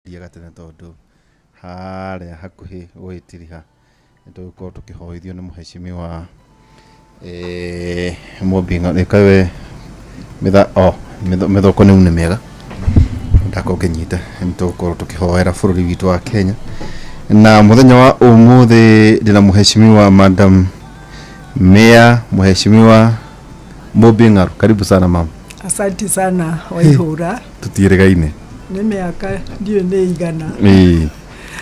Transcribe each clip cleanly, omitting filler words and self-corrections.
Thiaga tene tondũ harĩa hakuhĩ gũgĩtiriha nĩ tũgũkorwo tũkĩhoithio nĩ mũhecimiwa Mumbi Kawe mĩthoko nĩu nĩ mĩega ndakorwo ngĩnyita. Nĩ tũgũkorwo tũkĩhoera bũrũri witũ wa Kenya. Na mũthenya wa ũmũthĩ ndĩna mũhecimiwa Madam Mayor, mũhecimiwa Mumbi Ng'aru. Karibu sana, mama. Asante sana, Waihũra. Tũtiĩrĩgaine. Nĩ mĩaka ndiũĩ nĩ igana,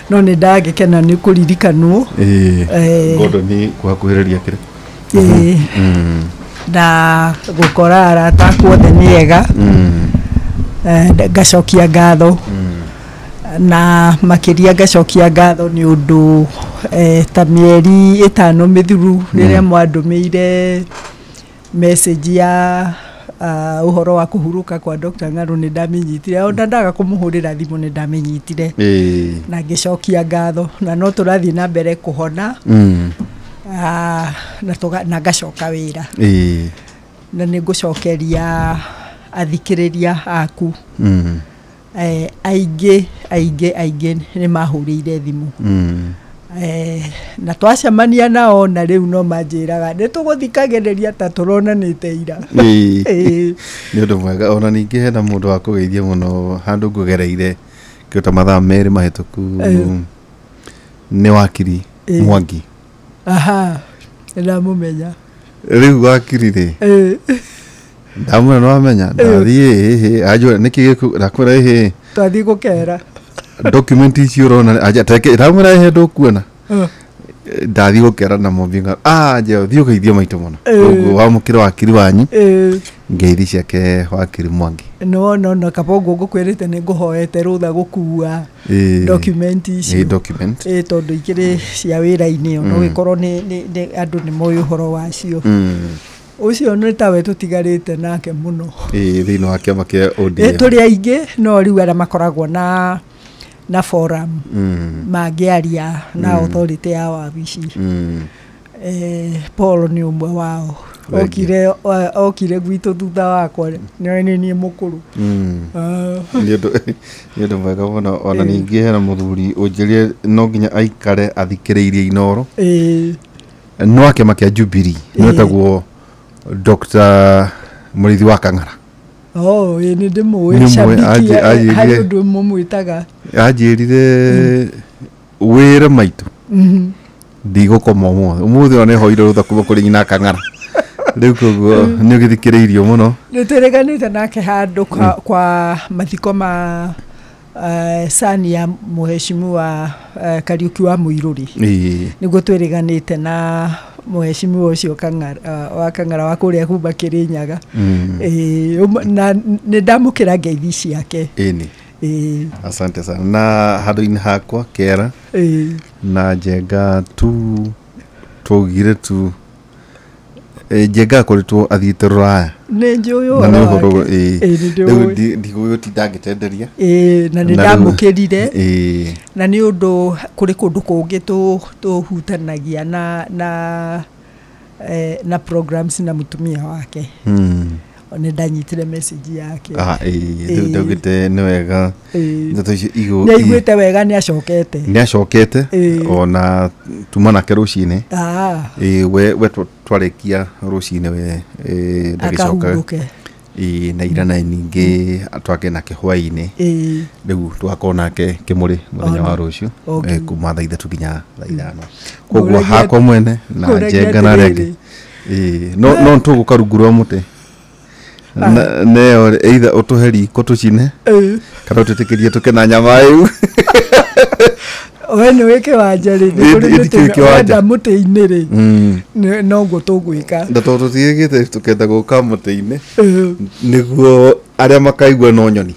no nĩ ndagĩkena nĩ kũririkanwo. Ngondo nĩ kũhakuhĩrĩria kĩrĩ. Ĩĩ, na gũkora arata akwa othe nĩ ega. Ngacokia ngatho, na makĩria ngacokia ngatho nĩ ũndũ ta mĩeri 5 mĩthiru rĩrĩa mwandũmĩire message ya ũhoro wa kũhurũka kwa Dr. Ng'aru, nĩ ndamĩnyitire. Ona ndaga kũmũhũrĩra thimũ, nĩ ndamĩnyitire na ngĩcokia ngatho, na no tũrathiĩ na mbere kũhona na ngacoka wĩra. Na nĩ ngũcokeria athikĩrĩria aku. Aingĩ aingĩ aingĩ nĩ mahũrĩire thimũ, na twacemania nao na rĩu no manjĩraga nĩ tũgũthikagĩrĩria ta tũronanĩte ira. Nĩ ũndũ mwega. Ona ningĩ hena mũndũ wa kũgeithia mũno handũ ngũgereire kĩndũ ta mathaa 2 mahĩtũku, nĩ wakiri Mwangi. Aha, nĩ ndamũmenya. Rĩu wakiri rĩ, ndamwĩra nĩ wamenya ndathiĩ ĩhĩ anjũra nĩkĩ gĩkũ, ndakwĩra ĩhĩ. Twathiĩ gũkera. Document ici ũrona anja teke, ndamwĩra ĩhĩ ndũkuona. Ndathiĩ gũkera na Mumbi Ng'aru, nje thiĩ ũgeithie maitũ mũno. Koguo wamũkĩra wakiri wanyu ngeithi ciake, wakiri Mwangi. Nĩwona ona kaba ũguo ngũkwĩrĩte nĩ ngũhoete rũtha gũkua document icio. Document. Ĩĩ, tondũ ikĩrĩ cia wĩra-inĩ, ona ũgĩkorwo nĩ andũ nĩ moĩ ũhoro wacio. Ũcio nĩ tawe tũtigarĩte nake mũno. Ĩĩ, thĩinĩ wa kĩama kĩa ODM. Tũrĩ aingĩ, no rĩu arĩa makoragwo na forum mangĩaria na authority ya wabici. Paul nĩ ũmwe wao. Thengiũ. Okire gwitũ thutha wakwa, nĩ niĩ mũkũrũ. Nĩ ũndũ mwega mũno. Ona ningĩ hena mũthuri ũnjĩrire no nginya aikare athikĩrĩirie Inooro. No wa kĩama kĩa Jubilee, nĩ wetagwo Dr. Mũrĩithi wa Kang'ara. Oh, ĩĩ, nĩ ndĩmũĩ. Nĩ ũmũĩ, Shabiki anjĩrire- harĩ ũndũ mũmwĩtaga. Anjĩrire wĩre maitũ ndigũkoma ũmũthĩ. Ũmũthĩ ona nĩhoire rũtha kuma kũrĩ nyina Kang'ara. Rĩu koguo nĩ ũgĩthikĩrĩirio mũno. Nĩ twĩrĩganĩte nake handũ kwa mathiko ma sani ya mũheshimiwa Kariũki wa Mũirũrĩ. Nĩguo twĩrĩganĩte na mũheshimiwa ũcio Kang'ara, wa Kang'ara wa kũrĩa kuma Kĩrĩnyaga. Ĩĩ, na nĩ ndamũkĩra ngeithi ciake. Ĩni. Ĩĩ. Asante sana. Na handũ-inĩ hakwa kera na Njenga tu twaugire tu Njenga akoretwo athiĩte rũraya. Nĩ njũĩ Na nĩ ũhoro ũhoro wake. Ĩĩ. Ĩĩ, nĩ Rĩu ndĩũĩ. ndigũgĩtinda ngĩtenderia. Ĩĩ, na nĩ Na rĩu- ndamũkĩrire. Na nĩ ũndũ kũrĩ kũndũ kũngĩ tũhutanagia na programs na mũtumia wake. Nĩ ndanyitire message yake. Ah, ĩĩ, rĩu ndaugĩte nĩ wega ndeto icio Nĩ aiguĩte wega, nĩ acokete. Nĩ acokete. Ona tuma nake rũcinĩ. Ĩĩ, we twarĩkia rũcinĩ we ndagĩcoka. Akahurũke. Ĩĩ, na ira na ningĩ twake nake hwaĩ-inĩ. Rĩu tũgakorwo nake kĩmũrĩ mũthenya wa Ona. rũciũ kuma thaa 3 nginya thaa 5. Koguo hakwa mwene na Ngũragia Njenga na arĩa angĩ. atĩrĩrĩ. Ĩĩ, no tũgũka rungu rwa mũtĩ. Neyo either ũtũhe riko tũcine kana ũtwĩtĩkĩrie tũke na nyama ĩu. We nĩ wĩ kĩwanja rĩ, nĩ kũrĩ Ĩ, mĩtĩ ndikĩũĩ kĩwanja. Wenda mũtĩ-inĩ rĩ, noguo tũgwĩka. Na tondũ tũtigĩkĩte tũkenda gũka mũtĩ-inĩ nĩguo arĩa makaigua no nyoni.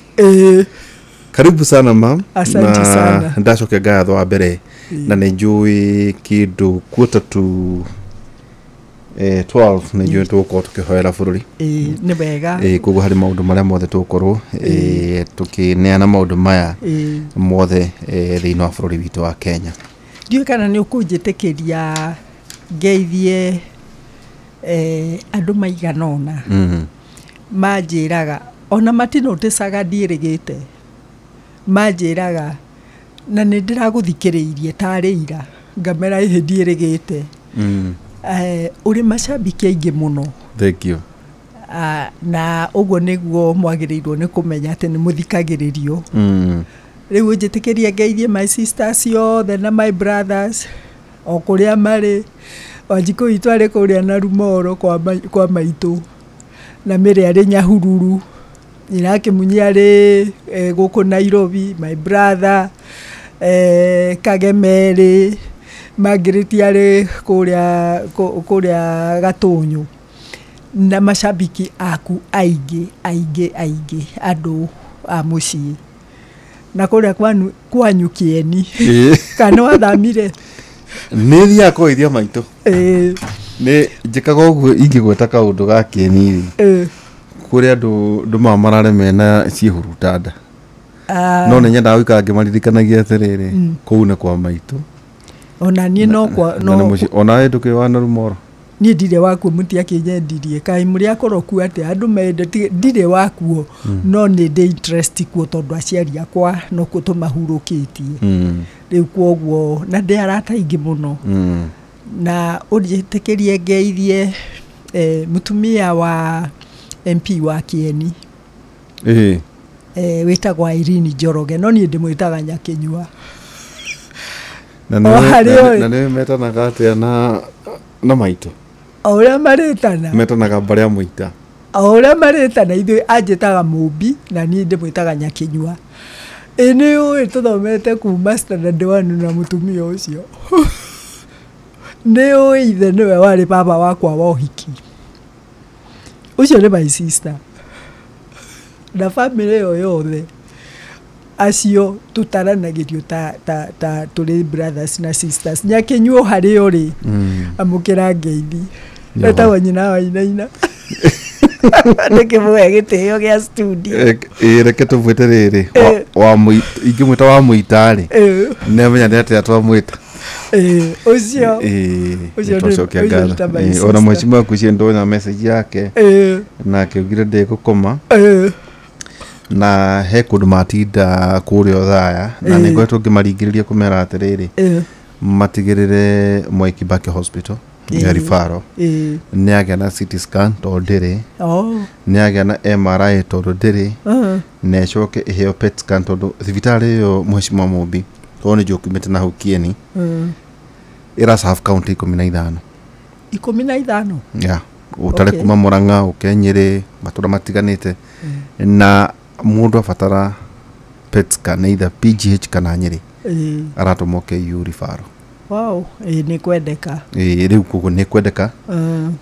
Karibu sana, mam. Asante Na sana. ndacokia ngatho wa mbere, na nĩ njũĩ kĩndũ quarter to 12 nĩ njũĩ tũgũkorwo tũkĩhoera bũrũri. Ĩĩ, nĩ wega. Koguo harĩ maũndũ marĩa mothe tũgũkorwo tũkĩneana maũndũ maya mothe thĩinĩ wa bũrũri witũ wa Kenya. Ndiũĩ kana nĩ ũkũnjĩtĩkĩria ngeithie andũ maigana ũna manjĩraga ona matinũtĩcaga ndiĩrĩgĩte. Manjĩraga na nĩ ndĩragũthikĩrĩirie tarĩ ira ngamera ĩhĩ ndiĩrĩgĩte. Ũrĩ macambĩki aingĩ mũno. Thank you. Na ũguo nĩguo mwagĩrĩirwo nĩ kũmenya atĩ nĩ mũthikagĩrĩrio. Rĩu ũnjĩtĩkĩrie ngeithie my sisters ciothe na my brothers o kũrĩa marĩ. Wanjikũ witũ arĩ kũrĩa na Rumoro kwa maitũ, na Mĩrĩ arĩ Nyahururu, nyina Kĩmunyi arĩ gũkũ Nairobi, my brother Kagemerĩ, Margaret arĩ kũrĩa Gatũnyũ, na macambiki aku aingĩ aingĩ aingĩ andũ a mũciĩ na kũrĩa kwanyu Kĩeni. Kana wathamire? Nĩ thiaga kũgeithia maitũ. Nĩ njĩkaga ũguo ingĩgweta kaũndũ ga Kĩeni rĩ, kũrĩ andũ ndũmaga marare mena ciĩhuruta nda, no nĩ nyendaga gũikara ngĩmaririkanagia atĩrĩrĩ, kũu nĩ kwa maitũ. Ona niĩ no kwa no. Ona ndũkĩrĩ wa Narumoro? Niĩ ndirĩ wakuo, mũtiakĩnyendirie kaĩ mũrĩ akoroku atĩa andũ mende, ndirĩ wakuo, no nĩ ndĩ interest kuo tondũ aciari akwa nokuo tũmahurũkĩtie. Rĩu kwoguo na ndĩ arata aingĩ mũno. Na ũnjĩtĩkĩrie ngeithie mũtumia wa MP wa Kĩeni wĩtagwo Irene Njoroge, no niĩ ndĩmwĩtaga Nyakĩnyua. Na nĩ metanaga atĩa na maitũ? O ũrĩa marĩtana, metanaga mbarĩ ya mũita. O ũrĩa marĩtana, ithuĩ anjĩtaga Mũmbi na niĩ ndĩmwĩtaga Nyakĩnyua. Ĩ nĩ ũĩ tũthomete kuma standard 1 na mũtumia ũcio. Nĩ ũĩ ithe nĩwe warĩ baba wakwa wa ũhiki. Ũcio nĩ my sister. Na bamĩrĩ ĩyo yothe acio tũtaranagĩrio ta tũrĩ brothers na sisters. Nyakĩnyua harĩ ũrĩ, amũkĩra ngeithi. Etagwo nyina wa Wainaina. Ndĩkĩmũhe gĩtĩo gĩa studio. Reke tũmwĩte rĩrĩ, ingĩmwĩta wa mũita rĩ, nĩamenya nĩ atĩa twamwĩta. Ũcio nĩtwacokia ngatho. Ona mheshimiwa waku ndona message yake na akiugire ndĩgũkoma na he kũndũ matinda kũrĩa Othaya, na nĩ ngoretwo ngĩmaringĩrĩria kũmera atĩrĩrĩ, matigĩrĩre Mwai Kibaki Hospital ya referral nĩ agĩa na CT scan tondũ ndĩrĩ, nĩ agĩa na MRI tondũ ndĩrĩ, na ĩcoke ĩheo PET scan tondũ thibitarĩ ĩyo mheshimiwa Mũmbi, tondũ nĩ njũkimĩte na hau Kĩeni, ĩra serve county 15. 15? Yeah, ũtare kuma Murang'a ũke Nyĩrĩ, matũra matiganĩte, na mũndũ abatara PET scan either PGH kana Nyĩrĩ, aratũmwo KU referral. Wow, nĩ kwendeka. Rĩu koguo nĩ kwendeka,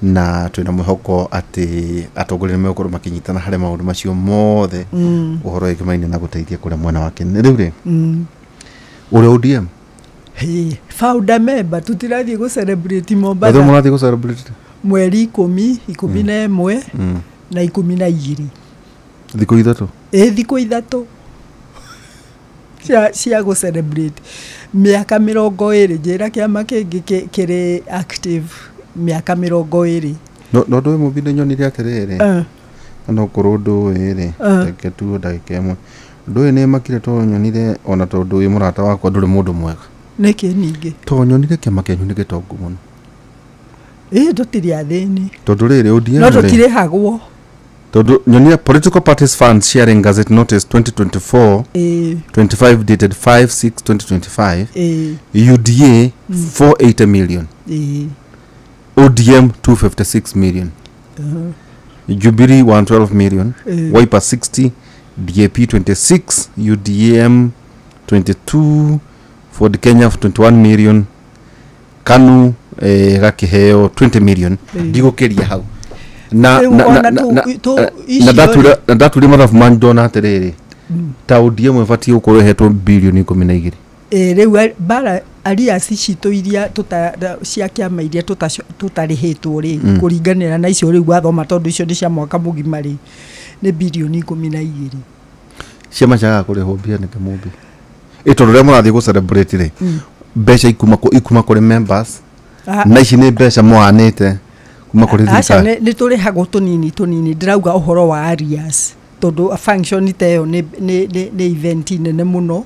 na twĩna mwĩhoko atĩ atongoria nĩ megũkorwo makĩnyitana harĩ maũndũ macio mothe ũhoro wĩkĩmaine na gũteithia kũrĩa mwena wake. Rĩu rĩ, ũrĩa ODM? Founder member, tũtirathiĩ gũ celebrate Mombasa. Mũrathiĩ gũ celebrate? Mweri 10, 11 na 12. Thikũ ithatũ? Thikũ ithatũ cia gũ celebrate mĩaka 20. Njĩra kĩama kĩngĩ kĩrĩ active mĩaka 20. No ndũĩ Mũmbi nĩ nyonire atĩrĩrĩ, na okorwo ndũĩ rĩ, reke tuo ndagĩka ĩmwe. Ndũĩ nĩ makire tondũ nyonire, ona tondũ wĩ mũrata wakwa ndũrĩ mũndũ mwega. Nĩkĩ ningĩ? Tondũ nyonire kĩama kĩanyu nĩ gĩtongu mũno. Tũtirĩ athĩni. Tondũ rĩrĩ ODM no tũtirĩhagwo. Tondũ nyonia Political Parties Funds Sharing Gazette Notice 2024 25 dated 5/6/2025, UDA 480 million, ODM 256 million, Jubilee 112 million, Wiper 60, DAP 26, UDM 22, Ford Kenya 21 million, KANU gakĩheo 20 million. Ndigũkĩria hau. Na ndaturia mathabu manyu ndona atĩrĩrĩ, ta ODM ĩbatiĩ gũkorwo ĩhetwo bilioni 12. Rĩu bara arias citũ iria cia kĩama iria tũtarĩhĩtwo rĩ, kũringanĩra na icio rĩu wathoma tondũ icio nĩ cia mwaka mũgima rĩ, nĩ bilioni 12. Ciama ciagaga kũrĩhwo mbia nĩkĩ Mũmbi? Tondũ rĩrĩa mũrathiĩ gũ celebrate rĩ, mbeca ikuma kũrĩ members, na ici nĩ mbeca mwanĩte kuma kũrĩ thirikari. Aca, nĩ tũrĩhagwo tũnini tũnini, ndĩrauga ũhoro wa arias. Tondũ function ta ĩyo nĩ event nene mũno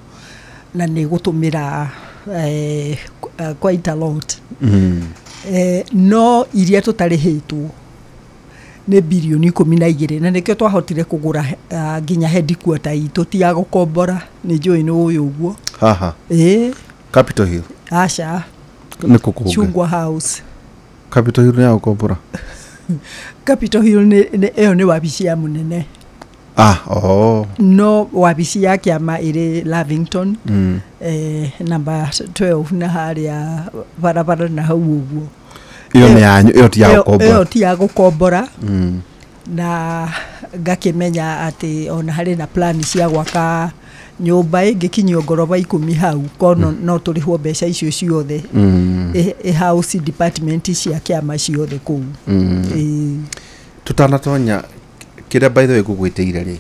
na nĩ gũtũmĩra quite a lot. No iria tũtarĩhĩtwo nĩ birioni 12, na nĩkĩo twahotire kũgũra nginya headquarter itũ ti ya gũkombora. Nĩ njũĩ nĩ ũĩ ũguo. Haha? Ĩĩ. Capitol Hill? Aca. Nĩ kũ kũngĩ? Chungwa House. Capitol Hill nĩ ya gũkombora? Capitol Hill ĩyo nĩ wabici ya mũnene. Ah, oh. No wabici ya kĩama ĩrĩ Lavington, namba 12 na harĩa barabara na hau ũguo. Ĩyo nĩ yanyu, ĩyo ti ya gũkombora? Ĩyo ti ya gũkombora. Na ngakĩmenya atĩ ona harĩ na plan cia gwaka nyũmba ĩngĩkinyio ngoroba 10 hau kono, no tũrĩhwo mbeca icio ciothe. Ĩ house department cia kĩama ciothe kũu. Ĩĩ. Tũtanatonya kĩrĩa, by the way, ngũgwĩtĩire rĩ,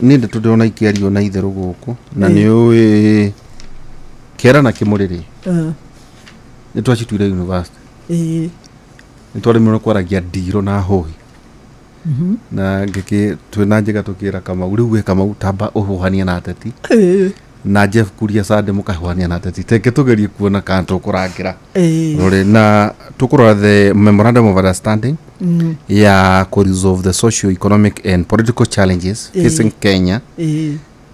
niĩ ndeto ndĩrona ikĩario na itherũ gũkũ na nĩ ũĩ kĩera na kĩmũrĩ rĩ, nĩ twacituire university. Nĩ twaremirwo kwaragia ndiro na hũhi na ngĩkĩ twĩna njĩga tũkĩra Kamau, rĩu we Kamau, tamba ũhũhanie na ateti na Jeff Kuria Sande, mũkahũhania na ateti, teke tũgerie kuona kana tũkũrangĩra rũrĩ na tũkũrora the memorandum of understanding ya kũ resolve the socio economic and political challenges facing Kenya,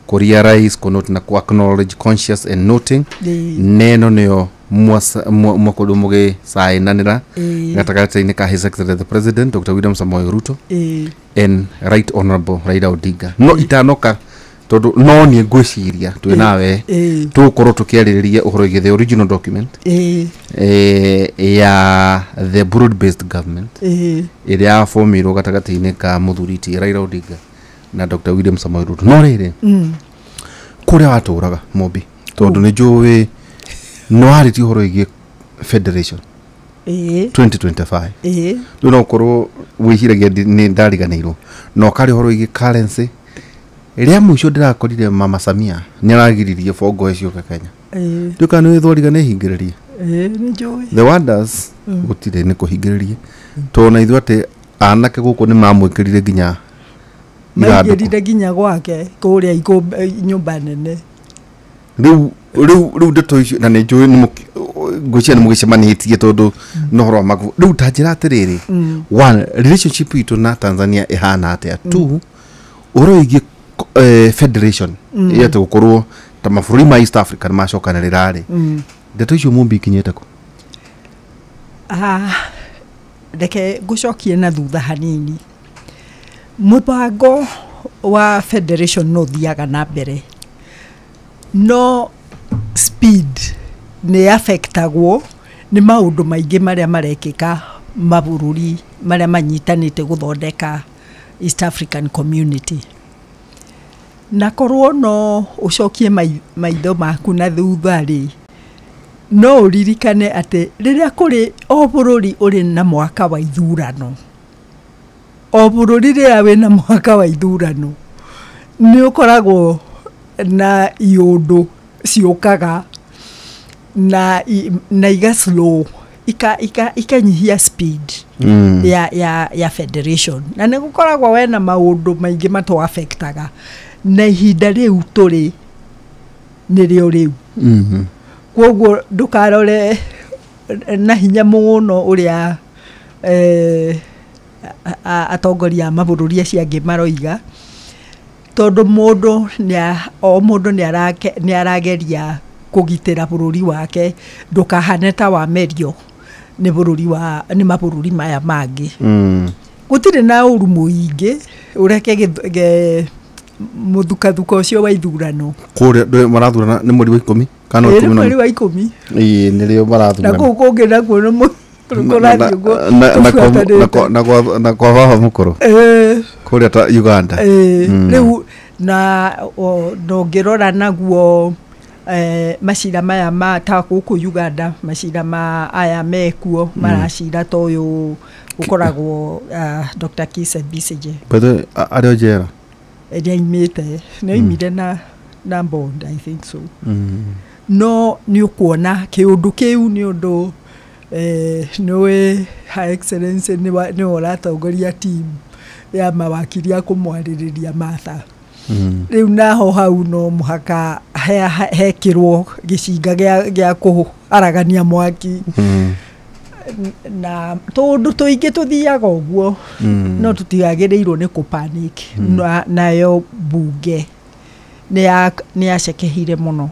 kũ realize, kũ note na kũ acknowledge conscious and noting neno nĩyo mwakorirwo mũgĩcaĩnanĩra gatagatĩ-inĩ ka His Excellency the President Dr. William Samoei Ruto and Right Honorable Raila Odinga. No itanoka tondũ no niĩ ngwĩciria twĩ nawe tũgũkorwo tũkĩarĩrĩria ũhoro wĩgiĩ the original document ya the broad based government ĩrĩa yabomirwo gatagatĩ-inĩ ka mũthuri ti Raila Odinga na Dr. William Samoei Ruto. No rĩrĩ, kũrĩa watũraga Mombi, tondũ nĩ njũĩ nĩ warĩtie ũhoro wĩgiĩ federation 2025, rĩu no ũkorwo wĩciragia nĩ ndariganĩirwo na ũkarĩ ũhoro wĩgiĩ currency. Rĩa mũico ndĩrakorire Mama Samia nĩ aragiririe bongo ciũke Kenya. Ndiũ kana nĩ wĩthwariga nĩ hingĩrĩrie. Ĩĩ, nĩ njũĩ. The wonders gũtirĩ nĩ kũhingĩrĩrie, tondũ na ithuĩ atĩ anake gũkũ nĩ mamwĩkĩrire nginya ithandũkũ. Maingĩrire nginya gwake kũrĩa nyũmba nene. Rĩu ndeto icio na nĩ njũĩ nĩ ngwĩciria nĩ mũgĩcemanĩtie tondũ no ũhoro wa Magufuli. Rĩu ta njĩra atĩrĩrĩ, one, relationship itũ na Tanzania ĩhana atĩa? Two, ũhoro wĩgiĩ federation, ĩ atĩ gũkorwo ta mabũrũri ma East Africa nĩ macokanĩrĩra rĩ, ndeto icio Mumbi ikinyĩte kũ? Ah, reke ngũcokie na thutha hanini. Mũbango wa federation no ũthiaga na mbere, no speed nĩ affectagwo nĩ maũndũ maingĩ marĩa marekĩka mabũrũri marĩa manyitanĩte gũthondeka East African Community. Na korwo no ũcokie maitho maku na thutha rĩ, no ũririkane atĩ rĩrĩa kũrĩ o bũrũri ũrĩ na mwaka wa ithurano, o bũrũri rĩrĩa wĩna mwaka wa ithurano nĩ ũkoragwo na iũndũ ciũkaga na iga slow ikanyihia speed ya federation, na nĩ gũkoragwo wena maũndũ maingĩ matũ affectaga, na ihinda rĩu tũrĩ nĩrĩo rĩu. Koguo ndũkarore na hinya mũno ũrĩa atongoria a mabũrũri acio angĩ maroiga, tondũ mũndũ o mũndũ nĩ arageria kũgitĩra bũrũri wake ndũkahane ta wamerio nĩ bũrũri wa nĩ mabũrũri maya mangĩ. Gũtirĩ na ũru mũingĩ, ũreke mũthukathuka ũcio wa ithurano. Kũrĩa marathurana nĩ mweri wa 10 kana Ĩĩ, 11? Mweri wa 10. Ĩĩ, nĩrĩo Na marathurana. kũu kũngĩ nakuo nĩ kũrathiĩ ũguo tũbuatanĩte. Na kwa baba mũkũrũ kũrĩa ta Uganda. Ĩĩ, rĩu na ndũngĩrora naguo macira maya ma ta gũkũ Uganda, macira ma aya mekuo maracira ta ũyũ ũkoragwo Dr. Kizza Besigye. By the way, arĩ o njera? Nĩaimĩte, nĩaimire na bond, I think so. No nĩ ũkuona kĩũndũ kĩu nĩ ũndũ nĩũĩ Her Excellency nĩwe ũratongoria team. ya mawakiri a kũmwarĩrĩria Martha. Rĩu naho hau no mũhaka hekĩrwo gĩcinga gĩa kũharagania mwaki. Na tũndũ tũingĩ tũthiaga ũguo, no tũtiagĩrĩirwo nĩ kũ-panic. Nayo bunge nĩ yacekehire mũno.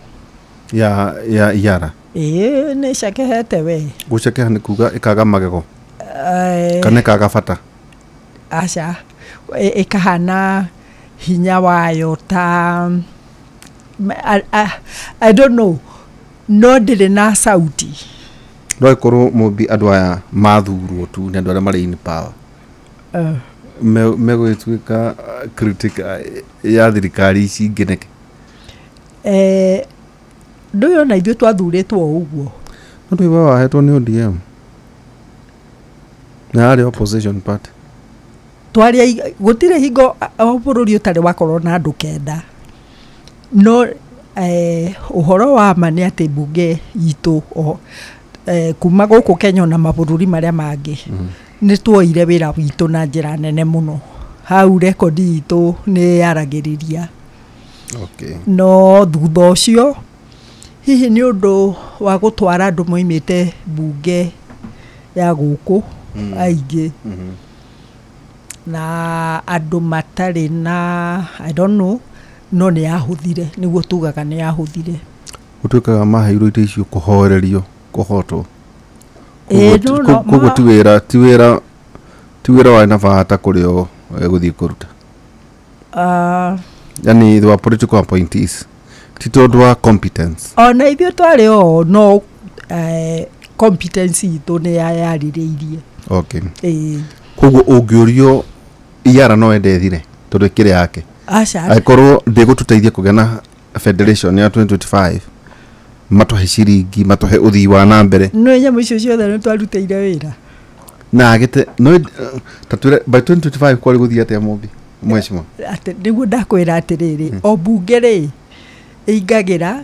Ya iara? Ĩĩ, nĩ ĩcekehete we. Gũcekeha nĩ kuga ĩkaga magego kana ĩkaga bata? Aca, ĩkahana hinya wayo ta I don't know, no ndĩrĩ na sauti. No ĩkorwo mũmbi andũ aya mathurwo tu nĩ andũ arĩa marĩ in power, megũgĩtuĩka critic ya thirikari ici ingĩ nĩkĩ? Ndũĩ ona ithuĩ twathurĩtwo o ũguo. No ndũĩ we wahetwo nĩ ODM na yarĩ opposition party. Twarĩ gũtirĩ hingo o bũrũri ũtarĩ wakorwo na andũ kenda, no ũhoro wa ma nĩ atĩ mbunge itũ kuma gũkũ Kenya ona mabũrũri marĩa mangĩ, nĩ tuoire wĩra witũ na njĩra nene mũno. Hau rekondi itũ nĩ yaragĩrĩria. No thutha ũcio hihi nĩ ũndũ wa gũtwara andũ moimĩte mbunge ya gũkũ aingĩ na andũ matarĩ na, I don't know, no nĩ yahũthire, nĩguo tugaga nĩ yahũthire. Gũtuĩkaga maheirwo itĩ icio kũhorerio kũhotwo. Ĩĩ, no, no, Koguo ti wĩra warĩ na bata kũrĩ o gũthiĩ kũruta. Yani they were political appointees, ti tondũ wa competence. Ona ithuĩ twarĩ o no competence itũ nĩ yarĩrĩirie. Ĩĩ. Koguo ũngĩũrio iara no ende ĩthire tondũ ĩkĩrĩ yake? Aca. Angĩkorwo ndĩgũtũteithia kũgĩa na federation ya 2025, matũhe ciringi, matũhe ũthii wa na mbere. No nyamũ icio ciothe nĩ twarutĩire wĩra. Na agĩte no ta twĩre by 2025 kwarĩ gũthiĩ atĩa, mũmbi mheshimiwa? Atĩ nĩguo ndakwĩra atĩrĩrĩ, o mbunge rĩ ĩingagĩra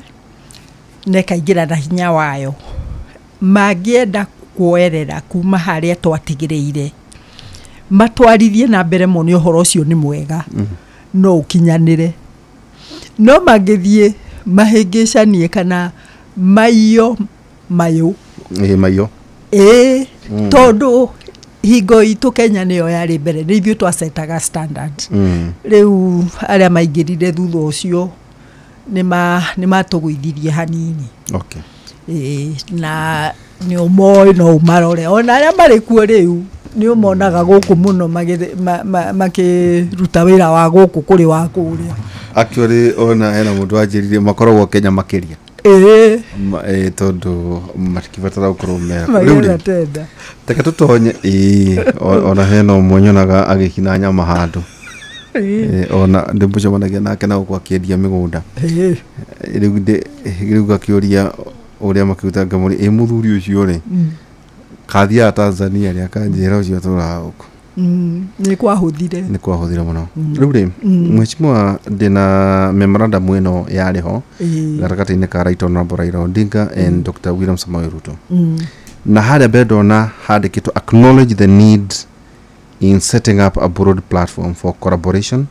na ĩkaingĩra na hinya wayo. Mangĩenda kuoerera kuma harĩa twatigĩrĩire matwarithie na mbere mone ũhoro ũcio nĩ mwega, no ũkinyanĩre. No mangĩthiĩ mahĩngĩcanie kana maiyo mayũ. Ĩ maiyo. Ĩĩ, tondũ hingo itũ Kenya nĩyo yarĩ mbere, nĩ ithuĩ twacetaga standard. Rĩu arĩa maingĩrire thutha ũcio nĩ matũgũithirie hanini. Ĩĩ, na nĩ ũmoĩ, no ũmarore ona arĩa marĩ kuo rĩu, nĩ ũmonaga gũkũ mũno makĩruta wĩra wa gũkũ kũrĩ wa kũrĩa. Actually ona hena mũndũ wanjĩrire makoragwo Kenya makĩria. Ĩĩ. Tondũ matikibatara gũkorwo me rĩu magĩetha rĩ tenda. Reke tũtonye. Ĩĩ, ona hena ũmwe nyonaga agĩkina nyama handũ. Ona ndĩmũcemanagia nake na gũkũ akĩendia mĩgũnda. Rĩu ngakĩũria ũrĩa makĩruta, ngamũria, ĩ mũthuri ũcio rĩ, kathiaga Tanzania rĩ? Akanjĩra ũcio atũraga gũkũ. Nĩ kwahũthire. Nĩ kwahũthire mũno. Rĩu rĩ, mheshimiwa, ndĩna memorandum ĩno yarĩ ho gatagatĩ-inĩ ka Right Honorable Raila Odinga and Dr. William Samoei Ruto, na harĩa mbere ndona handĩkĩtwo, "Acknowledge the need in setting up a broad platform for collaboration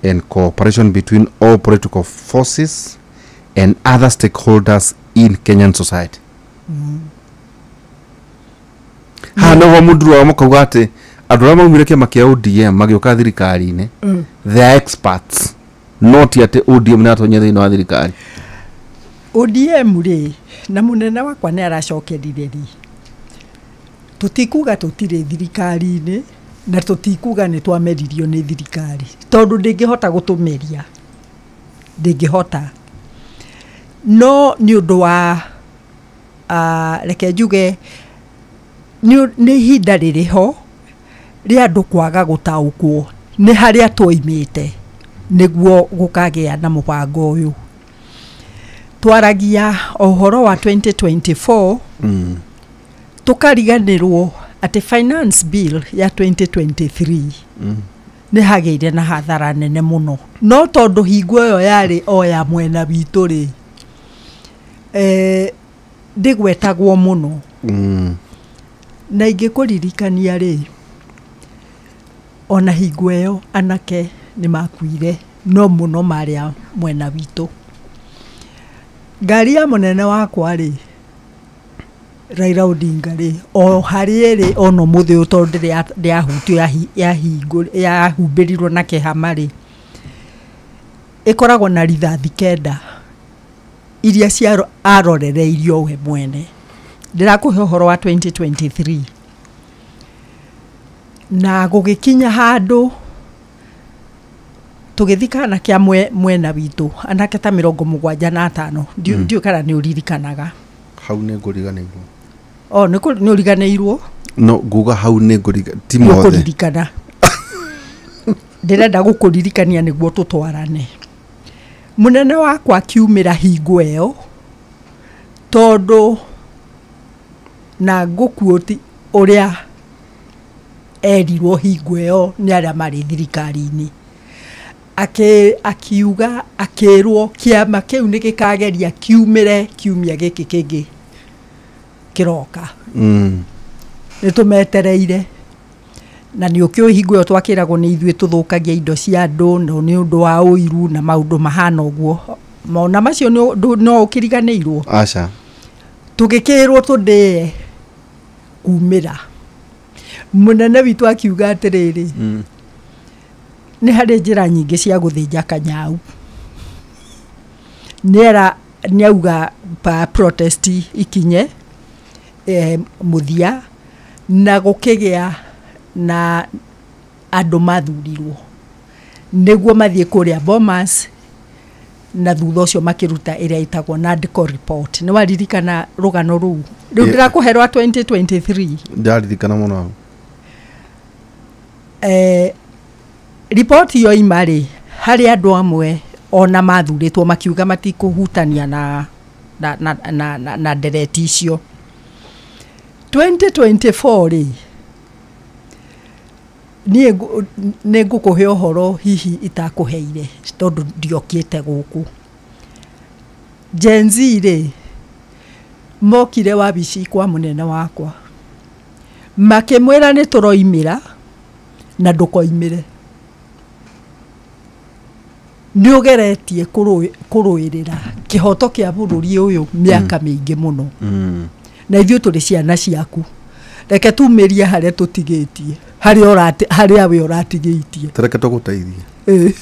and cooperation between all political forces and other stakeholders in Kenyan society." Haha nĩho mũndũ wa makauga atĩ andũ arĩa maumire kĩama kĩa ODM magĩũka thirikari-inĩ, they are experts, not atĩ ODM nĩ atonya thĩinĩ wa thirikari. ODM rĩ, na mũnene wakwa nĩ aracokerire rĩ, tũtikuga tũtirĩ thirikari-inĩ na tũtikuga nĩ twameririo nĩ thirikari, tondũ ndĩngĩhota gũtũmeria, ndĩngĩhota. No nĩ ũndũ wa reke njuge nĩ ihinda rĩrĩ ho rĩa andũ kwaga gũtaũkwo nĩ harĩa twoimĩte nĩguo gũkagĩa na mũbango ũyũ. Twaragia ũhoro wa 2024, tũkariganĩrwo atĩ finance bill ya 2023 nĩ hagĩire na hathara nene mũno. No tondũ hingo ĩyo yarĩ o ya mwena witũ rĩ, ndĩgwetagwo mũno. Na ingĩkũririkania rĩ, Ona hingo ĩyo anake nĩ makuire, no mũno marĩ a mwena witũ. Ngari ya mũnene wakwa rĩ, Raila Odinga rĩ, o harĩa ĩrĩ ona ũmũthĩ ũyũ, tondũ ndĩrĩ ndĩahutio, yahumbĩrirwo na kĩhama rĩ, ĩkoragwo na rithathi 9 iria cia arorereirio we mwene. Ndĩrakũhe ũhoro wa 2023, na gũgĩkinya handũ tũgĩthika anake a mwena witũ, anake ta 75. Ndiũĩ kana nĩ ũririkanaga. Hau nĩ ngũriganĩirwo. O nĩ ũriganĩirwo? No nguga hau nĩ ngũriga ti mothe. Ũkũririkana, ndĩrenda gũkũririkania nĩguo tũtwarane. Mũnene wakwa akiumĩra hingo ĩyo, tondũ na ngũkuũti ũrĩa erirwo hingo ĩyo nĩ arĩa marĩ thirikari-inĩ, akiuga akĩrwo kĩama kĩu nĩ gĩkageria kiumĩre kiumia gĩkĩ kĩngĩ kĩroka. Nĩ tũmetereire, na nĩ ũkĩũĩ hingo ĩyo twakĩragwo nĩ ithuĩ tũthũkagia indo cia andũ, no nĩ ũndũ wa ũiru na maũndũ mahana ũguo. Mona macio no ũkĩriganĩirwo? Aca. Tũgĩkĩrwo tũndĩe kumĩra. Mũnene witũ akiuga atĩrĩrĩ, nĩ harĩ njĩra nyingĩ cia gũthĩnja kanyau. Nĩera nĩauga pa protest ikinye mũthia, na gũkĩgĩa na andũ mathurirwo nĩguo mathiĩ kũrĩa Bomas, na thutha ũcio makĩruta ĩrĩa ĩtagwo NADCO report. Nĩ waririkana rũgano rũu rĩu? Ndĩrakũhe rwa 2023. Ndaririkana mũno hau. Riboti yoima rĩ, harĩ andũ amwe ona mathurĩtwo makiuga matikũhutania na ndereti icio. 2024 rĩ, niĩ nĩ ngũkũhe ũhoro hihi itakũheire tondũ ndiokĩte gũkũ. Gen Z rĩ, mokire wabici kwa mũnene wakwa, makĩmwĩra nĩ tũroimĩra na ndũkoimĩre, nĩ ũgeretie kũrũĩrĩra kĩhoto kĩa bũrũri ũyũ mĩaka mĩingĩ mũno, na ithuĩ tũrĩ ciana ciaku, reke tumĩrie harĩa tũtigĩtie, harĩa we ũratigĩtie. Tareke tũgũteithie. Ĩĩ.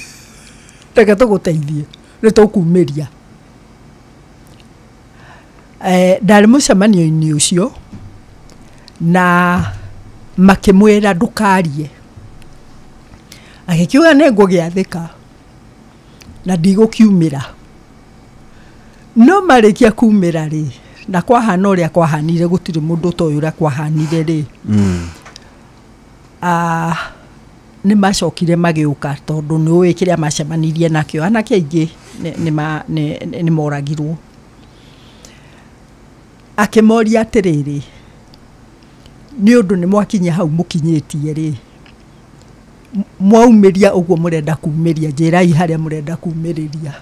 Reke tũgũteithie, nĩ tũkumĩria. Ndarĩ mũcemanio-inĩ ũcio na makĩmwĩra ndũkarie, agĩkiuga nĩ ngũgĩathĩka na ndigũkiumĩra. No marĩkia kumĩra rĩ, na kwahana ũrĩa kwahanire, gũtirĩ mũndũ ũtoĩ ũrĩa kwahanire rĩ, nĩ macokire magĩũka, tondũ nĩ ũĩ kĩrĩa macemanirie nakĩo, anake aingĩ nĩ moragirwo. Akĩmoria atĩrĩrĩ, nĩ ũndũ nĩ mwakinya hau mũkinyĩtie rĩ, mwaumĩria ũguo mũrenda kumĩria, njĩrai harĩa mũrenda kumĩrĩria.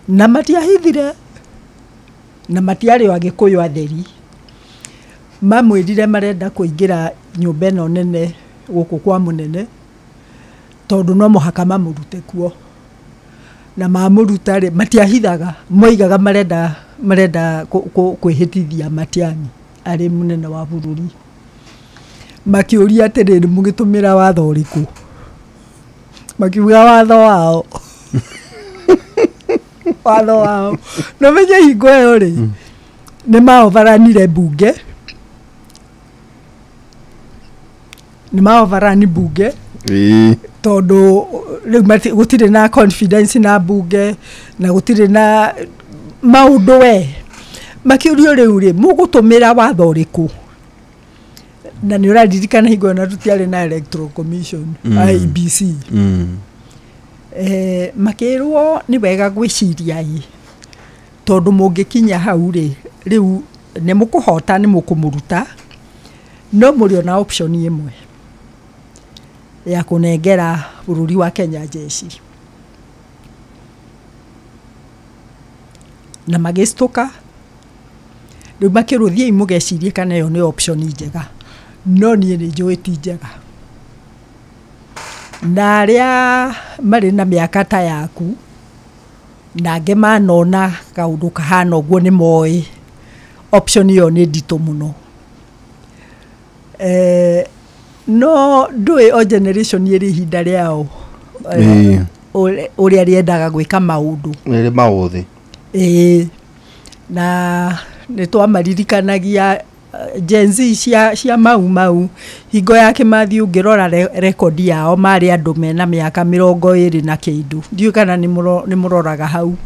Na matiahithire, na matiarĩ o Agĩkũyũ atheri, mamwĩrire marenda kũingĩra nyũmba ĩno nene gũkũ kwa mũnene, tondũ no mũhaka mamũrute kuo. Na mamũruta rĩ, matiahithaga, moigaga marenda kwĩhĩtithia Matiang'i arĩ mũnene wa bũrũri. Makĩũria atĩrĩrĩ, mũgĩtũmĩra watho ũrĩkũ? Makiuga watho wao, watho wao. No menye hingo ĩyo rĩ, nĩ maobaranire mbunge, nĩ maobarani mbunge, tondũ rĩu gũtirĩ na confidence na mbunge na gũtirĩ na maũndũ. We makĩũrio rĩu rĩ, mũgũtũmĩra watho ũrĩkũ? Na nĩ ũraririkana hingo ĩyo na tũtiarĩ na Electoral Commission, IEBC. Makĩrwo nĩ wega gwĩciria ĩ, tondũ mũngĩkinya hau rĩ, rĩu nĩ mũkũhota, nĩ mũkũmũruta, no mũrĩ ona option ĩmwe ya kũnengera bũrũri wa Kenya njeci. Na magĩcitũka rĩu, makĩrwo thiĩi mũgecirie kana ĩyo nĩ option njega, no niĩ nĩ njũĩ ti njega. Na arĩa marĩ na mĩaka ta yaku na angĩ manona kaũndũ kahana ũguo nĩ moĩ option ĩyo nĩ nditũ mũno. No ndũĩ o generation ĩrĩ ihinda rĩao, ũrĩa rĩendaga gwĩka maũndũ. Rĩrĩ maũthĩ. Ĩĩ, na nĩ twamaririkanagia Gen Z cia Mau Mau hingo ya Kĩmathi. Ũngĩrora rekondi yao, marĩ andũ mena mĩaka 20 na kĩndũ. Ndiũĩ kana nĩ mũroraga hau.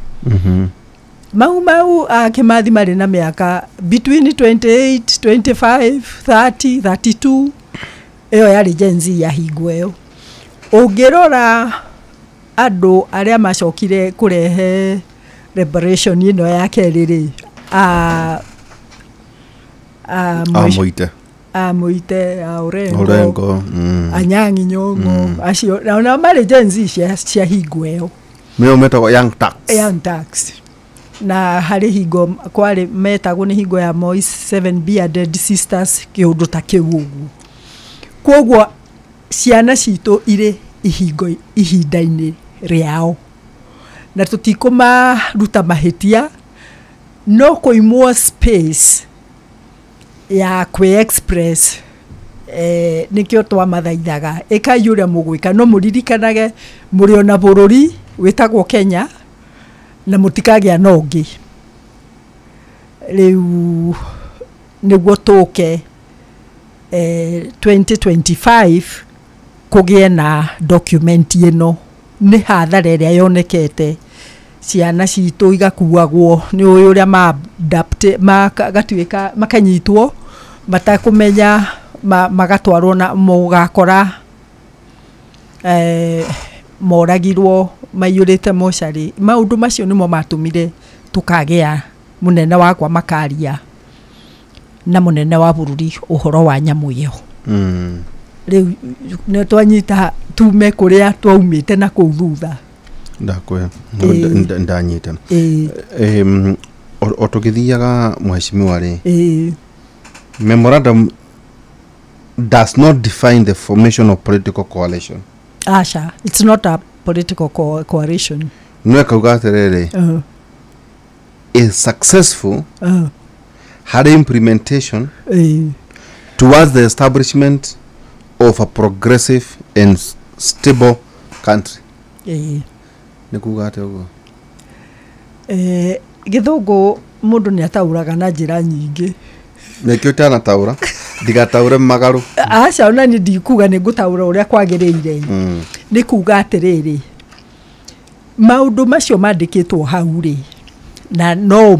Mau Mau a Kĩmathi marĩ na mĩaka between 28, 25, 30, 32. Ĩyo yarĩ Gen Z ya hingo ĩyo. Ũngĩrora andũ arĩa macokire kũrehe liberation ĩno ya kerĩ rĩ, a Amũite. A Mũite, a Orengo, Orengo. Anyang'i Nyong'o, acio nao marĩ Gen Z cia hingo ĩyo. Nĩo metagwo Young Turks. Young Turks. Na harĩ hingo kwarĩ metagwo nĩ hingo ya Moi, Seven Bearded Sisters, kĩũndũ ta kĩu ũguo. Koguo ciana citũ irĩ ihingo ihinda-inĩ rĩao na tũtikũmaruta mahĩtia, no kũimwo space ya kwĩ express, nĩkĩo twamathaithaga, ĩkai ũrĩa mũgwĩka, no mũririkanage mũrĩ ona bũrũri wĩtagwo Kenya na mũtikagĩa na ũngĩ. Rĩu nĩguo tũke 2025 kũgĩe na document ĩno, nĩ hathara ĩrĩa yonekete, ciana citũ igakuagwo nĩ ũĩ ũrĩa magatuĩka makanyitwo matakũmenya, magatwarwo na mũgakora moragirwo maiyũrĩte mocarĩ. Maũndũ macio nĩmo matũmire tũkagĩa mũnene wakwa makaria na mũnene wa bũrũri ũhoro wa nyamũ ĩyo. Rĩu nĩ twanyita tume kũrĩa twaumĩte na kũu thutha. Ndakwä. Ĩĩ. Ndanyita. Ĩĩ. O tũgĩthiaga, mheshimiwa rĩ, Ĩĩ. memorandum does not define the formation of political coalition. Aca, it's not a political coalition. No ĩkauga atĩrĩrĩ, is successful harĩ implementation towards the establishment of a progressive and stable country. Nĩ kuga atĩa ũguo? Gĩthũngũ mũndũ nĩ ataũraga na njĩra nyingĩ. Nĩkĩo itanataũra, ndigataũre magarũ. Aca, ona niĩ ndikuga nĩ ngũtaũra ũrĩa kwagĩrĩire. Nĩ kuga atĩrĩrĩ, maũndũ macio mandĩkĩtwo hau rĩ, na no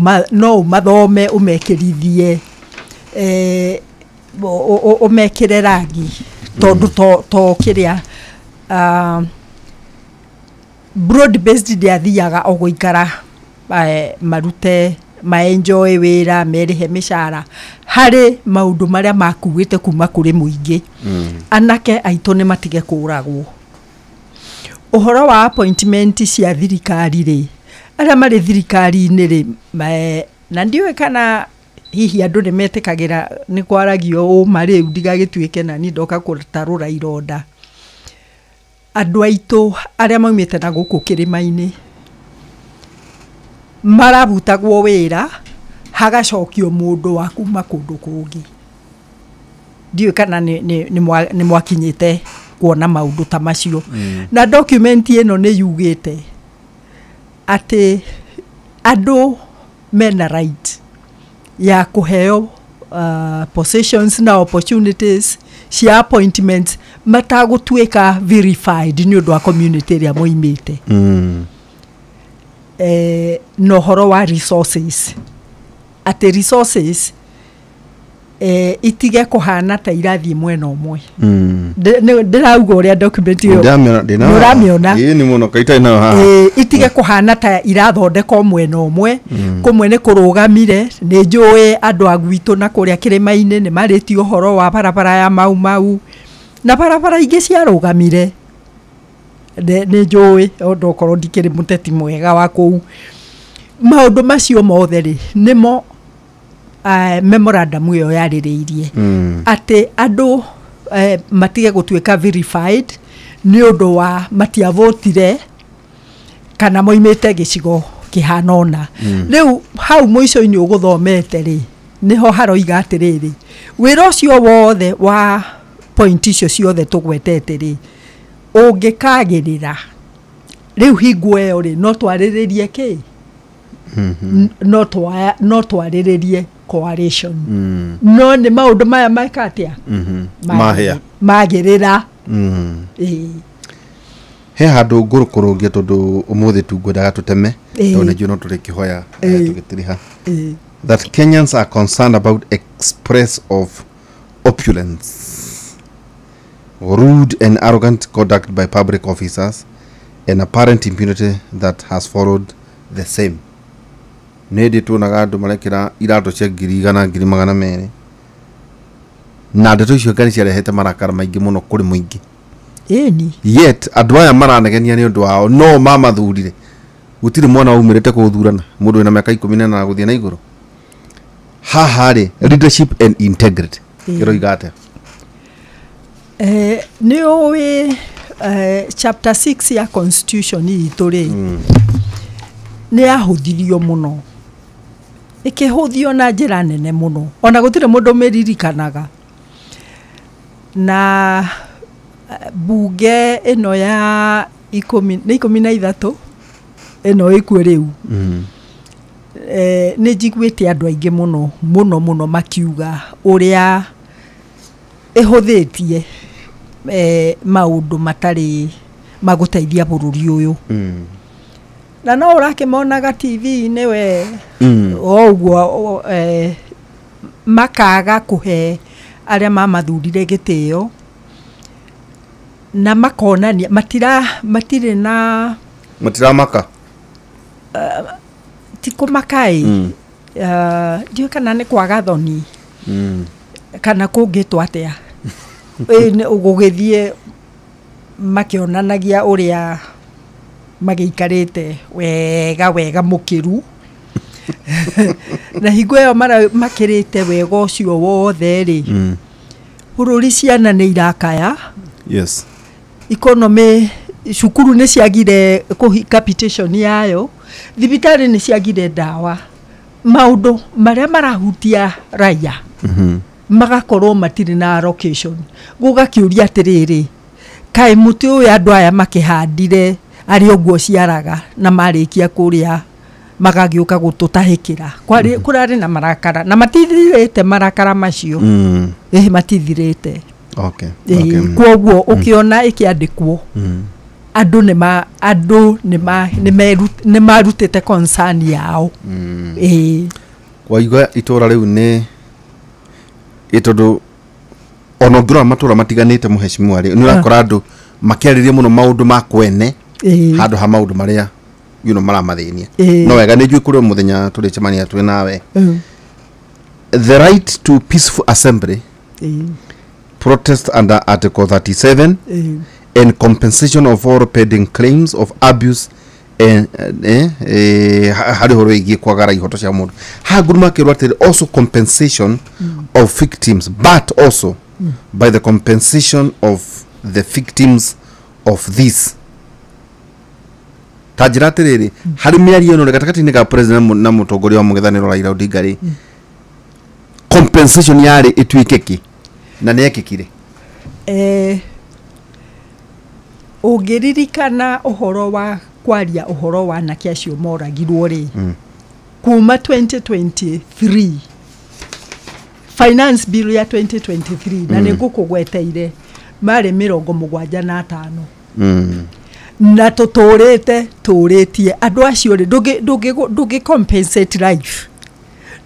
ũmathome, ũmekĩrithie, ũmekĩre rangi, tondũ to kĩrĩa broad based ndĩathiaga o gũikara, marute maenjoy wĩra, merĩhe mĩcara, harĩ maũndũ marĩa makuĩte kuma kũrĩ mũingĩ. Anake aitũ nĩ matige kũragwo. Ũhoro wa appointment cia thirikari rĩ, arĩa marĩ thirikari-inĩ rĩ, na ndiũĩ kana hihi andũ nĩ metĩkagĩra nĩ kwaragio ũma rĩu, ndigagĩtuĩke na niĩ ndoka gũtarũra ironda. Andũ aitũ arĩa maumĩte na gũkũ kĩrĩma-inĩ marabutagwo wĩra, hagacokio mũndũ wa kuma kũndũ kũngĩ. Ndiũĩ kana nĩ mwakinyĩte kuona maũndũ ta macio. Na document ĩno nĩ yugĩte atĩ andũ mena right ya kũheo positions na opportunities cia appointments matagũtuĩka verified nĩ ũndũ wa community ĩrĩa moimĩte. Na ũhoro wa resources, atĩ resources itige kũhana ta irathiĩ mwena ũmwe. Ndĩrauga ũrĩa document ĩyo. Ndamĩona, ndĩna. Nĩũramĩona? Ĩĩ, nĩ mũno kaita nayo haha. Itige kũhana ta irathondekwo mwena ũmwe. Kũmwe nĩ kũrũgamire. Nĩ njũĩ andũ a gwitũ na kũrĩa kĩrĩma-inĩ nĩ marĩtie ũhoro wa barabara ya Mau Mau na barabara ingĩ ciarũgamire. Nĩ njũĩ ũndũ okorwo ndikĩrĩ mũteti mwega wa kũu. Maũndũ macio mothe rĩ, nĩmo memorandum ĩyo yarĩrĩirie, atĩ andũ matige gũtuĩka verified Nĩ ũndũ wa matiavotire kana moimĩte gĩcigo kĩhana ũna. Rĩu hau mũico-inĩ ũgũthomete rĩ, nĩho haroiga atĩrĩrĩ, wĩra ũcio wothe wa point icio ciothe tũgwetete rĩ, ũngĩkagĩrĩra rĩu hingo ĩyo rĩ, no twarĩrĩrie kĩ, no twarĩrĩrie coalition. No nĩ maũndũ maya meka atĩa? Mahĩa. Magĩrĩra. Ĩĩ. He handũ ngũrũkũrũngia tondũ ũmũthĩ tu ngwendaga tũteme, tondũ nĩ njũĩ no tũrĩkĩhoya tũgĩtiriha, that Kenyans are concerned about express of opulence, rude and arrogant conduct by public officers and apparent impunity that has followed the same. Nĩ ndĩ tuonaga andũ marekĩra iratũ cia 100,000, 200,000, na ndeto icio ngari ciarehete marakara maingĩ mũno kũrĩ mũingĩ. Ĩni. Yet andũ aya maranegenia nĩ ũndũ wao no mamathurire, gũtirĩ mwana waumĩrĩte kũthurana, mũndũ wĩna mĩaka 18 gũthiĩ na igũrũ. Haha rĩ, leadership and integrity kĩroiga atĩa? Nĩ ũĩ, chapter 6 ya constitution itũ rĩ, nĩ yahũthirio mũno, ĩkĩhũthio na njĩra nene mũno, ona gũtirĩ mũndũ ũmĩririkanaga. Na bunge ĩno ya ikũmi nĩ 13 ĩno ĩkuo rĩu, nĩ njiguĩte andũ aingĩ mũno mũno mũno makiuga ũrĩa ĩhũthĩtie maũndũ matarĩ magũteithia bũrũri ũyũ. Na no ũrakĩmonaga TV-inĩ we, o ũguo makaga kũhe arĩa mamathurire gĩtĩo, na makonania matira matirĩ na Matiramaka. Ti kũmaka ĩ, ndiũĩ kana nĩ kwaga thoni kana kũngĩtwo atĩa. Ĩ, gũgĩthiĩ makĩonanagia ũrĩa magĩikarĩte wega wega mũkĩru, na hingo ĩyo makĩrĩte wega ũcio wothe rĩ, bũrũri ciana nĩ irakaya. Economy, cukuru nĩ ciagire capitation yayo, thibitarĩ nĩ ciagire ndawa, maũndũ marĩa marahutia raia magakorwo matirĩ na allocation. Gũgakĩũria atĩrĩrĩ, kaĩ mũtĩ ũyũ andũ aya makĩhandire arĩ ũguo ciaraga, na marĩkia kũrĩa magagĩũka gũtũtahĩkĩra? Kwarĩ kũrarĩ na marakara, na matithirĩte marakara macio. Ĩhĩ, matithirĩte. Ĩĩ, kwoguo ũkĩona ĩkĩandĩkwo, andũ nĩ marutĩte concern yao. Ĩĩ. Waigua itũra rĩu nĩ ĩ, tondũ ona ũngĩrora matũra matiganĩte, mũhecimiwa rĩ, nĩ ũrakora andũ makĩarĩria mũno maũndũ ma kwene handũ ha maũndũ marĩa maramathĩnia. No wega, nĩ njũĩ kũrĩ o mũthenya tũrĩcemania twĩ nawe. The right to peaceful assembly, protest under Article 37, and compensation of all pending claims of abuse and harĩ ũhoro wĩgiĩ kwagara ihoto cia mũndũ. Haha nguru makĩrwo atĩrĩ, also compensation of victims, but also by the compensation of the victims of this. Ta njĩra atĩrĩrĩ, harĩ mĩario ĩno rĩ, gatagatĩ-inĩ ka president na mũtongoria wa mũng'ethanĩro Raila Odinga rĩ, compensation yarĩ ĩtuĩke kĩ, na nĩ yekĩkire? Ũngĩririkana ũhoro wa kwaria ũhoro wa anake acio moragirwo rĩ, kuma 2023, finance bill ya 2023, na nĩ ngũkũgweteire marĩ 75, na tũtũrĩte tũrĩtie andũ acio rĩ, ndũngĩ compensate life,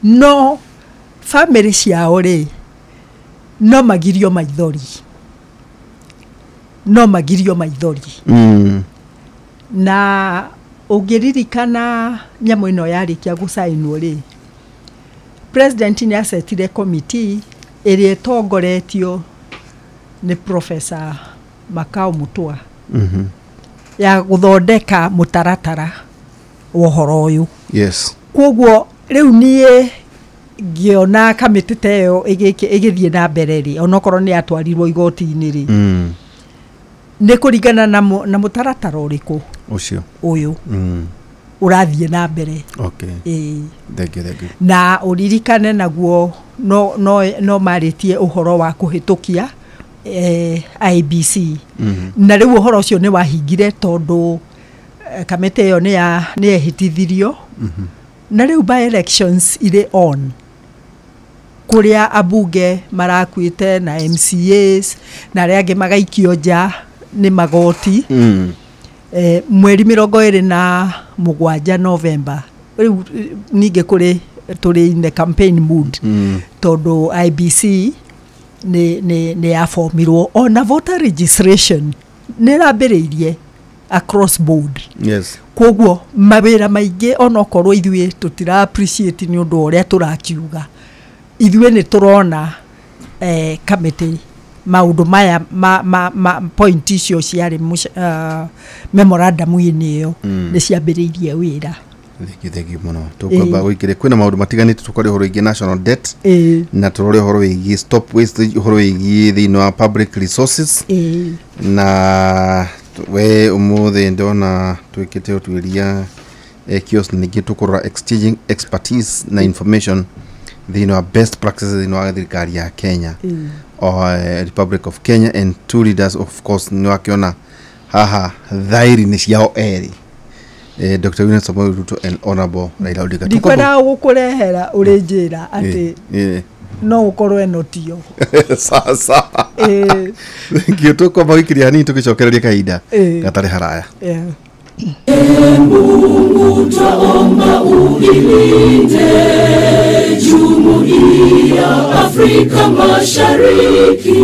no family ciao rĩ, no magirio maithori, no magirio maithori. Na ũngĩririkana nyamũ ĩno yarĩkia gũcainwo rĩ, president nĩ acetire committee ĩrĩa ĩtongoretio nĩ Professor Makau Mutua ya gũthondeka mũtaratara wa ũhoro ũyũ. Koguo rĩu niĩ ngĩona kamĩtĩ ta ĩyo ĩgĩthiĩ na mbere rĩ, onokorwo nĩ yatwarirwo igoti-inĩ rĩ, Nĩ kũringana na mũtaratara ũrĩkũ ũcio ũyũ ũrathiĩ na mbere. Okay. Thank you, thank you. Na ũririkane naguo no marĩtie ũhoro wa kũhĩtũkia IBC. Na rĩu ũhoro ũcio nĩ wahingire tondũ kamĩtĩ ĩyo nĩ yehĩtithirio. Na rĩu by elections irĩ on kũrĩa abunge marakuĩte na MCAs na arĩa angĩ magaikio nja nĩ magoti. Mweri 27 November rĩu ningĩ kũrĩ tũrĩ in the campaign mood tondũ IBC nĩ yabomirwo ona voter registration nĩ ĩrambĩrĩirie across board. Yes. Koguo mawĩra maingĩ onokorwo ithuĩ tũtira appreciate nĩ ũndũ ũrĩa tũrakiuga, ithuĩ nĩ tũrona kamĩtĩ maũndũ maya ma point icio ciarĩ memorandum-inĩ ĩyo nĩ ciambĩrĩirie wĩra. Thank you mũno. Tũkwamba gũikĩria kwĩna maũndũ matiganĩte, tũkore ũhoro wĩgiĩ national debt na tũrore ũhoro wĩgiĩ stop waste, ũhoro wĩgiĩ thĩinĩ wa public resources na we ũmũthĩ ndona twĩkĩte ũtuĩria kiosk, ningĩ tũkũrora exchanging expertise na information thĩinĩ wa best practices thĩinĩ wa thirikari ya Kenya or Republic of Kenya and two leaders of course nĩ wakĩona haha thairi nĩ ciao erĩ, Dr. William Samoei Ruto and Honorable Raila Odinga. Ndikwendaga gũkũrehera ũrĩ njĩra atĩ no ũkorwo ĩno tio. Sasa thank you. Tũkwamba gũikĩria hanini tũgĩcokereria kahinda gatarĩ haraya. Mungu twaomba uilinde Jumuiya Afrika Mashariki,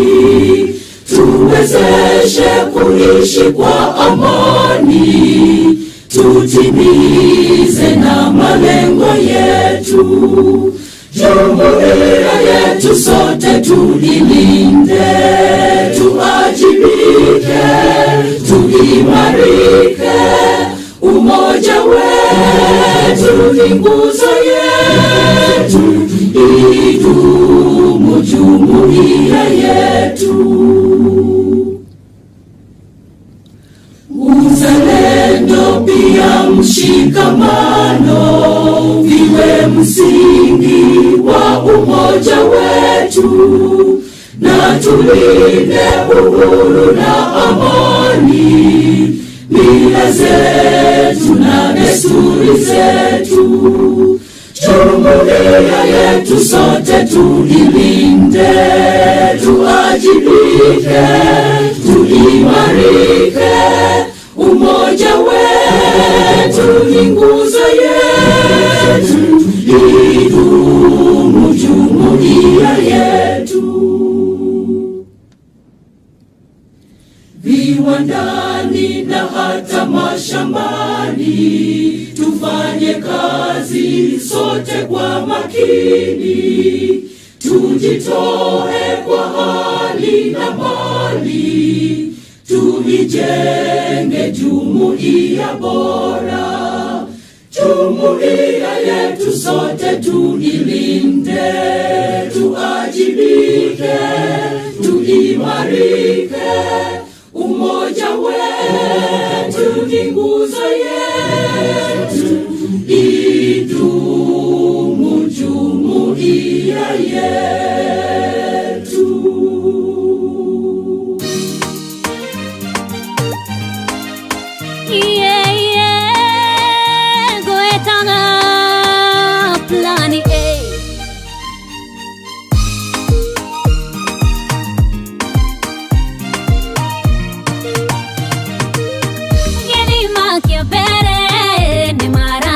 tuwezeshe kuishi kwa amani, tutimize na malengo yetu. Jumuiya yetu sote tuilinde, tuajibike, tuimarike. Umoja wetu ni nguzo yetu, idumu jumuiya yetu. Uzalendo pia mshikamano viwe msingi wa umoja wetu, na tulinde uhuru na amani, mila zetu na desturi zetu. Jumuiya yetu sote tuilinde, tuajibike, tuimarike. Umoja wetu ni nguzo yetu, idumu jumuiya yetu. Viwandani na hata mashambani, tufanye kazi sote kwa makini, tujitoe kwa hali na mali, tuijenge jumuiya bora. Jumuiya yetu sote tuilinde, tuajibike, tuimarike. Umoja wetu ni nguzo yetu, idumu jumuiya yetu. Yeah, yeah, goetanga plani A. Geli makia bere ni mara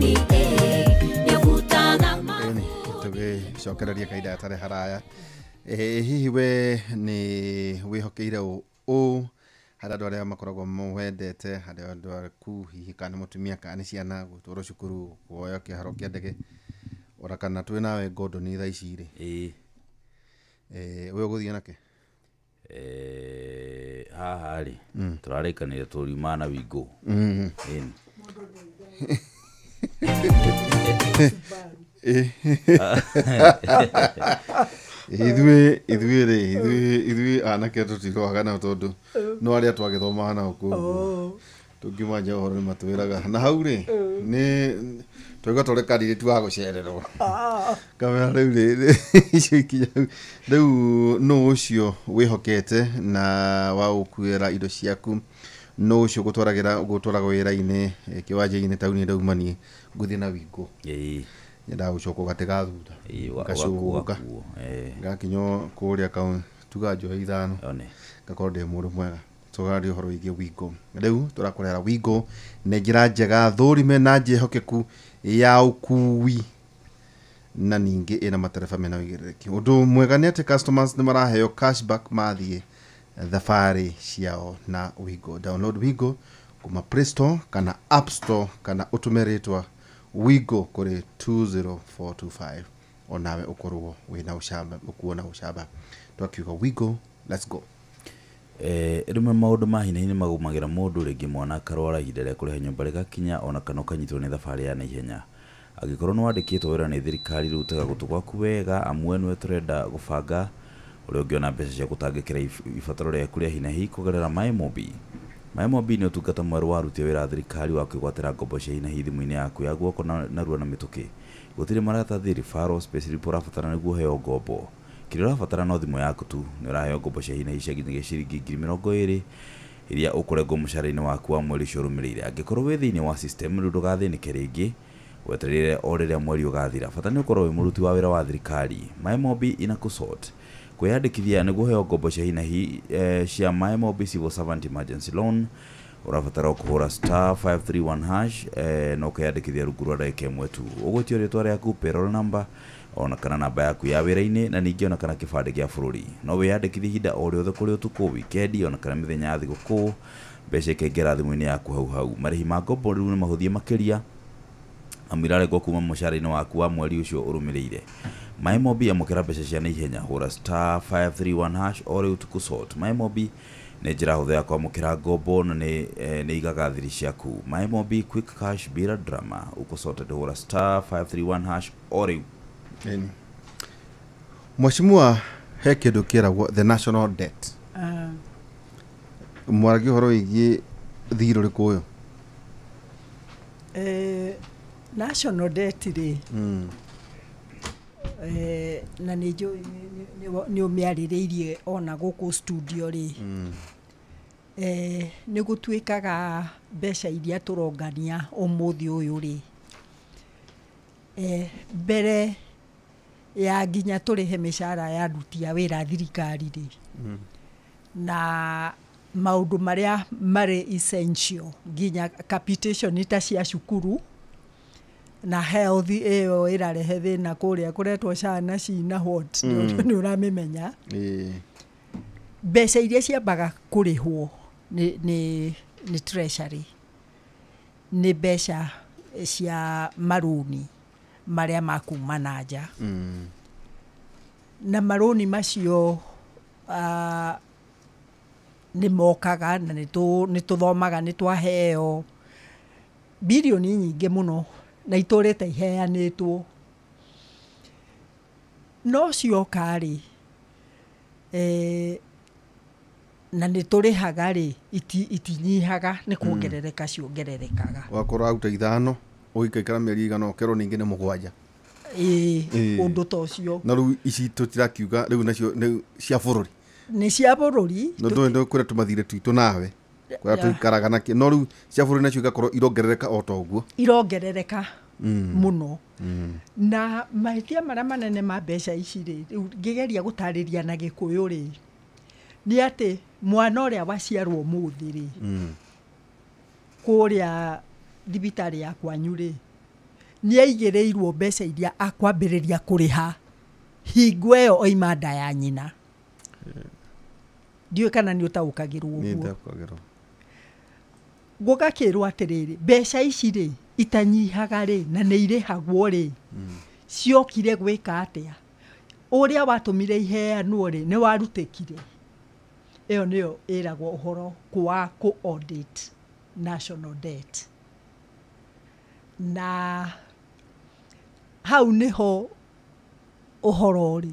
Plani A yavutaga Tũgĩcokereria kahinda gatarĩ haraya. Hihi we nĩ wĩhokeire ũ harĩ andũ arĩa makoragwo mawendete, harĩ andũ aku hihi kana nĩ mũtumia kana nĩ ciana, gũtwarwo cukuru, kuoya kĩharo kĩa ndege, ona kana twĩ nawe ngondoni thaa ici rĩ? Ĩĩ. We ũgũthiĩ nake? Haha rĩ, tũrarĩkanĩire tũriuma na Wingo. Ĩni. Ithuĩ rĩ, ithuĩ anake tũtirũaga nao tondũ no arĩa twagĩthomaga nao kũu tũngiuma nja ũhoro nĩ matwĩraga na hau rĩ nĩ twaigua tũrĩ karire wa gũcererwo kamera rĩu rĩ icio ikinya rĩu nũ ũcio wĩhokete na wa gũkuĩra indo ciaku, nũ ũcio gũtwaragĩra wĩra-inĩ, kĩwanja-inĩ taũni ndaumanie ngũthiĩ na Wingo. Ĩĩ. Nyendaga gũcoka gatĩ ga thutha. Ĩĩ, Ngacũga. Ngakinya kũrĩa kaunti tuga njohe ithano. Ngakorwo ndĩ mũndũ mwega. Tũraria ũhoro wĩgiĩ Wingo. Rĩu tũrakũrehera Wingo nĩ njĩra njega thũrime na njĩhokeku ya ũkui na ningĩ ĩna matereba mena ũigĩrĩrĩki. Ũndũ mwega nĩ atĩ customers nĩ maraheo cashback mathiĩ thabarĩ ciao na Wingo. Download Wingo kuma Play Store kana App Store kana ũtũme rĩtwa Wingo kũrĩ 20425 onawe ũkorwo wĩna ũcamba, ũkuona ũcamba. Twakiuga Wingo, let's go. Rĩmwe maũndũ ma hi na hi nĩ magũmagĩra mũndũ, rĩngĩ mwana akarwara, ihinda rĩa kũrĩha nyũmba rĩgakinya, ona kana ũkanyitwo nĩ thabarĩ ya naihenya. Angĩkorwo nĩ wandĩkĩtwo wĩra nĩ thirikari, rĩu tega gũtũ gwaku wega, amu we nĩwe tũrenda gũbanga ũrĩa ũngĩona mbeca cia gũtangĩkĩra ibataro rĩaku rĩa hi na hi kũgerera MyMobi. MyMobi nĩ ũtungata mwerũ wa aruti a wĩra a thirikari wa kwĩgwatĩra ngombo cia hi na hi thimũ-inĩ yaku ya guoko narua na mĩtũkĩ. Gũtirĩ maratathi, referrals, payslip ũrabatara nĩguo ũheo ngombo. Kĩrĩa ũrabatara no thimũ yaku tu. Nĩ ũraheo ngombo cia hi na hi cia nginyagia ciringi 20,000 iria ũkũrengwo mũcara-inĩ waku wa mweri ũcio ũrũmĩrĩire. Angĩkorwo wĩ thĩinĩ wa system rĩu ndũgathĩnĩke rĩngĩ, wetereire o rĩrĩa mweri ũgathira. Bata nĩ ũkorwo wĩ mũruti wa wĩra wa thirikari. MyMobi inakũsort. Kwĩyandĩkithia nĩguo ũheo ngombo cia hi na hi cia MyMobi Civil Servant Emergency Loan ũrabatara kũhũra *531# na ũkeyandĩkithia rungu rwa ndagĩka ĩmwe tu. Ũgwĩtio rĩtwa rĩaku, payroll number, ona kana namba yaku ya wĩra-inĩ, na ningĩ ona kana kĩbandĩ kĩa bũrũri. No wĩyandĩkithie ihinda o rĩothe kũrĩ ũtukũ, wikendi, ona kana mĩthenya ya thigũkũ, mbeca ikaingĩra thimũ-inĩ yaku hau hau. Marĩhi ma ngombo rĩu nĩ mahũthie makĩria, amu irarengwo kuma mũcara-inĩ waku wa mweri ũcio ũrũmĩrĩire. MyMobi, amũkĩra mbeca cia naihenya, hũra *531# o rĩu tũkũsort. MyMobi nĩ njĩra hũthũ ya kwamũkĩra ngombo na nĩ igaga thiri ciaku. MyMobi quick cash bila drama, uko sorted, hũra *531# o rĩu. Mheshimiwa, he kĩndũ kĩragwo the national debt. Mwaragia ũhoro wĩgiĩ thirĩ ũrĩkũ ũyũ? National debt rĩ, na nĩ njũĩ nĩ ũmĩarĩrĩirie ona gũkũ studio rĩ, nĩ gũtuĩkaga mbeca iria tũrongania ũmũthĩ ũyũ rĩ, mbere ya nginya tũrĩhe mĩcara ya aruti a wĩra thirikari rĩ, na maũndũ marĩa marĩ essential nginya capitation ta cia cukuru na health ĩyo ĩrarehe thĩna kũrĩa kũretwo SHA na SHI na what, nĩ ũramĩmenya. Mbeca iria ciambaga kũrĩhwo nĩ treasury nĩ mbeca cia marũni marĩa makuma na nja. Na marũni macio nĩ mokaga na nĩ tũthomaga, nĩ twaheo birioni nyingĩ mũno na itũrĩte iheanĩtwo. No cioka rĩ, na nĩ tũrĩhaga rĩ, itinyihaga, nĩ kuongerereka ciongererekaga. Wakorwo aruta 5 ũgĩikaikara mĩeri igana ũkerwo ningĩ nĩ 7. Ĩĩ, ũndũ ta ũcio. Na rĩu ici tũtirakiuga rĩu nacio nĩ cia bũrũri. Nĩ cia bũrũri. No ndũĩ kũrĩa tũmathirĩ twitũ nawe, kũrĩa tũikaraga nakĩ, no rĩu cia bũrũri nacio igakorwo irongerereka o ta ũguo. Irongerereka mũno. Na mahĩtia marĩa manene ma mbeca ici rĩ, rĩu ngĩgeria gũtarĩria na Gĩkũyũ rĩ, nĩ atĩ mwana ũrĩa waciarwo ũmũthĩ rĩ, kũrĩa thibitarĩ ya kwanyu rĩ, Nĩ aigĩrĩirwo mbeca iria akwambĩrĩria kũrĩha hingo ĩyo oima nda ya nyina. Ndiũĩ kana nĩ ũtaũkagĩrwo Nĩ ũguo. Ndakagĩrwo. Gũgakĩrwo atĩrĩrĩ, mbeca ici rĩ itanyihaga rĩ na nĩ irĩhagwo rĩ, ciokire gwĩka atĩa? Ũrĩa watũmire iheanwo rĩ nĩ warutĩkire? Ĩyo nĩyo ĩragwo ũhoro wa kũ audit national debt. Na hau nĩho ũhoro ũrĩ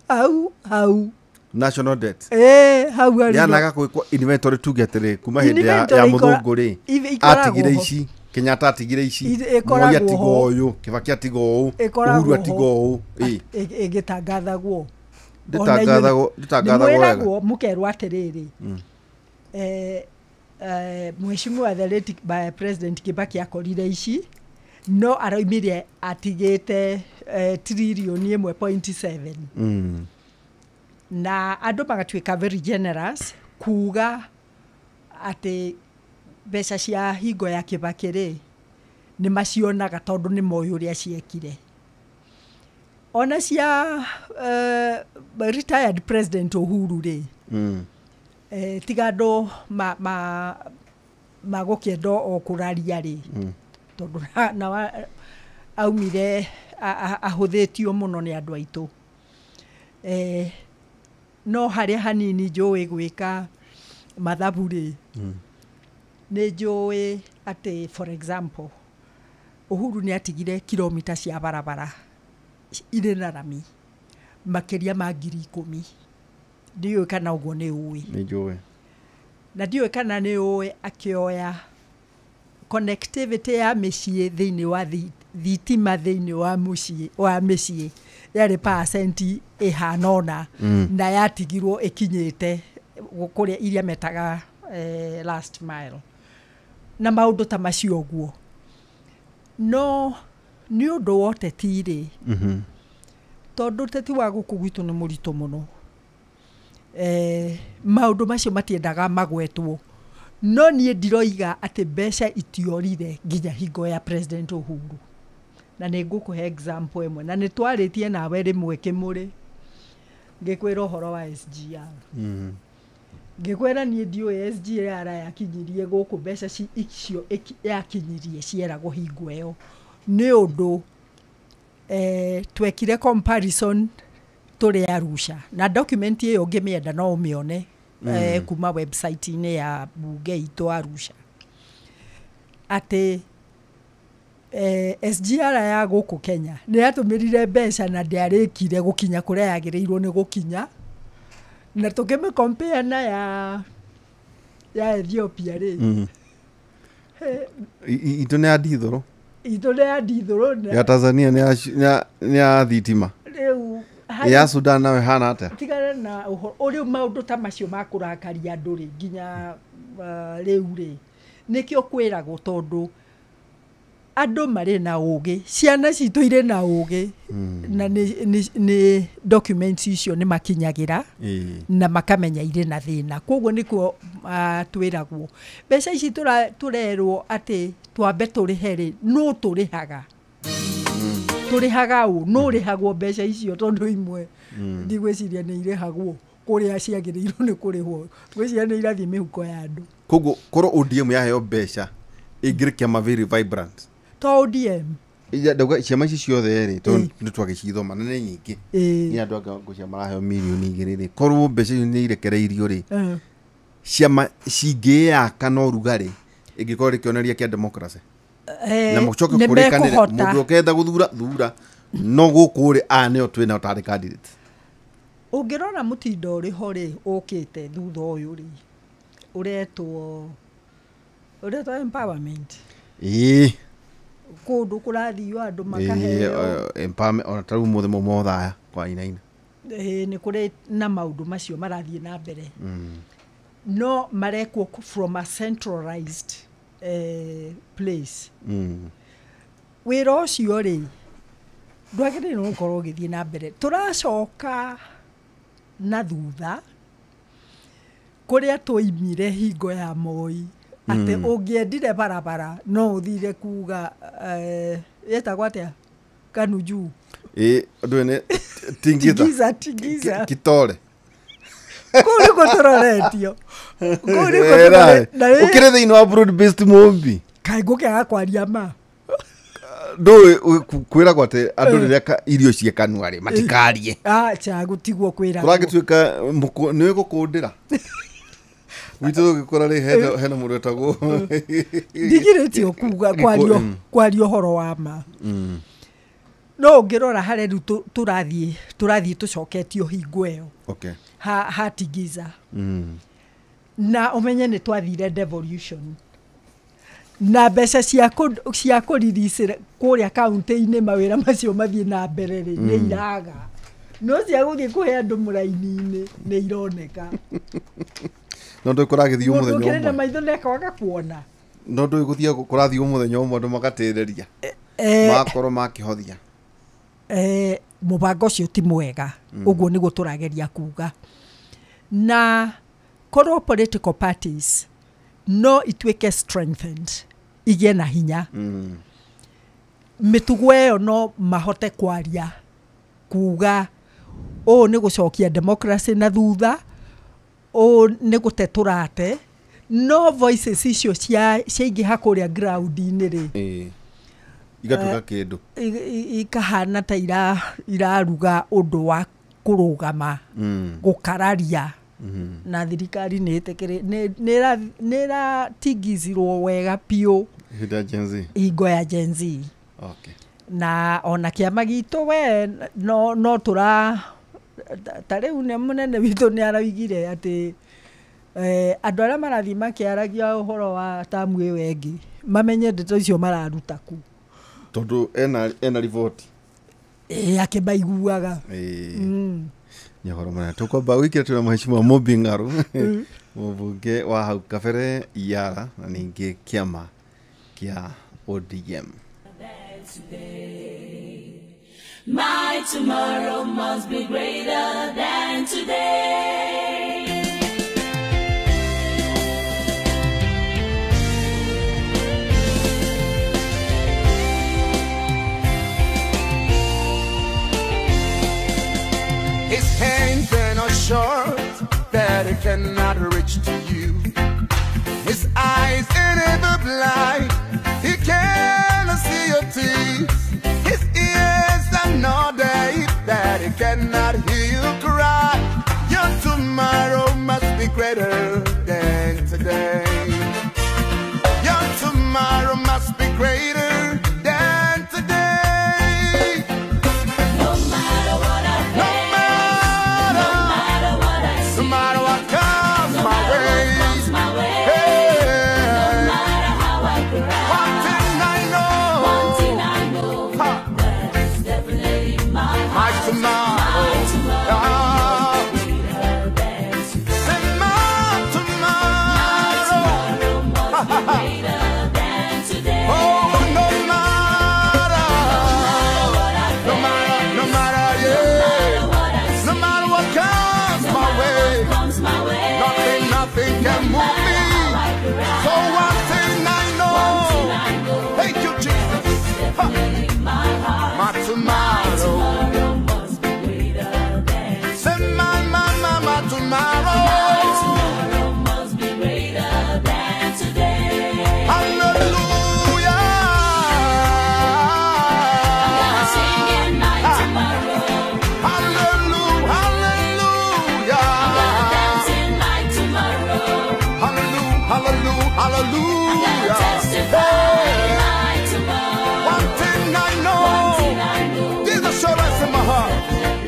hau hau. National debt. Ĩ hau harĩ. Yanaga gwĩkwo inventory, tuge atĩrĩ, kuma hĩndĩ ya Inventory ya mũthũngũ rĩ, ikoragwo atigire ho. ici, Kenyatta atigire ici, Ĩkoragwo Moi atiga ho. ũyũ, Kibaki atiga ũũ, Ĩkoragwo Uhuru atiga ho. ũũ. Ĩ. Ĩgĩtangathagwo. Ndĩtangathagwo wega. Nĩmwĩragwo, mũkerwo atĩrĩrĩ, mheshimiwa the late by President Kibaki akorire ici, no araumire atigĩte tririoni 1.7. Na andũ magatuĩka very generous kuga atĩ mbeca cia hingo ya Kibaki rĩ nĩ macionaga tondũ nĩ moĩ ũrĩa ciekire. Ona cia retired President Uhuru rĩ, tiga andũ ma magũkĩenda o kũraria rĩ, tondũ na aumire ahũthĩtio mũno nĩ andũ aitũ, no harĩa hanini njũĩ gwĩka mathabu rĩ, nĩ njũĩ atĩ, for example, Uhuru nĩ atigire kilomita cia barabara irĩ na rami makĩria ma 10,000. Ndiũĩ kana ũguo nĩ ũĩ. Nĩ njũĩ. Na ndiũĩ kana nĩ ũĩ akĩoya connectivity ya mĩciĩ thĩinĩ wa thitima thĩinĩ wa mũciĩ wa mĩciĩ yarĩ pacenti ĩhana ũna, na yatigirwo ĩkinyĩte kũrĩa iria metaga last mile na maũndũ ta macio ũguo. No nĩ ũndũ wa ũteti rĩ, tondũ ũteti wa gũkũ gwitũ nĩ mũritũ mũno, maũndũ macio matiendaga magwetwo. No niĩ ndiroiga atĩ mbeca itiorire nginya hingo ya President Uhuru. Na nĩ ngũkũhe example ĩmwe, na nĩ twarĩtie nawe rĩmwe kĩmũrĩ, ngĩkwĩra ũhoro wa SGR. Ngĩkwĩra niĩ ndiũĩ SGR yakinyirie gũkũ mbeca icio yakinyirie cieragwo hingo ĩyo, nĩ ũndũ twekire comparison tũrĩ Arusha, na document ĩyo ũngĩmĩenda no ũmĩone kuma website-inĩ ya bunge itũ Arusha, atĩ SGR ya gũkũ Kenya nĩ yatũmĩrire mbeca na ndĩarĩkire gũkinya kũrĩa yagĩrĩirwo nĩ gũkinya, na tũkĩmĩ compare na ya Ethiopia rĩ, Itũ nĩ ya ndithũrũ. Itũ nĩ ya ndithũrũ Ya Tanzania nĩ ya thitima. Rĩu Ya Sudan nayo ĩhana atĩa? Tigana na ũhoro ũrĩu, maũndũ ta macio ma kũrakaria andũ rĩ, nginya rĩu rĩ nĩkĩo kwĩragwo, tondũ andũ marĩ na ũgĩ, ciana citũ irĩ na ũgĩ, na nĩ documents icio nĩ makinyagĩra na makamenya irĩ na thĩna. Koguo nĩkuo twĩragwo mbeca ici tũrerwo atĩ twambe tũrĩhe rĩ, no tũrĩhaga, tũrĩhaga ũ? No ũrĩhagwo mbeca icio? Tondũ imwe ndigwĩciria nĩ irĩhagwo kũrĩa ciagĩrĩirwo nĩ kũrĩhwo, ngwĩciria nĩ irathiĩ mĩhuko ya andũ. Koguo korwo ODM yaheo mbeca ĩngĩrĩ kĩama very vibrant. To ODM. Ndauga ciama ici ciothe rĩ, tondũ nĩ twagĩcithoma na nĩ nyingĩ. Nĩ andũ anga ngũcia maraheo mirioni 2 rĩ, korwo mbeca icio nĩ irekereirio rĩ, ciama cingĩyaka na ũrugarĩ, ĩngĩkorwo rĩ kĩonereria kĩa democracy na mũcoke nĩ kũrĩkanĩre mekũhota. Mũndũ ũkenda gũthura thura, no gũkũ rĩ, aya nĩo twĩnao tarĩ candidate. Ũngĩrora mũtindo ũrĩ ho rĩ, ũkĩte thutha ũyũ rĩ, ũretwo empowerment. Kũndũ kũrathio andũ makaheo. Empowerment, ona ta rĩu mũthĩ mothaya kwa inaina. Ĩĩ, nĩ kũrĩ na maũndũ macio marathiĩ na mbere, no marekwo from a centralized place. Wĩra ũcio rĩ ndwagĩrĩirwo gũkorwo ũgĩthiĩ na mbere. Tũracoka na thutha kũrĩa twoimire hingo ya Moi. Atĩ ũngĩendire barabara no ũthire kuga yetagwo atĩa Kanu juu. Ndũĩ nĩ Tingiza. Tingiza. Kitore. Kũu nĩkuo tũroretio. Kũu nĩkuo tũroretio. Ũkĩrĩ thĩinĩ wa broad based Mumbi. Kaĩ ngũkĩaga kwaria ma. Ndũĩ kwĩragwo atĩ andũ rĩrĩa irio ciĩ kanua rĩ matikarie. Acha gũtigwo kwĩragwo. Kũragĩtuĩka nĩũĩ gũkũndĩra. Witũ tũgĩkũra rĩ hena mũndũ wetagwo ndigirĩtio kuga kwaria ũhoro wa ma. No ũngĩrora harĩa rĩu tũrathiĩ tũcoketio hingo ĩyo. Okay. Ha Tingiza. Na ũmenye nĩ twathire devolution. Na mbeca cia kũriricĩra kũrĩa kaunti-inĩ mawĩra macio mathiĩ na mbere rĩ nĩ iraga. No cia gũthiĩ kũhe andũ mũraini-inĩ nĩ ironeka. No ndũĩ kũragĩthiĩ mũthenya ũmwe. Mũndũ ũkĩrĩ na maitho nĩakaga kuona. No ndũĩ gũthiĩ kũrathiĩ mũthenya ũmwe andũ magatĩrĩria. Makorwo makĩhothia. Mũbango ũcio ti mwega. Ũguo nĩguo tũrageria kuga. Na korwo political parties no ituĩke strengthened igĩe na hinya. Mĩtugo ĩyo no mahote kwaria kuga ũũ nĩ gũcokia democracy na thutha, ũũ nĩ gũte tũrate. No voices icio ciaingĩha kũrĩa ground-inĩ rĩ igatuĩka kĩndũ ikahana ta iraruga ũndũ wa kũrũgama gũkararia. Na thirikari nĩ ĩratingizirwo wega biũ hingo ya Gen Z. Okay. Na ona kĩama gitũ we no tũra ta rĩu nĩ mũnene witũ nĩ araugire atĩ andũ arĩa marathiĩ makĩaragia ũhoro wa tamu ĩyo ĩngĩ mamenye ndeto icio mararuta ku tondũ ena riboti akĩmaiguaga. Nĩ ũhoro mũnene. Tũkwamba gwĩkĩra twĩna mheshimiwa Mumbi Ng'arũ mũmbunge wa hau kabere Yara na ningĩ kĩama kĩa ODM. My tomorrow must be greater than today. His hands are not short that he cannot reach to you. His eyes are never blind, he cannot see your tears. His ears are not deaf that he cannot hear you cry. Your tomorrow must be greater than today. Your tomorrow must be greater than today. No matter what I face, no matter what comes my way, hey, no matter how I cry, one thing I know, that is definitely my tomorrow. My tomorrow must be greater than today. Say my tomorrow must be greater than today. Oh, no matter, what I no matter, no matter, yeah, what I see, no matter what comes my way, comes my way, nothing can move me. So one thing I know, thank you, Jesus. Ha. My heart, My tomorrow, tomorrow must be greater than say my tomorrow. Tomorrow must be greater than today. Hallelujah. I'm gonna sing in my tomorrow. Hallelujah, hallelujah. I'm gonna dance in my tomorrow. Hallelujah, hallelujah, I'm gonna hallelujah. testify in my tomorrow. One thing I know, Jesus showed us in my heart.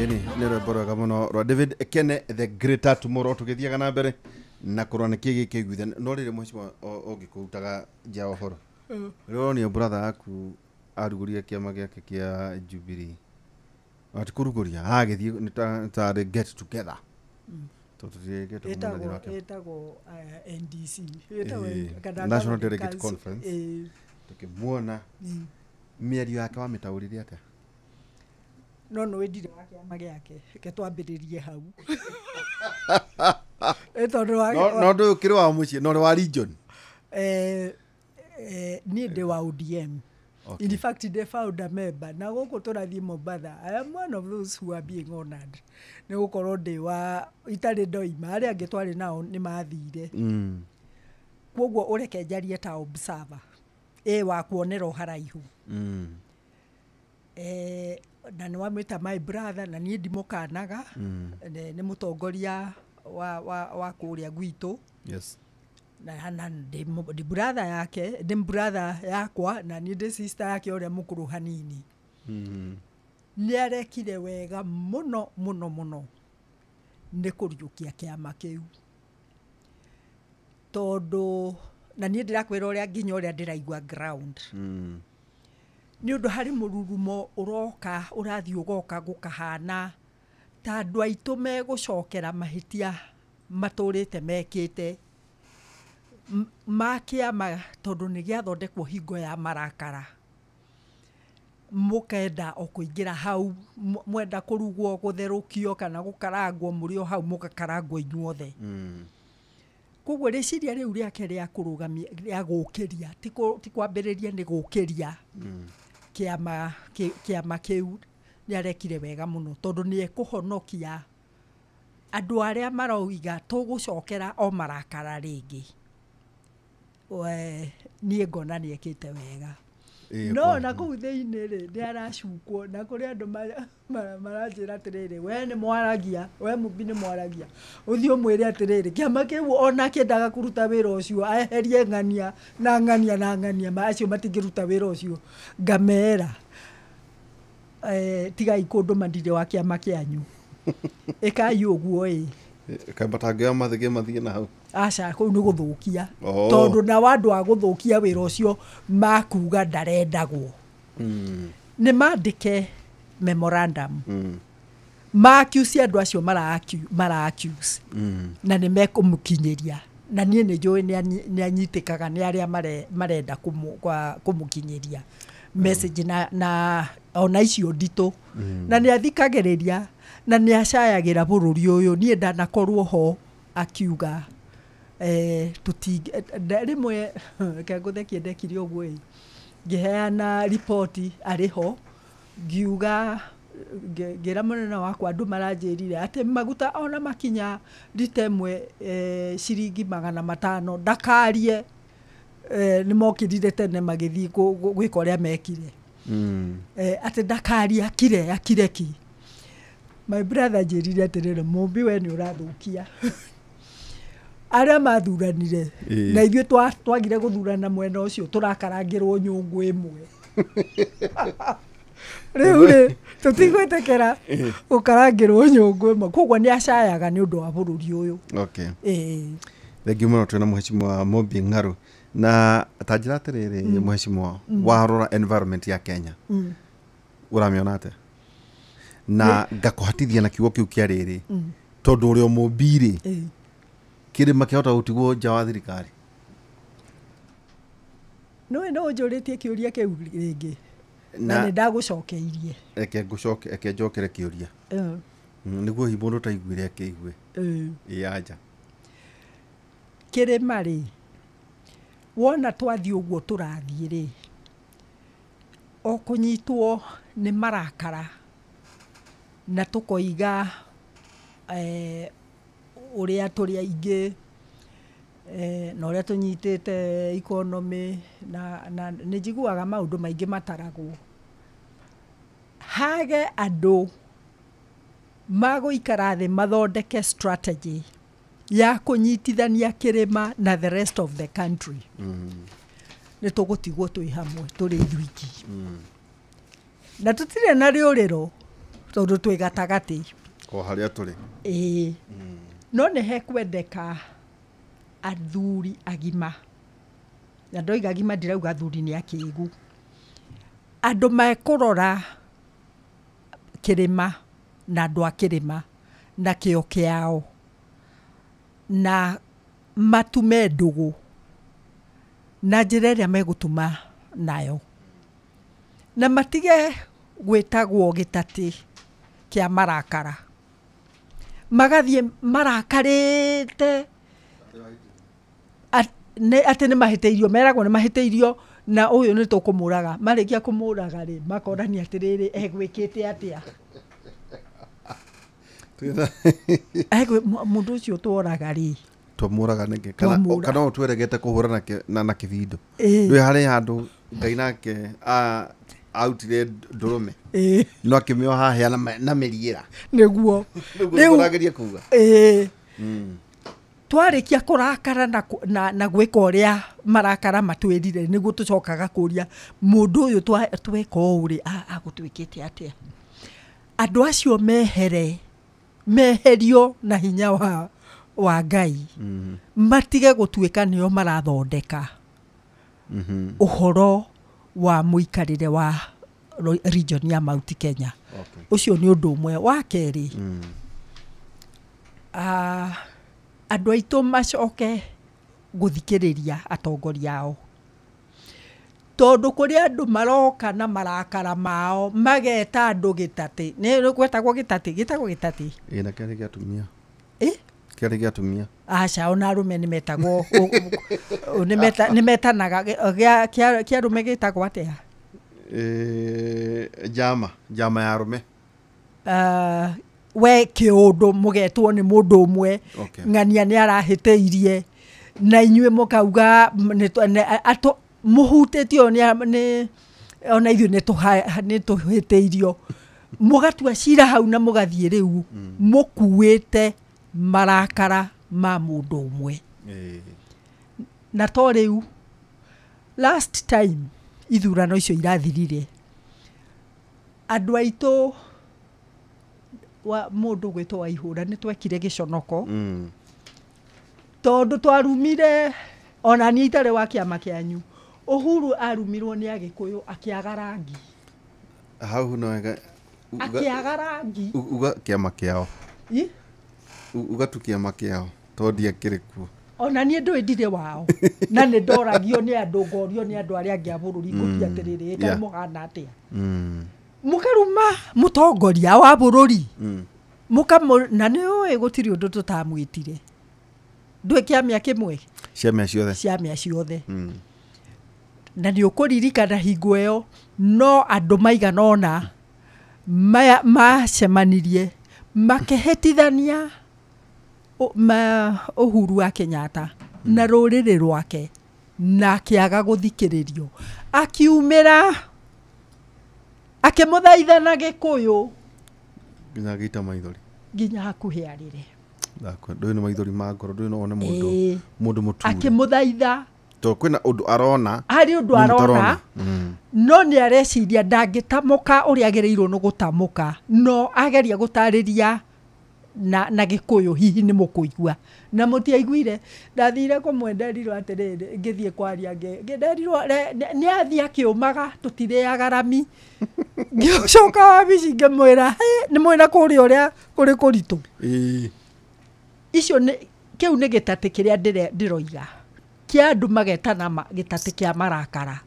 Ĩni nĩ rwĩmbo rwega mũno rwa David Kene the Greater Tomorrow. Tũgĩthiaga na mbere na kũrora nĩkĩ gĩkĩiguithania. No rĩrĩ mheshimiwa ũngĩkũrutaga nja ũhoro rĩronio brother yaku arugũria kĩama gĩake kĩa Jubilee ati kũrugũria agĩthiĩ nĩ tarĩ get together tondũ tũtirĩkĩte kũmenya thĩna wake. Ĩtagwo NDC. Ĩtagwo kana National Delegate Council. Conference. Tũkĩmuona mĩario yake wamĩtaũrire atĩa? No nĩ ndirĩ wa kĩama gĩake, reke twambĩrĩrie hau. Tondũ No ndũyũ ũkĩrĩ wa mũciĩ no nĩ wa region. Niĩ ndĩ wa ODM. Okay. In fact, ndĩ founder member na gũkũ tũrathiĩ Mombatha, I am one of those who are being honored nĩ gũkorwo ndĩ wa itarĩ ndoima, arĩa angĩ twarĩ nao nĩ mathire. Koguo ũreke njarie ta observer, ĩ wa kuonera o haraihu. Na nĩ wamwĩta my brother, na niĩ ndimũkanaga. Nĩ mũtongoria wa kũrĩa gwitũ. Na ndĩ brother yake, ndĩ brother yakwa, na niĩ ndĩ sister yake ũrĩa mũkũrũ hanini. Nĩ arekire wega mũno mũno mũno nĩ kũriũkia kĩama kĩu, tondũ na niĩ ndĩrakwĩra ũrĩa nginya ũrĩa ndĩraigua ground. Nĩ ũndũ harĩ mũrurumo ũroka, ũrathiĩ ũgoka gũkahana ta andũ aitũ megũcokera mahĩtia matũrĩte mekĩte ma kĩama, tondũ nĩ gĩathondekwo hingo ya marakara, mũkenda o kũingĩra hau, mwenda kũrugwo, gũtherũkio kana gũkarangwo, mũrĩ o hau mũgakarangwo inyuothe. Koguo rĩciria rĩu rĩake rĩa kũrũgamia, rĩa gũkĩria, ti kwambĩrĩria, nĩ gũkĩria kĩama kĩu, nĩ arekire wega mũno, tondũ nĩ ekũhonokia andũ arĩa maroiga tũgũcokera o marakara rĩngĩ. We, niĩ ngona nĩ ekĩte wega. Ĩĩ, no na kũu thĩinĩ rĩ, nĩ aracukwo, na kũrĩ andũ maranjĩra atĩrĩrĩ, we nĩ mwaragia, we Mumbi nĩ mwaragia, ũthiĩ ũmwĩre atĩrĩrĩ, kĩama kĩu ona kĩendaga kũruta wĩra ũcio, aeherie ng'ania na ng'ania na ng'ania, acio matingĩruta wĩra ũcio. Ngamera, tigai kũndũma, ndirĩ wa kĩama kĩanyu, ĩkai ũguo ĩ. Kamba tangĩoya mathĩgĩ mathiĩ na hau. Aca, kũu nĩ gũthũkia. Oh. Tondũ nao andũ a gũthũkia wĩra ũcio makuga ndarendagwo, nĩ mandĩke memorandum, ma-accuse andũ acio mara accuse, na nĩ mekũmũkinyĩria, na niĩ nĩ njũĩ nĩ anyitĩkaga nĩ arĩa marenda kũmũkinyĩria message na ona icio nditũ, na nĩ athikagĩrĩria na nĩ acayagĩra bũrũri ũyũ. Niĩ ndanakorwo ho akiuga rĩmwe reke ngũthekie, ndekire ũguo ĩ, ngĩheana riboti arĩ ho, ngiuga, ngĩra mũnene wakwa, andũ maranjĩrire atĩ maguta ona makinya rita ĩmwe ciringi 500, ndakarie. Nĩ mokĩrire tene magĩthiĩ gwĩka ũrĩa mekire. Atĩ ndakarie, akire akire ki. My brother njĩrire atĩrĩrĩ, Mũmbi, we nĩ ũrathũkia arĩa mathuranire, na ithuĩ twagire gũthurana mwena ũcio, tũrakarangĩrwo nyũngũ ĩmwe. Rĩu rĩ, tũtigwĩtĩkĩra gũkarangĩrwo nyũngũ ĩmwe. Koguo nĩ acayaga nĩ ũndũ wa bũrũri ũyũ. Ĩĩ. Thengiũ mũno. Twĩna mũhecimiwa Mumbi Ng'aru, na ta njĩra atĩrĩrĩ, mũhecimiwa, warora environment ya Kenya, ũramĩona atĩa? Na ngakũhatithia na kiugo kĩu kĩa rĩrĩ, tondũ ũrĩa Mũmbi rĩ, kĩrĩma kĩahota gũtigwo nja wa thirikari? Nĩũĩ no ũnjũrĩtie kĩũria kĩu rĩngĩ na nĩ ndagũcokeirie. Reke ngũcoke, reke njokere kĩũria, nĩguo hihi mũndũ ũtaiguire akĩigue. Ĩ, anja. Kĩrĩma rĩ, wona twathiĩ ũguo tũrathiĩ rĩ, o kũnyitwo nĩ marakara na tũkoiga ũrĩa tũrĩ aingĩ, na ũrĩa tũnyitĩte economy, na nĩ njiguaga maũndũ maingĩ mataragwo, hage andũ magũikara thĩ mathondeke strategy ya kũnyitithania kĩrĩma na the rest of the country, nĩ tũgũtigwo twĩ hamwe tũrĩ ithuiki, na tũtirĩ na rĩũrĩro tondũ twĩ gatagatĩ. O harĩa tũrĩ. Ĩĩ, no nĩ hekwendeka athuri agima, na ndoiga agima ndirauga athuri nĩ akĩgu, andũ mekũrora kĩrĩma na andũ a kĩrĩma na kĩo kĩao, na matume ndũgũ na njĩra ĩrĩa megũtuma nayo, na matige gwĩtagwo gĩtatĩ kĩa marakara, magathiĩ marakarĩte. Nĩ atĩ nĩ mahĩtĩirio, meragwo nĩ mahĩtĩirio na ũyũ nĩ tũkũmũraga. Marĩkia kũmũraga rĩ, makorania atĩrĩrĩ, egwĩkĩte atĩa? Mũndũ ũcio tworaga rĩ, Twamũraga nĩkĩ? Kana Twamũra. Kana o tweregete kũhũra na kĩbindo. Ndũĩ harĩ handũ Ngai nake autire ndũrũme no akĩmĩoha hĩa na mĩriĩra. Nĩguo. Nĩguo Rĩu- ũrageria kuga. Ĩĩ, twarĩkia kũrakara na gwĩka ũrĩa marakara matwĩrire, nĩguo tũcokaga kũria mũndũ ũyũ tweka ũũ rĩ, agũtuĩkĩte atĩa? Andũ acio mehere, meherio na hinya wa Ngai, matige gũtuĩka nĩo marathondeka ũhoro wa mũikarĩre wa region ya Mount Kenya. Ũcio nĩ ũndũ ũmwe. Wa kerĩ, andũ aitũ macoke gũthikĩrĩria atongoria ao, tondũ kũrĩ andũ maroka na marakara mao mageta andũ gĩtatĩ. Nĩ gwetagwo gĩtatĩ, gĩtagwo gĩtatĩ. Ĩ, na kĩarĩ gĩa atumia. Ĩ? Kĩarĩ gĩa atumia. Aca, ona arũme nĩ metagwo, nĩ metanaga. Kĩa arũme gĩtagwo atĩa? Ĩ, njama ya arũme. Ah, we kĩũndũ mũgetwo nĩ mũndũ ũmwe, ng'ania nĩ arahĩtĩirie, na inyuĩ mũkauga mũhutĩtio nĩ ona ithuĩ nĩ tũhĩtĩirio, mũgatua cira hau na mũgathiĩ rĩu mũkuĩte marakara ma mũndũ ũmwe. Na to rĩu last time ithurano icio irathirire, andũ aitũ wa mũndũ gwĩtwo Waihũra nĩ twekire gĩconoko, tondũ twarumire ona niĩ itarĩ wa kĩama kĩanyu. Uhuru arumirwo nĩ Agĩkũyũ akĩaga rangi. Hau no wega Akĩaga rangi. Uga kĩama kĩao. Ĩ? Uga tu kĩama kĩao tondũ ndiakĩrĩ kuo. Ona niĩ ndũĩ ndirĩ wao, na nĩ ndoragio nĩ andũ, ngorio nĩ andũ arĩa angĩ a bũrũri, ngũria atĩrĩrĩ, kaĩ mũhana atĩa? Mũkaruma mũtongoria wa bũrũri, na nĩ ũĩ gũtirĩ ũndũ tũtamwĩtire. Ndũĩ kĩamĩa kĩmwe? Ciamĩa ciothe. Ciamĩa ciothe. Na nĩ ũkũririkana hingo ĩyo no andũ maigana ũna macemanirie makĩhĩtithania Uhuru wa Kenyatta na rũrĩrĩ rwake, na akĩaga gũthikĩrĩrio, akiumĩra akĩmũthaitha na Gĩkũyũ nginya agĩita maithori, nginya hakuhĩ arĩre. Ndũĩ nĩ maithori ma ngoro, ndũĩ no one mũndũ Ĩĩ. mũndũ mũture, akĩmũthaitha tondũ kwĩna ũndũ arona harĩ ũndũ mũndũ arona, ũtarona. No nĩ areciria ndangĩtamũka ũrĩa agĩrĩirwo nĩ gũtamũka, no ageria gũtarĩria na Gĩkũyũ hihi nĩ mũkũigua, na mũtiaiguire. Ndathire kũmwe nderirwo atĩrĩrĩ, ngĩthiĩ kwaria nderirwo nĩ athiĩ akĩũmaga tũtirĩaga rami. Ngĩcoka wabici ngĩmwĩra, "Hĩ, nĩ mwĩna kũrĩa ũrĩa kũrĩ kũritũ." Icio nĩ kĩu nĩ gĩtatĩ kĩrĩa ndĩroiga kĩa andũ magetana gĩtatĩ kĩa marakara.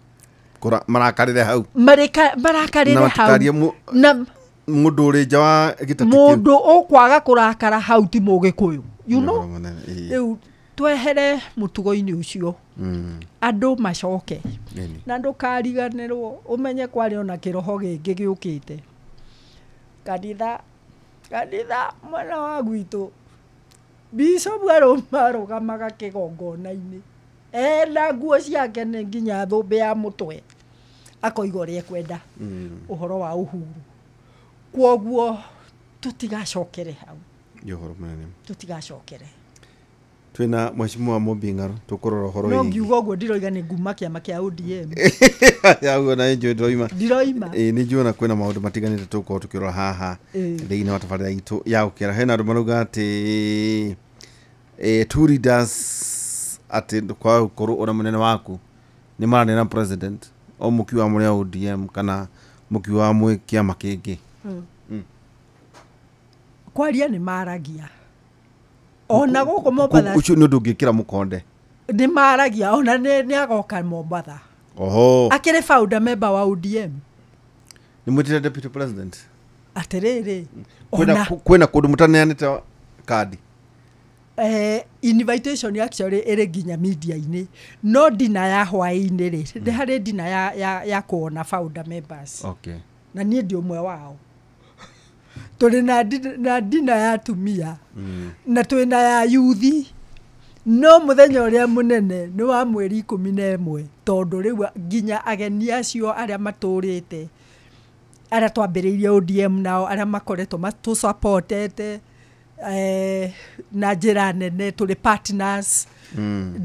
Marakarĩre hau. Marakarĩre Na hau. matikarie Na mũndũ ũrĩ nja wa gĩtatĩ kĩu. Mũndũ ũkwaga kũrakara hau ti Mũgĩkũyũ, you know? Nĩ ũhoro mũnene, ĩĩ. Rĩu twehere mũtugo-inĩ ũcio, andũ macoke. Na ndũkariganĩrwo ũmenye kwarĩ ona kĩroho gĩngĩ gĩũkĩte kanitha mwena wa gwitũ, bishop arũgamaga kĩgongona-inĩ ena nguo ciake nĩ nginya thũmbĩ ya mũtwe, akoiga ũrĩa ekwenda ũhoro wa Uhuru. Kwoguo tũtigacokere hau. Nĩ ũhoro mũnene. Tũtigacokere. Twĩna Mheshimiwa Mumbi Ng'aro, tũkũrora ũhoro No wĩgiĩ. ngiuga ũguo ndiroiga nĩ nguma kĩama kĩa ODM. Ya ũguo na njũĩ ndĩroima. Ndiroima. Ĩĩ, nĩ njũĩ ona kwĩna maũndũ matiganĩte tũgũkorwo tũkĩrora haha thĩinĩ wa tabarĩra itũ ya gũkĩra. Hena andũ marauga atĩ two leaders atĩ kwaga gũkorwo ona mũnene waku nĩ maranĩra na president o mũkiuga mũrĩ a ODM kana mũkiuga mwĩ kĩama kĩngĩ. Kwaria nĩ maragia ona gũkũ Mombatha. Ũcio nĩ ũndũ ũngĩkĩra mũkonde. Nĩ maragia ona nĩ agoka Mombatha. Oho. Akĩrĩ founder member wa ODM. Nĩ mwĩtĩte deputy president. Atĩrĩrĩ, Kwĩna ona kwĩna kũndũ mũtaneanĩte kandi. Invitation actually ĩrĩ nginya media-inĩ, no dina ya hwaĩ-inĩ rĩ, nĩ harĩ dina ya kuona founder members. Na niĩ ndi ũmwe wao. Tũrĩ na dina ya atumia na twĩna ya yuthi, no mũthenya ũrĩa mũnene nĩ wa mweri 11, tondũ rĩu nginya ageni acio arĩa matũrĩte, arĩa twambĩrĩirie ODM nao, arĩa makoretwo matũsupportete na njĩra nene, tũrĩ partners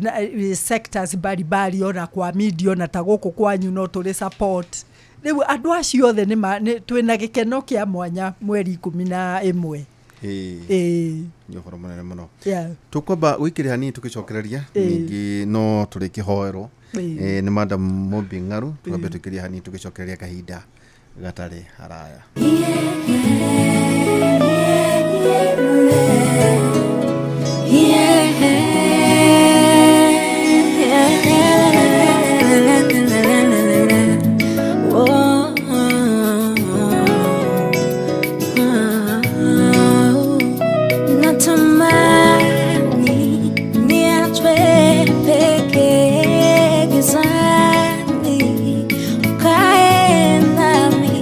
na sectors mbalimbali, ona kwa media, ona ta gũkũ kwanyu no tũrĩ support. Rĩu andũ acio othe twĩna gĩkeno kĩa mwanya mweri 11. Ĩĩ, nĩ ũhoro mũnene mũno. Tũkwamba gũikĩrĩa hanini tũgĩcokereria, ningĩ no tũrĩkĩhoerwo nĩ Madam Mumbi Ng'aru. Twambe tũikĩrie hanini tũgĩcokereria kahinda gatarĩ haraya. Natamani niachwe peke gizani, ukae nami,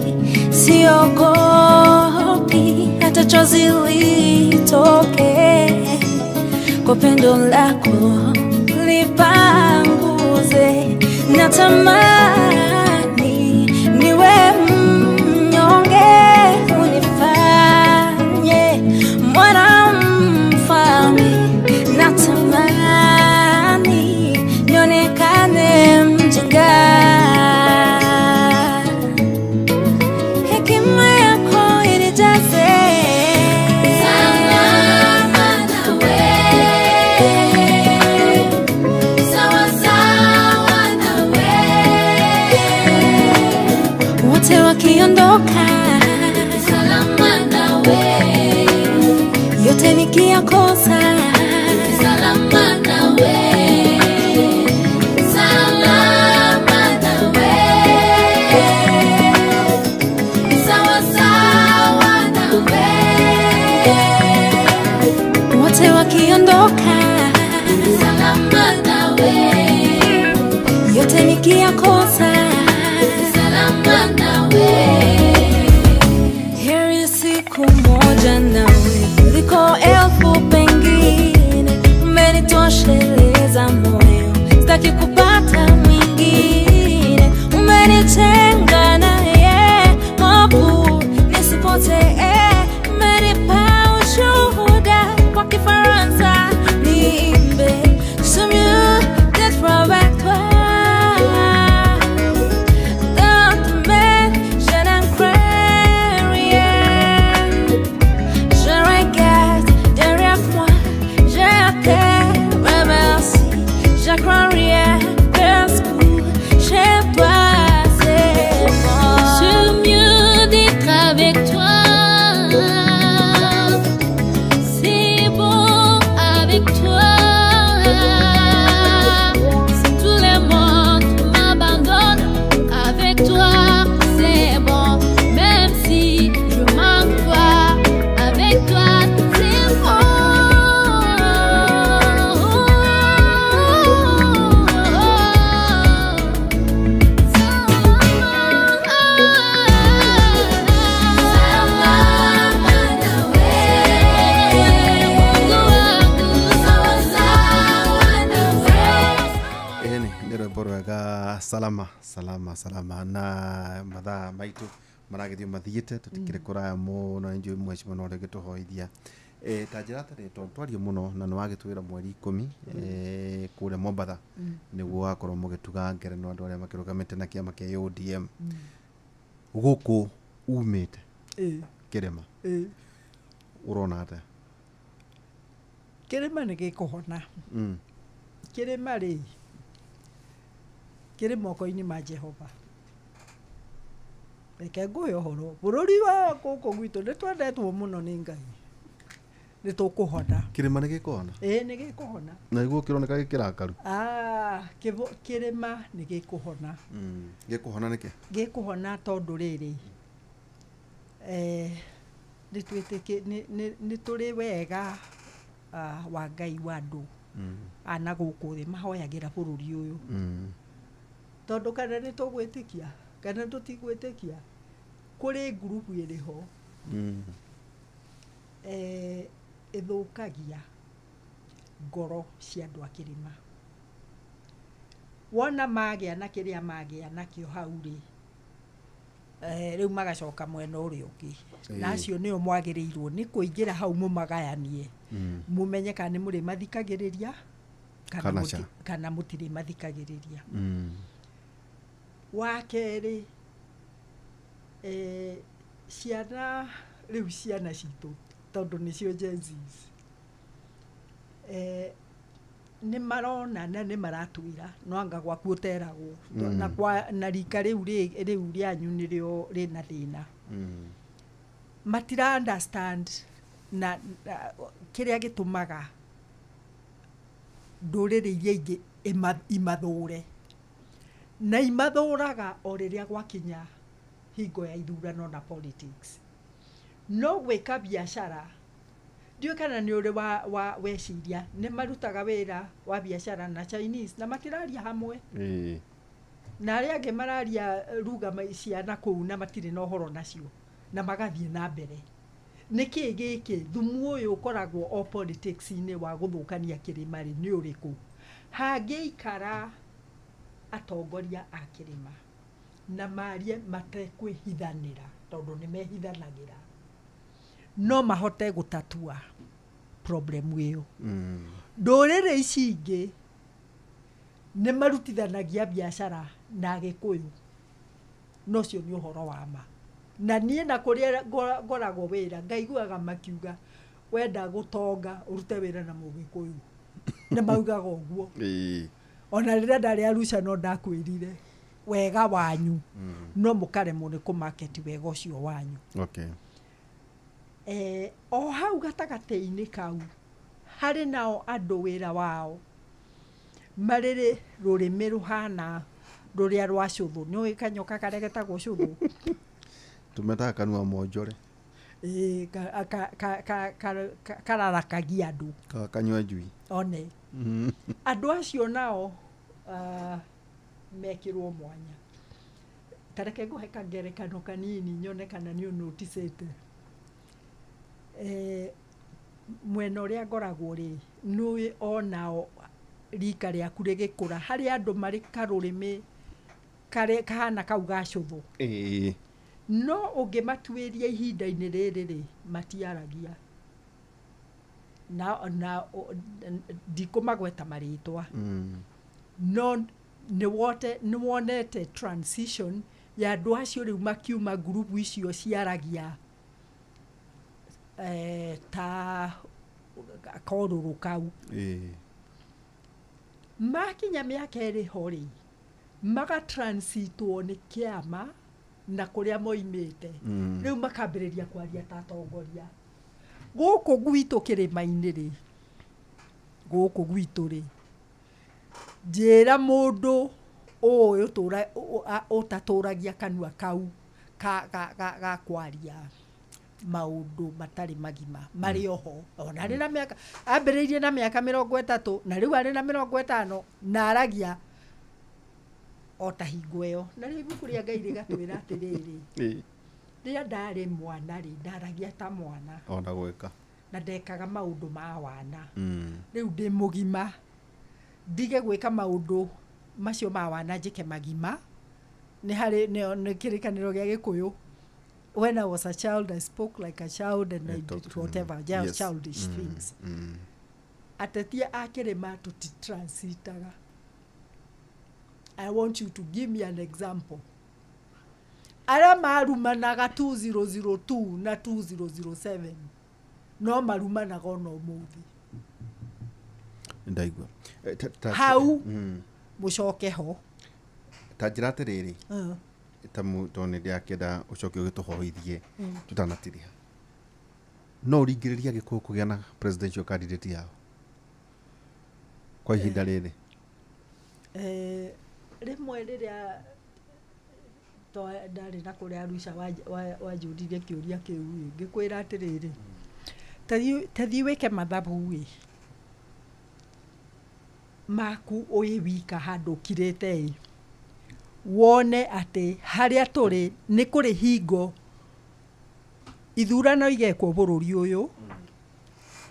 siogopi hata chozi litoke, kwa pendo lako lipanguze. Natamani niwe mnyonge, unifanye mwana mfalme. Natamani nionekane mjinga, hekima yako inijaze. Salama nawe, sawa sawa nawe, wote wakiondoka, salama nawe, yote nikiyakosa, salama nawe, salama nawe, sawa sawa nawe, wote wakiondoka, salama nawe, yote nikiyakosa, salama nawe. Heri siku moja nawe kuliko elfu pengine, umenitosheleza moyo, sitaki kupata mwingine. Umenitenga naye mwovu nisipotee, umenipa ushuhuda kwa Kifaransa niimbe, c'est mieux d'être avec toi. Dans ta main, je n'en crains rien. Je regarde derrière moi, je te remercie. Je crois rien parce que chez toi c'est bon. C'est mieux d'être avec toi, c'est bon avec toi. Si tout le monde m'abandonne, avec toi c'est bon. Même si je manque toi, avec toi c'est bon. Salama nawe, sawa sawa nawe. Ĩni nĩ rwĩmbo rwega, salama salama salama. Na mathaa maitũ maragĩthiĩ mathiĩte, tũtikĩrĩ kũraya mũno, nĩ njũĩ mheshimiwa no rĩngĩ tũhoithia. Ta njĩra atĩrĩ, tondũ twarie mũno na nĩ wagĩtwĩra mweri 10 kũrĩa Mombatha nĩguo wakorwo mũgĩtuga ngerenwa andũ arĩa makĩrũgamĩte na kĩama kĩa ODM. Gũkũ umĩte kĩrĩma, ũrona atĩa? Kĩrĩma nĩ gĩkũhona. Kĩrĩma rĩ, kĩrĩ moko-inĩ ma Jehova. Reke ngũhe ũhoro, bũrũri wa gũkũ gwitũ nĩ twendetwo mũno nĩ Ngai, nĩ tũkũhona. Kĩrĩma nĩ gĩkũhona? Ĩĩ, nĩ gĩkũhona. Na nĩguo kĩroneka gĩkĩrakaru. Ah, kĩrĩma nĩ gĩkũhona. Gĩkũhona nĩkĩ? Gĩkũhona tondũ rĩrĩ, nĩ twĩtĩkĩ nĩ tũrĩ wega wa Ngai wa andũ ana gũkũ thĩ mahoyagĩra bũrũri ũyũ. Tondũ kana nĩ tũgwĩtĩkia kana tũtigwĩtĩkia, kũrĩ ngurubu ĩrĩ ho ĩthũkagia ngoro cia andũ a kĩrĩma. Wona magĩa na kĩrĩa magĩa nakĩo hau rĩ, rĩu magacoka mwena ũrĩa ũngĩ. Na acio nĩo mwagĩrĩirwo nĩ kũingĩra hau mũmagayanie, mũmenye kana nĩ mũrĩ mathikagĩrĩria kana kana mũtirĩ mathikagĩrĩria. Wa kerĩ, ciana rĩu ciana citũ tondũ nĩcio Gen Zs, nĩ marona na nĩ maratwĩra no anga gwaku ũteragwo. Na kwa na rika rĩu rĩu rĩanyu nĩrĩo rĩna thĩna. Matira understand na kĩrĩa gĩtũmaga ndũrĩrĩ iria ingĩ imathũre, na imathũraga o rĩrĩa gwakinya hingo ya ithurano na politics. No gwĩka biacara, ndiũĩ kana nĩ ũrĩ wa weciria, nĩ marutaga wĩra wa biacara na Chinese na matiraria hamwe. Na arĩa angĩ mararia ruga ciana kũu na matirĩ na ũhoro nacio na magathiĩ na mbere. Nĩkĩ gĩkĩ thumu ũyũ ũkoragwo o politics-inĩ wa gũthũkania kĩrĩma rĩ nĩ ũrĩkũ? Hangĩikara atongoria a kĩrĩma na marie matekwĩhithanĩra, tondũ nĩ mehithanagĩra, no mahote gũtatua problem ĩyo. Ndũrĩrĩ ici ingĩ nĩ marutithanagia biacara na Agĩkũyũ, no ũcio nĩ ũhoro wa ma. Na niĩ na kũrĩa ngoragwo wĩra ngaiguaga makiuga wenda gũtonga ũrute wĩra na Mũgĩkũyũ. Nĩ maugaga ũguo. Ona rĩrĩa ndarĩ Arusha no ndakwĩrire wega wanyu, no mũkaremwo nĩ kũmarket wega ũcio wanyu. O hau gatagatĩ-inĩ kau harĩ nao andũ wĩra wao marĩ rũrĩmĩ rũhana rũrĩa rwa cũthũ. Nĩũĩ kanyoka karĩa getagwo cũthũ? Tũmetaga kanua monjore. Kararakagia andũ. Kanyua njui. One. Andũ acio nao mekĩrwo mwanya. Ta reke ngũhe kangerekano kanini nyone kana nĩ ũnoticĩte. Mwena ũrĩa ngoragwo rĩ, nĩũĩ onao rika rĩaku rĩgĩkũra harĩ andũ marĩ karũrĩmĩ kahana kau ga cũthũ. No ũngĩmatuĩria ihinda-inĩ rĩrĩ rĩ, matiaragia. Na ndikũmagweta marĩtwa. No nĩ wonete transition ya andũ acio rĩu makiuma ngurubu icio ciaragia ta korũrũ kau. Makinya mĩaka ĩrĩ ho rĩ, magatransitwo nĩ kĩama na kũrĩa moimĩte. Rĩu makambĩrĩria kwaria ta atongoria. Gũkũ gwitũ kĩrĩma-inĩ rĩ, gũkũ gwitũ rĩ, njĩra mũndũ ũyũ ũtatũragia kanua kau ga kwaria maũndũ matarĩ magima marĩ oho. Ona arĩ na mĩaka, ambĩrĩirie na mĩaka 30 na rĩu arĩ na 50 na aragia o ta hingo ĩyo. Na rĩu ibuku rĩa Ngai rĩgatwĩra atĩrĩrĩ, rĩrĩa ndarĩ mwana rĩ, ndaragia ta mwana. Ona gwĩka. Na ndekaga maũndũ ma wana. Rĩu ndĩ mũgima, ndige gwĩka maũndũ macio ma wana njĩke magima. Nĩ harĩ nĩ kĩrĩkanĩro gĩa Gĩkũyũ. When I was a child, I spoke like a child and I did whatever, just childish things. Ateti a kĩrĩma tũtitransitaga. I want you to give me an example. Arĩa marumanaga 2002 na 2007 no marumanaga ona ũmũthĩ. Ndaigua. Hau mũcoke ho. Ta njĩra atĩrĩrĩ, ta tondũ nĩ ndĩrakĩenda ũcoke ũgĩtũhoithie tũtanatiriha. No ũringĩrĩrie Gĩkũyũ kũgĩa na presidential candidate yao kwa ihinda rĩrĩ? Rĩmwe rĩrĩa ndarĩ na kũrĩa Arusha wanjũririe kĩũria kĩu rĩ, ngĩkwĩra atĩrĩrĩ, Tathiĩ wĩke mathabu ĩ maku ũĩ wika handũ ũkirĩte ĩ, wone atĩ harĩa tũrĩ nĩ kũrĩ hingo ithurano igekwo bũrũri ũyũ,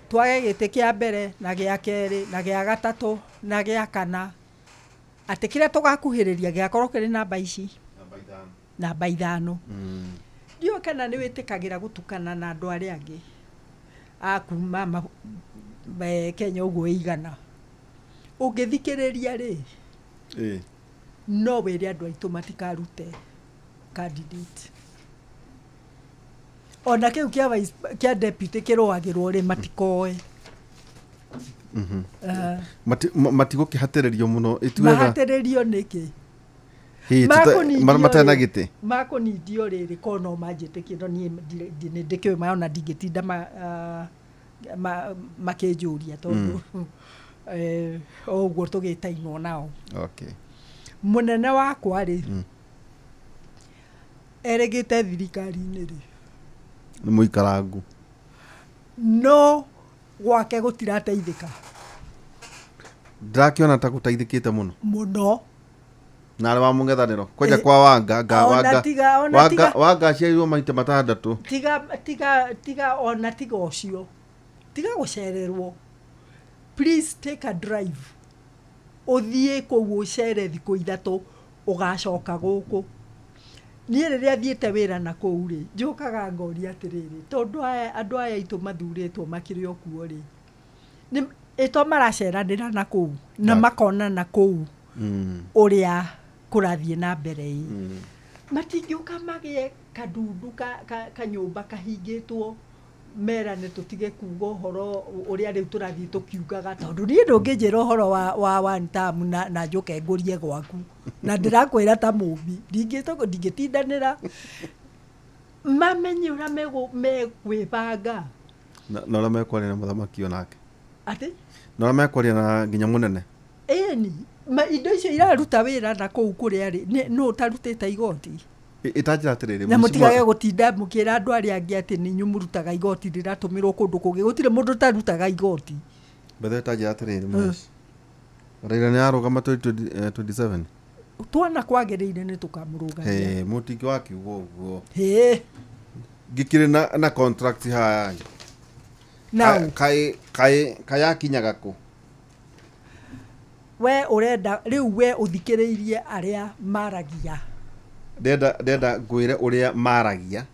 twage gĩtĩ kĩa mbere na gĩa kerĩ na gĩa gatatũ na gĩa kana, atĩ kĩrĩa tũgakuhĩrĩria gĩgakorwo kĩrĩ namba ici, namba 5. Ndiũĩ kana nĩ wĩtĩkagĩra gũtukana na andũ arĩa angĩ a kuma Kenya ũguo ĩigana. Ũngĩthikĩrĩria rĩ, no wĩre andũ aitũ matikarute candidate. Ona kĩu kĩa vice, kĩa deputy kĩrũagĩrwo rĩ, matikoe. Matigũkĩhatĩrĩrio mũno ĩtuĩga Mahatĩrĩrio nĩkĩ? Matena gĩtĩ. Makũnindio rĩrĩ ko no manjĩtĩkie, no niĩ nĩ ndĩkĩũĩ ma ona ndingĩtinda makĩnjũria tondũ o ũguo tũgĩtainwo nao. Okay. Mũnene wakwa rĩ, erĩgĩte thirikari-inĩ rĩ, Nĩ mũikarangu. No gwake gũtirateithĩka. Ndĩrakĩona ta gũteithĩkĩte mũno. Mũno. Na arĩ wa mũng'ethanĩro. Kwanja kwa Wanga, nga, Wanga, Wanga, Wanga aciarirwo maita 6. Tiga ona tiga ũcio. Tiga gũcererwo. Please take a drive. Ũthiĩ kũu ũcere thikũ 3 ũgacoka gũkũ. Niĩ rĩrĩa thiĩte wĩra na kũu rĩ, njũkaga ngoria atĩrĩrĩ, tondũ andũ aya aitũ mathurĩtwo makĩrĩ o kuo rĩ, nĩ ĩto maraceranĩra na kũu na makona na kũu ũrĩa kũrathiĩ na mbere ĩ. Matingĩũka magĩe kandundu kanyũmba kahingĩtwo merane tũtige kuga ũhoro ũrĩa rĩu tũrathiĩ tũkiugaga, tondũ niĩ ndũngĩnjĩra ũhoro wa one term na njũke ngũrie gwaku, na ndĩrakwĩra ta mũmbi ndingĩtindanĩra. Mamenye ũrĩa megwĩbanga na ũrĩa mekwaria na mũthamaki onake, atĩ na ũrĩa mekwaria na nginya mũnene. Ĩni indo icio iraruta wĩra na kũu kũrĩa rĩ, nũ ũtarutĩte igoti? Ĩtanjĩra atĩrĩrĩ, na mũtigage gũtinda mũkĩra andũ arĩa angĩ atĩ nĩ inyuĩ mũrutaga igoti rĩratũmĩrwo kũndũ kũngĩ. Gũtirĩ mũndũ ũtarutaga igoti. Bethe ĩtanjĩra atĩrĩrĩ, Mũheci, Raila nĩ arũgama 2027. Tuona kwagĩrĩire nĩ tũkamũrũgamia. Mũtingĩ wakiuga ũguo. Ngĩkĩrĩ na contract haya. Kaĩ yakinyaga kũ? We ũrenda rĩu we ũthikĩrĩirie arĩa maragia. Ndenda ngwĩre ũrĩa maragia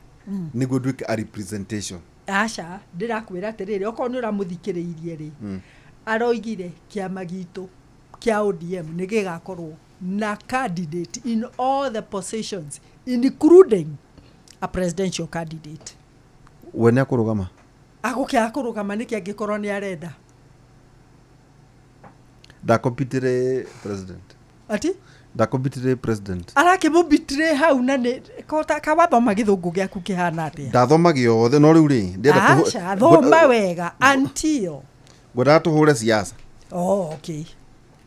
nĩguo nduĩke a representation. Aca, ndĩrakwĩra atĩrĩrĩ, okorwo nĩ ũramũthikĩrĩirie rĩ, aroigire kĩama gitũ kĩa ODM nĩ gĩgakorwo na candidate in all the positions including a presidential candidate. We nĩ akũrũgama? Agũkĩaga kũrũgama nĩkĩ angĩkorwo nĩ arenda? Ndakompitire president. Ati? Ndakompitire president. Arakĩmũbitire hau na nĩ kawathoma gĩthũngũ gĩaku kĩhana atĩa? Ndathoma gĩothe no rĩu rĩ, ndĩrenda Aca, thoma wega until ngwendaga tũhũre siasa. Oh, okay.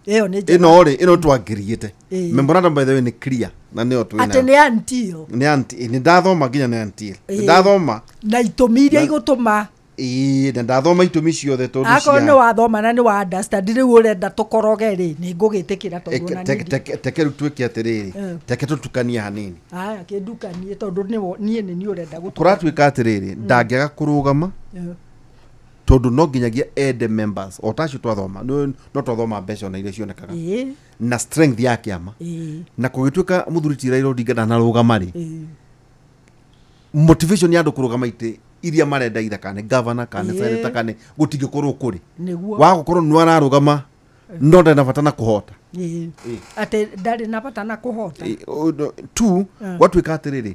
Ĩyo nĩ njega. Ĩno rĩ, ĩno twangiriĩte. Memorandum by the way nĩ clear na nĩyo twĩnayo. Atĩ nĩ until. Nĩ until, nĩ ndathoma nginya nĩ until. Nĩ ndathoma. Na itũmi iria igũtũma. Ĩĩ, na ndathoma itũmi ciothe tondũ cia. Akorwo nĩ wathoma na nĩ wa understand rĩu ũrenda tũkoroge rĩ, nĩ ngũgĩtĩkĩra tondũ ona niĩ Teke rĩu twĩke atĩrĩrĩ, teke tũtukanie hanini. Aya, kĩndukanie tondũ niĩ nĩ niĩ ũrenda gũtukania. Kũratuĩka atĩrĩrĩ, ndangĩaga kũrũgama tondũ no nginyagia ende members o tacio twathoma, no twathoma mbeca ona iria cionekaga na strength ya kĩama. Na kũgĩtuĩka mũthuri ti Raila Odinga ndanarũgama rĩ, motivation ya andũ kũrũgama itĩ iria marenda itha kana governor kana senator kana gũtingĩkorwo kũrĩ wa gũkorwo nĩ ararũgama no ndarĩ na bata na kũhota. Atĩ ndarĩ na bata na kũhota. Tu gwatuĩka atĩrĩrĩ,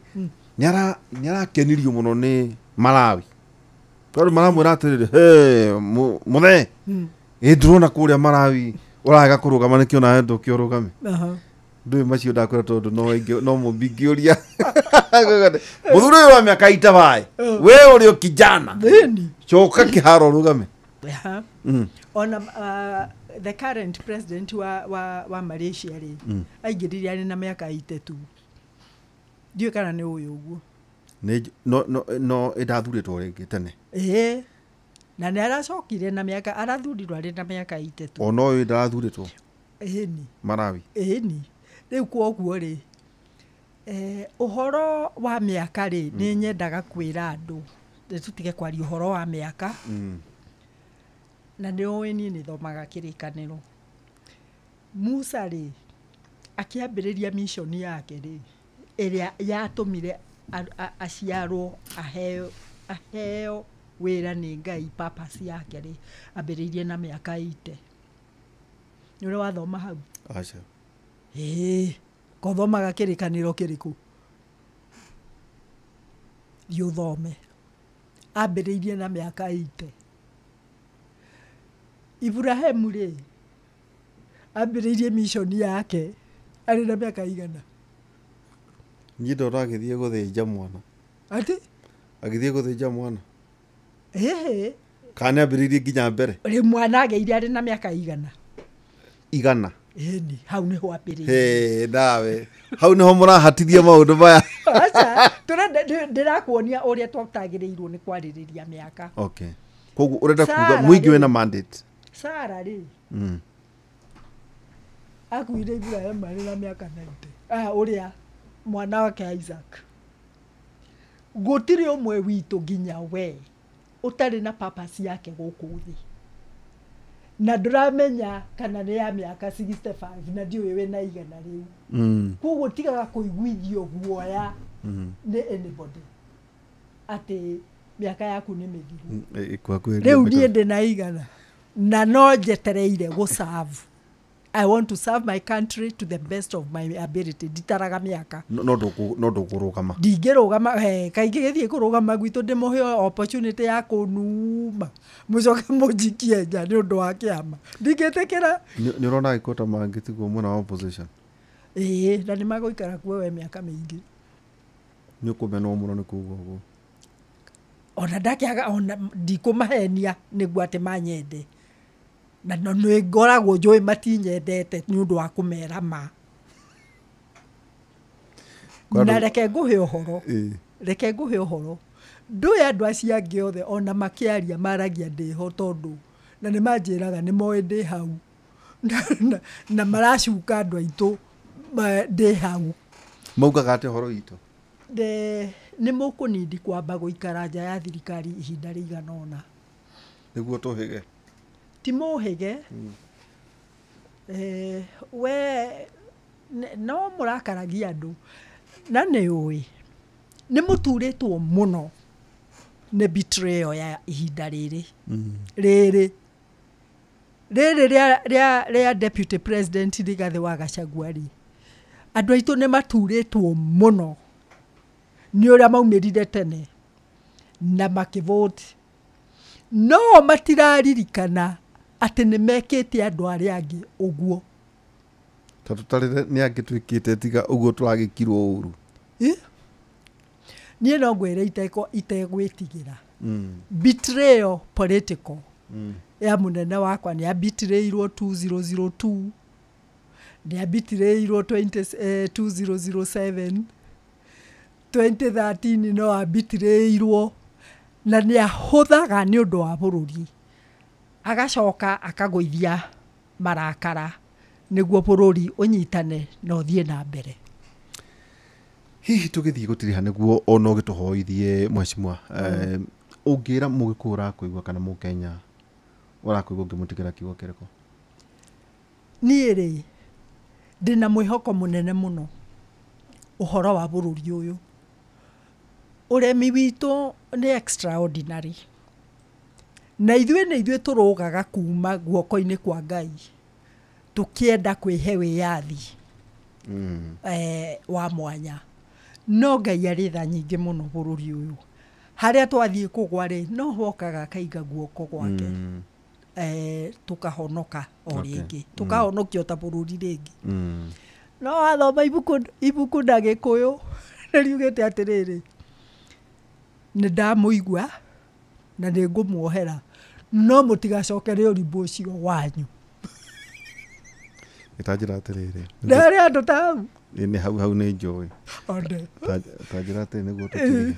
nĩ arakenirio mũno nĩ Malawi tondũ maramwĩra atĩrĩrĩ, he mũthee, ĩ ndĩrona kũrĩa Malawi ũraga kũrũgama nĩkĩo nawe ndũke ũrũgame. Ndũĩ macio ndakwĩra tondũ no mũmbingĩũria. Mũthuri ũyũ wa mĩaka itabaĩ, we ũrĩ o kijana, coka kĩharo ũrũgame. Ona the current president wa Malaysia rĩ, aingĩrire arĩ na mĩaka 82. Ndiũĩ kana nĩ ũyũ ũguo. No ĩndathurĩtwo rĩngĩ tene. Ĩĩ. Na nĩ aracokire na mĩaka, arathurirwo arĩ na mĩaka 82. Ona ũyũ ndarathurĩtwo Ĩni. Malawi. Ĩni. Rĩu kwoguo rĩ, ũhoro wa mĩaka rĩ, nĩ nyendaga kwĩra andũ tũtige kwaria ũhoro wa mĩaka. Na nĩ ũĩ niĩ nĩ thomaga kĩrĩkanĩro. Musa rĩ, akĩambĩrĩria mission yake rĩ, ĩrĩa yatũmire aciarwo, aheo wĩra nĩ Ngai, purpose yake rĩ, ambĩrĩirie na mĩaka 80. Nĩ ũrĩ wathoma hau? Aca. Ĩĩ, kothomaga kĩrĩkanĩro kĩrĩkũ? Thiĩ ũthome. Ambĩrĩirie na mĩaka 80. Iburahĩmu rĩ, ambĩrĩirie mission yake arĩ na mĩaka igana. Niĩ ndona agĩthiĩ gũthĩnja mwana. Atĩ? Agĩthiĩ gũthĩnja mwana. Ĩhĩ. Kana nĩ ambĩrĩirie nginya mbere? Rĩ, mwana agĩire arĩ na mĩaka igana. Igana. Ĩni, hau nĩho ambĩrĩirie. Hĩ, nawe. Hau nĩho mũrahatithia maũndũ maya. Aca, ndĩrakuonia ũrĩa twatagĩrĩirwo nĩ kwarĩrĩria mĩaka. Okay. Koguo ũrenda kuga Sarah mũingĩ rĩ. wĩna mandate. Sara rĩ, akuire Iburahĩmu arĩ na mĩaka 90. Ũrĩa mwana wake Isaac. Gũtirĩ ũmwe witũ nginya we ũtarĩ na purpose yake gũkũ thĩ. Na ndũramenya kana nĩ ya mĩaka 65 na ndiũĩ wĩna igana rĩu. Koguo tigaga kũiguithio guoya nĩ anybody atĩ mĩaka yaku nĩ mĩthiru. Rĩu niĩ ndĩ na igana na no njetereire gũ serve. I want to serve my country to the best of my ability. Nditaraga mĩaka. No ndũkũrũgama. Ndingĩrũgama, kaingĩ gĩthiĩ kũrũgama gwitũ ndĩmũhe opportunity ya kũnuma mũcoke mũnjikie nja nĩ ũndũ wa kĩama. Ndingĩtĩkĩra. Nĩ ũrona angĩkorwo ta mangĩtigwo mwena wa opposition? Ĩĩ, na nĩ magũikara kuo we mĩaka mĩingĩ. Nĩ ũkũmenwo mũno nĩ kuga ũguo. Ona ndakĩaga, ona ndikũmahenia nĩguo atĩ manyende. Na nĩ ngoragwo njũĩ matinyendete nĩ ũndũ wa kũmera ma. Na reke ngũhe ũhoro. Reke ngũhe ũhoro. Ndũĩ andũ acio angĩ othe ona makĩaria maragia ndĩho tondũ na nĩ manjĩraga nĩ moĩ ndĩ hau. Na maracuka andũ aitũ ndĩ hau. Maugaga atĩa ũhoro witũ? Nĩ mũkũnindi kwamba gũikara nja ya thirikari ihinda rĩigana ũna. Nĩguo tũhĩge. Ti mũhĩge. We no mũrakaragia andũ. Na nĩ ũĩ nĩ mũturĩtwo mũno nĩ betrayal ya ihinda rĩrĩ. Rĩrĩ rĩrĩ rĩa Deputy President Rigathĩ wa Gachagua rĩ, andũ aitũ nĩ maturĩtwo mũno nĩ ũrĩa maumĩrire tene na makĩvote. No matiraririkana atĩ nĩ mekĩte andũ arĩa angĩ ũguo. Ta tũtarĩ nĩ angĩ twĩkĩte tiga ũguo tũragĩkirwo ũru. Niĩ no ngwĩre itegwĩtigĩra. Betrayal political ya mũnene wakwa nĩ abitirĩirwo 2002, nĩ abitirĩirwo 2007, 2013 no abitirĩirwo, na nĩ ahũthaga nĩ ũndũ wa bũrũri. Agacoka akagũithia marakara nĩguo bũrũri ũnyitane na ũthiĩ na mbere. Hihi tũgĩthiĩ gũtiriha nĩguo ona ũgĩtũhoithie mheshimiwa, ũngĩra mũgĩkũyũ ũrakũigua kana mũkenya ũrakũigua ũngĩmũtigĩra kiugo kĩrĩkũ? Niĩ rĩ, ndĩna mwĩhoko mũnene mũno ũhoro wa bũrũri ũyũ. Ũremi witũ nĩ extraordinary. Na ithuĩ nĩ ithuĩ tũrũgaga kuma guoko-inĩ kwa Ngai tũkĩenda kwĩhe wĩyathi wa mwanya. No Ngai arĩ tha nyingĩ mũno bũrũri ũyũ. Harĩa twathiĩ kũgwa rĩ, no hokaga akaiga guoko gwake. Tũkahonoka o rĩngĩ. Tũkahonokio ta bũrũri rĩngĩ. No wathoma ibuku na Gĩkũyũ nĩ riugĩte atĩrĩrĩ, nĩ ndamũigua na nĩ ngũmuohera, no mũtigacokere ũrimũ ũcio wanyu. Ĩtanjĩra atĩrĩrĩ. Nĩ harĩ andũ ta hau? Nĩ hau hau nĩ njũĩ. One. Tanjĩra atĩrĩ nĩguo tũtige.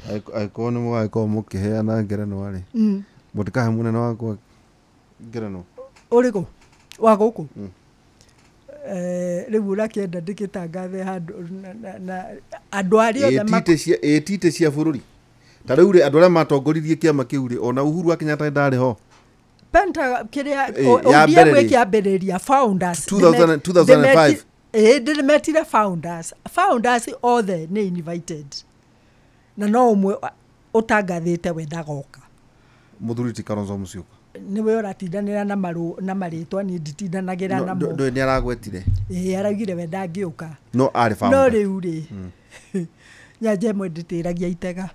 Angĩkorwo nĩ mũgagĩkorwo mũkĩheana ngerenwa rĩ, Mũtikahe mũnene wakwa ngerenwa. Ũrĩkũ wa gũkũ? Rĩu ũrakĩenda ndĩgĩtangathe handũ na andũ arĩa othe Ĩtite cia bũrũri ta rĩu rĩ, andũ arĩa matongoririe kĩama kĩu rĩ, ona Uhuru wa Kenyatta ndarĩ ho. Penta kĩrĩa Ya ODM mbere rĩ. ĩkĩambĩrĩria founders 2000 2005. Ndĩmetire founders othe nĩ invited, na no ũmwe ũtangathĩte we ndagoka. Mũthuri ti Kalonzo Musyoka. Nĩwe ũratindanĩra na na marĩtwa, niĩ nditindanagĩra namo. Ndũĩ nĩ aragwetire. Ĩĩ, araugire we ndangĩũka. No arĩ No founder. rĩu rĩ, nyanja ĩmwe ndĩtĩragia itega,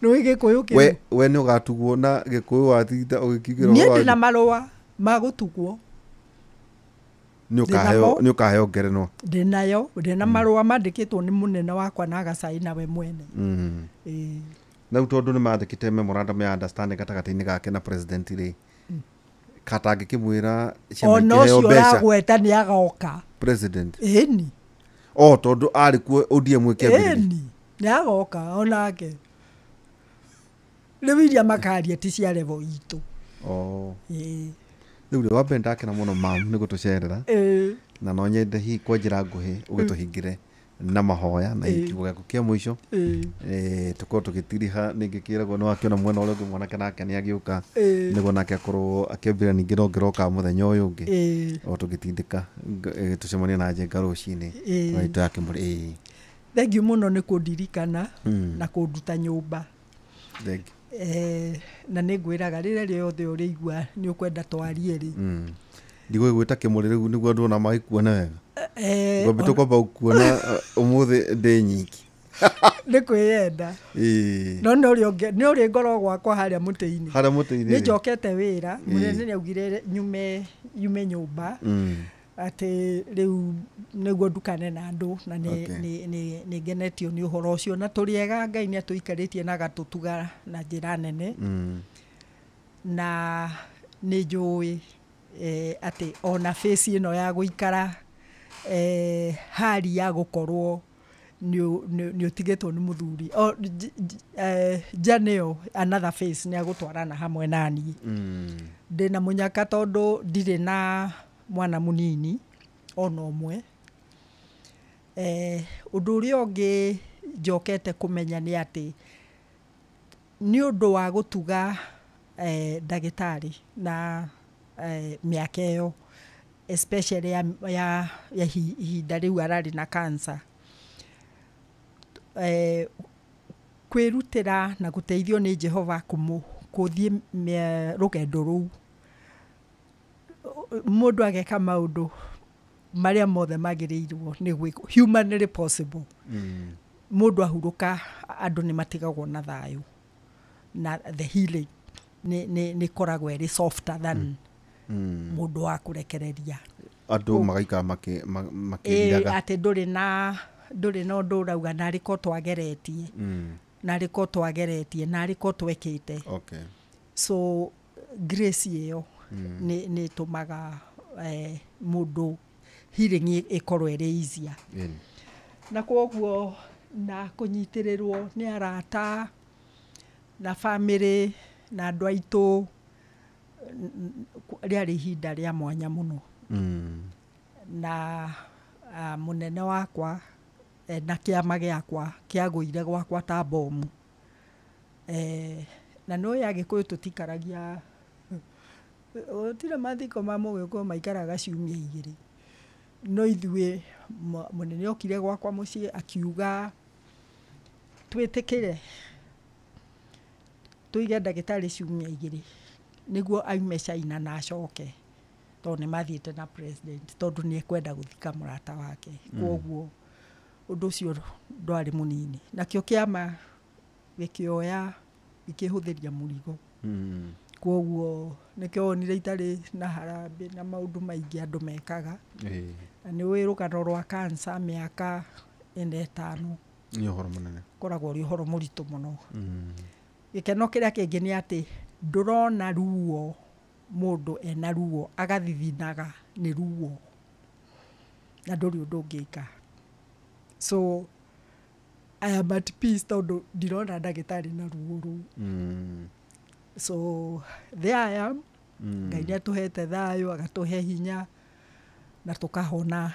nĩũĩ Gĩkũyũ kĩu. We nĩ ũgatugwo na Gĩkũyũ watinda ũgĩkiugĩra Niĩ ũhoro wa ndĩna marũa ma gũtugwo. Nĩ ũkaheo, nĩ ũkaheo ngerenwa. Ndĩnayo, ndĩna marũa mandĩkĩtwo nĩ mũnene wakwa na agacaina we mwene. Ĩĩ. Na rĩu tondũ nĩ mandĩkĩte memorandum ya understanding gatagatĩ-inĩ gake na president rĩ, katangĩkĩmwĩra ciama Ona ikĩheo ũcio mbeca ũragweta nĩ agoka. President. Ĩni. O tondũ arĩ kuo ODM ĩkĩambĩrĩria. Ĩni, nĩ agoka onake. Rĩu iria makaria ti cia level itũ. Oh. Ĩĩ. Rĩu rĩ, wambe ndakena mũno mamu nĩ gũtũcerera. Ĩĩ. Na no nyende hihi kwa njĩra nguhĩ ũgĩtũhingĩre na mahoya na Ĩĩ. kiugo gĩaku kĩa mũico. Ĩĩ. Tũkorwo tũgĩtiriha ningĩ kĩragwo nĩ wakĩona mwena ũrĩa ũngĩ mwanake nake nĩ agĩũka nĩguo nake akorwo akĩambĩrĩria ningĩ no ngĩroka mũthenya ũyũ ũngĩ o tũgĩtindĩka tũcemanie na Njenga rũcinĩ. Twaitũ ya Kĩmũrĩ. Ĩĩ. Thengiũ mũno nĩ kũndirikana na kũnduta nyũmba. Thank you. Na nĩ ngwĩraga rĩrĩa rĩothe ũrĩigua nĩ ũkwenda twarie rĩ. Ndigũgĩgwĩta Kĩmũrĩ rĩu nĩguo andũ ona magĩkuona wega. Ngwambĩte kwamba gũkuona ũmũthĩ ndĩ nyiki. Nĩ kwĩyenda. Ĩĩ. No nĩ ũrĩ nĩ ũrĩ ngoro gwakwa harĩa mũtĩ-inĩ. Harĩa mũtĩ-inĩ Nĩ rĩ. njokete wĩra, mũnene nĩ augire nyume nyũmba atĩ rĩu nĩguo ndukane na andũ, na nĩ nĩ ngenetio nĩ ũhoro ũcio, na tũrĩ ega, Ngai nĩ atũikarĩtie na agatũtuga na njĩra nene. Na nĩ njũĩ atĩ ona face ĩno ya gũikara hali ya gũkorwo nĩ ũtigĩtwo nĩ mũthuri o, nja nĩyo another face nĩ agũtwarana hamwe naniĩ. Ndĩna mũnyaka tondũ ndirĩ na mwana mũnini ona ũmwe. Ũndũ ũrĩa ũngĩ njokete kũmenya nĩ atĩ nĩ ũndũ wa gũtuga ndagĩtarĩ na mĩaka ĩyo, especially ya ihinda rĩu ararĩ na cancer, kwĩrutĩra na gũteithio nĩ Jehova kũthiĩ rũgendo rũu, mũndũ ageka maũndũ marĩa mothe magĩrĩirwo nĩ gwĩkwo humanly possible, mũndũ ahurũka andũ nĩ matigagwo na thayũ, na the healing nĩ ĩkoragwo ĩrĩ softer than mũndũ wa kũrekereria. Andũ magaikara makĩriraga. Atĩ ndũrĩ na ũndũ ũrauga narĩ ko twageretie, narĩ ko twageretie, narĩ ko twekĩte. So grace ĩyo nĩ ĩtũmaga mũndũ healing ĩkorwo ĩrĩ easier. Na kwoguo na kũnyitĩrĩrwo nĩ arata na family na andũ aitũ, rĩarĩ ihinda rĩa mwanya mũno. Na mũnene wakwa na kĩama gĩakwa kĩagũire gwakwa ta bomu. Na nĩ ũĩ Agĩkũyũ tũtikaragia, gũtirĩ mathiko ma Mũgĩkũyũ maikaraga ciumia 2, no ithuĩ mũnene okire gwakwa mũciĩ akiuga twĩtĩkĩre tũige ndagĩtarĩ ciumia 2 nĩguo aume China na acoke, tondũ nĩ mathiĩte na president, tondũ nĩ ekwenda gũthika mũrata wake. Kwoguo ũndũ ũcio ndwarĩ mũnini, nakĩo kĩama gĩkĩoya gĩkĩhũthĩria mũrigo. Kwoguo nĩkĩo wonire itarĩ na harambĩ na maũndũ maingĩ andũ mekaga. Na nĩ ũĩ rũgano rwa cancer mĩaka 4 5 Nĩ ũhoro mũnene. Koragwo ũrĩ ũhoro mũritũ mũno. Gĩkeno kĩrĩa kĩngĩ nĩ atĩ ndũrona ruo, mũndũ ena ruo agathithinaga nĩ ruo na ndũrĩ ũndũ ũngĩka. So I am at peace tondũ ndirona ndagĩtarĩ na ruo rũu. So there I am. Ngai nĩ atũhete thayũ, agatũhe hinya na tũkahona.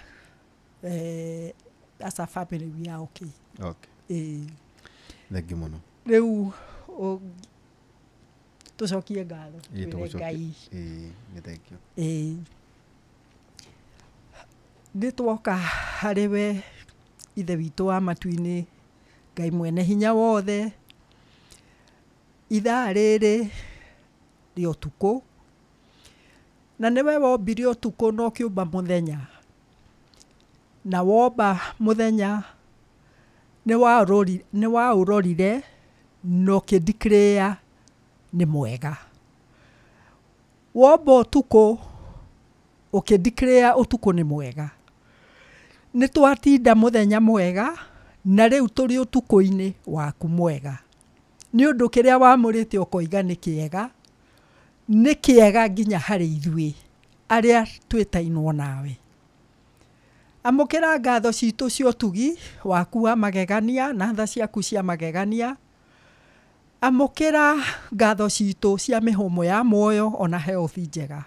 As a family we are okay. Okay. Ĩĩ. Thengiũ mũno. Rĩu tũcokie ngatho, Ĩĩ, twĩre tũgũcokia. Ngai. Ĩĩ, nĩ thengiũ. Ĩĩ, nĩ twoka harĩ we, Ithe witũ wa matu-inĩ, Ngai mwene hinya wothe, ithaa rĩrĩ rĩa ũtukũ, na nĩwe wombire ũtukũ na ũkĩũmba mũthenya, na womba mũthenya nĩ waũrorire na ũkĩdeclare nĩ mwega. Womba ũtukũ, ũkĩdeclare ũtukũ nĩ mwega. Nĩ twatinda mũthenya mwega, na rĩu tũrĩ ũtukũ-inĩ waku mwega, nĩ ũndũ kĩrĩa wamũrĩte ũkoiga nĩ kĩega, nĩ kĩega nginya harĩ ithuĩ arĩa twĩtainwo nawe. Amũkĩra ngatho citũ cia ũtugi waku wa magegania na tha ciaku cia magegania. Amũkĩra ngatho citũ cia mĩhũmũ ya muoyo ona health njega.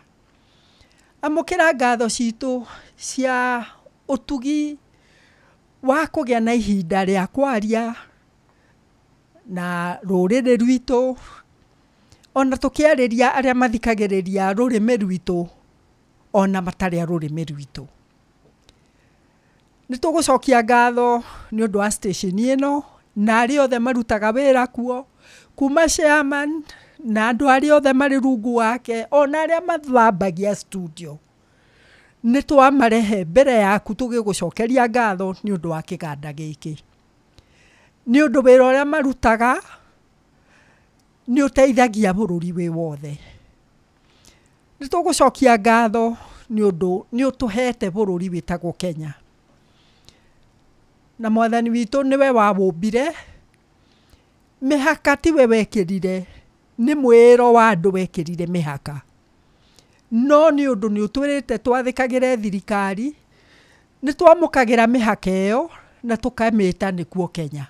Amũkĩra ngatho citũ cia ũtugi wa kũgĩa na ihinda rĩa kwaria na rũrĩrĩ rwitũ, ona tũkĩarĩria arĩa mathikagĩrĩria rũrĩmĩ rwitũ ona matarĩ a rũrĩmĩ rwitũ. Nĩ tũgũcokia ngatho nĩ ũndũ wa station ĩno na arĩa othe marutaga wĩra kuo, kuma chairman na andũ arĩa othe marĩ rungu wake, ona arĩa mathambagia studio. Nĩ twamarehe mbere yaku tũgĩgũcokeria ngatho nĩ ũndũ wa kĩganda gĩkĩ, nĩ ũndũ wĩra ũrĩa marutaga nĩ ũteithagia bũrũri wĩ wothe. Nĩ tũgũcokia ngatho nĩ ũndũ nĩ ũtũhete bũrũri wĩtagwo Kenya, na Mwathani witũ nĩwe wawũmbire. Mĩhaka tiwe wekĩrire, nĩ mwĩro wa andũ wekĩrire mĩhaka, no nĩ ũndũ nĩ ũtwĩrĩte twathĩkagĩre thirikari, nĩ twamũkagĩra mĩhaka ĩyo na tũkamĩta nĩkuo Kenya.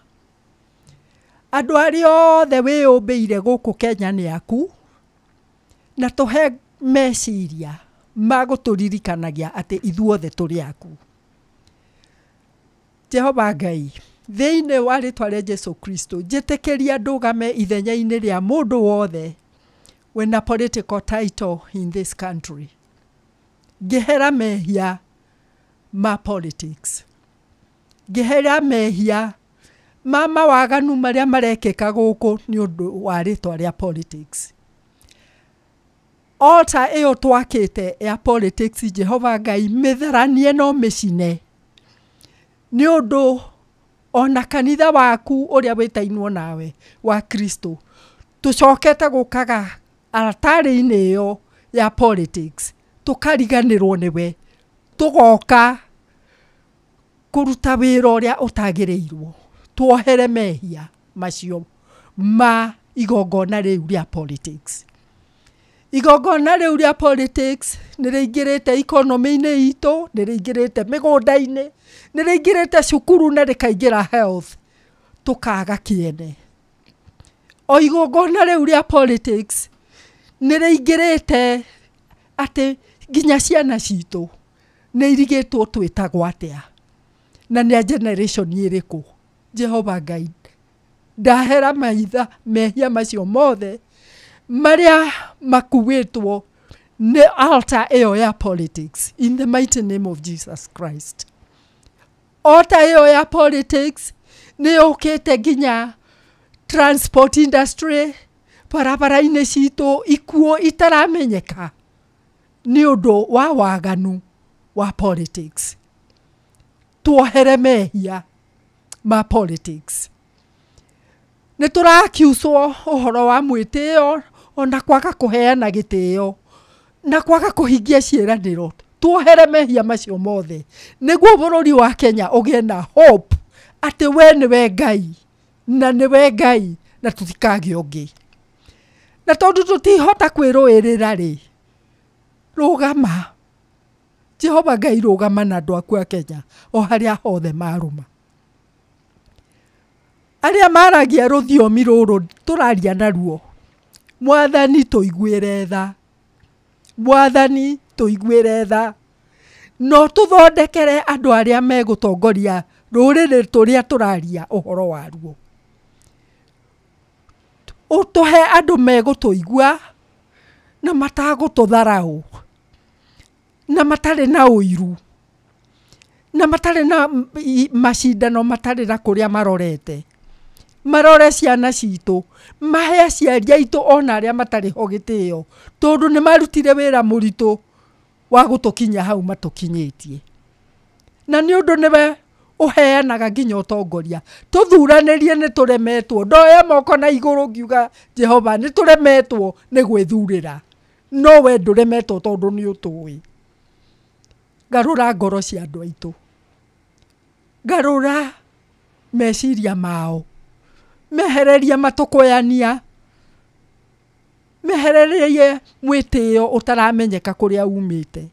Andũ arĩa othe wĩyũmbĩire gũkũ Kenya nĩ aku, na tũhe meciria ma gũtũririkanagia atĩ ithuothe tũrĩ aku. Jehova Ngai, thĩinĩ wa rĩtwa rĩa Jesu Kristo, njĩtĩkĩria ndũgame ithenya-inĩ rĩa mũndũ wothe wĩna political title in this country, ngĩhera mehia ma politics, ngĩhera mehia ma mawaganu marĩa marekĩka gũkũ nĩ ũndũ wa rĩtwa rĩa politics. Altar ĩyo twakĩte ya politics, Jehova Ngai, mĩtharanie no mĩcine, nĩ ũndũ ona kanitha waku ũrĩa wĩtainwo nawe wa Kristo tũcokete gũkaga altarĩ-inĩ ĩyo ya politics, tũkariganĩrwo nĩwe, tũgoka kũruta wĩra ũrĩa ũtagĩrĩirwo. Tuohere mehia macio ma igongona rĩu rĩa politics. Igongona rĩu rĩa politics nĩ rĩingĩrĩte economy-inĩ itũ, nĩ rĩingĩrĩte mĩgũnda-inĩ, nĩ rĩingĩrĩte cukuru na rĩkaingĩra health, tũkaga kĩene. O igongona rĩu rĩa politics nĩ rĩingĩrĩte atĩ nginya ciana citũ nĩ irigĩtwo twĩtagwo atĩa na nĩ a generation ĩrĩkũ. Jehova Ngai, ndahera maitha mehia macio mothe marĩa makuĩtwo nĩ altar ĩyo ya politics, in the mighty name of Jesus Christ. Altar ĩyo ya politics nĩ yũkĩte nginya transport industry, barabara-inĩ citũ ikuũ itaramenyeka nĩ ũndũ wa waganu wa politics. Tuohere mehia ma politics. Nĩ tũrakiucwo ũhoro wa mwĩtĩo ona kwaga kũheana gĩtĩo na kwaga kũhingia ciĩranĩro. Tuohere mehia macio mothe nĩguo bũrũri wa Kenya ũgĩe na hope atĩ we nĩwe Ngai na nĩwe Ngai na tũtikagĩa ũngĩ. Na tondũ tũtihota kwĩrũĩrĩra rĩ, rũgama Jehova Ngai, rũgama na andũ aku a Kenya o harĩa hothe marũma. Arĩa maragia rũthiomi rũrũ tũraria naruo Mwathani tũiguĩre tha, Mwathani tũiguĩre tha, no tũthondekere andũ arĩa megũtongoria rũrĩrĩ tũrĩa tũraria ũhoro waruo. Ũtũhe andũ megũtũigua na matagũtũtharaũ, na matarĩ na ũiru, na matarĩ na macindano, matarĩ na kũrĩa marorete. Marore ciana citũ, mahe aciari aitũ ona arĩa matarĩ ho gĩtĩo, tondũ nĩ marutire wĩra mũritũ wa gũtũkinyia hau matũkinyĩtie. Na nĩ ũndũ nĩwe ũheanaga nginya ũtongoria. Tũthuranĩrie nĩ tũremetwo. Ndoya moko na igũrũ ngiuga Jehova nĩ tũremetwo nĩ gwĩthurĩra, no we ndũremetwo tondũ nĩ ũtũĩ. Ngarũra ngoro cia andũ aitũ, ngarũra meciria mao, mehererie matũkũyania, mehererie mwĩtĩo ũtaramenyeka kũrĩa umĩte.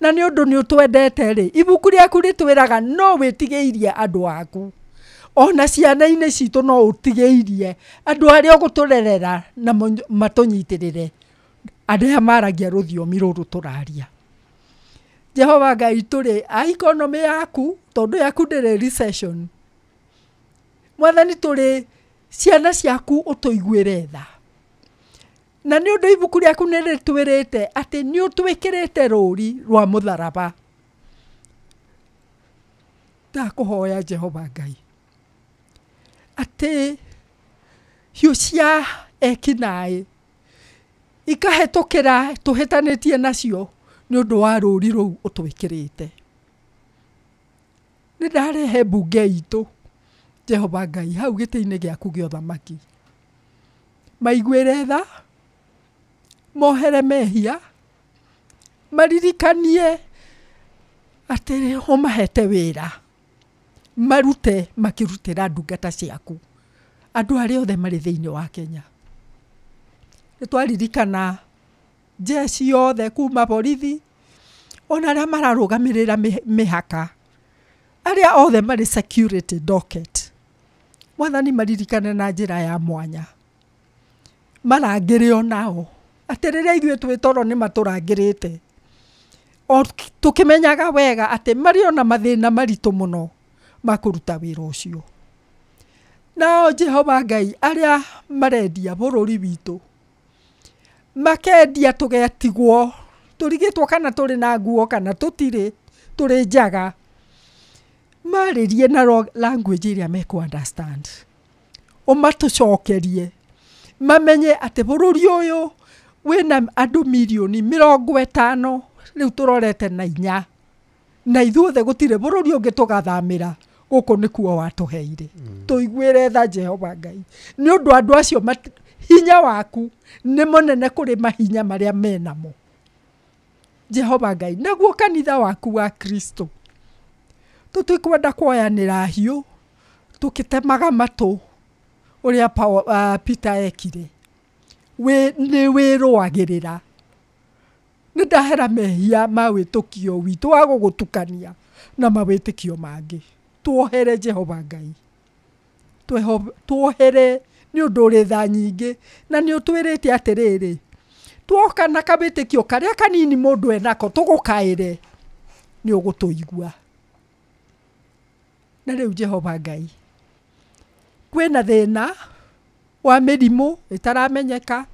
Na nĩ ũndũ nĩ ũtwendete rĩ, ibuku rĩaku rĩtwĩraga no wĩtigĩirie andũ aku, ona ciana-inĩ citũ no ũtigĩirie andũ arĩa ũgũtũrerera na matũnyitĩrĩre, arĩa maragia rũthiomi rũrũ tũraria. Jehova Ngai, tũrĩ a economy yaku, tondũ yaku ndĩrĩ recession. Mwathani, tũrĩ ciana ciaku, ũtũiguĩre tha. Na nĩ ũndũ ibuku rĩaku nĩ rĩtwĩrĩte atĩ nĩ ũtwĩkĩrĩte rũri rwa mũtharaba. Ndakũhoya Jehova Ngai atĩ hiũ cia ekinaĩ ikahĩtũkĩra tũhĩtanĩtie nacio nĩ ũndũ wa rũri rũu ũtwĩkĩrĩte. Nĩ ndarehe mbunge itũ Jehova Ngai hau gĩtĩ-inĩ gĩaku gĩa ũthamaki, maiguĩre tha, mohere mehia, maririkanie atĩ ũmahete wĩra, marute makĩrutĩra ndungata ciaku, andũ arĩa othe marĩ thĩinĩ wa Kenya. Nĩ twaririkana jeshi yothe kuma borithi, ona arĩa mararũgamĩrĩra mĩhaka, arĩa othe marĩ security docket. Mwathani, maririkane na njĩra ya mwanya, marangĩre onao atĩ rĩrĩa ithuĩ twĩ toro nĩ matũrangĩrĩte, o tũkĩmenyaga wega atĩ marĩ ona mathĩna maritũ mũno ma kũruta wĩra ũcio. Nao Jehova Ngai, arĩa marendia bũrũri witũ, makendia tũgetigwo tũrigĩtwo kana tũrĩ na nguo kana tũtirĩ, tũrĩ njaga, marĩrie na language ĩrĩa mekũ understand, ũmatũcokerie mamenye atĩ bũrũri ũyũ wĩna andũ mirioni 50 rĩu tũrorete na inya, na ithuothe gũtirĩ bũrũri ũngĩ tũgathamĩra, gũkũ nĩkuo watũheire. Tũiguĩre tha Jehova Ngai, nĩ ũndũ andũ acio hinya waku nĩ mũnene kũrĩ mahinya marĩa menamo. Jehova Ngai, naguo kanitha waku wa Kristo, tũtikwenda kuoyanĩra hiũ tũkĩtemaga matũ ũrĩa Peter ekire. Nĩ wĩrũagĩrĩra. Nĩ ndahera mehia ma wĩtĩkio witũ wa gũgũtukania na mawĩtĩkio mangĩ. Tuohere Jehova Ngai, tuohere nĩ ũndũ ũrĩ tha nyingĩ, na nĩ ũtwĩrĩte atĩrĩrĩ, tuoka na kamĩtĩkio karĩa kanini mũndũ enako tũgũkaĩre, nĩ ũgũtũigua. Na rĩu Jehova Ngai, kwĩna thĩna wa mĩrimũ ĩtaramenyeka,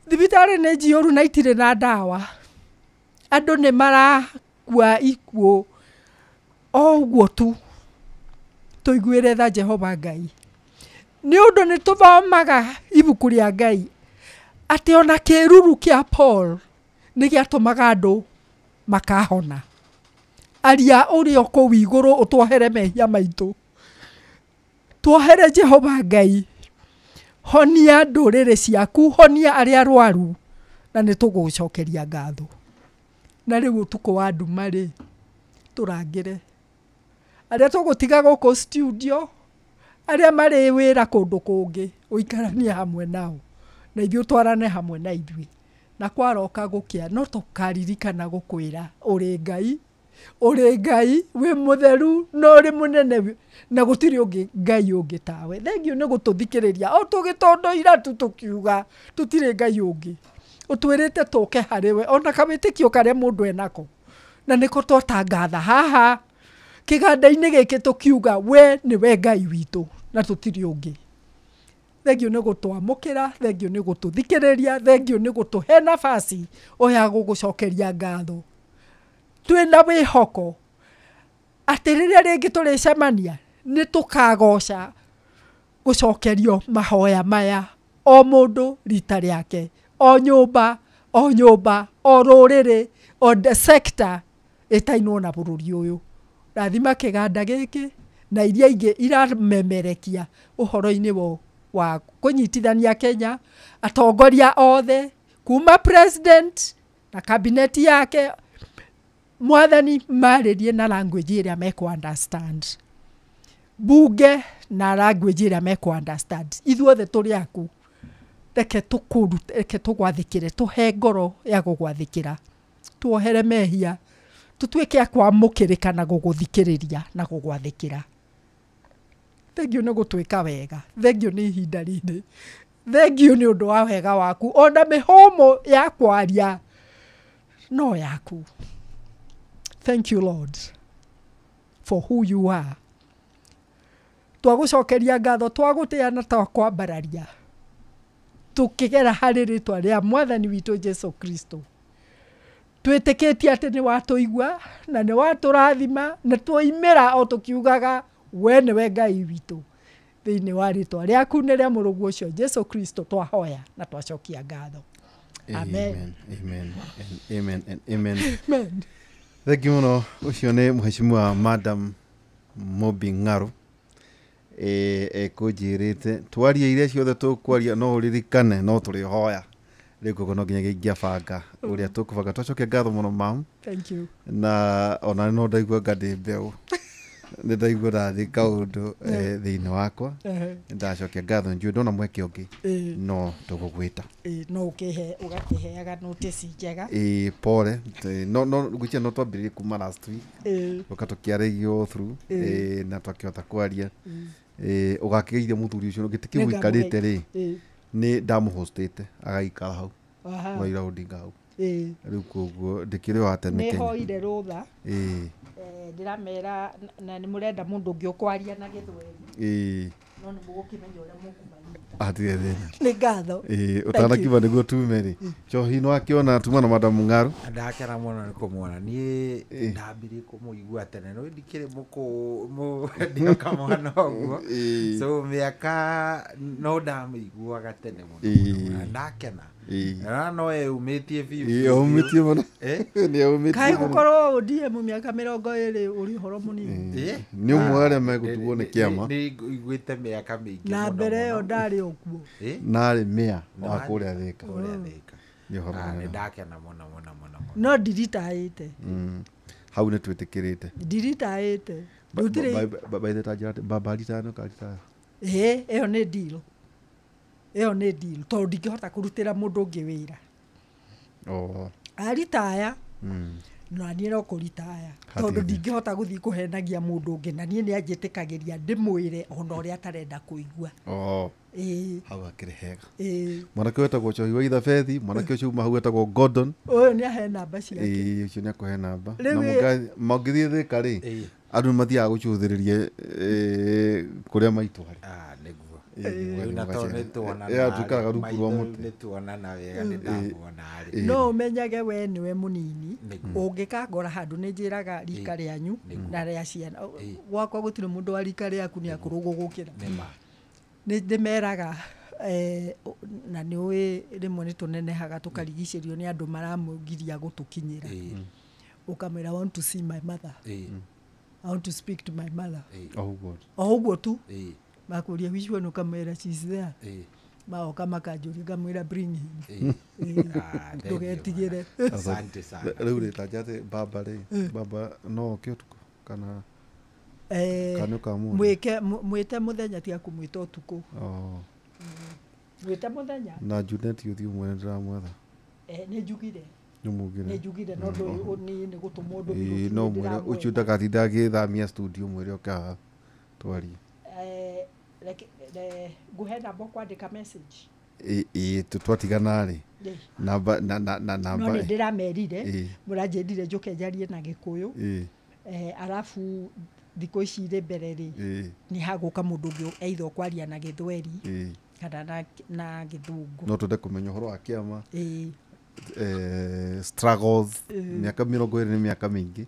thibitarĩ nĩ njiyũru na itirĩ na ndawa, andũ nĩ marakua ikuũ o ũguo tu. Tũiguĩre tha Jehova Ngai, nĩ ũndũ nĩ tũthomaga ibuku rĩa Ngai atĩ ona kĩruru kĩa Paul nĩ gĩatũmaga andũ makahona. Aria ũrĩa kũu igũrũ ũtuohere mehia maitũ, tuohere Jehova Ngai, honia ndũrĩrĩ ciaku, honia arĩa arwaru, na nĩ tũgũgũcokeria ngatho. Na rĩu ũtukũ wa nduma rĩ, tũrangĩre arĩa tũgũtiga gũkũ studio, arĩa marĩ wĩra kũndũ kũngĩ, ũikaranie hamwe nao na ithuĩ ũtwarane hamwe na ithuĩ, na kwaroka gũkĩa no tũkaririkana gũkwĩra ũrĩ Ngai Ũrĩ Ngai wĩ mũtheru na ũrĩ mũnene na gũtirĩ ũngĩ Ngai ũngĩ tawe. Thengiũ nĩ gũtũthikĩrĩria o tũgĩtondoira tu tũkiuga tũtirĩ Ngai ũngĩ. Ũtwĩrĩte tũke harĩ we ona kawĩtĩkio karĩa mũndũ enako na nĩko twatangatha haha kĩganda-inĩ gĩkĩ tũkiuga we nĩwe Ngai witũ na tũtirĩ ũngĩ. Thengiũ nĩ gũtwamũkĩra, thengiũ nĩ gũtũthikĩrĩria, thengiũ nĩ gũtũhe nafasi o ya gũgũcokeria ngatho. Twĩna wĩhoko atĩ rĩrĩa rĩngĩ tũrĩcemania nĩ tũkagoca gũcokerio mahoya maya o mũndũ rita rĩake, o nyũmba, o nyũmba, o rũrĩrĩ, o the sector ĩtainwo na bũrũri ũyũ. Rathima kĩganda gĩkĩ na iria ingĩ iramemerekia ũhoro-inĩ wa kũnyitithania Kenya, atongoria othe kuma president na kabineti yake, mwathani marĩrie na language ĩrĩa mekũ understand, bunge na language ĩrĩa mekũ understand. Ithuothe tũrĩ aku, reke tũkũrute, reke tũgwathĩkĩre, tũhe ngoro ya gũgwathĩkĩra, tuohere mehia, tũtuĩke a kwamũkĩrĩka na gũgũthikĩrĩria na gũgwathĩkĩra. Thengiũ nĩ gũtwĩka wega, thengiũ nĩ ihinda rĩrĩ, thengiũ nĩ ũndũ wa wega waku, ona mĩhũmũ ya kwaria no yaku. Thank you Lord for who you are. Twagũcokeria ngatho, twagũtĩa na twakwambararia, tũkĩgera harĩ rĩtwa rĩa mwathani witũ Jesu Kristo. Twĩtĩkĩtie atĩ nĩ watũigua na nĩ watũrathima na twoimĩra o tũkiugaga we nĩwe Ngai witũ. Thĩinĩ wa rĩtwa rĩaku nĩ rĩa mũrũguo ũcio Jesu Kristo twahoya na twacokia ngatho. Amen. Amen and amen and amen. Amen. Thank you mũno. Ũcio nĩ mheshimiwa Madam Mobi Ng'arũ. Ekũnjĩrĩte twarie iria ciothe tũkwaria no ũririkane no tũrĩhoya rĩu koguo no nginya ingĩabanga ũrĩa tũkũbanga. Twacokia ngatho mũno mam. Thank you. Na ona no ndaigua nga ndĩ mbeũ, nĩ ndaigua ndathiĩ kaũndũ thĩinĩ wakwa. Ndacokia ngatho, njũĩ ndona mweke ũngĩ no tũgũgwĩta. No ũkĩhe ũgakĩheaga notice njega. Ĩĩ pole, no ngwĩciria no twambĩrĩrie kuma last week ũka tũkĩarĩgio through na twakĩhota kwaria. Ũgakĩgeithia mũthuri ũcio gĩtĩ kĩu ũikarĩte rĩ, nĩ ndamũhostĩte agaikara hau Raila Odinga hau. Rĩu koguo ndĩkĩrĩ wa tene Kenya. Nĩ hoire rũtha. Ndĩramera na nĩ mũrenda mũndũ ũngĩ ũkwaria na Gĩthweri. No nĩ mũgũkĩmenya ũrĩa mũkũmanyita. Hatirĩ thĩna. Nĩ ngatho. Ũtanakiuma nĩguo tume rĩ, Njohi no akĩona tuma na Madam Ng'arũ. Ndakena mũno nĩ kũmuona. Niĩ ndambirie kũmũigua tene no ndikĩrĩ mũkũ ndioka mwana ũguo. So mĩaka no ndamĩiguaga tene mũno. Ndakena. Na no eumĩtie biũ. Eumĩtie mũno. Nĩ eumĩtie. Kaĩ gũkorwo ODM mĩaka 20 ũrĩ ũhoro mũnini. Nĩ ũmwe arĩa megũtuo nĩ kĩama. Nĩ iguĩte mĩaka mĩingĩ mũno. Na mbere ĩyo ndarĩ o kuo. Narĩ mĩa wa kũrĩa Thĩka. Nĩ ũhoro mũnene. Nĩ ndakena mũno mũno mũno. No ndiritaĩte. Hau nĩ twĩtĩkĩrĩte. Ndiritaĩte. By the time baba ritano karitaya. Ĩyo nĩ deal. Ĩyo nĩ deal tondũ ndingĩhota kũrutĩra mũndũ ũngĩ wĩra. Aritaya na niĩ no kũritaya tondũ ndingĩhota gũthiĩ kũhenagia mũndũ ũngĩ na niĩ nĩ anjĩtĩkagĩria ndĩmwĩre ona ũrĩa atarenda kũigua. Hau hakĩrĩ hega. Mwanake wetagwo Njohi wa Ithabethi, mwanake ũcio uma hau wetagwo Gordon. Ũyũ nĩ ahe namba ciake. Ũcio nĩ akũhe namba. Na mangĩthiĩ Thĩka rĩ, andũ nĩ mathiaga gũcũthĩrĩria kũrĩa maitũ harĩ. Nĩguo. Tuikaraga rungu rwa mũtĩ. No ũmenyage we nĩwe mũnini ũngĩkangora handũ nĩ njĩraga rika rĩanyu na rĩa ciana gwakwa gũtirĩ mũndũ wa rika rĩaku nĩ akũrũ gũgũkĩra. Nĩ ndĩmeraga na nĩ ũĩ rĩmwe nĩ tũnenehaga tũkarigicĩrio nĩ andũ maramũgiria gũtũkinyĩra. Ũkamwĩra I want to see my mother. I want to speak to my mother. O ũguo tu. Makũria which one ũkamwĩra she's there. Maoka makanjũria ngamwĩra bring him. Ndũgetigĩre. Asante sana. Rĩu rĩ ta njate baba rĩ, baba no oke ũtukũ kana kana ũkamwona? Mwĩte mũthenya tiga kũmwĩta ũtukũ. Mwĩte mũthenya. Na Junet ũthiũ mwene ndĩramwetha. Nĩ njugire. Nĩmugire. Nĩ njugire no ndũ niĩ nĩ gũtũmwo Ĩĩ, no mwĩre ũcio ndagatinda agĩthamia studio, mwĩre oke haha twarie. Reke nguhe namba kwandĩka message. Ĩĩ, twatigana rĩ. Ĩ. Namba na No namba. nĩ ndĩramerire Ĩ. mũranjĩrire njũke njarie na Gĩkũyũ. Ĩĩ. Arabu thikũ ici irĩ mbere rĩ, Ĩĩ. nĩ hagũka mũndũ ũngĩ either ũkwaria na Gĩthweri Ĩĩ. kana na Gĩthũngũ. No twende kũmenya ũhoro wa kĩama, Ĩĩ. struggles. Ĩĩ. Mĩaka 20 nĩ mĩaka mĩingĩ.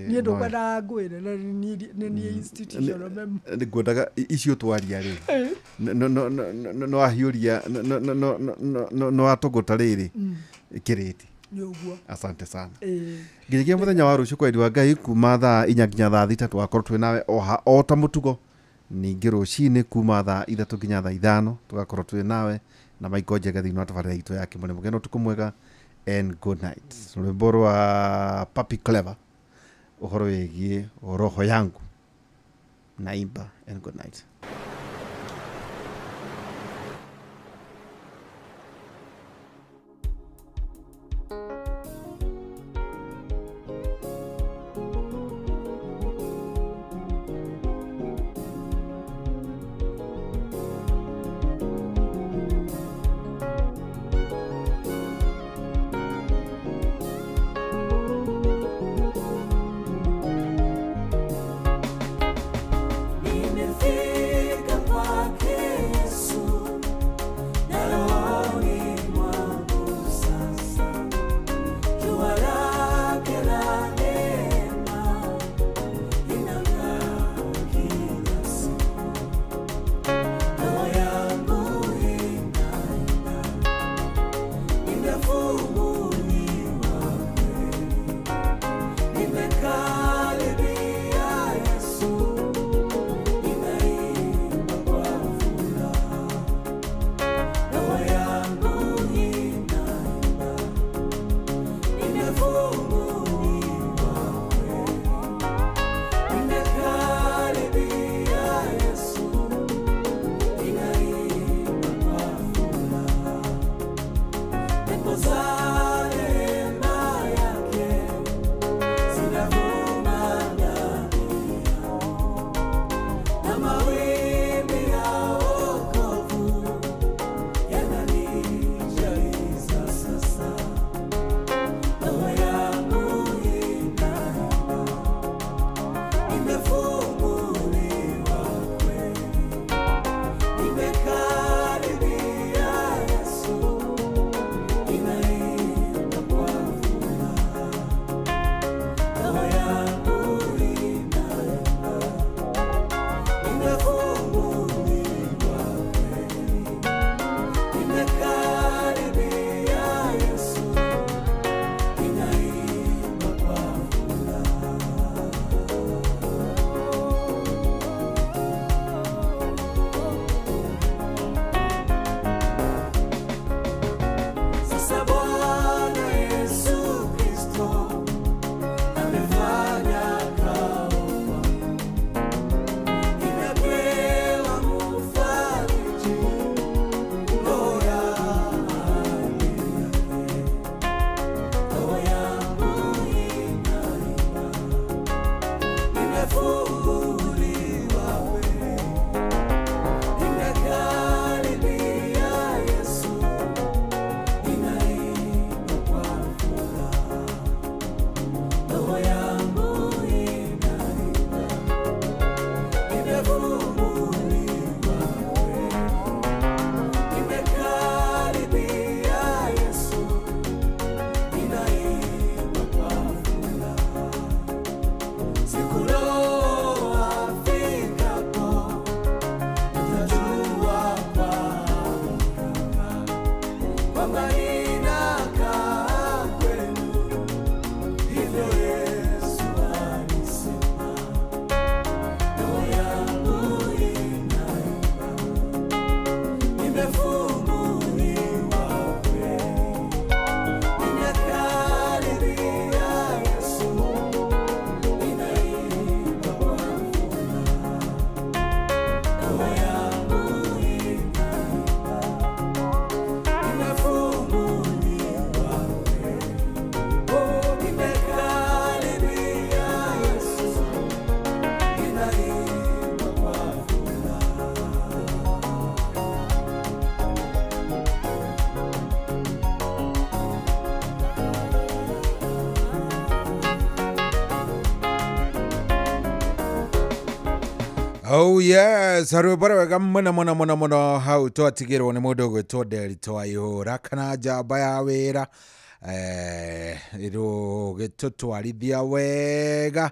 Niĩ ndũkwenda ngwĩre na nĩ niĩ institutional memory. Nĩ ngwendaga icio twaria rĩ, no ahiũria no atũgũta rĩrĩ kĩrĩti. Nĩ ũguo. Asante sana. Ĩĩ. Nginyagia mũthenya wa rũciũ, kwa wa Ngai, kuma thaa 4 nginya thaa 6 tũgakorwo twĩ nawe oha o ta mũtugo. Ningĩ rũcinĩ kuma thaa 3 nginya thaa 5 tũgakorwo twĩ nawe na Michael Njega thĩinĩ wa tabarĩra itũ ya Kĩmũrĩ. Mũgĩe na ũtukũ mwega and good night. Rwĩmbo rwa Papi Clever, ũhoro wĩgiĩ roho yangu naimba, and good night. Nimefika. Oh yes, rwĩmbo rwega mũno mũno mũno mũno hau twatigĩrwo nĩ mũndũ ũgwĩtwo Nderitu Waihũra kana njamba ya wĩra rũgĩtũtwarithia wega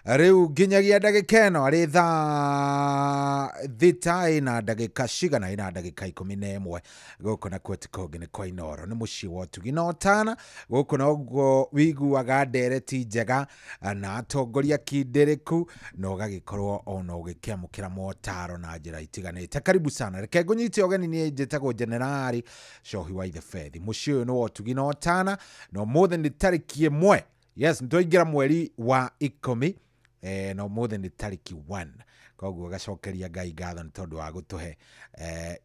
rĩu nginyagia ndagĩka ĩno arĩ thaa thita ĩna ndagĩka cigana ĩna ndagĩka 11. Gũkũ nakuo ti kũngĩ nĩ kwa Inooro, nĩ mũciĩ wa ũtugi na ũtana. Gũkũ noguo wiguaga ndereti njega na atongoria kindĩrĩku na ũgagĩkorwo ona ũgĩkĩamũkĩra motaro na njĩra itiganĩte. Karibu sana, reke ngũnyite ũgeni. Niĩ njĩtagwo Generali Cohi wa Ithebethi. Mũciĩ ũyũ nĩ wa ũtugi na ũtana na ũmũthĩ nĩ tarĩki 1. Yes, nĩtwaingĩra mweri wa 10 na ũmũthĩ nĩ tarĩki 1. Koguo gacokeria Ngai ngatho nĩ tondũ wa gũtũhe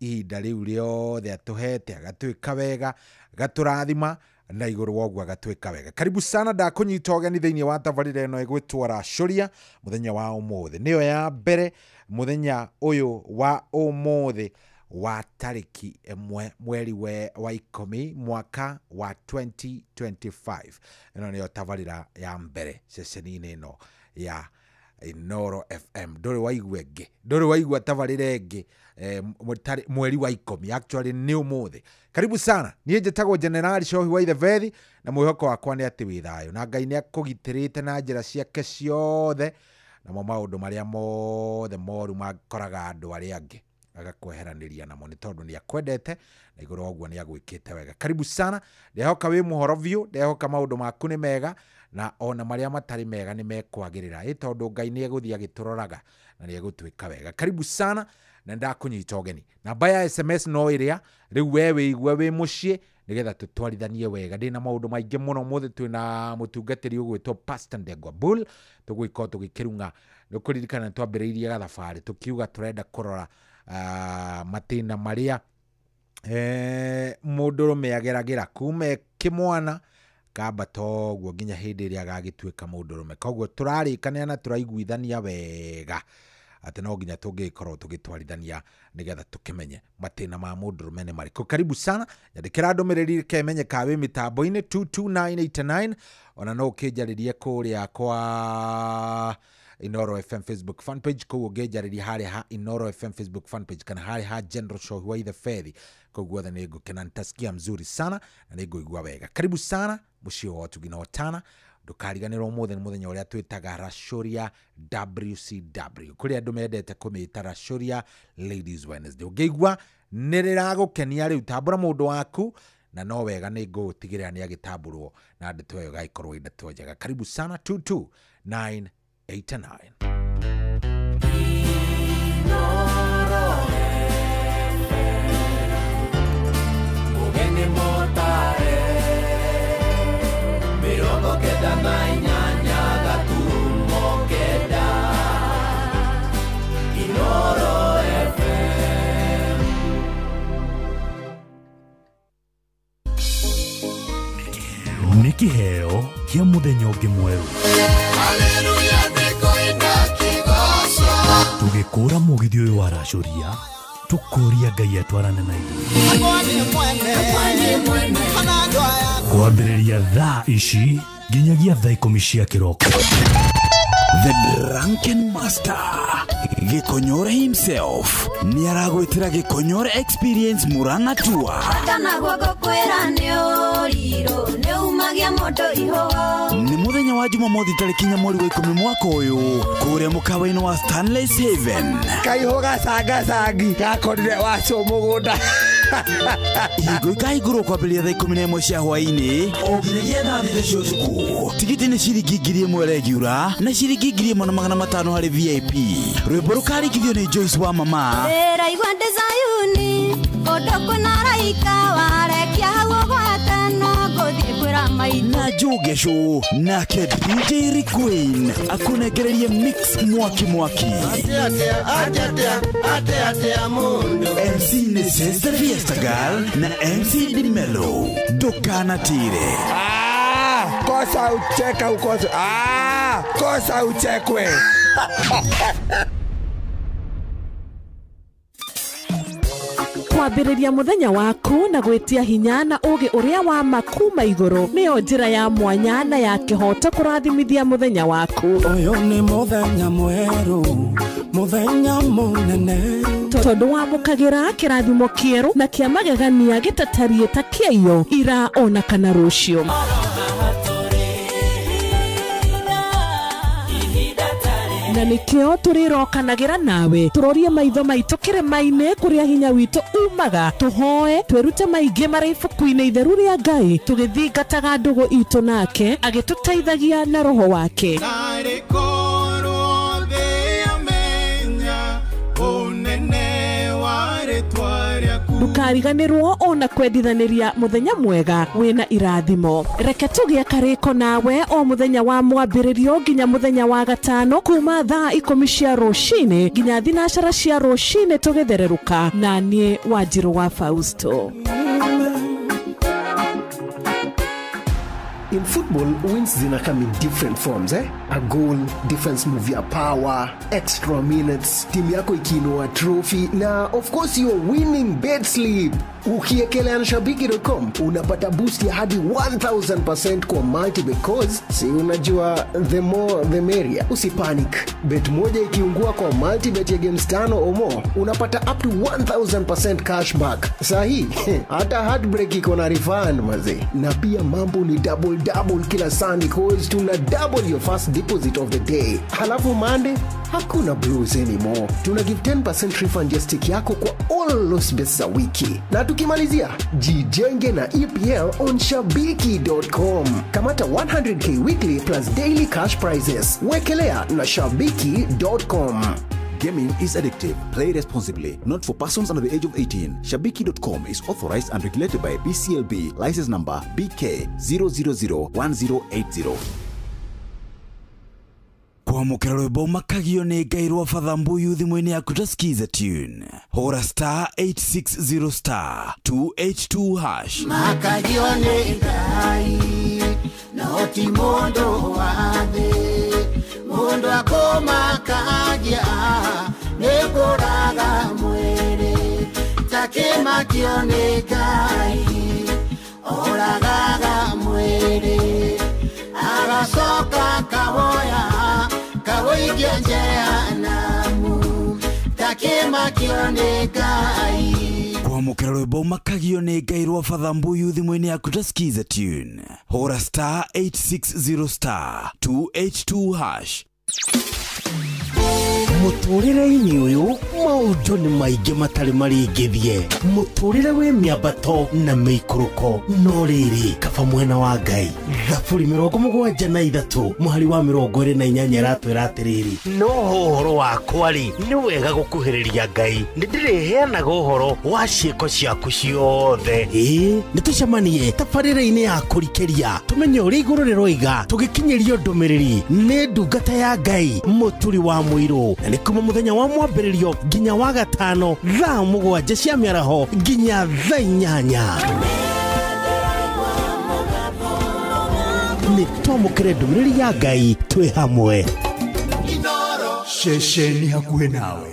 ihinda rĩu rĩothe atũhete, agatwĩka wega, agatũrathima na igũrũ wa ũguo agatwĩka wega. Karibu sana, ndakũnyita ũgeni thĩinĩ wa tabarĩra ĩno ĩgwĩtwo Racũria mũthenya wa ũmũthĩ. Nĩyo ya mbere mũthenya ũyũ wa ũmũthĩ wa tarĩki 1 mweri wa 10 mwaka wa 2025. Ĩno nĩyo tabarĩra ya mbere ceceni-inĩ ĩno ya Inooro FM. Ndũrĩ waigua ĩngĩ, ndũrĩ waigua tabarĩra ĩngĩ mweri wa 10 actually nĩ ũmũthĩ. Karibu sana, niĩ njĩtagwo Generali Cohi wa Ithebethi na mwĩhoko wakwa nĩ atĩ wĩ thayũ na Ngai nĩ akũgitĩrĩte na njĩra ciake ciothe, namo maũndũ marĩa mothe moru makoraga andũ arĩa angĩ agakweheranĩria namo nĩ tondũ nĩ akwendete na igũrũ wa ũguo nĩ agwĩkĩte wega. Karibu sana, ndehoka wĩ mũhoro biũ, ndehoka maũndũ maku nĩ mega na ona marĩa matarĩ mega nĩ mekwagĩrĩra, ĩ tondũ Ngai nĩ egũthiĩ agĩtũroraga na nĩ egũtwĩka wega. Karibu sana na ndakũnyita ũgeni. Namba ya SMS no ĩrĩa rĩu we wĩigue wĩ mũciĩ nĩgetha tũtwarithanie wega. Ndĩna maũndũ maingĩ mũno ũmũthĩ, twĩna mũtungatĩri ũgwĩtwo Pastor Ndegwa Bull, tũgũgĩkorwo tũgĩkĩrung'a. Nĩ ũkũririkana nĩ twambĩrĩirie gathabarĩ tũkiuga tũrenda kũrora matĩna marĩa mũndũrũme ageragĩra kuma e kĩmwana kambata ũguo nginya hĩndĩ ĩrĩa agagĩtuĩka mũndũrũme. Koguo tũrarĩkanĩra na tũraiguithania wega atĩ no nginya tũngĩkorwo tũgĩtwarithania nĩgetha tũkĩmenye matĩna ma mũndũrũme nĩ marĩkũ. Karibu sana, nyandĩkĩra ndũmĩrĩri reke ka wĩ mĩtambo-inĩ 22989, ona no ũkĩnjarĩrie kũrĩa kwa Inooro FM Facebook fan page. Kũu ũngĩnjarĩria harĩa ha Inooro FM Facebook fan page kana harĩa ha General Cohi wa Ithebethi, kũu guothe nĩ ngũkena, nitasikia mzuri sana na nĩ ngũigua wega. Karibu sana mũciĩ wa ũtugi na ũtana. Ndũkariganĩrwo ũmũthĩ nĩ mũthenya ũrĩa twĩtaga Racũria WCW, kũrĩ andũ mendete kũmĩta Racũria Ladies Wednesday. Ũngĩigua nĩ rĩragũkenia rĩu, tambũra mũndũ waku na no wega nĩ ngũtigĩrĩra nĩ agĩtambũrwo na ndeto ĩyo ĩgagĩkorwo ĩ ndeto njega. Karibu sana 22989. Mugeni motare 98 gaturumo 9 Inooro FM. Nĩ kĩheo kĩa mũthenya ũngĩ mwerũ. Tũgĩkũra mũgithi ũyũ wa Racũria, tũkũria Ngai atwarane na ithuĩ. Kwambĩrĩria thaa ici nginyagia thaa 10 cia kĩroko. The Drunken Master Gĩkonyore himself nĩ aragwĩtĩra Gĩkonyore Experience Murang'a Tour. Kana guoko kwĩra nĩ ũrirũ nĩ umagia mũndũ ihũa. Nĩ mũthenya wa Jumamothi tarĩki 4 mweri wa 10 mwaka ũyũ kũrĩa mũkawa-inĩ wa Stanley's Haven. Kaihũ gacangacangi gakorire wacũ mũgũnda. Ihingo ikahingũrwo kwambĩrĩria thaa 11 cia hwaĩ-inĩ o nginyagia thaa 3 cia ũtukũ. Tigiti nĩ ciringi 1000 regular na ciringi 1500 harĩ VIP. Rwĩmbo rũkarĩkithio nĩ Joyce wa mama. Ndĩraigua ndĩ Zayuni kũndũ kwĩna araika warekia hau ũgwate no ngũthiĩ kwĩra maitũ. Na Jogesho nake DJ Rick Queen akũnengererie mix mwaki mwaki. MC nĩ Sister Fiesta Girl na MC Dimelo. Ndũkanatire. Kosa ucheka ukosa. Kosa uchekwe. Kwambĩrĩria mũthenya waku na gwĩtia hinya na ũgĩ ũrĩa wa makuma igũrũ nĩyo njĩra ya mwanya na ya kĩhoto kũrathimithia mũthenya waku. Ũyũ nĩ mũthenya mwerũ, mũthenya mũnene, tondũ wamũkagĩra kĩrathimo kĩerũ na kĩa magegania gĩtatariĩ ta kĩaiyo ira ona kana rũciũ. Na nikio tũrĩrokanagĩra nawe tũrorie maitho maitũ kĩrĩma-inĩ kũrĩa hinya witũ umaga, tũhoe twĩrute maingĩ marĩ ibuku-inĩ itheru rĩa Ngai tũgĩthingataga ndũgũ itũ nake agĩtũteithagia na roho wake. Ndũkariganĩrwo ona kwendithanĩria mũthenya mwega wĩna irathimo. Reke tũgĩe karĩko nawe o mũthenya wa mwambĩrĩrio nginya mũthenya wa gatano kuma thaa 10 cia rũcinĩ nginya 9 cia rũcinĩ tũgĩthererũka na niĩ Wanjirũ wa Fausto. In football, wins zina come in different forms, eh? A goal, defense move ya power, extra minutes, timu yako ikiinua trophy, na of course your winning bed sleep. Ukiekelea na shabiki.com unapata boost ya hadi 1000% kwa multi because si unajua the more the merrier. Usipanic. Bet moja ikiungua kwa multi bet ya games 5 or more unapata up to 1000% cashback. Sahi hata heartbreak iko na refund maze. Na pia mambo ni double double kila Sunday cause tuna double your first deposit of the day. Halafu Monday hakuna blues anymore. Tuna give 10% refund ya stake yako kwa all loss bets za wiki. Na tukimalizia, jijenge na EPL on shabiki.com. Kamata 100k weekly plus daily cash prizes. Wekelea na shabiki.com. Gaming is addictive. Play responsibly. Not for persons under the age of 18. Shabiki.com is authorized and regulated by BCLB. License number BK 0001080. Kwamũkĩra rwĩmbo makagio nĩ Ngai rwa Father Mbuyu thimũ-inĩ yaku ta skiza tune. Hũra star 860 star 282 hash. Makagio nĩ Ngai no ti mũndũ wa thĩ, mũndũ akũmakagia nĩ kũraga mwĩrĩ, takĩmakio nĩ Ngai oragaga mwĩrĩ agacoka kawoya kawoikia jehanamu takĩmakio nĩ Ngai. Kwamũkĩra rwĩmbo makagio nĩ Ngai rwa Father Mbuyu thimũ-inĩ yaku ta skiza tune. Hũra star 860 star 282 hash. Mũtũrĩre-inĩ ũyũ maũndũ nĩ maingĩ matarĩ marĩngĩthie, mũtũrĩre wĩ mĩambato na mĩikũrũko, no rĩrĩ kaba mwena wa Ngai. Thaburi 73 mũhari wa 28 ĩratwĩra atĩrĩrĩ, no ũhoro wakwa rĩ nĩ wega gũkuhĩrĩria Ngai, nĩ ndĩrĩheanaga ũhoro wa ciĩko ciaku ciothe. Ĩĩ nĩ tũcemanie tabarĩra-inĩ ya kũrikĩria tũmenye ũrĩa igũrũ rĩroiga, tũgĩkinyĩrio ndũmĩrĩri nĩ ndungata ya Ngai Mũturi wa Mũirũ, na nĩ kuma mũthenya wa mwambĩrĩrio nginya wa gatano thaa 7 cia mĩaraho nginya thaa 8. Nĩ twamũkĩre ndũmĩrĩri ya Ngai twĩ hamwe. Ceceni hakuhĩ nawe.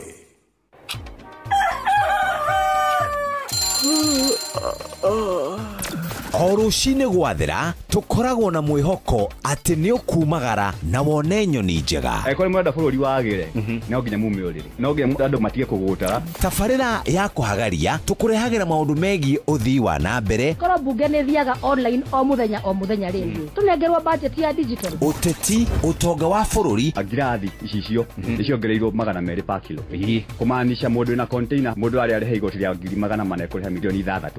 O rũcinĩ gwathera tũkoragwo na mwĩhoko atĩ nĩ ũkumagara na wone nyoni njega. Angĩkorwo nĩ mũrenda bũrũri wagĩre, no nginya mume ũrĩrĩ, no nginya andũ matige kũgũtara. Tabarĩra ya kũhagaria tũkũrehagĩra maũndũ megiĩ ũthii wa na mbere. Korwo mbunge nĩ thiaga online o mũthenya rĩ, tũnengerwo budget ya digital. Ũteti, ũtonga wa bũrũri. Ngirathi icicio nĩ ciongereirwo 200 per kilo, kũmaanisha mũndũ wĩna container mũndũ arĩa arĩha igoti rĩa 400,000 ekũrĩha milioni 6.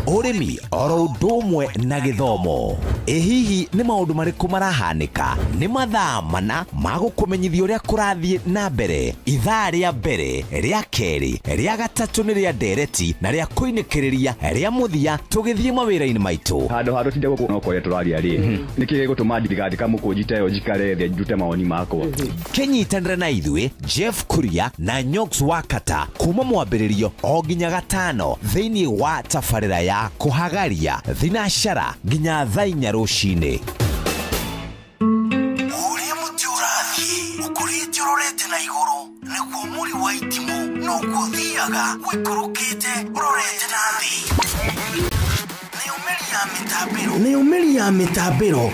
Ũrĩmi oro ũndũ ũmwe na gĩthomo. Ĩ hihi nĩ maũndũ marĩkũ marahanĩka? Nĩ mathaa mana ma gũkũmenyithia ũrĩa kũrathiĩ na mbere. Ithaa rĩa mbere, rĩa kerĩ, rĩa gatatũ nĩ rĩa ndereti na rĩa kũinĩkĩrĩria rĩa mũthia tũgĩthiĩ mawĩra-inĩ maitũ. Handũ ha tũtinde gũkũ no kũrĩa tũraria rĩ, nĩkĩ gĩgũtũma ndigandĩka mũkũnji ta ĩyo njikare thĩ ndute mawoni makwa? Kĩnyitanĩre na ithuĩ Jeff Kuria na Nyox Wakata kuma mwambĩrĩrio o nginya gatano thĩinĩ wa tabarĩra ya kũhagaria thinacara nginya thaa 4 rũcinĩ. Ũrĩa mũtĩ ũrathiĩ ũkũrĩte ũrorete na igũrũ nĩguo mũri wa itimũ. Noguo thiaga wikũrũkĩte ũrorete na thĩ. Nayo mĩri ya mĩtambĩro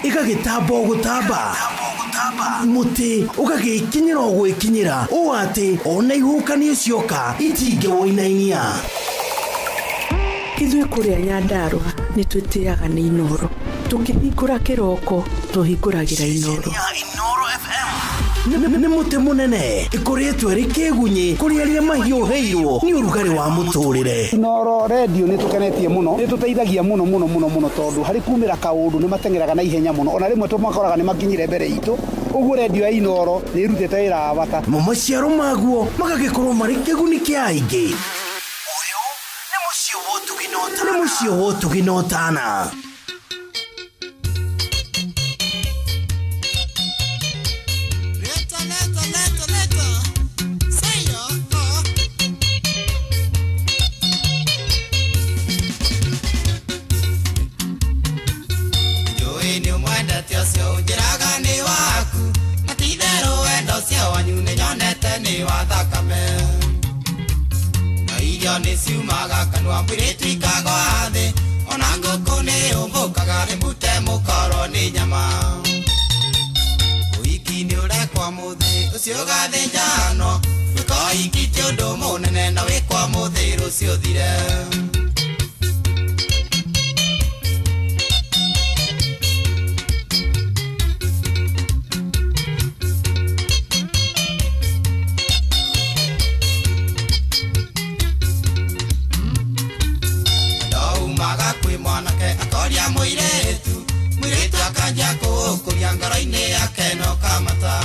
ĩgagĩtamba o gũtamba, mũtĩ ũgagĩkinyĩra o gwĩkinyĩra ũũ atĩ ona ihuhũkanio cioka itingĩwũinainia. Ithuĩ kũrĩa Nyandarũa nĩ twĩtĩaga nĩ Inooro. Tũkĩhingũra kĩroko tũhingũragĩra Inooro. Nĩ mũtĩ mũnene ĩkoretwo ĩrĩ kĩgunyĩ kũrĩ arĩa mahiũhĩirwo nĩ ũrugarĩ wa mũtũrĩre. Inooro redio nĩ tũkenetie mũno, nĩ tũteithagia mũno mũno mũno mũno tondũ harĩ kumĩra kaũndũ nĩ mateng'eraga na ihenya mũno, ona rĩmwe tũmakoraga nĩ makinyire mbere itũ. Ũguo redio ya Inooro nĩ ĩrutĩte wĩra wa bata. Mo maciaro maguo magagĩkorwo marĩ kĩguni kĩa aingĩ. Ũyũ nĩ mũciĩ wa ũtugi na ũtana. Nisiumaga kanua mwĩrĩtu ikagwa thĩ ona ngũkũ nĩ ũmbũkaga rĩmute mũkoro nĩ nyama. Ũhiki nĩ ũrekwa mũthĩ ũcio ũgathĩnjanwo, gwĩka ũhiki ti ũndũ mũnene na wĩkwa mũthĩ rũciũ ũthire. Mũirĩtu akanjia kũũkũria ngoro-inĩ yake no kamata.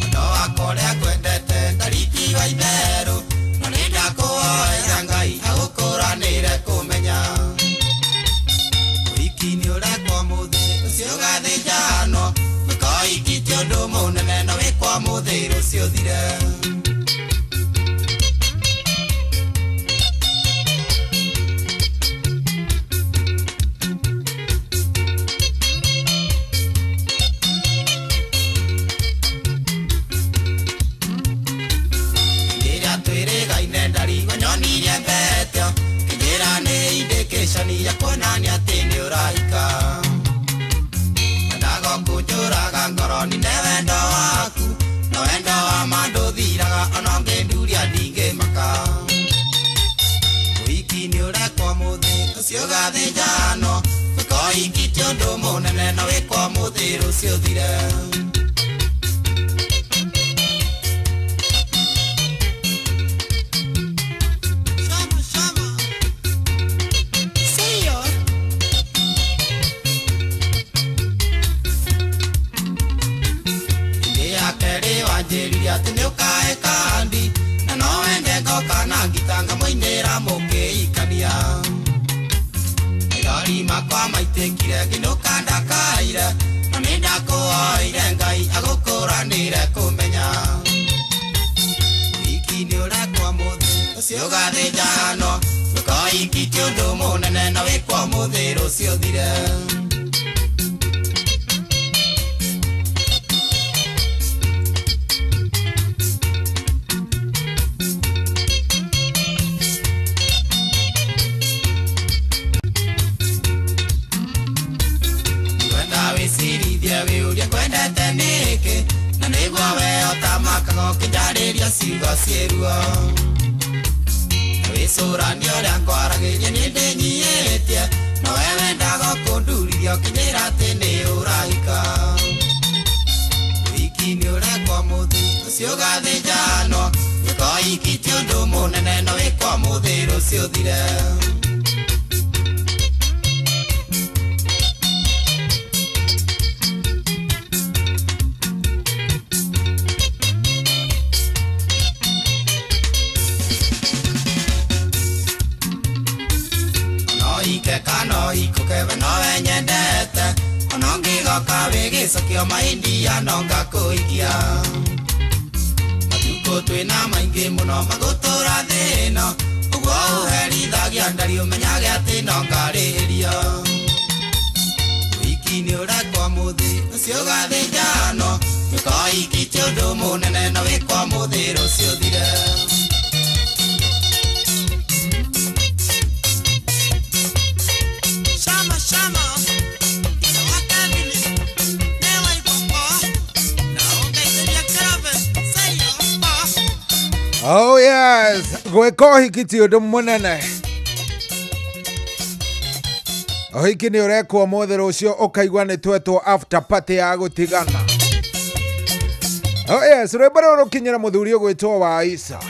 Wendo wakwa ũrĩa ngwendete ndaritiga itherũ, no nĩ ndakũhoera Ngai agũkũranĩre kũmenya. Ũhiki nĩ ũrekwo mũthĩ ũcio ũgathĩnjanwo, gwĩka ũhiki ti ũndũ mũnene na wĩkwa mũthĩ rũciũ ũthire. Ya kuonania atĩ nĩ ũrahika. Wendaga kũnjũraga ngoro nine wendo waku, no wendo wa ma ndũthiraga ona ũngĩnduria ndingĩmaka. Ũhiki nĩ ũrekwo mũthĩ ũcio ũgathĩnjanwo, gwĩka ũhiki ti ũndũ mũnene na wĩkwa mũthĩ rũciũ ũthire. Atĩ nĩ ũkae kandi na no wende ngoka na ngita ngamũinĩra mũkĩikania. Maithori makwa maitĩkire ngĩnũka ndakaire, no nĩ ndakũhoire Ngai agũkũranĩre kũmenya. Ũhiki nĩ ũrekwo mũthĩ ũcio ũgathĩnjanwo, gwĩka ũhiki ti ũndũ mũnene na wĩkwo mũthĩ rũciũ ũthire. Wĩũria kwendete nĩkĩ na nĩguo we ũtamakaga ũkĩnjarĩria ciugo ciĩruo. Na wĩcũranie ũrĩa ngwaragĩria nĩ ndĩnyiihĩtie, no we wendaga kũndurithia ũkĩnjĩra atĩ nĩ ũrahika. Ũhiki nĩ ũrekwo mũthĩ ũcio ũgathĩnjanwo, gwĩka ũhiki ti ũndũ mũnene na wĩkwa mũthĩ rũciũ ũthire. Kano ikukewe nowe nyendete, ona ngĩgoka wĩ gĩcokio maindia no ngakũikia. Matukũ twĩna maingĩ mũno magũtũra thĩ ĩno, ũguo ũherithagia ndari ũmenyage atĩ no ngarĩhĩrio. Ũhiki nĩ ũrekwo mũthĩ ũcio ũgathĩnjanwo, wĩka ũhiki ti ũndũ mũnene na wĩkwa mũthĩ rũciũ ũthire. Oh yes, gwĩka ũhiki ti ũndũ mũnene. Ũhiki nĩ ũrekwo ũmũthĩ, rũciũ ũkaigua nĩ twetwo after party ya gũtigana. Oh yes, rwĩmbo rũrũ rũkinyĩra mũthuri ũgwĩtwo wa Isa.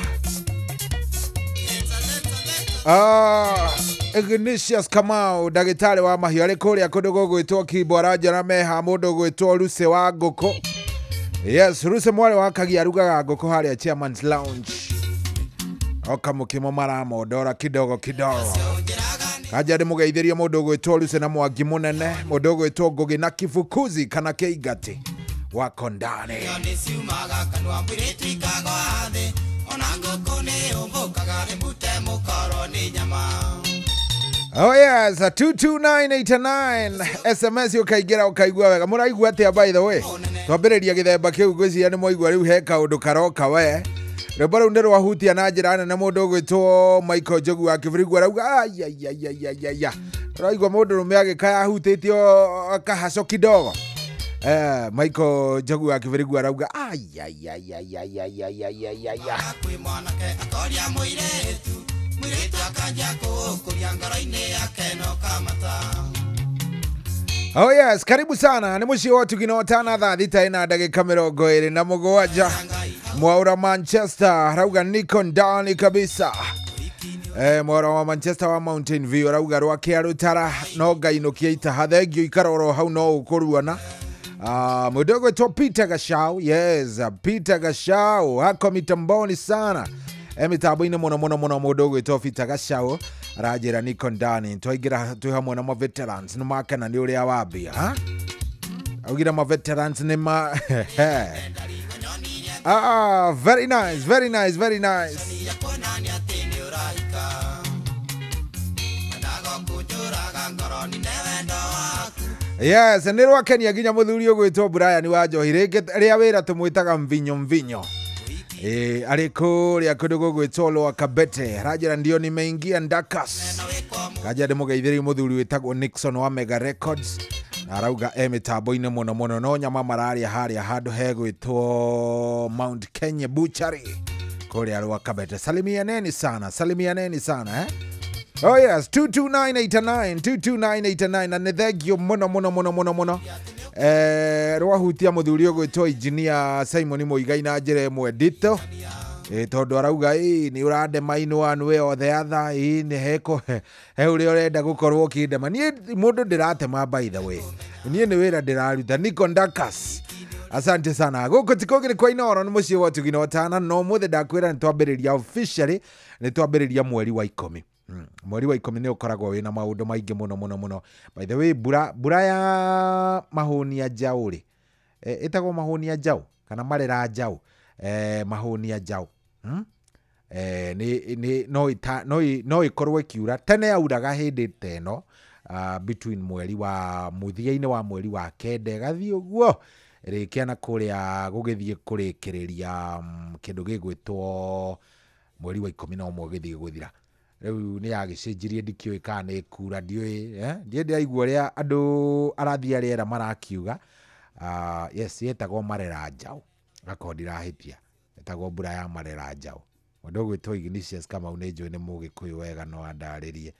Ah, Ignatius Kamau, ndagĩtarĩ wa mahiũ arĩ kũrĩa kũndũ gũgwĩtwo Kimbo, aranjara meha mũndũ ũgwĩtwo Ruse wa ngũkũ. Yes, Ruse mwarĩ wa Kagia arugaga ngũkũ harĩa Chairman's Lounge. Oka mũkimo maramondora kidogo kidogo. Kanja ndĩmũgeithĩrie mũndũ ũgwĩtwo Ruse na Mwangi mũnene, mũndũ ũgwĩtwo Ngũgĩ na Kibukuzi kana Kĩingati wa Kondani. Nĩ ciumaga kanua mũirĩtu ikagwa thĩ, ona ngũkũ nĩ ũmbũkaga ĩmute mũkoro nĩ nyama. Oh yes, 22989 SMS ukaingĩra ũkaigua wega. Mũraigua atĩa by the way? Twambĩrĩria gĩthemba kĩu ngwĩciria nĩ mwaigua rĩu he kaũndũ karoka we. Rwĩmbo rũu nĩ rwahutia na njĩra nene mũndũ ũgwĩtwo Michael Njogu wa Kĩbirigũ arauga aiaiaiaiaia. Ũraigua mũndũ rũme agĩkaya ahutĩtio kahaco kidogo. Michael Njogu wa Kĩbirigũ arauga aiaiaiaiaiaiaiaia. Kwĩ mwanake akoria mũirĩtu, mũirĩtu akanjia kũũkũria ngoro-inĩ yake no kamata. Oh yes, karibu sana. Ni muciĩ wa Ũtugi na Ũtana thaa thita na ndagĩka 27. Mwaura Manchester arauga niko ndani kabisa. Mwaura wa Manchester wa Mountain View arauga rwake arutara no ngainũkia itaha thengio ikara oro hau no ũkũruana. Mũndũ ũgwĩtwo Peter Gachau. Yes, Peter Gachau hako mitamboni sana. Mitambo-inĩ mũno mũno mũno mũndũ ũgwĩtwo Peter Gachau aranjĩra niko ndani. Twaingĩra twĩ hamwe na ma veterans nĩ makena nĩ ũrĩa wambia. Ha? Augire ma veterans nĩ ma Ah, very nice, very nice, very nice. Yes, nĩ rwakenia nginya mũthuri ũgwĩtwo Brian wa Njohi rĩngĩ rĩa wĩra tũmwĩtaga mvinyo mvinyo. Arĩ kũrĩa kũndũ gũgwĩtwo Lower Kabete aranjĩra ndio nimeingia Ndakas. Kanja ndĩmũgeithĩrie mũthuri wĩtagwo Nixon wa Mega Records na arauga e mĩtambo-inĩ mũno mũno no nyama mararĩa harĩa handũ hegwĩtwo Mount Kenya Butchery kũrĩa Lower Kabete. Salimianeni sana, salimianeni sana eh. Oh yes, 22989, 22989 na nĩ thengio mũno mũno mũno mũno mũno. Rwahutia mũthuri ũgwĩtwo engineer Simon Muigai na njĩra ĩmwe nditũ. Tondũ arauga nĩ ũrandema in one way or the other, nĩ heko he ũrĩa ũrenda gũkorwo ũkĩndema. Niĩ mũndũ ndĩratema by the way. Niĩ nĩ wĩra ndĩraruta. Niko Ndakas. Asante sana. Gũkũ ti kũngĩ nĩ kwa Inooro nĩ mũciĩ wa Ũtugi na Ũtana no ũmũthĩ ndakwĩra nĩ twambĩrĩria officially nĩ twambĩrĩria mweri wa 10. Mweri wa 10 nĩ ũkoragwo wĩna maũndũ maingĩ mũno mũno mũno. By the way, mbura ya mahũnia njaũ rĩ, ĩtagwo mahũnia njaũ kana marera njaũ, mahũnia njaũ. No ĩkorwo ĩkiura tene yauraga hĩndĩ ta ĩno, between mweri wa mũthia-inĩ wa mweri wa 9 ĩgathiĩ ũguo ĩrĩkia na kũrĩa gũgĩthiĩ kũrĩkĩrĩria kĩndũ gĩgwĩtwo mweri wa 11 ũgĩthiĩ gũthira. Rĩu nĩ yagĩcenjirie ndikĩũĩ kana nĩ ĩkura ndiũĩ, ndiĩ ndĩraigua ũrĩa andũ arathi a rĩera marakiuga. Yes, yetagwo marera njaũ akorwo ndirahĩtia, ĩtagwo mbura ya marera njaũ. Mũndũ ũgwĩtwo Ignatius Kamau nĩ njũĩ nĩ mũgĩkũyũ wega no andarĩrie,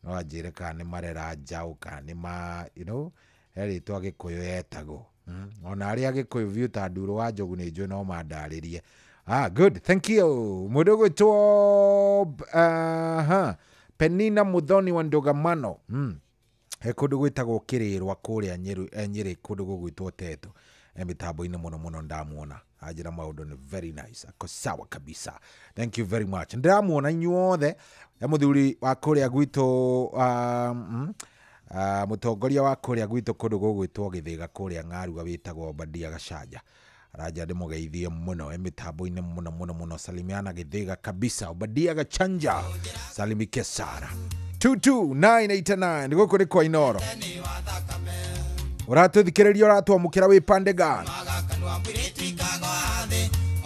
no anjĩre kana nĩ marera njaũ kana nĩ ma you know, he rĩtwa gĩkũyũ yetagwo. Ona arĩa agĩkũyũ biũ ta Nduro wa Njogu nĩ njũĩ no mandarĩrie. Ah, good, thank you. Mũndũ ũgwĩtwo Penina Muthoni wa Ndũgamano. He kũndũ gwĩtagwo Kĩrĩrwa kũrĩa Nyĩrĩ kũndũ gũgwĩtwo Teto. Mĩtambo-inĩ mũno mũno ndamuona. Anjĩra maũndũ nĩ very nice. Ako sawa kabisa. Thank you very much. Ndĩramuona inyuothe. He mũthuri wa kũrĩa gwitũ mũtongoria wa kũrĩa gwitũ kũndũ gũgwĩtwo Gĩthĩga kũrĩa Ng'arua wĩtagwo Obadia Gacanja. Aranja ndĩmũgeithie mũno mĩtambo-inĩ mũno mũno mũno. Salimiana Gĩthĩga kabisa. Obadia Gachanja. Salimike sana. 22989 gũkũ nĩ kwa Inooro. Ũratũthikĩrĩria ũratwamũkĩra wĩ pande gani?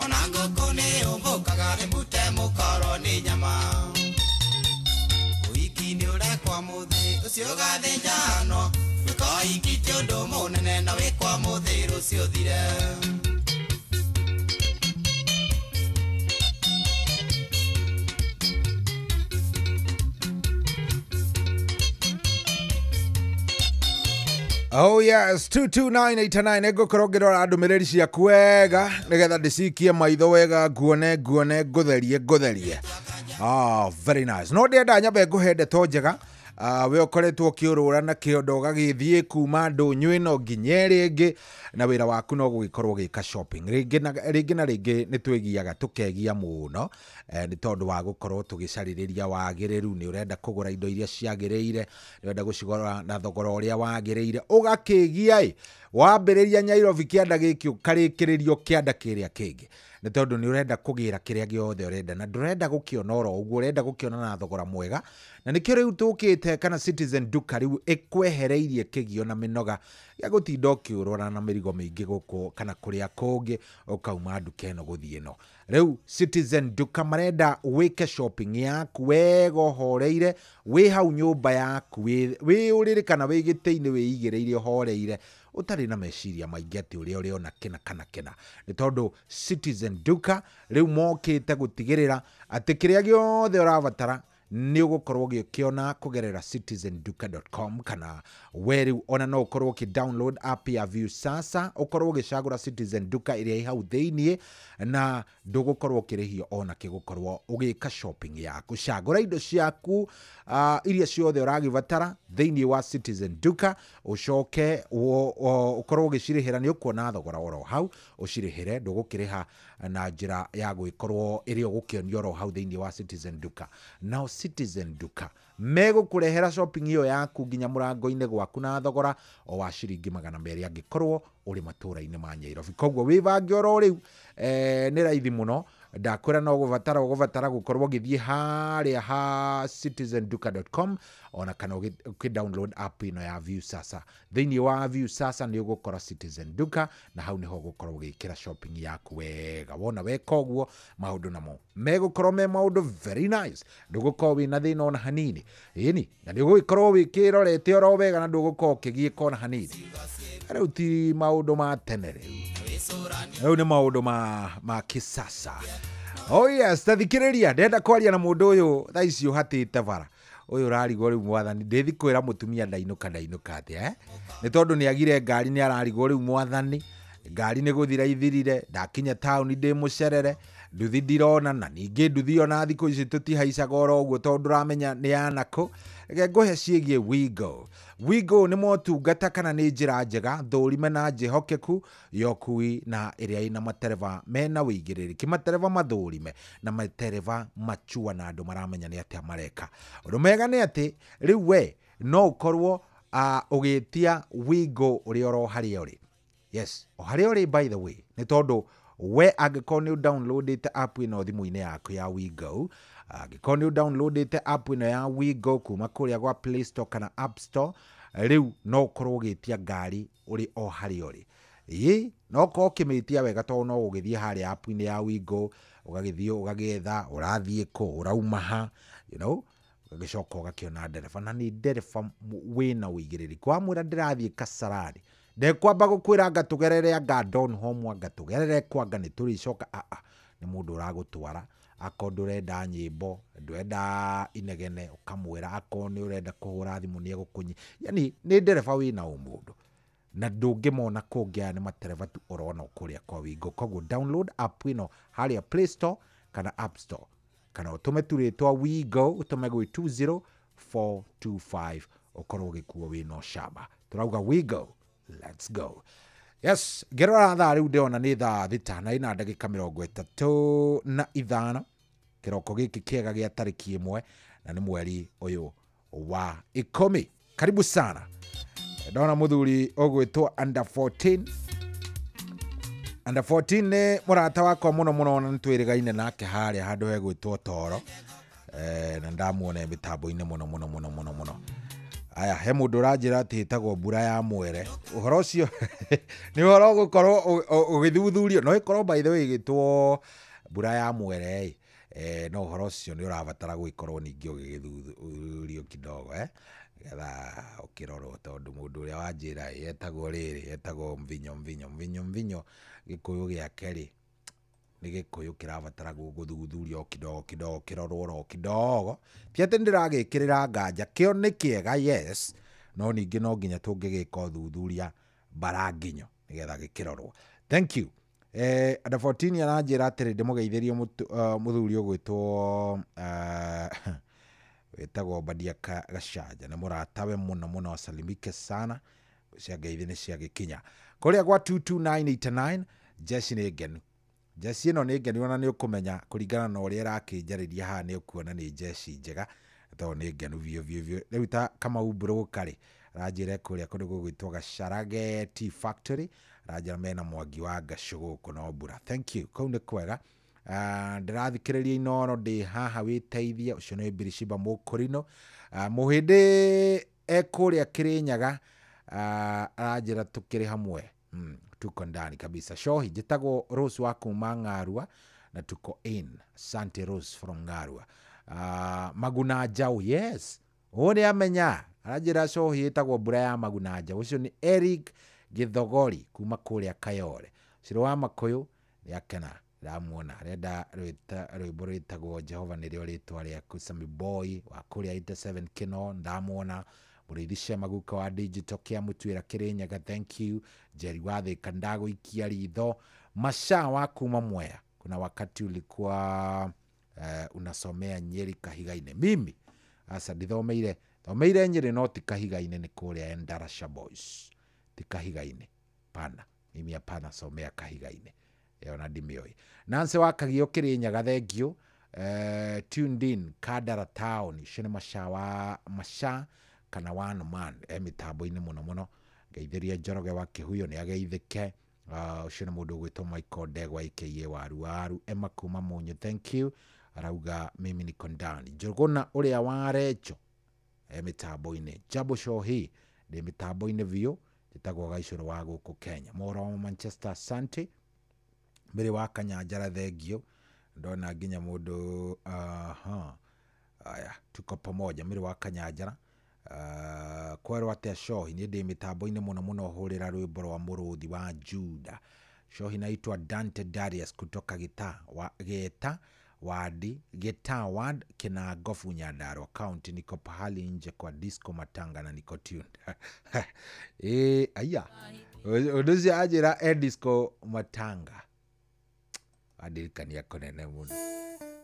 Ona ngũkũ nĩ ũmbũkaga ĩmute mũkoro nĩ nyama. Ũhiki nĩ ũrekwa mũthĩ ũcio ũgathĩnjanwo, gwĩka ũhiki ti ũndũ mũnene na wĩkwa mũthĩ rũciũ ũthire. Oh yes, 22989 ngũkorwo ngĩrora ndũmĩrĩri ciaku wega nĩgetha ndĩcikie maitho wega, nguone nguone, ngũtherie ngũtherie. Ah, very nice. No ndĩrenda nyambe ngũhe ndeto njega. We ũkoretwo ũkĩũrũra na kĩondo ũgagĩthiĩ kuma ndũnyũ ĩno nginya ĩrĩa ĩngĩ, na wĩra waku no gũgĩkorwo ũgĩka shopping rĩngĩ na rĩngĩ na rĩngĩ. Nĩ twĩgiaga tũkegia mũno, nĩ tondũ wa gũkorwo tũgĩcarĩrĩria wagĩrĩru. Nĩ ũrenda kũgũra indo iria ciagĩrĩire, nĩ ũrenda gũcigũra na thogora ũrĩa wagĩrĩire, ũgakĩgia ĩ wambĩrĩria Nyairobi kĩanda gĩkĩ ũkarĩkĩrĩrio kĩanda kĩrĩa kĩngĩ, nĩ tondũ nĩ ũrenda kũgĩra kĩrĩa gĩothe ũrenda, na ndũrenda gũkĩona oro ũguo, ũrenda gũkĩona na thogora mwega. Na nĩkĩo rĩu tũkĩte kana Citizen Duka rĩu ĩkwehereirie kĩgio na mĩnoga ya gũtinda ũkĩũrũra na mĩrigo mĩingĩ gũkũ kana kũrĩa kũngĩ, ũkauma nduka ĩno gũthiĩ ĩno. Rĩu Citizen Duka marenda wĩke shopping yaku wega ũhoreire, wĩ hau nyũmba yaku, wĩ ũrĩrĩ kana wĩ gĩtĩ-inĩ, wĩigĩrĩire ũhoreire, ũtarĩ na meciria maingĩ atĩ ũrĩa ũrĩona kĩna kana kĩna, nĩ tondũ Citizen Duka rĩu mokĩte gũtigĩrĩra atĩ kĩrĩa gĩothe ũrabatara nĩ ũgũkorwo ũgĩkĩona kũgerera citizenduka.com, kana we rĩu ona no ũkorwo ũkĩ download app ya Viusasa, ũkorwo ũgĩcagũra Citizen Duka ĩrĩa ĩ hau thĩiniĩ, na ndũgũkorwo ũkĩrĩhio ona kĩgũkorwo ũgĩka shopping yaku. Cagũra indo ciaku iria ciothe ũragĩbatara thĩiniĩ wa Citizen Duka, ũcoke ũkorwo ũgĩcirĩhĩra. Nĩ ũkuona thogora oro hau, ũcirĩhĩre, ndũgũkĩrĩha na njĩra ya gwĩkorwo ĩrĩa ũgũkĩonio oro hau thĩiniĩ wa Citizen Duka. Nao Citizen Duka megũkũrehera shopping ĩyo yaku nginya mũrango-inĩ gwaku na thogora o wa ciringi 200 angĩkorwo ũrĩ matũra-inĩ ma Nyairobi. Koguo wĩbange oro rĩu, nĩ raithi mũno. Ndakwĩra no gũbatara ũgũbatara gũkorwo ũgĩthiĩ harĩa ha citizenduka.com, ona kana ũkĩ download app ĩno ya Viusasa. Thĩinĩ wa Viusasa nĩ ũgũkora Citizen Duka, na hau nĩho ũgũkorwo ũgĩkĩra shopping yaku wega. Wona weka ũguo, maũndũ namo megũkorwo me maũndũ very nice, ndũgũkorwo wĩna thĩna ona hanini. Ĩni na nĩ ũgũgĩkorwo wĩkĩrorete oro wega, na ndũgũkorwo ũkĩgiĩka ona hanini. Rĩu ti maũndũ ma tene, rĩu nĩ maũndũ ma kisasa. Oh yes, tathikĩrĩria, ndĩrenda kwaria na mũndũ ũyũ thaa ici ũhatĩte bara, ũyũ ũrarigwo rĩu mwathani ndĩthi kwĩra mũtumia ndainũka ndainũka atĩa, eh? Nĩ tondũ nĩ agire ngari, nĩ ararigwo rĩu mwathani ngari nĩ gũthira ithirire, ndakinya taũni ndĩ mũcerere, nduthi ndirona, na ningĩ nduthi ona thikũ ici tũtihaicaga oro ũguo tondũ ndũramenya nĩ yanakũ. Reke ngũhe ciĩgiĩ Wigo. Wigo nĩ motungata kana nĩ njĩra njega thũrime na njĩhokeku ya ũkui, na ĩrĩa ĩna matereba mena wĩigĩrĩrĩki, matereba mathũrime na matereba machua na andũ maramenya nĩ atĩa mareka. Ũndũ mega nĩ atĩ rĩu we no ũkorwo ũgĩtia Wigo ũrĩ oro harĩa ũrĩ. Yes, o harĩa ũrĩ, by the way, nĩ tondũ we angĩkorwo nĩ ũdownloadĩte app ĩno thimũ-inĩ yaku ya Wigo, angĩkorwo nĩ ũdownloadĩte app ĩno ya Wigo kuma kũrĩa gwa Play Store kana App Store, rĩu no ũkorwo ũgĩtia ngari ũrĩ o harĩa ũrĩ. Ĩĩ, no ũkorwo ũkĩmĩtia wega, tondũ no ũgĩthiĩ harĩa app-inĩ ya Wigo, ũgagĩthiĩ ũgagĩetha ũrathiĩ kũ, ũrauma ha, ũgagĩcoka ũgakĩona ndereba, na nĩ ndereba wĩna ũigĩrĩrĩki. Wamwĩra ndĩrathiĩ Kasarani, ndekwamba gũkwĩra anga tũgerere anga Donholm, anga tũgerere kwanga nĩ tũrĩcoka. Nĩ mũndũ ũragũtwara. Akorwo ndũrenda nyĩmbo, ndũrenda inegene, ũkamwĩra. Akorwo nĩ ũrenda kũhũra thimũ, nĩ egũkũnyi. Yani nĩ ndereba wĩna ũmũndũ, na ndũngĩmona kũngĩ, aya nĩ matereba tu ũrona kũrĩa kwa Wigo. Koguo download app ĩno harĩa Play Store kana App Store, kana ũtũme tu rĩtwa Wigo, ũtũme gwĩ 20425, ũkorwo ũgĩkuo wĩna ũcamba. Tũrauga Wigo, let's go. Yes, ngĩrora thaa rĩu ndĩrona nĩ thaa 6 na ina ndagĩka 35 kĩroko gĩkĩ kĩega gĩa tarĩki 1, na nĩ mweri ũyũ wa 10. Karibu sana. Ndona mũthuri ũgwĩtwo under 14. Under 14 nĩ mũrata wakwa mũno mũno, na nĩtwĩrĩgaine nake harĩa handũ hegwĩtwo Toro, na ndamuona mĩtambo-inĩ mũno mũno mũno mũno mũno. Aya, he mũndũ ũranjĩra atĩ ĩtagwo mbura ya mwere. Ũhoro ũcio nĩ ũhoro ũgũkorwo ũgĩthuthurio, no ĩkorwo by the way ĩgĩtwo mbura ya mwere, no ũhoro ũcio nĩ ũrabatara gũgĩkorwo ningĩ ũgĩgĩthuthurio kidogo, getha ũkĩrorwo, tondũ mũndũ ũrĩa wanjĩra etagwo rĩrĩ, etagwo mvinyo mvinyo mvinyo mvinyo, gĩkũyũ gĩake rĩ nĩ gĩkũyũ kĩrabatara gũthuthurio kidogo kidogo, kĩrorwo oro kidogo. Ti atĩ nĩndĩragĩkĩrĩra nganja, kĩo nĩ kĩega, yes, No ningĩ no nginya tũngĩgĩka ũthuthuria baranginyo nĩgetha gĩkĩrorwo. Thank you. Under 14 aranjĩra atĩrĩ ndĩmũgeithĩrie mũthuri ũgwĩtwo wĩtagwo Badia Gacanja, nĩ mũratawe mũno mũno, asalimike sana, cia ngeithi nĩ ciagĩkinya kũrĩa gwa 22989. Jeci nĩ ngenu, jeci ĩno nĩ ngenu, ona nĩ ũkũmenya kũringana na ũrĩa ĩrakĩnjarĩria haha nĩ ũkuona nĩ jeci njega tondũ nĩ ngenu biũ biũ biũ. Rĩu ta Kamau Broker rĩ, aranjĩra kũrĩa kũndũ gũgwĩtwo Gacharage Tea Factory, aranjĩra mena mwangi wa ngacũ gũkũ no mbura. Thank you, kũu nĩ kwega. Ndĩrathikĩrĩria Inooro ndĩ haha wĩteithie, ũcio nĩ Birishiba Mũkũrinũ. Mũhĩndĩ ekũrĩa Kĩrĩnyaga, aranjĩra tũkĩrĩ hamwe. Tuko ndani kabisa. Shohi njĩtagwo Rose wa kuma Ng'arua na tuko in. Asante Rose from Ng'arua. Maguna Njau, yes, ũũ nĩ amenya, aranjĩra Shohi ĩtagwo mbura ya Maguna Njau. Ũcio nĩ Eric Gĩthogori kuma kũrĩa Kayore. Ciro wa Makũyũ nĩ akena ndamuona, arenda rwĩmbo rwĩtagwo Jehova nĩrĩo rĩtwa rĩaku. Sami Boy wa kũrĩa 87 Kino ndamuona. Mũrĩithi Shema guka wa digital kĩa Mũtuĩra Kĩrĩnyaga, thank you. Jerry wa Thĩka ndagũikia ritho. Masha wa kuma Mwea, kuna wakati ulikuwa unasomea Nyeri Kahiga-inĩ. Mimi asa ndithomeire thomeire Nyeri no ti Kahiga-inĩ, nĩ kũrĩa Endarasha Boys, ti Kahiga-inĩ, pana mimi hapana somea Kahiga-inĩ, ĩyo na ndimĩũĩ. Nancy wa Kagio Kĩrĩnyaga, thank you. Tuned in Kandara Town, ũcio nĩ Masha wa Masha kana one man mĩtambo-inĩ mũno mũno. Ngeithĩria Njoroge wa Kĩhuyo nĩ ageithĩke. Ũcio nĩ mũndũ ũgwĩtwo Michael Ndegwa aka Waru Waru. Emma kuma Mũnyũ, thank you, arauga mimi niko ndani. Njũgũna ũrĩa wa Recho mĩtambo-inĩ. Jambo Shohi ndĩ mĩtambo-inĩ biũ, njĩtagwo Gaicũrũ wa gũkũ Kenya. Mohoro wa Manchester, asante. Mbere wa Kanyanjara, thengio. Ndona nginya mũndũ aya tuko pamoja. Mbere wa Kanyanjara. Kwerwo atĩa Shohi, niĩ ndĩ mĩtambo-inĩ mũno mũno, hũrĩra rwĩmbo rwa mũrũthi wa Juda. Shohi naitwa Dante Darius kutoka Geta Wadi, Geta Ward, Kinangofu, Nyandarua County. Niko pahali nje kwa disco matanga na niko tuned. Aya ũndũ ũcio anjĩra e disco matanga, wandirikania kũnene mũno,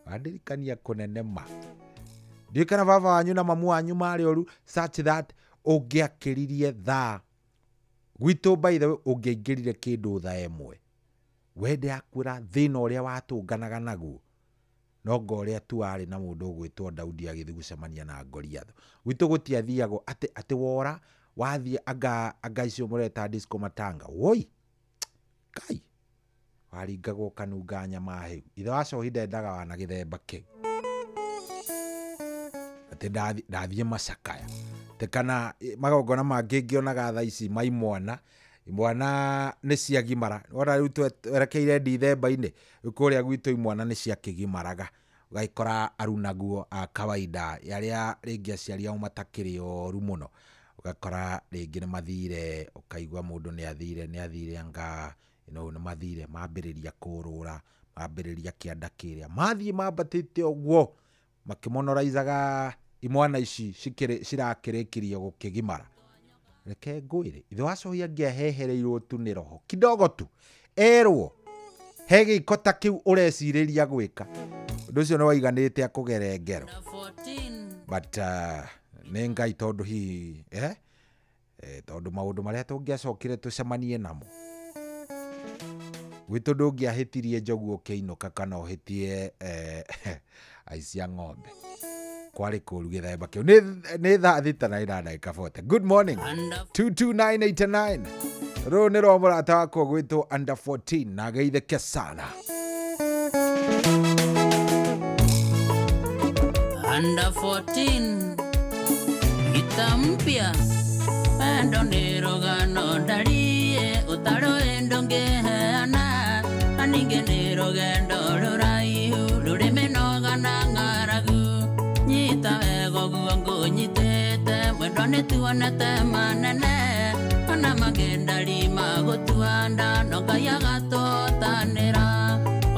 wandirikania kũnene ma. Ndiũĩ kana baba wanyu na mamu wanyu marĩ oru such that ũngĩakĩririe thaa gwitũ, by the way, ũngĩaingĩrire kĩndũ thaa ĩmwe wende akwĩra thĩna ũrĩa watũnganaga naguo no ngo ũrĩa tu warĩ na mũndũ ũgwĩtwo Daudi agĩthiĩ gũcemania na Goliath. Gwitũ gũtiathiagwo atĩ wora wathiĩ anga icio mũreta disco matanga, woi kai waringagwo kanunga nyama hĩu. Ithe wa Shohi ndendaga wana gĩthemba kĩu, atĩ ndathiĩ macakaya atĩ kana magongona mangĩ ngĩonaga thaa ici ma imwana imwana nĩ ciagimara. Wona rĩu twerekeire ndithemba-inĩ, rĩu kũrĩa gwitũ imwana nĩ ciakĩgimaraga, ũgagĩkora arunaguo a kawaida arĩa rĩngĩ aciari ao matakĩrĩ oru mũno, ũgakora rĩngĩ nĩ mathire, ũkaigua mũndũ nĩ athire anga nĩ mathire mambĩrĩria kũrũra, mambĩrĩria kĩanda kĩrĩa mathiĩ mambatĩte ũguo makĩmonoraizaga imwana ici cirakĩrĩkirie gũkĩgimara. Reke ngwĩre, ithe wa Shohi angĩahehereirwo tu nĩ roho kidogo tu erwo he gĩko ta kĩu ũrecirĩria gwĩka, ũndũ ũcio nĩ waiganĩte akũgere ngero. But nĩ Ngai tondũ hihi tondũ maũndũ marĩa tũngĩacokire tũcemanie namo gwitũ ndũngĩahĩtirie njogu ũkĩinũka kana ũhĩtie aici a ng'ombe, kwarĩ kũru gĩthemba kĩu. Nĩ thaa 6:40. Good morning 22989. Rũrũ nĩ rwa mũrata wakwa gwĩtwo Under 14 na geithĩke sana. Under 14 gita mpya pendo nĩ rũgano ndarie ũtaro ndũngĩheana ningĩ nĩ rũgendo rũraihu rũrĩ mĩnoga na ng'aragu nyita wega ũguo ngũnyitĩte mwendwa nĩtuonete manene ona mangĩndari magũtua nda no Ngai agatũtanĩra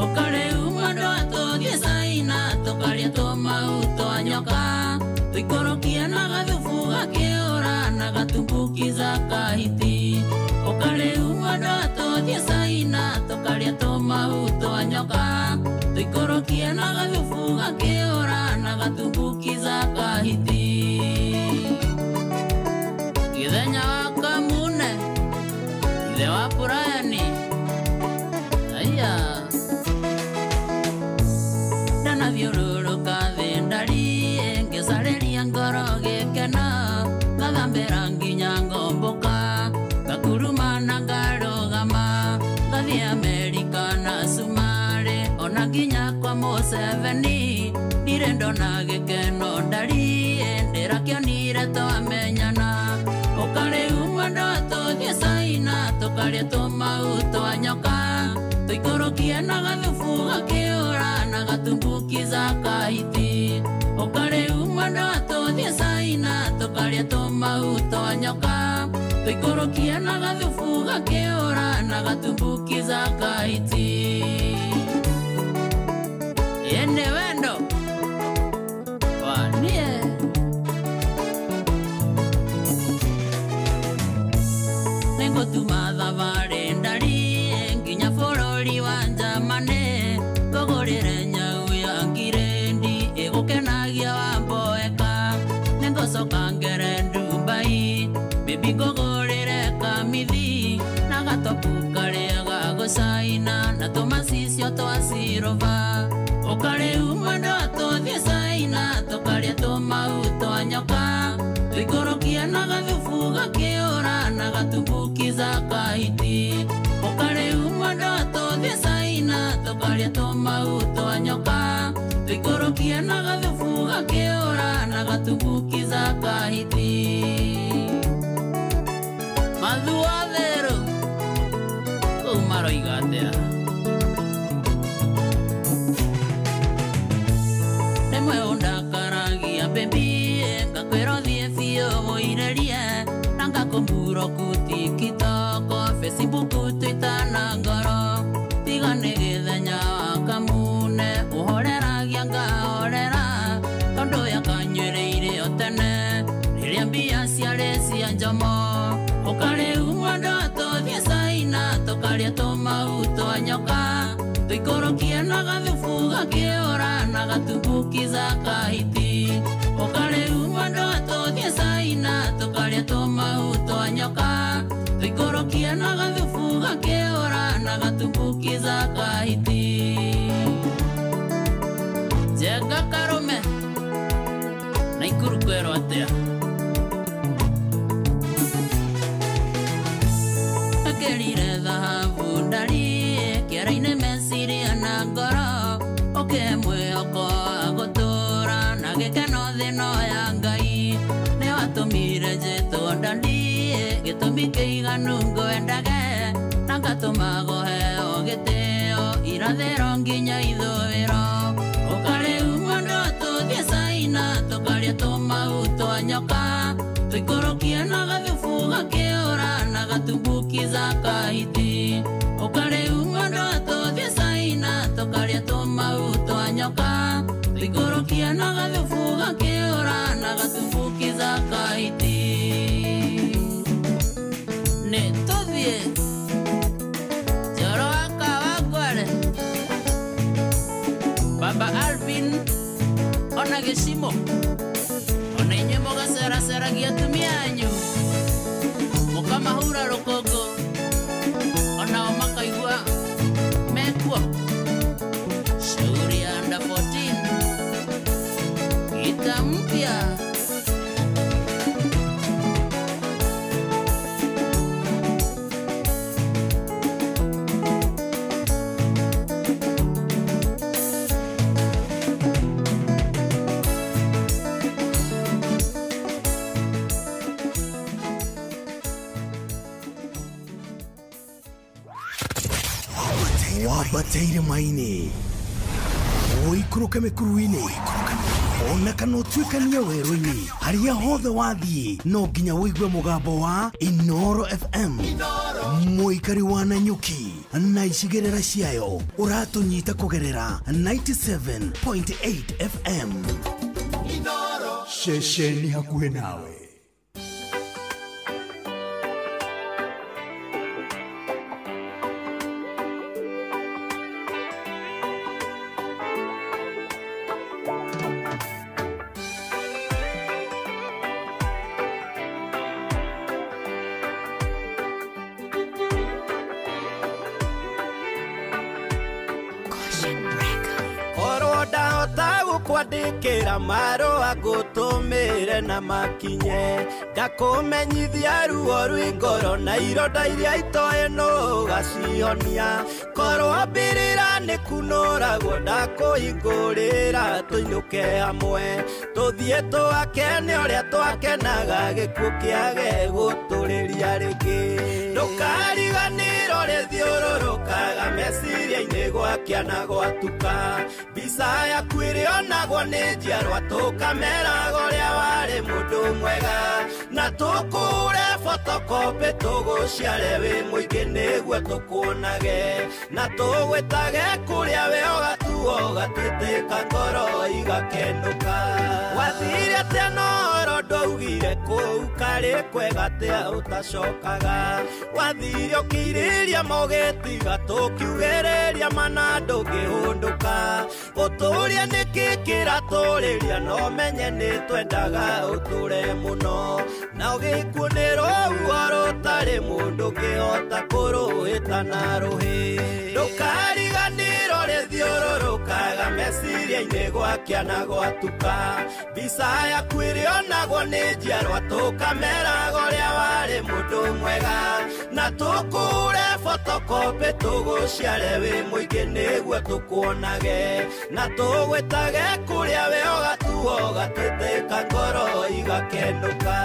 ũka rĩu mwendwa tũthiĩ Caina tũkarĩe tũmau twa nyoka tũikũrũkie na gathubu gakĩũra na na gatumbukiza kahiti ũkarĩu mwendwa tũthiĩ Caina tũkarĩe tũmau twa nyoka tũikũrũkie na gathubu gakĩũra na gatumbukiza kahiti Githenya wa Kamune ithe wa Purani aya ndanathiũrũrũka thĩ ndarie ngĩcarĩria ngoro gĩkeno ngathambĩra nginya ngomboka ngakuruma na ngarũgama ngathiĩ Amerika na Sumarĩ ona nginya kwa Museveni ndirĩ ndona gĩkeno ndarie ndĩrakĩonire twamenyana ũkarĩu mwendwa tũthiĩ Caina tũkarĩe tũmau twa nyoka tũikũrũkie na gathubu gakĩũra na gatumbukiza kahiti ũkarĩu mwendwa tũthiĩ Caina tũkarĩe tũmau twa nyoka tũikũrũkie na gathubu gakĩũra na gatumbukiza kahiti Yene wendo wanie Nĩngũtuma thabarĩ ndarie nginya bũrũri wa Njamane ngũgũrĩre nyau ya ngirendi ĩgũkenagia wamboeka nĩngũcoka ngere Dubai bibi ngũgũrĩre kamithi na gatopu karĩa gagũcaina na tũmacicio twa cirũba ũkarĩu mwendwa tũthiĩ Caina tũkarĩe tũmau twa nyoka tũikũrũkie na gathubu gakĩũra na gatumbukiza kahiti ũkarĩu mwendwa tũthiĩ Caina tũkarĩe tũmau twa nyoka tũikũrũkie na gathubu gakĩũra na gatumbukiza kahiti Mathua therũ kũu maroiga atĩa Rĩmwe ũndakaragia baby ngakwĩra ũthiĩ biũ ũirĩrie na ngakũmburoku TikTok Facebook Twitter na ngoro tiga nĩ gĩthenya wa Kamune ũhoreragia ngahorera tondũ yakanyuĩrĩire o tene rĩrĩa mbia ciarĩ cia njomo ũkarĩu mwendwa tũthiĩ Caina tũkarĩe tũmau twa nyoka tũikũrũkie na gathubu gakĩũra na gatumbukiza kahiti ũkarĩu mwendwa tũthiĩ Caina tũkarĩe tũmau twa nyoka tũikũrũkie na gathubu gakĩũra na gatumbukiza kahiti Njenga Karũme Naikuru kwerwo atĩa Akĩrire thahabu ndarie kĩara-inĩ meciria na ngoro ũkĩhe mwĩhoko wa gũtũũra na gĩkeno thĩ no ya Ngai nĩwatũmire njĩtwo ndandie gĩtũmi kĩiganu ngwendage na ngatũma kũheo gĩtĩo irathĩro nginya ithũĩro ũkarĩu mwendwa tũthiĩ Caina tũkarĩe tũmau twa nyoka tũikũrũkie na gathubu gakĩũra na gatumbukiza kahiti ũkarĩu mwendwa tũthiĩ Caina tũkarĩe tũmau twa nyoka tũikũrũkie na gathubu gakĩũra na gatumbukiza kahiti Nĩ tũthiĩ Njoro wa Kawangware Baba Alvin ona gĩcimo ona inyuĩ mũgaceraceragia atumia anyu mũkamahura rũkũngũ onao makaigua mekuo Shauri ya under 14 gita mpya Wambateire maini ũikũrũke mĩkuru-inĩ ona kana ũtuĩkanie werũ-inĩ harĩa hothe wathiĩ no nginya ũigue mũgambo wa Inoro FM mũikari wa Nanyuki na icigĩrĩra ciayo ũratũnyita kũgerera 97.8 FM. Ceceni hakuhĩ nawe. Ndakwandĩkĩra marũa ngũtũmĩre na makinye ndakũmenyithia ruo rwĩ ngoro na ironda iria itoĩ nũgacihonia korwo mbĩrĩra nĩ kunũragwo ndakũhingũrĩra tũinũke hamwe tũthiĩ twakene ũrĩa twakenaga gĩkuũ kĩage gũtũrĩria rĩngĩ ndũkariganĩrwo rĩthiũrũrũkaga meciria-inĩ gwakĩa na gwatuka mbica yaku ĩrĩonagwo nĩ njiarwa tũkameraga ũrĩa warĩ mũndũ mwega na tũkũre photocopy tũgũciare wĩ mũingĩ nĩguo tũkuonage na tũgwĩtage kũrĩa we ũgatuo ũgatwĩtĩka ngoro igakenũka wathire atĩa noro ndwaugire kũu karĩ kwega atĩa ũtacokaga wathire ũkĩirĩria mogĩtiga tũkiugĩrĩria mana ndũngĩhũndũka ũtũrie nĩkĩ kĩratũrĩria no menye nĩ twendaga ũtũre mũno na ũgĩkuũ nĩ rũhuho rũtarĩ mũndũ ũngĩhota kũrũhĩta na rũhĩ ndũkariganĩrwo rĩthiũrũrũkaga meciria-inĩ gwakĩa na gwatuka mbica yaku ĩrĩonagwo nĩ njiarwa tũkameraga ũrĩa warĩ mũndũ mwega na tũkũre photocopy tũgũciare wĩ mũingĩ nĩguo tũkuonage na tũgwĩtage kũrĩa we ũgatuo ũgatwĩtĩka ngoro igakenũka.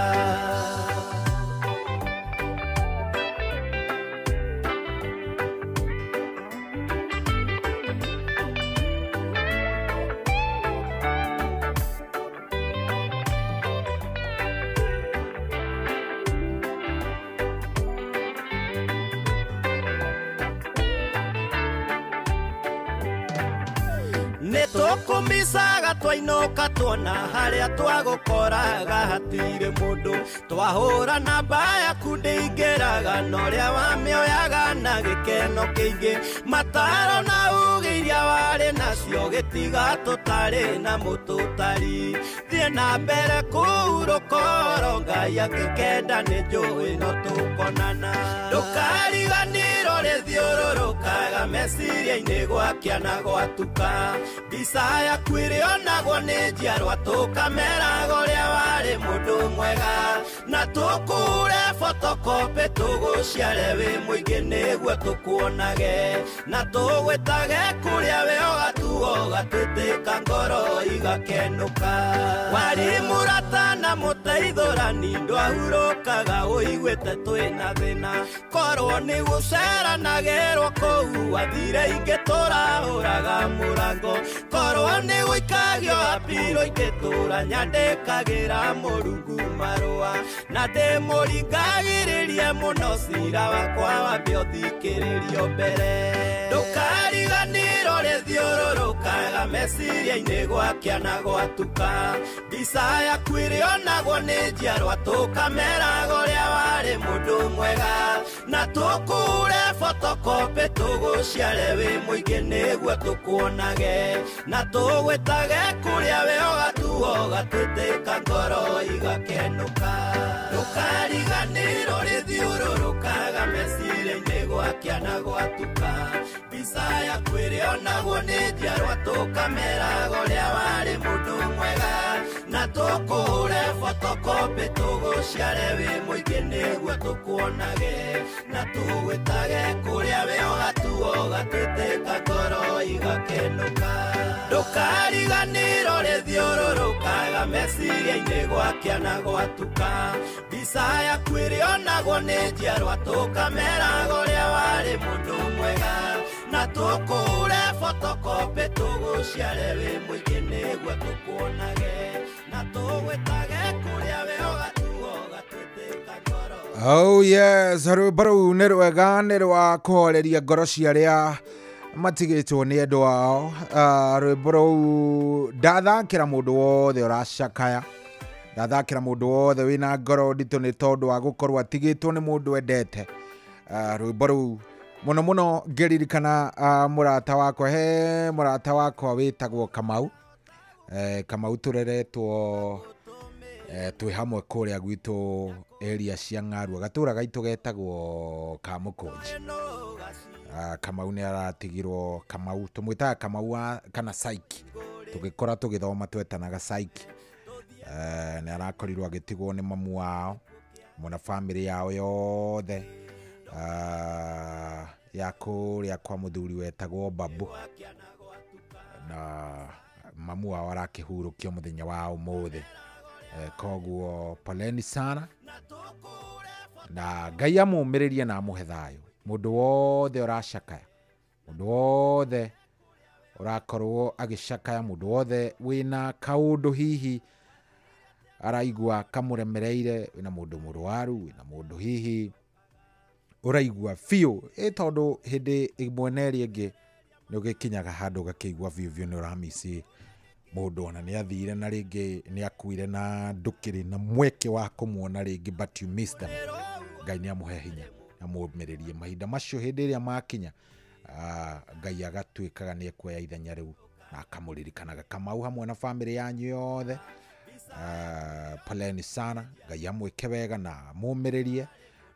Nĩtũkũmicaga twainũka tuona harĩa twagũkoraga hatirĩ mũndũ twahũra namba yaku ndĩingĩraga na ũrĩa wamĩoyaga na gĩkeno kĩingĩ mataro na uge iria warĩ nacio gĩtiga tũtarĩ na mũtũtari thiĩ na mbere kũhurũka oro Ngai angĩkenda nĩ njũĩ no tũkonana ndũkariganĩrwo rĩthiũrũrũkaga meciria-inĩ gwakĩa na gwatuka mbica yaku ĩrĩonagwo nĩ njiarwa tũkameraga ũrĩa warĩ mũndũ mwega na tũkũre photocopy tũgũciare wĩ mũingĩ nĩguo tũkuonage na tũgwĩtage kũrĩa we ũgatuo ũgatwĩtĩka ngoro igakenũka warĩ mũrata na mũteithũrani ndwahurũkaga ũiguĩte twĩna thĩna korwo nĩ gũceranagĩrwo kũu wathire ingĩ tũrahũraga mũrango korwo nĩ gũikagio apiro ingĩtũra nyandĩkagĩra Mũrungu marũa na ndĩmũringagĩrĩrie mũno cira wakwa wambe ũthikĩrĩrio mbere ndũkariganĩrwo rĩthiũrũrũkaga meciria-inĩ gwakĩa na gwatuka mbica yaku ĩrĩonagwo nĩ njiarwa tũkameraga ũrĩa warĩ mũndũ mwega na tũkũre photocopy tũgũciare wĩ mũingĩ nĩguo tũkuonage na tũgwĩtage kũrĩa we ũgatuo ũgatwĩtĩka ngoro igakenũka ndũkariganĩrwo rĩthiũrũrũkaga meciria-inĩ gwakĩa na gwatuka mbica yaku ĩrĩonagwo nĩ njiarwa tũkameraga ũrĩa warĩ mũndũ mwega na tũkũre photocopy tũgũciare wĩ mũingĩ nĩguo tũkuonage na tũgwĩtage kũrĩa we ũgatuo ũgatwĩtĩka ngoro igakenũka ndũkariganĩrwo rĩthiũrũrũkaga meciria-inĩ gwakĩa na gwatuka mbica yaku ĩrĩonagwo nĩ njiarwa tũkameraga ũrĩa warĩ mũndũ mwega na tũkũre photocopy tũgũciare wĩ mũingĩ nĩguo tũkuonage na tũgwĩtage kũrĩa we ũgatuo ũgatwĩtĩka ngoro. Oh yes, rwĩmbo rũu nĩ rwega nĩ rwa kũhoreria ngoro cia arĩa matigĩtwo nĩ endwa ao. Rwĩmbo rũu ndathakĩra mũndũ wothe ũracakaya, ndathakĩra mũndũ wothe wĩna ngoro nditũ nĩ tondũ wa gũkorwo atigĩtwo nĩ mũndũ endete. Rwĩmbo rũu mũno mũno ngĩririkana mũrata wakwa, he mũrata wakwa wĩtagwo Kamau. Kamau tũreretwo twĩ hamwe kũrĩa gwitũ area cia Ng'arua, gatũra gaitũ getagwo Kamũkũnji. Kamau nĩ aratigirwo, Kamau tũmwĩtaga Kamau wa kana Saiki. Tũgĩkora tũgĩthoma twetanaga psych. Nĩ arakorirwo agĩtigwo nĩ mamu wao mona family yao yothe ya kũrĩa kwa mũthuri wetagwo Babu, na mamu wao arakĩhurũkio mũthenya wa ũmũthĩ. Koguo poleni sana, na Ngai amũmĩrĩrie na amũhe thayũ. Mũndũ wothe ũracakaya, mũndũ wothe ũrakorwo agĩcakaya, mũndũ wothe wĩna kaũndũ hihi araigua kamũremereire, wĩna mũndũ mũrwaru, wĩna mũndũ hihi ũraigua biũ, tondũ hĩndĩ ĩmwe na ĩrĩa ĩngĩ nĩ ũgĩkinyaga handũ ũgakĩigua biũ biũ nĩ ũramici mũndũ, ona nĩ athire na rĩngĩ nĩ akuire na ndũkĩrĩ na mweke wa kũmuona rĩngĩ, but you miss them. Ngai nĩ amũhe hinya amũmĩrĩrie mahinda macio hĩndĩ ĩrĩa makinya. Ngai agatuĩkaga nĩ ekuoya ithenya rĩu na akamũririkanaga. Kamau hamwe na family yanyu yothe, poleni sana. Ngai amwĩke wega na amũmĩrĩrie,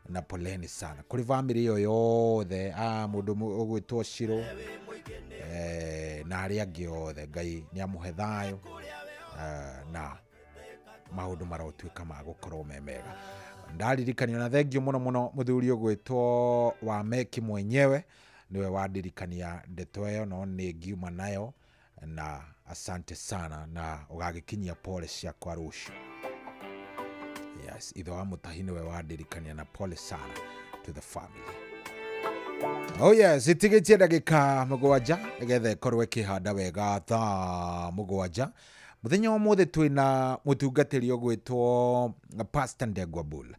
na poleni sana kũrĩ family ĩyo yothe, mũndũ ũgwĩtwo Shiro, na arĩa angĩ othe. Ngai nĩ amũhe thayũ, na maũndũ marotuĩka ma gũkorwo me mega. Ndaririkanio na thengio mũno mũno mũthuri ũgwĩtwo wa Meki mwenyewe niwe wandirikania ndeto ĩyo, no nĩ ngiuma nayo, na asante sana, na ũgagĩkinyia pole ciakwa rũciũ. Yes, ithe wa Mũtahi niwe wandirikania, na pole sana to the family. Oh yes, itigĩtie ndagĩka 7 nĩgetha ĩkorwo ĩkĩhanda wega thaa 7. Mũthenya wa ũmũthĩ twĩna mũtungatĩri ũgwĩtwo Pastor Ndegwa Bull.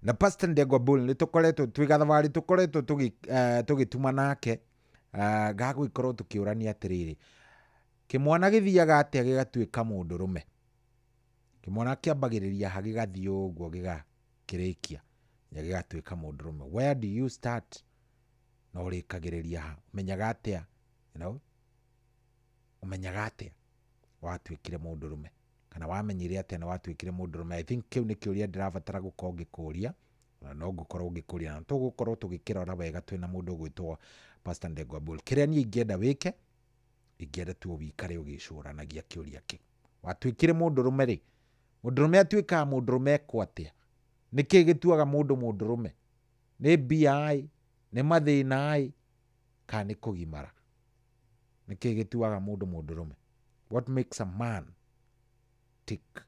Na Pastor Ndegwa Bull nĩ tũkoretwo twĩ gathabarĩ, tũkoretwo tũgĩtuma nake, gagũikorwo tũkĩũrania atĩrĩrĩ, kĩmwana gĩthiaga atĩa gĩgatuĩka mũndũrũme? Kĩmwana kĩambagĩrĩria ha gĩgathiĩ ũguo gĩgakĩrĩkia nginya gĩgatuĩka mũndũrũme. Where do you start? Na ũrĩkagĩrĩria ha? Ũmenyaga atĩa? You know? Ũmenyaga atĩa watuĩkire mũndũrũme? Kana wamenyire atĩa na watuĩkire mũndũrũme? I think kĩu nĩ kĩũria ndĩrabatara gũkorwo ngĩkũria, na no ngũkorwo ngĩkũria, na tũgũkorwo tũgĩkĩrora wega twĩna mũndũ ũgwĩtwo Pastor Ndegwa Bull. Kĩrĩa niĩ ingĩenda wĩke, ingĩenda tu wĩikare ũgĩcũranagia kĩũria kĩu. Watuĩkire mũndũrũme rĩ, mũndũrũme atuĩkaga mũndũrũme ekwo atĩa? Nĩkĩ gĩtuaga mũndũ mũndũrũme? Nĩ mbia-ĩ, nĩ mathĩna-ĩ, kana nĩ kũgimara? Nĩkĩ gĩtuaga mũndũ mũndũrũme? What makes a man tick?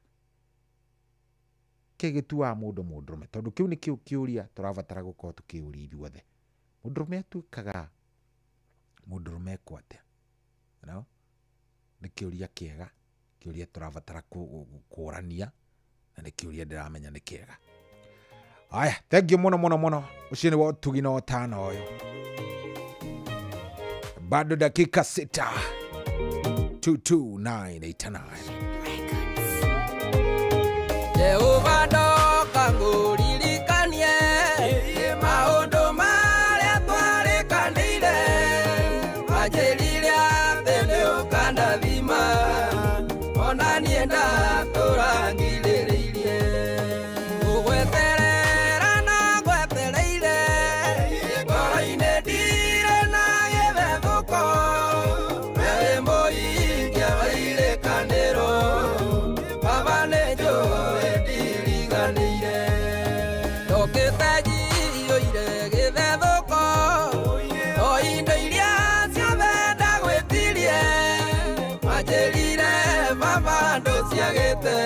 Kĩ gĩtuaga mũndũ mũndũrũme? Tondũ kĩu nĩkĩo kĩũria tũrabatara gũkorwo tũkĩũria ithuothe. Mũndũrũme atuĩkaga mũndũrũme ekwo atĩa? You know? Nĩ kĩũria kĩega, kĩũria tũrabatara kũrania, na nĩ kĩũria ndĩramenya nĩ kĩega. Aya, thank you mũno mũno mũno. Ũcio nĩ wa ũtugi na ũtana ũyũ. Bado dakika 6 22989. Jehova ndoka ngũririkanie maũndũ marĩa twarĩkanĩire, wanjĩrire atĩ nĩũkandathima, ona niĩ ndatũrangirĩrĩirie. Ngũgweterera na ngwetereire, ngoro-inĩ ndirĩ na gĩthethũko, we wĩ mũhingia wa irĩkanĩro, Baba nĩnjũĩ ndiriganĩire. Ndokĩte njiyũire gĩthethũko, o indo iria ciothe ndagwĩtirie, wanjĩrire Baba ndũciagĩte,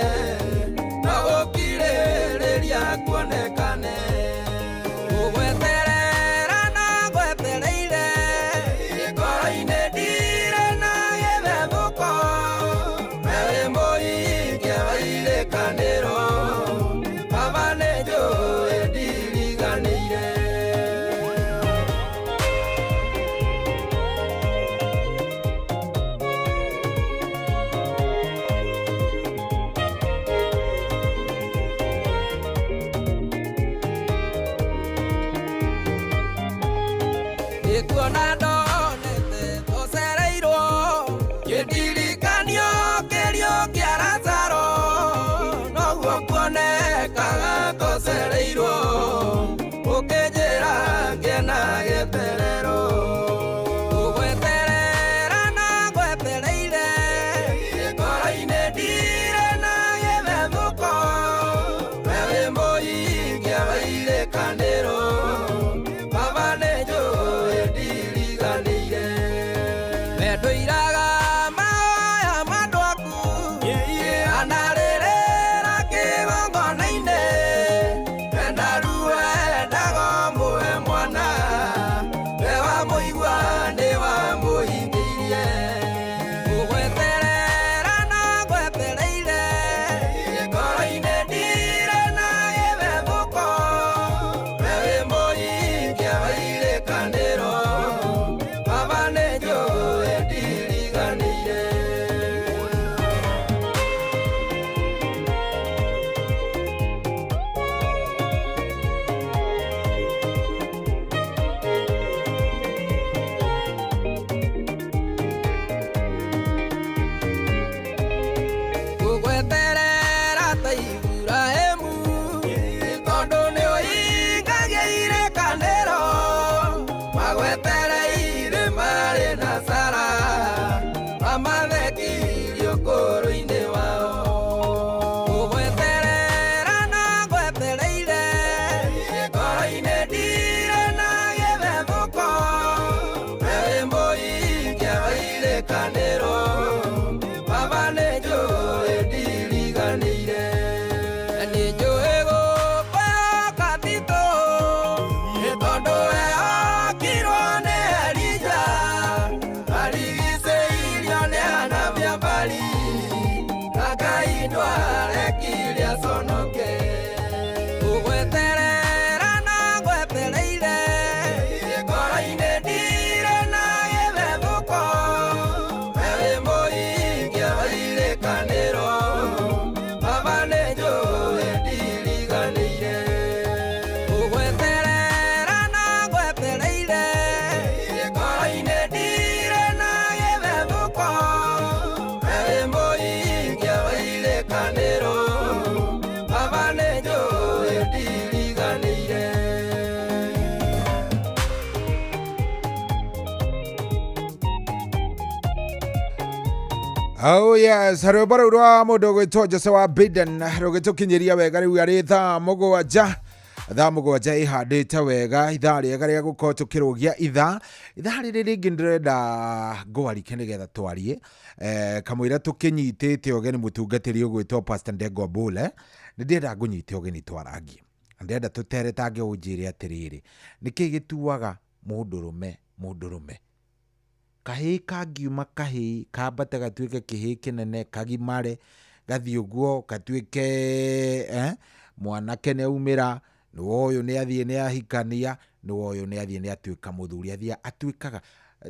Ngũgweterera ta Iburahĩmu tondũ nĩ ũhingagia irĩkanĩro magwetereire marĩ na Sara mamathekirie ũkũrũ-inĩ wao. Ngũgweterera na ngwetereire ngoro-inĩ ndirĩ na gĩthethũko we wĩ mũhingia wa irĩkanĩro Baba nĩ njũĩ ndiriganĩire. Nĩ njũĩ gũkwĩhoka Tito nĩ tondũ wehokirwo nĩ Elija arigicĩirio nĩ Anabiabari na Ngai ndwarekire aconoke. Ngũgweterera na ngwetereire ngoro-inĩ ndirĩ na gĩthethũko we wĩ mũhingia wa irĩkanĩro Baba nĩ njũĩ ndiriganĩire. Ngũgweterera na ngwetereire ngoro-inĩ ndirĩ na gĩthethũko we wĩ mũhingia wa irĩkanĩro Baba nĩ njũĩ ndiriganĩire. Oh yes, rwĩmbo rũu rwa mũndũ ũgwĩtwo Jose wa Biden rũgĩtũkinyĩria wega rĩu arĩ thaa mũgwanja ĩhandĩte wega ithaa rĩega rĩa gũkorwo tũkĩrũgia ithaa rĩrĩ rĩngĩ ndĩrenda ngwarike nĩgetha twarie kamũira tũkĩnyitĩte ũgeni mũtungatĩri ũgwĩtwo Pastor Ndegwa Bule nĩ ndĩrenda ngũnyite ũgeni twarangie ndĩrenda tũteretange ũnjĩre atĩrĩrĩ nĩkĩ gĩtuaga mũndũrũme mũndũrũme kahĩĩ kangiuma kahĩĩ kambate gatuĩke kĩhĩĩ kĩnene kagimare gathiĩ ũguo gatuĩke mwanake nĩ aumĩra nĩwe ũyũ nĩ athiĩ nĩ ahikania nĩwe ũyũ nĩ athiĩ nĩ atuĩka mũthuri athiĩ atuĩkaga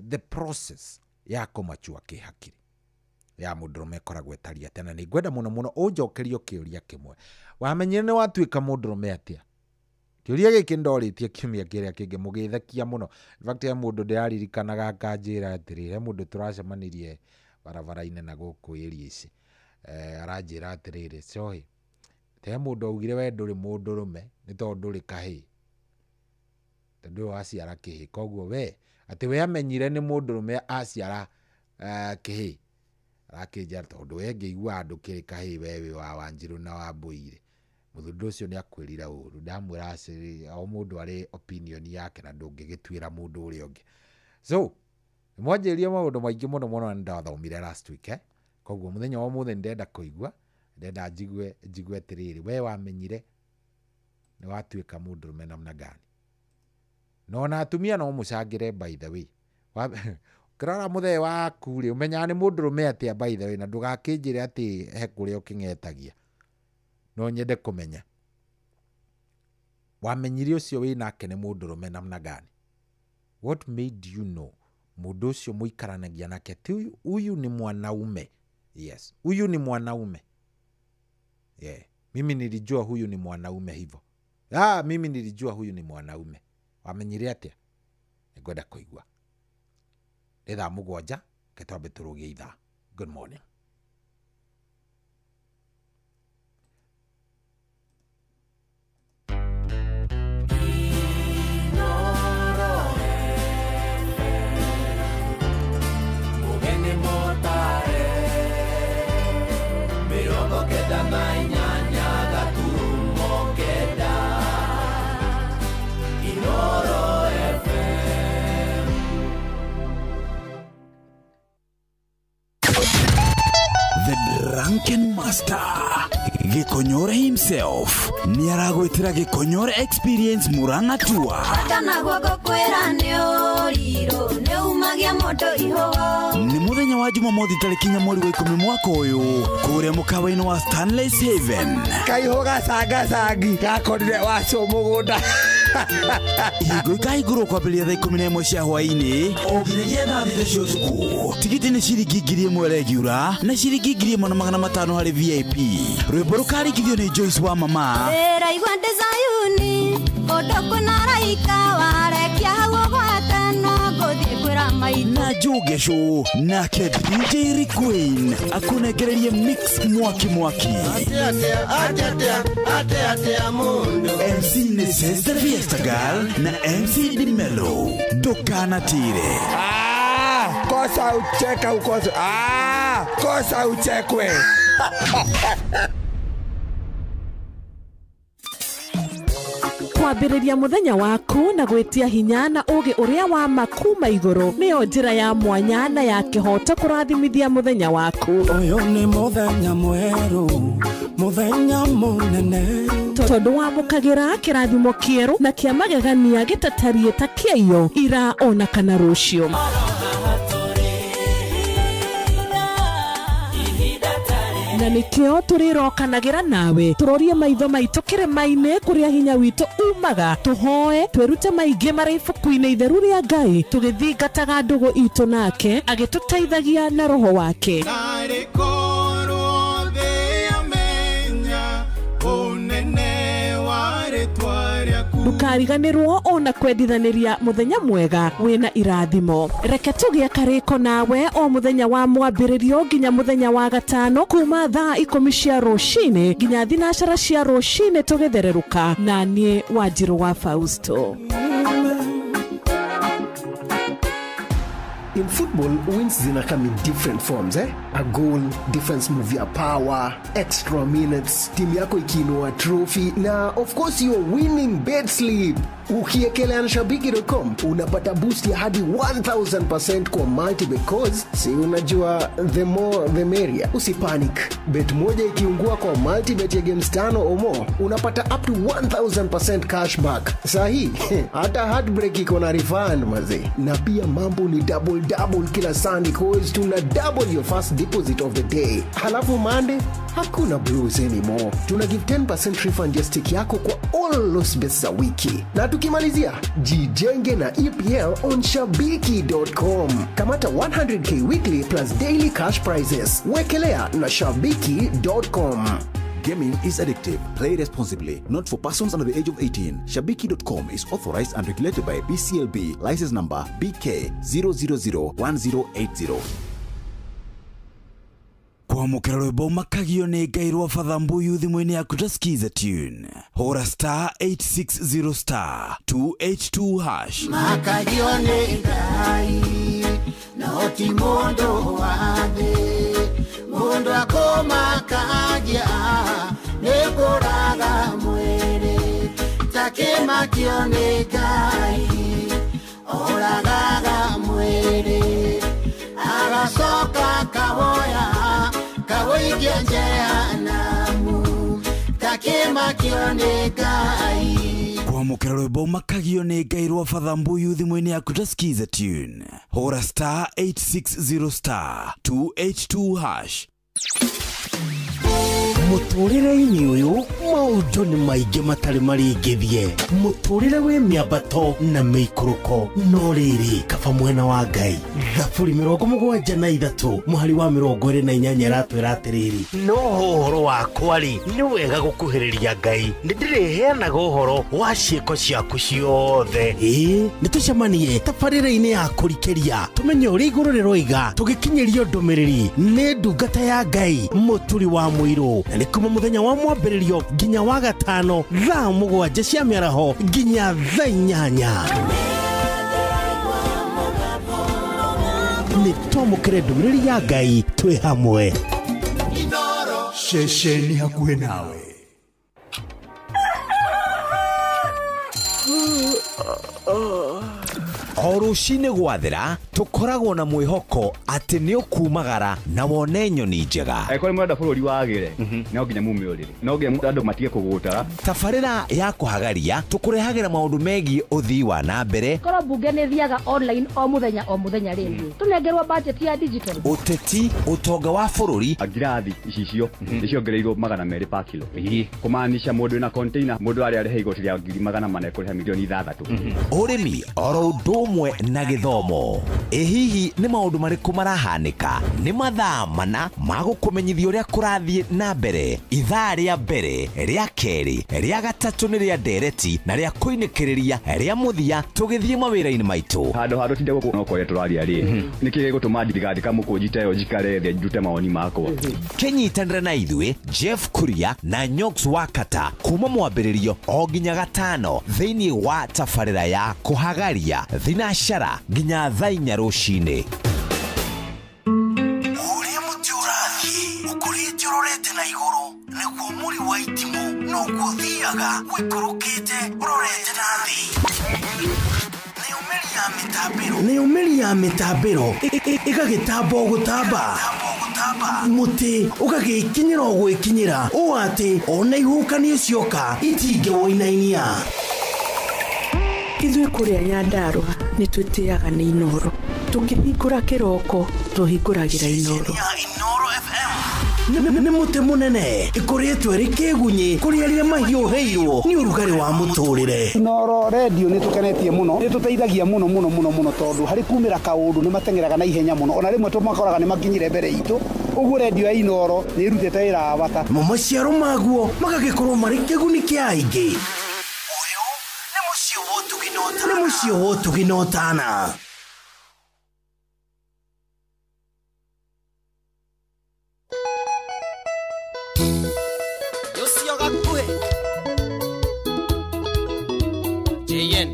the process ya kũmachua kĩhakiri ya mũndũrũme ĩkoragwo ĩtariĩ atĩa na nĩ ngwenda mũno mũno ũnjokerio kĩũria kĩmwe wamenyire nĩ watuĩka mũndũrũme atĩa kĩũria gĩkĩ ndorĩtie kiumia kĩrĩa kĩngĩ mũgĩthekia mũno. In fact he mũndũ ndĩraririkanaga akanjĩra atĩrĩrĩ he mũndũ tũracemanirie barabara-inĩ na gũkũ area ici aranjĩra atĩrĩrĩ coĩ he mũndũ augire we ndũrĩ mũndũrũme nĩ tondũ ndũrĩ kahĩĩ tondũ ũyũ waciara kĩhĩĩ koguo we atĩ we amenyire nĩ mũndũrũme aciara kĩhĩĩ arakĩnjĩra tondũ we ngĩigua ndũkĩrĩ kahĩĩ we wĩ wa Wanjirũ na wa Mbũirĩ mũthuri ũcio nĩ akwĩrire ũru ndamwĩra o mũndũ arĩ opinion yake na ndũngĩgĩtuĩra mũndũ ũrĩa ũngĩ so mwanjĩrie maũndũ maingĩ mũno mũno na nĩndathomire last week koguo mũthenya wa ũmũthĩ nĩndĩrenda kũigua ndĩrenda njigue atĩrĩrĩ we wamenyire nĩ watuĩka mũndũrũme namna gani na ona atumia no mũcangĩre by the way ũkĩrora mũthee waku rĩ ũmenyaga nĩ mũndũrũme atĩa by the way na ndũgakĩnjĩre atĩ he kũrĩa ũkĩng'etagia no nyende kũmenya wamenyire ũcio wĩ nake nĩ mũndũrũme namna gani what made you know mũndũ ũcio mũikaranagia nake ti huyu ni mwanaume yes huyu ni mwanaume yeah mimi nilijua huyu ni mwanaume hivyo mimi nilijua huyu ni mwanaume wamenyire atĩa nĩngwenda kũigua nĩ thaa 7 ketwambe tũrũgie ithaa good morning. The Drunken Master Gikonyore himself nĩ aragwĩtĩra Gikonyore Experience Murang'a Tour. Kana guoko kwĩra nĩ ũrirũ nĩ umagia mũndũ ihũgo. Nĩ mũthenya wa Jumamothi tarĩki 4 mweri wa 10 mwaka ũyũ kũrĩa mũkawa-inĩ wa Stanley's Haven. Kaihũ gacangacangi gakorire waco mũgũnda. Ihingo ikahingũrwo kwambĩrĩria thaa 11 cia hwaĩ-inĩ o nginyagia thaa 6 cia ũtukũ. Tigiti nĩ ciringi 1000 regular na ciringi 1500 harĩ VIP. Rwĩmbo rũkarĩkithio nĩ Joyce wa mama. Ndĩraigua ndĩ Zayuni kũndũ kwĩna araika warekia hau ũgwate no ngũthiĩ kwĩra maitũ na Njuge Show nake DJ Rick Queen akunengererie mix mwaki mwaki. MC ni Sister Fiesta Girl na MC Dimelo. Ndukanatire. Kosa ucheka ukosa. Kosa uchekwe. Kwambĩrĩria mũthenya waku na gwĩtia hinya na ũgĩ ũrĩa wa makuma igũrũ nĩyo njĩra ya mwanya na ya kĩhoto kũrathimithia mũthenya waku. Ũyũ nĩ mũthenya mwerũ, mũthenya mũnene, tondũ wamũkagĩra kĩrathimo kĩerũ na kĩa magegania gĩtatariĩ ta kĩaiyo ira ona kana rũciũ. Na nikio tũrĩrokanagĩra nawe tũrorie maitho maitũ kĩrĩma-inĩ kũrĩa hinya witũ umaga, tũhoe twĩrute maingĩ marĩ ibuku-inĩ itheru rĩa Ngai tũgĩthingataga ndũgũ itũ nake agĩtũteithagia na roho wake. Ndũkariganĩrwo ona kwendithanĩria mũthenya mwega wĩna irathimo. Reke tũgĩe karĩko nawe o mũthenya wa mwambĩrĩrio nginya mũthenya wa gatano kuma thaa 10 cia rũcinĩ nginya 12 cia rũcinĩ tũgĩthererũka na niĩ Wanjirũ wa Fausto. In football, wins zina come in different forms, eh? A goal, defense move ya power, extra minutes, timu yako ikiinua trophy, na of course your winning bed sleep. Ukiekelea na shabiki.com unapata boost ya hadi 1000% kwa multi because si unajua the more the merrier. Usipanic. Bet moja ikiungua kwa multi bet ya games 5 or more unapata up to 1000% cashback. Sahi hata heartbreak iko na refund maze. Na pia mambo ni double double kila Sunday cause tuna double your first deposit of the day. Halafu Monday hakuna blues anymore. Tuna give 10% refund ya stake yako kwa all loss bets za wiki. Na tukimalizia, jijenge na EPL on shabiki.com. Kamata 100k weekly plus daily cash prizes. Wekelea na shabiki.com. Gaming is addictive. Play responsibly. Not for persons under the age of 18. Shabiki.com is authorized and regulated by BCLB. License number BK 0001080. Kwamũkĩra rwĩmbo makagio nĩ Ngai rwa Father Mbuyu thimũ-inĩ yaku ta skiza tune. Hũra star 860 star 282 hash. Makagio nĩ Ngai no ti mũndũ wa thĩ, mũndũ akũmakagia nĩ kũraga mwĩrĩ, takĩmakio nĩ Ngai oragaga mwĩrĩ agacoka kawoya kawoikia njehanamu, takĩmakio nĩ Ngai. Kwamũkĩra rwĩmbo makagio nĩ Ngai rwa Father Mbuyu thimũ-inĩ yaku ta skiza tune. Hũra star 860 star 282 hash. Mũtũrĩre-inĩ ũyũ maũndũ nĩ maingĩ matarĩ marĩngĩthiĩ, mũtũrĩre wĩ mĩambato na mĩikũrũko, no rĩrĩ kaba mwena wa Ngai. Thaburi 73 mũhari wa 28 ĩratwĩra atĩrĩrĩ, no ũhoro wakwa rĩ nĩ wega gũkuhĩrĩria Ngai, nĩ ndĩrĩheanaga ũhoro wa ciĩko ciaku ciothe. Ĩĩ nĩ tũcemanie tabarĩra-inĩ ya kũrikĩria tũmenye ũrĩa igũrũ rĩroiga tũgĩkinyĩrio ndũmĩrĩri nĩ ndungata ya Ngai Mũturi wa Mũirũ. Na nĩ kuma mũthenya wa mwambĩrĩrio nginya wa gatano thaa 7 cia mĩaraho nginya thaa 8. Nĩ twamũkĩre ndũmĩrĩri ya Ngai twĩ hamwe. Ceceni hakuhĩ nawe. O rũcinĩ gwathera tũkoragwo na mwĩhoko atĩ nĩ ũkumagara na wone nyoni njega. Angĩkorwo nĩ mũrenda bũrũri wagĩre, no nginya mume ũrĩrĩ, no nginya andũ matige kũgũtara. Tabarĩra ya kũhagaria tũkũrehagĩra maũndũ megiĩ ũthii wa na mbere. Korwo mbunge nĩ thiaga online o mũthenya o mũthenya rĩ, tũnengerwo budget ya digital. Ũteti, ũtonga wa bũrũri. Ngirathi icicio nĩciongereirwo 200 per kilo. Kũmaanisha mũndũ wĩna container mũndũ arĩa arĩhe igoti rĩa 400,000 ekũrĩha mirioni 6. Ũrĩmi oro ũndũ Ũmwe na gĩthomo. Ĩ hihi nĩ maũndũ marĩkũ marahanĩka? Nĩ mathaa mana ma gũkũmenyithia ũrĩa kũrathiĩ na mbere. Ithaa rĩa mbere, rĩa kerĩ, rĩa gatatũ nĩ rĩa ndereti na rĩa kũinĩkĩrĩria rĩa mũthia tũgĩthiĩ mawĩra-inĩ maitũ. Handũ ha tũtinde gũkũ no kwaria tũraria rĩ, nĩkĩ gĩgũtũma ndigandĩka mũkũnji ta ĩyo njikare thĩ ndute mawoni makwa? Kĩnyitanĩre na ithuĩ Jeff Kuria na Nyox Wakata kuma mwambĩrĩrio o nginya gatano thĩinĩ wa tabarĩra ya kũhagaria thinacara nginya thaa inya rũcinĩ. Ũrĩa mũtĩ ũrathiĩ ũkũrĩte ũrorete na igũrũ nĩguo mũri wa itimũ noguo ũthiaga ũikũrũkĩte ũrorete na thĩ. Nĩyo mĩri ya mĩtambĩro ĩgagĩtamba o gũtamba, mũtĩ ũgagĩkinyĩra o gwĩkinyĩra ũũ atĩ ona ihuhũkanio cioka itingĩwũinainia. Ithuĩ kũrĩa Nyandarũa nĩ twĩtĩaga nĩ Inooro. Tũkĩhingũra kĩroko tũhingũragĩra Inooro. Nĩ mũtĩ mũnene ĩkũrĩtwo ĩrĩ kĩgunyĩ kũrĩ arĩa mahiũhĩirwo nĩ ũrugarĩ wa mũtũrĩre. Inooro redio nĩ tũkenetie mũno, nĩ tũteithagia mũno mũno mũno mũno tondũ harĩ kumĩra kaũndũ nĩ mateng'eraga na ihenya mũno, ona rĩmwe tũmakoraga nĩ makinyire mbere itũ. Ũguo redio ya Inooro nĩ ĩrutĩte wĩra wa bata. Mo maciaro maguo magagĩkorwo marĩ kĩguni kĩa aingĩ. Nĩ mũciĩ wa ũtugi na ũtana. JN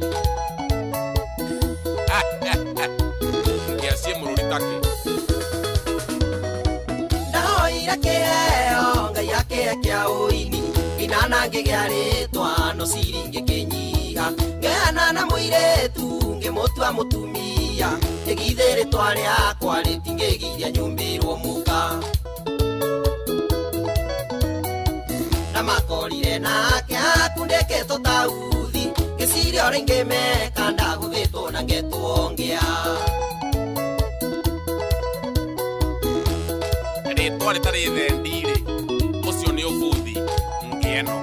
Ngiacie mũrũri take. Ndahoire kĩheo Ngai akĩhe kĩa ũini inana ngĩgĩa rĩtwa no ciringi ngĩnyiha ngĩhana na mũirĩtu ngĩmũtua mũtumia ĩgithĩ rĩtwa rĩakwa rĩtingĩgiria nyũmbĩrwo mũka. Ndamakorire nake akundĩkĩtwo ta uthi ngĩciria ũrĩa ingĩmeka ndagũthĩtwo na ngetwo ngĩa. Rĩtwa rĩtarĩ thendi-rĩ, ũcio nĩ ũbuthi ngĩeno.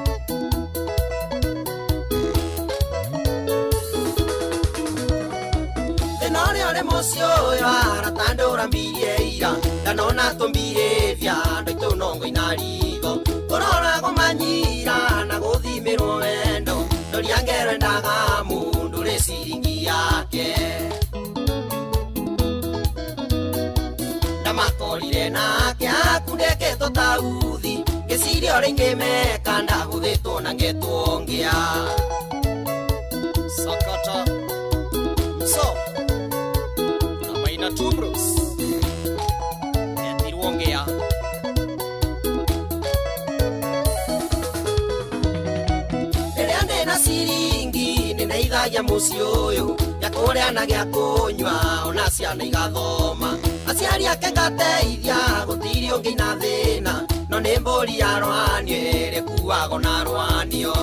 Thĩna ũrĩa ũrĩ mũciĩ ũyũ arata ndũrambirie ira ndanona tũmbihĩvia andũ aitũ no ngoina rigo kũroragwo manyira na gũthimĩrwo wendo ndoria ngero endaga mũndũ rĩ ciringi yake. Ndamakorire nake akundĩkĩtwo ta uthi ngĩciria ũrĩa ingĩmeka ndagũthĩtwo na ngetwo ngĩa. Sakata Mso na Maina Tubros etirwo ngĩa. Rĩrĩa ndĩna ciringi nĩndeithagia mũciĩ ũyũ gĩa kũrĩa na gĩa kũnyua ona ciana igathoma. Aciari ake ngateithia gũtirĩ ũngĩ ina thĩna no nĩ mbũri ya rwanio ĩrĩa ĩkuagwo na rwanio.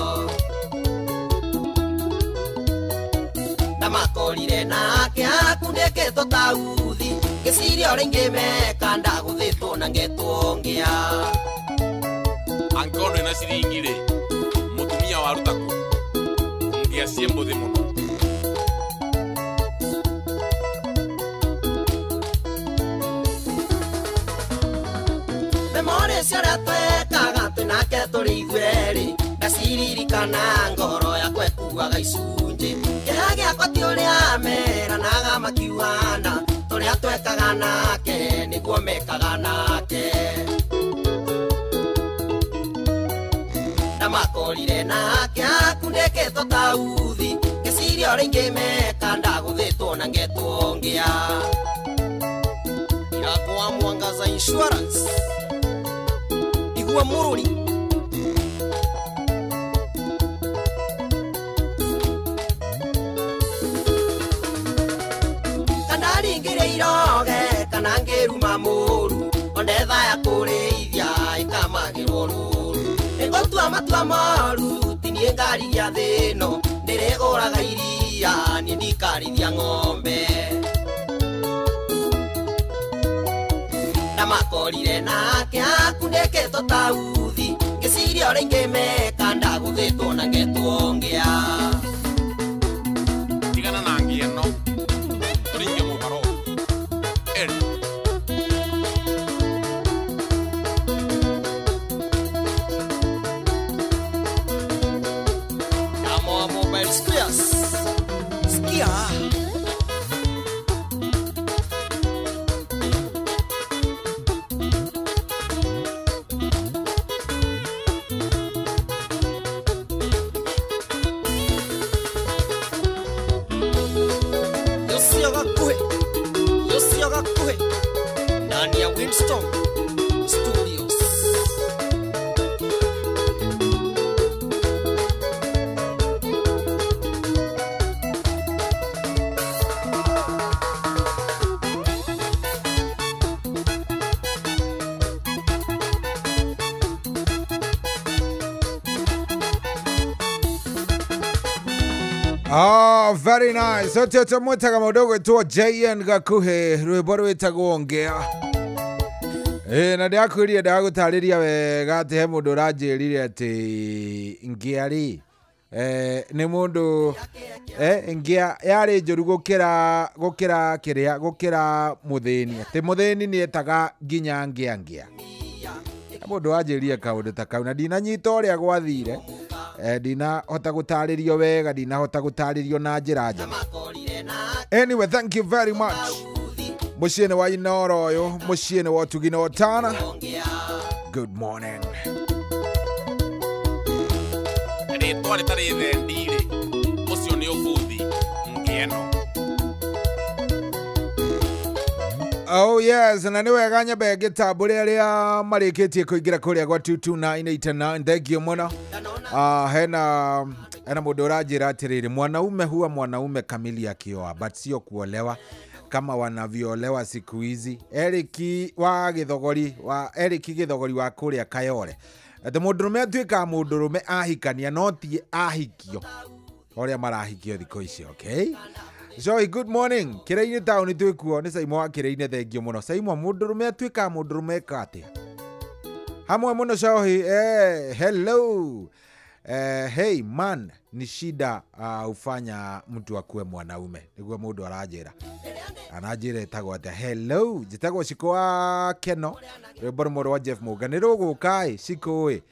Ndamakorire nake akundĩkĩtwo ta uthi ngĩciria ũrĩa ingĩmeka ndagũthĩtwo na ngetwo ngĩa. Angĩkorwo ndwĩna ciringi rĩ, mũtumia waruta kũ? Ngĩa ciĩ mbũthĩ mũno. Memorĩ cia ũrĩa twekaga twĩ nake tũrĩ ithuerĩ ndaciririkana ngoro yakwa ĩkuaga icunjĩ. Kĩeha gĩakwa ti ũrĩa meranaga makiugana tũrĩa twekaga nake nĩguo mekaga nake. Ndamakorire nake akundĩkĩtwo ta uthi ngĩciria ũrĩa ingĩmeka ndagũthĩtwo na ngetwo ngĩa. Irakwa Mwangaza Insurance igua mũrũri. Kana ringĩrĩ iroge kana ngĩruma mũru ondetha ya kũrĩithia ĩkamagĩrwo rũru. Nĩngũtua matua moru ti niĩ ngarigia thĩno ndĩrĩgũraga iria niĩ ndikarithia ng'ombe. Ndamakorire nake akundĩkĩtwo ta uthi ngĩciria ũrĩa ingĩmeka ndagũthĩtwo na ngetwo ngĩa. Tigana na ngĩeno. Gakuhĩ, Lucio Gakuhĩ ndani ya Winston Studios. Oh, very nice. Ote mwetaga mũndũ ũgwĩtwo JN Gakuhĩ, rwĩmbo rwĩtagwo Ngĩa. Na ndĩrakwĩrire ndagũtarĩria wega atĩ he mũndũ ũranjĩrire atĩ ngĩa rĩ, nĩ mũndũ ngĩa yarĩ njũru gũkĩra kĩrĩa, gũkĩra mũthĩni, atĩ mũthĩni nĩetaga nginya ngĩa ngĩa. Mũndũ wanjĩrire kaũndũ ta kau na ndinanyita ũrĩa gwathire. Ndinahota gũtarĩrio wega, ndinahota gũtarĩrio na njĩra njega. Anyway, thank you very much. Mũciĩ-inĩ wa Inooro ũyũ, mũciĩ-inĩ wa ũtugi na ũtana. Good morning. Rĩtwa rĩtarĩ thendi-rĩ, ũcio nĩ ũbuthi ngĩeno. Oh yes, na nĩ wega nyambe ngĩtambũre arĩa marĩkĩtie kũingĩra kũrĩa gwa 22989. Thank you mũno. Hena mũndũ ũranjĩra atĩrĩrĩ, mwanaume huwa mwanaume kamili akioa, but sio kuolewa kama wanavyoolewa siku hizi. Eriki wa Gĩthogori, wa Eriki Gĩthogori wa kũrĩa Kayore, atĩ mũndũrũme atuĩkaga mũndũrũme ahikania no ti ahikio ũrĩa marahikio thikũ ici. Okay, Joy, good morning. Kĩrĩa-inĩ taũni twĩkuo nĩ Saimo wa Kĩrĩa-inĩ, thengio mũno. Saimo, mũndũrũme atuĩkaga mũndũrũme eka atĩa? Hamwe mũno Shohi. Hello. Hey man, ni shida ufanya mtu akuwe mwanaume. Niguo mũndũ aranjĩra. Ananjĩra etagwo atĩa? Hello, njĩtagwo Shiko wa Keno. Rwĩmbo rũmwe rwa Jeff Mũnga nĩ rũgũka ĩ, Shiko ĩ.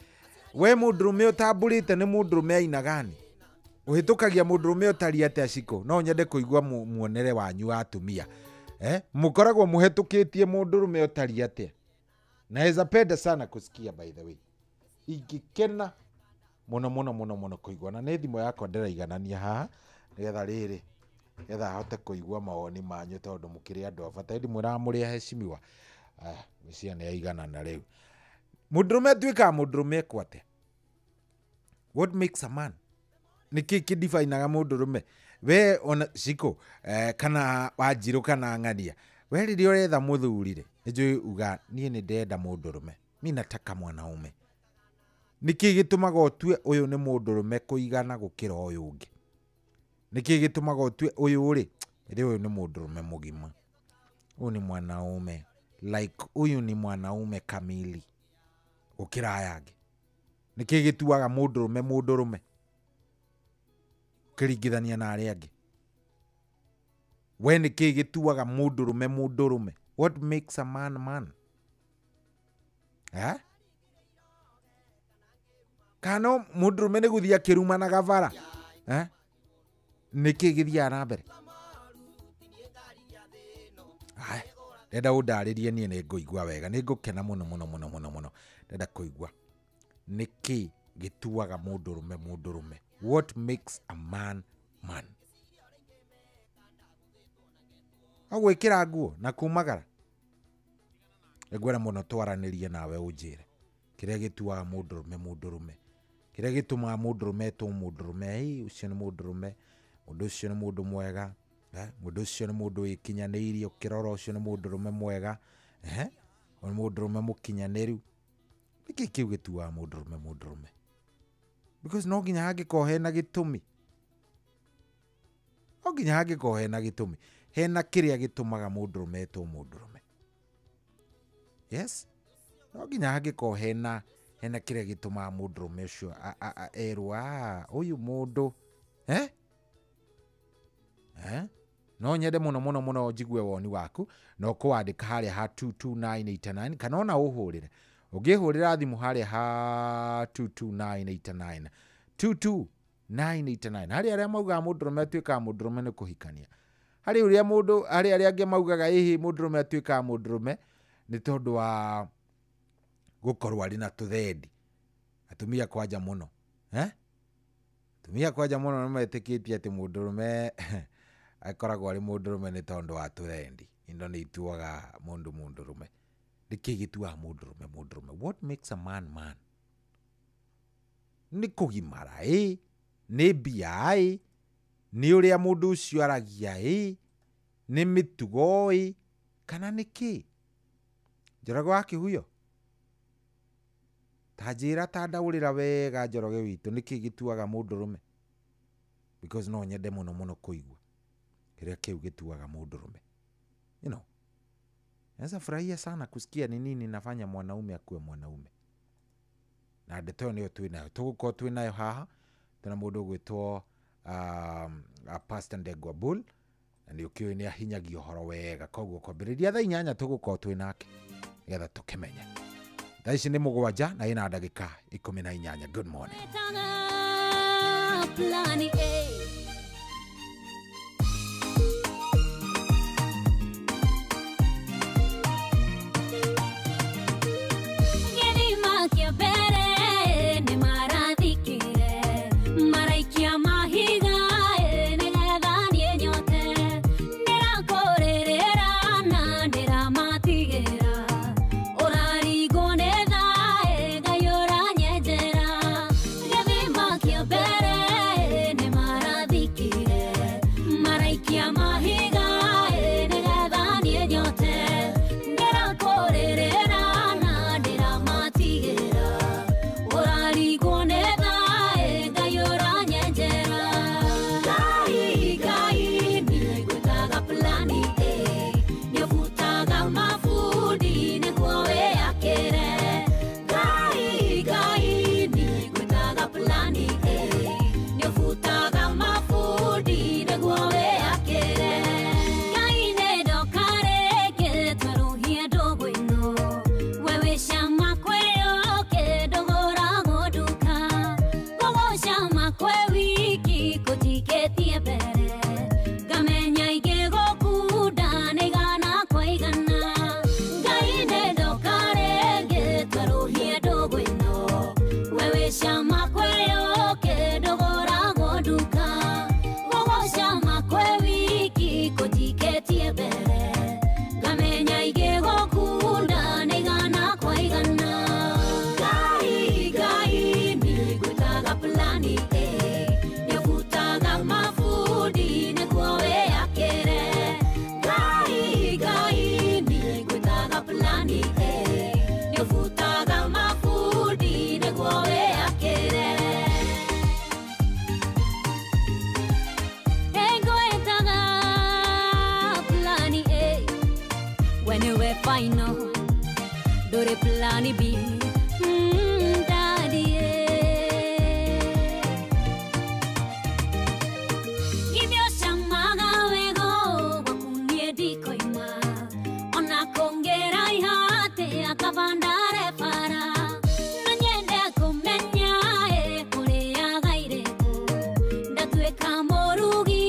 We mũndũrũme ũtambũrĩte nĩ mũndũrũme aina gani? Ũhĩtũkagia mũndũrũme ũtariĩ atĩa Shiko? No nyende kũigua muonere wanyu wa atumia. Mũkoragwo mũhetũkĩtie mũndũrũme ũtariĩ atĩa? Naweza penda sana kusikia, by the way. Ingĩkena mũno mũno mũno mũno kũigua, na nĩ thimũ yakwa ndĩraiganania haha nĩgetha rĩrĩ, nĩgetha hote kũigua mawoni manyu tondũ mũkĩrĩ andũ a bata. Ĩndĩ mwĩraga mũrĩ aheshimiwa. Ngwĩciria nĩ yaiganana rĩu. Mũndũrũme atuĩkaga mũndũrũme ekwo atĩa? What makes a man? Nĩkĩ kĩdifainaga mũndũrũme? We ona Shiko, kana Wanjirũ kana Ng'ania, we rĩrĩa ũretha mũthuri rĩ, nĩnjũĩ uga niĩ nĩ ndĩrenda mũndũrũme, mi nataka mwanaume. Nĩkĩ gĩtũmaga ũtue ũyũ nĩ mũndũrũme kũigana gũkĩra ũyũ ũngĩ? Nĩkĩ gĩtũmaga ũtue ũyũ rĩ, rĩ ũyũ nĩ mũndũrũme mũgima, ũyũ nĩ mwanaume, like ũyũ nĩ mwanaume kamili gũkĩra aya angĩ? Nĩkĩ gĩtuaga mũndũrũme mũndũrũme ũkĩringithania na arĩa angĩ? We nĩkĩ gĩtuaga mũndũrũme mũndũrũme? What makes a man man? Kana mũndũrũme nĩ gũthiĩ akĩrumanaga bara? Nĩkĩ gĩthiaga na mbere? Ndenda ũndarĩrie niĩ nĩ ngũigua wega, nĩ ngũkena mũno mũno mũno mũno mũno. Ndenda kũigua nĩkĩ gĩtuaga mũndũrũme mũndũrũme? What makes a man man? Gwĩkĩra nguo na kumagara? Ngwenda mũno twaranĩrie nawe ũnjĩre kĩrĩa gĩtuaga mũndũrũme mũndũrũme, kĩrĩa gĩtũmaga mũndũrũme etwo mũndũrũme. Ũcio nĩ mũndũrũme, mũndũ ũcio nĩ mũndũ mwega, mũndũ ũcio nĩ mũndũ wĩkinyanĩirie, ũkĩrora ũcio nĩ mũndũrũme mwega, nĩ mũndũrũme mũkinyanĩru. Nĩkĩ kĩu gĩtuaga mũndũrũme mũndũrũme? Because no nginya hangĩkorwo hena gĩtũmi, no nginya hangĩkorwo hena gĩtũmi, hena kĩrĩa gĩtũmaga mũndũrũme etwo mũndũrũme. Yes, no nginya hangĩkorwo hena kĩrĩa gĩtũmaga mũndũrũme ũcio erwo ũyũ mũndũ. No nyende mũno mũno mũno njigue woni waku, no kũwandĩka harĩa ha 22989 kana ona ũhũrĩre. Ũngĩhũrĩra thimũ harĩa ha 22989 22989, harĩ arĩa maugaga mũndũrũme atuĩkaga mũndũrũme nĩ kũhikania, harĩ ũrĩa mũndũ, harĩ arĩa angĩ maugaga ĩhĩ mũndũrũme atuĩkaga mũndũrũme nĩ tondũ wa gũkorwo arĩ na tũthendi. Atumia kwanja mũno, atumia kwanja mũno nĩ metĩkĩtie atĩ mũndũrũme Akoragwo arĩ mũndũrũme nĩ tondũ wa tũrendi. Indo nĩ ituaga mũndũ mũndũrũme. Nĩkĩ gĩtuaga mũndũrũme mũndũrũme? What makes a man man? Nĩ kũgimara ĩ, nĩ mbia ĩ, nĩ ũrĩa mũndũ ũcio aragia ĩ, nĩ mĩtugo ĩ, kana nĩ kĩ? Njoroge wa Kĩhuyo, ta njĩra, ta ndaũrĩra wega Njoroge witũ, nĩkĩ gĩtuaga mũndũrũme? Because no nyende mũno mũno kũigua kĩrĩa kĩu gĩtuaga mũndũrũme. Naweza furahia sana kusikia ni nini nafanya mwanaume akuwe mwanaume. Na ndeto ĩyo nĩyo twĩnayo, tũgũkorwo twĩnayo haha. Twĩna mũndũ ũgwĩtwo Pastor Ndegwa Bull, na nĩ ũkĩũĩ nĩ ahinyagia ũhoro wega, koguo kwambĩrĩria thaa 8 tũgũkorwo twĩ nake nĩgetha tũkĩmenye. Thaa ici nĩ 7 na ĩna ndagĩka 18. Good morning. Plani A. Gĩthima kĩa mbere nĩ marathikire, maraikia mahiga nĩgetha niĩ nyote. Ndĩrakũrĩrĩra na ndĩramatigĩra, ũrarigwo nĩ thaa Ngai ũranyenjera. Gĩthima kĩa mbere nĩ marathikire, maraikia mahiga nĩgetha niĩ nyote. Ndĩrakũrĩrĩra na ndĩramatigĩra, ũrarigwo nĩ thaa Ngai ũranyenjera. Ngai Ngai niĩ ngwĩtaga plani A, nĩũbutaga mabundi nĩguo wĩyakĩre. Ngai Ngai niĩ ngwĩtaga plani A, nĩũbutaga mabundi nĩguo wĩyakĩre. Ngai nĩ ndoka rĩngĩ twerũhie ndũgũ ĩno, we wĩ cama kwĩyũkĩ ndũgũragwo nduka. Gũgũcama kwĩ wiki kũnjikĩtie mbere, ngamenya ingĩgũkunda nĩ igana kwa igana. Ngai nĩ ndoka rĩngĩ twerũhie ndũgũ ĩno, we wĩ cama kwĩyũkĩ ndũgũragwo nduka. Gũgũcama kwĩ wiki kũnjikĩtie mbere, ngamenya ingĩgũkunda nĩ igana kwa igana. Ngai Ngai niĩ ngwĩtaga plani A, nĩũbutaga mabundi nĩguo wĩyakĩre. Ngai Ngai niĩ ngwĩtaga plani A, nĩũbutaga mabundi nĩguo wĩyakĩre. Ngwĩtaga plani A, we nĩwe final, ndũrĩ plani B. Daddy Githĩ ũcamaga wega gwaku niĩ ndikoima, ona kũngĩraiha atĩa kaba ndare bara. No nyende kũmenya ũrĩaga irĩkũ, ndatuĩka mũrugi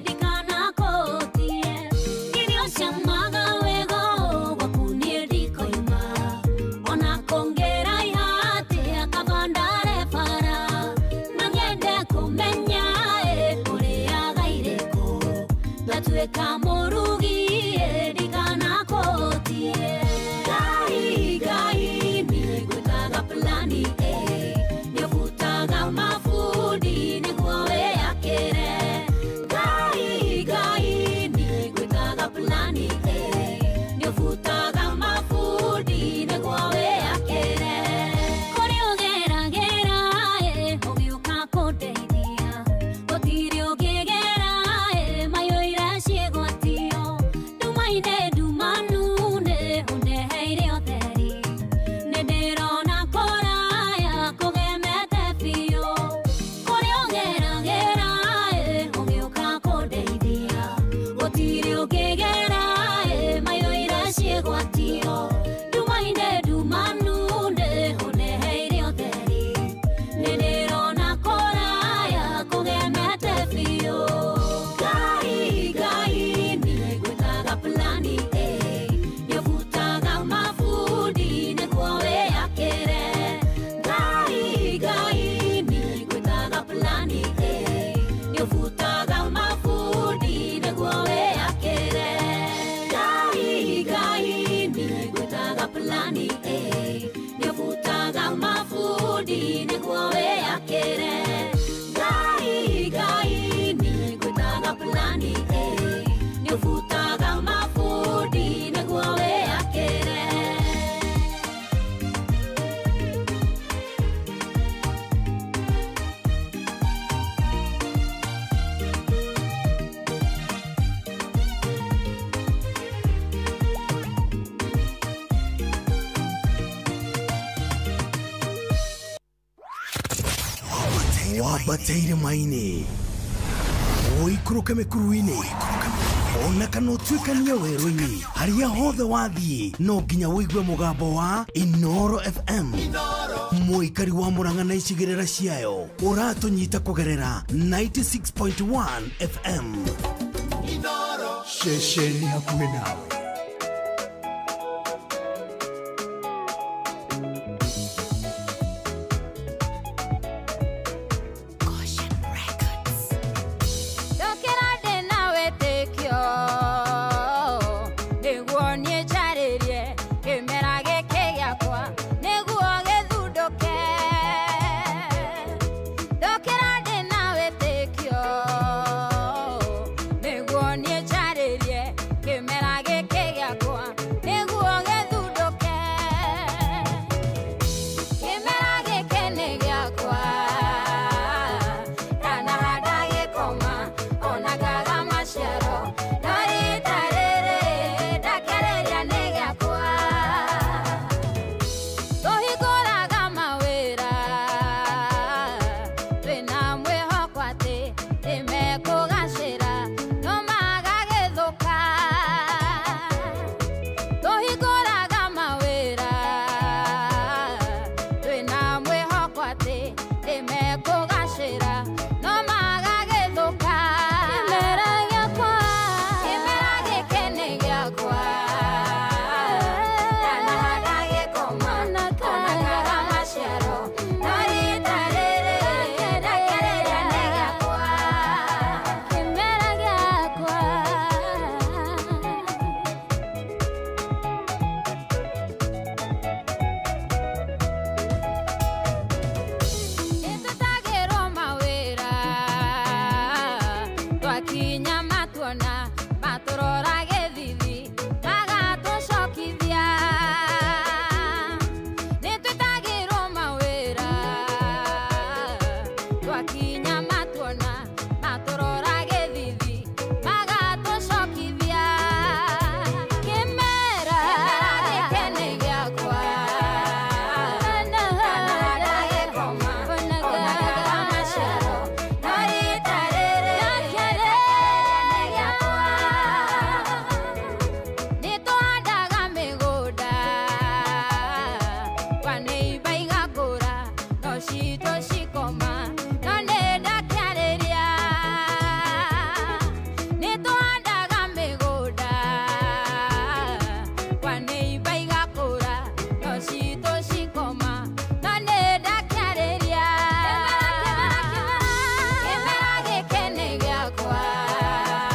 ndikanakũtie. Githĩ ũcamaga wega gwaku niĩ ndikoima, ona kũngĩraiha atĩa kaba ndare bara. No nyende kũmenya ũrĩaga irĩkũ, ndatuĩka mũrugi ndikanakũtie. Ngai Ngai niĩ ngwĩtaga plani A, nĩũbutaga mabundi nĩguo wĩyakĩre. Ngai Ngai niĩ ngwĩtaga plani A, nĩũbutaga mabundi nĩguo wĩyakĩre. Kũrĩa ũgeragĩra ũgĩũka kũndeithia, gũtirĩ ũngĩgera mayũire ciĩgwatio. Ndumaine ndumanu nĩ ũndeheire ũtheri, nĩ ndĩrona kũraya Wambate irĩma-inĩ, ũikũrũke mĩkuru-inĩ, ona kana ũtuĩkanie werũ-inĩ, harĩa hothe wathiĩ no nginya ũigue mũgambo wa Inoro FM. Mũikari wa Murang'a na icigĩrĩra ciayo ũratũnyita kũgerera 96.1 FM. Ceceni hakuhĩ nawe. Ndokĩra ndĩna wĩtĩkio nĩguo niĩ njarĩrie kĩmera gĩkĩ gĩakwa nĩguo gĩthundũke. Ndokĩra ndĩna wĩtĩkio nĩguo niĩ njarĩrie kĩmera gĩkĩ gĩakwa nĩguo gĩthundũke. Kĩmera gĩkĩ nĩ gĩakwa ndanahanda gĩkoma ona ngaga maciaro no rita rĩrĩ ndakĩrĩria nĩ gĩakwa. Tũhingũraga mawĩra twĩna mwĩhoko atĩ nĩmekũgacĩra no magagĩthũka. Tũhingũraga mawĩra twĩna mwĩhoko atĩ nĩmekũgacĩra no magagĩthũka. Kĩmera gĩakwa, kĩmera gĩkĩ nĩ gĩakwa ndanahanda gĩkoma ona ngaga maciaro no rita rĩrĩ ndakĩrĩria nĩ gĩakwa. Kĩmera gĩakwa. Nĩtũtagĩrwo mawĩra twakinya matuona matũrora gĩthithi magatũcokithia. Nĩtwĩtagĩrwo mawĩra twakinya matuona matũrora gĩthithi magatũcokithia. Kĩmera gĩkĩ nĩ gĩakwa ndanahanda gĩkoma ona ngaga maciaro no rita rĩrĩ ndakĩrĩria nĩ gĩakwa. Nĩtũhandaga mĩgũnda kwa neiba igakũra no citũ cikoma no nĩ ndakĩarĩria. Nĩtũhandaga mĩgũnda kwa neiba igakũra no citũ cikoma no nĩ ndakĩarĩria. Kĩmera gĩkĩ nĩ gĩakwa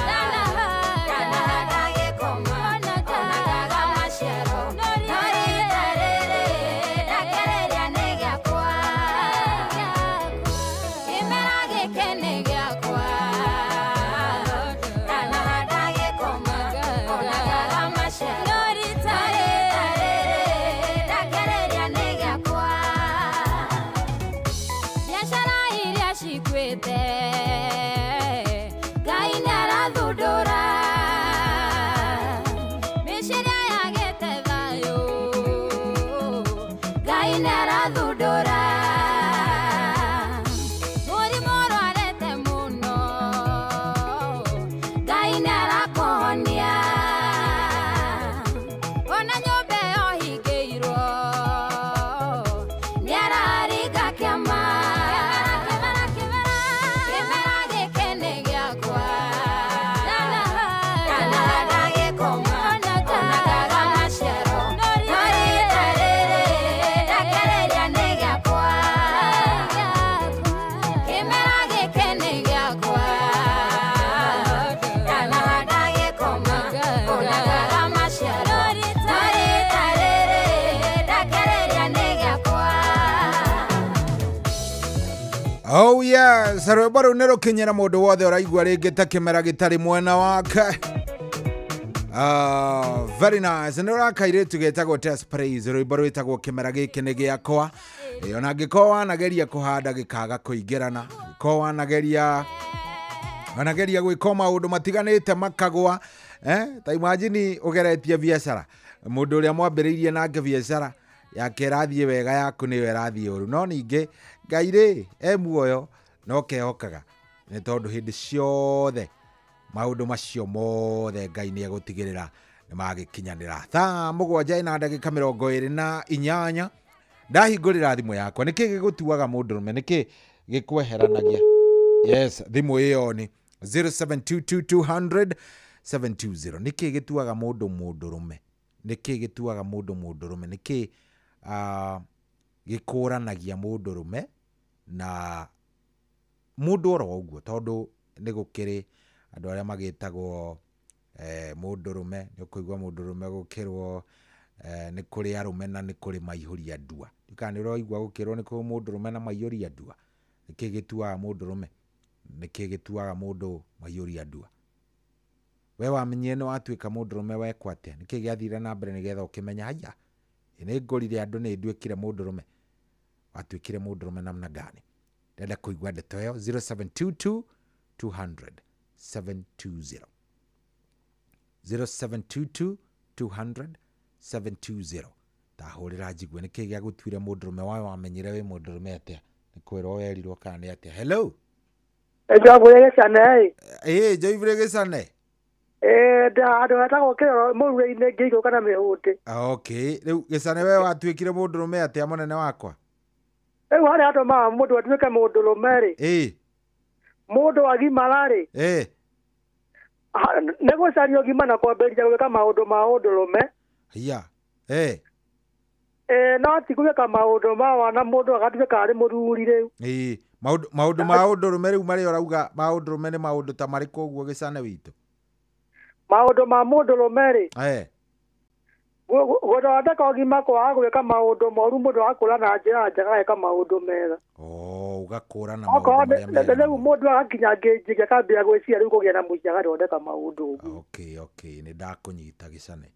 ndanahanda gĩkoma ona ngaga maciaro no rita rĩrĩ ndakĩrĩria nĩ gĩakwa. Kĩmera gĩkĩ nĩ gĩakwa ndanahanda gĩkoma ona ngaga maciaro no rita rĩrĩ ndakĩrĩria nĩ gĩakwa. Biacara iria cikuĩte Ngai nĩarathundũra, mĩciĩ ĩrĩa yagĩte thayũ Ngai nĩarathundũra. Mũrimũ ũrwarĩte mũno Ngai nĩarakũhonia, ona nyũmba ĩyo hingĩirwo nĩararinga kĩama. Kĩmera gĩkĩ nĩ gĩakwa ndanahanda gĩkoma ona ngaga maciaro no rita rĩrĩ ndakĩrĩria nĩ gĩakwa. Kĩmera gĩkĩ nĩ gĩakwa ndanahanda gĩkoma ona ngaga maciaro no rita rĩrĩ ndakĩrĩria nĩ gĩakwa. Oh yes, rwĩmbo rũu nĩ rũkinyĩra mũndũ wothe ũraigua rĩngĩ ta kĩmera gĩtarĩ mwena wake. Very nice. Nĩ ũrakairĩtu getagwo Tess Praise, rwĩmbo rwĩtagwo kĩmera gĩkĩ nĩ gĩakwa. Ona angĩkorwo wanageria kũhanda gĩkaga kũingĩrana, angĩkorwo wanageria gwĩka maũndũ matiganĩte makagwa, ta imagine ũgeretie biacara, mũndũ ũrĩa mwambĩrĩirie nake biacara yake ĩrathiĩ wega, yaku nĩyo ĩrathiĩ ũru, no ningĩ Ngai rĩ e muoyo. No kehokaga nĩ tondũ hĩndĩ ciothe maũndũ macio mothe Ngai nĩ egũtigĩrĩra nĩ magĩkinyanĩra. Thaa 7 na ndagĩka 28 ndahingũrĩra thimũ yakwa. Nĩkĩ gĩgũtuaga mũndũrũme? Nĩkĩ gĩkweheranagia? Yes, thimũ ĩyo nĩ 0722 200 720. Nĩkĩ gĩtuaga mũndũ mũndũrũme? Nĩkĩ gĩtuaga mũndũ mũndũrũme? Nĩkĩ gĩkũranagia mũndũrũme na mũndũ oro ũguo? Tondũ nĩ gũkĩrĩ andũ arĩa magĩtagwo mũndũrũme. Nĩ ũkũigua mũndũrũme gũkĩrwo nĩ kũrĩ arũme na nĩ kũrĩ maihũria ndua. Ndikana nĩ ũraigua gũkĩrwo nĩ kũrĩ mũndũrũme na maihũria ndua. Nĩkĩ gĩtuaga mũndũrũme? Nĩkĩ gĩtuaga mũndũ maihũria ndua? We wamenyire nĩ watuĩka mũndũrũme wekwo atĩa? Nĩkĩ gĩathire na mbere nĩgetha ũkĩmenya haya nĩ ngũrire andũ nĩ nduĩkire mũndũrũme? Watuĩkire mũndũrũme namna gani? Ndĩrenda kũigua ndeto ĩyo. 0722 200 720, 0722 200 720. Tahũrĩra njigue nĩkĩ gĩagũtuire mũndũrũme. Wawe wamenyire wĩ mũndũrũme atĩa? Nĩ kwĩrwo werirwo kana nĩ atĩa? Hello. Njabũrĩ gĩcane. Ĩĩ, Joyfrey gĩcane. Handũ hetagwo kĩroro mũrure-inĩ ngĩigũka na mĩhũndĩ. Okay, rĩu gĩcane we watuĩkire mũndũrũme atĩa mũnene wakwa? Rĩu harĩa andũ ma mũndũ atuĩke mũndũrũme rĩ, ĩĩ, mũndũ agimara rĩ, ĩĩ, nĩ gũcaria ũgima na kwambĩrĩria gwĩka maũndũ ma ũndũrũme. Hiya. Ĩĩ. No ti gwĩka maũndũ ma wana mũndũ agatuĩka arĩ mũthuri rĩu. Ĩĩ, maũndũ ma ũndũrũme rĩu marĩa ũrauga ma ũndũrũme nĩ maũndũ ta marĩkũ ũguo gĩcane witũ? Maũndũ ma mũndũrũme rĩ, ĩĩ, gũthondeka ũgima kwaga gwĩka maũndũ moru, mũndũ agakũra na njĩra njega ageka maũndũ mega. Oh, ũgakũra na okorwo maũndũ marĩa mega. Rĩu mũndũ agakinya ngĩnjigi akambia gwĩciria rĩu kũgĩa na mũciĩ agathondeka maũndũ ũguo. Okay, okay, nĩ ndakũnyita gĩcane.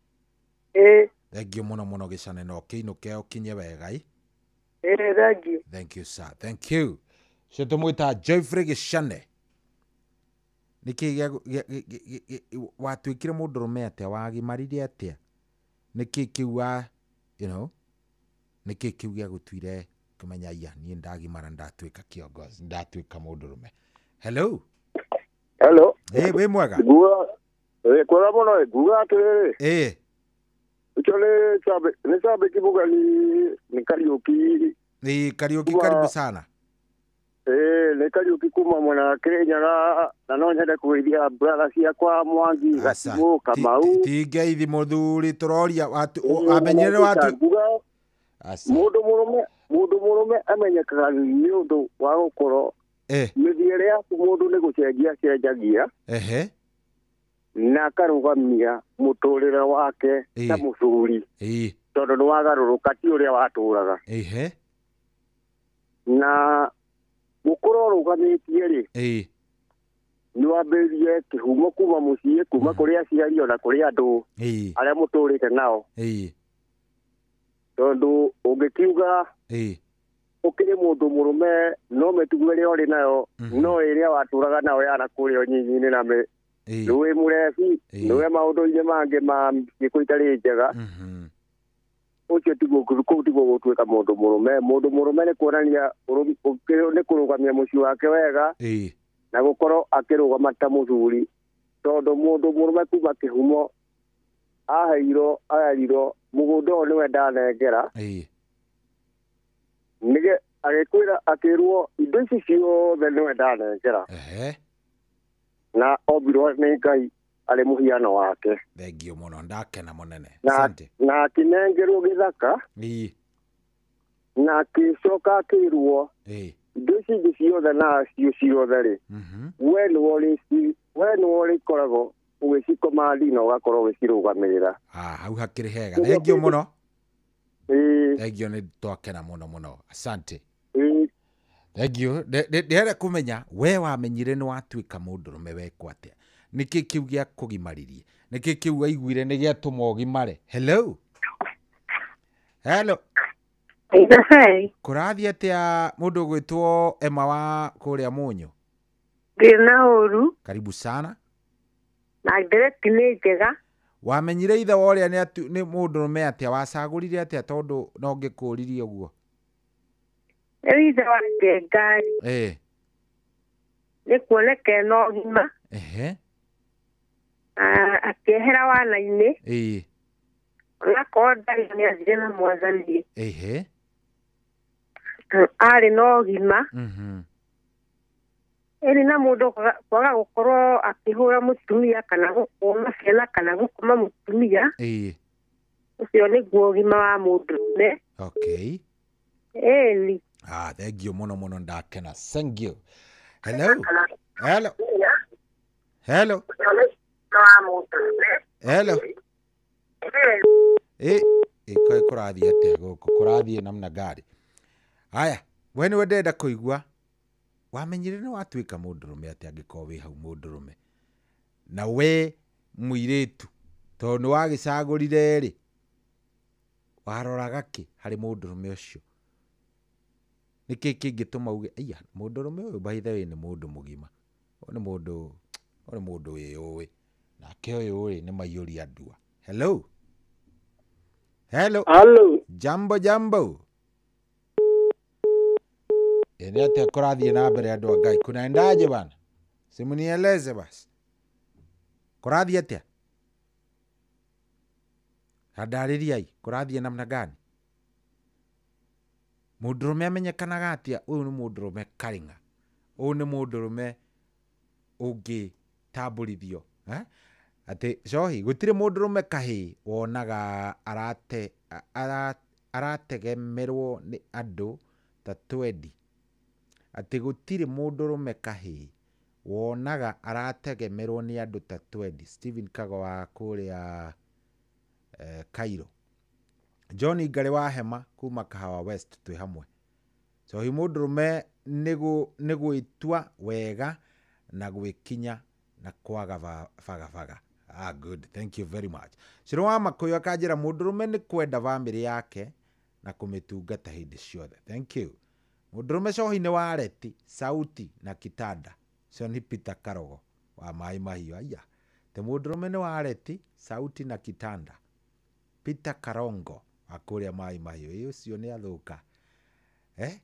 Ĩĩ. Thank you mũno mũno gĩcane, na ũkĩinũke ũkinye wega ĩ. Ĩĩ, thank you. Thank you sir, thank you. Cio tũmwĩta Joyfrey Gĩcane. Nĩkĩ watuĩkire mũndũrũme atĩa? Wagimarire atĩa? Nĩkĩ kĩu wa you know, nĩkĩ kĩu gĩagũtuire kũmenya iya niĩ ndagimara ndatuĩka kiongozi, ndatuĩka mũndũrũme? Hello. Hello. Ĩĩ, wĩ mwega? Nguga kwega mũno. Nguga atĩrĩrĩ, ĩĩ, ũcio nĩ cambĩki mũgeni nĩ Kariũki. Ĩĩ, Kariũki, karibu sana. Ĩĩ, nĩ Kariũki kuma mwena wa Kĩrĩnyaga, na no nyende kũgeithia brother ciakwa Mwangi, Gatimũ, Kamau. Ti ngeithi mũthuri, tũroria wamenyire watu. Nguga mũndũ mũrũme amenyekaga nĩ ũndũ wa gũkorwo mĩthiĩre yaku mũndũ nĩ gũcenjia cenjagia, ehe, na akarũgamia mũtũrĩre wake ta mũthuri, tondũ nĩ wagarũrũka ti ũrĩa watũraga. Ehe, na gũkorwo ũrũgamĩtie rĩ, ĩĩ, nĩ wambĩrĩrie kĩhumo kuma mũciĩ, kuma kũrĩ aciari ona kũrĩ andũ arĩa mũtũrĩte nao. Ĩĩ, tondũ ũngĩkiuga ĩĩ, ũkĩrĩ mũndũ mũrũme no mĩtugo ĩrĩa ũrĩ nayo no ĩrĩa watũraga nayo yana kũrĩa ũnyinyi-inĩ na nĩwĩ mũrebi, nĩwe maũndũ-inĩ mangĩ ma ciĩko itarĩ njega, ũcio tiguo kũu tiguo gũtuĩka mũndũ mũrũme. Mũndũ mũrũme nĩ kuonania nĩ kũrũgamia mũciĩ wake wega na gũkorwo akĩrũgama ta mũthuri, tondũ mũndũ mũrũme kuma kĩhumo aheirwo aerirwo mũgũnda ũyũ nĩwe ndanengera, nĩge agĩkwĩra akĩrwo indo ici ciothe nĩwe ndanengera, na ombirwo nĩ Ngai arĩ mũhiano wake. Thank you mũno, ndakena mũnene. Asante. Na akĩnengerwo gĩthaka, na akĩcoka akĩrwo indo ici ingĩ ciothe nacio ciothe rĩ, we nĩwe ũrĩkoragwo ũgĩcikomandi na ũgakorwo ũgĩcirũgamĩrĩra. Hau hakĩrĩ hega. Thank you mũno. Thank you, nĩ twakena mũno mũno. Asante. Thank you. Ndĩrenda kũmenya we wamenyire nĩ watuĩka mũndũrũme wekwo atĩa? Nĩkĩ kĩu gĩa kũgimaririe? Nĩkĩ kĩu waiguire nĩ gĩatũma ũgimare? Hello. Hello. Kũrathiĩ atĩa mũndũ ũgwĩtwo Emma wa kũrĩa Mũnyũ? Ndĩ na ũru. Karibu sana. Na ndereti nĩ njega. Wamenyire ithe wa ũrĩa nĩ mũndũrũme atĩa? Wacagũrire atĩa tondũ no ngĩkũririe ũguo? Rĩu ithe wa Njenga rĩ, Nĩ kuoneka ena ũgima. Ehe. Akĩehera wana-inĩ. Ĩĩ. Onakorwo ndarĩ nĩ athire na mwathani. Ehe. Arĩ na ũgima. Ĩni na mũndũ kwaga gũkorwo akĩhũra mũtumia kana gũkũma ciana kana gũkoma mũtumia. Ĩĩ. Ũcio nĩguo ũgima wa mũndũrũme. Okay. Ĩni. Ah, thank you mũno mũno, ndakena. Thank you. Hello. Hello. Hello. Hello. Ĩ, ĩ kũrathiĩ atĩa gũkũ? Kũrathiĩ namna gari? Haya, we nĩwe ndĩrenda kũigua. Wamenyire nĩ watuĩka mũndũrũme atĩa angĩkorwo wĩ hau mũndũrũme? Na we mũirĩtu, tondũ nĩ wagĩcagũrire rĩ, waroraga kĩ harĩ mũndũrũme ũcio? Nĩkĩ kĩngĩtũma uge, "Aiya, mũndũrũme ũyũ by the way nĩ mũndũ mũgima. Ũyũ nĩ mũndũ, ũyũ nĩ mũndũ wĩyũĩ. Nake ũyũ rĩ, nĩ maiyũria ndua." Hello. Hello. Hello. Jambo jambo. Ĩ nĩ atĩa kũrathiĩ na mbere andũ a Ngai? Kunaendaje bana? Simunieleze basi. Kũrathiĩ atĩa? Handarĩriai, kũrathiĩ namna gani? Mũndũrũme amenyekanaga atĩa ũyũ nĩ mũndũrũme karĩng'a? Ũyũ nĩ mũndũrũme ũngĩtambũrithio. Eh? Atĩ cohi, gũtirĩ mũndũrũme kahĩĩ wonaga arategemerwo nĩ andũ ta twendi. Atĩ gũtirĩ mũndũrũme kahĩĩ wonaga arategemerwo nĩ andũ ta twendi. Stephen Kago wa kũrĩa Cairo. John Ngarĩ wa Hema kuma Kahawa West twĩ hamwe. Cohi mũndũrũme nĩ gwĩtua wega na gwĩkinya na kwaga bagabaga. Ah, good. Thank you very much. Ciro wa Makũyũ akanjĩra mũndũrũme nĩ kwenda bamĩrĩ yake na kũmĩtungata hĩndĩ ciothe. Thank you. Mũndũrũme cohi nĩ wareti, sauti na kitanda. Ũcio nĩ Peter Karogo wa Maĩ Mahiũ. Aya. Te mũndũrũme nĩ wareti, sauti na kitanda. Peter Karongo wa kũrĩa Maĩ Mahiũ. Ĩ ũcio nĩ athũka. Eh?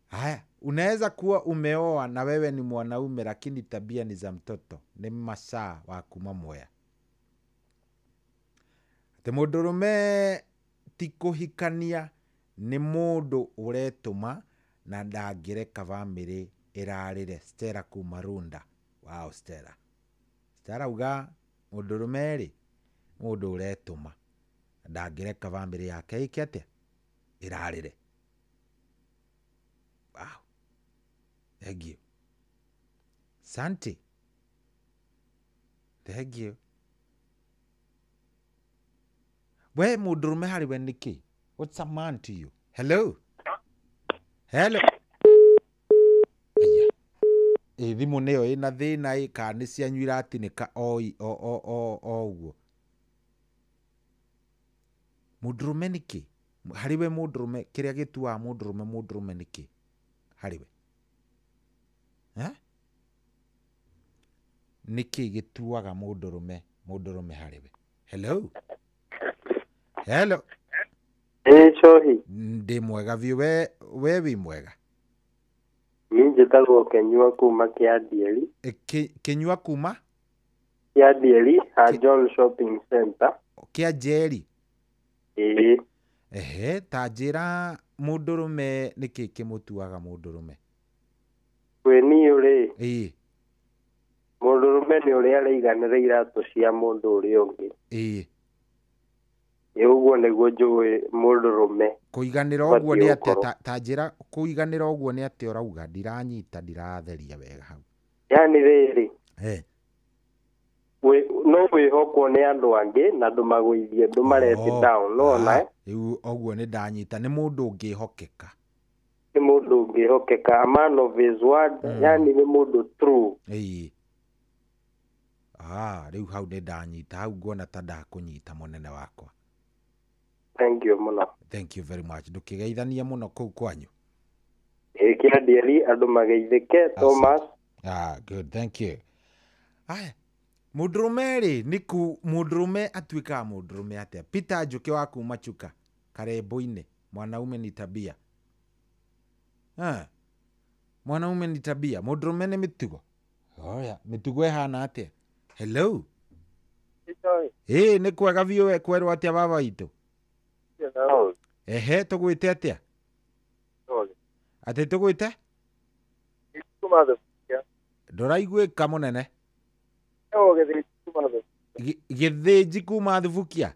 Haya, unaweza kuwa umeoa na wewe ni mwanaume lakini tabia ni za mtoto. Nĩ masaa wa kuma Mwea. Atĩ mũndũrũme ti kũhikania nĩ mũndũ ũretũma na ndangĩreka bamĩrĩ ĩrarĩre. Stella kuma Runda. Wow, Stella. Stella auga mũndũrũme rĩ, mũndũ ũretũma na ndangĩreka bamĩrĩ yake ĩke atĩa? Ĩrarĩre. Wow. Thank you. Santi. Thank you. We mũndũrũme harĩ we nĩkĩ? What's a man to you? Hello. Hello. Aya. Ĩ thimũ nĩyo ĩna thĩna ĩ kana nĩ cianyu iratinĩka o ũguo. Mũndũrũme nĩkĩ? Harĩ we mũndũrũme kĩrĩa gĩtuaga mũndũrũme mũndũrũme nĩkĩ? Harĩ we. Eh? Nĩkĩ gĩtuaga mũndũrũme mũndũrũme harĩ we? Hello. Hello. Ĩ cohi. Ndĩ mwega biũ, we wĩ mwega? Niĩ njĩtagwo Kĩnyua kuma Kĩandieri. Kĩnyua kuma? Kĩandieri, ha John Shopping Center. Kĩanjeri? Ĩĩ. Ehe, ta njĩra mũndũrũme nĩkĩ kĩmũtuaga mũndũrũme? Kwĩ niĩ rĩ. Ĩĩ. Mũndũrũme nĩ ũrĩa araiganĩra iratũ cia mũndũ ũrĩa ũngĩ. Ĩĩ. Ĩ ũguo nĩguo njũĩ mũndũrũme. Kũiganĩra ũguo nĩ atĩa? Ta njĩra kũiganĩra ũguo nĩ atĩa ũrauga? Ndiranyita, ndiratheria wega hau. Yani rĩrĩ. Eh. No wĩhokwo nĩ andũ angĩ na ndũmagũithie, ndũmarete down, nĩwona? Rĩu ũguo nĩ ndanyita, nĩ mũndũ ũngĩhokeka. Nĩ mũndũ ũngĩhokeka, a man of his word, yani nĩ mũndũ true. Ĩĩ. Ah, rĩu hau nĩ ndanyita, hau nguona ta ndakũnyita mũnene wakwa. Thank you mũno. Thank you very much. Ndũkĩgeithanie mũno kũu kwanyu. Ĩ Kĩandieri andũ mageithĩke, Thomas. Ah, good, thank you. Aya, mũndũrũme rĩ, nĩkũ mũndũrũme atuĩkaga mũndũrũme atĩa? Peter Njũkĩ wa kuma Chuka, Karembũ-inĩ, mwanaume ni tabia. Mwanaume ni tabia, mũndũrũme nĩ mĩtugo. Oya, mĩtugo ĩhana atĩa? Hello. Ĩĩ nĩ kwega biũ we kwerwo atĩa baba witũ? Ehe, tũgwĩte atĩa? Atĩ tũgwĩte? Ndũraiguĩka mũnene. Gĩthĩnji kuma Thubukia.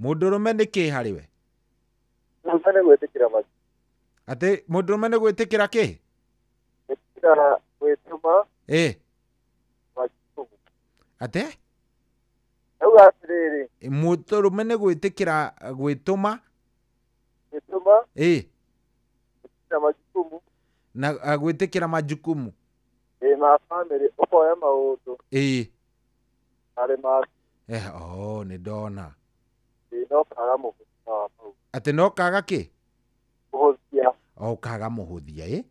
Mũndũrũme nĩ kĩ harĩ we? Atĩ mũndũrũme nĩ gwĩtĩkĩra kĩ? Ĩĩ. Atĩ? Mũndũrũme nĩ gwĩtĩkĩra gwĩtũma? Ĩĩ. Na gwĩtĩkĩra majukumu. Ĩĩ ma family ũkoya maũndũ. Ĩĩ. Marĩ maku. Oh, nĩ ndona. Ĩĩ no kaga mũhũthia wa mau. Atĩ no kaga kĩ? Mũhũthia. O kaga mũhũthia ĩ?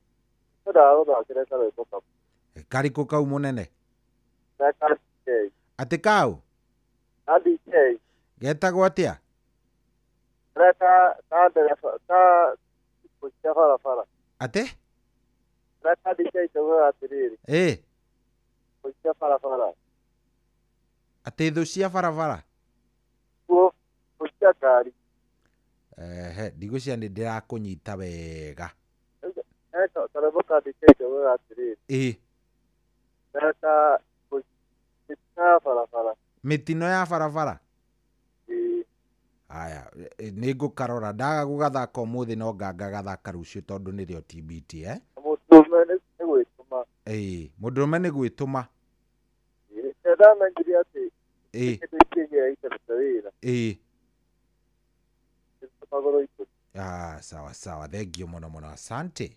Ndagũthakĩre karwĩmbo kamwe. Karĩkũ kau mũnene? Na ka DJ. Atĩ kau? Ka DJ. Getagwo atĩa? Karĩa ka ndereba ka cia barabara. Atĩ? Karĩa ka DJ kaugaga atĩrĩrĩ. Ĩĩ. Cia barabara. Atĩ thũ cia barabara? Kuo cia ngari. Ehe, ndigwĩciria nĩ ndĩrakũnyita wega. Karwĩmbo ka DJ kaugaga atĩrĩrĩ. Ĩĩ. Karĩa ka mĩtino ya barabara. Mĩtino ya barabara? Ĩĩ. Aya, nĩ ngũkarora ndaga gũgathaka ũmũthĩ no ngagathaka rũciũ tondũ nĩrĩo TBT eh? Mũndũrũme nĩ gwĩtũma. Ĩĩ, mũndũrũme nĩ gwĩtũma. Ĩĩ, ndamenyire atĩ Ĩĩ. kĩndũ kĩngĩ gĩtarute wĩra. Ĩĩ. Magũrũ ikũmi. Ah, sawa sawa, thengio mũno mũno, asante.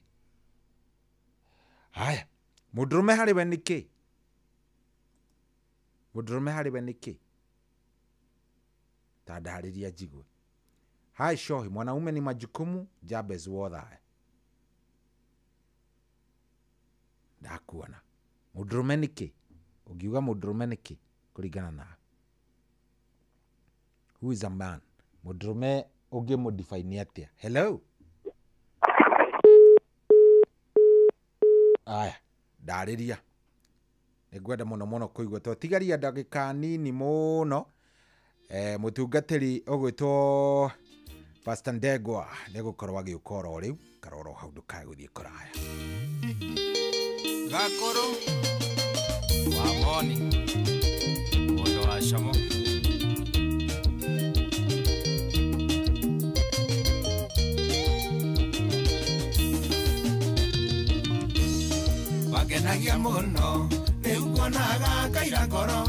Haya, mũndũrũme harĩ we nĩ kĩ? Mũndũrũme harĩ we nĩ kĩ? Ta ndarĩria njigue. Hi Shohi, mwanaume ni majukumu, Jabez Wotha. Ndakuona. Mũndũrũme nĩ kĩ? Ũngiuga mũndũrũme nĩ kĩ kũringana nawe? Who is a man? Mũndũrũme ũngĩmũdefine atĩa? Hello. Aya, ndarĩria. Nĩngwenda mũno mũno kũigua twatigaria ndagĩka nini mũno. Mũtungatĩri ũgwĩtwo Pastor Ndegwa nĩgũkorwo agĩũka oro rĩu karoro hau ndũkae gũthiĩ kũraya. Gakũrũ wa moni mũndũ wa como wangenagia mũno rĩu nguonaga ngaira ngoro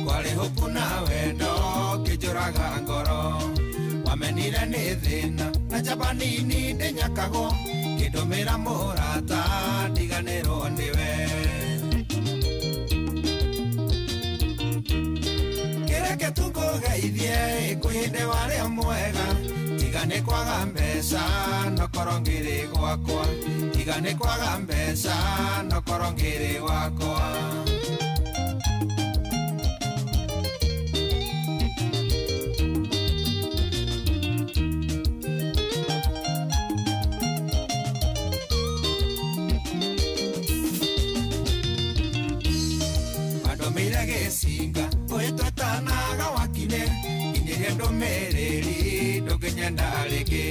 kwarĩ huku na wendo kĩnjũraga ngoro wamenire nĩ thĩna na njamba nini ndĩnyakagwo kĩndũmĩra mũrata ndiganĩrwo nĩwe kĩreke tu ngũgeithie kwĩ hĩndĩ warĩ mwega tiga nĩ kwaga mbeca nokorwo ngĩrĩ gwakwa tiga nĩ kwaga mbeca nokorwo ngĩrĩ gwakwa. Wandomeire gĩcinga ũhĩtwetanaga wakine nginyĩrie ndũmĩrĩri ndũngĩnyenda rĩngĩ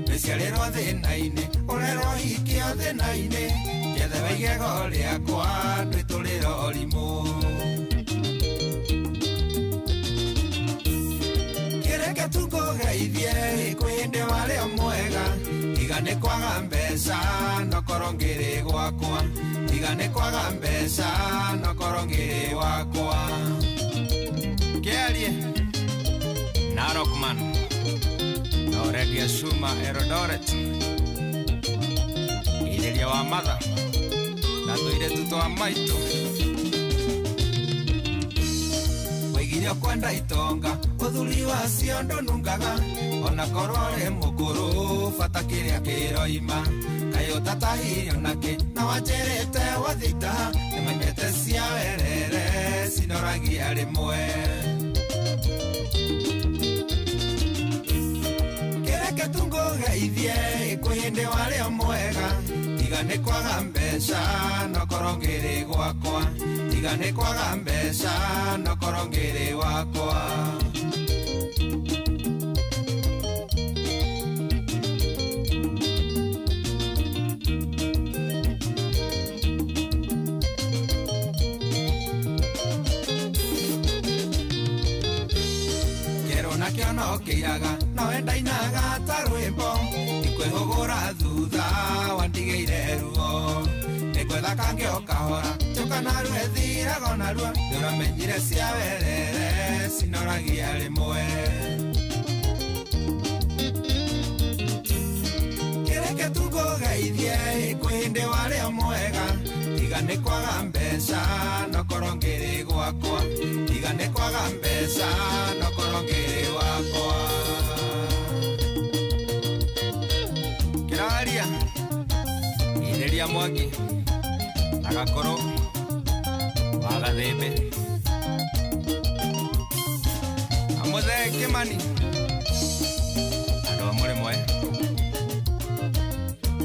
ndĩciarĩrwo thĩna-inĩ ũrerwo hikio thĩna-inĩ njethewe igego rĩakwa ndwĩtũrĩre ũrimũ kĩreke tu ngũgeithie kwĩ hĩndĩ warĩ o mwega tiga nĩ kwaga mbeca nokorwo ngĩrĩ gwakwa tiga nĩ kwaga mbeca nokorwo ngĩrĩ gwakwa. Kĩarie Narokman Noredia Shuma Eldoret Ireria wa matha na tũirĩtu twa maitũ Waigire ũkwenda itonga ũthuri wacio ndũnungaga ona korwo ũrĩ mũkũrũ bata kĩrĩa kĩroima kaĩ ũtatahirio nakĩ na wanjĩrĩte wathita nĩmenyete cia werere cinoragia rĩmwe kĩreke tu ngũgeithie kwĩ hĩndĩ warĩ o mwega tiga Tiga nĩ kwaga mbeca no korwo ngĩrĩ gwakwa. Tiga nĩ kwaga mbeca no korwo ngĩrĩ gwakwa. Kĩero nakĩo no kĩiraga nowe ndainaga ta rwĩmbo. Ndikwĩhũgũra thutha wandigĩire ruo. Nĩngwetha kangĩ o kahora njoka narua ĩthiraga o narua. Nĩũramenyire cia werere cinoragia rĩmwe. Kĩreke tu ngũgeithie kwĩ hĩndĩ warĩ o mwega. Tiga nĩ kwaga mbeca no korwo ngĩrĩ gwakwa. Tiga nĩ kwaga mbeca no korwo ngĩrĩ gwakwa. Kĩraria ithĩria Mwangi agakorwo wa Gathembe. Amũthee Kĩmani andũ a Mũrĩmwe.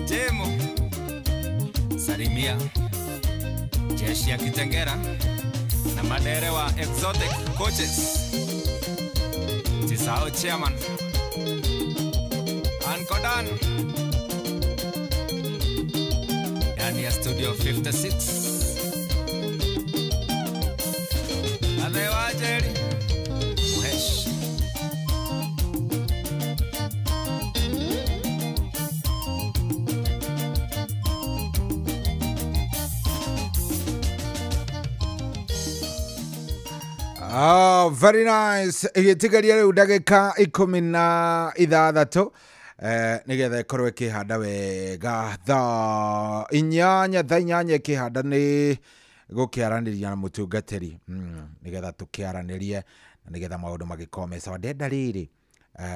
Jemo Salimia jeshi ya Kitengera na madere wa Exotic Coaches. Tisao chairman Ankodan ndani ya studio 56. Athe wa Njeri Muhesh. Oh, very nice. Ĩgĩtigaria rĩu ndagĩka 16 nĩgetha ĩkorwo ĩkĩhanda wega thaa 8 thaa 8 ĩkĩhanda nĩ gũkĩaranĩria na mũtungatĩri nĩgetha tũkĩaranĩrie na nĩgetha maũndũ magĩkorwo me sawa. Ndenda rĩrĩ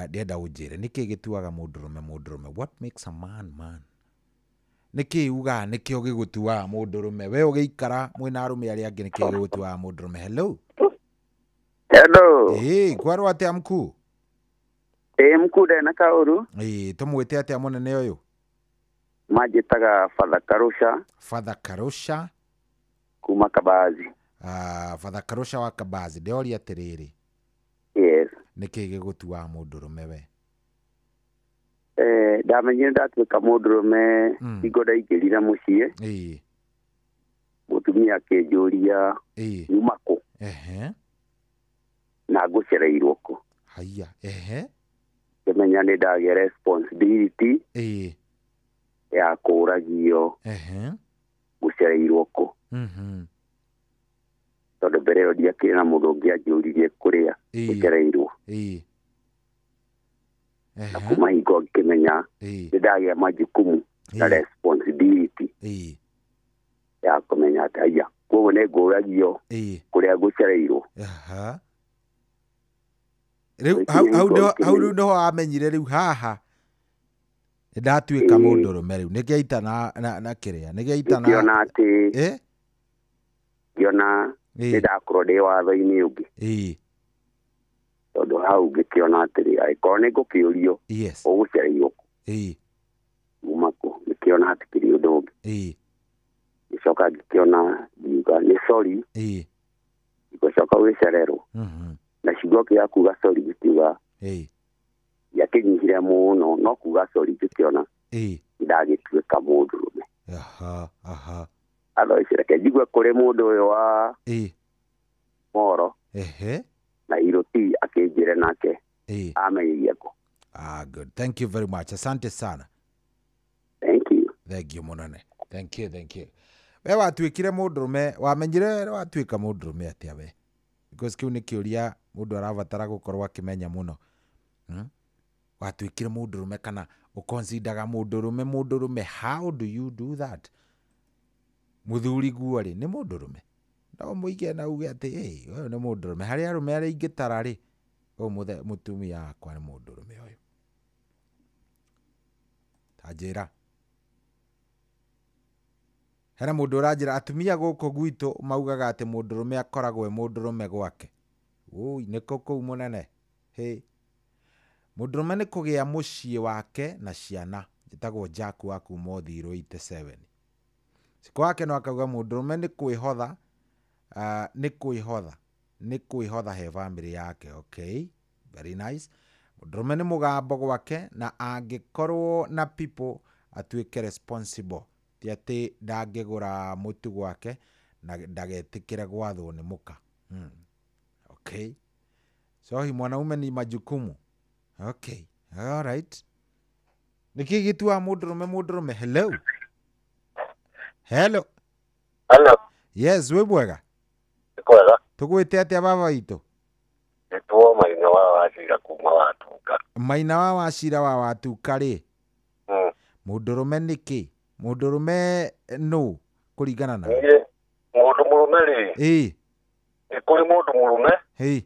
ndenda ũnjĩre nĩkĩ gĩtuaga mũndũrũme mũndũrũme? What makes a man man? Nĩkĩ ugaga nĩkĩo gĩgũtuaga mũndũrũme? We ũgĩikara mwĩna arũme arĩa angĩ nĩkĩ gĩgũtuaga mũndũrũme? Hello. Hello. Kwarwo atĩa mkuu? Mkuu ndena kaũru. Tũmwĩte atĩa mũnene ũyũ? Manjĩtaga Father Karusha. Father Karusha kuma Kabazi. Father Karusha wa Kabazi, ndĩoria atĩrĩrĩ. Yes. Nĩkĩ gĩgũtuaga mũndũrũme we? Ndamenyire ndatuĩka mũndũrũme hingo ndaingĩrire mũciĩ. Mũtumia akĩnjũria nyuma kũ. Na ngũcereirwo kũ. Haiya, ehe. Ngĩmenya nĩ ndagĩa responsibility ya kũũragio ngũcereirwo kũ. Tondũ mbere ĩyo ndiakĩrĩ na mũndũ ũngĩ anjũririe kũrĩa ngũcereirwo. Na kuma hingo ngĩmenya nĩ ndagĩa majukumu na responsibility ya kũmenya atĩ haiya, koguo nĩ ngũragio kũrĩa ngũcereirwo. Rĩu hau rĩu nĩho wamenyire rĩu haha nĩndatuĩka mũndũrũme rĩu nĩngĩaita na kĩrĩa nĩngĩaita na ngĩona atĩ ngĩona nĩndakorwo ndĩ watho-inĩ ũngĩ. Tondũ hau ngĩkĩona atĩrĩ angĩkorwo nĩ ngũkĩũrio ũgũcereirwo kũ uma kũ, ngĩkĩona hatikĩrĩ ũndũ ũngĩ. Ngĩcoka ngĩkĩona ngiuga nĩ sorry ngũcoka gũgĩcererwo. Na ciugo kĩa kuga sorry gĩkiuga gĩakĩnyihire mũno no kuga sorry ngĩkĩona ndagĩtuĩka mũndũrũme. Otherwise reke njigue kũrĩ mũndũ ũyũ wa mohoro na Iroti akĩnjĩre nake amenyithie kũ. Good. Thank you very much. Asante sana. Thank you. Thank you mũnene. Thank you, thank you. We watuĩkire mũndũrũme, wamenyire watuĩka mũndũrũme atĩa we? Because kĩu nĩ kĩũria mũndũ arabatara gũkorwo akĩmenya mũno. Watuĩkire mũndũrũme kana ũconsideraga mũndũrũme mũndũrũme, how do you do that? Mũthuri guo rĩ nĩ mũndũrũme? No mũige na uge atĩ ũyũ nĩ mũndũrũme. Harĩ arũme arĩa ingĩtara rĩ, ũyũ mũtumia wakwa nĩ mũndũrũme ũyũ. Ta njĩra. Hena mũndũ ũranjĩra atumia gũkũ gwitũ maugaga atĩ mũndũrũme akoragwo e mũndũrũme gwake. Ũi nĩkũ kũu mũnene? Hĩ. Mũndũrũme nĩ kũgĩa mũciĩ wake na ciana. Njĩtagwo Jack wa kuma Ũthiru 87. Ciko wake no akauga mũndũrũme nĩ kwĩhotha, nĩ kwĩhotha, nĩ kwĩhotha he bamĩrĩ yake. Okay, very nice. Mũndũrũme nĩ mũgambo gwake na angĩkorwo na people atuĩke responsible, ti atĩ ndangĩgũra mũtu gwake na ndagetĩkĩre gwathwo nĩ mũka. Okay, so hi mwanaume ni majukumu. Okay, all right. Nĩkĩ gĩtuaga mũndũrũme mũndũrũme? Hello, hello. Hello. Yes, wĩ mwega? Kwega. Tũgwĩte atĩa baba witũ? Nĩtwo Maina wa Wacira kuma Watuka. Maina wa Wacira wa Watuka rĩ, mũndũrũme nĩkĩ? Mũndũrũme nũ kũringana na Niĩ mũndũ mũrũme rĩ, ĩĩ, nĩ kũrĩ mũndũ mũrũme ĩĩ,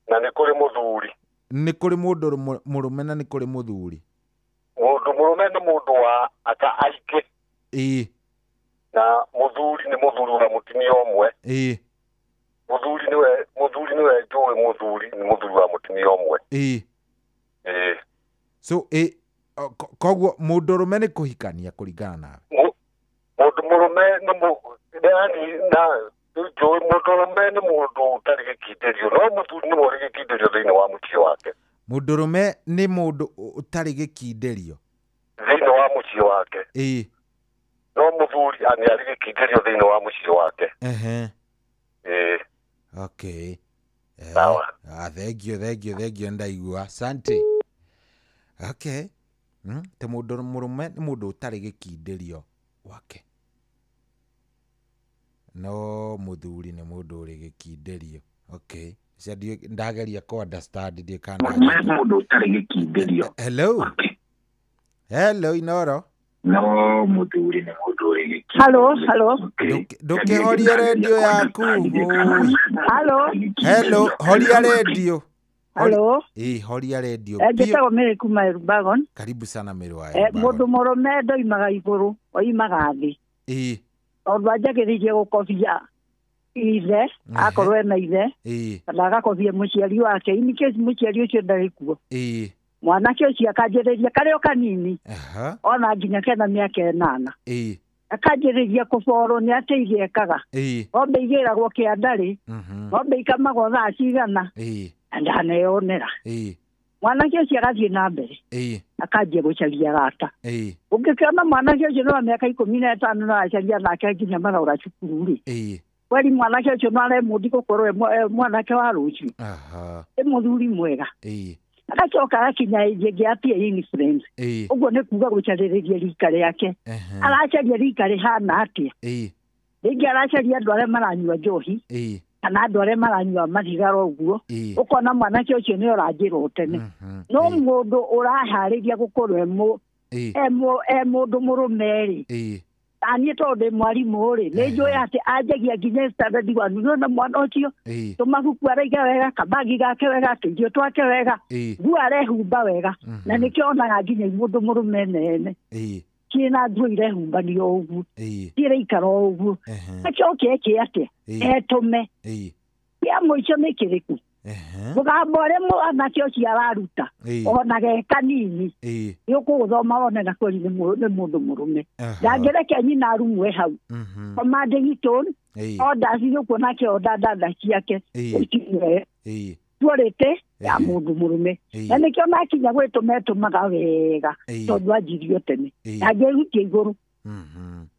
na nĩ kũrĩ mũthuri. Nĩ kũrĩ mũndũ mũrũme na nĩ kũrĩ mũthuri. Mũndũ mũrũme nĩ mũndũ wa aka aingĩ. Ĩĩ. Na mũthuri nĩ mũthuri wa mũtumia ũmwe. Ĩĩ. Mũthuri nĩwe njũĩ, mũthuri nĩ mũthuri wa mũtumia ũmwe. Ĩĩ. Ĩĩ. So ĩ koguo mũndũrũme nĩ kũhikania kũringana nawe? Mũndũ mũrũme nĩ na njũĩ mũndũrũme nĩ mũndũ ũtarĩ gĩkindĩrio, no mũthuri nĩwe ũrĩ gĩkindĩrio thĩinĩ wa mũciĩ wake. Mũndũrũme nĩ mũndũ ũtarĩ gĩkindĩrio thĩinĩ wa mũciĩ wake. Ĩĩ. No mũthuri nĩ arĩ gĩkindĩrio thĩinĩ wa mũciĩ wake. Ehe. Ĩĩ. Okay. Sawa. Thank you, thank you, thank you, ndaigua. Asante. Okay. Te mũndũ mũrũme nĩ mũndũ ũtarĩ gĩkindĩrio wake, no mũthuri nĩ mũndũ ũrĩ gĩkindĩrio. Okay. Cia ndageria kũ understand ndiĩ kana mũndũ ũtarĩ gĩkindĩrio. Hello. Hello Inoro. No mũthuri nĩ mũndũ ũrĩ gĩkindĩrio. Hello, hello. Ndũkĩhorie redio yaku. Hello. Hello, horia redio. Hello. Ĩĩ, horia redio. Njĩtagwo Mary kuma Elbagon. Karibu sana Mary wa Elbagon. Mũndũ mũrũme ndoimaga igũrũ, oimaga thĩ. Ĩĩ. Tondũ anjagĩrĩirie gũkobia ithe, akorwo ena ithe, kana agakobia mũciari wake, in case mũciari ũcio ndarĩ kuo. Ĩĩ. Mwanake ũcio akanjĩrĩria karĩ o kanini, ona nginya kena mĩaka 8. Ĩĩ. Akanjĩrĩria kũborwo nĩ atĩ ithe ekaga. Ĩĩ. Ng'ombe igĩragwo kĩandarĩ, ng'ombe ikamagwo thaa cigana, Ĩĩ. na ndaneyonera. Ĩĩ. Mwanake ũcio agathiĩ na mbere, Ĩĩ. akanjia gũcaria arata. Ĩĩ. Ũngĩkĩona mwanake ũcio nĩ wa mĩaka 15 no acaria nake nginya marora cukuru rĩ, Ĩĩ. kweri mwanake ũcio no aremũndi gũkorwo e mwanake wa rũciũ. Aha. Ĩ mũthuri mwega. Ĩĩ. Agacoka agakinya ĩngĩ ĩngĩ atie influence. Ĩĩ. Ũguo nĩ kuga gũcarĩrĩria rika rĩake. Aracaria rika rĩhana atĩa? Ĩĩ. Rĩngĩ aracaria andũ arĩa maranyua njohi, Ĩĩ. kana andũ arĩa maranyua mathigara ũguo. Ĩĩ. Ũkona mwanake ũcio nĩ ũranjĩrwo tene. No mũndũ ũraharĩria gũkorwo e mũndũ mũrũme rĩ, Ĩĩ. niĩ tondũ ndĩ mwarimũ rĩ, nĩ njũĩ atĩ anjagia nginya standard 1. Nĩwona mwana ũcio tũmabuku araiga wega, kabagi gake wega, tũirio twake wega, nguo arehumba wega, na nĩkĩo onaga nginya mũndũ mũrũme nene ciĩna nguo irehumbanio ũguo, ciraikara o ũguo. Acoke eke atĩa? Etũme. Kĩa mũico nĩ kĩrĩkũ? Mũgambo ũrĩa mwanake ũcio araruta ona ge kanini nĩ ũkũũthoma wone na kweri nĩ mũndũ mũrũme. Ndangĩreke nyina arumwe hau. Commanding tone, orders nĩ ũkuona akĩorder dada ciake ũciwe tuorĩte ya mũndũ mũrũme. Na nĩkĩo nakinya gwĩtũma etũmaga wega tondũ anjirio tene. Ndangĩrutia igũrũ.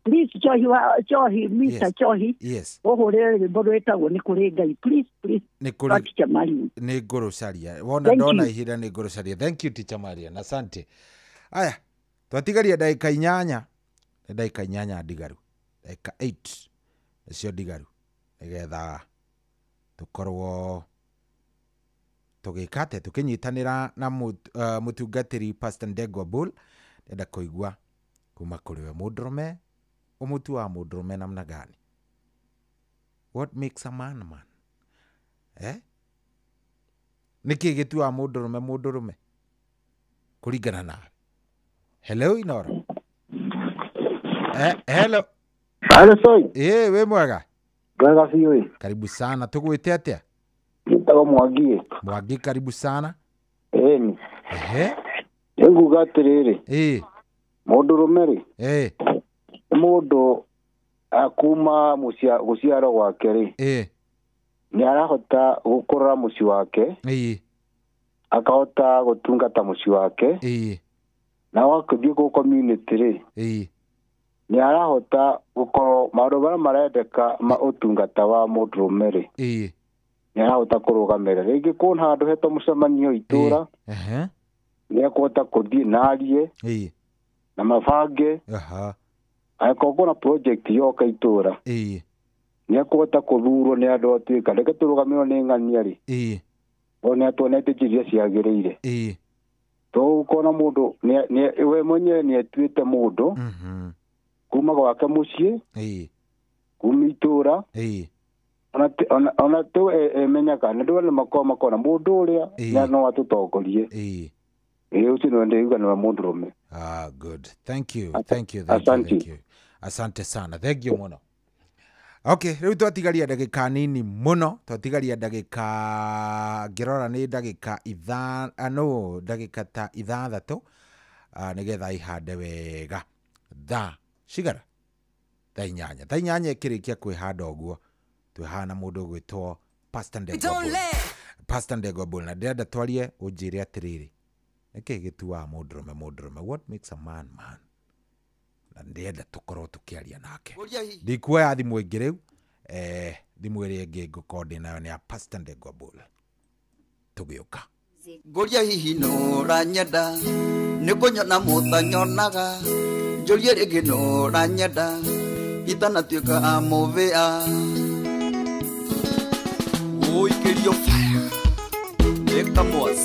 Please, Chohi, Chohi, Mr. Chohi. Yes. Ũhũrĩre rwĩmbo rwĩtagwo nĩ kũrĩ Ngai. Please, please. Nĩ kũrĩ Teacher Marian. Nĩ ngũrũcaria. Wona ndona ihinda nĩ ngũrũcaria. Thank you Teacher Marian. Asante. Aya, twatigaria ndagĩka 8. Nĩ ndagĩka 8 ndigaru. Ndagĩka 8 nĩcio ndigaru. Nĩgetha tũkorwo tũgĩka atĩa, tũkĩnyitanĩra na mũtungatĩri Pastor Ndegwa Bull. Ndenda kũigua kuma kũrĩ we mũndũrũme, ũmũtu wa mũndũrũme namna gani? What makes a man man? Eh? Nĩkĩ gĩtuaga mũndũrũme mũndũrũme kũringana nawe? Hello Inoro. Hello. Hello soi. Wĩ mwega? Mwega biũ. Karibu sana. Tũgwĩte atĩa? Njĩtagwo Mwangi. Mwangi, karibu sana. Ĩni. Ehe. Nĩnguga atĩrĩrĩ. Ĩĩ. Mũndũrũme rĩ, Ĩĩ. nĩ Mũndũ kuma gũciarwo gwake rĩ, nĩ arahota gũkũrora mũciĩ wake, akahota gũtungata mũciĩ wake, na wakũthiĩ kũ community rĩ, nĩ arahota gũkorwo maũndũ marĩa marendeka ma ũtungata wa mũndũrũme rĩ, nĩ arahota kũrũgamĩrĩra. Rĩngĩ kwĩna handũ hetwo mũcemanio itũra, nĩ ekũhota kũthiĩ na arie na mabange. Angĩkorwo kwĩna project yoka itũra, nĩ ekũhota kũthurwo nĩ andũ atuĩka reke tũrũgamĩrwo nĩ ng'ania rĩ, o nĩ atuonete njĩra iria ciagĩrĩire. Tũkona mũndũ we mwenyewe nĩ etuĩte mũndũ kuma gwake mũciĩ, kuma itũra, ona tu emenyaga nĩ andũ nĩ makona mũndũ ũrĩa no atũtongorie. Ũcio nĩwe ndĩuga nĩwe mũndũrũme. Ah, good. Thank you. Thank you. Thank you. Thank you. Asante sana. Thank you mũno. Okay, rĩu twatigaria ndagĩka nini mũno, twatigaria ndagĩka ngĩrora nĩ ndagĩka no ndagĩka ta 6 nĩgetha ihande wega. Thaa cigana? Thaa 8. Thaa 8 ĩkĩrĩkia kwĩhanda ũguo twĩhana mũndũ ũgwĩtwo Pastor Ndegwa Bull. Pastor Ndegwa Bull, na ndĩrenda twarie ũnjĩre atĩrĩrĩ, nĩkĩĩ gĩtuaga mũndũrũme mũndũrũme? What makes a man man? Na ndĩrenda tũkorwo tũkĩaria nake. Ndikuoya thimũ ĩngĩ rĩu, thimũ ĩrĩa ĩngĩ ngũkorwo ndĩ nayo nĩ ya Pastor Ndegwa Bull. Tũgĩũka. Ngũria hihi nũranyenda, nĩ kũnyona mũtanyonaga, njũrie rĩngĩ nũranyenda, itanatuĩka amũvĩa. Ũikĩrio fire, nĩ kamwas.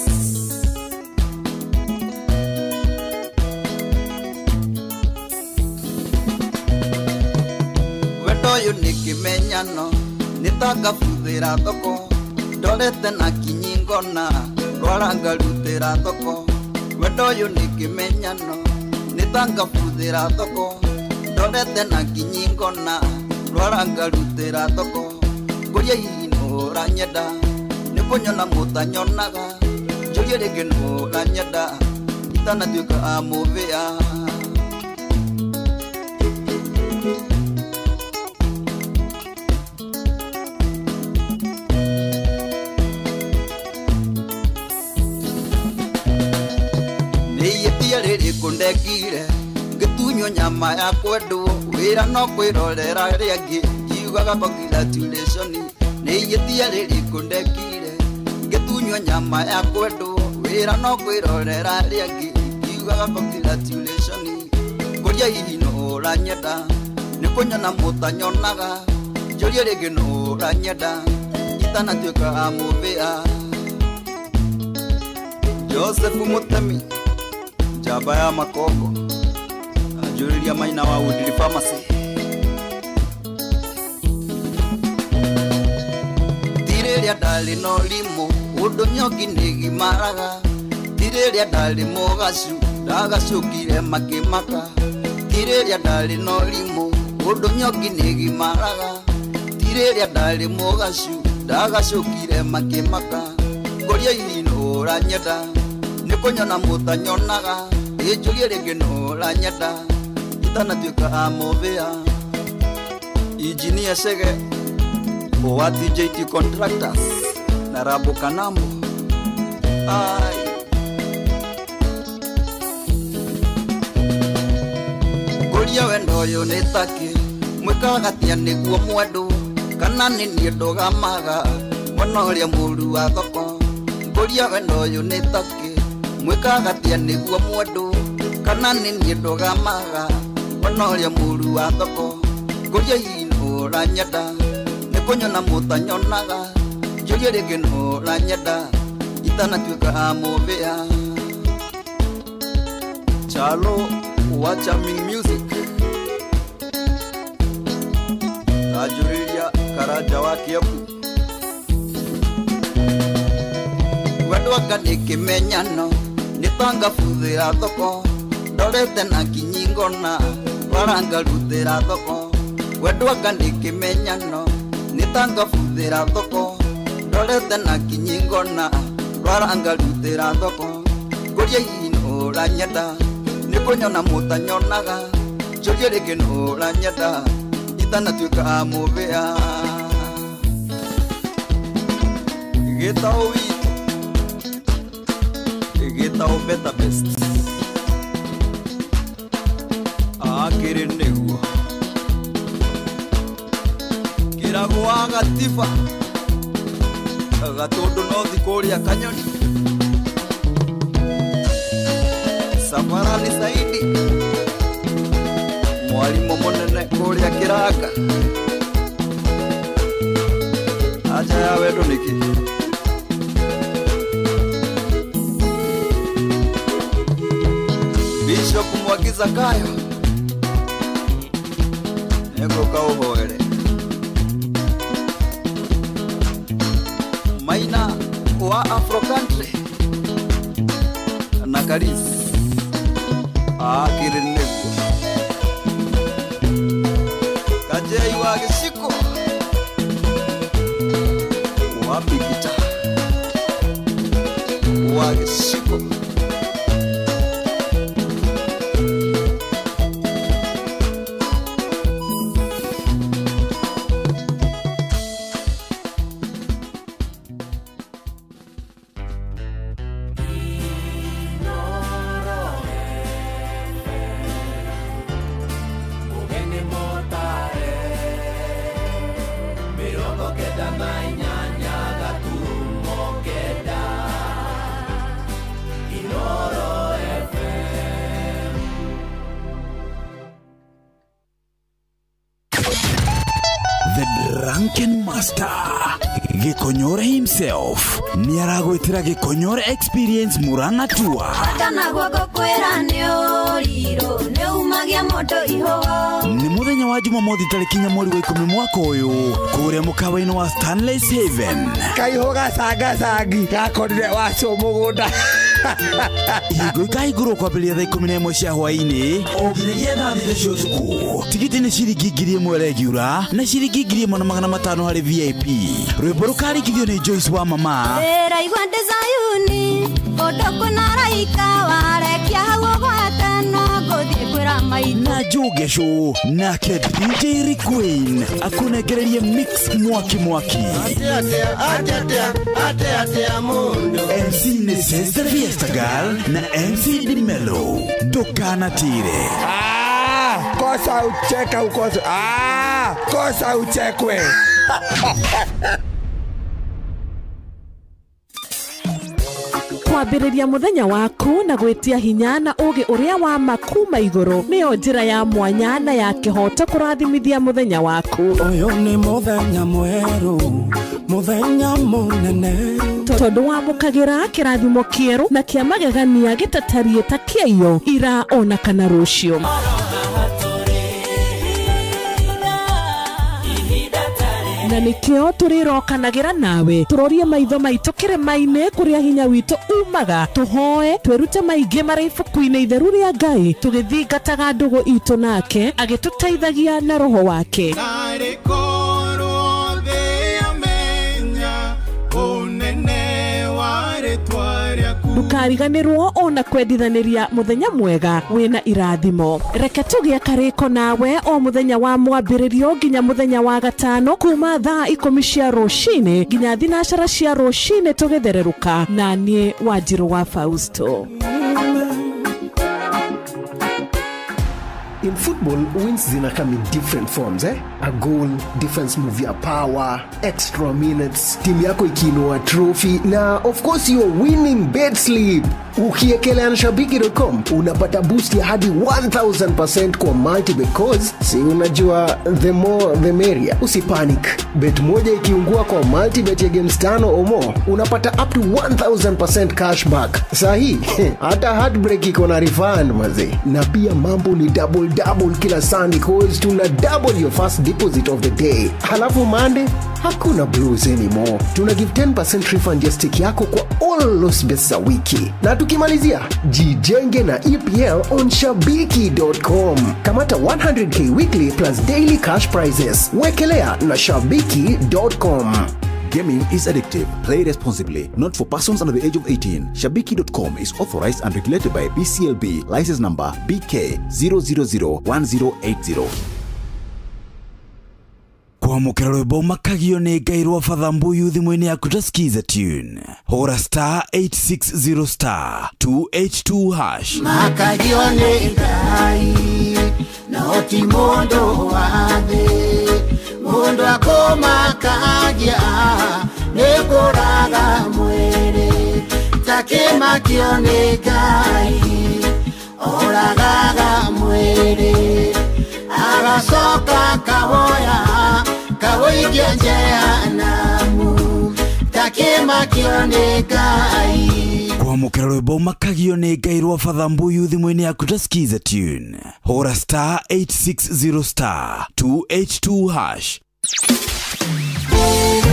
Wendo ũyũ nĩ kĩmenyano, nĩ ta ngabuthĩra thoko, ndorete na kinyi ngona, rwara ngarutĩra thoko. Wendo ũyũ nĩ kĩmenyano, nĩ ta ngabuthĩra thoko, ndorete na kinyi ngona, rwara ngarutĩra thoko. Ngũria hihi nũranyenda, nĩ kũnyona mũtanyonaga, njũrie rĩngĩ nũranyenda, itanatuĩka amũvĩa. Kundekire ngĩtunywo nyama ya kwendwo, wĩra no kwĩrorera rĩa angĩ, ngiugaga congratulation. Nĩ ihĩtia rĩrĩkũ ndekire ngĩtunywo nyama ya kwendwo, wĩra no kwĩrorera rĩa angĩ, ngiugaga congratulation. Ngũria hihi nũranyenda, nĩ kũnyona mũtanyonaga, njũrie rĩngĩ nũranyenda, itanatuĩka amũvĩa. Joseph Mutemi, njamba ya makongo, anjũrĩria maina wa Woodley Pharmacy. Ti rĩrĩa ndarĩ na ũrimũ, ũndũ nyongi nĩgimaraga, ti rĩrĩa ndarĩ mũgacu, ndagacũkire makĩmaka. Ti rĩrĩa ndarĩ na ũrimũ, ũndũ nyongi nĩgimaraga, ti rĩrĩa ndarĩ mũgacu, ndagacũkire makĩmaka. Ngũria hihi nũranyenda, nĩ kũnyona mũtanyonaga, ĩnjũrie rĩngĩ nũranyenda, itanatuĩka amũvĩa. Injinia Chege wa TJT Contractors na Rabo Kanambo. Ai. Ngũria wendo ũyũ nĩ takĩ, mwĩkaga atĩa nĩguo mwendwo, kana nĩ niĩ ndũgamaga, mwana ũrĩa mũru wa thoko. Ngũria wendo ũyũ nĩ takĩ, mwĩkaga atĩa nĩguo mwendwo, kana nĩ niĩ ndũgamaga, mwana ũrĩa mũru wa thoko. Ngũria hihi nũranyenda, nĩ kũnyona mũtanyonaga, njũrie rĩngĩ nũranyenda, itanatuĩka amũvĩa. Chalo wa Charming Music, anjũrĩria Karanja wa Kiambu. Wendo anga nĩ kĩmenyano, nĩ ta ngabuthĩra thoko, ndorete na kinyi ngona, rwara ngarutĩra thoko. Wendo anga nĩ kĩmenyano, nĩ ta ngabuthĩra thoko, ndorete na kinyi ngona, rwara ngarutĩra thoko. Ngũria hihi nũranyenda, nĩ kũnyona mũtanyonaga, Njũrie rĩngĩ nũ ũranyenda itanatuĩka mũbĩa. Gĩtaũ witũ, gĩtaũ better best. Akĩrĩ nĩguo kĩragwo wa gatiba gatũndũ no thi kũrĩa kanyoni. Safarani Saidi mwarimũ mũnene kũrĩa kĩranga. Aja ya wendo nĩkĩ? Bishop Mwangi Zakayo nĩngũka ũhoere. Maina wa Afro Country na Karis akĩrĩ nĩguo. Kajei wa gĩciko wa Bigita wa gĩciko. Drunken Master Gikonyore himself niaragwitira Gikonyore Experience Murang'a Tour. Kana guoko kwira ni uriro ni umagia moto ihogo. Ni muthenya wa Jumamothi tariki 4 mweri wa 10 mwaka uyu kuria mukawa-ini wa Stanley's Haven. Kaihoga sanga sangi gakorire wacio mugunda. Ihingo ikahingũrwo kwambĩrĩria thaa 11 cia hwaĩ-inĩ o nginyagia thaa 3 cia ũtukũ. Tigiti nĩ ciringi 1000 regular na ciringi 1500 harĩ VIP. Rwĩmbo rũkarĩkithio nĩ Joyce wa mama. Ndĩraigua ndĩ Zayuni kũndũ kwĩna araika warekia hau ũgwate no ngũthiĩ kwĩra maitũ. Na Njoge Show nake DJ Rick Queen akũnengererie mix mwaki mwaki. MC nĩ Sister Fiesta Girl na MC Dimelo. Ndũkanatire. Kosa ucheka ukosa. Kosa uchekwe. Kwambĩrĩria mũthenya waku na gwĩtia hinya na ũgĩ ũrĩa wa makuma igũrũ nĩyo njĩra ya mwanya na ya kĩhoto kũrathimithia mũthenya waku. Ũyũ nĩ mũthenya mwerũ, mũthenya mũnene, tondũ wamũkagĩra kĩrathimo kĩerũ na kĩa magegania gĩtatariĩ ta kĩaiyo ira ona kana rũciũ. Na nikio tũrĩrokanagĩra nawe tũrorie maitho maitũ kĩrĩma-inĩ kũrĩa hinya witũ umaga, tũhoe twĩrute maingĩ marĩ ibuku-inĩ itheru rĩa Ngai tũgĩthingataga ndũgũ itũ nake agĩtũteithagia na roho wake. Ndũkariganĩrwo ona kwendithanĩria mũthenya mwega wĩna irathimo. Reke tũgĩe karĩko nawe o mũthenya wa mwambĩrĩrio nginya mũthenya wa gatano kuma thaa 10 cia rũcinĩ nginya 12 cia rũcinĩ tũgĩthererũka na niĩ Wanjirũ wa Fausto. In football, wins zina come in different forms, eh? A goal, defense move ya power, extra minutes, timu yako ikiinua trophy, na of course your winning bed slip. Ukiekelea na shabiki.com unapata boost ya hadi 1000% kwa multi because si unajua the more the merrier. Usipanic. Bet moja ikiungua kwa multi bet ya games 5 or more unapata up to 1000% cashback. Sahi hata heartbreak iko na refund maze. Na pia mambo ni double double kila Sunday cause tuna double your first deposit of the day. Halafu Monday hakuna blues anymore. Tuna give 10% refund ya stake yako kwa all loss bets za wiki. Na tukimalizia, jijenge na EPL on shabiki.com. Kamata 100k weekly plus daily cash prizes. Wekelea na shabiki.com. Gaming is addictive. Play responsibly. Not for persons under the age of 18. Shabiki.com is authorized and regulated by BCLB. License number BK 0001080. Kwamũkĩra rwĩmbo makagio nĩ Ngai rwa Father Mbuyu thimũ-inĩ yaku ta skiza tune. Hũra star 860 star 282 hash. Makagio nĩ Ngai no ti mũndũ wa thĩ, mũndũ akũmakagia nĩ kũraga mwĩrĩ, takĩmakio nĩ Ngai oragaga mwĩrĩ, agacoka kawoya kawoikia jehanamu, takĩmakio nĩ Ngai. Kwamũkĩra rwĩmbo makagio nĩ Ngai rwa Father Mbuyu thimũ-inĩ yaku ta skiza tune. Hũra star 860 star 282 hash.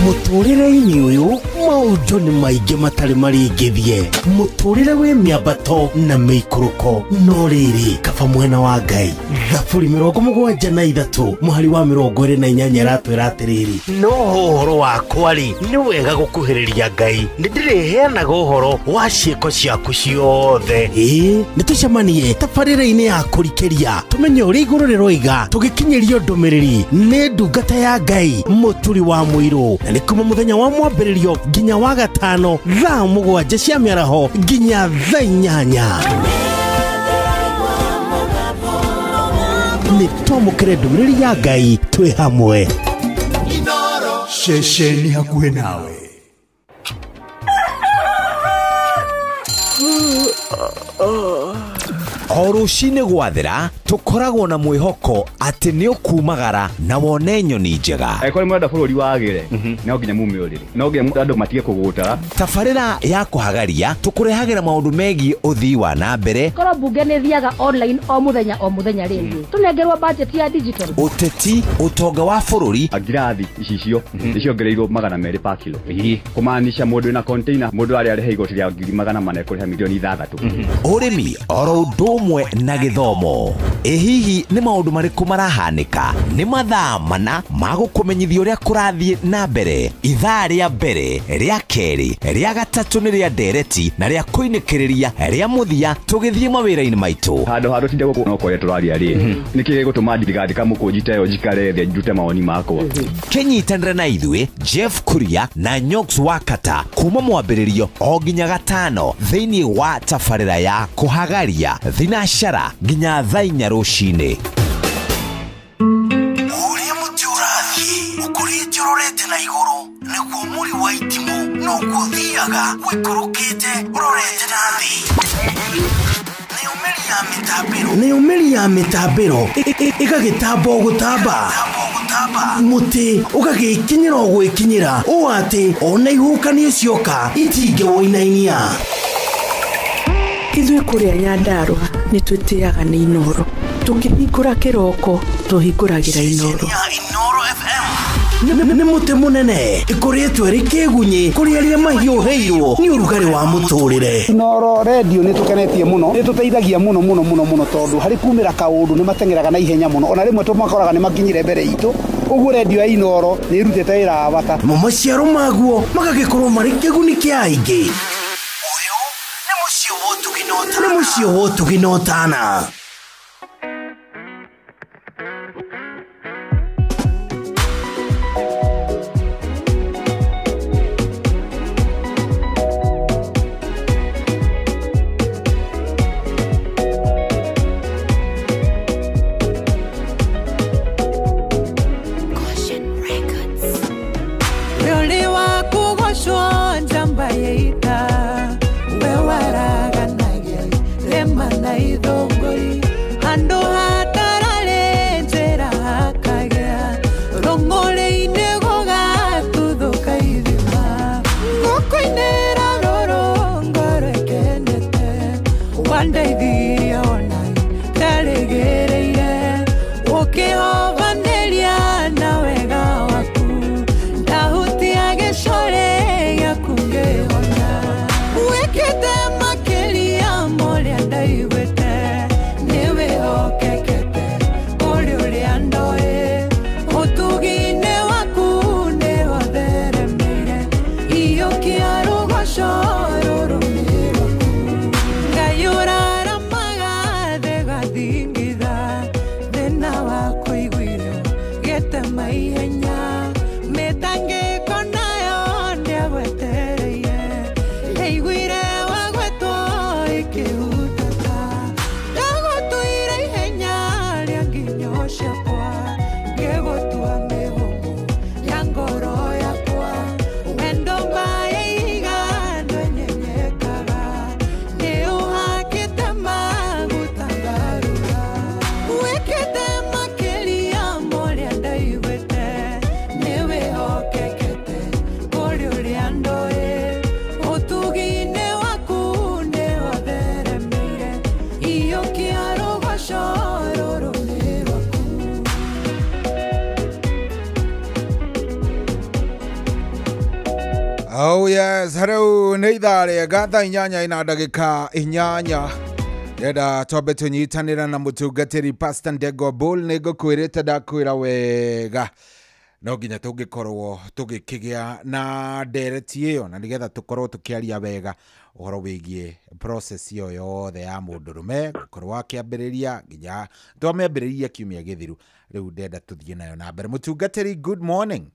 Mũtũrĩre-inĩ ũyũ maũndũ nĩ maingĩ matarĩ marĩngĩthie, mũtũrĩre wĩ mĩambato na mĩikũrũko, no rĩrĩ kaba mwena wa Ngai. Thaburi 73 mũhari wa 28 ĩratwĩra atĩrĩrĩ, no ũhoro wakwa rĩ nĩ wega gũkuhĩrĩria Ngai, nĩ ndĩrĩheanaga ũhoro wa ciĩko ciaku ciothe. Ĩĩ nĩ tũcemanie tabarĩra-inĩ ya kũrikĩria tũmenye ũrĩa igũrũ rĩroiga, tũgĩkinyĩrio ndũmĩrĩri nĩ ndungata ya Ngai Mũturi wa Mũirũ, na nĩ kuma mũthenya wa mwambĩrĩrio nginya wa gatano thaa 7 cia mĩaraho nginya thaa 8. Nĩ twamũkĩre ndũmĩrĩri ya Ngai twĩ hamwe. Ceceni hakuhĩ nawe. O rũcinĩ gwathera tũkoragwo na mwĩhoko atĩ nĩ ũkumagara na wone nyoni njega. Angĩkorwo nĩ mũrenda bũrũri wagĩre, no nginya mume ũrĩrĩ, no nginya andũ matige kũgũta. Tabarĩra ya kũhagaria tũkũrehagĩra maũndũ megiĩ ũthii wa na mbere. Korwo mbunge nĩ thiaga online o mũthenya rĩngĩ tũnengerwo budget ya digital. Ũteti, ũtonga wa bũrũri. Ngirathi icicio nĩ ciongereirwo 200 per kilo, kũmaanisha mũndũ wĩna container mũndũ arĩa arĩha igoti rĩa 400,000 ekũrĩha milioni 6. Ũrĩmi oro ũndũ ũmwe na gĩthomo. Ĩ hihi nĩ maũndũ marĩkũ marahanĩka? Nĩ mathaa mana ma gũkũmenyithia ũrĩa kũrathiĩ na mbere. Ithaa rĩa mbere, rĩa kerĩ, rĩa gatatũ nĩ rĩa ndereti na rĩa kũinĩkĩrĩria rĩa mũthia tũgĩthiĩ mawĩra-inĩ maitũ. Handũ ha tũtinde gũkũ no kũrĩa tũraria rĩ, nĩkĩ gĩgũtũma ndigandĩka mũkũnji ta ĩyo njikare thĩ njute mawoni makwa? Kĩnyitanĩre na ithuĩ Jeff Kuria na Nyox Wakata kuma mwambĩrĩrio o nginya gatano thĩinĩ wa tabarĩra ya kũhagaria thinacara nginya thaa 4 rũcinĩ. Ũrĩa mũtĩ ũrathiĩ ũkũrĩte ũrorete na igũrũ nĩguo mũri wa itimũ noguo ũthiaga ũikũrũkĩte ũrorete na thĩ. Nayo mĩri ya mĩtambĩro ĩgagĩtamba o gũtamba, mũtĩ ũgagĩkinyĩra o gwĩkinyĩra ũũ atĩ ona ihuhũkanio cioka itingĩwũinainia. Ithuĩ kũrĩa Nyandarũa nĩ twĩtĩaga nĩ Inooro, tũkĩhingũra kĩroko tũhingũragĩra Inooro. Nĩ mũtĩ mũnene ĩkũrĩtwo ĩrĩ kĩgunyĩ kũrĩ arĩa mahiũhĩirwo nĩ ũrugarĩ wa mũtũrĩre. Inooro redio nĩ tũkenetie mũno, nĩ tũteithagia mũno mũno mũno mũno, tondũ harĩ kumĩra kaũndũ nĩ mateng'eraga na ihenya mũno, ona rĩmwe tũmakoraga nĩ makinyire mbere itũ. Ũguo redio ya Inooro nĩ ĩrutĩte wĩra wa bata. Mo maciaro maguo magagĩkorwo marĩ kĩguni kĩa aingĩ. Nĩ mũciĩ wa ũtugi na ũtana. Wekete makelia moria ndaigwete niwe okeke. ihenya mĩtangĩko nayo ndĩagwetereire yaiguire wagwetwo ĩkĩhutata ndagũtuire ihenya rĩa nginyo ciakwa ngĩgũtua mĩhũmũ ya ngoro yakwa wendo mbaĩ iga ndwenyenyekaga nĩ ũhakĩte maguta ngarura wĩkĩte makĩria ma ũrĩa ndaiguĩte nĩ wĩhokekete kũrĩ ũrĩa ndoĩ ũtugi-inĩ waku nĩ watheremeire iyũkia rũgoco rũrũ nĩ rwaku. Oh yes, hello, nĩ ithaa rĩega thaa 8 na ndagĩka 8. Ndĩrenda twambe tũnyitanĩra na mũtungatĩri Pastor Ndegwa Bull. Nĩ ngũkwĩrĩte ndakwĩra wega no nginya tũngĩkorwo tũgĩkĩgĩa na ndereti ĩyo na nĩgetha tũkorwo tũkĩaria wega ũhoro wĩgiĩ process ĩyo yothe ya mũndũrũme gũkorwo akĩambĩrĩria nginya twamĩambĩrĩria kiumia gĩthiru. Rĩu ndĩrenda tũthiĩ nayo na mbere. Mũtungatĩri, good morning.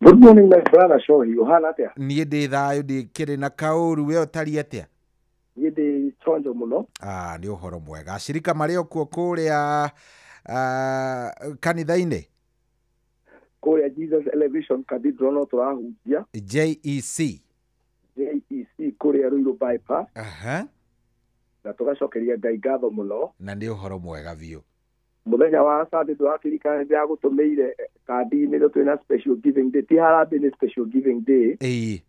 Good morning, my brother Shohi. Ũhana atĩa? Niĩ ndĩ thayũ, ndikĩrĩ na kaũru. We ũtariĩ atĩa? Niĩ ndĩ chonjo mũno. Ah, nĩ ũhoro mwega. Ashirika marĩ o kuo kũrĩa kanitha-inĩ? Kũrĩa Jesus Elevation Cathedral no tũrahunjia. JEC. JEC kũrĩa Ruiru bypass. Aha. Na tũgacokeria Ngai ngatho mũno. Na nĩ ũhoro mwega biũ. Mũthenya wa Sunday ndũrakĩririkana nĩndĩragũtũmĩire kandi-inĩ rĩu twĩna special giving day. Ti harambee, nĩ special giving day. Ĩĩ.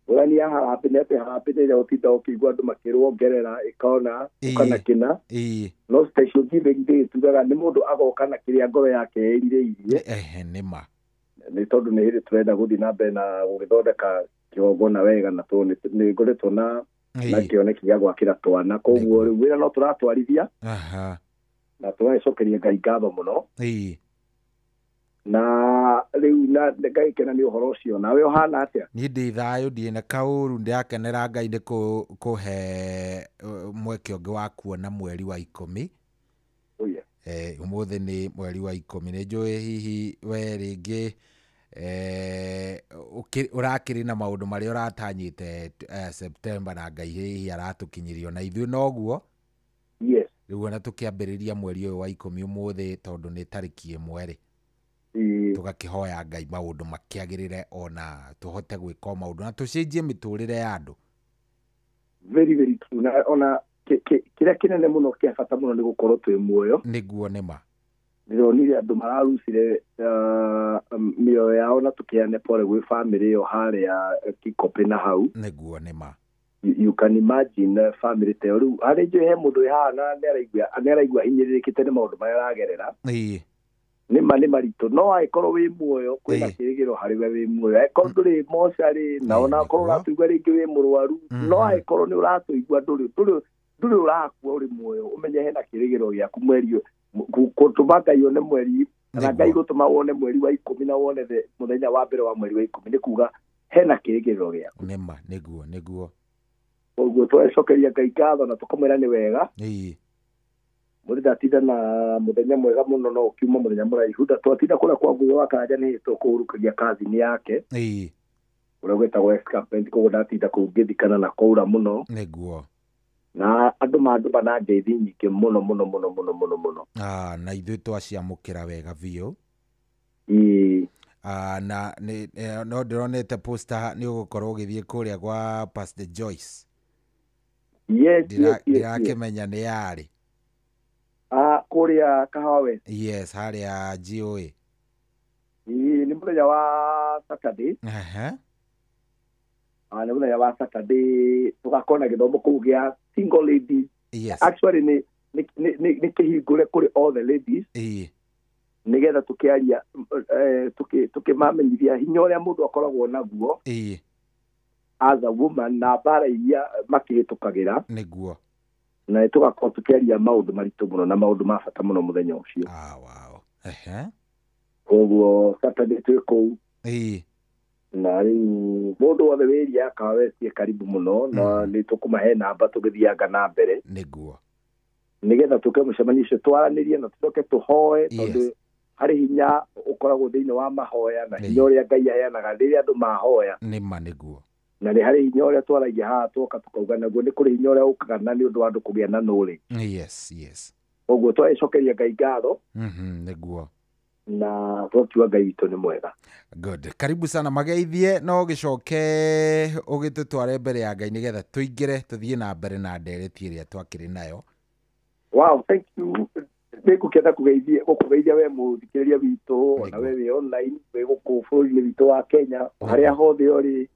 Ũrani ya harambee nĩ atĩ harambee nĩ ĩrĩa ũtinda ũkĩigua andũ makĩrwo ngerera ĩkona ũkana kĩna. Ĩĩ. No special giving day tugaga nĩ mũndũ agoka na kĩrĩa ngoro yake ĩrirĩirie. Ehe, nĩ ma. Nĩ tondũ nĩ hĩndĩ tũrenda gũthiĩ na mbere na gũgĩthondeka kĩgongona wega na tondũ nĩ ngoretwo na kĩoneki gĩa gwakĩra twana. Koguo rĩu wĩra no tũratwarithia. Aha. Na tũgacokeria Ngai ngatho mũno. Ĩĩ. Na rĩu na Ngai kena nĩ ũhoro ũcio. Nawe ũhana atĩa? Niĩ ndĩ thayũ, ndirĩ na kaũru. Ndĩrakenera Ngai nĩ kũhe mweke ũngĩ wa kuona mweri wa 10. Oh yeah. Ũmũthĩ nĩ mweri wa 10. Nĩ njũĩ hihi we rĩngĩ ũrakĩrĩ na maũndũ marĩa ũratanyĩte September na Ngai hihi aratũkinyirio na ithuĩ noguo. Yes. Rĩu ona tũkĩambĩrĩria mweri ũyũ wa 10 ũmũthĩ tondũ nĩ tarĩki 1 rĩ, tũgakĩhoya Ngai maũndũ makĩagĩrĩre ona tũhote gwĩka o maũndũ na tũcenjie mĩtũrĩre ya andũ. Very very true. Na ona kĩrĩa kĩnene mũno kĩa bata mũno nĩ gũkorwo twĩ muoyo. Nĩguo nĩ ma. Ndĩronire andũ mararucire mĩoyo yao na tũkĩane pole gwĩ bamĩrĩ ĩyo harĩa Kikopĩ na hau. Nĩguo nĩ ma. You can imagine family ta ĩyo. Rĩu harĩ njũĩ he mũndũ wĩ haha na nĩaraigua hinyĩrĩrĩkĩte nĩ maũndũ marĩa aragerera. Ĩĩ. Nĩ ma nĩ maritũ no angĩkorwo wĩ muoyo kwĩna kĩrĩgĩrĩro harĩ we wĩ muoyo. Angĩkorwo ndũrĩ mocarĩ na ona akorwo ũratũigua rĩngĩ wĩ mũrwaru, no angĩkorwo nĩ ũratũigua ndũrĩ ũrakua ũrĩ muoyo, ũmenye hena kĩrĩgĩrĩro gĩaku mweri gũtũma Ngai one mweri kana Ngai gũtũma wone mweri wa 10 na wone mũthenya wa mbere wa mweri wa 10 nĩ kuga hena kĩrĩgĩrĩro gĩaku. Nĩ ma, nĩguo nĩguo. Koguo tũgacokeria Ngai ngatho na tũkamwĩra nĩ wega. Ĩĩ. Mũndũ ndatinda na mũthenya mwega mũno no ũkiuma mũthenya mũraihu. Twatinda kũrĩa kwa Ngugi wa Karanja nĩ tũkũhurũkagia kazini yake. Ĩĩ. Ũrĩa gwĩtagwo escarpment, koguo ndatinda kũu ngĩthikana na kwaura mũno. Nĩguo. Na andũ mandũma na ngeithi nyingĩ mũno mũno mũno mũno mũno mũno. Ah, na ithuĩ twaciamũkĩra wega biũ. Ĩĩ. Na no ndĩronete poster nĩ ũgũkorwo ũgĩthiĩ kũrĩa gwa Pastor Joyce. Yes, yes, yes. Ndirakĩmenya nĩ yarĩ. Kũrĩa Kahawa West. Yes, harĩa GOA. Ĩĩ, nĩ mũthenya wa Saturday. Aha. Nĩ mũthenya wa Saturday tũgakorwo na gĩthomo kũu gĩa single ladies. Yes. Actually nĩ kĩhingũre kũrĩ all the ladies. Ĩĩ. Nĩgetha tũkĩaria tũkĩmamenyithia hinya ũrĩa mũndũ akoragwo naguo. Ĩĩ. As a woman na mbara iria makĩhĩtũkagĩra. Nĩguo. Na tũgakorwo tũkĩaria maũndũ maritũ mũno na maũndũ ma bata mũno mũthenya ũcio. Ah, wow. Ehe. Koguo Saturday twĩ kũu. Ĩĩ. Na rĩu mũndũ wothe wĩ area ya Kahawa West e karibu mũno na nĩ tũkũmahe namba tũgĩthianga na mbere. Nĩguo. Nĩgetha tũke mũcemanio ũcio twaranĩrie na tũcoke tũhoe tondũ Harĩ hinya ũkoragwo thĩinĩ wa mahoya na hinya ũrĩa Ngai aheanaga rĩrĩa andũ mahoya. Nĩ ma nĩguo. Na nĩ harĩ hinya ũrĩa twaragia haha twoka tũkauga naguo nĩ kũrĩ hinya ũrĩa ũkaga na nĩ ũndũ wa andũ kũgĩa na knowledge. Yes, yes. Ũguo twacokeria Ngai ngatho. Nĩguo. Na twakiuga Ngai witũ nĩ mwega. Good. Karibu sana mageithie no gĩcoke ũgĩtũtware mbere ya Ngai nĩgetha tũingĩre tũthiĩ na mbere na ndereti ĩrĩa twakĩrĩ nayo. Wow, thank you. Nĩngũkenda gũkũgeithia we mũthikĩrĩria witũ ona we wĩ online wĩ gũkũ bũrũri-inĩ witũ wa Kenya harĩa hothe ũrĩ.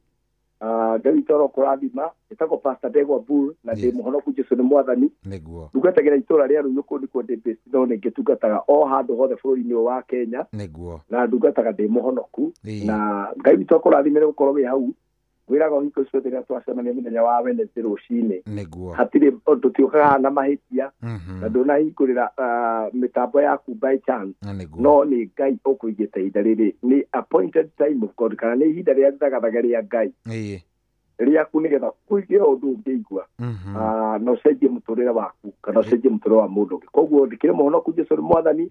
Ngai witũ arokũrathima. Ĩtagwo Pastor Ndegwa Bull na ndĩ mũhonoku Jesũ nĩ mwathani. Nĩguo. Ndungatagĩra itũra rĩa Ruiru kũu nĩkuo ndĩ based, no nĩngĩtungataga o handũ hothe bũrũri-inĩ ũyũ wa Kenya. Nĩguo. Na ndungataga ndĩ mũhonoku na Ngai witũ akũrathime nĩ gũkorwo wĩ hau. Ngwĩraga o hingo ciothe rĩrĩa twacemania mũthenya wa Wednesday rũcinĩ. Nĩguo. Hatirĩ ũndũ tũtiũkaga na mahĩtia na ndũnahingũrĩra mĩtambo yaku by chance. No nĩ Ngai ũkũigĩte ihinda rĩrĩ nĩ appointed time of God kana nĩ ihinda rĩa thagathaga rĩa Ngai rĩaku nĩgetha kũigĩra ũndũ ũngĩigua na ũcenjie mũtũrĩre waku kana ũcenjie mũtũrĩre wa mũndũ ũngĩ. Koguo ndĩkĩrĩ mũhonoku Jesũ nĩ mwathani.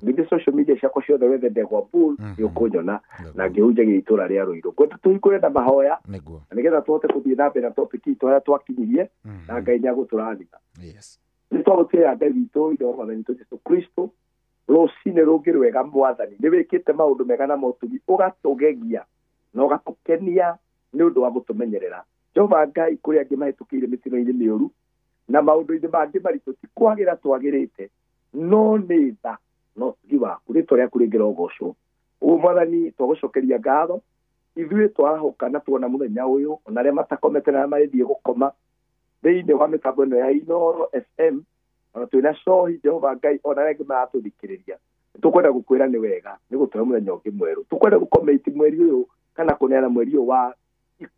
Ngĩthiĩ social media ciakwa ciothe wethe Ndegwa Bull nĩ ũkũnyona na ngĩhunjagia itũra rĩa Ruiru. Ngwenda tũhingũre na mahoya na nĩgetha tũhote gũthiĩ na mbere na topic itũ harĩa twakinyirie na Ngai nĩagũtũrathima. Yes. Nĩ twagũtĩĩa Ngai witũ ithe wa mwathani witũ Jesũ Kristo rũcinĩ rũngĩ rwega mwathani nĩ wĩkĩte maũndũ mega na motugi ũgatũgegia na ũgatũkenia nĩ ũndũ wa gũtũmenyerera. Jehova Ngai kũrĩa angĩ mahĩtũkĩire mĩtino-inĩ mĩũru na maũndũ-inĩ mangĩ maritũ ti kwagĩra twagĩrĩte no nĩ tha no ũtugi waku rĩtwa rĩaku rĩngĩrogocwo. Ũguo mwathani twagũcokeria ngatho ithuĩ twarahũka na tuona mũthenya ũyũ ona arĩa matakomete na arĩa marĩthiĩ gũkoma thĩinĩ wa mĩtambo ĩno ya Inooro FM ona twĩna cohi Jehova Ngai ona arĩa angĩ maratũthikĩrĩria tũkwenda gũkwĩra nĩ wega nĩ gũtũhe mũthenya ũngĩ mwerũ. Tũkwenda gũkomĩti mweri ũyũ kana kũneana mweri ũyũ wa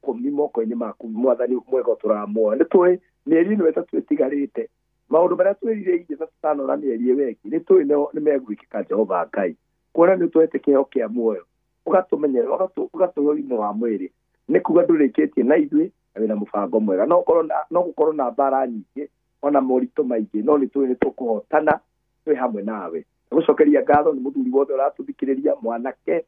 10 moko-inĩ maku mwathani mwega ũtũraga muoyo. Nĩ tũĩ mĩeri ĩno ĩtatũ ĩtigarĩte maũndũ marĩa twĩrirĩirie na tũtanona mĩeri ĩyo ĩngĩ nĩ tũĩ nĩ megwĩkĩka Jehova Ngai kuona nĩ ũtũhete kĩheo kĩa muoyo ũgatũmenyerera ũgatũhe ũgima wa mwĩrĩ nĩ kuga ndũrĩkĩtie na ithuĩ na wĩna mũbango mwega. No gũkorwo na mbara nyingĩ ona moritũ maingĩ no nĩ tũĩ nĩ tũkũhotana twĩ hamwe nawe. Gũcokeria ngatho nĩ mũthuri wothe ũratũthikĩrĩria mwanake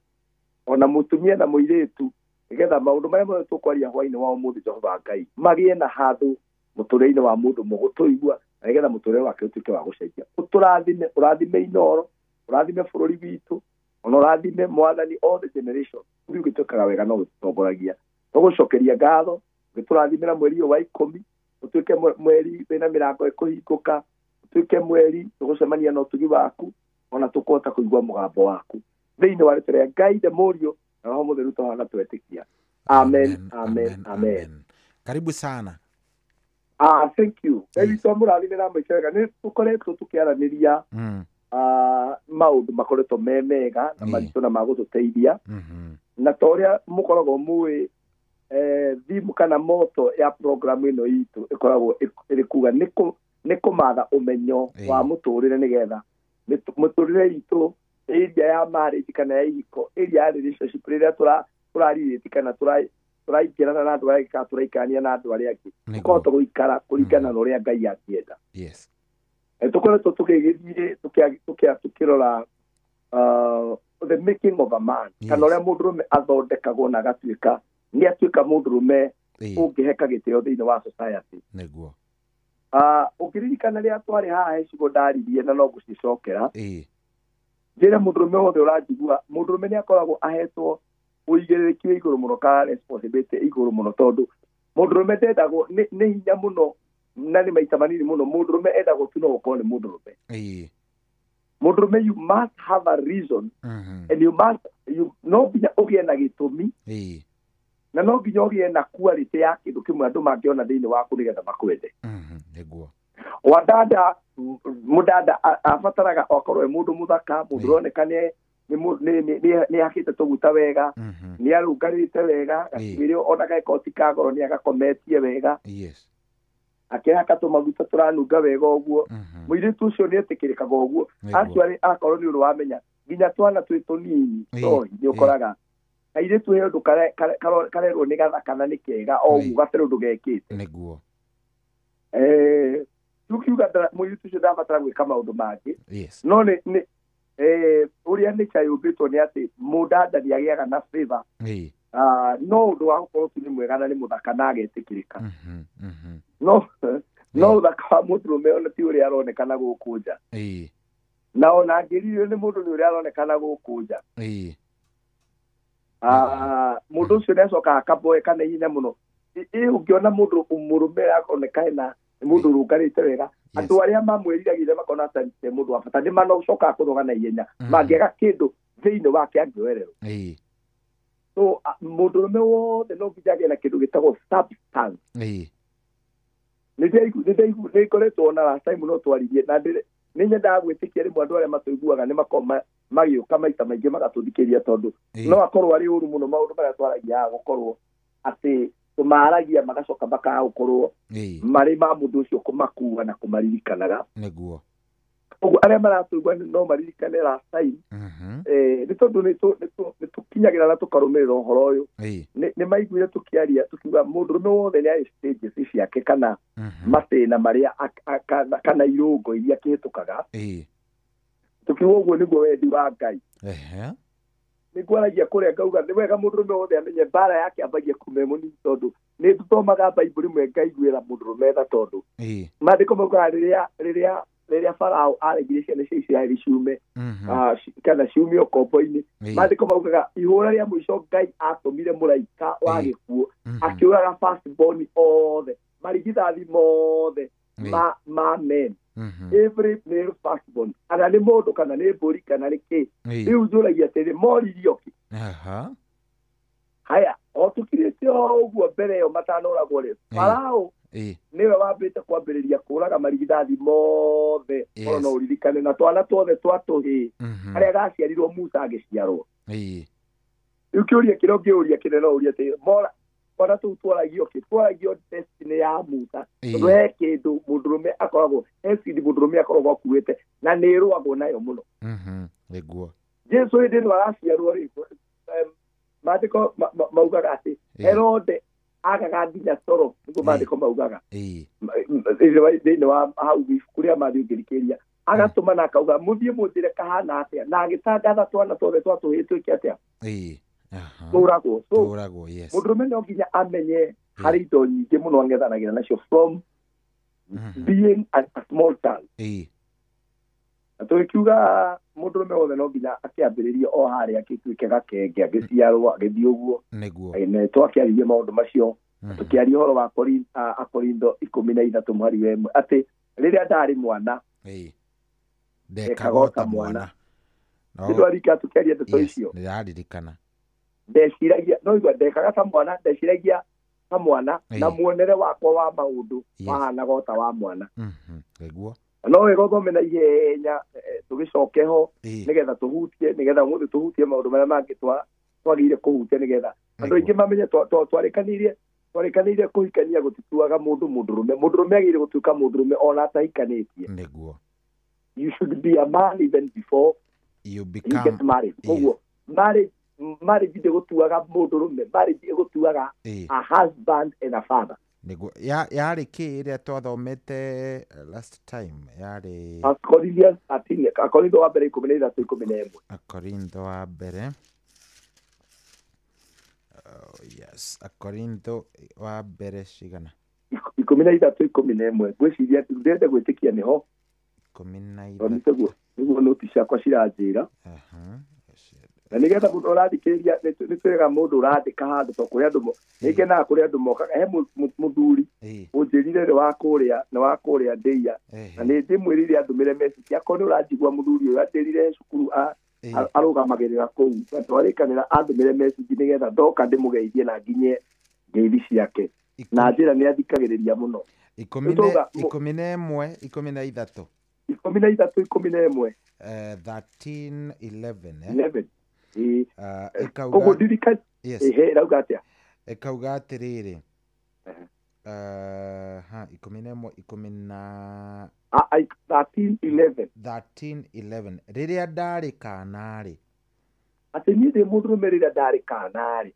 ona mũtumia na mũirĩtu nĩgetha maũndũ marĩa mothe tũkwaria hwainĩ wa ũmũthĩ Jehova Ngai magĩe na handũ mũtũrĩre-inĩ wa mũndũ mũgũtũigua na nĩgetha mũtũrĩre wake ũtuĩke wa gũcenjia. Ũtũrathime, ũrathime Inooro, ũrathime bũrũri witũ ona ũrathime mwathani all the generation. Ithuĩ ũgĩtwĩkaga wega no ũgĩtũtongoragia. Tũgũcokeria ngatho ũgĩtũrathimĩra mweri ũyũ wa 10 ũtuĩke mweri wĩna mĩrango ĩkũhingũka ũtuĩke mweri tũgũcemania na ũtugi waku ona tũkũhota kũigua mũgambo waku thĩinĩ wa rĩtwa rĩa Ngai the Mũriũ na Roho Mũtheru tũhana twetĩkia. Amen, amen, amen. Karibu sana. Thank you. Ngai witũ amũrathime na maica wega. Nĩ tũkoretwo tũkĩaranĩria maũndũ makoretwo me mega na maritũ na magũtũteithia na ta ũrĩa mũkoragwo mũĩ theme kana motto ya program ĩno itũ ĩkoragwo ĩrĩ kuga nĩ kũmatha ũmenyo wa mũtũrĩre nĩgetha mũtũrĩre itũ area ya marriage kana ya ihiko area ya relationship rĩrĩa tũrarirĩti kana tũraingĩrana na andũ arĩa angĩ kana tũraikarania na andũ arĩa angĩ tũkahota gũikara kũringana na ũrĩa Ngai angĩenda. Yes. Tũkoretwo tũgĩgĩthiĩ tũkĩrora the making of a man kana ũrĩa mũndũrũme athondekagwo na agatuĩka nĩ atuĩka mũndũrũme ũngĩheka gĩtĩo thĩinĩ wa society. Nĩguo. Ũngĩririkana rĩrĩa twarĩ haha icigo ndaririe na no ngũcicokera njĩre mũndũrũme wothe ũranjigua mũndũrũme nĩ akoragwo ahetwo ũigĩrĩrĩki wĩ igũrũ mũno kana responsibility igũrũ mũno tondũ mũndũrũme ndendagwo nĩ hinya mũno na nĩ maita manini mũno mũndũrũme endagwo tu no gũkorwo nĩ mũndũrũme. Mũndũrũme you must have a reason and you must no nginya ũgĩe na gĩtũmi na no nginya ũgĩe na quality ya kĩndũ kĩmwe andũ mangĩona thĩinĩ waku nĩgetha makwende. Nĩguo. Wadada mũdada abataraga akorwo e mũndũ mũthaka mũndũ ũroneka nĩ hakĩte tũguta wega nĩ arũngarĩte wega gacuĩrĩ ona gakoti ka goro nĩ agakometie wega akĩhaka tũmaguta tũranunga wega ũguo mũirĩtu ũcio nĩ etĩkĩrĩkaga ũguo actually akorwo nĩ ũndũ wamenya nginya twana twĩ tũnini nĩ ũkoraga kairĩtu he ũndũ karerwo nĩ gathaka na nĩ kega o ũguo gatarĩ ũndũ gekĩte. Nĩguo. Tukiuga mũirĩtu ũcio ndabatara gwĩka maũndũ mangĩ no nĩ Ũrĩa nature yũmbĩtwo nĩ atĩ mũndanda nĩ agĩaga na favor. No ũndũ wa gũkorwo tu nĩ mwega na nĩ mũthaka na agetĩkĩrĩka. No ũthaka wa mũndũrũme ona ti ũrĩa aronekana gũkũ nja. Na ona angĩririo nĩ mũndũ nĩ ũrĩa aronekana gũkũ nja. Mũndũ ũcio nĩ acokaga akaboeka na ihenya mũno. Ũngĩona mũndũ mũrũme akoneka ena mũndũ ũrũngarĩte wega, andũ arĩa mamwĩriragĩria makona ta nĩ mũndũ wa bata nĩ manocokaga kũnoga na ihenya mangĩaga kĩndũ thĩinĩ wake angĩoererwo. So mũndũrũme wothe no nginya agĩe na kĩndũ gĩtagwo substance. Nĩ ngoretwo ona last time no twaririe na nĩ nyendaga gwĩtĩkia rĩmwe andũ arĩa matũiguaga nĩ makoragwo magĩũka maita maingĩ magatũthikĩrĩria tondũ no akorwo arĩ ũru mũno maũndũ marĩa twaragia gũkorwo atĩ tũmaragia magacoka makaga gũkorwo marĩ ma mũndũ ũcio kũmakua na kũmaririkanaga. Nĩguo. Ũguo arĩa maratũigua no maririkane last time nĩ tondũ nĩ tũkinyagĩra na tũkarũmĩrĩra ũhoro ũyũ. Nĩ maiguire tũkĩaria tũkiuga mũndũrũme wothe nĩ arĩ stages ciake kana mathĩna marĩa kana irũngo iria kĩhĩtũkaga. Tũkiuga ũguo nĩguo wendi wa Ngai. Nĩ ngwaragia kũrĩa ngauga nĩ wega mũndũrũme wothe amenye mbara yake ambagie kuma mũnini tondũ nĩ tũthomaga Bible rĩmwe ngaiguĩra mũndũrũme tha tondũ maandĩko maugaga rĩrĩa Farao aregire ciana cia Isiraeli ciume kana ciume ũkombo-inĩ, maandĩko maugaga ihũra rĩa mũico Ngai atũmire mũraika wa gĩkuũ akĩũraga firstborn othe, marigithathi mothe ma men, every male firstborn, kana nĩ mũndũ kana nĩ mbũri kana nĩ kĩ. Rĩu njũragia atĩrĩ, moririo kĩ? Haya, o tũkirĩte o ũguo mbere ĩyo matanoragwo rĩ, Farao nĩwe wambĩte kwambĩrĩria kũraga marigithathi mothe, korwo no ũririkane, na twana tuothe twa tũhĩĩ arĩa gaciarirwo Musa agĩciarwo. Rĩu kĩũria kĩrĩa ũngĩũria kĩnene no ũrie atĩ twana tũu twaragio kĩ? Twaragio destiny ya Musa, tondũ he kĩndũ mũndũrũme akoragwo, he seed mũndũrũme akoragwo akuĩte na nĩ ĩrũagwo nayo mũno. Nĩguo. Jesu hĩndĩ ĩno araciarwo rĩ, maandĩko maugaga atĩ Herode agaga nginya toro, nĩguo maandĩko maugaga thĩinĩ wa hau ibuku rĩa Mathayo ũngĩthikĩrĩria, agatũma na akauga mũthiĩ mũnjĩre kahana atĩa, na agĩtangatha twana tuothe twa tũhĩĩ twĩke atĩa, tũragwo. So mũndũrũme no nginya amenye harĩ indo nyingĩ mũno ang'ethanagĩra nacio from being a small child. Na tũgĩkiuga mũndũrũme wothe no nginya akĩambĩrĩrie o harĩa akĩtuĩke gakenge, agĩciarwo agĩthiĩ ũguo. Nĩguo. Twakĩaririe maũndũ macio, tũkĩaria ũhoro wa Akorintho 13 mũhari wa 1 atĩ rĩrĩa ndarĩ mwana ndekaga o ta mwana. Nĩtwarika tũkĩaria ndeto icio. Nĩndĩraririkana. Ndeciragia, no igua ndekaga ta mwana, ndeciragia ta mwana na muonere wakwa wa maũndũ wahanaga o ta wa mwana. Nĩguo. No wega ũthome na ihenya tũgĩcoke ho nĩgetha tũhutie, nĩgetha ũmũthĩ tũhutie maũndũ marĩa mangĩ twagĩrĩire kũhutia, nĩgetha andũ aingĩ mamenye twarĩkanĩire kũhikania gũtituaga mũndũ mũndũrũme. Mũndũrũme agĩrĩire gũtuĩka mũndũrũme ona atahikanĩtie. Nĩguo. You should be a man even before you become, you get married. Koguo marriage ndĩgũtuaga mũndũrũme, marriage ĩgũtuaga a husband and a father. Nĩguo. Yarĩ kĩ ĩrĩa twathomete last time? Yarĩ Corinthians 13, Akorintho wa mbere 13 11. Akorintho wa mbere. Yes, Akorintho wa mbere cigana? 13 11. Ngwĩciria ndĩrenda gwĩtĩkia nĩho. 13. Nĩguo noti ciakwa ciranjĩra. Na nĩgetha mũndũ ũrathikĩrĩria, nĩ twĩraga mũndũ ũrandĩka handũ to kũrĩ andũ, nĩ ngenaga kũrĩ andũ mokaga. He mũthuri ũnjĩrire nĩ wa kũrĩa ndĩia, na nĩ ndĩmwĩrire andũmĩre message akorwo nĩ ũranjigua mũthuri ũyũ anjĩrire cukuru arũgamagĩrĩra kũu, na twarĩkanĩra andũmĩre message nĩgetha ndoka ndĩmũgeithie na nginye ngeithi ciake, na njĩra nĩ athikagĩrĩria mũno. 11 13 13 11 13 11 11. Koguo ndirikana. Ĩrauga atĩa? Ĩkauga atĩrĩrĩ, 11 10 13 11 13 11 rĩrĩa ndarĩ kana rĩ, atĩ niĩ ndĩ mũndũrũme rĩrĩa ndarĩ kana rĩ,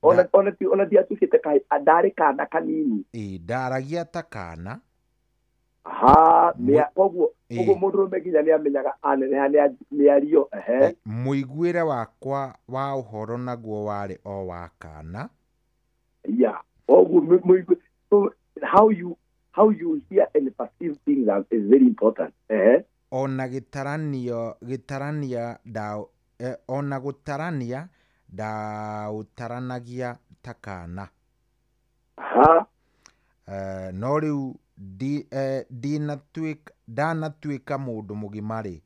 ona ndiatuĩkĩte kahĩĩ, ndarĩ kana kanini. Ndaragia ta kana. Aha, koguo koguo mũndũrũme nginya nĩ amenyaga aneneha mĩario. Ehe. Mũiguĩre wakwa wa ũhoro naguo warĩ o wa kana. Yeah, koguo mũigue, so how you hear and perceive things is very important. Ehe. Ona gĩtaranio gĩtarania nda ona gũtarania ndaũtaranagia ta kana. Ha. No rĩu ndinatuĩka ndanatuĩka mũndũ mũgima rĩ,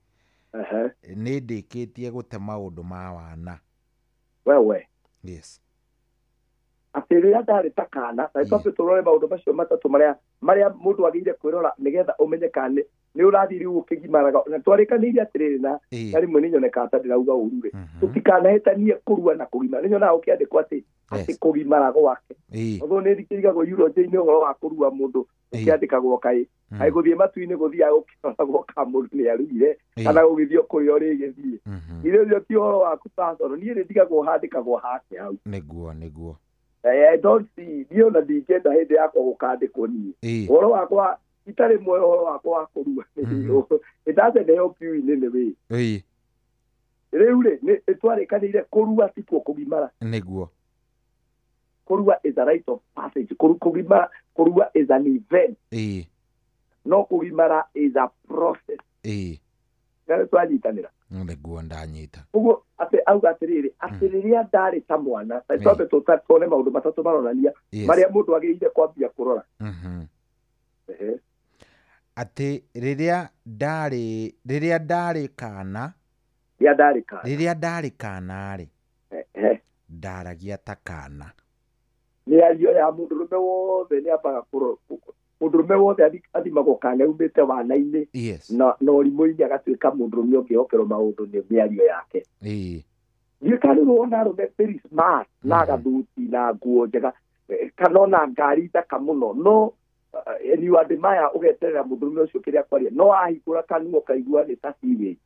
nĩ ndĩkĩtie gũte maũndũ ma wana. Wewe. Yes. Atĩ rĩrĩa ndarĩ ta kana, na twambe tũrore maũndũ macio matatũ marĩa mũndũ agĩrĩire kwĩrora nĩgetha ũmenye kana nĩ ũrathiĩ rĩu ũkĩgimaraga. Na twarĩkanĩire atĩrĩrĩ, na rĩmwe nĩ nyonekaga ta ndĩrauga ũru rĩ, tũtikanahĩtanie kũrua na kũgimara. Nĩ nyonaga ũkĩandĩkwo atĩ kũgimara gwake, although nĩ thikĩrigagwo eulogy-inĩ ũhoro wa kũrua mũndũ ũkĩandĩkagwo kaĩ gũthiĩ matu-inĩ gũthiaga gũkĩroragwo ka mũndũ nĩ aruire kana gũgĩthiĩ kũrĩa ũrĩgĩthiĩ. Ithe ũcio ti ũhoro waku personal. Niĩ nĩ ndigagwo handĩkagwo hake hau. Nĩguo. I don't see, niĩ ona ndingĩenda hĩndĩ yakwa gũkandĩkwo niĩ ũhoro wakwa itarĩ muoyo, ũhoro wakwa wa kũrua. It doesn't help you in any way. Rĩu rĩ, nĩ twarĩkanĩire kũrua tikuo kũgimara. Kũrua is a rite of passage. Kũgimara, kũrua is an event, no kũgimara is a process. Na nĩ twanyitanĩra? Nĩguo, ndanyita. Ũguo atĩ auga atĩrĩrĩ, atĩ rĩrĩa ndarĩ ta mwana, na twambe tuone maũndũ matatũ maronania marĩa mũndũ agĩrĩire kwambia kũrora. Ehe. Atĩ rĩrĩa ndarĩ kana. Rĩrĩa ndarĩ kana. Rĩrĩa ndarĩ kana rĩ, ndaragia ta kana. Mĩario ya mũndũrũme wothe nĩ ambaga kũrora, mũndũrũme wothe athimagwo kana aumĩte wana-inĩ na ũrimũ-inĩ agatuĩka mũndũrũme ũngĩhokerwo maũndũ nĩ mĩario yake. Ndiũĩ kana rĩu wona arũme very smart na gathuti na nguo njega, kana ona ngari thaka mũno, no you admire, ũgeterera mũndũrũme ũcio kĩrĩa kwaria, no ahingũra kanua ũkaigua nĩ ta sewage.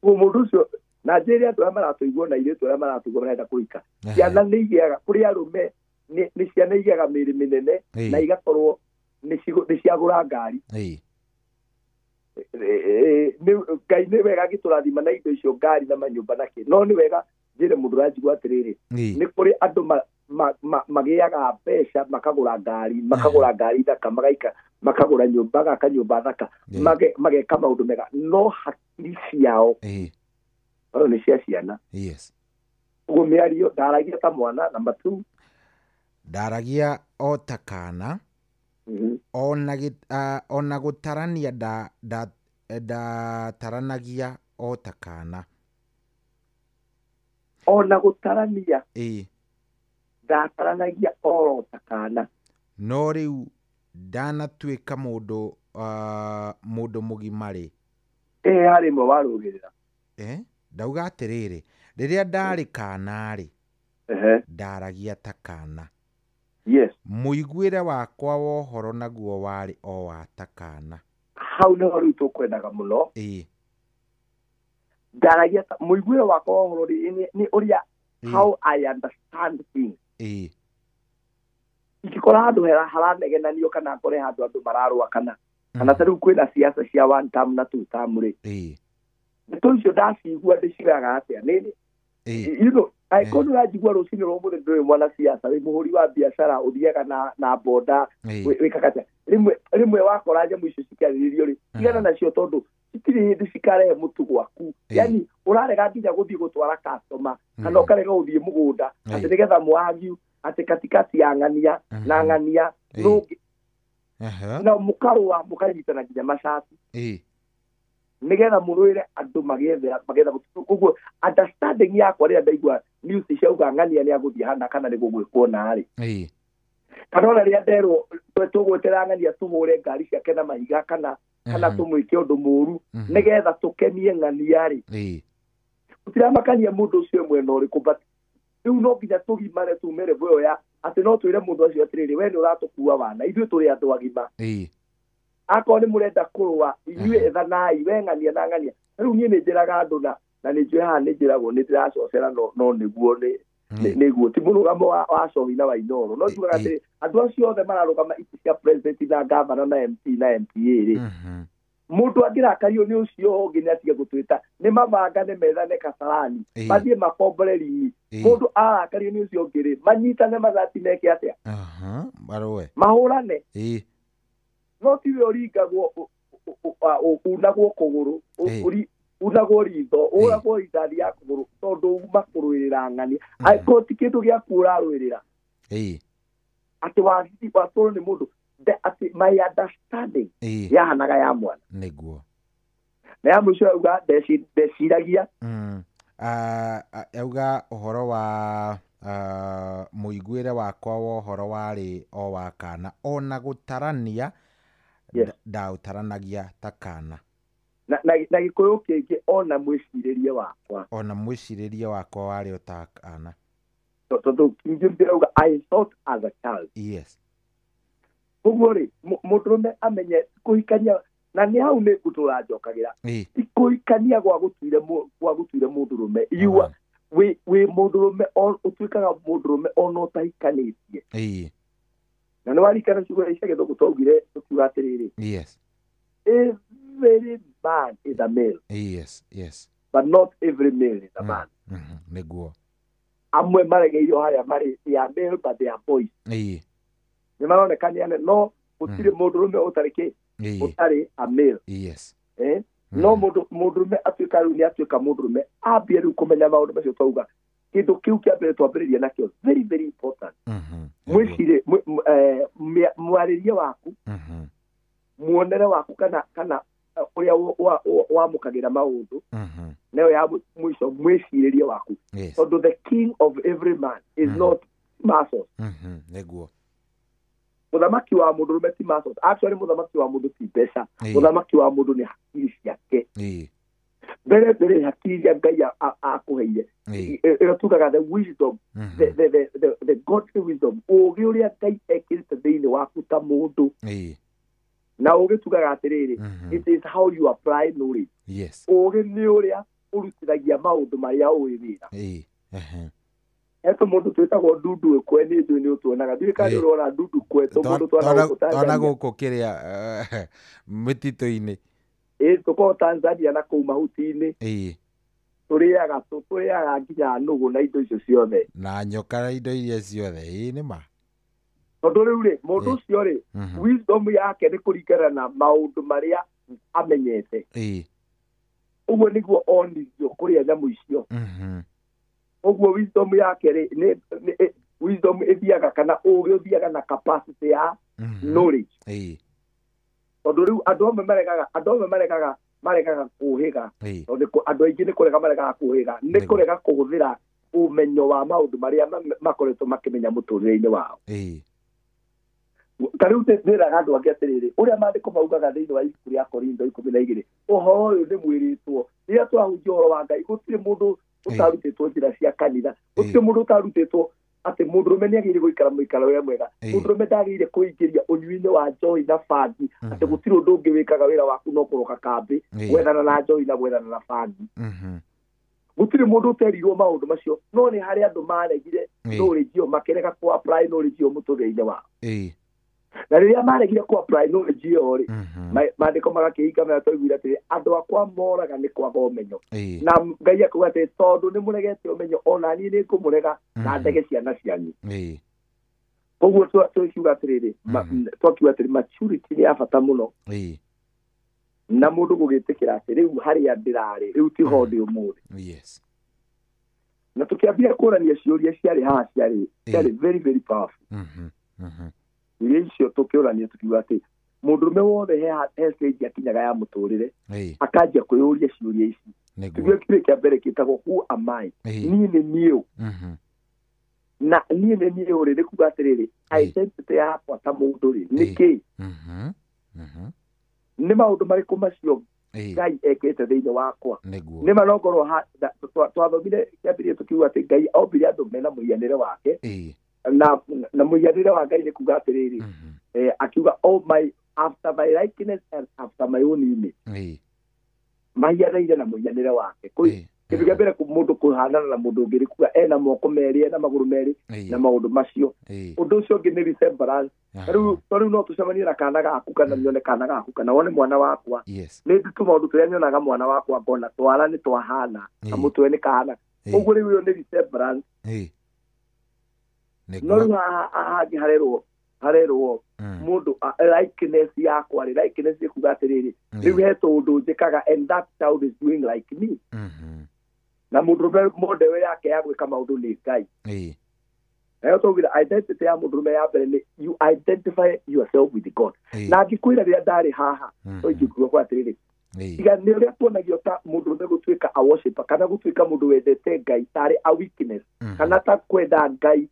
Koguo mũndũ ũcio, na njĩre andũ arĩa maratũigua na airĩtu arĩa maratũigua marenda kũhika, ciana nĩ igĩaga kũrĩ arũme, nĩ ciana igĩaga mĩĩrĩ mĩnene na igakorwo nĩ ciagũra ngari. Ngai nĩ wega agĩtũrathima na indo icio, ngari na manyũmba na kĩ, no nĩ wega njĩre mũndũ ũranjigua atĩrĩrĩ, nĩ kũrĩ andũ magĩaga mbeca, makagũra ngari thaka, magaika makagũra nyũmba, gaka nyũmba thaka, mageka maũndũ mega, no hakiri ciao bado nĩ cia ciana. Ũguo mĩario, ndaragia ta mwana. Number two. Ndaragia o ta kana, ona gũtarania ndataranagia o ta kana. Ona gũtarania ndataranagia oro ta kana. No rĩu ndanatuĩka mũndũ mũgima rĩ. Ĩ, harĩ ĩmwe warũgĩrĩra. Ndauga atĩrĩrĩ, rĩrĩa ndarĩ kana rĩ, ndaragia ta kana. Mũiguĩre wakwa wa ũhoro naguo warĩ o wa ta kana. Hau nĩho rĩu tũkwendaga mũno. Ndaragia ta mũiguĩre wakwa wa ũhoro rĩ, nĩ ũrĩa how I understand things. Ingĩkora handũ haranegenanio kana ngore handũ andũ mararũa kana ta rĩu kwĩna siasa cia one term na two term rĩ, ndeto icio ndacigua ndĩcioyaga atĩa? Nĩ angĩkorwo nĩ ũranjigua rũcinĩ rwa ũmũthĩ, ndũrĩ mwana siasa, wĩ mũhũri wa biacara, ũthiaga na boda, wĩkaga atĩa, rĩmwe rĩmwe wakora nyamũ icio cikĩarĩrĩrio rĩ, tigana nacio tondũ citirĩ hĩndĩ cikarehe mũtu gwaku. Yani ũrarega nginya gũthiĩ gũtwara customer kana ũkarega gũthiĩ mũgũnda atĩ nĩgetha mũargue atĩ katikati ya ng'ania na ng'ania nũngĩ na mũkarũa mũkanyitana nginya macati nĩgetha mũrũĩre andũ magĩetha mũtu. Koguo understanding yakwa rĩrĩa ndaigua news ciauga ng'ania nĩ agũthiĩ hana kana nĩ gũgwĩkwo narĩ, kana ona rĩrĩa nderwo tũgwetera ng'ania tũhũre ngari ciake na mahiga kana tũmwĩke ũndũ mũru nĩgetha tũkenie ng'ania rĩ, gũtiramakania mũndũ ũcio mwena ũrĩkũ, but rĩu no nginya tũgimare tume level ĩyo ya atĩ no twĩre mũndũ ũcio atĩrĩrĩ, we nĩ ũratũkua wana, ithuĩ tũrĩ andũ agima. Akorwo nĩ mũrenda kũrũa, inyuĩ ethanai, we ng'ania na ng'ania. Rĩu niĩ nĩ njĩraga andũ na nĩ njũĩ haha nĩ njĩragwo nĩ ndĩracocera, no nĩguo nĩ Nĩguo ti mũrũgamo wa Cohi na wa Inooro, no tugaga atĩ andũ acio othe mararũgama itĩ cia president na governor na MP na MPA rĩ, mũndũ angĩrakario nĩ ũcio ũngĩ nĩ atige gũtwĩta, nĩ mabangane methane Kasarani, mathiĩ makombore ringi. Mũndũ arakario nĩ ũcio ũngĩ rĩ, manyitane mathati meke atĩa? Marũe, mahũrane. No tiwe ũringagwo, unagwo kũgũrũ, unagwo ritho, ũragwo rithathi ya kũgũrũ tondũ uma kũrũĩrĩra ng'ania. Angĩkorwo ti kĩndũ gĩaku ũrarũĩrĩra, atĩ watũrwo nĩ mũndũ, atĩ my understanding yahanaga ya mwana. Nĩguo. Na ya mũico auga ndeciragia. Auga ũhoro wa mũiguĩre wakwa wa ũhoro warĩ o wa kana, ona gũtarania ndaũtaranagia ta kana. Na Gĩkũyũ kĩngĩ, ona mwĩcirĩrie wakwa. Ona mwĩcirĩrie wakwa warĩ o ta kana. Tondũ King James ĩrauga I thought as a child. Yes. Koguo rĩ, mũndũrũme amenye kũhikania, na nĩ hau nĩ ngũtũra njokagĩra. Ti kũhikania gwa gũtuire mũndũrũme. Wĩ mũndũrũme, ũtuĩkaga mũndũrũme ona ũtahikanĩtie. Na nĩ warikana ciugo cia Gĩthũngũ twaugire tũkiuga atĩrĩrĩ. Yes. Every man is a male. Yes, yes. But not every male is a man. Nĩguo. Amwe maregeirwo harĩa marĩ, they are male but they are boys. Nĩ maroneka nĩ anene, no gũtirĩ mũndũrũme ũtarĩ kĩ? Ũtarĩ a male. Yes. No mũndũrũme atuĩka rĩu nĩ atuĩka mũndũrũme, ambie rĩu kũmenya maũndũ macio twauga. Kĩndũ kĩu kĩa mbere twambĩrĩria nakĩo, very very important. Mwĩcirĩ, mwarĩrie waku, muonere waku, kana ũrĩa wamũkagĩra maũndũ, nayo ya mũico mwĩcirĩrie waku. Tondũ the king of every man is not muscles. Nĩguo. Mũthamaki wa mũndũrũme ti muscles. Actually mũthamaki wa mũndũ ti mbeca. Mũthamaki wa mũndũ nĩ hakiri ciake. Mbere mbere hakiri iria Ngai akũheire. Ĩyo tugaga the wisdom, the godly wisdom, ũũgĩ ũrĩa Ngai ekĩrĩte thĩinĩ waku ta mũndũ. Na ũũgĩ tugaga atĩrĩrĩ, it is how you apply knowledge. Yes. Ũũgĩ nĩ ũrĩa ũrutithagia maũndũ marĩa ũĩ wĩra. Eto mũndũ twĩtagwo ndundu ĩkwe nĩ njũĩ nĩ ũtuonaga. Ndiũĩ kana nĩ ũrona ndundu kwe, tũ mũndũ twana gũkũ Tanzania. Twana gũkũ kĩrĩa mĩtitũ-inĩ. Tũkoragwo Tanzania na kũu mahuti-inĩ. Tũrĩaga nginya nũgũ na indo icio ciothe. Na nyoka na indo iria ciothe. Nĩ ma. Tondũ rĩu rĩ, mũndũ ũcio rĩ, wisdom yake nĩ kũringana na maũndũ marĩa amenyete. Ũguo nĩguo onirio kũrĩa nyamũ icio. Ũguo wisdom yake rĩ, wisdom ĩthiaga kana ũũgĩ ũthiaga na capacity ya knowledge. Tondũ rĩu andũ amwe maregaga kũhĩga. Tondũ andũ aingĩ nĩ kũrega maregaga kũhĩga, nĩ kũrega kũhũthĩra ũmenyo wa maũndũ marĩa makoretwo makĩmenya mũtũrĩre-inĩ wao. Ta rĩu ndĩraga andũ angĩ atĩrĩrĩ, ũrĩa maandĩko maugaga thĩinĩ wa ibuku rĩa Korintho 12, ũhoro ũyũ nĩ mwĩrĩtwo. Rĩrĩa twahunjia ũhoro wa Ngai, gũtirĩ mũndũ ũtarutĩtwo njĩra cia kanitha, gũtirĩ mũndũ ũtarutĩtwo atĩ mũndũrũme nĩ agĩrĩire gũikara mũikaro ũrĩa mwega, mũndũrũme ndagĩrĩire kũingĩria ũnyui-inĩ wa njohi na bangi, atĩ gũtirĩ ũndũ ũngĩ wĩkaga wĩra waku no kũroka kambĩ, gwethana na njohi na gwethana na bangi. Gũtirĩ mũndũ ũterirwo maũndũ macio, no nĩ harĩ andũ maregire knowledge ĩyo, makĩrega kũ apply knowledge ĩyo mũtũrĩre-inĩ wao. Na rĩrĩa maregire kũ apply knowledge ĩyo rĩ, maandĩko magakĩhinga marĩa twaiguire atĩrĩ, andũ akwa moraga nĩ kwaga ũmenyo. Na Ngai akauga atĩrĩ, tondũ nĩ mũregete ũmenyo, ona niĩ nĩ ngũmũrega na ndege ciana cianyu. Koguo twakiuga atĩrĩrĩ, twakiuga atĩrĩ maturity nĩ ya bata mũno. Na mũndũ gũgĩtĩkĩra atĩ rĩu harĩa ndĩrarĩ, rĩu tiho ndĩ ũmũthĩ. Yes. Na tũkĩambia kũrania ciũria ciarĩ haha, ciarĩ very very powerful. Iria icio tũkĩũrania tũkiuga atĩ mũndũrũme wothe he stage akinyaga ya mũtũrĩre, akanjia kwĩyũria ciũria ici. Kiugo kĩrĩa kĩa mbere kĩtagwo who am I? Niĩ nĩ niĩ ũ? Na niĩ nĩ niĩ ũ rĩ, nĩ kuga atĩrĩrĩ, identity yakwa ta mũndũ rĩ nĩ kĩĩ? Nĩ maũndũ marĩkũ macio Ngai ekĩte thĩinĩ wakwa? Nĩ ma no ngorwo twathomire kĩambĩrĩria tũkiuga atĩ Ngai ombire andũ mena mũhianĩre wake. Na mũhianĩre wa Ngai nĩ kuga atĩrĩrĩ, akiuga oh my after my likeness and after my own image. Mahianĩire na mũhianĩre wake. Kĩndũ kĩa mbere mũndũ kũhanana na mũndũ ũngĩ nĩ kuga ena moko merĩ, ena magũrũ merĩ na maũndũ macio. Ũndũ ũcio ũngĩ nĩ resemblance. Rĩu no tũcemanie na kana gaku kana nyone kana gaku kana wone mwana wakwa. Nĩ ndĩ tũmaũndũ tũrĩa nyonaga mwana wakwa ngona twara nĩ twahana na mũtwe nĩ kahana. Ũguo rĩu ĩyo nĩ resemblance. No rĩu haha hangĩ harerwo mũndũ likeness yakwa rĩ, likeness nĩ kuga atĩrĩrĩ, rĩu he tũũndũ njĩkaga and that child is doing like me. Na mũndũrũme model yake ya gwĩka maũndũ nĩ Ngai. Nayo twaugire identity ya mũndũrũme ya mbere nĩ you identify yourself with God. Na ngĩkwĩra rĩrĩa ndarĩ haha, no ingĩkuga kwa atĩrĩrĩ, tiga nĩ ũrĩa tuonagio ta mũndũrũme gũtuĩka a worshipper kana gũtuĩka mũndũ wendete Ngai tarĩ a weakness kana ta kwenda Ngai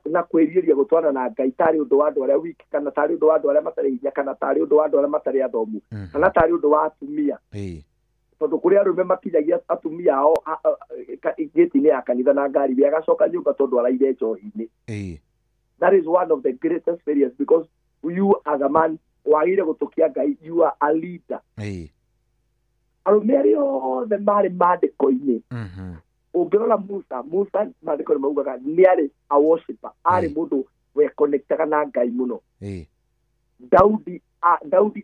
na kwĩrirĩria gũtwarana na Ngai tarĩ ũndũ wa andũ arĩa weak kana tarĩ ũndũ wa andũ arĩa matarĩ hinya kana tarĩ ũndũ wa andũ arĩa matarĩ athomu kana tarĩ ũndũ wa atumia. Tondũ kũrĩ arũme makinyagia atumia ao gĩti-inĩ ya kanitha na ngari we agacoka nyũmba tondũ araire njohi-inĩ. That is one of the greatest failures because you as a man wagĩrĩire gũtũkia Ngai, you are a leader. Arũme arĩa othe marĩ maandĩko-inĩ, ũngĩrora Musa maandĩko nĩ maugaga nĩ arĩ a worshipper, arĩ mũndũ wekonektaga na Ngai mũno. Daudi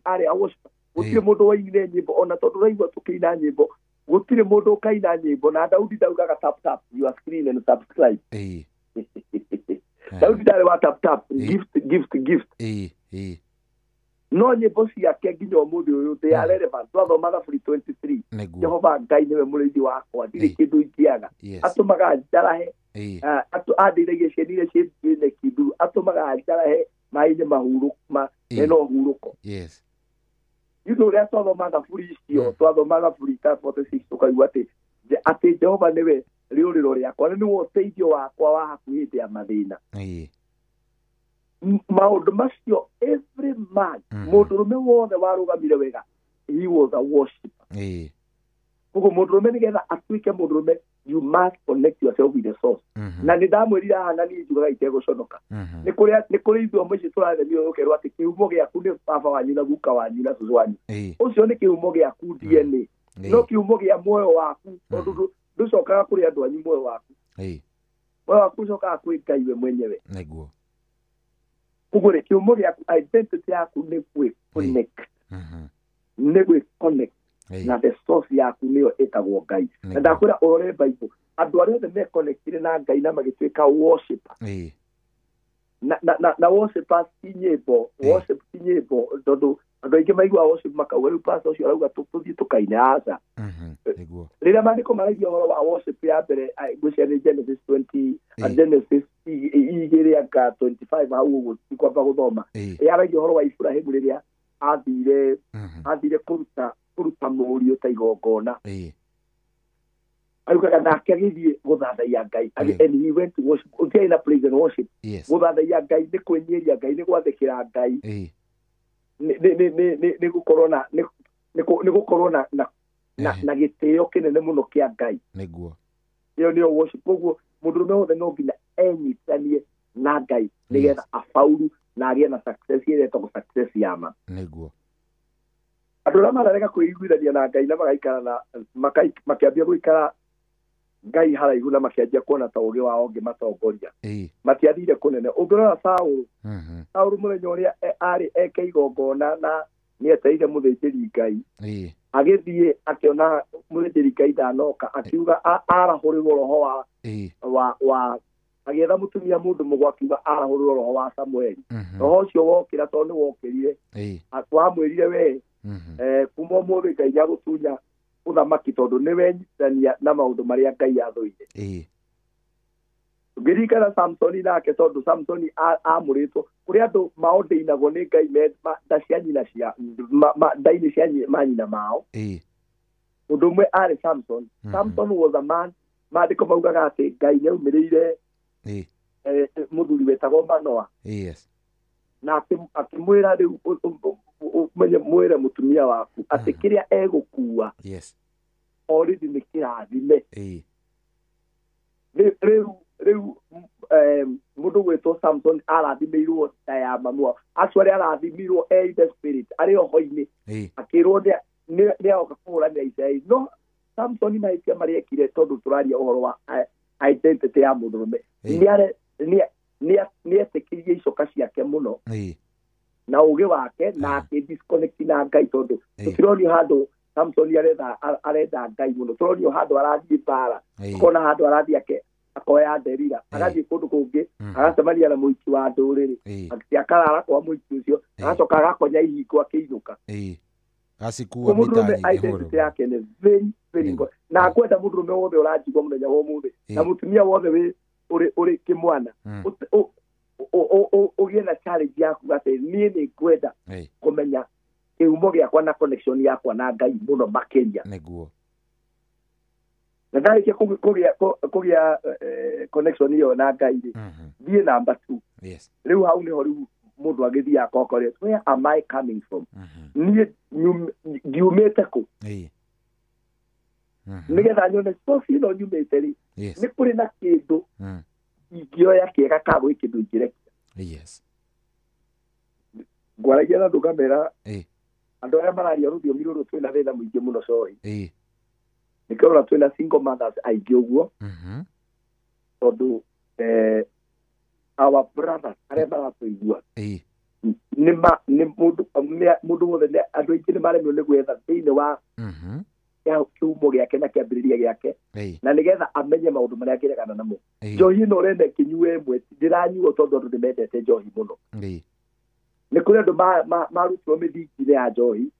arĩ a worshipper. Gũtirĩ mũndũ wainire nyĩmbo ona tondũ ũraigua tũkĩina nyĩmbo, gũtirĩ mũndũ ũkaina nyĩmbo na Daudi ndaugaga tap tap your screen and subscribe. Daudi ndarĩ wa tap tap, gift gift gift. No nyĩmbo ciake nginya ũmũthĩ ũyũ they are relevant. Twathoma Thaburi 23, Jehova Ngai nĩwe mũrĩithi wakwa, ndirĩ kĩndũ ingĩaga. Atũmaga njarahe, andeithagia cieni iria ciĩ kĩnduru, atũmaga njarahe maĩ-inĩ mena ũhurũko. You know ũrĩa twathoma Thaburi icio, twathoma Thaburi ta 46 tũkaigua atĩ Jehova nĩwe rĩũrĩro rĩakwa, nĩwe ũteithio wakwa wa hakuhĩ hĩndĩ ya mathĩna. Maũndũ macio every man, mũndũrũme wothe warũgamire wega, he was a worshipper. Koguo mũndũrũme nĩgetha atuĩke mũndũrũme, you must connect yourself with the source. Na nĩ ndamwĩrire haha na niĩ njugaga itegũconoka, nĩ kũrĩ ithuo mũciĩ tũrathemio ũkerwo atĩ kĩhumo gĩaku nĩ baba wanyu na guka wanyu na cũcũ wanyu. Ũcio nĩ kĩhumo gĩaku DNA, no kĩhumo kĩa muoyo waku, tondũ ndũcokaga kũrĩ andũ anyu muoyo waku. Muoyo waku ũcokaga kwĩ Ngai we mwenyewe. Koguo rĩ, kĩhumo gĩaku, identity yaku nĩ gwĩ-connect. Nĩ gwĩ-connect na the source yaku nĩyo ĩtagwo Ngai. Na ndakwĩra ũrore Bible, andũ arĩa othe mekonectire na Ngai na magĩtuĩka worshipper. Na worshipper ti nyĩmbo, worship ti nyĩmbo, tondũ andũ aingĩ maiguaga worship makauga rĩu pastor ũcio arauga tũthiĩ tũkaine, aca. Rĩrĩa maandĩko maragia ũhoro wa worship ya mbere, ngwĩciria nĩ Genesis 20, Genesis igĩrĩ anga 25 hau ũguo tikwamba gũthoma. Yaragia ũhoro wa Iburahĩmu rĩrĩa athire kũruta mũriũ ta igongona. Augaga nake agĩthiĩ gũthathaiya Ngai, and he went to worship. Ũtiarĩ na praise and worship. Gũthathaiya Ngai nĩ kwĩnyihia Ngai, nĩ gwathĩkĩra Ngai, nĩ gũkorwo na nĩ gũkorwo na gĩtĩo kĩnene mũno kĩa Ngai. Nĩguo. Ĩyo nĩyo worship. Koguo mũndũrũme wothe no nginya enyitanie na Ngai nĩgetha afaulu na agĩe na success ĩrĩa ĩtagwo success ya ma. Nĩguo. Andũ arĩa mararega kwĩiguithania na Ngai na magaikara na makĩambia gũikara Ngai haraihu na makĩanjia kuona ta ũũgĩ wao ũngĩmatongoria, matiathire kũnene. Ũngĩrora Saũlũ, Saũlũ mũthenya ũrĩa arĩ eke igongona na nĩetereire mũthĩnjĩri Ngai, agĩthiĩ akĩona mũthĩnjĩri Ngai ndanoka, akiuga arahũrĩrwo roho wa agĩetha mũtumia mũndũ mũgũ, akiuga arahũrĩrwo roho wa Samueli. Roho ũcio wokĩra tondũ nĩ wokĩrire, wamwĩrire we kuma ũmũthĩ Ngai nĩagũtunya ũthamaki tondũ nĩ wenyitithania na maũndũ marĩa Ngai athũire. Ngĩririkana Samsoni nake, tondũ Samsoni amũrĩtwo kũrĩ andũ maondĩinagwo nĩ Ngai nda cia nyina cia nda-inĩ cia manyina mao. Ũndũ ũmwe arĩ Samson. Samson was a man, maandĩko maugaga atĩ Ngai nĩaumĩrĩire mũthuri wetagwo Manoa. Na akĩmwĩra rĩu ũmenye mwĩre mũtumia waku atĩ kĩrĩa egũkua already nĩ kĩrathime. Rĩu mũndũ gwĩtwo Samson arathimĩirwo nda ya mamu wao. Actually arathimirwo e in the spirit, arĩ roho-inĩ, akĩrwo nĩ agoka kũhũranĩra Isiraeli. No Samson mahĩtia marĩa ekire tondũ tũraria ũhoro wa identity ya mũndũrũme, nĩetĩkĩrie icoka ciake mũno na ũgĩ wake na akĩ disconnect na Ngai, tondũ tũtironio handũ Samson arenda Ngai mũno, tũronio handũ arathiĩ mbara, ũkona handũ arathiĩ ake akoya Delila, agathiĩ kũndũ kũngĩ, agacemania na mũici wa ndũrĩrĩ, akarara kwa mũici ũcio, agacoka agakonya ihingo akĩinũka. Gacikuua mita nyingĩ. Identity yake nĩ very very important, na ngwenda mũndũrũme wothe ũranjigua mũthenya wa ũmũthĩ na mũtumia wothe wĩ ũrĩ kĩmwana ũgĩe na challenge yaku atĩ niĩ nĩ ngwenda kũmenya kĩhumo gĩakwa na connection yakwa na Ngai mũno makĩria. Nĩguo. Na ndarĩkia kũgĩa connection ĩyo na Ngai rĩ, thiĩ number 2. Yes. Rĩu hau nĩho rĩu mũndũ agĩthiĩ akokoria, where am I coming from? Niĩ ngiumĩte kũ? Nĩgetha nyone source ĩno nyumĩte rĩ, nĩ kũrĩ na kĩndũ ingĩoya kĩega ka gwĩ kĩndũ ingĩrekia. Yes. Ngwaragia na andũ ngamera andũ arĩa mararia rũthiomi rũrũ twĩna thĩna mũingĩ mũno cohi. Nĩkĩo ũrona twĩna single mothers aingĩ ũguo, tondũ our brothers arĩa maratũigua nĩ mũndũ wothe, andũ aingĩ nĩ maremirwo nĩ gwetha thĩinĩ wa kĩhumo gĩake na kĩambĩrĩria gĩake, na nĩgetha amenye maũndũ marĩa angĩregana namo. Njohi ĩno ũrenda ĩkĩnyue ĩmwe, ndĩranyuo tondũ andũ nĩmendete njohi mũno. Nĩ kũrĩ andũ marutirwo mĩthingi-inĩ ya njohi,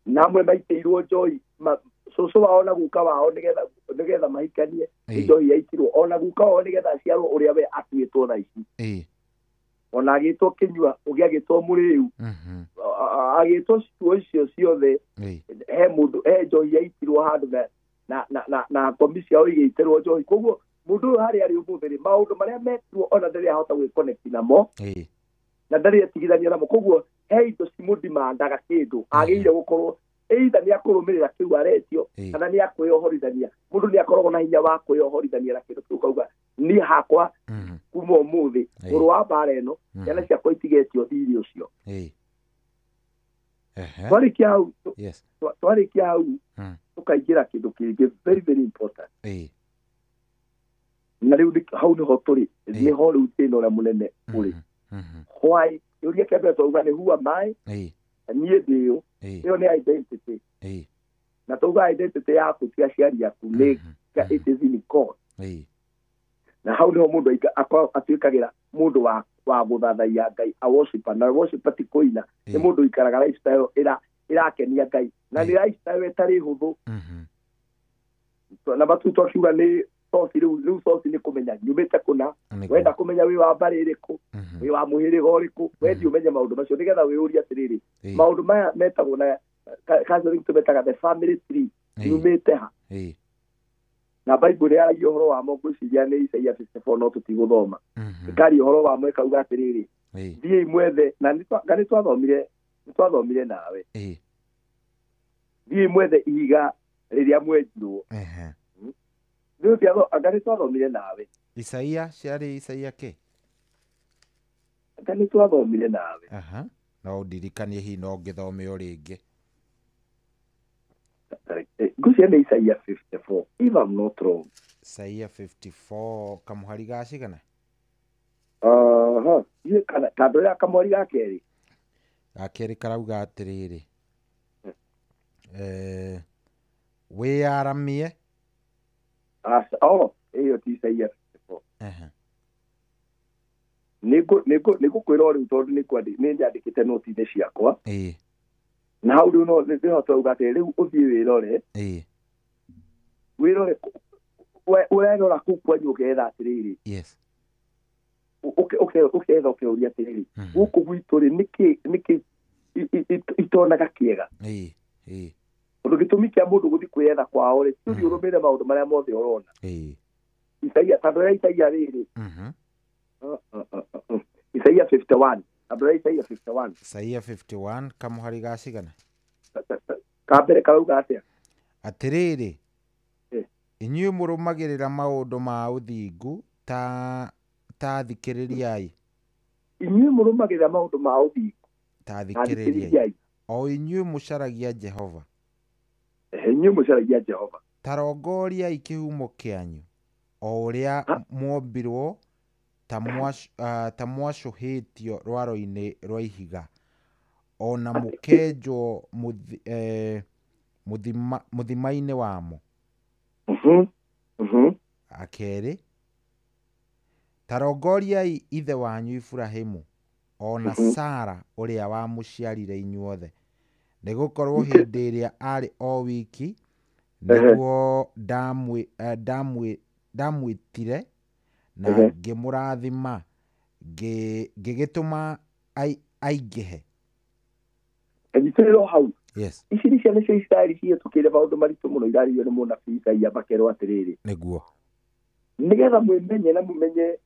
na amwe maitĩirwo njohi, cũcũ wao na guka wao nĩgetha mahikanie, njohi yaitirwo, ona guka wao nĩgetha aciarwo ũrĩa we atuĩtwo thaa ici. Ona agĩtwo kĩnyua, ũngĩ agĩtwo mũrĩu, agĩtwo ciugo icio ciothe, he mũndũ he njohi yaitirwo handũ na ngomi ciao igĩitĩrwo njohi. Koguo mũndũ ũyũ harĩa arĩ ũmũthĩ rĩ, maũndũ marĩa mekirwo ona ndarĩ ahota gwĩconnect namo, na ndarĩ etigithania namo. Koguo he indo cimũdimandaga kĩndũ agĩrĩire gũkorwo either nĩ akũrũmĩrĩra kĩu aretio kana nĩ akwĩyohorithania. Mũndũ nĩ akoragwo na hinya wa kwĩyohorithania na kĩndũ kĩu, kauga niĩ hakwa kuma ũmũthĩ mũrũ wa mbara ĩno, ciana ciakwa itigetio thirĩ ũcio. Twarĩkia hau tũkaingĩra kĩndũ kĩngĩ very very important. Na rĩu hau nĩho tũrĩ, nĩho rĩu thĩna ũrĩa mũnene ũrĩ. Why? Kĩũria kĩa mbere twauga nĩ who am I? Niĩ ndĩũ. Ĩyo nĩ identity. Na twauga identity yaku ti aciari aku, nĩ it is in God. Na hau nĩho mũndũ atuĩkagĩra mũndũ wa gũthathaiya Ngai, a worshiper. Na worshiper ti kũina, nĩ mũndũ ũikaraga lifestyle ĩrakenia Ngai, na nĩ lifestyle ĩtarĩ hũthũ. Na matu twakiuga nĩ source, rĩu source nĩ kũmenya nyumĩte kũna, wenda kũmenya wĩ wa mbarĩ ĩrĩkũ, wĩ wa mũhĩrĩga ũrĩkũ, wendi ũmenye maũndũ macio nĩgetha wĩyũrie atĩrĩrĩ, maũndũ maya metagwo na counseling tũmetaga the family tree, nyumĩte ha? Na Bible yaragia ũhoro wa mo, ngwĩciria nĩ Isaia 54, no tũtigũthoma. Ĩkaria ũhoro wa mo ĩkauga atĩrĩrĩ, thiĩi mwethe, na nĩ twathomire nawe, thiĩi mwethe ihiga rĩrĩa mwenjirwo. Anga nĩ twathomire nawe. Isaia ciarĩ Isaia kĩ? Anga nĩ twathomire nawe. No ũndirikanie hihi no ngĩthome o rĩngĩ. Ngwĩciria nĩ Isaia 54, if I'm not wrong. Isaia 54 kamũhari ga cigana? Kando ya kamũhari ga kerĩ. Ga kerĩ karauga atĩrĩrĩ, wĩyaramie. Ĩyo ti Isaia 54. Nĩngũkwĩra o rĩu tondũ nĩ nyandĩkĩte noti-inĩ ciakwa. Na hau rĩu no nĩho twauga atĩ rĩu ũthiĩ wĩrore, wĩrore ũrerora kũu kwanyu ũketha atĩrĩrĩ, ũketha ũkeuria atĩrĩrĩ, gũkũ gwitũ rĩ nĩkĩ itonaga kĩega? Tondũ gĩtũmi kĩa mũndũ gũthiĩ kwĩyetha kwao rĩ, ti ũthiĩ ũrũmĩrĩre maũndũ marĩa mothe ũrona. Isaia, tondũ ya Isaia rĩrĩ, Isaia 51, andũ ya Isaia 51. Isaia 51 kamũhari ga cigana? Ka mbere karauga atĩa? Atĩrĩrĩ, inyuĩ mũrũmagĩrĩra maũndũ ma ũthingu, ta thikĩrĩriai. Inyuĩ mũrũmagĩrĩra maũndũ ma ũthingu, ta thikĩrĩriai. O inyuĩ mũcaragia Jehova. Ehe, inyuĩ mũcaragia Jehova. Ta rongoriai kĩhumo kĩanyu, o ũrĩa mwombirwo ta mwacũhĩtio rwaro-inĩ rwa ihiga, o na mũkenjwo mũthima-inĩ wamo. Akerĩ, ta rongoriai ithe wanyu Iburahĩmu, o na Sara ũrĩa wamũciarire inyuothe, nĩgũkorwo hĩndĩ ĩrĩa aarĩ o wiki nĩguo ndamwĩtire na ngĩmũrathima, ngĩgĩtũma aingĩhe. Nyitĩrĩra o hau. Yes. Ici nĩ ciana cia Isiraeli cihĩtũkĩire maũndũ maritũ mũno, irarĩrio nĩ mũnabii Isaia makerwo atĩrĩrĩ, nĩguo nĩgetha mwĩmenye na mũmenye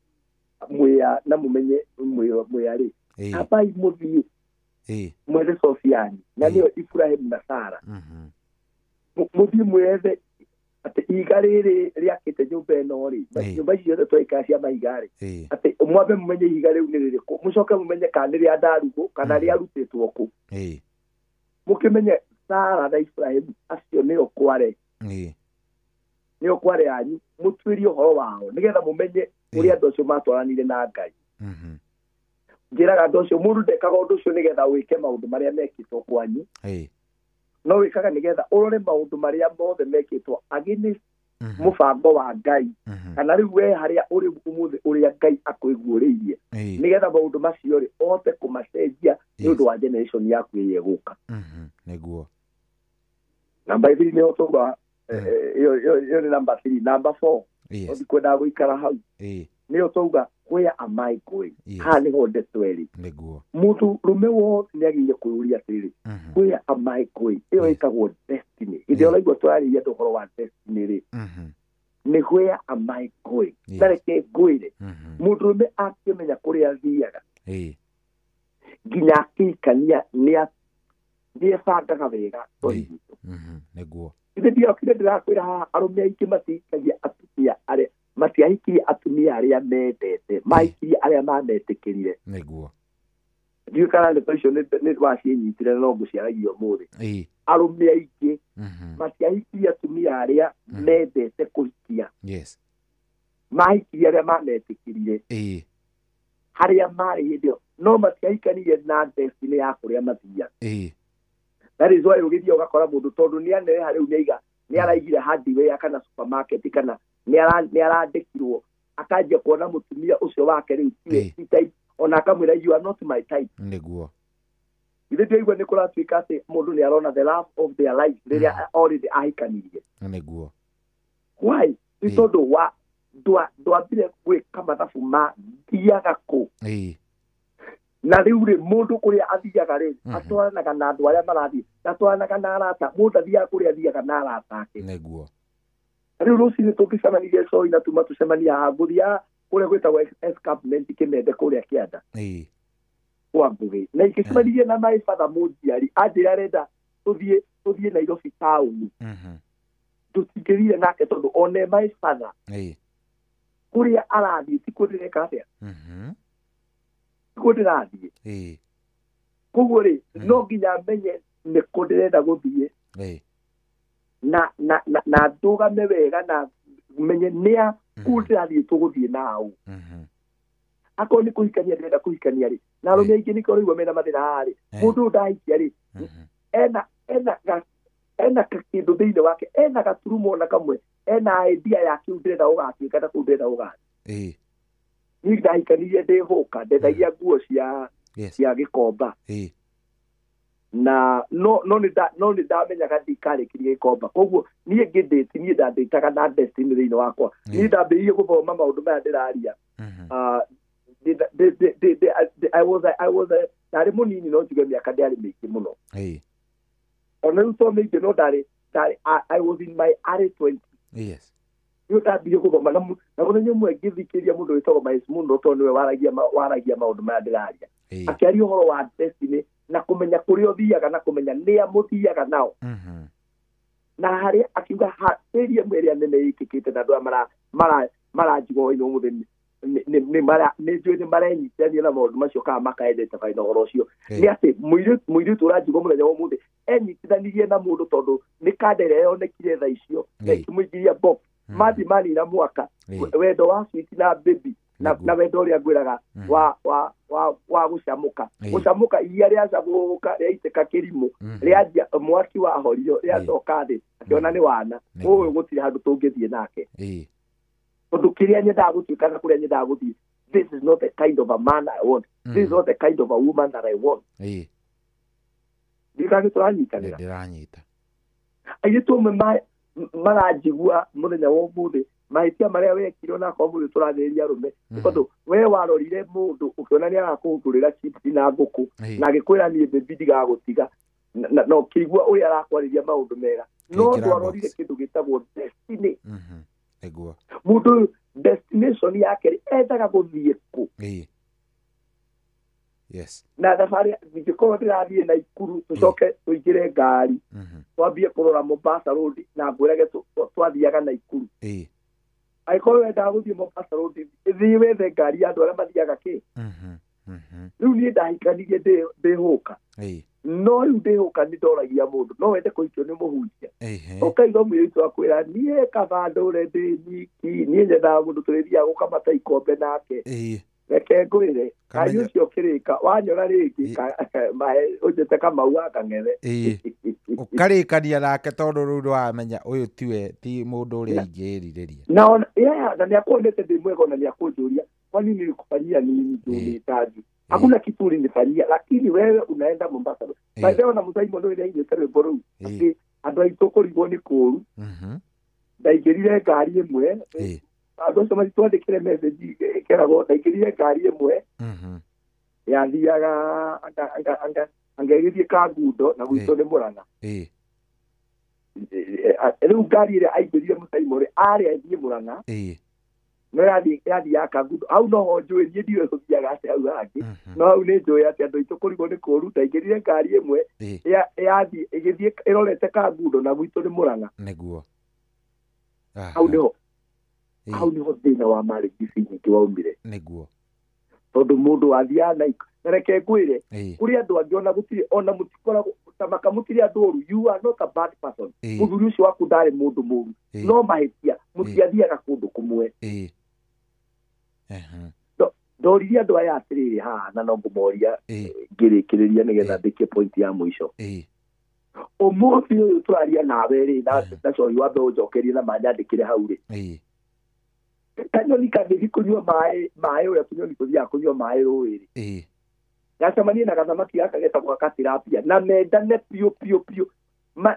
mwĩa na mũmenye mwĩa rĩ, ambai mũthiĩ mwethe source yanyu, na nĩyo Iburahĩmu na Sara. Mũthiĩ mwethe atĩ ihiga rĩrĩ rĩakĩte nyũmba ĩno rĩ, nyũmba ici ciothe twaikara cia mahiga rĩ, atĩ mwambe mũmenye ihiga rĩu nĩ rĩrĩkũ, mũcoke mũmenye kana nĩ rĩa ndarugũ kana rĩarutĩtwo kũ. Mũkĩmenye Sara na Iburahĩmu acio nĩo kware, nĩo kware yanyu, mũtuĩrie ũhoro wao nĩgetha mũmenye ũrĩa andũ acio matwaranire na Ngai. Njĩraga andũ acio mũndũ ndekaga ũndũ ũcio nĩgetha wĩke maũndũ marĩa mekĩtwo kwanyu, no wĩkaga nĩgetha ũrore maũndũ marĩa mothe mekĩtwo against mũbango wa Ngai, kana rĩu we harĩa ũrĩ ũmũthĩ ũrĩa Ngai akwĩguũrĩirie, nĩgetha maũndũ macio rĩ ũhote kũmacenjia nĩ ũndũ wa generation yaku ĩrĩa ĩgũka. Nĩguo. Namba 3 nĩho tauga, ĩyo nĩ namba 3. Namba 4, ndikwendaga gũikara hau, nĩyo tauga where am I going? Haha nĩho ndeto ĩrĩ. Nĩguo. Mũndũ rũme wothe nĩagĩrĩire kwĩyũria atĩrĩrĩ, where am I going? Ĩyo ĩtagwo destiny. Hĩndĩ ĩrĩa ũraigua tũrarĩria andũ ũhoro wa destiny rĩ, nĩ where am I going? Na reke ngwĩre, mũndũ rũme akĩmenya kũrĩa athiaga, nginya akĩhikania nĩebangaga wega. Nĩguo. Ithe ndiokire ndĩrakwĩra haha, arũme aingĩ matihikagia atumia arĩa matiahikirie atumia arĩa mendete, mahikirie arĩa mametĩkĩrire. Nĩguo. Ndiũĩ kana ndeto icio nĩ waciĩnyitire no ngũciaragia ũmũthĩ. Arũme aingĩ matiahikirie atumia arĩa mendete kũhikia. Yes. Mahikirie arĩa mametĩkĩrire. Harĩa marĩ hĩndĩ ĩyo, no matiahikanirie na destiny ya kũrĩa mathiaga. That is why ũgĩthiĩ ũgakora mũndũ tondũ nĩ anereha rĩu nĩaiga nĩ araigire hardware kana supermarket kana nĩ arandĩkirwo, akanjia kuona mũtumia ũcio wake rĩu ti type, ona akamwĩra you are not my type. Nĩguo. Ithe ndĩraigua nĩ kũratuĩka atĩ mũndũ nĩ arona the love of their life rĩrĩa already ahikanirie. Nĩguo. Why? Nĩ tondũ wa ndwambire gwĩka mathabu ma thiaga kũ. Na rĩu rĩ, mũndũ kũrĩa athiaga rĩ, atwaranaga na andũ arĩa marathiĩ, atwaranaga na arata, mũndũ athiaga kũrĩa athiaga na arata ake. Nĩguo. Rĩu rũcinĩ tũngĩcemanirie Coi na tuma tũcemania haha, ngũthiaga kũrĩa gwĩtagwo escarpment Kĩmende kũrĩa kĩanda kwa Ngũgĩ, na ingĩcemanirie na my father mũnjiari anjĩra arenda tũthiĩ Nairobi taũni, tũtingĩthire nake tondũ one my father kũrĩa arathiĩ ti kuo ndĩreka atĩa, ti kuo ndĩrathiĩ. Koguo rĩ, no nginya menye nĩ kũ ndĩrenda gũthiĩ, na ndũgame wega na menye nĩa kũu ndĩrathiĩ tũgũthiĩ nao. Akorwo nĩ kũhikania ndĩrenda kũhikania rĩ, na arũme aingĩ nĩkĩo ũraigua mena mathĩna haha rĩ, mũndũ ũyũ ndahikia rĩ, ena kĩndũ thĩinĩ wake, ena gaturumo ona kamwe, ena idea ya kĩu ndĩrenda gũgatuĩka na kũu ndĩrenda gũgathiĩ. Niĩ ndahikanirie ndĩ hũka, ndendagia nguo cia gĩkomba. Na no nĩ ndamenyaga ndikarĩkirie gĩkomba. Koguo niĩ ngĩndĩti, niĩ ndandĩtaga na destiny thĩinĩ wakwa. Niĩ ndambĩrĩirie gũthoma maũndũ maya ndĩraria. I was ndarĩ mũnini no njuge mĩaka ndĩarĩ mĩingĩ mũno. Ona rĩu to mĩingĩ no ndarĩ I was in my early 20s. Yes. Niĩ ndambĩrĩirie gũthoma na mũthenya ũmwe ngĩthikĩrĩria mũndũ wĩtagwo Miles Munro tondũ nĩwe waragia maũndũ maya ndĩraria. Akĩaria ũhoro wa destiny na kũmenya kũrĩa ũthiaga na kũmenya nĩa mũthiaga nao. Na harĩa akiuga area ĩmwe ĩrĩa nene ĩkĩkĩte na andũ aya maranjigua ũhoro-inĩ ũmũthĩ Nĩ njũĩ nĩ marenyitithania na maũndũ macio kana makaendetabari na ũhoro ũcio. Nĩ atĩ mũirĩtu ũranjigua mũthenya wa ũmũthĩ enyitithanirie na mũndũ tondũ nĩ kanda ĩrĩa yonekire thaa icio na ĩkĩmũingĩria box. Mathi manina mwaka wendo wa sweet na baby na wendo ũrĩa ngwĩraga wa gũcamũka. Gũcamũka iria rĩacamũka rĩaitĩka kĩrimũ, rĩanjia mwaki wahorio, rĩacoka thĩ akĩona nĩ wana ũyũ, gũtirĩ handũ tũngĩthiĩ nake tondũ kĩrĩa nyendaga gũtuĩka na kũrĩa nyendaga gũthiĩ, this is not the kind of a man I want, this is not the kind of a woman that I want. Ndikana tũranyitanĩra. Ndĩranyita. Airĩtu amwe maranjigua mũthenya wa ũmũthĩ, mahĩtia marĩa wekire onakorwo mũthĩ tũrathĩrĩria arũme, tondũ we warorire mũndũ ũkĩona nĩ arakũhũrĩra chips na ngũkũ na agĩkwĩra niĩ baby ndigagũtiga, na ũkĩigua ũrĩa arakwarĩria maũndũ mega, no ndwarorire kĩndũ gĩtagwo destiny. Nĩguo. Mũndũ destination yake endaga gũthiĩ kũ. Yes. Na thabarĩ ingĩkorwo ndĩrathiĩ Naikuru tũcoke tũingĩre ngari twambie kũrora Mombasa Road na ngwĩrage twathiaga Naikuru. Angĩkorwo wendaga gũthiĩ Mombasa Road, thiĩ wethe ngari ya andũ arĩa mathiaga kĩ. Rĩu niĩ ndahikanirie ndĩhũka. No rĩu ndĩhũka nĩ ndoragia mũndũ no wende kũhikio nĩ mũhunjia. Ũkaigua mũirĩtu akwĩra niĩ kaba ndũre ndĩ nyiki, niĩ nyendaga mũndũ tũrĩthiaga gũkamata ikombe nake. Reke ngwĩre kai ũcio ũkĩrĩka wanyora rĩngĩ ũnjĩte Kamau wa Kang'ethe. Ũkarĩkania nake tondũ rĩu nĩwamenya ũyũ tiwe, ti mũndũ ũrĩa ingĩĩrirĩria. Na na nĩakuonete ndĩ mwega ona nĩakũnjũria kwa nini nilikufanyia nini juu nihitaji. Hakuna kitu ulinifanyia, lakini wewe unaenda Mombasa. By the way, na Musaimo nĩ ũrĩa aigĩte rwĩmbo rũu atĩ andũ aitũ kũrigwo nĩ kũũru. Ndaingĩrire ngari ĩmwe, andũ acio matitwandĩkĩre message ĩkeragwo ndaingĩrire ngari ĩmwe yathiaga anga ĩgĩthiĩ Kangundo na gwitũ nĩ Mũrang'a. Rĩu ngari ĩrĩa aingĩrire Musaimo rĩ, arĩ athiĩ Mũrang'a no yathiaga Kangundo. Hau noho njũĩ, niĩ ndiũĩ gũthiaga atĩa hau hangĩ, no hau nĩ njũĩ atĩ andũ aitũ kũrigwo nĩ kũũru. Ndaingĩrire ngari ĩmwe yathiĩ ĩgĩthiĩ ĩrorete Kangundo na gwitũ nĩ Mũrang'a. Nĩguo. Hau nĩho hau nĩho thĩna wa marriage ici nyingĩ waumire. Nĩguo. Tondũ mũndũ wathiaga na reke ngwĩre kũrĩ andũ angĩ ona gũtirĩ ona mũtikoragwo ta maka mũtirĩ andũ oru, you are not a bad person. Mũthuri ũcio waku ndarĩ mũndũ mũru, no mahĩtia mũtiathiaga kũndũ kũmwe. Ndoririe andũ aya atĩrĩrĩ haha na no ngũmoria ngĩrĩkĩrĩria nĩgetha ndĩkie point ya mũico. Ũmũthĩ ũyũ tũraria nawe rĩ, na cohi wambe ũnjokerie na manyandĩkĩre hau rĩ, kanyoni kangĩthiĩ kũnyua maĩ ũrĩa tũnyoni tũthiaga kũnyua maĩ rũĩ rĩ, gacemanie na gathamaki gaka getagwo gatilapia na mendane piũ piũ piũ,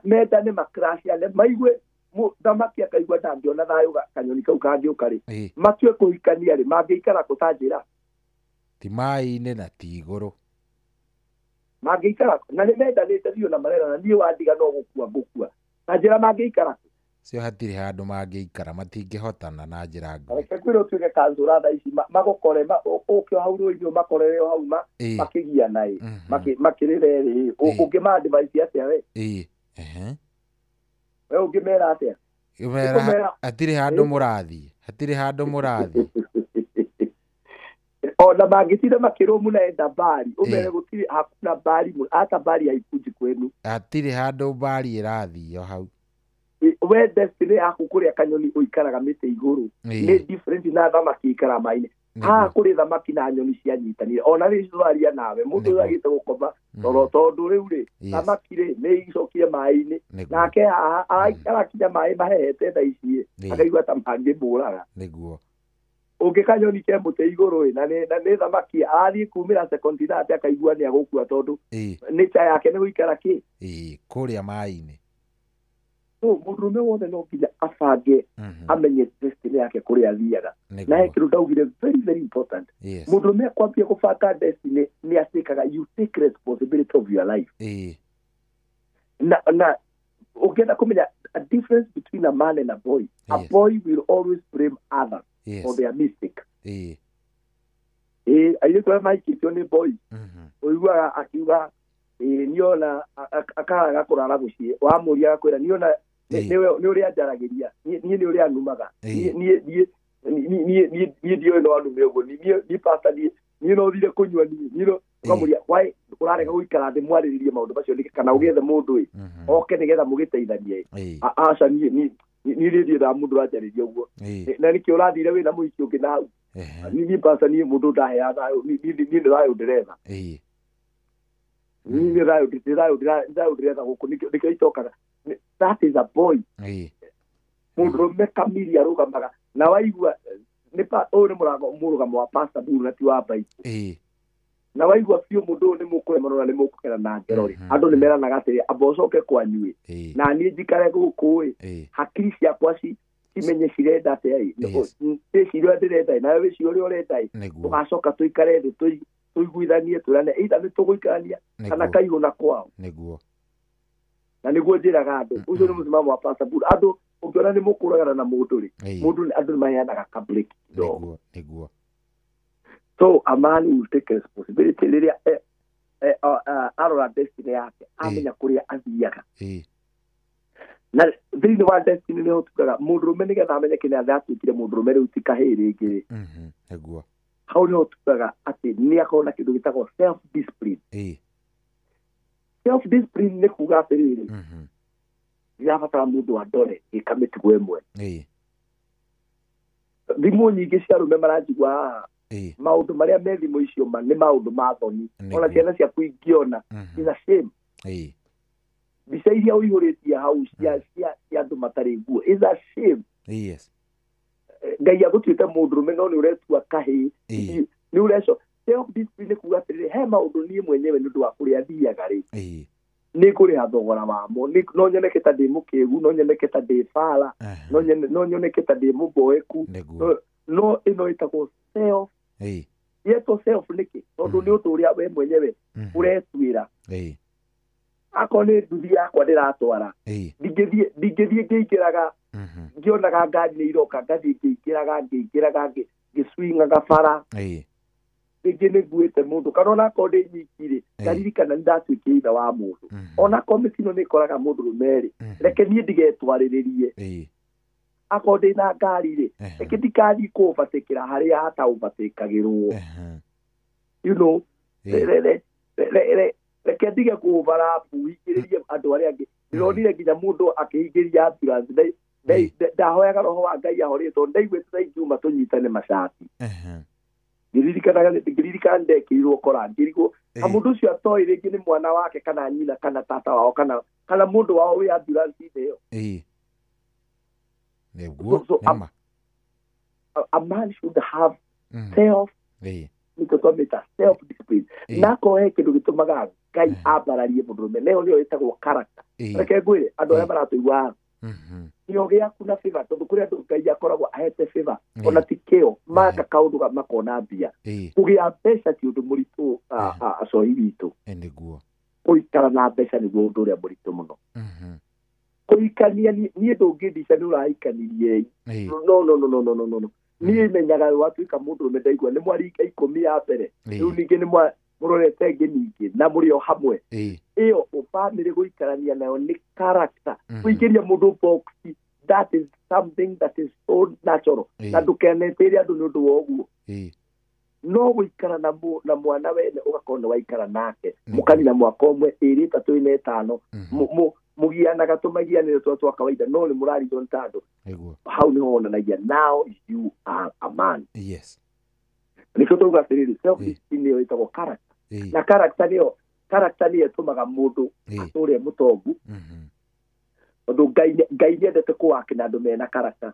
mendane makrashiane, maigue thamaki akaigua ndangĩona thayũ kanyoni kau kangĩũka rĩ, matue kũhikania rĩ, mangĩikara kũ ta njĩra? Ti maĩ-inĩ na ti igũrũ. Mangĩikara na nĩ mendanĩte biũ na marerana niĩ wandiga no gũkua ngũkua, na njĩra mangĩikara kũ? Cio hatirĩ handũ mangĩikara, matingĩhotana na njĩra nguhĩ. Reke ngwĩre ũtuĩke kanzũra thaa ici magũkore ũke hau rũĩ-inĩ ũmakorere o hau makĩgiana ĩ, makĩrĩra ĩ, ũngĩma advice atĩa we? We ũngĩmera atĩa? Ũmera hatirĩ handũ mũrathiĩ, hatirĩ handũ mũrathiĩ. Ona mangĩtinda makĩrwo mũnaenda mbari, ũmere gũtirĩ, hakuna mbari, hata mbari haikunji kwenu. Hatirĩ handũ mbari ĩrathiĩ o hau. We destiny yaku kũrĩa kanyoni ũikaraga mĩtĩ igũrũ nĩ different na thamaki ikaraga maĩ-inĩ. Haha kũrĩ thamaki na nyoni cianyitanire, ona rĩu tũraria nawe mũndũ ũyũ agĩte gũkoma toro tondũ rĩu rĩ thamaki rĩ nĩ icokire maĩ-inĩ, nake haha arakinya maĩ mahehete thaa ici akaigua ta mangĩmũraga. Nĩguo. Ũngĩ kanyoni ke mũtĩ igũrũ ĩ, na nĩ thamaki arathiĩ kumĩra sekondi thate akaigua nĩ agũkua tondũ nature yake nĩ gũikara kĩ kũrĩa maĩ-inĩ. So mũndũrũme wothe no nginya abange amenye destiny yake kũrĩa athiaga. Na he kĩndũ ndaugire very very important. Mũndũrũme akwambia kũbanga destiny nĩ atĩkaga you take responsibility of your life. Na ũngĩenda kũmenya a difference between a man and a boy. A boy will always blame others for their mistake. Airĩtu arĩa mahikĩtio nĩ boy, ũiguaga akiuga niona akaraga kũrara mũciĩ, wamũria agakwĩra niona nĩ ũrĩa njaragĩria, niĩ nĩ ũrĩa numaga, niĩ Niĩ ndioĩ no anume ũguo, niĩ pastor, niĩ no thire kũnyua, niĩ no ũkamũria why ũrarega gũikara thĩ mwarĩrĩrie maũndũ macio nĩkĩ, kana ũgĩethe mũndũ ĩ oke nĩgetha mũgĩteithanie. Aca, niĩ niĩ ndiendaga mũndũ ũranjarĩria ũguo. Na nĩkĩ ũrathire wĩna mũhiki ũngĩ na hau? Niĩ pastor, niĩ mũndũ ndaheaga thayũ, niĩ nĩ thayũ ndĩretha. Niĩ nĩ thayũ ndĩretha gũkũ, nĩkĩo itokaga. That is a boy. Mũndũrũme kamiri arũgamaga na waigua ũyũ nĩ mũrũgamo wa Pastor Buru na ti wa Bible. Na waigua biũ mũndũ ũyũ nĩ mũkũremanwo na nĩ mũkũgera na ngero rĩ, andũ nĩ meranaga atĩrĩ, amba ũcoke kwanyu ĩ, na niĩ njikare gũkũ ĩ, hakiri ciakwa cimenye cirenda atĩa ĩ, ndĩcirie ũrĩa ndĩrenda ĩ, nawe wĩcirie ũrĩa ũrenda ĩ, tũgacoka tũikare thĩ tũiguithanie, twĩrane either nĩ tũgũikarania kana kaihũ na kwao. Na nĩguo njĩraga andũ, ũcio nĩ mũsimamo wa Pastor Buru. Andũ ũngĩona nĩ mũkũragana na mũndũ rĩ, mũndũ andũ nĩ maheanaga ka break kidogo. So a man will take responsibility rĩrĩa arora destiny yake, amenya kũrĩa athiaga. Na thĩinĩ wa destiny nĩho tugaga mũndũrũme nĩgetha amenye kĩrĩa atuĩkire mũndũrũme rĩu ti kahĩĩ rĩngĩ. Hau nĩho tugaga atĩ nĩ akorwo na kĩndũ gĩtagwo self discipline. Self discipline nĩ kuga atĩrĩrĩ, ndirabatara mũndũ andore ngĩka mĩtugo ĩmwe. Thimũ nyingĩ cia arũme maranjigua haha, maũndũ marĩa me thimũ icio ma nĩ maũndũ ma thoni. Ona ciana ciaku ingĩona, is a shame. Mbica iria ũihũrĩtie hau cia andũ matarĩ nguo is a shame. Ngai agũtuĩte mũndũrũme no nĩ ũretua kahĩĩ, nĩ ũreco. Self discipline nĩ kuga atĩrĩrĩ, he maũndũ niĩ mwenyewe nĩ ũndũ wa kũrĩa thiaga rĩ, nĩ ngũrĩha thogora wamo. No nyoneke ta ndĩ mũkĩgu, no nyoneke ta ndĩ bara, no nyoneke ta ndĩ mũboeku, no ĩno ĩtagwo self. Yetwo self nĩkĩ? Tondũ nĩ ũndũ ũrĩa we mwenyewe ũretuĩra. Akorwo nĩ nduthi yakwa ndĩratwara, ndingĩthiĩ ngĩingĩraga, ngĩonaga ngari nĩ iroka, ngathiĩ ngĩingĩraga ngĩcwingaga bara, rĩngĩ nĩ nguĩte mũndũ, kana onakorwo ndĩ nyiki rĩ, ngaririkana nĩ ndatuĩkire ithe wa mũndũ. Onakorwo mĩtino nĩ ĩkoraga mũndũrũme rĩ, reke niĩ ndigetwarĩrĩrie. Akorwo ndĩ na ngari rĩ, reke ndikathiĩ kũũbatĩkĩra harĩa hataũbatĩkagĩrwo. You know, reke ndige kũũbarabu hingĩrĩrie andũ arĩa angĩ. Ndĩronire nginya mũndũ akĩhingĩria ambulance. Ndahoyaga roho wa Ngai ahorie tondũ ndaiguĩte ta ingiuma tũnyitane macati. Ngĩririkana ndekĩrirwo kora, ngĩrigwo na mũndũ ũcio atoĩ rĩngĩ nĩ mwana wake kana nyina kana tata wao kana mũndũ wao wĩ ambulance-inĩ ĩyo. So a man should have self, nĩkĩo twamĩta self discipline. Na akorwo he kĩndũ gĩtũmaga Ngai ambararie mũndũrũme, nayo nĩyo ĩtagwo character. Reke ngwĩre andũ arĩa maratũigua, kĩo gĩaku na favor, tondũ kũrĩ andũ Ngai akoragwo ahete favor, ona ti kĩo, maka kaũndũ makona mbia. Kũgĩa mbeca ti ũndũ mũritũ, acohi witũ. Gũikara na mbeca nĩguo ũndũ ũrĩa mũritũ mũno. Kũhikania, niĩ ndũngĩndica nĩ ũrahikanirie. No. Niĩ menyaga watuĩka mũndũrũme ndaigua nĩ mwarika 10 ya mbere, rĩu ningĩ nĩ mũrorete ĩngĩ ningĩ na mũrĩ o hamwe. Ĩyo bamĩrĩ gũikarania nayo nĩ character. Kũingĩria mũndũ box, that is something that is so natural. Na ndũkenetĩre andũ nĩ ũndũ wa ũguo. No gũikara na mwana wene ũgakorwo nĩ waikara nake, mũkanina mwaka ũmwe, 2, 3, 4, 5, mũgianaga tũmagianĩre twa twa kawaida, no nĩ mũrarigwo nĩ tandũ. Hau nĩho wonanagia now you are a man. Nĩkĩo tauga atĩrĩrĩ, self discipline nĩyo ĩtagwo character. Na character nĩyo ĩtũmaga mũndũ atũre mũtongu, tondũ Ngai nĩendete kũwake na andũ mena character.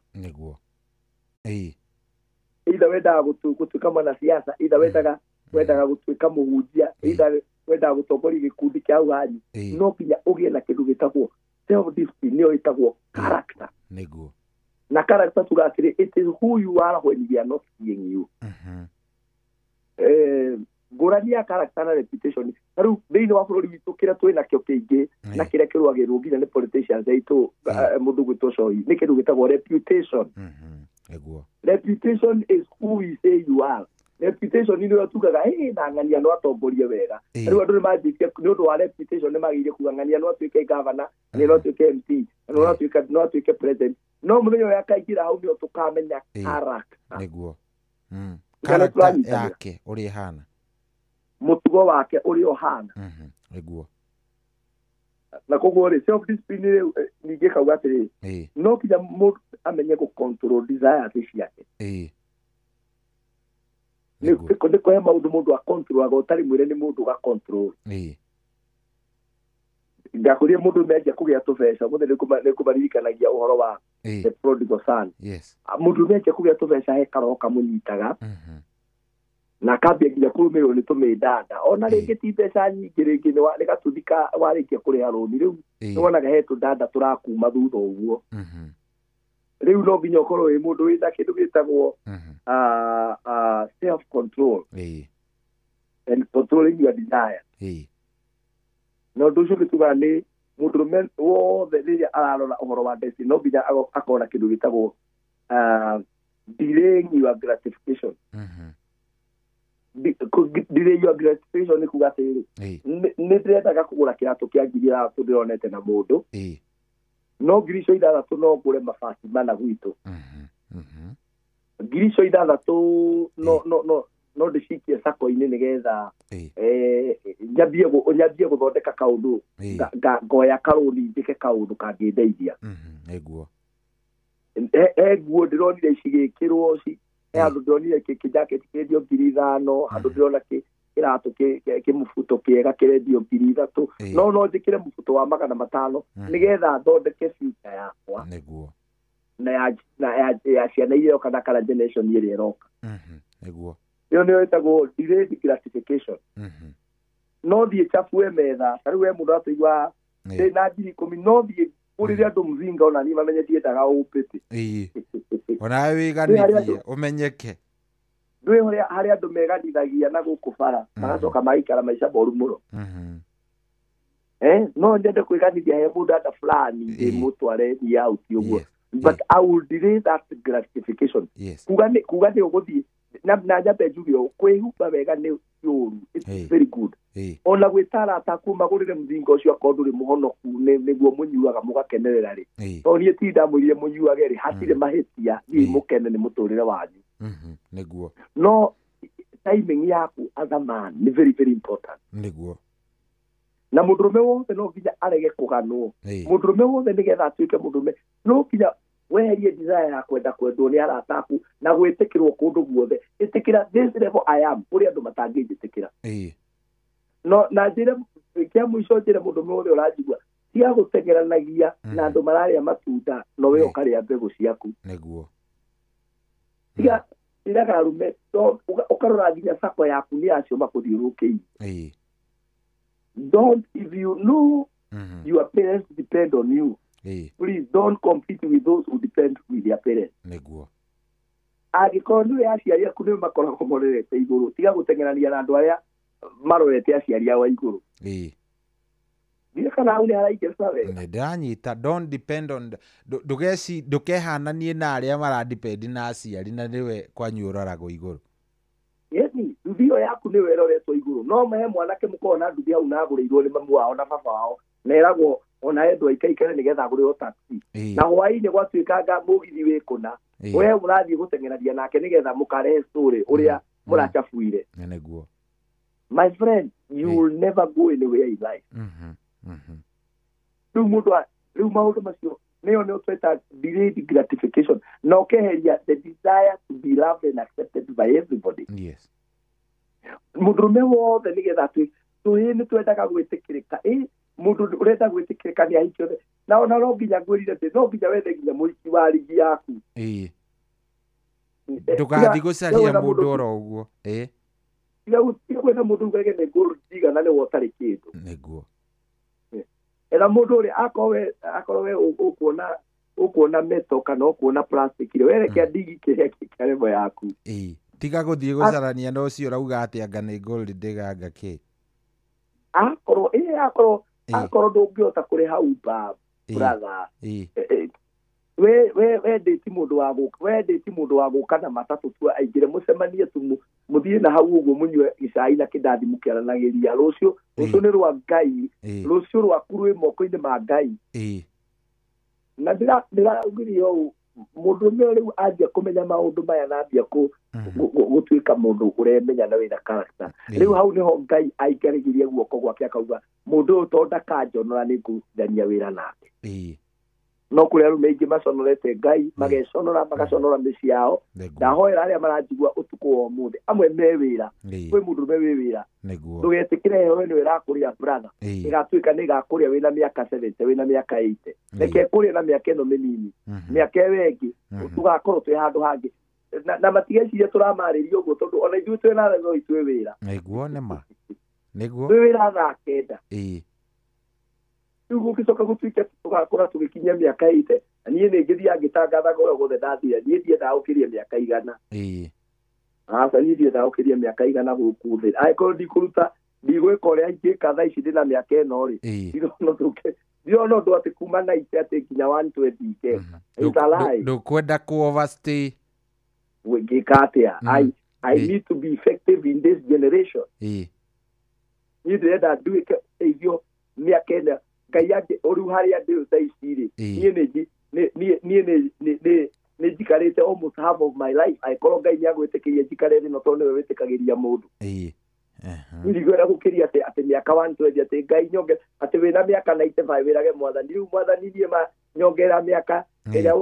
Either wendaga gũtuĩka mwanasiasa, either wendaga gũtuĩka mũhunjia, either wendaga gũtongoria gĩkundi kĩa hau hanyu, no nginya ũgĩe na kĩndũ gĩtagwo self discipline, nĩyo ĩtagwo character. Na character tuga atĩrĩ, it is who you are when we are not seeing you. Ngũrani ya character na reputation. Ta rĩu thĩinĩ wa bũrũri witũ kĩrĩa twĩ nakĩo kĩingĩ na kĩrĩa kĩrũagĩrwo nginya nĩ politicians aitũ, mũndũ gwĩtwo Cohi, nĩ kĩndũ gĩtagwo reputation. Reputation is who we say you are. Reputation nĩ ũrĩa tugaga, hey, na ng'ania no atongorie wega. Rĩu andũ nĩ manjĩtie nĩ ũndũ wa reputation nĩ magĩrĩire kuga ng'ania no atuĩke governor, ng'ania no atuĩke MP, no atuĩke president. No mũthenya ũrĩa akaingĩra hau nĩho tũkamenya character. ũroka. Nĩguo. Kana Character tũranyitanĩra. Yake ũrĩa ĩhana. Mũtugo wake ũrĩa ũhana. Nĩguo. Na koguo rĩ, self discipline rĩu, ningĩ kauga atĩrĩ, no nginya mũndũ amenye gũ control desires ciake. Nĩ kũhe maũndũ mũndũ akontrolaga ũtarĩ mwĩre nĩ mũndũ ũgacontrol. Ndakũria mũndũ menjia kũgĩa tũbeca ũmũthĩ nĩ kũmaririkanagia ũhoro wa the prodigal son. Mũndũ menjia kũgĩa tũbeca he karoho kamũnyitaga na akambia nginya kũrũmĩrĩrwo nĩ tũmĩndanda, ona rĩngĩ ti mbeca nyingĩ, rĩngĩ nĩ gatuthi ka warĩkia kũrĩha rũni rĩu, nĩwonaga he tũndanda tũrakuma thutha ũguo. Rĩu no nginya ũkorwo wĩ mũndũ wĩna kĩndũ gĩtagwo self control and controlling your desire. Na ũndũ ũcio nĩ tugaga nĩ mũndũrũme wothe rĩrĩa ararora ũhoro wa destiny no nginya akona kĩndũ gĩtagwo delaying your gratification. Delay your gratification nĩ kuga atĩrĩrĩ, nĩ ndĩrendaga kũgũra kĩratũ kĩa 6,000 ndĩronete na mũndũ, no 6,000 no ngũre mabati mana gwitũ. 6,000 no ndĩcikie sako-inĩ nĩgetha nyambie gũthondeka kaũndũ, ngoya karũni njĩke kaũndũ kangĩndeithia. Nĩguo. He nguo ndĩronire cigĩkĩrwo, he handũ ndĩronire kĩjaketi kĩrendio 5,000, handũ ndĩrona kĩratũ kĩmũbuto kĩega kĩrendio 3,000, no njĩkĩre mũbuto wa 500 nĩgetha thondeke future yakwa. Nĩguo. Na ya ciana iria iroka na kana generation ĩrĩa ĩroka. Nĩguo. Ĩyo nĩyo ĩtagwo delayed gratification. No thiĩ chafue metha, ta rĩu we mũndũ atũigua ndĩ na 10,000, no thiĩ ngũrĩre andũ mzinga ona niĩ mamenye ndiendaga ũpĩtĩ. Onawe wĩganithie ũmenyeke. Ndũĩ harĩa andũ meganithagia na gũkũ bara magacoka magaikara maica moru mũno. No nyende kwĩganithia he mũndũ anda fulani ndĩmũtware ni out ũguo, but I will delay that gratification. Kuga nĩ ũgũthiĩ na nyambe njuge ũũ, kwĩhumba wega nĩ ũru, it's very good. Ona gwĩta arata aku magũrĩre mũthinga ũcio akorwo ndũrĩ mũhonoku nĩguo mũnyuaga mũgakenerera rĩ, tondũ niĩ ti ndamwĩrire mũnyuage rĩ, hatirĩ mahĩtia, thiĩi mũkene nĩ mũtũrĩre wanyu. Nĩguo. No timing yaku as a man nĩ very very important. Nĩguo. Na mũndũrũme wothe no nginya arege kũganwo. Mũndũrũme wothe nĩgetha atuĩke mũndũrũme no nginya weherie desire ya kwenda kwendwo nĩ arata aku na gwĩtĩkĩrwo kũndũ guothe. Ĩtĩkĩra this level I am, kũrĩ andũ matangĩnjĩtĩkĩra. No na njĩre kĩa mũico, njĩre mũndũ wothe ũranjigua, tiga gũteng'eranagia na andũ mararĩa matunda no we ũkarĩa mbegũ ciaku. Nĩguo. Tiga iraga arume, ũkarora nginya sako yaku nĩ acio makũthiũrũrũkĩirie. Don't, if you know your parents depend on you, please don't compete with those who depend with their parents. Nĩguo. Angĩkorwo nĩwe aciari aku nĩwe makoragwo morerete igũrũ, tiga gũteng'erania na andũ arĩa marorete aciari ao igũrũ. Ndiũĩ kana hau nĩ haraingĩra wega. Nĩ ndĩranyita, don't depend on, ndũkehananie na arĩa maradepend na aciari na nĩwe kwanyu ũroragwo igũrũ. Yes, nduthi ĩyo yaku nĩwe ĩroretwo igũrũ, no mehe mwanake mũkorwo na nduthi hau na agũrĩirwo nĩ mamu wao na baba wao, na ĩragwo ona endwo aikaikare nĩgetha agũrĩrwo taxi. Na hwaĩ-inĩ gwatuĩkanga mũgithi wĩ kũna, we mũrathiĩ gũteng'erania nake nĩgetha mũkarehe story ũrĩa mũrachabuire. Nĩguo. My friend, you will never go anywhere in life. Rĩu mũndũ rĩu maũndũ macio nĩyo nĩyo tweta delayed gratification, na ũkeheria the desire to be loved and accepted by everybody. Mũndũrũme wothe nĩgetha tũhĩĩ nĩ twendaga gwĩtĩkĩrĩka. Mũndũ ũrenda gwĩtĩkĩrĩka nĩ ahiki othe, na ona no nginya ngwĩrire atĩ no nginya wethe nginya mũhiki wa rigi yaku. Ndũgathiĩ gũcaria mũndũ oro ũguo. Tiga kwetha mũndũ ugage nĩ gold digger na nĩwe ũtarĩ kĩndũ. Nĩguo. Etha mũndũ ũrĩa akorwo we ũkuona metal kana ũkuona plastic rĩ, werekea ndigi kĩrĩa kĩa level yaku. Tiga gũthiĩ gũcarania na ũcio ũrauga atĩ anga nĩ gold digger anga kĩ. Akorwo ndũngĩhota kũrĩha Uber, brother, we ndĩti mũndũ wa gũka, we ndĩti mũndũ wa gũka na matatũ tu aingĩre mũcemanie tu mũthiĩ na hau ũguo mũnyue gĩcai na kĩndathi mũkĩaranagĩria. Rũciũ nĩ rwa Ngai, rũciũ rwaku rwĩ moko-inĩ ma Ngai. Na ndĩraugire ũũ Mũndũrũme rĩu anjia kũmenya maũndũ maya na ambia gũtuĩka mũndũ ũremenya na wĩna character. Rĩu hau nĩho Ngai aikarĩgirie guoko gwake akauga mũndũ ũyũ to ndakanjonora nĩ ngũrutithania wĩra nake. No kũrĩ arũme aingĩ maconorete Ngai, mageconora, magaconora mĩciĩ yao. Ndahoera arĩa maranjigua ũtukũ wa ũmũthĩ, amwe me wĩra, kwĩ mũndũrũme wĩ wĩra, ndũgetĩkĩre heho ĩno ĩrakũrĩa brother, ĩgatuĩka nĩ ĩgakũrĩa wĩna mĩaka 70, wĩna mĩaka 80. Reke ĩkũrĩe na mĩaka ĩno mĩnini, mĩaka ĩyo ĩngĩ tũgakorwo twĩ handũ hangĩ. Na matigeciria tũramarĩria ũguo tondũ ona ithuĩ twĩ na no ithuĩ wĩra. Nĩguo nĩma. Nĩguo. Twĩ wĩra thaa 9. Rĩu gũgĩcoka gũtuĩke tũgakora tũgĩkinyia mĩaka 80, na niĩ nĩ ngĩthiaga ngĩtangathaga ũrĩa guothe ndathire, niĩ ndiendaga gũkĩria mĩaka 100. Aca, niĩ ndiendaga gũkĩria mĩaka 100 gũkũ thĩ. Angĩkorwo ndikũruta, ndigwĩka ũrĩa ingĩka thaa ici ndĩna mĩaka ĩno rĩ, ndirona ũndũ atĩ kuma 90 atĩ nginya 120 ingeka. It's a lie. Ndũkwenda kũ overstay. Ngĩka atĩa? I need to be effective in this generation. Niĩ ndĩrenda nduĩke ũteithio mĩaka ĩno. Ngai angĩ ũrĩu harĩa ndĩ thaa ici rĩ, niĩ nĩ njikarĩte almost half of my life. Angĩkorwo Ngai nĩ agwĩtĩkĩria njikare thĩ ĩno tondũ nĩwe wĩtĩkagĩria mũndũ. Niĩ ndigwenda gũkĩria atĩ mĩaka 120 atĩ Ngai nyonge atĩ wĩna mĩaka 95 wĩrage mwathani rĩu mwathani niĩ ma nyongera mĩaka ĩrĩa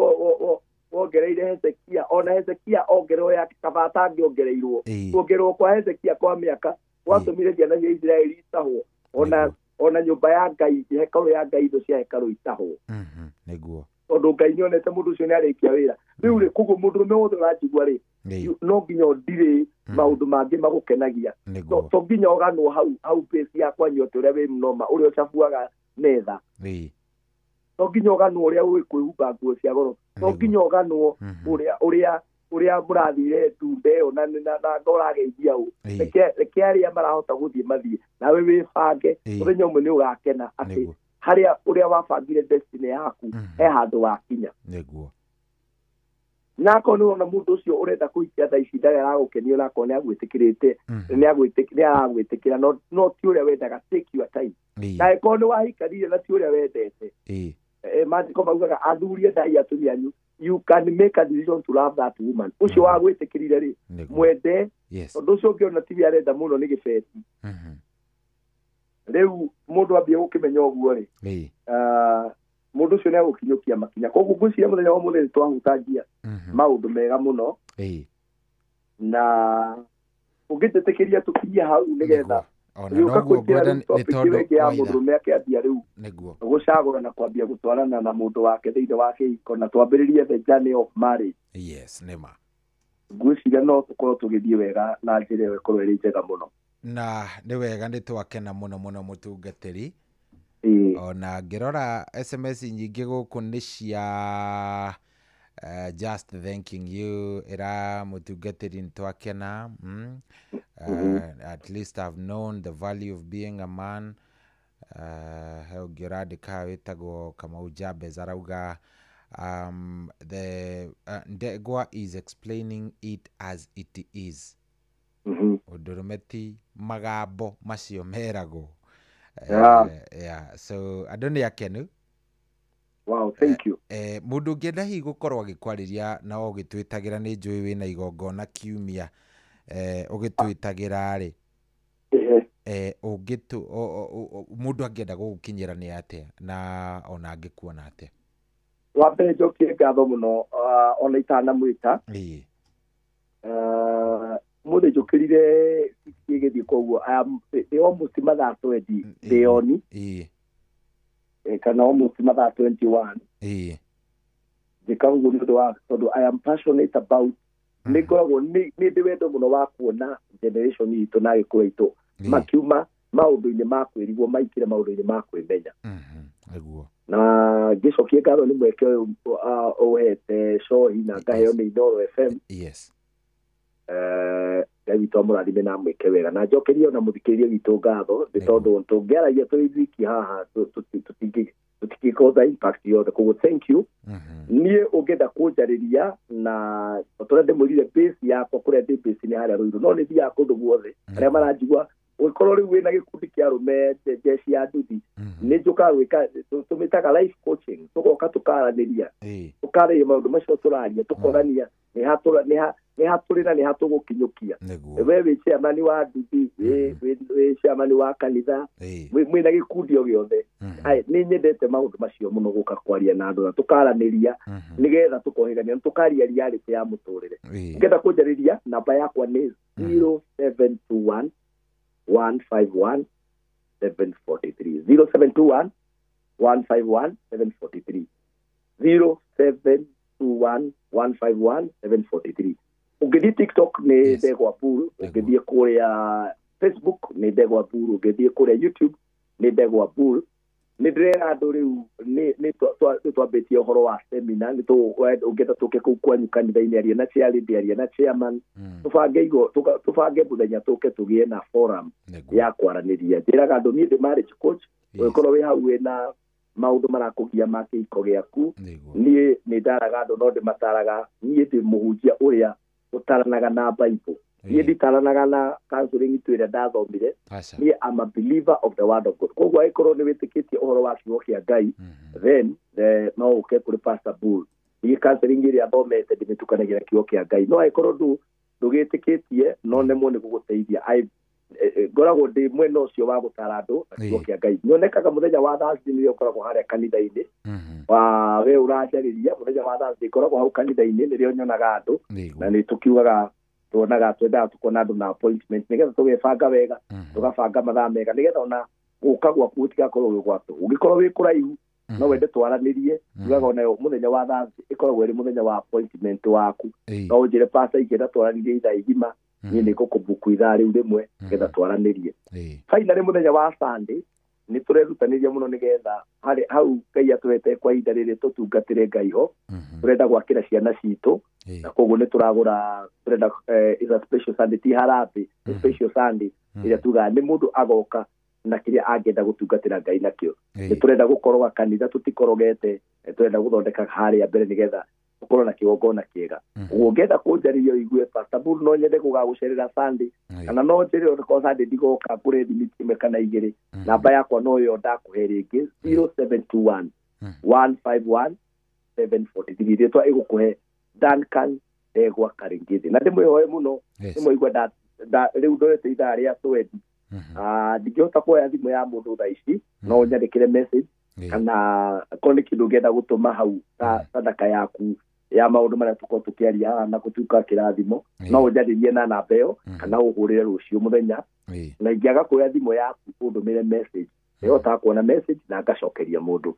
wongereire Hezekia, ona Hezekia ongererwo yake kaba atangĩongereirwo. Kuongererwo kwa Hezekia kwa mĩaka gwatũmire ciana cia Isiraeli itahwo, ona nyũmba ya Ngai, hekarũ ya Ngai, indo cia hekarũ itahwo. Nĩguo. Tondũ Ngai nĩonete mũndũ ũcio nĩarĩkia wĩra. Rĩu rĩ, koguo mũndũrũme wothe ũranjigua rĩ, no nginya ũndirĩ maũndũ mangĩ magũkenagia. To nginya ũganwo hau base ya kwanyu atĩ ũrĩa wĩ mnoma, ũrĩa ũcabuaga metha. To nginya ũganwo ũrĩa ũĩ kwĩhumba nguo cia goro. To nginya ũganwo ũrĩa mũrathire ndunda ĩyo na ũrageithia ũ. Reke arĩa marahota gũthiĩ mathiĩ, nawe wĩbange, mũthenya ũmwe nĩ ũgakena atĩ harĩa ũrĩa wabangire destiny yaku he handũ wakinya. Nĩguo. Na akorwo nĩ wona mũndũ ũcio ũrenda kũhikia thaa ici ndarĩ aragũkenia, ona akorwo nĩ agwĩtĩkĩrĩte, nĩ aragwĩtĩkĩra, no ti ũrĩa wendaga, take your time. Na angĩkorwo nĩ wahikanire na ti ũrĩa wendete, maandĩko maugaga athuri endai atumia anyu, you can make a decision to love that woman. Ũcio wagwĩtĩkĩrire rĩ, mwende, tondũ ũcio ũngĩona tiwe arenda mũno nĩ gĩbeti. Rĩu mũndũ ambie gũkĩmenya ũguo rĩ, mũndũ ũcio nĩ agũkinyũkia makinya. Koguo ngwĩciria mũthenya wa ũmũthĩ nĩ twahutangia maũndũ mega mũno, na ũngĩnjĩtĩkĩria tũkinyie hau nĩgetha gĩũka kũingĩra topic ĩyo ya mũndũrũme akĩambia rĩu gũcagũra na kwambia gũtwarana na mũndũ wake thĩinĩ wa kĩhiko, na twambĩrĩrie the journey of marriage. Yes, nĩma. Ngwĩciria no tũkorwo tũgĩthiĩ wega na njĩra ĩyo ĩkorwo ĩrĩ njega mũno. Na nĩ wega, nĩ twakena mũno mũno mũtungatĩri. Ona ngĩrora SMS nyingĩ gũkũ nĩ cia just thanking you ĩra mũtungatĩri nĩ twakena. At least I've known the value of being a man. He ũngĩ ũrandĩka wĩtagwo Kamau Jabez arauga the Ndegwa is explaining it as it is. Ũndũrũme ti magambo macio meragwo. Yeah, so andũ nĩ akenu. Wow, thank you. Mũndũ ũngĩenda hihi gũkorwo agĩkwarĩria na ũgĩtwĩtagĩra, nĩ njũĩ wĩna igongona kiumia, ũgĩtwĩtagĩra rĩ, mũndũ angĩenda gũgũkinyĩra nĩ atĩa na ona angĩkuona atĩa? Wa mbere njokie ngatho mũno, ona itanamwĩta. Mũthĩ njũkĩrire gĩthiĩ koguo ndĩ almost mathaa 20 ndĩ oni, kana almost mathaa 21. Njĩkaga ũguo nĩ ũndũ wa tondũ I am passionate about, nĩ ngoragwo nĩ ndĩ wendo mũno wa kuona generation itũ na gĩkũyũ itũ makiuma maũndũ-inĩ ma kwĩrigwo maikire maũndũ-inĩ ma kwĩmenya. Na ngĩcokia ngatho nĩ mweke ũyũ ũhete Cohi na ngaheo nĩ Inooro FM. Yes. Ngai witũ amũrathime na amwĩke wega, na njokerie ona mũthikĩrĩria witũ ngatho nĩ tondũ tũngĩaragia tũrĩ ithuiki haha tũtingĩkoza impact yothe. Koguo thank you. Niĩ ũngĩenda kũnjarĩria na tũrĩa ndĩmwĩrire base yakwa, kũrĩa ndĩ base nĩ harĩa Ruiru, no nĩ thiaga kũndũ guothe arĩa maranjigua. Ũngĩkorwo rĩu wĩna gĩkundi kĩa arũme jeshi ya nduthi, nĩ njũkaga gwĩka tũmĩtaga life coaching, tũgoka tũkaranĩria, Tũkaragia maũndũ macio tũraria, tũkonania nĩ ha nĩ ha tũrĩ na nĩ ha tũgũkinyũkia. We wĩ chairman wa nduthi, wĩ chairman wa kanitha, mwĩna gĩkundi o gĩothe. Ai, nĩ nyendete maũndũ macio mũno, gũka kwaria na andũ na tũkaranĩria nĩgetha tũkohĩgania na tũkaria reality ya mũtũrĩre. Ngenda kũnjarĩria, namba yakwa nĩ 0721 151 743, 0721 151 743, 0721 151 743. Ũngĩthiĩ TikTok nĩ Ndegwa Bull, ũngĩthiĩ kũrĩa Facebook nĩ Ndegwa Bull, ũngĩthiĩ kũrĩa YouTube nĩ Ndegwa Bull. Nĩ ndĩrera andũ rĩu nĩ twambĩtie ũhoro wa seminar. Nĩ ũngĩenda tũke kũu kwanyu kanitha-inĩ, aria na chair, aria na chairman, tũbange tũbange mũthenya tũke tũgĩe na forum ya kwaranĩria. Njĩraga andũ niĩ ndĩ marriage coach. Ũngĩkorwo wĩ hau wĩna maũndũ marakũgia ma kĩhiko gĩaku, niĩ nĩ ndaraga andũ, no ndĩmataraga. Niĩ ndĩ mũhunjia ũrĩa ũtaranaga na Bible. Niĩ nditaranaga na counseling itu ĩrĩa ndathomire. Niĩ am a believer of the word of God. Koguo angĩkorwo nĩ wĩtĩkĩtie ũhoro wa kiugo kĩa Ngai, then no ũke kũrĩ Pastor Bull. Niĩ counseling ĩrĩa thomete ndĩmĩtukanagia na kiugo kĩa Ngai, no angĩkorwo ndũgĩtĩkĩtie, no nemwo nĩ gũgũteithia. Ngoragwo ndĩ mwena ũcio wa gũtara andũ na kiugo kĩa Ngai. Nyonekaga mũthenya wa Thursday, nĩrĩo ngoragwo harĩa kanitha-inĩ. Wa we ũranjarĩria mũthenya wa Thursday, ngoragwo hau kanitha-inĩ, nĩrĩo nyonaga andũ, na nĩ tũkiugaga tuonaga twendaga tukona andũ na appointment nĩgetha tũgebanga wega, tũgabanga mathaa mega nĩgetha ona gũka gwaku gũtigakorwo gwĩ gwa tũhũ. Ũngĩkorwo wĩ kũraihu no wende twaranĩrie, tugaga onayo mũthenya wa Thursday ĩkoragwo ĩrĩ mũthenya wa appointment waku. No ũnjĩre, "Pastor, ingĩenda twaranĩrie ithaa igima," niĩ nĩ ngũkũbuku ithaa rĩu rĩmwe nĩgetha twaranĩrie. Finally, mũthenya wa Sunday nĩ tũrerutanĩria mũno nĩgetha harĩ hau Ngai atũhete kwa ihinda rĩrĩ tũtungatĩre Ngai ho. Tũrenda gwakĩra ciana citũ, na koguo nĩ tũragũra, tũrenda is a special Sunday, ti harambee, nĩ special Sunday ĩrĩa tugaga nĩ mũndũ agoka na kĩrĩa angĩenda gũtungatĩra Ngai nakĩo. Nĩ tũrenda gũkoroga kanitha, tũtikorogete, tũrenda gũthondeka harĩa mbere nĩgetha ũkorwo na kĩgongona kĩega. Ũguo ũngĩenda kũnjarĩria ũigue, "Pastor Bull, no nyende gũgagũcerera Sunday," kana no njĩre onakorwo Sunday ndigoka, ngũre thimiti ĩmwe kana igĩrĩ, namba yakwa no ĩyo ndakũhe rĩngĩ, 0721 151 743. Rĩtwa ĩgũkũhe Duncan Ndegwa Karingĩthĩ, na ndĩmwĩhoe mũno. Nĩmwaigua rĩu ndorete ithaa rĩa 20. Ndingĩhota kuoya thimũ ya mũndũ thaa ici, no ũnyandĩkĩre message kana korwo nĩ kĩndũ ũngĩenda gũtũma hau ta sadaka yaku ya maũndũ marĩa tũkorwo tũkĩaria haha na gũtuĩka kĩrathimo, no ũnjarĩrie na namba ĩyo kana ũhũrĩre rũciũ mũthenya. Na ingĩaga kuoya thimũ yaku, ũndũmĩre message, nĩhotaga kuona message na ngacokeria mũndũ.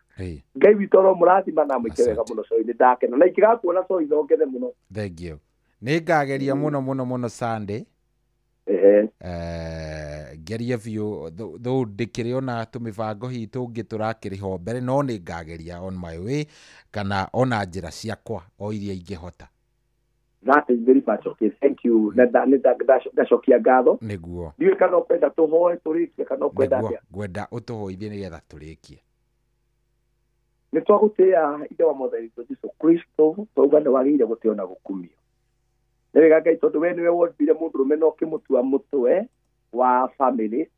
Ngai witũ oro mũrathima na mwĩke wega mũno. Coi, nĩ ndakena na ingĩgakuona coi, nongethe mũno. Thank you, nĩ ngageria mũno mũno mũno Sunday. Ngerie biũ, though ndĩkĩrĩ ona tũmĩbango hihi tũngĩ tũrakĩrĩ ho mbere, no nĩ ngageria on my way kana ona njĩra ciakwa o iria ingĩhota. That is very much okay, thank you. Na ndacokia ngatho. Nĩguo. Ndiũĩ kana ũkwenda tũhoe tũrĩkie kana ũkwenda Nĩguo. atĩa. Ngwenda ũtũhoithie nĩgetha tũrĩkie. Nĩ twagũtĩĩa, Ithe wa Mwathani witũ Jesu Kristo, twauga nĩ wagĩrĩire gũtĩo na gũkumio. Nĩ wega Ngai, tondũ we nĩwe wombire mũndũrũme na ũkĩmũtua mũtwe wa family.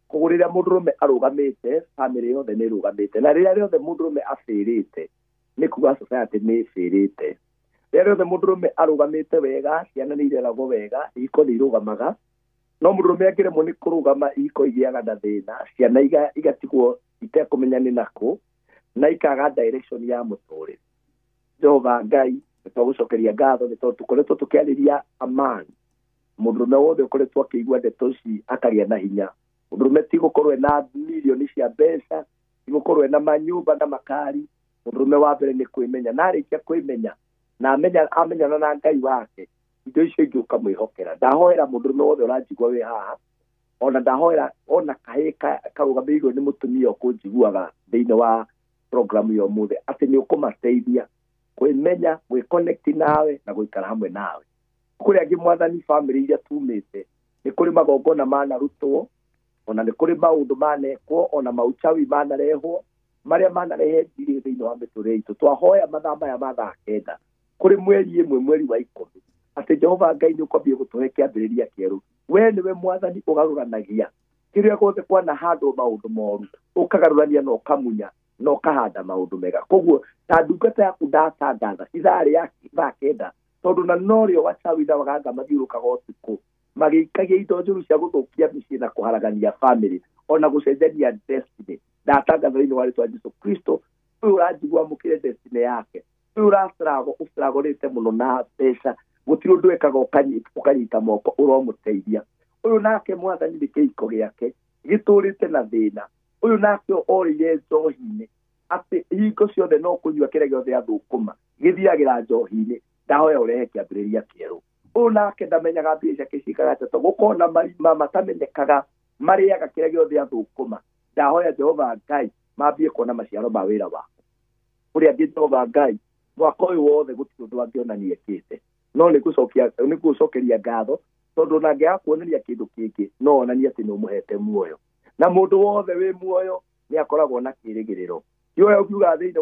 Koguo rĩrĩa mũndũrũme arũgamĩte, family yothe nĩ ĩrũgamĩte, na rĩrĩa rĩothe mũndũrũme abĩrĩte, nĩ kuga society nĩ ĩbĩrĩte. Rĩrĩa rĩothe mũndũrũme arũgamĩte wega, ciana nĩ ireragwo wega, ihiko nĩ irũgamaga. No mũndũrũme angĩremwo nĩ kũrũgama, ihiko igĩaga na thĩna, ciana igatigwo itekũmenya nĩ nakũ na ikaga direction ya mũtũrĩre. Jehova Ngai, nĩ twagũcokeria ngatho nĩ tondũ tũkoretwo tũkĩarĩria a man, mũndũrũme wothe ũkoretwo akĩigua ndeto ici akagĩa na hinya. Mũndũrũme ti gũkorwo ena mirioni cia mbeca, ti gũkorwo ena manyũmba na makari. Mũndũrũme wa mbere nĩ kwĩmenya, na arĩkia kwĩmenya na amenya amenyana na Ngai wake, indo icio ingĩ ũkamwĩhokera. Ndahoera mũndũrũme wothe ũranjigua wĩ haha, ona ndahoera ona kahĩĩ karũgamĩrĩirwo nĩ mũtumia ũkũnjiguaga thĩinĩ wa programu ya ũmũthĩ, atĩ nĩ ũkũmateithia kwĩmenya, gwĩconnect nawe na gũikara hamwe nawe. Kũrĩ angĩ, Mwathani, family iria tumĩte, nĩ kũrĩ magongona manarutwo, ona nĩ kũrĩ maũndũ manekwo, ona mauchawi manarehwo marĩa manarehe ndirĩ thĩinĩ wa mĩtũrĩre itũ. Twahoya mathaa maya ma thaa 9 kũrĩ mweri ĩmwe, mweri wa 10, atĩ Jehova Ngai nĩ ũkwambia gũtũhe kĩambĩrĩria kĩerũ. We nĩwe Mwathani ũgarũranagia kĩrĩa guothe kwana handũ maũndũ moru, ũkagarũrania na ũkamunya. na ũkahanda maũndũ mega. Koguo ta ndungata yaku ndatangatha ithaa rĩa thaa 9, tondũ na norĩo wachawi na waganga mathiũrũkaga ũtukũ magĩikagia indo njũru cia gũthũkia mĩciĩ na kũharagania family ona gũcenjania destiny. Ndatangatha thĩinĩ wa rĩtwa Jesu Kristo, ũyũ ũranjigua amũkĩre destiny yake, ũyũ ũrastruggle ũstrugglĩte mũno na mbeca, gũtirĩ ũndũ ekaga ũkanyita moko, ũromũteithia. Ũyũ nake Mwathani nĩ kĩhiko gĩake gĩtũrĩte na thĩna, ũyũ nake orĩire njohi-inĩ atĩ hingo ciothe no kũnyua kĩrĩa gĩothe athũkũma gĩthiagĩra njohi-inĩ, ndahoya ũrehe kĩambĩrĩria kĩerũ. Ũyũ nake ndamenyaga mbia ciake ciikaraga atĩa, tondũ gũkorwo na marima matamenyekaga marĩaga kĩrĩa gĩothe athũkũma, ndahoya Jehova Ngai mambie kuona maciaro ma wĩra wako. Ũrĩa angĩ Jehova Ngai mwaka ũyũ wothe gũtirĩ ũndũ angĩonania ekĩte, no nĩ gũcokeria ngatho, tondũ ona angĩaga kuonania kĩndũ kĩngĩ no onanie atĩ nĩ ũmũhete muoyo. Na mũndũ wothe wĩ muoyo nĩ akoragwo na kĩĩrĩgĩrĩro. Ti ũrĩa ũkiuga thĩinĩ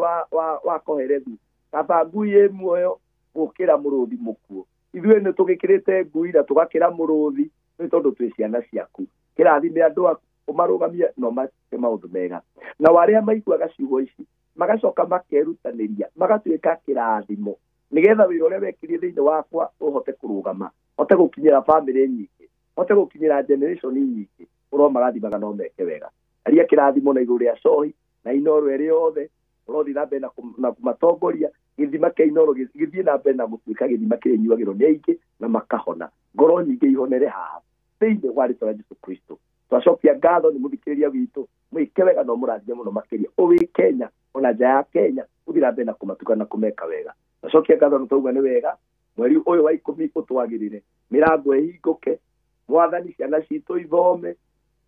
wa Kohelethu, kaba ngui ĩ muoyo gũkĩra mũrũthi mũkuũ. Ithuĩ nĩ tũgĩkĩrĩte ngui na tũgakĩra mũrũthi nĩ tondũ twĩ ciana ciaku. Kĩrathime andũ aku, ũmarũgamie na ũmake maũndũ mega. Na arĩa maiguaga ciugo ici magacoka makerutanĩria magatuĩka kĩrathimo, nĩgetha wĩra ũrĩa wekire thĩinĩ wakwa ũhote kũrũgama, hote gũkinyĩra famĩlĩ nyingĩ, hote gũkinyĩra generation nyingĩ, ũromarathimaga no meke wega. Aria kĩrathimo na igũrũ rĩa cohi na Inooro ĩrĩ yothe, ũrothiĩ na mbere na kũmatongoria, gĩthima kĩa Inooro gĩthiĩ na mbere na gũtuĩka gĩthima kĩrĩa inyuagĩrwo nĩ aingĩ na makahona, ngoro nyingĩ ihonere haha thĩinĩ wa rĩtwa rĩa Jesu Kristo. Twacokia ngatho nĩ mũthikĩrĩria witũ, mwĩke wega na ũmũrathime mũno makĩria, ũwĩ Kenya ona nja ya Kenya, ũthiĩ na mbere na kũmatuka na kũmeka wega. Twacokia ngatho nĩ twauga nĩ wega, mweri ũyũ wa 10 ũtwagĩrĩre, mĩrango ĩhingũke, Mwathani ciana citũ ithome,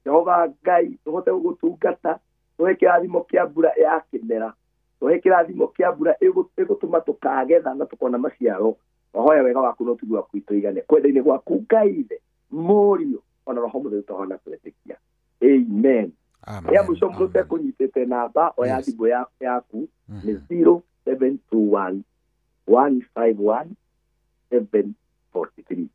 Jehova Ngai tũhote gũgũtungata, tũhe kĩrathimo kĩa mbura ya kĩmera, tũhe kĩrathimo kĩa mbura ĩgũtũma tũkagetha na tũkona maciaro. Wahoya wega waku na ũtugi waku itũigane kwenda-inĩ gwaku Ngai Ithe, Mũriũ ona Roho Mũtheru tũhona kwĩtĩkia. Amen. Ya mũico mũndũ ũtekũnyitĩte namba oya thimũ yaku nĩ 0721 151 743.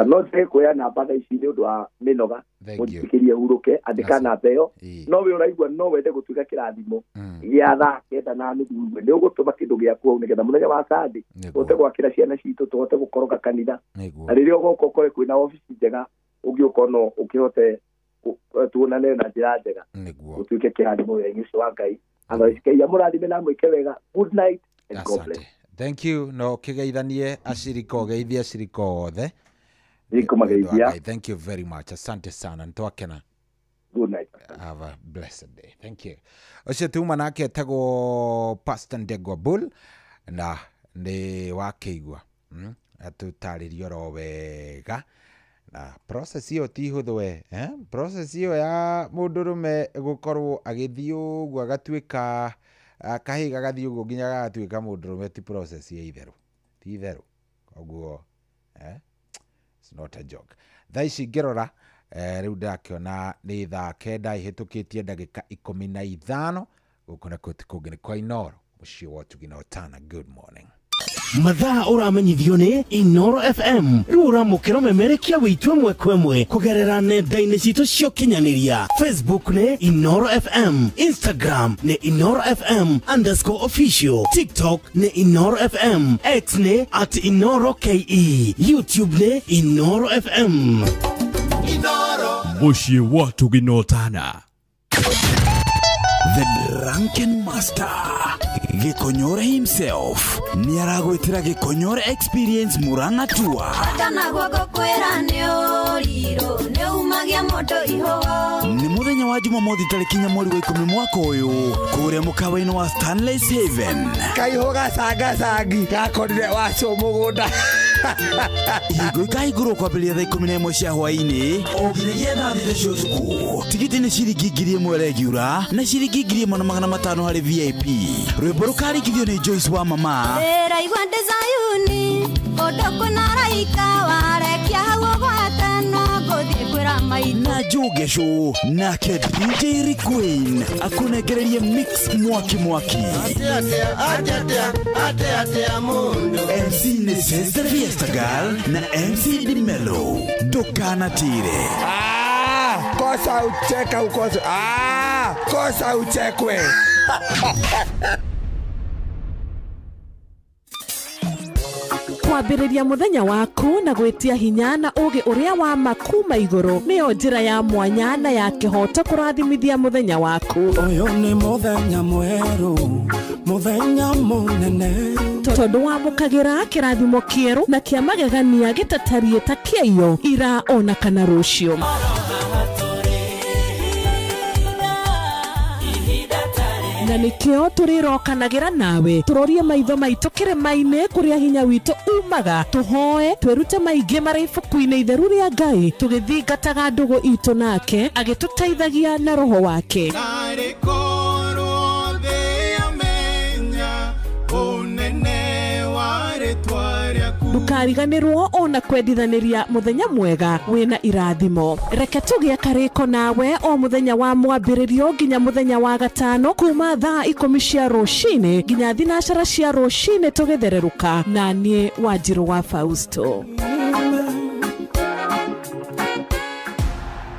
No njage kuoya namba thaa ici nĩ ũndũ wa mĩnoga, mũthikĩrie hurũke, andĩka namba ĩyo. No we ũraigua no wende gũtuĩka kĩrathimo gĩa thaa 9:30 ũigue nĩ ũgũtũma kĩndũ gĩaku hau, nĩgetha mũthenya wa Sunday tũhote gwakĩra ciana citũ, tũhote gũkoroga kanitha, na rĩrĩa ũgoka ũkore kwĩna obici njega ũngĩũka no ũkĩhote tuonane na njĩra njega, ũtuĩke kĩrathimo wĩra-inĩ ũcio wa Ngai. Otherwise Ngai amũrathime na amwĩke wega. Good night and God bless. Thank you. No kĩgeithanie acirika, ũgeithie acirika othe. Thank you very much. Asante sana. Nitwakena. Good night. Have a blessed day. Thank you. Ũcio tuma nake etagwo Pastor Ndegwa Bull na nĩ wakĩigua atũtarĩria oro wega na process ĩyo ti hũthũ we, process ĩyo ya mũndũrũme gũkorwo agĩthiĩ ũguo agatuĩka kahĩĩ gagathiĩ ũguo nginya gagatuĩka mũndũrũme ti process ya itherũ, ti itherũ. Koguo it's not a joke. Thaa ici ngĩrora rĩu ndĩrakĩona nĩ thaa 9 ihĩtũkĩtie ndagĩka 15. Gũkũ nakuo ti kũngĩ nĩ kwa Inooro, mũciĩ wa ũtugi na ũtana. Good morning. Mathaa ũramenyithio nĩ Inooro FM. Rĩu ũramũkĩra ũmemerekia witũ ĩmwe kwa ĩmwe kũgerera nenda-inĩ citũ cia ũkinyanĩria. Facebook nĩ Inooro FM, Instagram nĩ Inooro FM _official, TikTok nĩ Inooro FM, X nĩ @InooroKE, YouTube nĩ Inooro FM. Mũciĩ wa ũtugi na ũtana. The Drunken Master Gikonyore himself nĩ aragwĩtĩra Gikonyore Experience Murang'a Tour. Nĩ mũthenya wa Jumamothi tarĩki 4 mweri wa 10 mwaka ũyũ kũrĩa mũkawa-inĩ wa Stanley's Haven. Kaiho gacangacangi gakorire waco mũgũnda. Ihingo ikahingũrwo kwambĩrĩria thaa 11 cia hwaĩ-inĩ o nginyagia thaa 6 cia ũtukũ. Tigiti nĩ ciringi 1000 regular na ciringi 1500 harĩ VIP. Rwĩmbo rũkarĩkithio nĩ Joyce wa Mama. Na Jogesho nake DJ Rick Queen akunengererie mix mwaki mwaki. MC nĩ Sister Fiesta Girl na MC Dimelo. Ndũkanatire. Kosa ucheka ukosa. Kosa uchekwe. Kwambĩrĩria mũthenya waku na gwĩtia hinya na ũgĩ ũrĩa wa makuma igũrũ nĩyo njĩra ya mwanya na ya kĩhoto kũrathimithia mũthenya waku. Ũyũ nĩ mũthenya mwerũ, mũthenya mũnene, tondũ wamũkagĩra kĩrathimo kĩerũ na kĩa magegania gĩtatariĩ ta kĩaiyo ira ona kana rũciũ. Na nikio tũrĩrokanagĩra nawe tũrorie maitho maitũ kĩrĩma-inĩ kũrĩa hinya witũ umaga, tũhoe twĩrute maingĩ marĩ ibuku-inĩ itheru rĩa Ngai, tũgĩthingataga ndũgũ itũ nake agĩtũteithagia na roho wake. Ndũkariganĩrwo ona kwendithanĩria mũthenya mwega wĩna irathimo. Reke tũgĩe karĩko nawe o mũthenya wa mwambĩrĩrio nginya mũthenya wa gatano kuma thaa 10 cia rũcinĩ nginya 12 cia rũcinĩ tũgĩthererũka na niĩ Wanjirũ wa Fausto.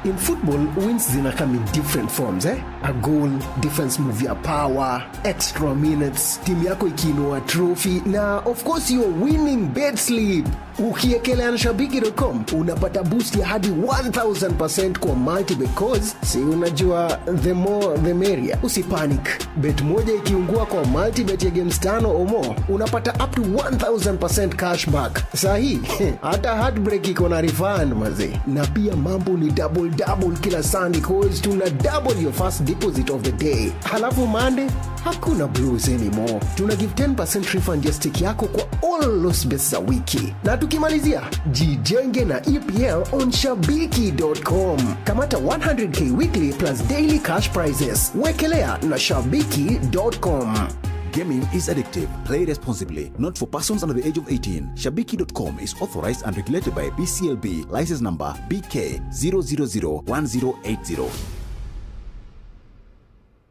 In football, wins zina come in different forms, eh? A goal, defense move ya power, extra minutes, timu yako ikiinua trophy, na of course you're winning bed sleep. Ukiekelea na shabiki.com unapata boost ya hadi 1000% kwa multi because si unajua the more the merrier. Usipanic. Bet moja ikiungua kwa multi bet ya games 5 or more unapata up to 1000% cashback. Sahi, hata heartbreak iko na refund maze. Na pia mambo ni double double kila Sunday cause tuna double your first deposit of the day. Halafu Monday hakuna blues anymore. Tuna give 10% refund ya stake yako kwa all lost bets za wiki. Na tukimalizia, jijenge na EPL on shabiki.com. Kamata 100k weekly plus daily cash prizes. Wekelea na shabiki.com. Gaming is addictive. Play responsibly. Not for persons under the age of 18. Shabiki.com is authorized and regulated by BCLB. License number BK 0001080.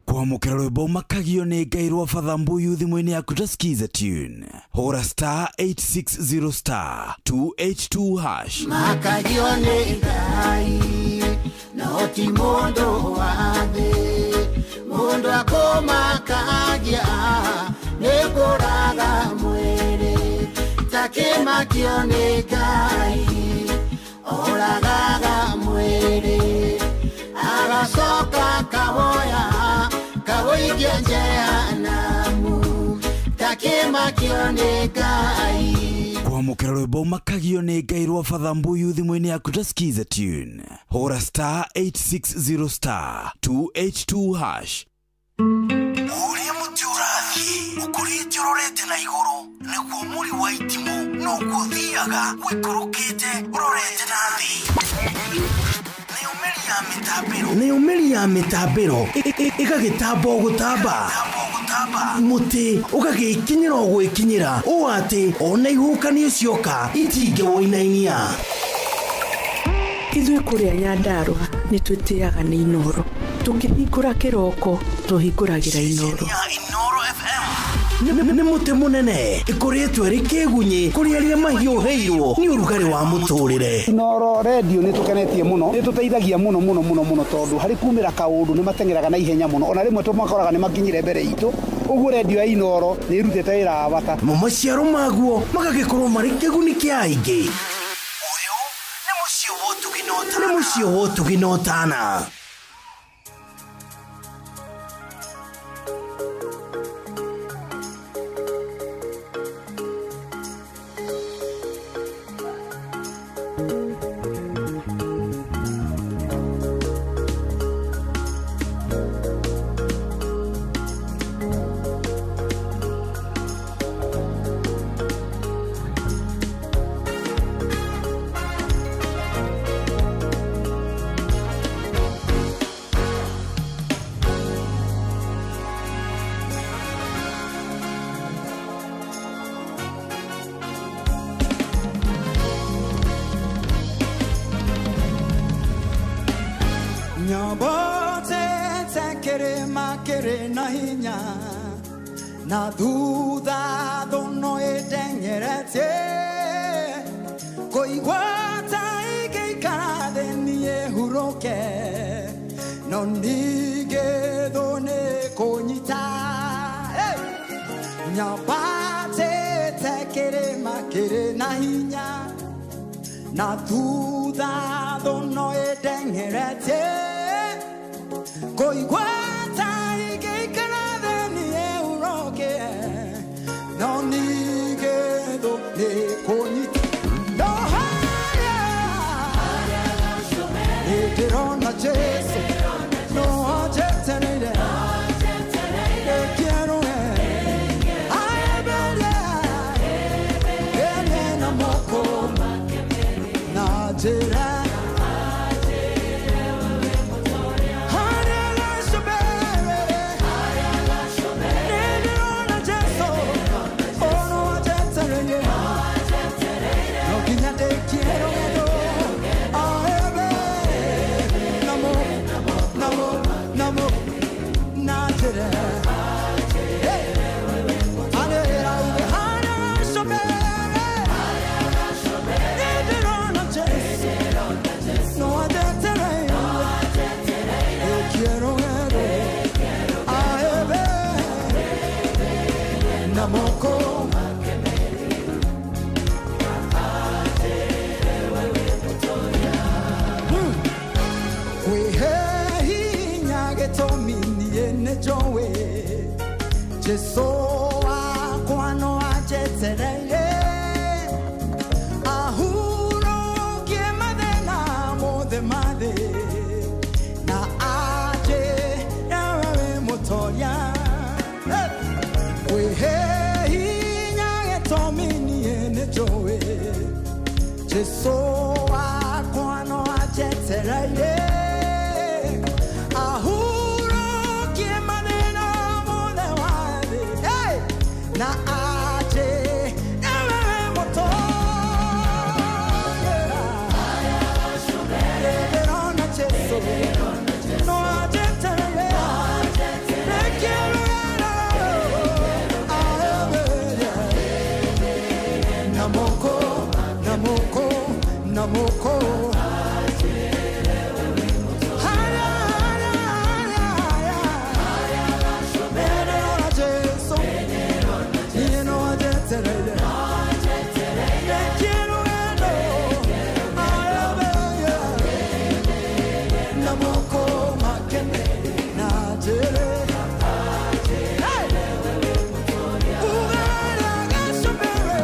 Kwamũkĩra rwĩmbo makagio nĩ Ngai rwa Father Mbuyu thimũ-inĩ yaku ta skiza tune. Hũra star 860 star 282 hash. Makagio nĩ Ngai no ti mũndũ wa thĩ, mũndũ akũmakagia nĩ kũraga mwĩrĩ, takĩmakio nĩ Ngai oragaga mwĩrĩ, agacoka kawoya kawoikia jehanamu, takĩmakio nĩ Ngai. Kwamũkĩra rwĩmbo makagio nĩ Ngai rwa Father Mbuyu thimũ-inĩ yaku ta skiza tune. Hũra star 860 star 282 hash. Ũrĩa mũtĩ ũrathiĩ ũkũrĩte ũrorete na igũrũ nĩguo mũri wa itimũ noguo ũthiaga ũikũrũkĩte ũrorete na thĩ. Nĩyo mĩri ya mĩtambĩro ĩgagĩtamba o gũtamba, mũtĩ ũgagĩkinyĩra o gwĩkinyĩra ũũ atĩ ona ihuhũkanio cioka itingĩwũinainia. Ithuĩ kũrĩa Nyandarũa nĩ twĩtĩaga nĩ Inooro. Tũkĩhingũra kĩroko tũhingũragĩra Inooro. Nĩ mũtĩ mũnene ĩkũrĩtwo ĩrĩ kĩgunyĩ kũrĩ arĩa mahiũhĩirwo nĩ ũrugarĩ wa mũtũrĩre. Inooro radio nĩ tũkenetie mũno, nĩ tũteithagia mũno mũno mũno mũno tondũ harĩ kumĩra kaũndũ nĩ mateng'eraga na ihenya mũno, ona rĩmwe tũmakoraga nĩ makinyire mbere itũ. Ũguo radio ya Inooro nĩ ĩrutĩte wĩra wa bata. Mo maciaro maguo magagĩkorwo marĩ kĩguni kĩa aingĩ. Ũyũ nĩ mũciĩ wa ũtugi na ũtana. Na thutha thuno ĩteng'eretie kũigua ta ĩngĩikara thĩ niĩ hurũke, no ningĩ thũ nĩ kũnyita. Nyambatĩte kĩrĩma kĩrĩ na hinya na thutha thũ no ĩndeng'eretie kũigua ta ingĩikara thĩ niĩ hurũke no ningĩ thũ nĩĩkũnyita no harĩa nĩndĩrona Jesũ no anjetereire Jesu wakwa no anjetereire ahurũkie mathĩna mothe ma thĩ na anjĩre we wĩ mũtoria. Kwĩhe hinya gĩtũmi niĩ nĩnjũĩ Jesu wakwa no anjetereire ahurũkie mathĩna mothe ma thĩ na aje ewe motoria nĩndĩrona Jesu no anjetereire Namoko, namoko, namoko. Haya, haya, haya, haya. Nĩndĩrona Jesu, niĩ no anjetereire. Nĩkĩrũgendo, ayabeye. Namoko makene na njĩre. Hey! Ugara gacũmbĩrĩ.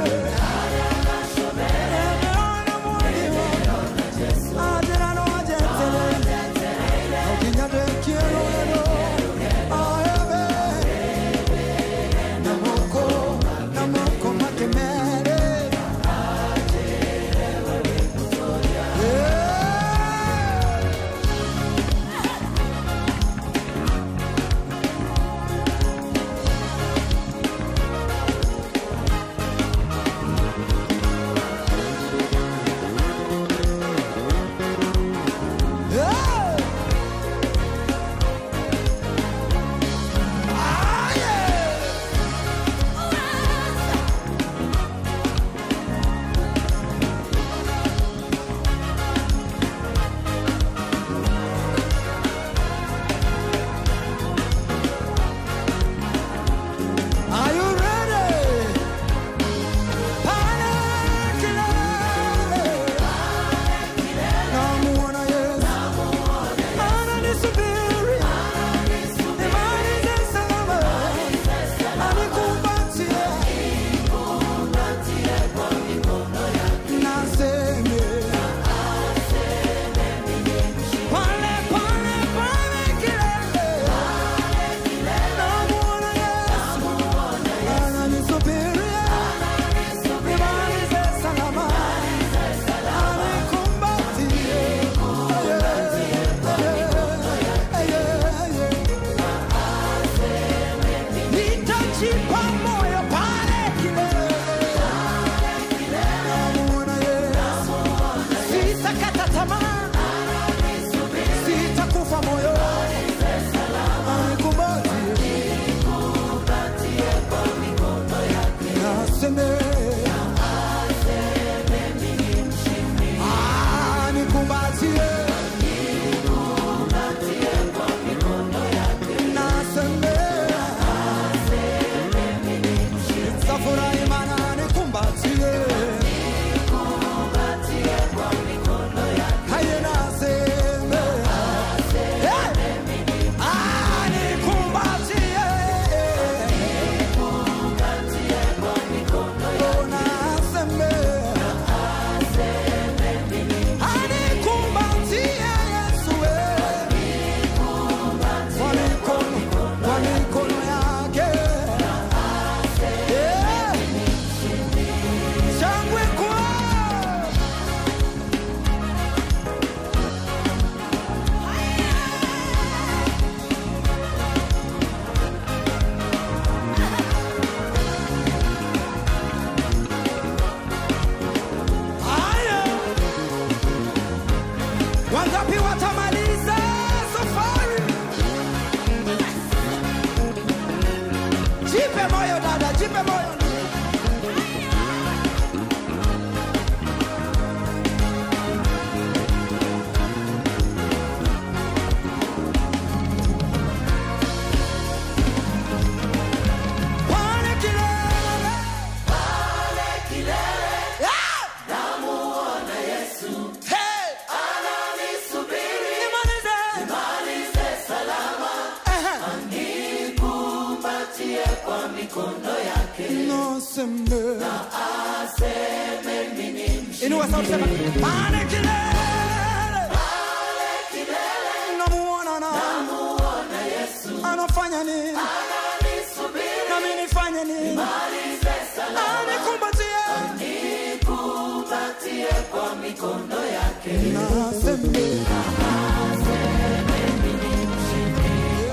Inua sauti sema pale kilele, pale kilele, namuona namuona Yesu anafanya nini, ananisubiri nami nifanye nini, nimalize salama, anikumbatie, anikumbatie kwa mikono yake, nasema.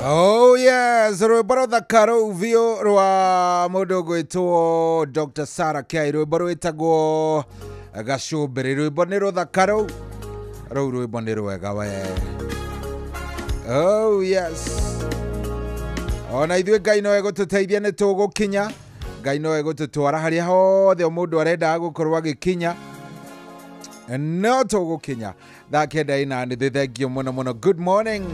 Oh yes, rwĩmbo rũthaka rũu biũ rwa mũndũ ũgwĩtwo Dr. Sarah K, rwĩmbo rwĩtagwo Gacũmbĩrĩ. Rwĩmbo nĩ rũthaka rũu, rũu rwĩmbo nĩ rwega we. Oh yes, ona ithuĩ Ngai no egũtũteithia nĩ tũgũkinya, Ngai no egũtũtwara harĩa hothe o mũndũ arendaga gũkorwo agĩkinya, no tũgũkinya. Thaa 9:04, thengio mũno mũno. Good morning.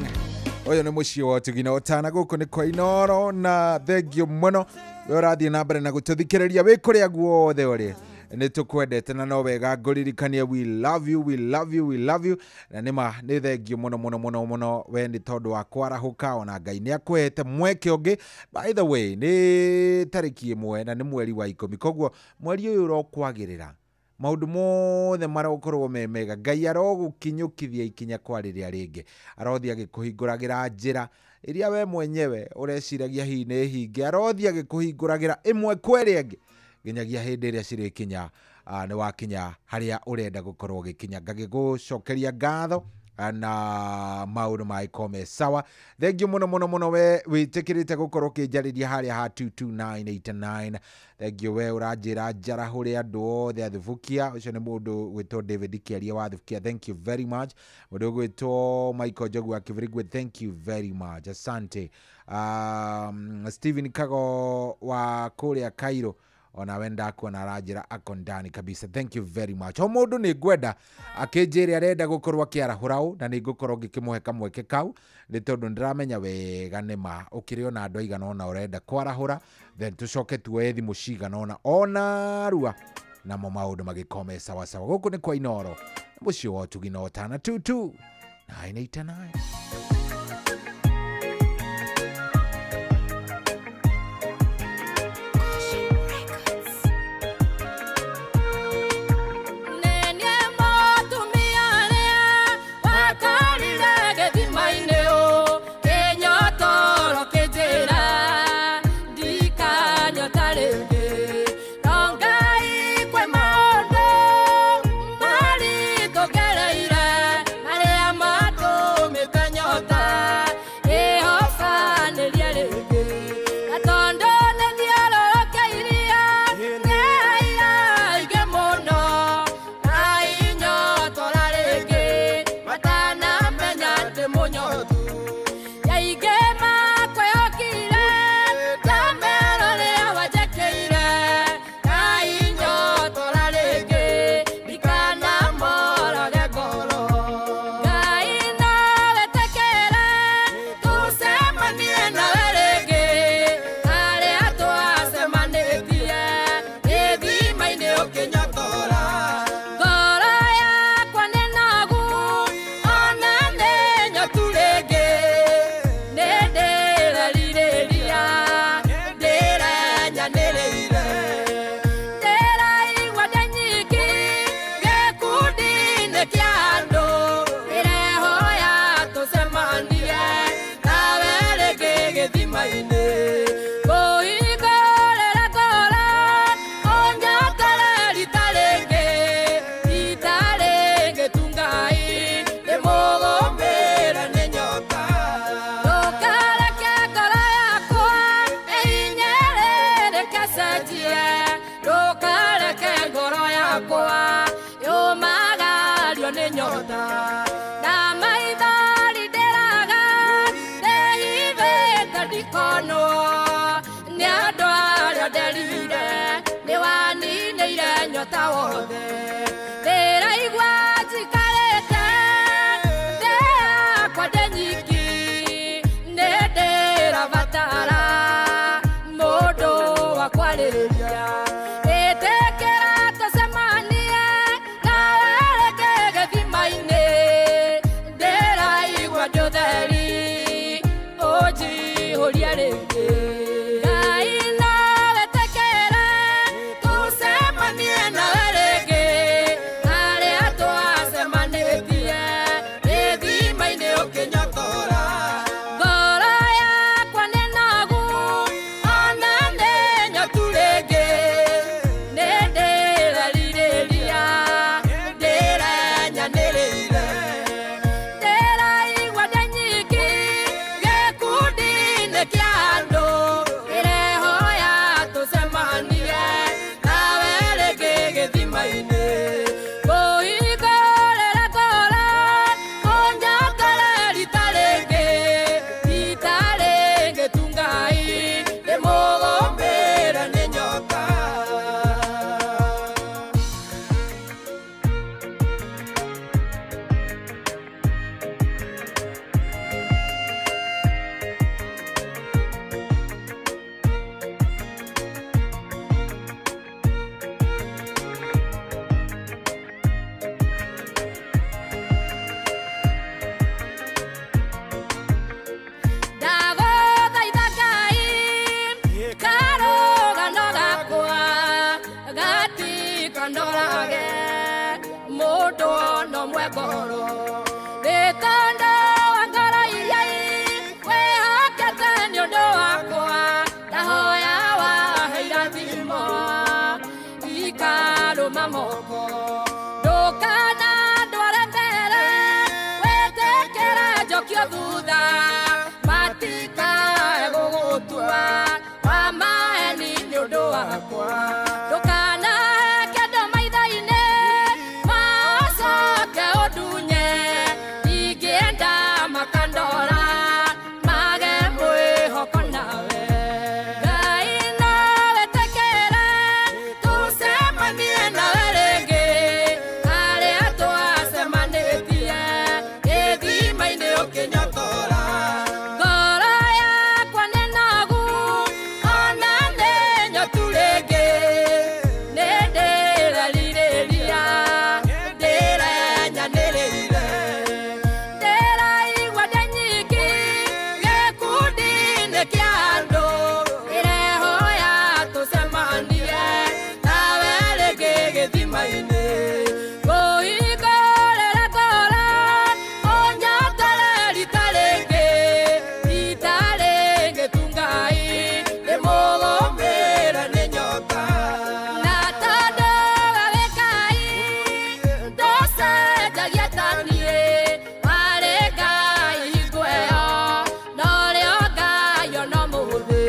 Ũyũ nĩ mũciĩ wa ũtugi na ũtana, gũkũ nĩ kwa Inooro, na thengio mũno we ũrathiĩ na mbere na gũtũthikĩrĩria wĩ kũrĩa guothe ũrĩ. Nĩ tũkwendete na no wega ngũririkanie, we love you, we love you, we love you. Na nĩma nĩ thengio mũno mũno mũno mũno we nĩ tondũ wa kwarahũka, ona Ngai nĩ akũhete mweke ũngĩ. By the way, nĩ tarĩki 1 na nĩ mweri wa 10, koguo mweri ũyũ ũrokwagĩrĩra, maũndũ mothe marokorwo me mega. Ngai arogũkinyũkithia ikinya kwa rĩrĩa rĩngĩ, arothiĩ agĩkũhingũragĩra njĩra ĩrĩa we mwenyewe ũreciragia hihi nĩ hinge, arothiĩ agĩkũhingũragĩra ĩmwe kwa ĩrĩa ĩngĩ nginyagia hĩndĩ ĩrĩa cirĩkinya, nĩ wakinya harĩa ũrenda gũkorwo ũgĩkinya. Ngagĩgũcokeria ngatho na maũndũ magĩkorwo me sawa. Thengio mũno mũno mũno we wĩtĩkĩrĩte gũkorwo ũkĩnjarĩria harĩa ha 22989. Thengio we ũranjĩra njarahũre andũ othe athubukia. Ũcio nĩ mũndũ gwĩtwo David Kĩaria wa Thubukia, thank you very much. Mũndũ gwĩtwo Michael Njogu wa Kĩbirigwe, thank you very much, asante. Stephen Kago wa kũrĩa Cairo, ona we ndakuona aranjĩra ako ndani kabisa, thank you very much. O mũndũ nĩ ngwenda akĩnjĩre arenda gũkorwo akĩarahũra ũ, na nĩ ngũkorwo ngĩkĩmũhe kamweke kau, nĩ tondũ nĩndĩramenya wega nĩma ũkĩrĩ ona andũ aigana ũna ũrenda kwarahũra, then tũcoke tuoye thimũ cigana ũna ona rua, namo maũndũ magĩkorwo me sawasawa. Gũkũ nĩ kwa Inooro, mũciĩ wa ũtugi na ũtana, 22989. Ngai no wetĩkĩre tũcemanie nawe rĩngĩ. Matikandorage Mũndũ no mwegoro Nĩtondũ wa ngoro iria wĩhokete nĩ ũndũ wakwa Ndahoya wahe irathimo ikarũma moko Ndũkana ndware mbere wĩtĩkĩre njokio thutha Matikae gũgũtua wa maheni nĩ ũndũ wakwa Ndũkanahe kĩndũ maitho-inĩ macoke ũndunye Ingĩenda makandora mage mwĩhoko nawe Ngai no wĩtĩkĩre tũcemanie nawe rĩngĩ harĩa twacemanĩtie gĩthima-inĩ ũkĩnyotora Ngoro yakwa nĩ nogu ona nĩ nyotu rĩngĩ Nĩ ndĩrerirĩria ndĩrenyanĩrĩire Ndĩraigua ndĩ nyiki gĩkundi-inĩ kĩa andũ Ndĩrehoya tũcemanie nawe rĩngĩ gĩthima-inĩ Ngũhingũrĩre ngoro ũnyotore rita rĩngĩ Rita rĩngĩ tu Ngai ndĩmũgũmĩre nĩ nyota Na tondũ we wĩ Ngai ndũcenjagia ta niĩ Warĩ Ngai hingo ĩyo norĩo Ngai ona ũmũthĩ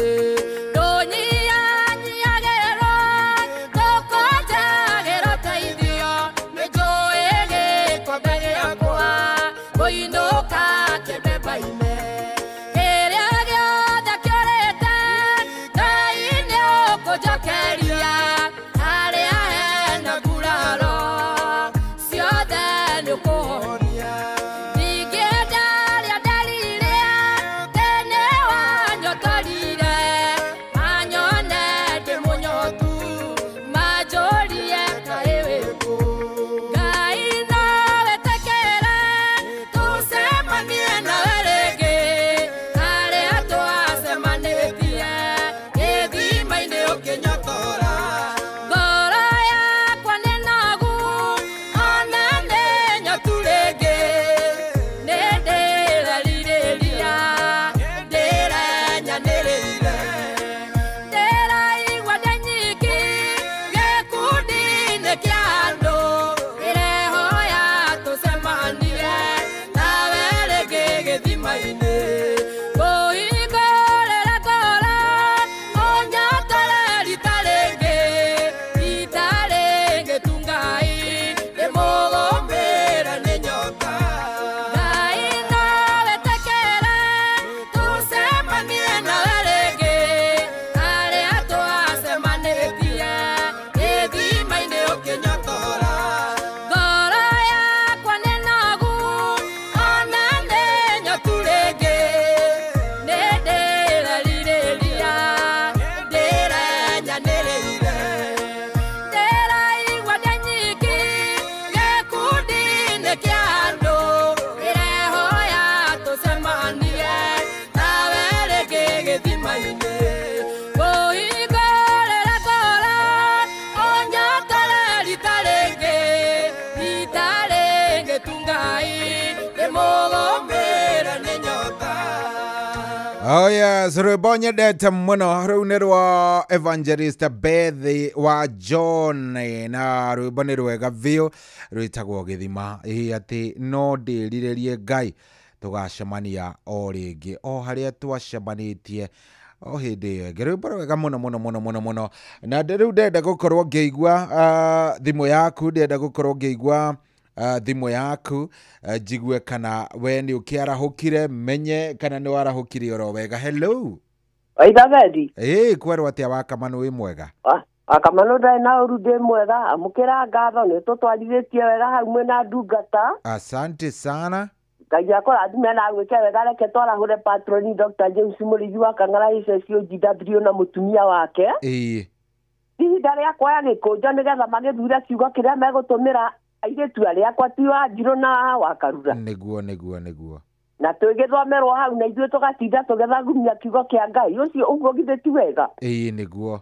Ndũnyihanyiihagĩrwo ndũkũnjagĩra ũteithio Nĩnjũĩ gĩkombe gĩakwa ngũinũka kĩbeba-inĩ Kĩrĩa gĩothe kĩũrĩte Ngai nĩũkũnjokeria Harĩa hena nguraro ciothe nĩũkũhonia Ndingĩenda rĩa ndarire tene wanyotorire Manyone ndĩ mũnyotu manjũrie kaĩ wĩkũ Ngai no wĩtĩkĩre tũcemanie nawe rĩngĩ harĩa twacemanĩtie gĩthima-inĩ ũkĩnyotora Ngoro yakwa nĩ nogu ona nĩ nyotu rĩngĩ Nĩ ndĩrerirĩria ndĩrenyanĩrĩire Ndĩraigua ndĩ nyiki gĩkundi-inĩ kĩa andũ Ndĩrehoya tũcemanie nawe rĩngĩ gĩthima-inĩ Ngũhingũrĩre ngoro ũnyotore rita rĩngĩ Rita rĩngĩ tu Ngai ndĩmũgũmĩre nĩ nyota Ngai no wĩtĩkĩre tũcemanie nawe rĩngĩ harĩa twacemanĩtie gĩthima-inĩ ũkĩnyotora Ngoro yakwa nĩ nogu ona nĩ nyotu rĩngĩ Nĩ ndĩrerirĩria ndĩrenyanĩrĩire Ndĩraigua ndĩ nyiki gĩkundi-inĩ kĩa andũ Ndĩrehoya tũcemanie nawe rĩngĩ gĩthima-inĩ Ngũhingũrĩre ngoro ũnyotore rita rĩngĩ Rita rĩngĩ tu Ngai ndĩmũgũmĩre nĩ nyota Oh yes, rwĩmbo nyendete mũno rũu nĩ rwa Evangelist Beth wa John na rwĩmbo nĩ rwega biũ rwĩtagwo gĩthima ĩ atĩ no ndĩrirĩrie Ngai tũgacemania o rĩngĩ o harĩa twacemanĩtie o hĩndĩ ĩyo ĩngĩ rwĩmbo rwega mũno mũno mũno mũno mũno na rĩu ndĩrenda gũkorwo ngĩigua thimũ yaku ndĩrenda gũkorwo ngĩigua thimũ yaku njigue kana we nĩ ũkĩarahũkire menye kana nĩ warahũkire oro wega hello Waithabethi ĩĩ kwerwo atĩa Wakamanu wĩ mwega Wakamanu ndarĩ na ũru ndĩ mwega amũkĩra ngatho nĩ tũtwarithĩtie wega hau mwĩna ndungata asante sana Ngai akũrathime na agwĩke wega reke twarahũre patroni Dr. James Mũrĩithi wa Kang'ara HSOGW na mũtumia wake ĩĩ ihinda rĩa kuoya gĩkũnjo nĩgetha magĩthure kiugo kĩrĩa megũtũmĩra airĩtu arĩa akwa ti Wanjirũ na Wakarura nĩguo nĩguo nĩguo na twĩgĩthomerwo hau na ithuĩ tũgatinda tũgĩthagumia kiugo kĩa Ngai ũcio ũguo githĩ ti wega ĩĩ nĩguo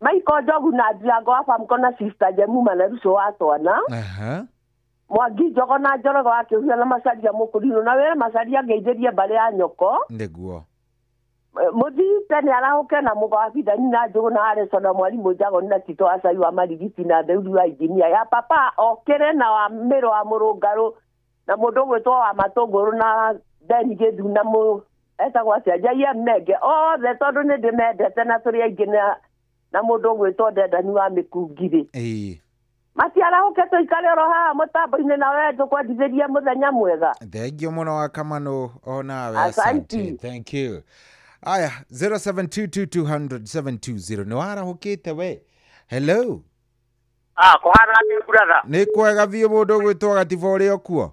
Michael Njogu na Ndirango wa Famco na Sister Jemuma na Ruco wa Twana. Mwangi Njogo na Njorogo wa Kĩhuria na Macaria Mũkũrinũ na wĩre Macaria ngeithĩrie mbarĩ ya nyoko. Nĩguo. Mũthiĩte nĩ arahũke na mũgo wa Bidani na Njũgũ na Harrison na mwarimũ Njagoni na Tito Acai wa Marigiti na Theuri wa Injinia ya papa okĩre na wa Mĩrũ wa Mũrũngarũ na mũndũ ũgwĩtwo wa Matũngũrũ na Deni Gĩthu na mũ etagwo atĩa Jaiya Menge othe tondũ nĩ ndĩmendete na tũrĩ aingĩ na mũndũ ũgwĩtwo Ndendani wa Mĩkungirĩ. Matiarahũke tũikare oro haha mũtambo-inĩ na we tũkwendithĩrie mũthenya mwega. Thank you mũno wa Kamano onawe. Asante. Thank you. Aya 0722200720 nĩ warahũkĩte we. Hello. Kũhana atĩa brother? Nĩ kwega biũ mũndũ ũgwĩtwo Gatiba ũrĩ o kuo?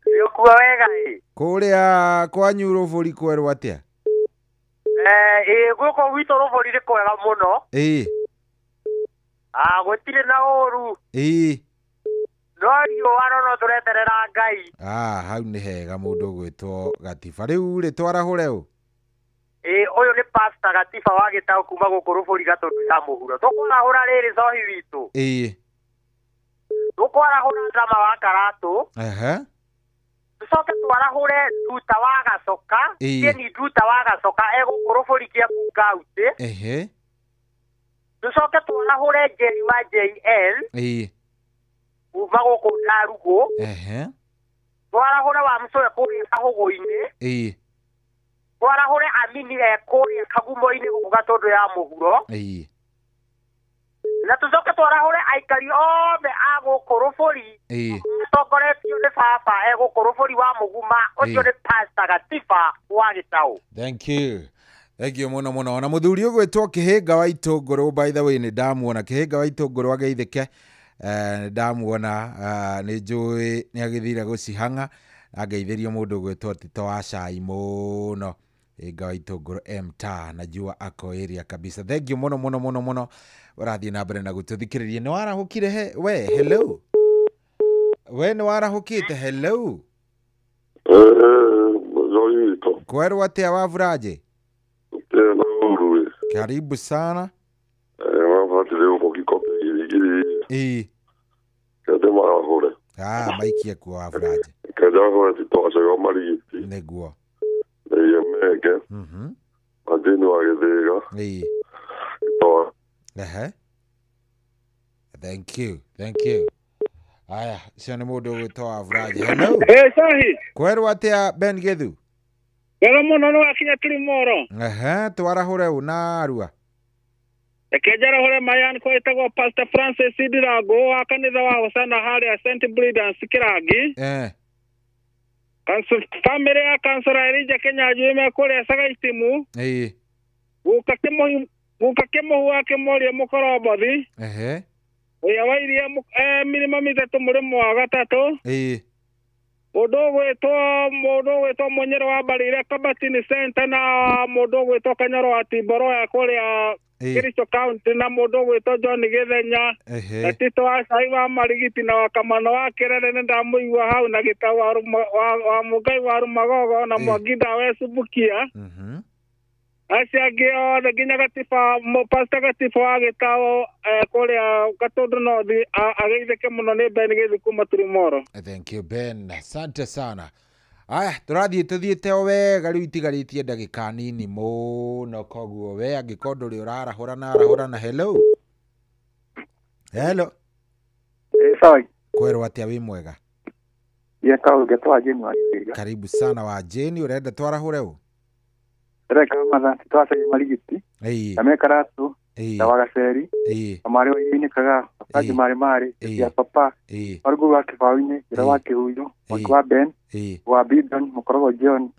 Nĩ kuo wega ĩ. Kũrĩa kwanyu Rũbũri kwerwo atĩa? Ĩ gũkũ gwitũ Rũbũri nĩ kwega mũno. Ĩ. Gũtirĩ na ũru. Ĩ. No riũa no tũreterera Ngai. Hau nĩ hega mũndũ ũgwĩtwo Gatiba. Rĩu rĩ twarahũre ũ? Ĩ ũyũ nĩ Pastor Gatiba wa Gĩtaũ kuma gũkũ Rũbũri Gatũndũ ya mũhuro. Tũkwarahũra rĩrĩ cohi witũ. Ĩ. Tũkwarahũra Ndama wa Karatũ. Tũcoke twarahũre Nduta wa Gacoka. Ĩ Nduta wa Gacoka e gũkũ Rũbũri Kĩambu Kaũntĩ. Tũcoke twarahũre Njeri wa JL. Ĩ. Kuma gũkũ Ndarugũ. Twarahũre wa Mũcũe kũrĩa Kahũgũ-inĩ. Ĩ. Twarahũre Amini e kũrĩa Kagumo-inĩ gũkũ Gatũndũ ya mũhuro. Ĩ. Na tũcoke twarahũre aikari othe a gũkũ Rũbũri. Ĩ. Matongoretio nĩ baba e gũkũ Rũbũri wa Mũguma. Ũcio nĩ Pastor Gatiba wa Gĩtaũ. Thank you. Thank you mũno mũno. Na mũthuri ũgwĩtwo Kĩhĩnga wa Itũngũrũ, by the way nĩ ndamuona Kĩhĩnga wa Itũngũrũ ageithĩke. Nĩ ndamuona nĩ njũĩ nĩ agĩthire gũcihang'a angeithĩrio mũndũ ũgwĩtwo Tito wa Cai mũno. Kĩhĩnga wa Itũngũrũ M ta najua ako area kabisa. Thank you mũno mũno mũno mũno. Ũrathiĩ na mbere na gũtũthikĩrĩria. Nĩ warahũkire he we? Hello. We nĩ warahũkĩte? Hello. Kwerwo atĩa Wavuraje? Karibu sana. Ĩ. Maikie kuo Wavuraje. Nĩguo. Ĩ. Thank you. Thank you. Aya, ũcio nĩ mũndũ ũgwĩtwo Wavuraje. Hello. Sahi. Kwerwo atĩa Ben Gĩthu? Wega mũno nĩ wakinya Kilimoro. Twarahũre ũ na Arua. Reke njarahũre Mayan kwa ĩtagwo Pastor Francis Ndirango wa kanitha wa Hosana harĩa St. Bridans Kĩrangi. Family ya Kansora Elijah Kĩnyanjui me kũrĩa Sagaitimu. Ĩ. Guka Kĩmũhu wa Kĩmoria Mũkorombothi. Ũrĩa wairie mĩrĩma mĩtatũ mũrĩmo wa gatatũ. Ĩ. Mũndũ ũgwĩtwo Mũnyĩrĩ wa Mbarire Kabatini Center na mũndũ ũgwĩtwo Kanyoro wa Timboro ya kũrĩa Kericho County na mũndũ ũgwĩtwo John Gĩthenya na Tito wa Cai wa Marigiti na wa Kamano wa Kĩrere nĩ ndamũigua hau na Gĩtaũ wa Mũngai wa Rũmagogo na Mwangi Ndawa Subukia. Acio angĩ othe nginya Gatiba Pastor Gatiba wa Gĩtaũ kũrĩa Gatũndũ North ageithĩke mũno nĩ Ben Gĩthu kuma Turimoro. Thank you Ben, asante sana. Aya, tũrathiĩ tũthiĩte o wega rĩu itigarĩtie ndagĩka nini mũno koguo we angĩkorwo ndũrĩ ũrarahũra na arahũra na. Hello. Hello. Sawa. Kwerwo atĩa wĩ mwega? Karibu sana wa Jane, ũrenda twarahũre ũ? Reka matha twacai Marigiti. Na Mekaratu na Wagaceri na marĩ wa Iria-inĩ Kagaa Masanji marĩ marĩ ya papa Marũngũ wa Kĩbaũ-inĩ Njĩra wa Kĩhuyu Mwaki wa Ben wa Bidon Mũkorogo John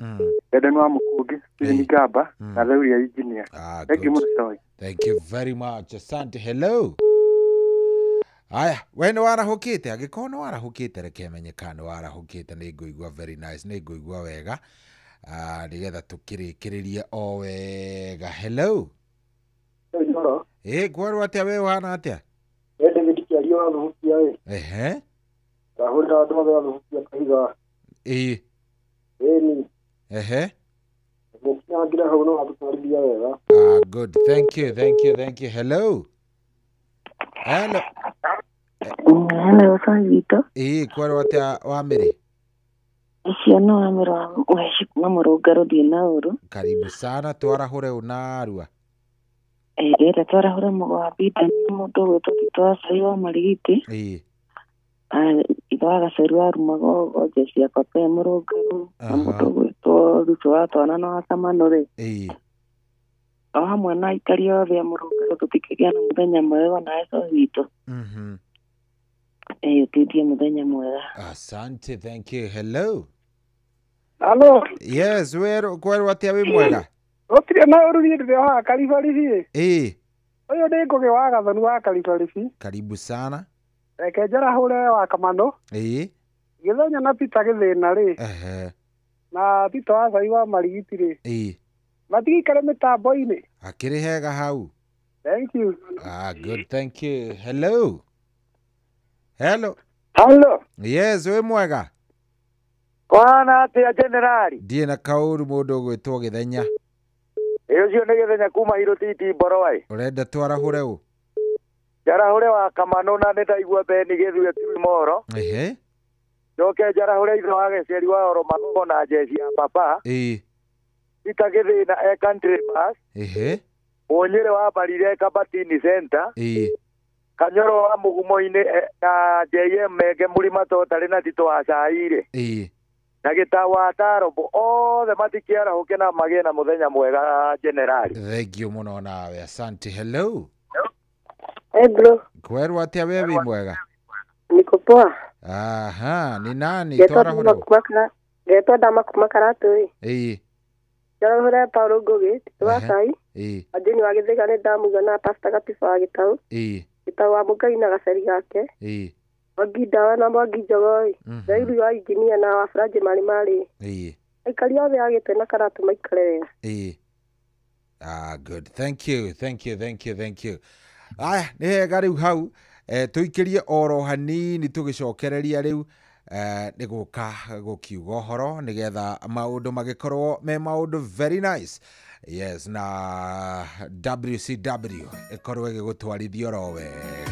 Eden wa Mũkungi Steven Gamba na Theuri ya Engineer. Thank you mũno Coy. Thank you very much. Asante. Hello. Aya, we nĩ warahũkĩte? Angĩkorwo nĩ warahũkĩte reke menye kana nĩ warahũkĩte. Nĩ ngũigua very nice, nĩ ngũigua wega. Nĩgetha tũkĩrĩkĩrĩrie o wega. Hello. Kwerwo atĩa we ũhana atĩa? David Kĩario wa Thubukia ĩ. Ndahũrĩra andũ othe a Thubukia Kahiga. Ĩ. Ĩni. Nĩkinyangire hau no atũtarithia wega. Ah, good. Thank you, thank you, thank you. Hello. Hello. Hello, Sangito. Ĩĩ, kwerwo atĩa Wamĩrĩ? Ũcio nĩ Wamĩrĩ wa Mũheci kuma Mũrũngarũ thiĩ na ũru. Karibu sana, twarahũre ũnarua. Ĩĩ, ndĩrenda twarahũre mũgwambi mũndũ ũgwĩtwo Tito wa Cai wa Marigiti. Ĩĩ. Ithe wa Gaceru wa Rumagogo, Jesi ya Papa e Mũrũngarũ, na mũndũ ũgwĩtwo Ruto wa Twana na wa Kamanũ rĩ. Ĩĩ. O hamwe na aikari othe a Mũrũngarũ tũtikĩgĩa na mũthenya mwega na eso witũ. Ĩĩ, ũtindie mũthenya mwega. Asante, thank you. Hello. Hello. Yes, kwerwo atĩa wĩ mwega? Gũtirĩ na ũru niĩ ndĩrĩ haha Karibaribi. Ĩĩ. Ũyũ nĩ Ngũgĩ wa Gathoni wa Karibaribi. Karibu sana. Reke njarahũre wa Kamanũ. Ĩĩ. Gĩthenya na Peter Gĩthĩna rĩ. Ehe. Na Tito wa Cai wa Marigiti rĩ. Ĩĩ. Matigikare mĩtambo-inĩ. Akĩrĩ hega hau. Thank you. Ah, good, thank you. Hello. Hello. Hello. Yes, wĩ mwega? Kwana atĩa generali? Ndiĩ na kaũru mũndũ ũgwĩtwo Gĩthenya. Ĩ ũcio nĩ Gĩthenya kuma Hirũtiti Mboroai. Ũrenda twarahũre ũ? Njarahũre wa Kamanũ na nĩndaigua Beni Gĩthuĩ Tui Moro. Ehe. Njoke njarahũre ithe wa Gĩceri wa Oro Magogo na Jeci ya Papa. Ĩĩ. Peter Gĩthĩna e Country Bus. Ehe. Mũnyĩrĩ wa Mbarire e Kabatini Center. Ĩĩ. Kanyoro wa Mũgumo-inĩ na JM Menge Mũrima Totarĩ na Tito wa Cai-rĩ. Ĩĩ. Na Gĩtaũ wa Tarobo othe matikĩarahũke na magĩe na mũthenya mwega generali. Thank you mũno nawe. Asante. Hello. Hey bro. Kwerwo atĩa we wĩ mwega? Niko poa. Aha, ni nani twarahũre? Ngetwo Ndama kuma Karatũ ĩ. Ĩĩ. Njarahũre Paul Ngũgĩ, Tito wa Cai. Ĩĩ. Anjini wa Gĩthĩga nĩ ndamũigua na Pastor Gatiba wa Gĩtaũ. Ĩĩ. Gĩtaũ wa Mũngai na gaceri gake. Ĩĩ. Mwangi Ndawa na Mwangi Njogoi. Thairu wa injinia na wa Franji Marĩ Marĩ. Ĩĩ. Aikari othe a Gĩtwe na Karatũ maikare wega. Ĩĩ. Ah, good. Thank you, thank you, thank you, thank you. Aya, nĩ hega rĩu hau tũikĩrie oro hanini tũgĩcokereria rĩu nĩ gũka gũkiuga ũhoro nĩgetha maũndũ magĩkorwo me maũndũ very nice. Yes, na WCW ĩkorwo ĩgĩgũtwarithia oro wega.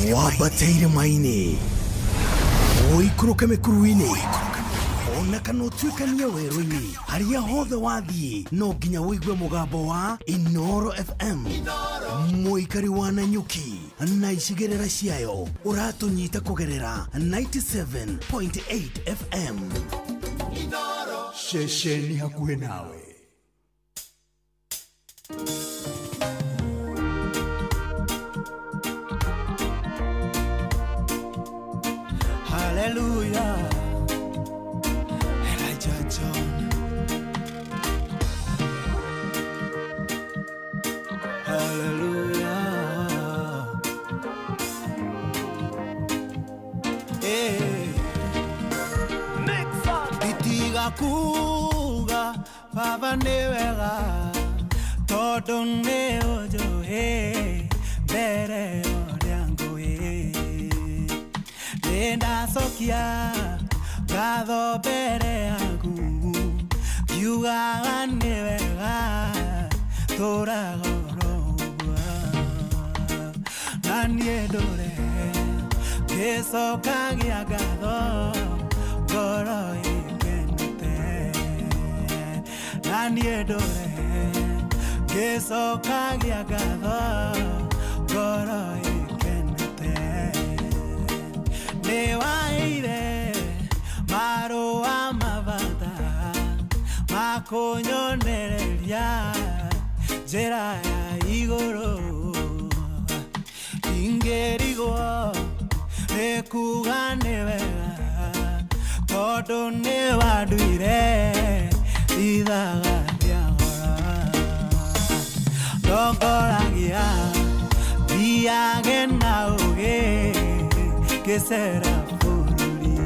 Wambate irĩma-inĩ, ũikũrũke mĩkuru-inĩ, ona kana ũtuĩkanie werũ-inĩ, harĩa hothe wathiĩ no nginya ũigue mũgambo wa Inooro FM. Mũikari wa Nanyuki na icigĩrĩra ciayo ũratũnyita kũgerera 97.8 FM. Ceceni hakuhĩ nawe. Hallelujah. Elijah John. Hallelujah. Hey. Nditiga kuga Baba nĩ wega tondũ nĩ ũnjũĩ mbere ũrĩa ngũĩ. Nĩndacokia ngatho mbere yaku ngiugaga nĩ wega tũraga oro ũguo. Na niĩ ndũre ngĩcokagia ngatho ngoro ĩkenete. Na niĩ ndũre ngĩcokagia ngatho ngoro ĩkenete. Nĩwaheire marũa mabata makũnyonereria njĩra ya igũrũ. Ingĩrigwo nĩ kuga nĩ wega tondũ nĩwanduire ithaga rĩa goro. Ndongoragia thiage na ũũgĩ ngĩcera bũrũri.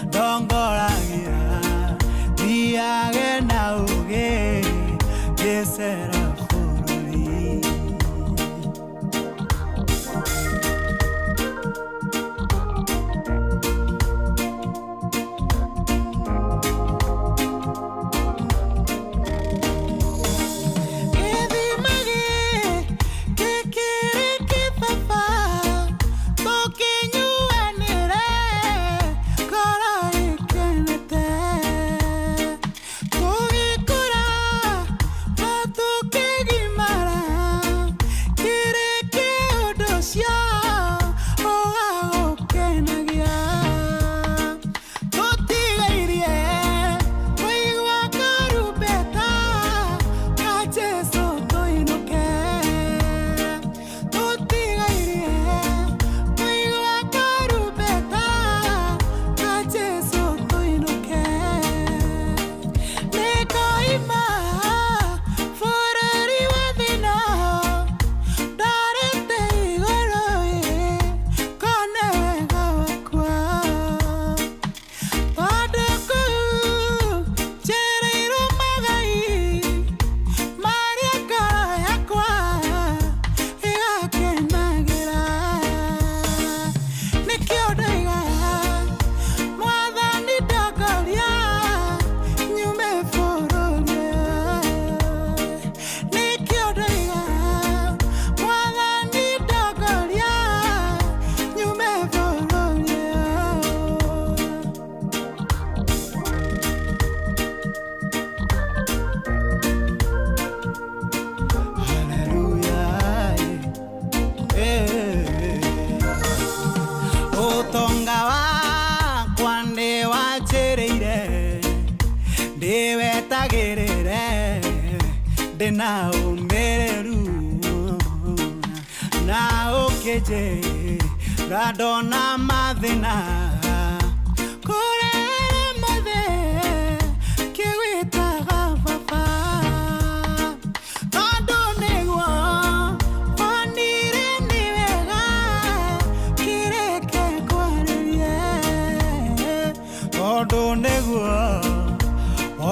Ndongoragia thiage na ũũgĩ ngĩcera bũrũri. Gĩthima gĩkĩ kĩrĩ kĩbaba tũkĩnyuanĩre ngoro ĩkenete. Tũgĩkũra na tũkĩgimara kĩrĩ kĩũndũ ũcio ũgagũkenagia. Tũtigairie kũigua karumbeta ka Jesũ tũinũke. Tũtigairie kũigua karumbeta ka Jesũ tũinũke. Nĩngoima bũrũri wa thĩna ndarĩte igũrũ ĩ ngone wega wakwa. Tondũ kũu njereirwo magai marĩa ngoro yakwa ĩgakenagĩra. Nĩkĩo ndoiga Mwathani ndongoria nyume bũrũri ũyũ. Nĩkĩo ndoiga Mwathani ndongoria nyume bũrũri ũyũ. Hallelujah. Eh. Ũtonga wakwa nĩwanjĩrĩire ndĩwetagĩrĩre ndĩna ũmĩrĩru na ũkĩnjĩra ndona mathĩna kũrĩa mothe kĩgwĩtaga baba. Tondũ nĩguo onire nĩ wega kĩreke ngwarĩrie. Tondũ nĩguo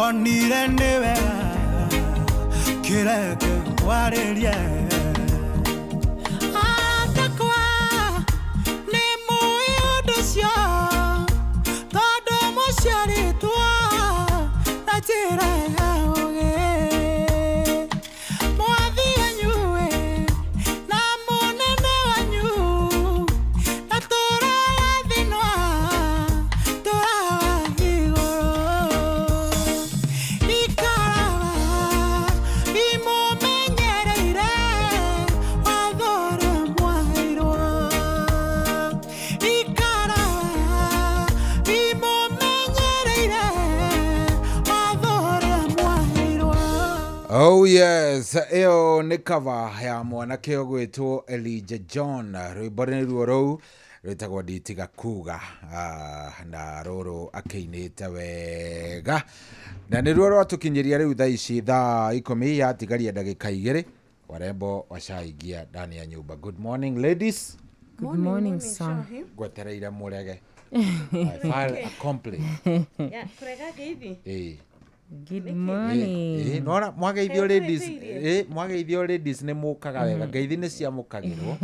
onire nĩ wega kĩreke ngwarĩrie. Atakwa nĩ mũĩ ũndũ ũcio tondũ mũciarĩtwo na njĩra ya ũũgĩ. Mwathi wanyu ĩ na mũnene wanyu Oh yes, ĩyo nĩ cover ya mwanake ũgwĩtwo Elijah John. Rwĩmbo nĩ ruo rũu rwĩtagwo Nditiga Kuga, na rũrũ akĩinĩte wega, na nĩruo rwatũkinyĩria rĩu thaa ici thaa 10 yatigaria ndagĩka 2. Warembo washaingia ndani ya nyumba. Good morning ladies. Good morning, sir. Ngwetereire mũrege. I file a complaint. Ya, kurega ngeithi? Ĩĩ. Good morning. Nora mwageithio ladies, mwageithio ladies nĩ mũkaga wega. Ngeithi nĩ ciamũkagĩrwo.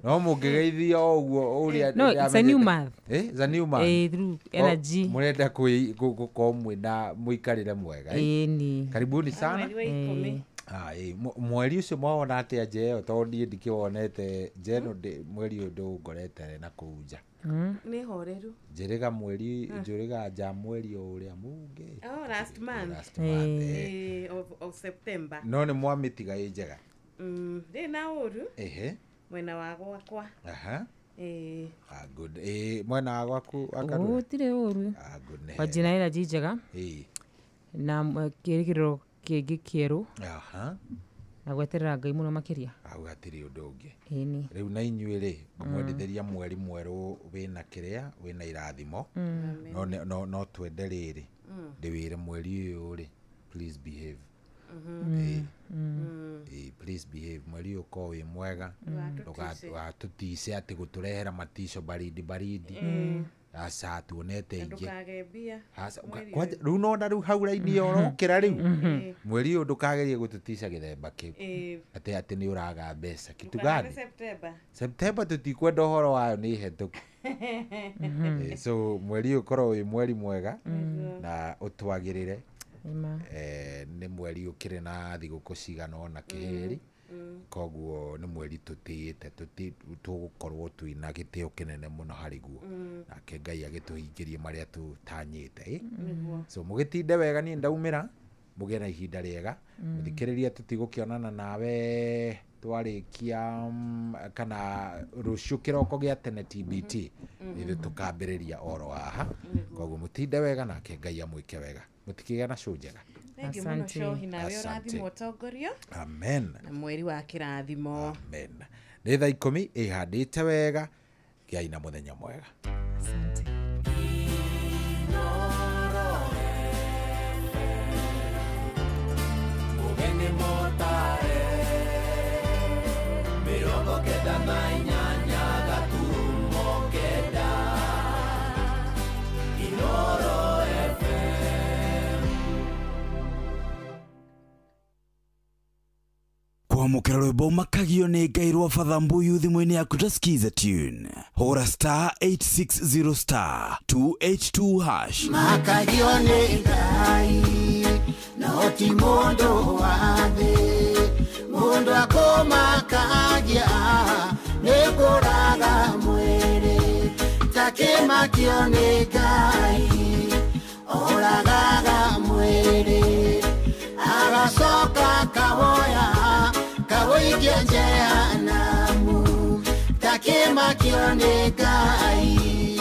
No mũngĩgeithio ũguo ũrĩa. No, it's a new month. It's a new month. Through energy. Mũrenda gũkorwo mwĩna mũikarĩre mwega. Ni. Karibuni sana. Mweri ũcio mwawona atĩa nja ĩyo? Tondũ niĩ ndikĩwonete nja ĩno, mweri ũyũ ndũngorete na kũu nja. Nĩ horeru. Njĩrĩga mweri, njũrĩga nja mweri o ũrĩa mũngĩ. Oh, last month. Last month. Of September. No nĩ mwamĩtiga ĩ njega. Ndĩ na ũru. Ehe. Mwena wa gwakwa. Aha. Good. Mwena wa gwaku wakarura? Gũtirĩ ũru. Good. Kwa njĩra energy njega. Na kĩrĩgĩrĩro kĩngĩ kĩerũ. Aha. Na gweterera Ngai mũno makĩria. Hau hatirĩ ũndũ ũngĩ. Ĩni. Rĩu na inyuĩ rĩ, ngũmwendithĩria mweri mwerũ wĩna kĩrĩa, wĩna irathimo. No no twende rĩrĩ, ndĩwĩre mweri ũyũ rĩ, please behave. Please behave. Mweri ũyũ ũkorwo wĩ mwega. Ndũgatũtice atĩ gũtũrehera matico baridi baridi. Aca tuonete ingĩ. Rĩu nona rĩu hau raini ĩyo ũrokĩra rĩu. Mweri ũyũ ndũkagerie gũtũtica gĩthemba kĩu. Atĩ nĩ ũraga mbeca. Kitu gani? September tũtikwenda ũhoro wayo nĩ hetũku. So mweri ũyũ ũkorwo wĩ mweri mwega na ũtwagĩrĩre. Nĩ mweri ũkĩrĩ na thigũkũ cigana ũna kĩhĩri. Koguo nĩ mweri tũtĩĩte, tũgũkorwo twĩna gĩtĩo kĩnene mũno harĩ guo. Nake Ngai agĩtũhingĩrie marĩa tũtanyĩte. So mũgĩtinde wega, niĩ ndaumĩra, mũgĩe na ihinda rĩega. Mũthikĩrĩria tũtigũkĩonana nawe twarĩkia kana rũciũ kĩroko gĩa tene TBT. Ithuĩ tũkambĩrĩria oro haha. Koguo mũtinde wega nake Ngai amwĩke wega. Mũtikĩgĩa na cũ njega. Asante. Amen. Na mweri wa kĩrathimo. Amen. Nĩ thaa 10 ĩhandĩte wega. Gĩai na mũthenya mwega. Asante. Mũgeni mũtare, 98.9 Inoro FM. Kwamũkĩra rwĩmbo makagio nĩ Ngai rwa Father Mbuyu thimũ-inĩ yaku ta skiza tune. Hũra star 860 star 282 hash. Makagio nĩ Ngai no ti mũndũ wa thĩ, mũndũ akũmakagia nĩ kũraga mwĩrĩ, takĩmakio nĩ Ngai oragaga mwĩrĩ, agacoka kawoya kawoikia jehanamu, takĩmakio nĩ Ngai.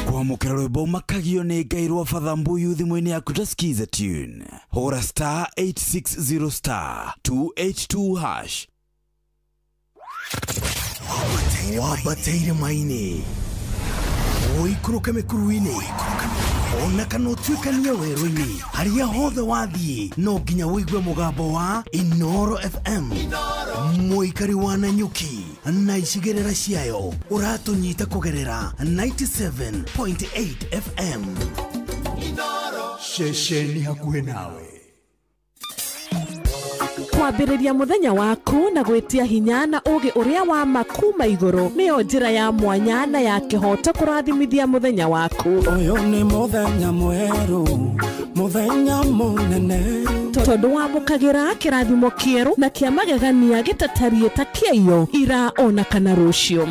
Kwamũkĩra rwĩmbo makagio nĩ Ngai rwa Father Mbuyu thimũ-inĩ yaku ta skiza tune. Hũra star 860 star 282 hash. Wambateire maini ũikũrũke mĩkuru-inĩ ona kana ũtuĩkanie werũ-inĩ, harĩa hothe wathiĩ no nginya ũigue mũgambo wa Inoro FM. Mũikari wa Nanyuki na icigĩrĩra ciayo ũratũnyita kũgerera 97.8 FM. Ceceni hakuhĩ nawe. Kwambĩrĩria mũthenya waku na gwĩtia hinya na ũgĩ ũrĩa wa makuma igũrũ nĩyo njĩra ya mwanya na ya kĩhoto kũrathimithia mũthenya waku. Ũyũ nĩ mũthenya mwerũ, mũthenya mũnene, tondũ wamũkagĩra kĩrathimo kĩerũ na kĩa magegania gĩtatariĩ ta kĩaiyo ira ona kana rũciũ.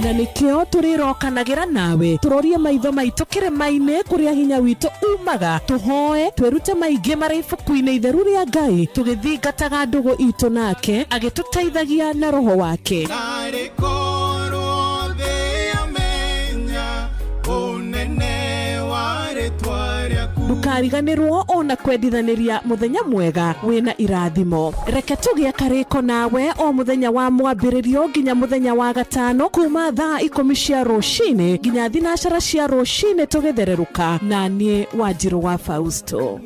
Na nikio tũrĩrokanagĩra nawe tũrorie maitho maitũ kĩrĩma-inĩ kũrĩa hinya witũ umaga, tũhoe twĩrute maingĩ marĩ ibuku-inĩ itheru rĩa Ngai, tũgĩthingataga ndũgũ itũ nake agĩtũteithagia na roho wake. Narĩ korwo thĩ yamenya ũnene wa rĩtwa rĩaku. Ndũkariganĩrwo ona kwendithanĩria mũthenya mwega wĩna irathimo. Reke tũgĩe karĩko nawe o mũthenya wa mwambĩrĩrio nginya mũthenya wa gatano kuma thaa 10 cia rũcinĩ nginya 12 cia rũcinĩ tũgĩthererũka na niĩ Wanjirũ wa Fausto.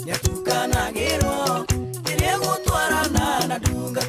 Nyatukana gero, nĩegũtwarana na ndungata.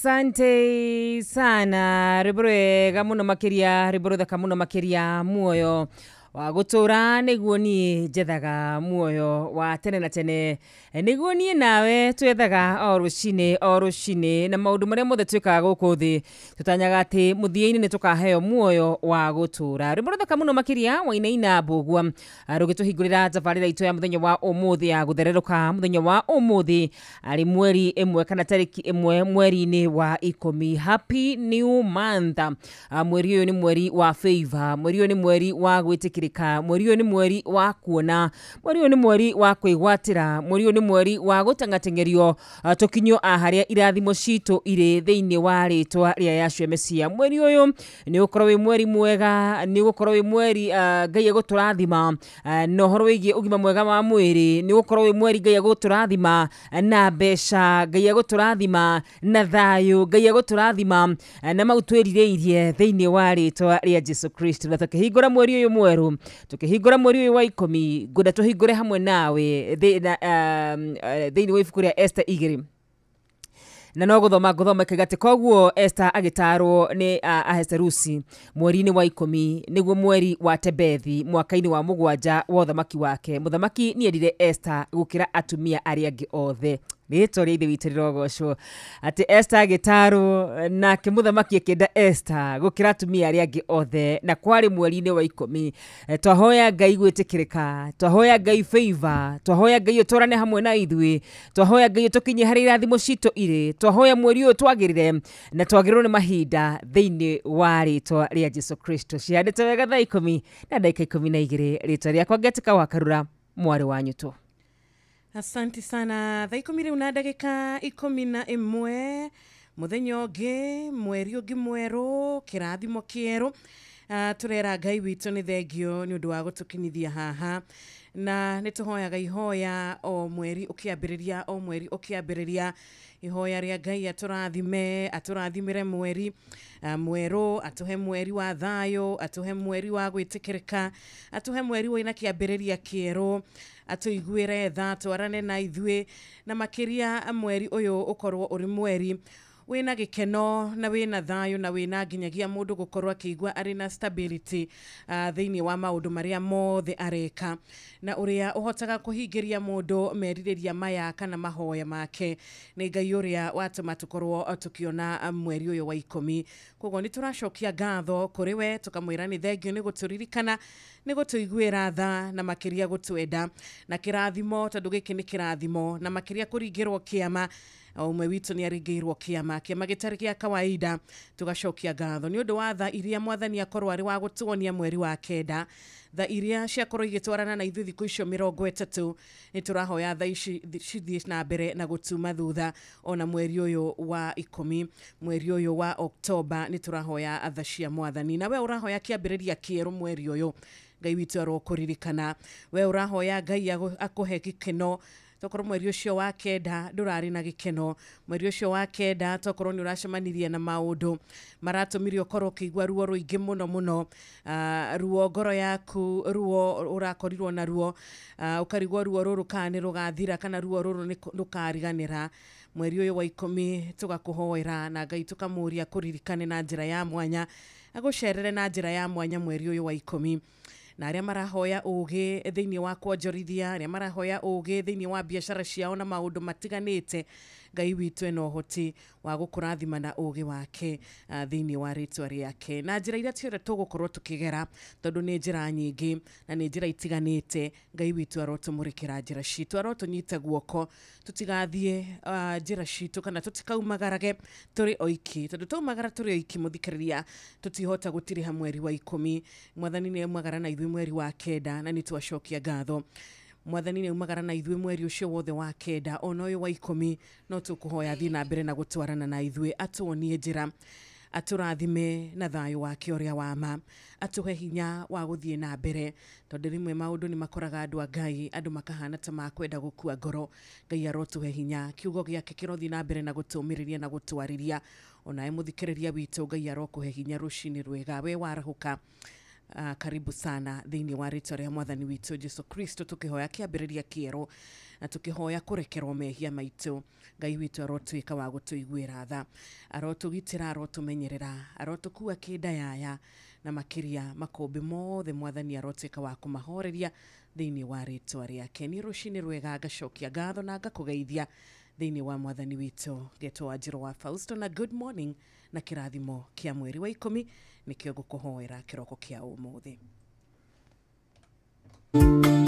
Asante sana, rwĩmbo rwega mũno makĩria, rwĩmbo rũthaka mũno makĩria, muoyo wa gũtũra nĩguo niĩ njethaga, muoyo wa tene na tene nĩguo niĩ nawe twethaga o rũcinĩ o rũcinĩ, na maũndũ marĩa mothe twĩkaga gũkũ thĩ tũtanyaga atĩ mũthia-inĩ nĩ tũkaheo muoyo wa gũtũra. Rwĩmbo rũthaka mũno makĩria Wainaina Mbũgua rũgĩtũhingũrĩra tabarĩra itũ ya mũthenya wa ũmũthĩ ya gũthererũka mũthenya wa ũmũthĩ arĩ mweri 1 kana tarĩki 1 mweri-inĩ wa 10. Happy new month. Mweri ũyũ nĩ mweri wa favor, mweri ũyũ nĩ mweri wa gwĩtĩkĩrĩka, mweri ũyũ nĩ mweri wa kuona, mweri ũyũ nĩ mweri wa kwĩgwatĩra, mweri ũyũ nĩ mweri wa gũteng'ateng'erio tũkinyio a harĩa irathimo citũ irĩ thĩinĩ wa rĩtwa rĩa Yahshua Mesia. Mweri ũyũ nĩ ũgũkorwo wĩ mweri mwega, nĩ ũgũkorwo wĩ mweri Ngai egũtũrathima na ũhoro wĩgiĩ ũgima mwega wa mwĩrĩ, nĩ ũgũkorwo wĩ mweri Ngai egũtũrathima na mbeca, Ngai egũtũrathima na thayũ, Ngai egũtũrathima na mau twĩrirĩirie thĩinĩ wa rĩtwa rĩa Jesu Kristo. Na tũkĩhingũra mweri ũyũ mwerũ, tũkĩhingũra mweri ũyũ wa 10, ngwenda tũhingũre hamwe nawe thĩinĩ wa ibuku rĩa Esther 2 na no gũthoma ngũthoma ĩkauga atĩ koguo Esther agĩtarwo nĩ Ahasuerusi mweri-inĩ wa 10 nĩguo mweri wa Tebethi mwaka-inĩ wa 7 wa ũthamaki wake. Mũthamaki nĩendire Esther gũkĩra atumia arĩa angĩ othe. Rĩtwa rĩa Ithe witũ rĩrogocwo. Atĩ Esther agĩtarwo nake mũthamaki akĩenda Esther gũkĩra atumia arĩa angĩ othe, na kwarĩ mweri-inĩ wa 10. Twahoya Ngai gwĩtĩkĩrĩka, twahoya Ngai favor, twahoya Ngai ũtwarane hamwe na ithuĩ, twahoya Ngai ũtũkinyie harĩa irathimo citũ irĩ, twahoya mweri ũyũ twagĩrĩre na twagĩrĩrwo nĩ mahinda thĩinĩ wa rĩtwa rĩa Jesu Kristo. Cihandĩte wega thaa 10 na ndagĩka 12. Rĩtwa rĩakwa Ngetika wa Karura, mwarĩ wa Nyũtũ. Asante sana. Thaa 10 rĩu na ndagĩka 11, mũthenya ũngĩ, mweri ũngĩ mwerũ, kĩrathimo kĩerũ. Tũrera Ngai witũ nĩ thengio nĩ ũndũ wa gũtũkinyithia haha, na nĩ tũhoyaga ihoya o mweri ũkĩambĩrĩria, o mweri ũkĩambĩrĩria, ihoya rĩa Ngai atũrathime, atũrathimĩre mweri mwerũ, atũhe mweri wa thayũ, atũhe mweri wa gwĩtĩkĩrĩka, atũhe mweri wĩna kĩambĩrĩria kĩerũ, atũiguĩre tha, twarane na ithuĩ, na makĩria mweri ũyũ ũkorwo ũrĩ mweri wĩna gĩkeno na wĩna thayũ na wĩna nginyagia mũndũ gũkorwo akĩigua arĩ na stability thĩinĩ wa maũndũ marĩa mothe areka, na ũrĩa ũhotaga kũhingĩria mũndũ merirĩria maya kana mahoya make nĩ Ngai ũrĩa watũma tũkorwo tũkĩona mweri ũyũ wa 10. Koguo nĩ tũracokia ngatho kũrĩ we, tũkamwĩra nĩ thengio nĩ gũtũririkana, nĩ gũtũiguĩra tha, na makĩria gũtwenda, na kĩrathimo, tondũ gĩkĩ nĩ kĩrathimo, na makĩria kũringĩrwo kĩama. O ũmwe witũ nĩ aringĩirwo kĩama, kĩama gĩtarĩ gĩa kawaida. Tũgacokia ngatho nĩ ũndũ wa tha iria mwathani akorwo arĩ wa gũtuonia mweri wa 9, tha iria ciakorwo igĩtwarana na ithuĩ thikũ icio 30. Nĩ tũrahoya tha ici cithiĩ na mbere na gũtuma thutha ona mweri ũyũ wa 10, mweri ũyũ wa Oktoba. Nĩ tũrahoya tha cia mwathani. Na we ũrahoya kĩambĩrĩria kĩerũ mweri ũyũ, Ngai witũ arokũririkana. We ũrahoya Ngai akũhe gĩkeno, tokorwo mweri ũcio wa 9 ndũrarĩ na gĩkeno, mweri ũcio wa 9 tokorwo nĩ ũracemanirie na maũndũ maratũmire ũkorwo ũkĩigua ruo rũingĩ mũno mũno, ruo ngoro yaku, ruo ũrakorirwo na ruo, ũkarigwo ruo rũrũ kana nĩ rũgathira kana ruo rũrũ nĩ rũkariganĩra. Mweri ũyũ wa 10 tũgakũhoera na Ngai tũkamũria kũririkane na njĩra ya mwanya, agũcerere na njĩra ya mwanya mweri ũyũ wa 10. Na arĩa marahoya ũgĩ thĩinĩ wa kwonjorithia, arĩa marahoya ũgĩ thĩinĩ wa biacara ciao na maũndũ matiganĩte, Ngai witũ ena ũhoti wa gũkũrathima na ũgĩ wake thĩinĩ wa rĩtwa rĩake. Na njĩra iria ciothe tũgũkorwo tũkĩgera, tondũ nĩ njĩra nyingĩ na nĩ njĩra itiganĩte, Ngai witũ arotũmũrĩkĩra njĩra citũ, arotũnyita guoko, tũtigathiĩ njĩra citũ kana tũtikaumagarage tũrĩ oiki, tondũ twaumagara tũrĩ oiki mũthikĩrĩria tũtihota gũtirĩha mweri wa 10. Mwathani nĩ aumagara na ithuĩ mweri wa 9 na nĩ twacokia ngatho. Mwathani nĩ aumagara na ithuĩ mweri ũcio wothe wa 9 ona ũyũ wa 10, no tũkũhoya thiĩ na mbere na gũtwarana na ithuĩ, atuonie njĩra, atũrathime na thayũ wake ũrĩa wa ma, atũhe hinya wa gũthiĩ na mbere, tondũ rĩmwe maũndũ nĩ makoraga andũ a Ngai, andũ makahana ta makwenda gũkua ngoro. Ngai arotũhe hinya, kiugo gĩake kĩrothiĩ na mbere na gũtũmĩrĩria na gũtwarĩria. Onawe mũthikĩrĩria witũ, Ngai arokũhe hinya rũcinĩ rwega. We warahũka, Karibu sana thĩinĩ wa rĩtwa rĩa mwathani witũ Jesu Kristo, tũkĩhoya kĩambĩrĩria kĩerũ na tũkĩhoya kũrekerwo mehia maitũ. Ngai witũ arotuĩka wa gũtũiguĩra tha, arotũgitĩra, arotũmenyerera, arotũkua kĩndayaya, na makĩria makũmbĩ mothe mwathani arotuĩka wa kũmahoreria thĩinĩ wa rĩtwa rĩake. Nĩ rũcinĩ rwega, ngacokia ngatho na ngakũgeithia thĩinĩ wa mwathani witũ getwo Wanjirũ wa Fausto, na good morning na kĩrathimo kĩa mweri wa 10 nĩkĩo ngũkũhoera kĩroko kĩa ũmũthĩ. Thank you.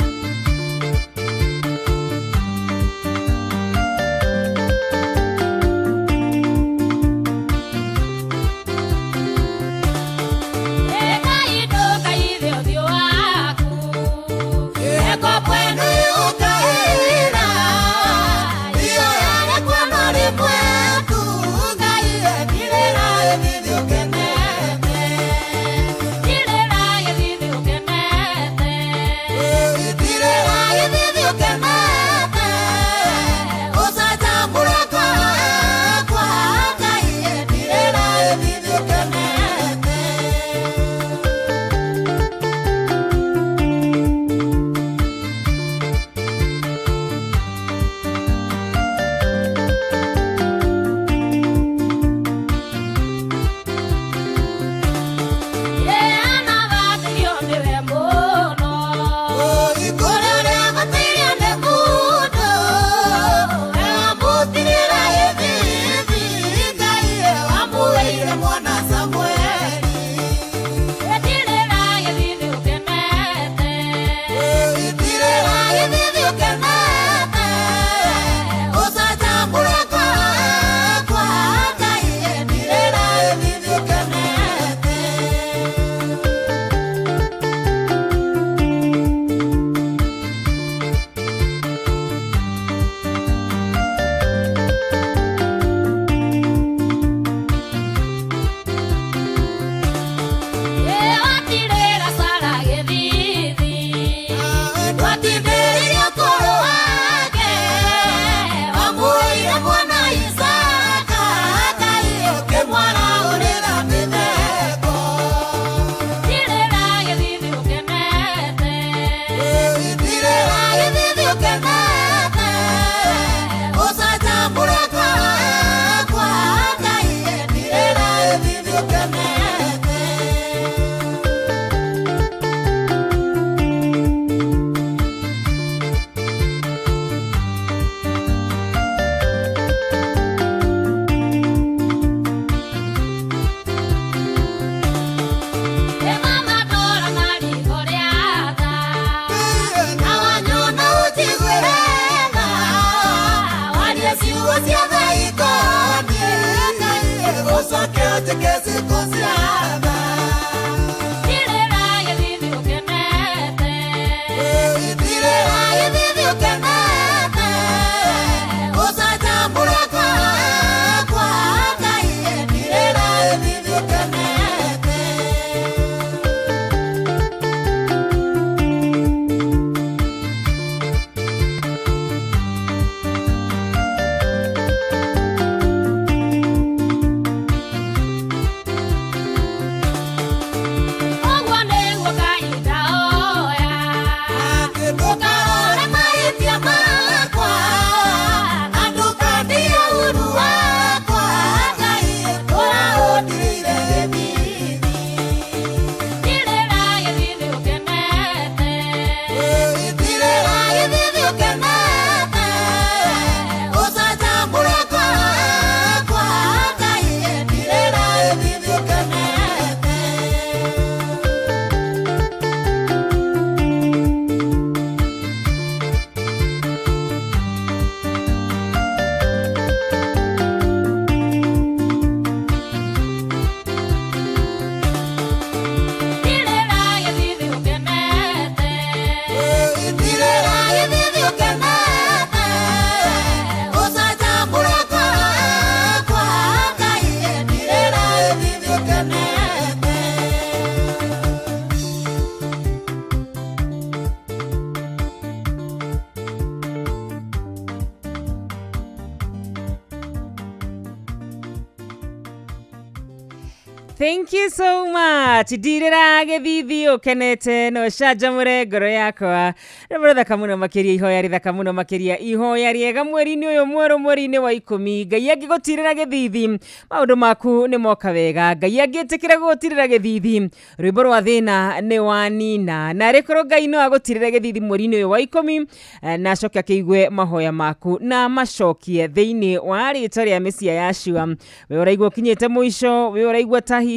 Thank you so much. Ndirĩra gĩthithi ũkenete no canjamũre ngoro yakwa. Rwĩmbo rũthaka mũno makĩria, ihoya rĩthaka mũno makĩria, ihoya rĩega mweri-inĩ ũyũ mwerũ, mweri-inĩ wa 10. Ngai angĩgũtirĩra gĩthithi maũndũ maku nĩ moka wega. Ngai angĩtĩkĩra gũgũtirĩra gĩthithi rwĩmbo rwa thĩna nĩ wanina. Na rĩkorwo Ngai no agũtirĩre gĩthithi mweri-inĩ ũyũ wa 10 na acoke akĩigue mahoya maku na macokie thĩinĩ wa rĩtwa rĩa Mesia Yashua. We ũraigua ũkinyĩte mũico, we ũraigua ta hihi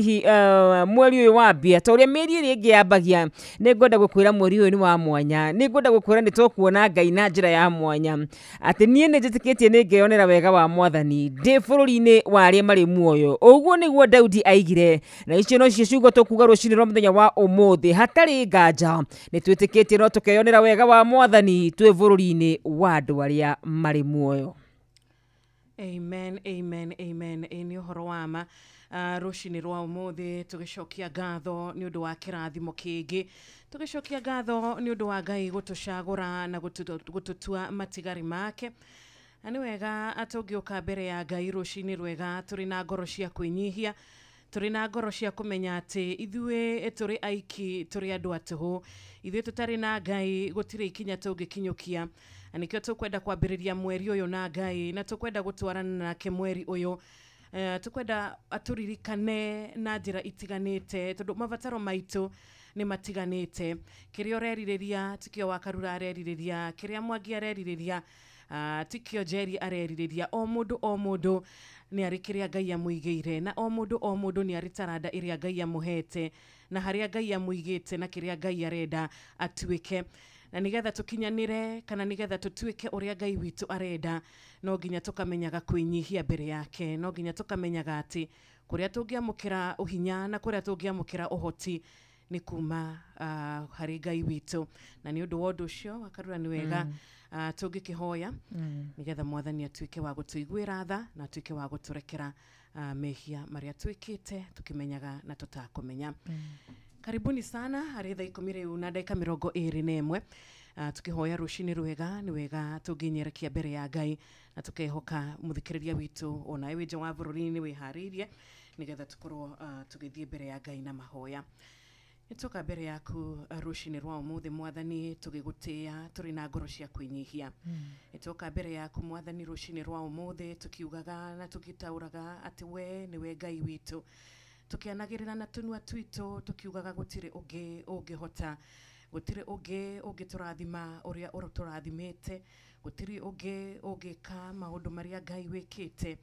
mweri ũyũ wambia ta ũrĩa mĩeri ĩrĩa ĩngĩ yambagia. Nĩ ngwenda gũkwĩra mweri ũyũ nĩ wa mwanya. Nĩ ngwenda gũkwĩra nĩ tũkuona Ngai na njĩra ya mwanya, atĩ niĩ nĩ njĩtĩkĩtie nĩ ngeyonera wega wa Mwathani ndĩ bũrũri-inĩ wa arĩa marĩ muoyo. Ũguo nĩguo Daudi aigire, na icio nocio ciugo tũkuga rũcinĩ rwa mũthenya wa ũmũthĩ. Hatarĩ nganja nĩ twĩtĩkĩtie no tũkeyonera wega wa Mwathani twĩ bũrũri-inĩ wa andũ arĩa marĩ muoyo. Amen, amen, amen. Ĩ nĩ ũhoro wa ma. Rũcinĩ rwa ũmũthĩ tũgĩcokia ngatho nĩ ũndũ wa kĩrathimo kĩngĩ, tũgĩcokia ngatho nĩ ũndũ wa Ngai gũtũcagũra na gũtũtua matigari make. Na nĩ wega tũngĩũka mbere ya Ngai rũcinĩ rwega tũrĩ na ngoro cia kwĩnyihia, tũrĩ na ngoro cia kũmenya atĩ ithuĩ tũrĩ aiki, tũrĩ andũ a tũhũ, ithuĩ tũtarĩ na Ngai gũtirĩ ikinya tũngĩkinyũkia. Na nĩkĩo tũkwenda kwambĩrĩria mweri ũyũ na Ngai, na tũkwenda gũtwarana nake mweri ũyũ. Tũkwenda atũririkane na njĩra itiganĩte, tondũ mabataro maitũ nĩ matiganĩte. Kĩrĩa ũrerirĩria tikĩo Wakarura arerirĩria, kĩrĩa Mwangi arerirĩria tikĩo Njeri arerirĩria. O mũndũ nĩ arĩ kĩrĩa Ngai amũigĩire, na o mũndũ nĩ arĩ taranda ĩrĩa Ngai amũhete, na harĩa Ngai amũigĩte na kĩrĩa Ngai arenda atuĩke. Na nĩgetha tũkinyanĩre kana nĩgetha tũtuĩke ũrĩa Ngai witũ arenda, no nginya tũkamenyaga kwĩnyihia mbere yake, no nginya tũkamenyaga atĩ kũrĩa tũngĩamũkĩra ũhinya na kũrĩa tũngĩamũkĩra ũhoti nĩ kuma harĩ Ngai witũ. Na nĩ ũndũ wa ũndũ ũcio Wakarura nĩ wega tũngĩkĩhoya nĩgetha Mwathani atuĩke wa gũtũiguĩra tha na atuĩke wa gũtũrekera mehia marĩa twĩkĩte tũkĩmenyaga na tũtakũmenya. Karibuni sana harĩ thaa 10 rĩu na ndagĩka 21. Tukihoya rũcinĩ rwega, nĩ wega tũngĩnyerekia mbere ya Ngai na tũkehoka mũthikĩrĩria witũ onawe wĩ nja wa bũrũri nĩ wĩharĩirie nĩgetha tũkorwo tũgĩthiĩ mbere ya Ngai na mahoya. Nĩtũka mbere yaku rũcinĩ rwa ũmũthĩ Mwathani, tũgĩgũtĩĩa tũrĩ na ngoro cia kwĩnyihia. Nĩtũka mbere yaku Mwathani rũcinĩ rwa ũmũthĩ tũkiugaga na tũgĩtaũraga atĩ we nĩwe Ngai witũ, tũkĩanagĩrĩra na tũnua twitũ tũkiugaga gũtirĩ ũngĩ ũngĩhota, gũtirĩ ũngĩ ũngĩtũrathima ũrĩa ũtũrathimĩte, gũtirĩ ũngĩ ũngĩka maũndũ marĩa Ngai wĩkĩte.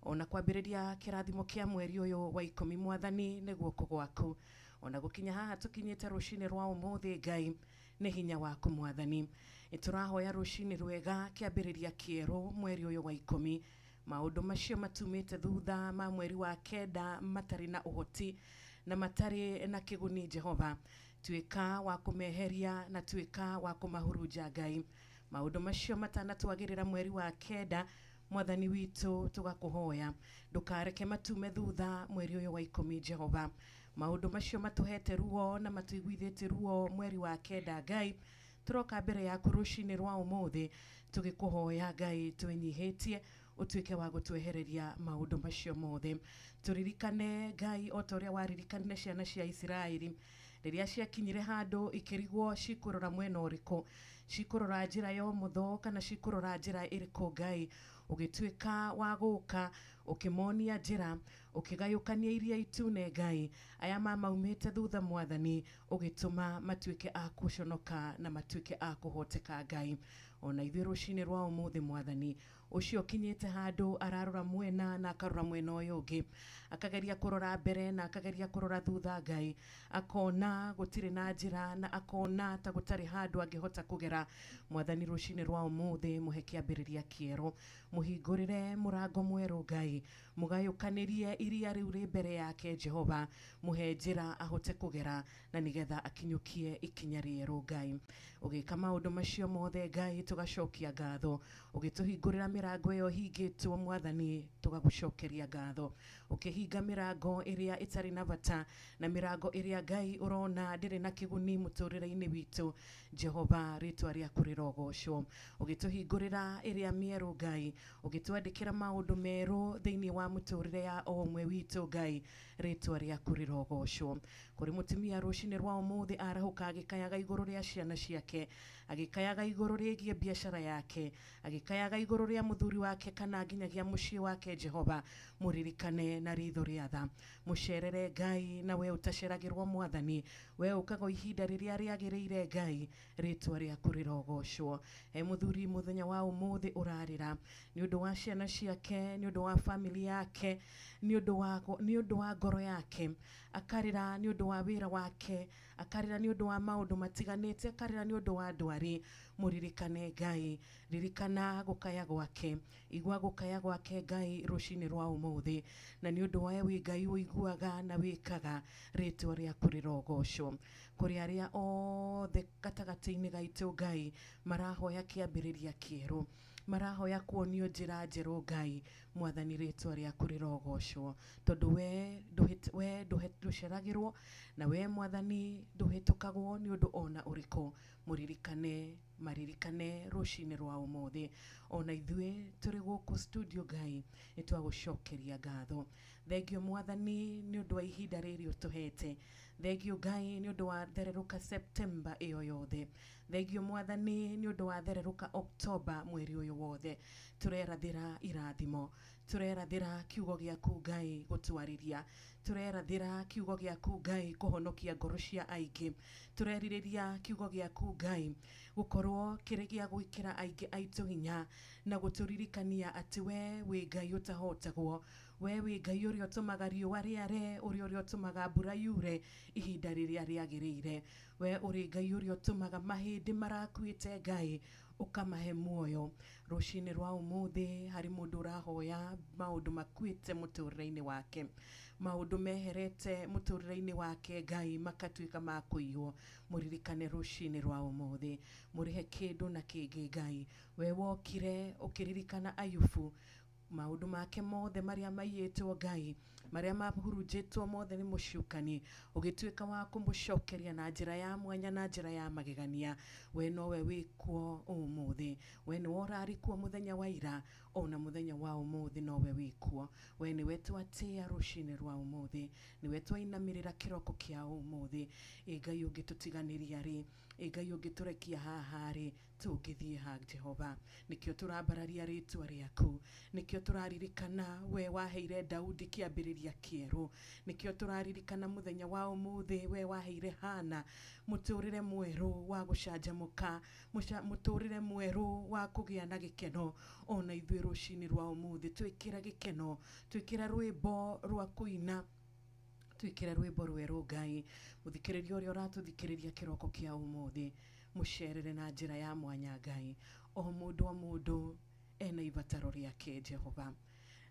Ona kwambĩrĩria kĩrathimo kĩa mweri ũyũ wa 10 Mwathani nĩ guoko gwaku. Ona gũkinya haha tũkinyĩte rũcinĩ rwa ũmũthĩ Ngai nĩ hinya waku Mwathani. Nĩtũrahoya rũcinĩ rwega kĩambĩrĩria kĩerũ mweri ũyũ wa 10, maũndũ macio matumĩte thutha ma mweri wa 9 matarĩ na ũhoti na matarĩ na kĩguni. Jehova, tuĩka wa kũmeheria na tuĩka wa kũmahurunja Ngai. Maũndũ macio matanatwagĩrĩra mweri wa 9 Mwathani witũ tũgakũhoya ndũkareke matume thutha mweri ũyũ wa 10 Jehova. Maũndũ macio matũhete ruo na matũiguithĩtie ruo mweri wa 9 Ngai, tũroka mbere yaku rũcinĩ rwa ũmũthĩ tũgĩkũhoya Ngai twĩnyihĩtie ũtuĩke wa gũtwehereria maũndũ macio mothe. Tũririkane Ngai o ta ũrĩa waririkanire ciana cia Isiraeli rĩrĩa ciakinyire handũ ikĩrigwo cikũrora mwena ũrĩkũ, cikũrora njĩra ya ũmotho kana cikũrora njĩra ĩrĩkũ. Ngai ũgĩtuĩka wa gũka ũkĩmonia njĩra, ũkĩgayũkania iria itune Ngai, aya mamaumĩte thutha Mwathani ũgĩtũma matuĩke a kũconoka na matuĩke a kũhoteka Ngai. Ona ithuĩ rũcinĩ rwa ũmũthĩ Mwathani, ũcio ũkinyĩte handũ ararora mwena na akarora mwena ũyũ ũngĩ, akageria kũrora mbere na akageria kũrora thutha Ngai, akona gũtirĩ na njĩra na akona ta gũtarĩ handũ angĩhota kũgera. Mwathani rũcinĩ rwa ũmũthĩ mũhe kĩambĩrĩria kĩerũ, mũhingũrĩre mũrango mwerũ Ngai, mũgayũkanĩrie iria rĩu rĩ mbere yake Jehova, mũhe njĩra ahote kũgera na nĩgetha akinyũkie ikinya rĩerũ Ngai. Ũgĩka maũndũ macio mothe Ngai, tũgacokia ngatho, ũgĩtũhingũrĩra mĩrango ĩyo hingĩtwo mwathani tũgagũcokeria ngatho. Ũkĩhinga mĩrango ĩrĩa ĩtarĩ na bata na mĩrango ĩrĩa Ngai ũrona ndĩrĩ na kĩguni mũtũrĩre-inĩ witũ, Jehova rĩtwa rĩaku rĩrogocwo. Ũgĩtũhingũrĩra ĩrĩa mĩerũ Ngai, ũgĩtwandĩkĩra maũndũ merũ thĩinĩ wa mũtũrĩre ya o ũmwe witũ Ngai, rĩtwa rĩaku rĩrogocwo. Kũrĩ mũtumia rũcinĩ rwa ũmũthĩ arahũka agĩkayaga igũrũ rĩa ciana ciake, agĩkayaga igũrũ rĩgiĩ biacara yake, agĩkayaga igũrũ rĩa mũthuri wake kana nginyagia mũciĩ wake, Jehova mũririkane na ritho rĩa tha. Mũcerere Ngai na we ũtaceragĩrwo mwathani, we ũkaga ihinda rĩrĩa rĩagĩrĩire Ngai, rĩtwa rĩaku rĩrogocwo. He mũthuri mũthenya wa ũmũthĩ ũrarĩra nĩ ũndũ wa ciana ciake, nĩ ũndũ wa family yake, nĩ ũndũ wa ngoro yake, akarĩra nĩ ũndũ wa wĩra wake, akarĩra nĩ ũndũ wa maũndũ matiganĩte, akarĩra nĩ ũndũ wa ndwari. Mũririkane Ngai, ririkana gũkaya gwake, igua gũkaya gwake Ngai rũcinĩ rwa ũmũthĩ, na nĩ ũndũ wa wĩ Ngai ũiguaga na wĩkaga, rĩtwa rĩaku rĩrogocwo. Kũrĩ arĩa othe gatagatĩ-inĩ gaitũ Ngai marahoya kĩambĩrĩria kĩerũ, marahoya kuonio njĩra njerũ Ngai, mwathani rĩtwa rĩaku rĩrogocwo, tondũ we ndũceragĩrwo na we mwathani ndũhĩtũkagwo nĩ ũndũ ona ũrĩkũ. Mũririkane, maririkane rũcinĩ rwa ũmũthĩ. Ona ithuĩ tũrĩ gũkũ studio Ngai nĩ twagũcokeria ngatho. Thengio mwathani nĩ ũndũ wa ihinda rĩrĩ ũtũhete. Thengio Ngai nĩ ũndũ wa thererũka September ĩyo yothe. Thengio mwathani nĩ ũndũ wa thererũka October mweri ũyũ wothe. Tũrerathĩra irathimo, tũrerathĩra kiugo gĩaku Ngai gũtwarĩria, tũrerathĩra kiugo gĩaku Ngai kũhonokia ngoro cia aingĩ, tũrerirĩria kiugo gĩaku Ngai gũkorwo kĩrĩ gĩa gwĩkĩra aingĩ aitũ hinya na gũtũririkania atĩ we wĩ Ngai ũtahotagwo, we wĩ Ngai ũrĩa ũtũmaga riũa rĩare, ũrĩa ũtũmaga mbura yure ihinda rĩrĩa rĩagĩrĩire, we ũrĩ Ngai ũrĩa ũtũmaga mahĩndĩ marakuĩte Ngai ũkamahe muoyo. Rũcinĩ rwa ũmũthĩ harĩ mũndũ ũrahoya maũndũ makuĩte mũtũrĩre-inĩ wake, maũndũ meherete mũtũrĩre-inĩ wake Ngai makatuĩka ma kũiywo. Mũririkane rũcinĩ rwa ũmũthĩ, mũrĩhe kĩndũ na kĩngĩ Ngai. We wokire ũkĩririkana Ayubu, maũndũ make mothe marĩa maiyĩtwo Ngai, marĩa mahurunjĩtwo mothe nĩ mũcukani, ũgĩtuĩka wa kũmũcokeria na njĩra ya mwanya na njĩra ya magegania. We nowe wĩkuo ũmũthĩ, we nĩwe ũrarĩ kuo mũthenya wa ira, ona mũthenya wa ũmũthĩ nowe wĩkuo. We nĩwe twatĩa rũcinĩ rwa ũmũthĩ, nĩwe twainamĩrĩra kĩroko kĩa ũmũthĩ. Ĩ Ngai ũngĩtũtiganĩria rĩ, ĩ Ngai ũngĩtũrekia haha rĩ, tũngĩthiĩ ha Jehova? Nĩkĩo tũrambararia rĩtwa rĩaku, nĩkĩo tũraririkana we waheire Daudi kĩambĩrĩria kĩerũ, nĩkĩo tũraririkana mũthenya wa ũmũthĩ we waheire Hana mũtũrĩre mwerũ wa gũcanjamũka, mũtũrĩre mwerũ wa kũgĩa na gĩkeno. Ona ithuĩ rũcinĩ rwa ũmũthĩ twĩkĩra gĩkeno, twĩkĩra rwĩmbo rwa kũina, twĩkĩre rwĩmbo rwerũ Ngai. Mũthikĩrĩria ũrĩa ũratũthikĩrĩria kĩroko kĩa ũmũthĩ, mũcerere na njĩra ya mwanya Ngai. O mũndũ o mũndũ ena ibataro rĩake Jehova,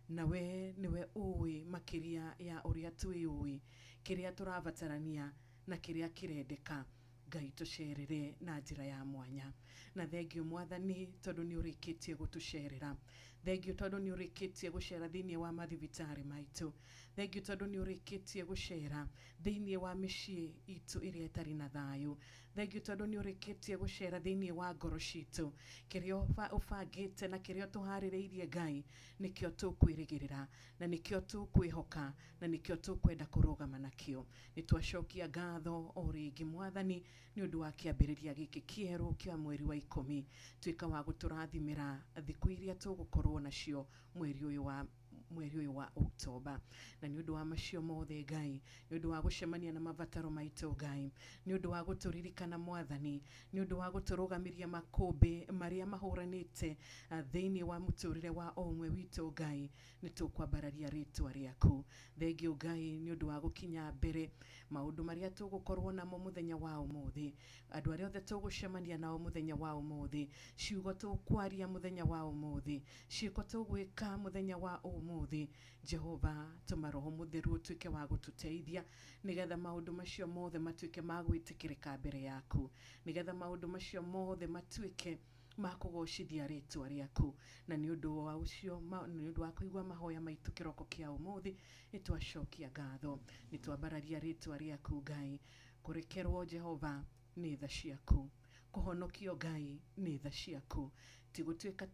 na we nĩwe ũĩ makĩria ya ũrĩa twĩũĩ, kĩrĩa tũrabatarania na kĩrĩa kĩrendeka. Ngai tũcerere na njĩra ya mwanya. Na thengio mwathani tondũ nĩ ũrĩkĩtie gũtũcerera, thengio tondũ nĩ ũrĩkĩtie gũcera thĩinĩ wa mathibitarĩ maitũ, thengio tondũ nĩ ũrĩkĩtie gũcera thĩinĩ wa mĩciĩ itũ ĩrĩa ĩtarĩ na thayũ, thengio tondũ nĩ ũrĩkĩtie gũcera thĩinĩ wa ngoro citũ. Kĩrĩa ũbangĩte na kĩrĩa ũtũharĩrĩirie Ngai nĩkĩo tũkwĩrĩgĩrĩra na nĩkĩo tũkwĩhoka na nĩkĩo tũkwenda kũrũgama nakĩo. Nĩ twacokia ngatho o rĩngĩ mwathani nĩ ũndũ wa kĩambĩrĩria gĩkĩ kĩerũ kĩa mweri wa 10. Tuĩka wa gũtũrathimĩra thikũ iria tũgũkorwo nacio mweri ũyũ wa Oktoba. Na nĩ ũndũ wa macio mothe Ngai, nĩ ũndũ wa gũcemania na mabataro maitũ Ngai, nĩ ũndũ wa gũtũririkana mwathani, nĩ ũndũ wa gũtũrũgamĩria makũmbĩ marĩa mahũranĩte thĩinĩ wa mũtũrĩre wa o ũmwe witũ Ngai, nĩ tũkwambararia rĩtwa rĩaku. Thengio Ngai nĩ ũndũ wa gũkinya mbere maũndũ marĩa tũgũkorwo namo mũthenya wa ũmũthĩ, andũ arĩa othe tũgũcemania nao mũthenya wa ũmũthĩ, ciugo tũkwaria mũthenya wa ũmũthĩ, ciĩko tũgwĩka mũthenya wa ũmũthĩ. Jehova tũma Roho Mũtheru ũtuĩke wa gũtũteithia nĩgetha maũndũ macio mothe matuĩke ma gwĩtĩkĩrĩka mbere yaku, nĩgetha maũndũ macio mothe matuĩke Makũgocithia rĩtwa rĩaku na nĩ ũndũ wa ũcio nĩ ũndũ wa kũigua mahoya maitũ kĩroko kĩa ũmũthĩ nĩ twacokia ngatho nĩ twambararia rĩtwa rĩaku Ngai kũrekerwo Jehova nĩ tha ciaku kũhonokio Ngai nĩ tha ciaku ti gũtuĩka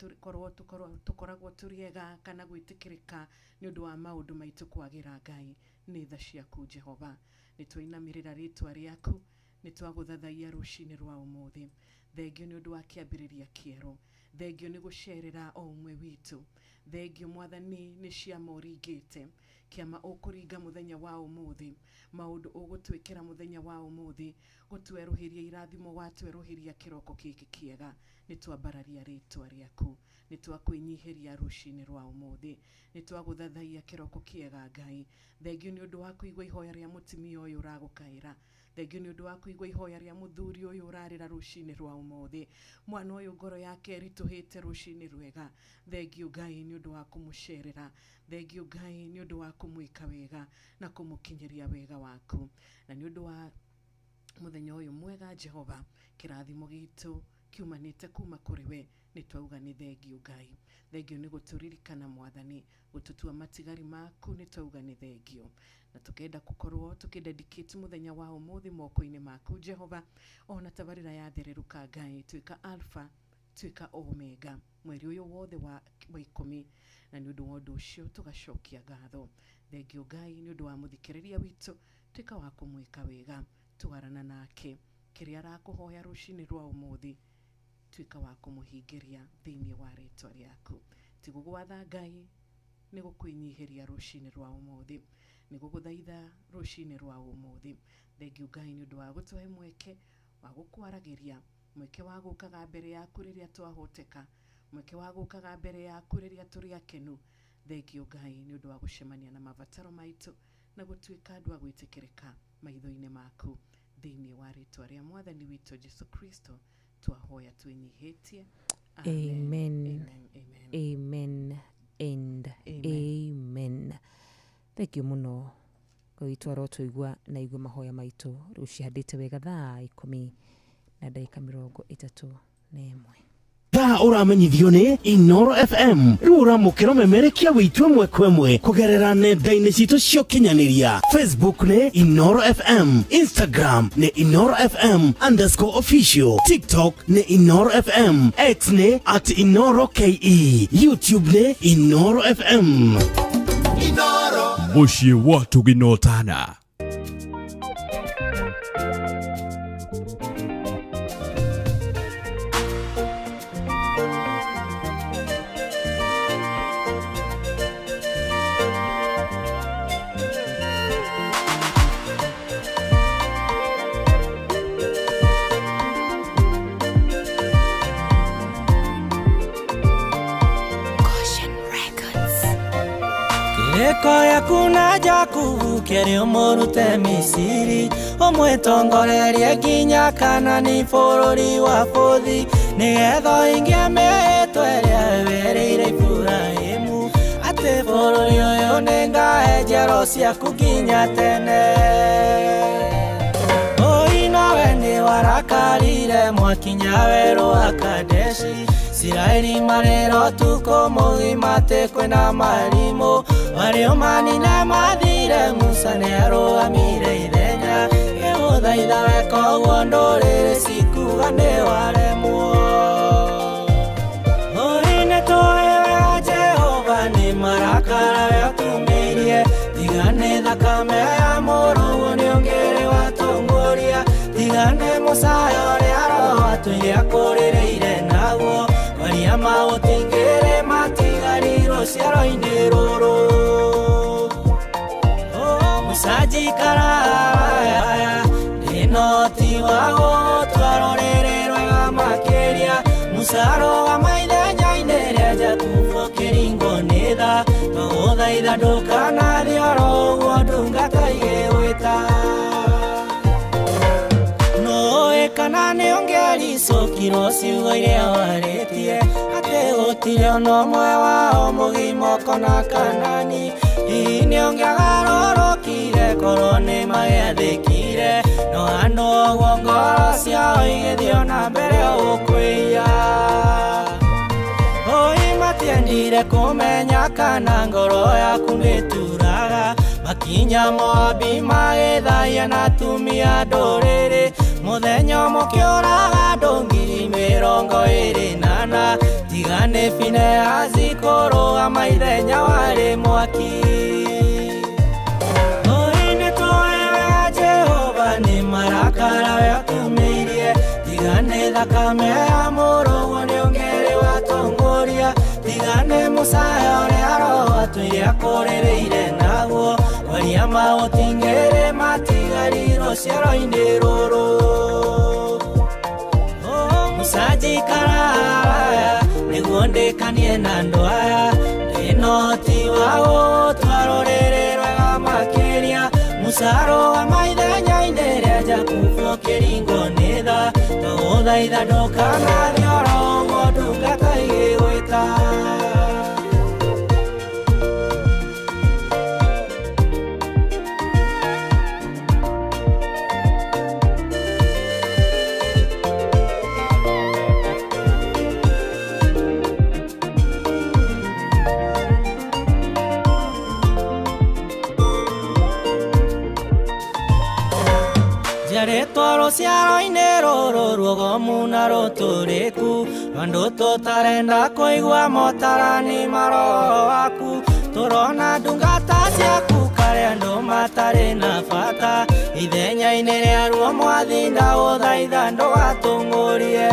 tũkoragwo tũrĩ ega kana gwĩtĩkĩrĩka nĩ ũndũ wa maũndũ maitũ kwagĩra Ngai nĩ tha ciaku Jehova nĩ twainamĩrĩra rĩtwa rĩaku nĩ twagũthathaia rũcinĩ rwa ũmũthĩ thengio nĩ ũndũ wa kĩambĩrĩria kĩerũ thengio nĩ gũcerera o ũmwe witũ thengio mwathani nĩ ciama ũringĩte kĩama ũkũringa mũthenya wa ũmũthĩ maũndũ ũgũtwĩkĩra mũthenya wa ũmũthĩ gũtwerũhĩria irathimo watwerũhĩria kĩroko gĩkĩ kĩega nĩ twambararia rĩtwa rĩaku nĩ twakwĩnyihĩria rũcinĩ rwa ũmũthĩ nĩ twagũthathaia kĩroko kĩega Ngai thengio nĩ ũndũ wa kũigua ihoya rĩa mũtumia ũyũ ũragũkaĩra thengio nĩ ũndũ wa kũigua ihoya rĩa mũthuri ũyũ ũrarĩra rũcinĩ rwa ũmũthĩ mwana ũyũ ngoro yake ĩritũhĩte rũcinĩ rwega thengio Ngai nĩ ũndũ wa kũmũcerera thengio Ngai nĩ ũndũ wa kũmwĩka wega na kũmũkinyĩria wega waku na nĩ ũndũ wa mũthenya ũyũ mwega Jehova kĩrathimo gitũ kiumanĩte kuma kũrĩ we nĩ twauga nĩ thengio Ngai thengio nĩ gũtũririkana mwathani gũtũtua matigari maku nĩ twauga nĩ thengio na tukenda gũkorwo tũkĩdedicate mũthenya wa ũmũthĩ moko-inĩ maku Jehova ona tabarĩra yathererũka Ngai tuĩka Alpha tuĩka Omega mweri ũyũ wothe wa 10 na nĩ ũndũ wa ũndũ ũcio tũgacokia ngatho thengio Ngai nĩ ũndũ wa mũthikĩrĩria witũ tuĩka wa kũmwĩka wega twarana nake kĩrĩa arakũhoya rũcinĩ rwa ũmũthĩ tuĩka wa kũmũhingĩria thĩinĩ wa rĩtwa rĩaku ti gũgwatha Ngai nĩ gũkwĩnyihĩria rũcinĩ rwa ũmũthĩ nĩ gũgũthaitha rũcinĩ rwa ũmũthĩ thengio Ngai nĩ ũndũ wa gũtũhe mweke wa gũkwaragĩria mweke wa gũkaga mbere yaku rĩrĩa twahoteka mweke wa gũkaga mbere yaku rĩrĩa tũrĩ akenu thengio Ngai nĩ ũndũ wa gũcemania na mabataro maitũ na gũtuĩka andũ a gwĩtĩkĩrĩka maitho-inĩ maku thĩinĩ wa rĩtwa rĩa mwathani witũ Jesu Kristo twahoya twĩnyihĩtie. Amen. Amen. And amen. Thank you muno gwitwaro tũigua na igua mahoya maitũ rĩu cihandĩte wega thaa 10:31. Thaa ũramenyithio nĩ Inoro FM rĩu ũramũkĩra memerekia witũ ĩmwe kwa ĩmwe kũgerera nenda-inĩ citũ cia ũkinyanĩria Facebook nĩ Inoro FM, Instagram nĩ Inoro FM _official, TikTok nĩ Inoro FM, X nĩ @InoroKE, YouTube nĩ Inoro FM. Inoro mũciĩ wa tũginotana. Koya kuna Jakubu keri umurute Misiri umwitongorerie nginya Kanani bũrũri wa bũthi nĩgetha ũhingie mĩhĩtwa ĩrĩa wĩrĩire Iburahĩmu atĩ bũrũri ũyũ nĩngahe njiaro ciaku nginya tene. Oi nawe nĩwarakarire mwakinya werũ wa Kadeshi Isiraeli marĩra ũtukũ mũgima atĩ kwĩna marimũ marĩo manine mathire Musa nĩarũgamire ithenya ĩgũthaitha weka ũguo ndũrĩrĩ cikuga nĩwaremwo. Oi nĩtũĩ wega Jehova nĩ marakara we ũtumĩirie tiga nĩ thakame ya mũrũguo nĩũngĩrĩ watongoria tiga nĩ mũcayo ũrĩa Roho atũire akũrĩrĩire naguo maria maũtingĩrĩ matigarirwo ciaro-inĩ rũrũ. Musa njikara ndĩna ũhoti wa gũtua rũrĩrĩ rwega makĩria Musa arũgama ithenya-inĩ rĩa Jakubu ũkĩringwo nĩ tha twagũthaitha ndũkanathiĩ oro ũguo ndungata igĩgwĩta. Nũĩ kana nĩũngĩaricũkirwo ciugo iria warĩtie atĩ gũtirĩ ona ũmwe wao mũgima ũkona Kanani hihi nĩũngĩagarũrũkire korwo nĩmagĩathĩkire no andũ ũguo ngoro ciao igĩthiĩ ona mbere gũkwĩhia. Oi matiendire kũmenya kana ngoro yaku nĩturaga makinya Moabi magĩthaia na atumia ndũrĩrĩ mũthenya mũkĩũraga andũ 24,000 tiga nĩ Finehasi kũrũgama ithenya warĩ mwaki. Oi nĩtũĩ wega Jehova nĩ marakara we atumĩirie tiga nĩ thakame ya mũrũguo nĩũngĩrĩ watongoria tiga nĩ mũcayo ũrĩa Roho atũire akũrĩrĩire naguo kwaria maũtingĩrĩ matigari rũciaro-inĩ rũrũ. Musa njikara haraya nĩguo ndĩkanie na andũ aya ndĩna ũhoti wa gũgũtua rũrĩrĩ rwega makĩria Musa rũgama ithenya-inĩ rĩa Jakubu ũkĩringwo nĩ tha twagũthaitha ndũkanathiĩ oro ũguo ndungata igĩgwĩta. Njiarĩtwo rũciaro-inĩ rũrũ ruogomu na rũtũrĩku rwa andũ tũtarenda kũigua motarani ma Roho waku tũrona ndungata ciaku karĩ andũ matarĩ na bata ithenya-inĩ rĩaruo mwathi ndagũthaitha ndũgatũng'ũrie.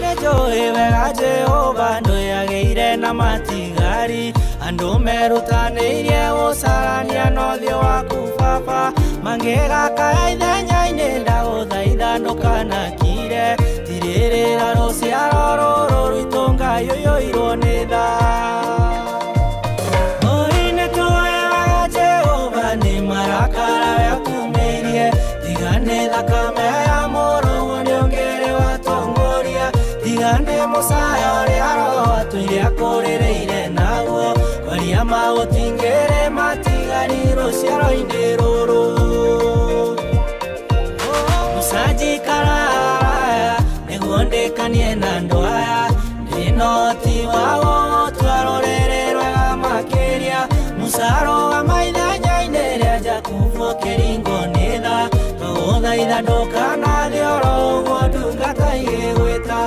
Nĩnjũĩ wega Jehova ndũyagĩire na matigari andũ merutanĩirie gũcarania na ũthiũ waku Baba mangĩgakaya ithenya-inĩ ndagũthaitha ndũkanakire tirĩrĩra rũciaro rũrũ rwitũ Ngai ũiyũirwo nĩ tha. Oi nĩtũĩ wega Jehova nĩ marakara we atumĩirie tiga nĩ thakame ya mũrũguo nĩũngĩrĩ watongoria tiga nĩ mũcayo ũrĩa Roho atũire akũrĩrĩire naguo kwaria maũtingĩrĩ matigari rũciaro-inĩ rũrũ. Musa njikara haraya nĩguo ndĩkanie na andũ aya ndĩna ũhoti wa gũgũtua rũrĩrĩ rwega makĩria Musa rũgama ithenya-inĩ rĩa Jakubu ũkĩringwo nĩ tha twagũthaitha ndũkanathiĩ oro ũguo ndungata igĩgwĩta.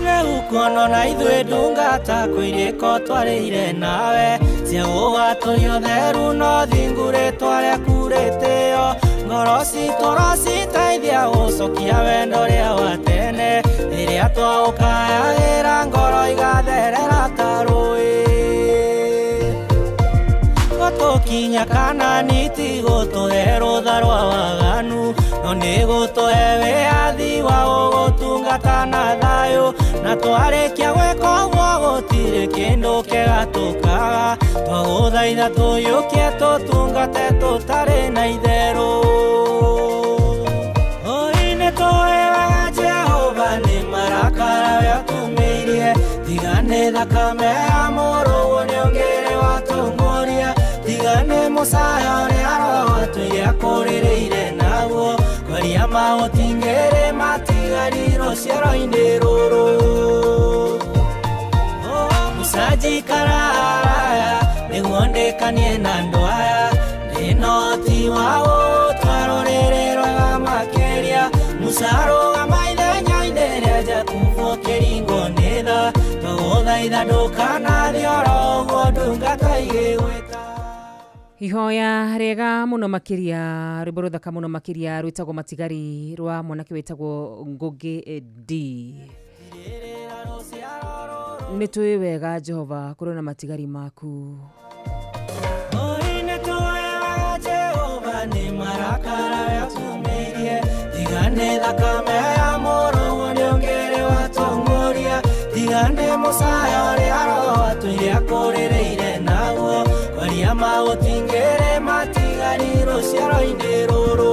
Rĩu kuona na ithuĩ ndungata kwĩrĩko twarĩire nawe cia gũgatũria ũtheru no thingu rĩtwa rĩaku rĩtĩo ngoro citũ rociteithia gũcokia wendo ũrĩa wa tene rĩrĩa twaũkayagĩra ngoro igatherera ta rũĩ. Gũtũkinya Kanani ti gũtũhe rũtha rwa waganu no nĩ gũtũhe wĩyathi wa gũgũtungata na thayũ na twarĩkia gwĩka ũguo gũtirĩ kĩndũ kĩega tũkaga twagũthaitha tũiyũkie tũtungate tũtarĩ na itherũ. Oi nĩtũĩ wega Jehova nĩ marakara we atumĩirie tiga nĩ thakame ya mũrũguo nĩũngĩrĩ watongoria tiga nĩ mũcayo ũrĩa Roho atũire akũrĩrĩire naguo kwaria maũtingĩrĩ matigari rũciaro-inĩ rũrũ. Musa njikara haraya nĩguo ndĩkanie na andũ aya ndĩna ũhoti wa gũgũtua rũrĩrĩ rwega makĩria Musa rũgama ithenya-inĩ rĩa Jakubu ũkĩringwo nĩ tha twagũthaitha ndũkanathiĩ oro ũguo ndungata igĩgwĩta. Ihoya rĩega mũno makĩria rwĩmbo rũthaka mũno makĩria rwĩtagwo matigari rwa mwanake wĩtagwo Ngũgĩ D. Nĩtũĩ wega Jehova kũrĩ na matigari maku. Oi nĩtũĩ wega Jehova nĩ marakara we atumĩirie tiga nĩ thakame ya mũrũguo nĩũngĩrĩ watongoria tiga nĩ mũcayo ũrĩa Roho atũire akũrĩrĩire naguo kwaria maũtingĩrĩ matigari rũciaro-inĩ rũrũ.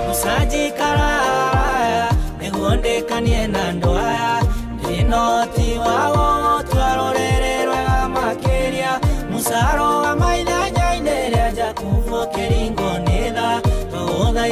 Musa njikara haraya nĩguo ndĩkanie na andũ aya ndĩna ũhoti wa gũgũtua rũrĩrĩ rwega makĩria Musa rũgama ithenya-inĩ rĩa Jakubu ũkĩringwo nĩ tha twagũthaitha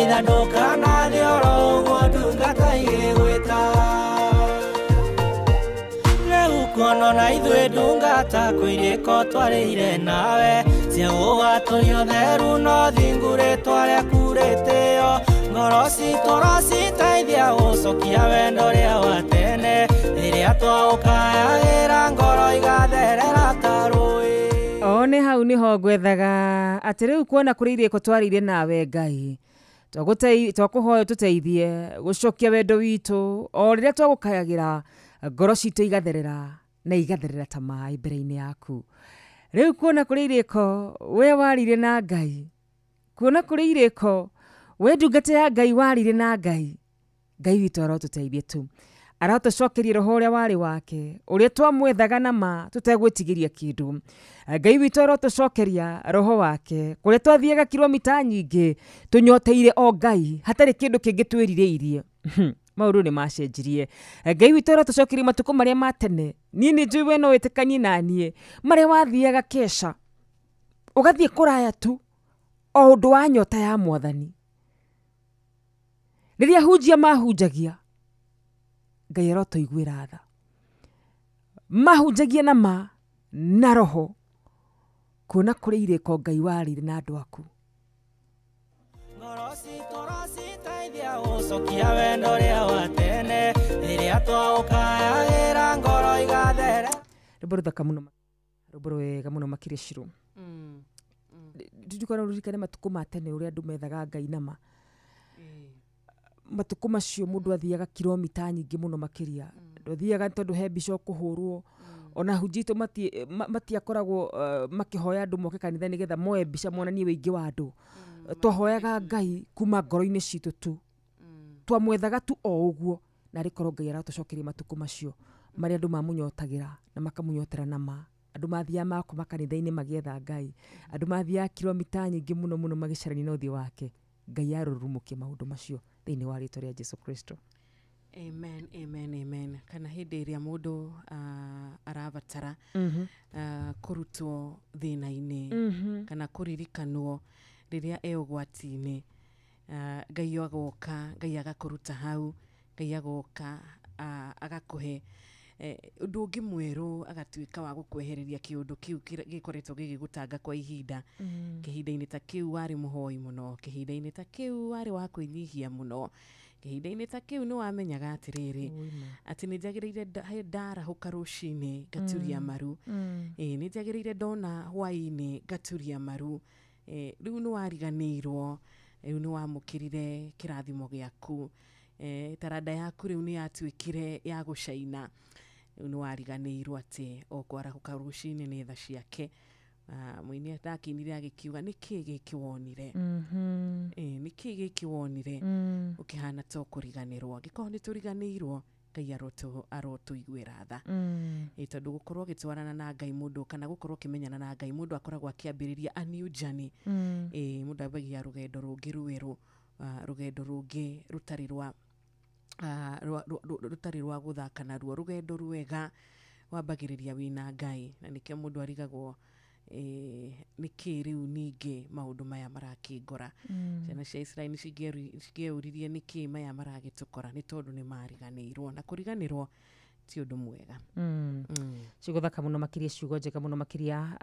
Ithuĩ ndungata kwĩrĩko twarĩire nawe Ciagũgatũrio theru no thingu rĩtwa rĩaku rĩtĩo Ngoro citũ rociteithia gũcokia wendo ũrĩa wa tene Rĩrĩa twaũkayagĩra ngoro igatherera ta rũĩ. One hau niho ngwethaga atĩ rĩu kuona kũrĩ irĩko twarĩire nawe Ngai twakũhoya tũteithie gũcokia wendo witũ o rĩrĩa twagũkayagĩra ngoro citũ igatherera na igatherera ta maĩ mbere-inĩ yaku. Rĩu kuona kũrĩ irĩko we warire na Ngai, kuona kũrĩ irĩko we ndungata ya Ngai warire na Ngai, Ngai witũ arotũteithie tu, arotũcokerie roho ũrĩa warĩ wake ũrĩa twamwethaga na ma tũtegwĩtigĩria kĩndũ. Ngai witũ arotũcokeria roho wake kũrĩa twathiaga kilomita nyingĩ tũnyoteire o Ngai hatarĩ kĩndũ kĩngĩ twĩrirĩirie. Maũndũ nĩ macenjirie. Ngai witũ arotũcokeria matukũ marĩa ma tene. Niĩ nĩ njũĩ we no wĩtĩkanie na niĩ marĩa wathiaga kesha ũgathiĩ kũraya tu o ũndũ wa nyota ya Mwathani. Rĩrĩa hunjia mahunjagia Ngai arotũiguĩra tha, mahunjagia na ma na roho, kuona kũrĩ irĩko Ngai warĩire na andũ aku. Ngoro citũ rociteithia gũcokia wendo ũrĩa wa tene Rĩrĩa twaũkayagĩra ngoro igatherera. Rwĩmbo rũthaka mũno, rwĩmbo rwega mũno makĩria Shiro. Ndirikana ũririkane matukũ ma tene ũrĩa andũ methaga Ngai na ma. Matukũ macio mũndũ athiaga kilomita nyingĩ mũno makĩria. Ndũthiaga tondũ he mbica ũkũhũrwo. Ona hunjia itũ matiakoragwo makĩhoya andũ moke kanitha nĩgetha moe mbica monanie wĩingĩ wa andũ. Twahoyaga Ngai kuma ngoro-inĩ citũ tu, twamwethaga tu o ũguo, na rĩkorwo Ngai aratũcokeria matukũ macio marĩa andũ mamũnyotagĩra na makamũnyotera na ma. Andũ mathiaga makoma kanitha-inĩ magĩetha Ngai, andũ mathiaga kilomita nyingĩ mũno mũno magĩcarania na ũthiũ wake. Ngai arũrũmũkie maũndũ macio thĩinĩ wa rĩtwa rĩa Jesu Kristo. Amen, amen, amen. Kana hĩndĩ ĩrĩa mũndũ arabatara kũrutwo thĩna-inĩ kana kũririkanwo rĩrĩa e ũgwati-inĩ, Ngai agoka, Ngai agakũruta hau, Ngai agoka agakũhe ũndũ ũngĩ mwerũ, agatuĩka wa gũkwehereria kĩũndũ kĩu gĩkoretwo gĩgĩgũtanga kwa ihinda. Kĩhinda-inĩ ta kĩu warĩ mũhoi mũno, kĩhinda-inĩ ta kĩu warĩ wa kwĩnyihia mũno, kĩhinda-inĩ ta kĩu nĩ wamenyaga atĩrĩrĩ atĩ nĩ njagĩrĩire ndarahũka rũcinĩ ngaturia maru, nĩ njagĩrĩire ndona hwaĩ-inĩ ngaturia maru. Rĩu nĩ wariganĩirwo, rĩu nĩ wamũkĩrire kĩrathimo gĩaku, taranda yaku rĩu nĩ yatuĩkire ya gũcaina. Rĩu nĩ wariganĩirwo atĩ o kwarahũka rũcinĩ nĩ tha ciake. Mũini ndakinire agĩkiuga nĩkĩ gĩkĩ wonire, nĩkĩ gĩkĩ wonire ũkĩhana to kũriganĩrwo. Angĩkorwo nĩ tũriganĩirwo, Ngai arotũiguĩra tha. Tondũ gũkorwo ũgĩtwarana na Ngai mũndũ kana gũkorwo ũkĩmenyana na Ngai mũndũ akoragwo akĩambĩrĩria a new journey. Mũndũ ambagia rũgendo rũngĩ rwerũ, rũgendo rũngĩ rũtarĩ rwa rũtarĩ rwa gũthaka naruo, rũgendo rwega wambagĩrĩria wĩna Ngai. Na nĩkĩo mũndũ arigagwo nĩkĩ rĩu ningĩ maũndũ maya marakĩngora. Ciana cia Israeli cingĩeũririe nĩkĩ maya maragĩtũkora, nĩ tondũ nĩ mariganĩirwo, na kũriganĩrwo ti ũndũ mwega. Ciugo thaka mũno makĩria, ciugo njega mũno makĩria,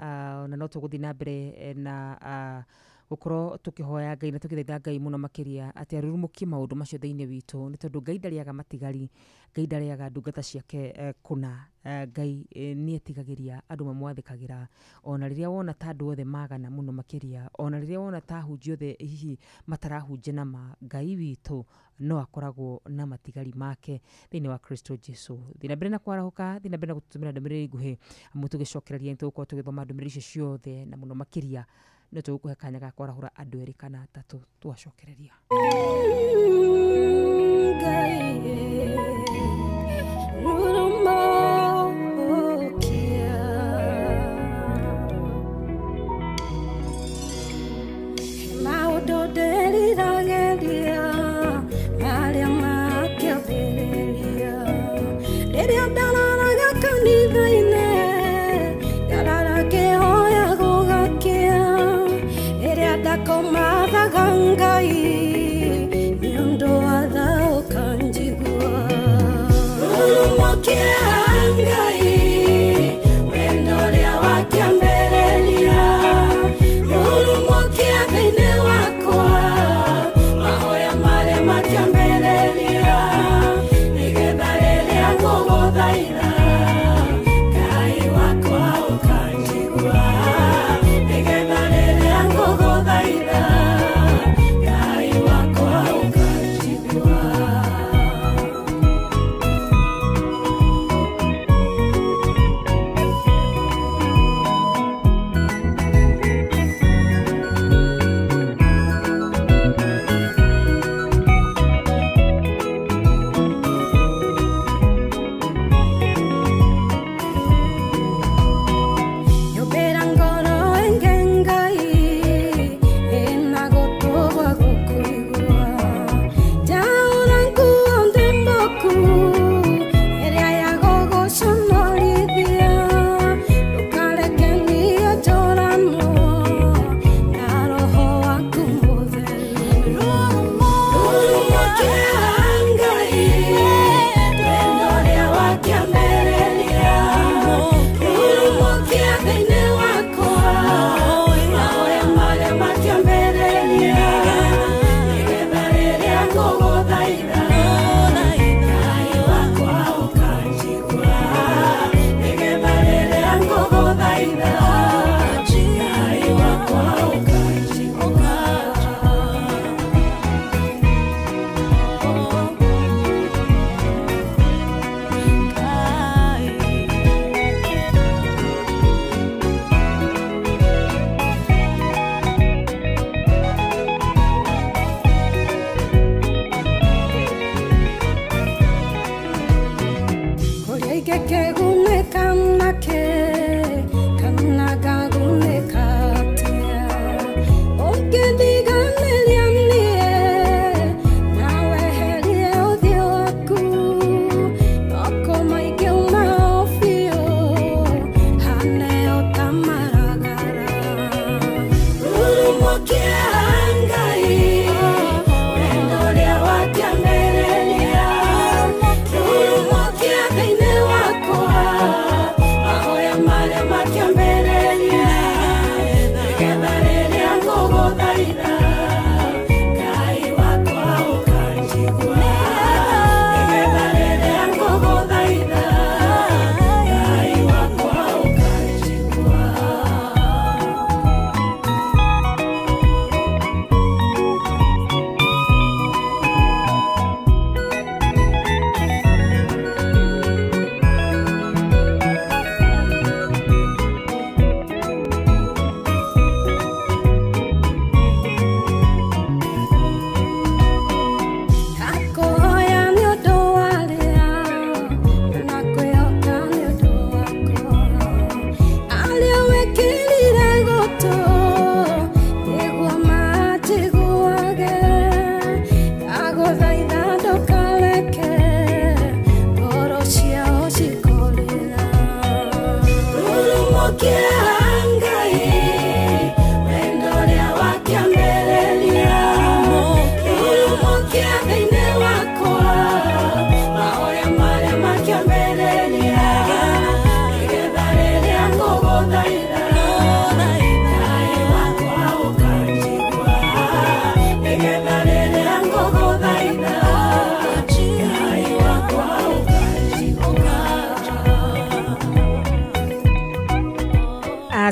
na no tũgũthiĩ na mbere na gũkorwo tũkĩhoya Ngai na tũgĩthaitha Ngai mũno makĩria atĩ arurumũkie maũndũ macio thĩinĩ witũ, nĩ tondũ Ngai ndarĩaga matigari, Ngai ndarĩaga ndungata ciake kũna. Ngai nĩ etigagĩria andũ mamwathĩkagĩra, ona rĩrĩa wona ta andũ othe magana mũno makĩria, ona rĩrĩa wona ta ahunjia othe hihi matarahunjia na ma, Ngai witũ no akoragwo na matigari make thĩinĩ wa Kristo Jesu. Thiĩ na mbere na kwarahũka, thiĩ na mbere na gũtũtũmĩra ndũmĩrĩri nguhĩ, amu tũgĩcokereria nĩ tũgũkorwo tũgĩthoma ndũmĩrĩri icio ciothe, na mũno makĩria no tũgũkũhe kanya ga kwarahũra andũ erĩ kana atatũ twacokereria. Ngai.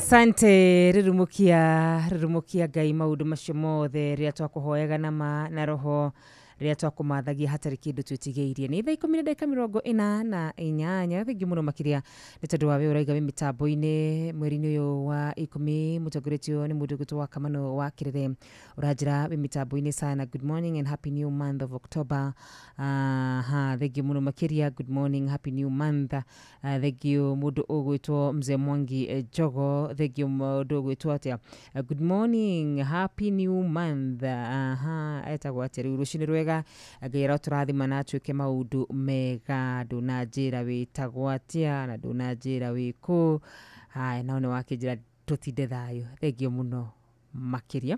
Asante rurumukia rurumukia Ngai maundu macio mothe rĩrĩa twakũhoyaga na ma na roho rĩrĩa twakũmathagia hatarĩ kĩndũ twĩtigĩirie. Nĩ thaa 10 na ndagĩka 48. Thengiũ mũno makĩria nĩ tondũ wa we ũraiga wĩ mĩtambo-inĩ mweri-inĩ ũyũ wa 10 mũtongoretio nĩ mũndũ ũgwĩtwo wa Kamano wa Kĩrere ũranjĩra wĩ mĩtambo-inĩ sana. Good morning and happy new month of October. Aha, thengiũ mũno makĩria. Good morning, happy new month. Thengiũ mũndũ ũgwĩtwo Mzee Mwangi Njogo. Thengiũ mũndũ ũgwĩtwo atĩa. Good morning, happy new month. Aha, etagwo atĩa rĩu? Rũcinĩ rwega, Ngai arotũrathima na atuĩke maũndũ mega. Ndũnanjĩra wĩtagwo atĩa na ndũnanjĩra wĩkũ. Haya, nao nĩ wakĩnjĩra tũtinde thayũ. Thengiũ mũno makĩria.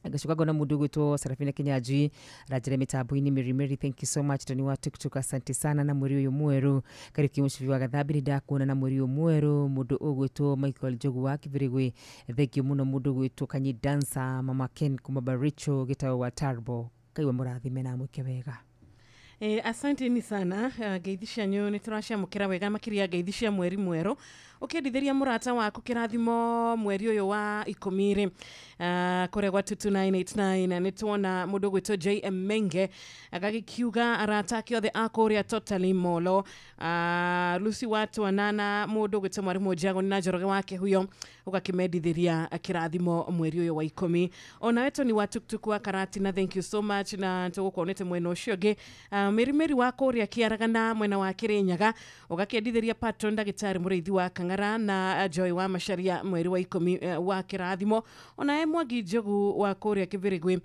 Ngacoka ngona mũndũ ũgwĩtwo Sarafina Kinyanjui aranjĩra mĩtambo-inĩ. Mary Mary, thank you so much. Toni wa TikTok, asante sana na mweri ũyũ mwerũ. Kariũki Mũcibi wa Gathambi, nĩ ndakuona na mweri ũyũ mwerũ. Mũndũ ũgwĩtwo Michael Njogu wa Kibirigwi, thengiũ mũno. Mũndũ ũgwĩtwo Kanyi Dancer, Mama Ken kuma Baricho gĩtago wa Tarbo, Ngai mũrathime na amwĩke wega. Asanteni sana. Ngeithi cianyu nĩ tũraciamũkĩra wega makĩria ngeithi cia mweri mwerũ. Ũkĩendithĩria mũrata waku kĩrathimo mweri ũyũ wa 10 rĩ, kũrĩa gwa 22989 nĩ tuona mũndũ ũgwĩtwo JM Menge agagĩkiuga arata ake othe a kũrĩa Totally Molo, Lucy Watwanana, mũndũ ũgwĩtwo Mwarimũ Njagoni na Njoroge wa Kĩhuyo, ũgakĩmendithĩria kĩrathimo mweri ũyũ wa 10. Onawe Tony wa Tuktuk wa Karatina, thank you so much na tũgũkuonete mwena ũcio ũngĩ. Meri Meri wa kũrĩa Kĩaragana mwena wa Kĩrĩnyaga, ũgakĩendithĩria patron ndagĩtarĩ mũrĩithi wa Kang'ara na Joy wa Macharia mweri wa 10 wa kĩrathimo. Onawe Mwangi Njogu wa kũrĩa Kĩbĩrĩgwi,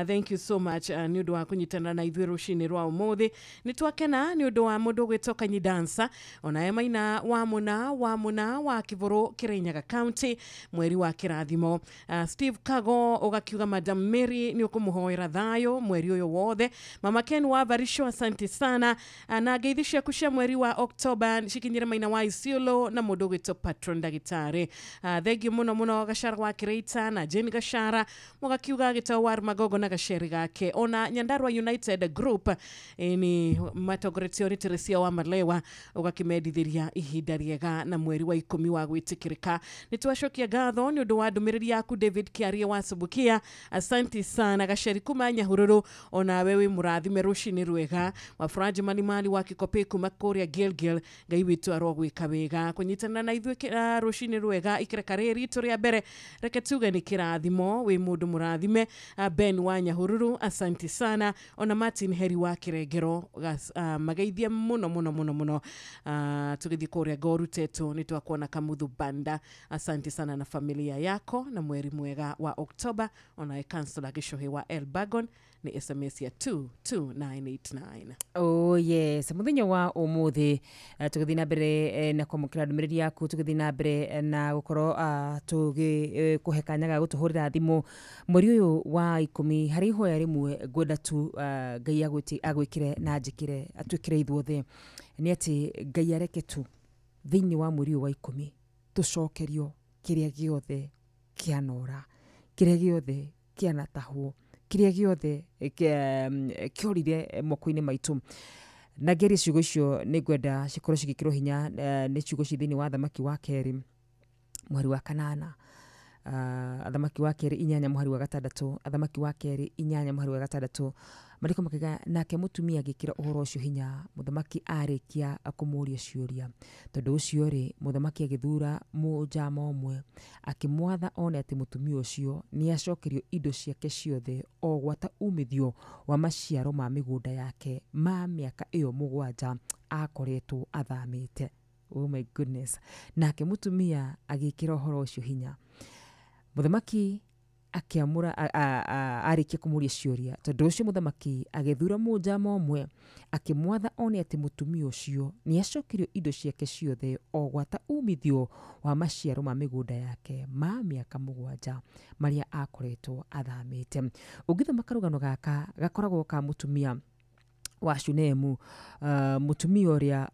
thank you so much nĩ ũndũ wa kũnyitanĩra na ithuĩ rũcinĩ rwa ũmũthĩ. Nĩ twakena nĩ ũndũ wa mũndũ ũgwĩtwo Kanyi Dancer, onawe Maina wa Mũna wa Mũna wa Kĩbũrũ Kĩrĩnyaga County mweri wa kĩrathimo. Steve Kago ũgakiuga Madam Mary nĩ ũkũmũhoera thayũ mweri ũyũ wothe. Mama Ken wa Barisho, asante sana na ngeithi ciaku cia mweri wa October cikinyire Maina wa Isiolo na mũndũ ũgwĩtwo patron ndagĩtarĩ. Thengiũ mũno mũno Gachara wa Kĩrĩita na Jane Gachara mũgakiuga gĩtau wa Magogo na gaceri gake. Ona Nyandarua United Group ni matongoretio nĩ Teresia wa Malewa ũgakĩmendithĩria ihinda rĩega na mweri wa 10 wa gwĩtĩkĩrĩka. Nĩ twacokia ngatho nĩ ũndũ wa ndũmĩrĩri yaku David Kĩarie wa Subukia, asante sana. Gaceri kuma Nyahururu, onawe wĩ mũrathime rũcinĩ rwega. Wafuraji Malimali wa Kikope kuma kũrĩa Gilgil, Ngai witũ arogwĩka wega kũnyitanĩra na ithuĩ rũcinĩ rwega. Ikereka rĩrĩ ritũ rĩa mbere reke tuge nĩ kĩrathimo, wĩ mũndũ mũrathime. Ben wa Nyahururu, asante sana. Ona Martin Heri wa Kĩrengero, mageithie mũno mũno mũno mũno. Tũgĩthiĩ kũrĩa Goruteto nĩ twakuona Kamuthu Banda, asante sana na familia yako na mweri mwega wa Oktoba. Onawe Kansela Gĩcohe wa Elbagon nĩ SMS ya 22989. Oh yes, muthenya wa umuthi tugithii na mbere na kwamũkĩra ndũmĩrĩri yaku, tugithii na mbere na gũkorwo tũgĩkũhe kanya ga gũtũhũrĩra thimũ mweri ũyũ wa 10. Harĩ ihoya rĩmwe ngwenda tu Ngai agwĩkĩre na njĩkĩre atwĩkĩre ithuothe, nĩ atĩ Ngai areke tu thĩinĩ wa mweri ũyũ wa 10 tũcokerio kĩrĩa gĩothe kĩanora, kĩrĩa gĩothe kĩanatahwo, kĩrĩa gĩothe kĩorire moko-inĩ maitũ. Na ngerie ciugo icio nĩ ngwenda cikorwo cigĩkĩrwo hinya nĩ ciugo ci thĩinĩ wa Thamaki wa Kerĩ mweri wa 8, Athamaki wa Kerĩ 8 mũhari wa 6, Athamaki wa Kerĩ 8 mũhari wa 6. Mariko makiuga nake mũtumia agĩkĩra ũhoro ũcio hinya mũthamaki arĩkia kũmũũria ciũria. Tondũ ũcio rĩ, mũthamaki agĩthura mũnjama ũmwe akĩmwatha one atĩ mũtumia ũcio nĩ acokerio indo ciake ciothe o gwata umithio wa maciaro ma mĩgũnda yake ma mĩaka ĩyo 7 akoretwo athamĩte. Oh my goodness. Nake mũtumia agĩkĩra ũhoro ũcio hinya. Mũthamaki akĩamũra arĩkia kũmũria ciũria. Tondũ ũcio mũthamaki agĩthura mũnjama ũmwe akĩmwatha one atĩ mũtumia ũcio nĩ acokerio indo ciake ciothe o gwata umithio wa maciaro ma mĩgũnda yake ma mĩaka 7 marĩa akoretwo athamĩte. Ũngĩthoma karũgano gaka gakoragwo ka mũtumia wa Shunemu, mutumia ũrĩa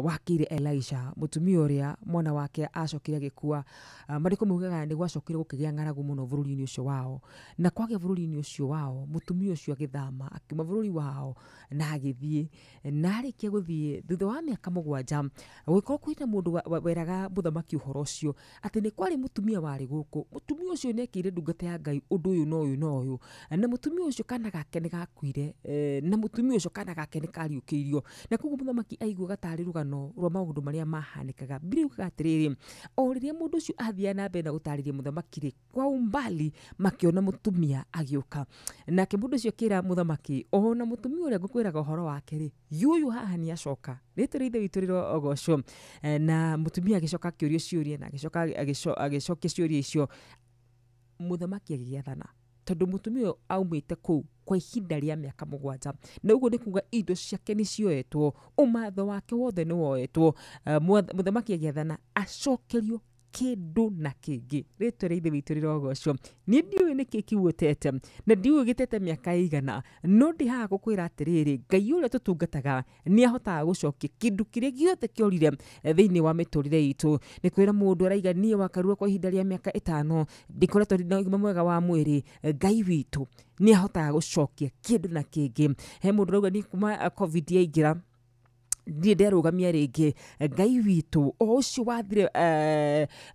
wakĩire Elisha, mutumia ũrĩa mwana wake acokire agĩkua. Marĩkũ maugaga nĩ gwacokire gũkĩgĩa ng'aragu mũno bũrũri-inĩ ũcio wao, na kwagĩa bũrũri-inĩ ũcio wao mutumia ũcio agĩthama akiuma bũrũri wao na agĩthiĩ, na arĩkia gũthiĩ thutha wa mĩaka 7 gũgĩkorwo kwĩna mũndũ weraga mũthamaki ũhoro ũcio atĩ nĩ kwarĩ mũtumia warĩ gũkũ. Mũtumia ũcio nĩekĩire ndungata ya Ngai ũndũ ũyũ na ũyũ na ũyũ, na mũtumia ũcio kana gake nĩ gakuire, na mũtumia ũcio kana gake nĩ kariũkĩirio. Na koguo mũthamaki aiguaga tarĩ rũgano rwa maũndũ marĩa mahanĩkaga. Bibilia yugaga atĩrĩrĩ, o rĩrĩa mũndũ ũcio athiaga na mbere na gũtarĩria mũthamaki rĩ, kwa umbali makĩona mũtumia agĩũka. Nake mũndũ ũcio akĩra mũthamaki, ona mũtumia ũrĩa ngũkwĩraga ũhoro wake rĩ, yũyũ haha nĩ acoka. Rĩtwa rĩa Ithe witũ rĩrogocwo. Na mũtumia agĩcoka akĩũrio ciũria, na agĩcoka agĩcokia ciũria icio. Mũthamaki agĩgĩathana tondũ mũtumia ũyũ aumĩte kũu kwa ihinda rĩa mĩaka 7, na ũguo nĩ kuga indo ciake nĩ cioetwo, ũmatho wake wothe nĩ woetwo. Mũthamaki agĩathana acokerio kĩndũ na kĩngĩ. Rĩtwa rĩa Ithe witũ rĩrogocwo. Niĩ ndiũĩ nĩkĩ kĩu ũtete, na ndiũĩ gĩtete mĩaka ĩigana, no ndĩ haha gũkwĩra atĩrĩrĩ, Ngai ũrĩa tũtungataga nĩ ahotaga gũcokia kĩndũ kĩrĩa gĩothe kĩorire thĩinĩ wa mĩtũrĩre itũ. Nĩ kwĩra mũndũ araiga niĩ wakarua kwa ihinda rĩa mĩaka 5 ndikoretwo ndĩ na ũgima mwega wa mwĩrĩ, Ngai witũ nĩ ahotaga gũcokia kĩndũ na kĩngĩ. He mũndũ ũrauga niĩ kuma COVID yaingĩra ndirĩ nderũgamia rĩngĩ, Ngai witũ o ũcio wathire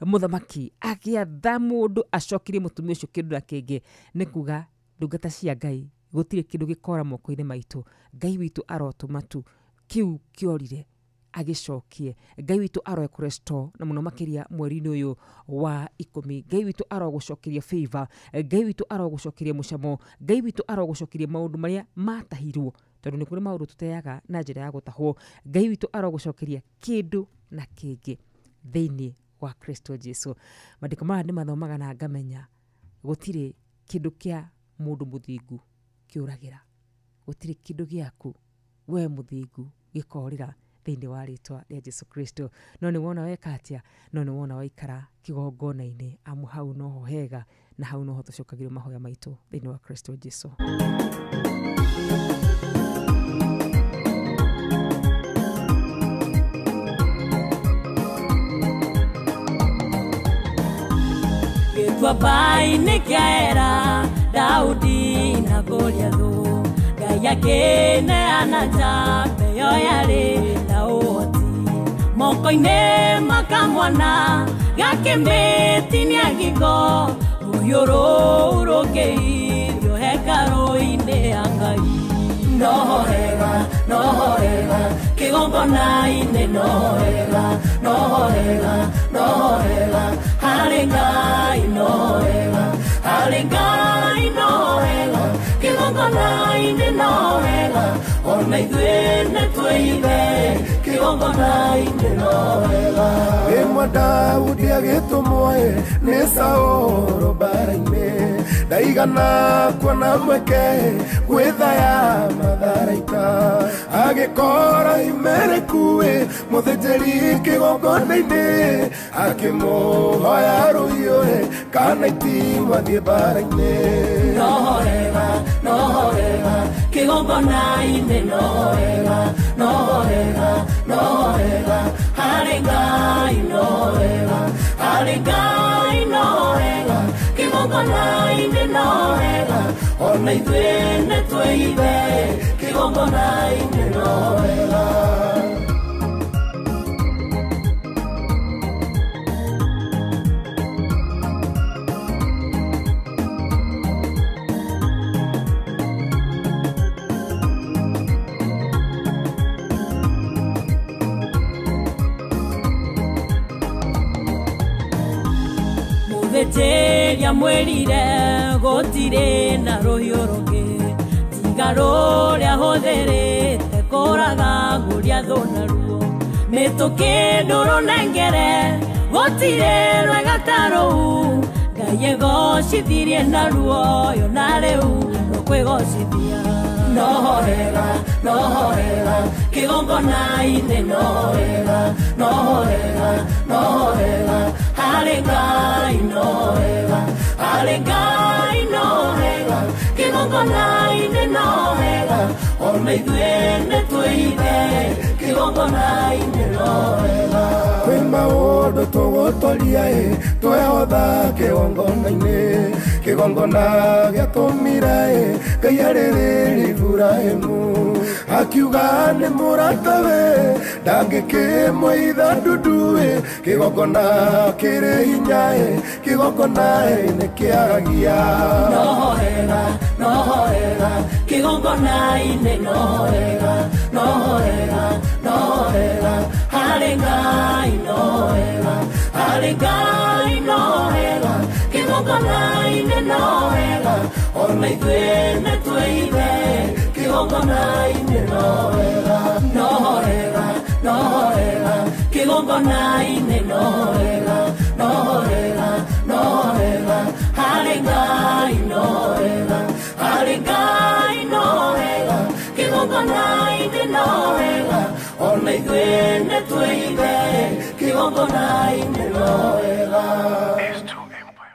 mũthamaki agĩatha mũndũ acokirie mũtumia ũcio kĩndũ na kĩngĩ. Nĩ kuga ndungata cia Ngai gũtirĩ kĩndũ gĩkora moko-inĩ maitũ. Ngai witũ arotũma tu kĩu kĩorire agĩcokie. Ngai witũ aroekũrestore, na mũno makĩria mweri-inĩ ũyũ wa 10. Ngai witũ arogũcokeria favor, Ngai witũ arogũcokeria mũcamo, Ngai witũ arogũcokeria maũndũ marĩa matahirwo, tondũ nĩ kũrĩ maũndũ tũteaga na njĩra ya gũtahwo. Ngai witũ arogũcokeria kĩndũ na kĩngĩ thĩinĩ wa Kristo Jesu. Maandĩko maya nĩ mathomaga na ngamenya gũtirĩ kĩndũ kĩa mũndũ mũthingu kĩũragĩra, gũtirĩ kĩndũ gĩaku we mũthingu gĩkorĩra thĩinĩ wa rĩtwa rĩa Jesu Kristo. No nĩ wona weka atĩa? No nĩ wona waikara kĩgongona-inĩ, amu hau noho hega, na hau noho tũcokagĩrio mahoya maitũ thĩinĩ wa Kristo Jesu. Gĩtuamba-inĩ kĩa Ela, Daudi na Goliathũ, Ngai akĩneana njamba ĩyo yarĩ na ũhoti. Moko-inĩ ma kamwana gakĩmĩtinia ngingo, rũhiũ rũu rũkĩirio hekarũ-inĩ ya Ngai. Noho hega, noho hega, kĩgongona-inĩ noho hega, noho hega, noho hega, harĩ Ngai noho hega, harĩ Ngai noho hega, kĩgongona-inĩ noho hega, ona ithuĩ nĩtwĩithe kĩgongona-inĩ noho hega. Rĩmwe Daudi agĩtũmwo nĩ Saũlũ mbara-inĩ, ndaigana kuona mweke gwĩthaya matharaita, agĩkora Imelekuĩ mũthĩnjĩri kĩgongona-inĩ, akĩmũhoya rũhiũ kana itimũ athiĩ mbara-inĩ. Noho hega, noho hega, kĩgongona-inĩ noho hega, noho hega, noho hega, harĩ Ngai noho hega, harĩ Ngai noho hega, kĩgongona-inĩ noho hega, ona ithuĩ nĩtwĩithe kĩgongona-inĩ noho hega. Mũthĩnjĩri amwĩrire gũtirĩ na rũhiũ rũngĩ tiga rũrĩa hũthĩrĩte kũraga Goliathũ naruo. Mĩtũkĩ ndũrũnengere gũtirĩ rwega ta rũu, Ngai egocithirie naruo yo na rĩu rũkwĩgocithia. Noho hega, noho hega, kĩgongona-inĩ noho hega, noho hega, noho hega, harĩ Ngai noho hega, harĩ Ngai noho hega, kĩgongona-inĩ Kĩgongona-inĩ no wega, ona ithuĩ nĩtwĩithe. Kĩgongona-inĩ no wega. Kwĩ maũndũ tũgũtoria ĩ, twehotha kĩgongona-inĩ. Kĩgongona gĩatũmire ĩ, Ngai arĩrĩria Iburahĩmu. Akiuga nĩ mũratawe, ndangĩkĩmũitha ndundu ĩ. Kĩgongona kĩrĩ hinya ĩ, kĩgongona ĩ nĩkĩaragia. No wega, no wega, kĩgongona-inĩ no wega, no wega, no wega, harĩ Ngai no wega, harĩ Ngai no wega, kĩgongona-inĩ no wega, ona ithuĩ nĩtwĩithe. Kĩgongona-inĩ no wega, no wega, no wega, kĩgongona-inĩ no wega, no wega, no wega, harĩ Ngai no wega, harĩ Ngai no wega, kĩgongona-inĩ no wega, ona ithuĩ nĩtwĩithe. Kĩgongona-inĩ no wega.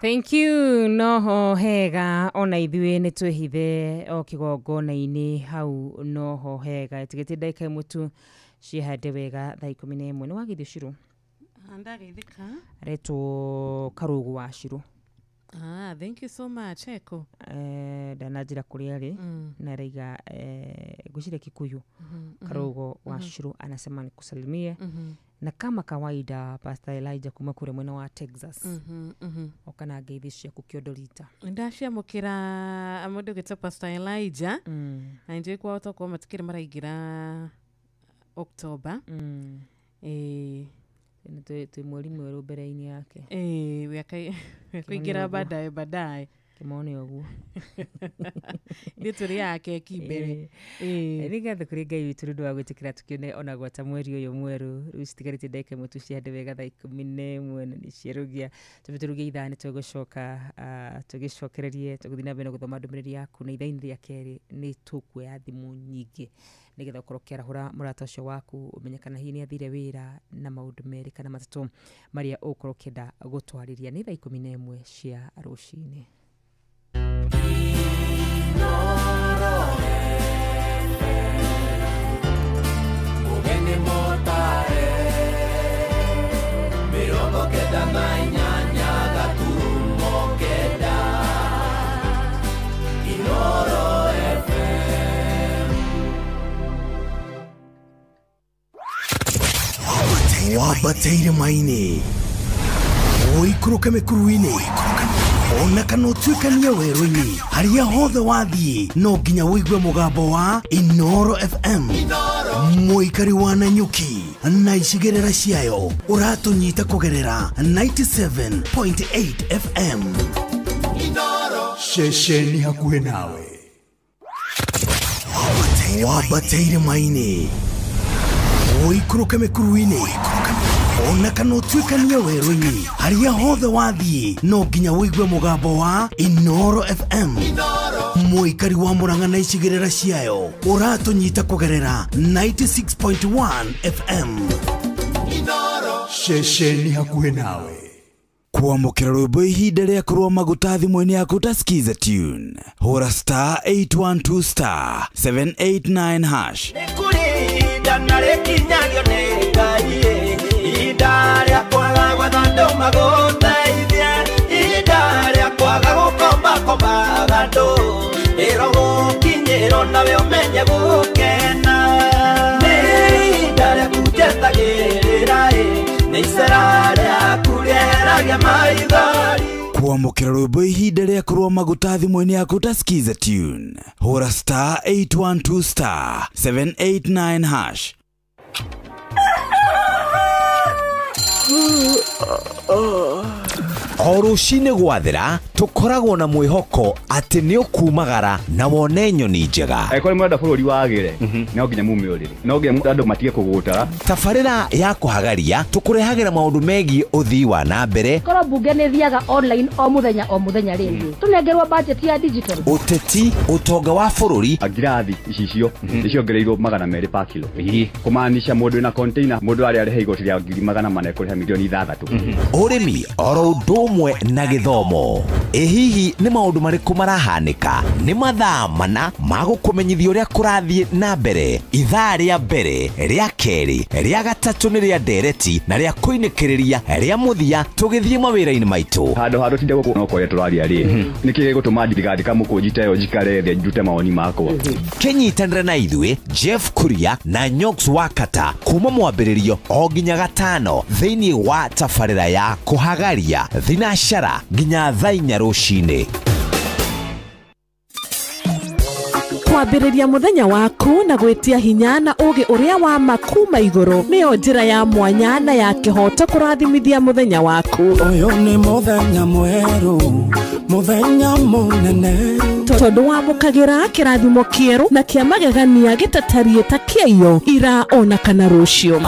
Thank you noho hega ona ithuĩ nĩ twĩhithe o kĩgongona-inĩ hau noho hega tigĩte ndagĩka ĩmwe tu ciĩhande wega thaa 11 nĩ wagithio Shiro. Ndageithĩka. Aretwo Karũgũ wa Shiro. Ah, thank you so much Eko. Ndananjĩra kũrĩa arĩ na araiga ngwĩciria Kikuyu. Karũgũ wa Shiro anasema nikusalimie. Na kama kawaida Pastor Elijah kuma kure mwena wa Texas. Okana ngeithi ciaku kĩondo rita. Ndaciamũkĩra mũndũ ũgĩtwo Pastor Elijah. Na njũĩ kwao tokorwo matikĩrĩ maraingĩra October. Twĩ mweri mwerũ mbere-inĩ yake. Kũingĩra baadaye baadaye. Kĩmone ũguo. Ithuĩ tũrĩ ake ki mbere. Nĩ ngatho kũrĩ Ngai witũ nĩ ũndũ wa gwĩtĩkĩra tũkĩone ona gwata mweri ũyũ mwerũ. Rĩu citigarĩte ndagĩka ĩmwe tu cihande wega thaa 11 na nĩ cierũgia. Tũmbe tũruge ithaa nĩ tũgũcoka tũgĩcokererie tũgũthiĩ na mbere na gũthoma ndũmĩrĩri yaku na ithaa-inĩ rĩa kerĩ nĩ tũkuoya thimũ nyingĩ nĩgetha ũkorwo ũkĩarahũra mũrata ũcio waku ũmenye kana hihi nĩ athire wĩra na maũndũ merĩ kana matatũ marĩa ũgũkorwo ũkĩenda gũtwarĩria. Nĩ thaa 11 cia rũcinĩ. Mugeni motare mirongo kenda na inyanya gaturumo kenda Inoro FM. Wambateire maini ũikũrũke mĩkuru-inĩ ona kana ũtuĩkanie werũ-inĩ harĩa hothe wathiĩ no nginya ũigue mũgambo wa Inoro FM. Mũikari wa Nanyuki na icigĩrĩra ciayo ũratũnyita kũgerera 97.8 FM. Ceceni hakuhĩ nawe. Wambateire maini ũikũrũke mĩkuru-inĩ ona kana ũtuĩkanie werũ-inĩ harĩa hothe wathiĩ no nginya ũigue mũgambo wa Inoro FM. Mũikari wa Murang'a na icigĩrĩra ciayo ũratũnyita kũgerera 96.1 FM. Ceceni hakuhĩ nawe. Kwamũkĩra rwĩmbo ihinda rĩa kũrũa maguta thimũ-inĩ yaku ta Skiza Tune. Hũra star 812 star 789 hash. Nĩ kũrĩ ihinda na rĩkinyagio nĩ Ngai, ihinda rĩa kwaga gwetha andũ magũteithie, ihinda rĩa kwaga gũkombakombaga andũ, ĩro gũkinyĩrwo nawe ũmenye gũkena. Nĩ ihinda rĩaku njetagĩrĩra ĩ, nĩ icera rĩaku rĩeragia maithori. Kwamũkĩra rwĩmbo ihinda rĩa kũrũa maguta thimũ-inĩ yaku ta Skiza Tune. Hũra star 812 star 789 hash. O rũcinĩ gwathera tũkoragwo na mwĩhoko atĩ nĩ ũkumagara na wone nyoni njega. Angĩkorwo nĩ mũrenda bũrũri wagĩre, no nginya mume ũrĩrĩ, no nginya andũ matige kũgũta. Tabarĩra ya kũhagaria tũkũrehagĩra maũndũ megiĩ ũthii wa na mbere. Korwo mbunge nĩ thiaga online o mũthenya rĩngĩ tũnengerwo budget ya digital. Ũteti, ũtonga wa bũrũri. Ngirathi icicio nĩciongereirwo 200 per kilo, kũmaanisha mũndũ wĩna container mũndũ arĩa arĩha igoti rĩa 400,000 ekũrĩha 6 milioni. Ũrĩmi oro ũndũ ũmwe na gĩthomo. Ĩ hihi nĩ maũndũ marĩkũ marahanĩka? Nĩ mathaa mana ma gũkũmenyithia ũrĩa kũrathiĩ na mbere. Ithaa rĩa mbere, rĩa kerĩ, rĩa gatatũ nĩ rĩa ndereti na rĩa kũinĩkĩrĩria rĩa mũthia tũgĩthiĩ mawĩra-inĩ maitũ. Handũ handũ tinde gũkũ no kwaria tũraria rĩ, nĩkĩ gĩgũtũma ndigathika mũkũnji ta ĩyo njikare thĩ njute mawoni makwa. Kĩnyitanĩre na ithuĩ Jeff Kuria na Nyox Wakata kuma mwambĩrĩrio o nginya gatano thĩinĩ wa tabarĩra ya kũhagaria thinashara nginya thaa inya rũcinĩ. Kwambĩrĩria mũthenya waku na gwĩtia hinya na ũgĩ ũrĩa wa makuma igũrũ nĩyo njĩra ya mwanya na ya kĩhoto kũrathimithia mũthenya waku. Ũyũ nĩ mũthenya mwerũ, mũthenya mũnene, tondũ wamũkagĩra kĩrathimo kĩerũ na kĩa magegania gĩtatariĩ ta kĩaiyo ira ona kana rũciũ.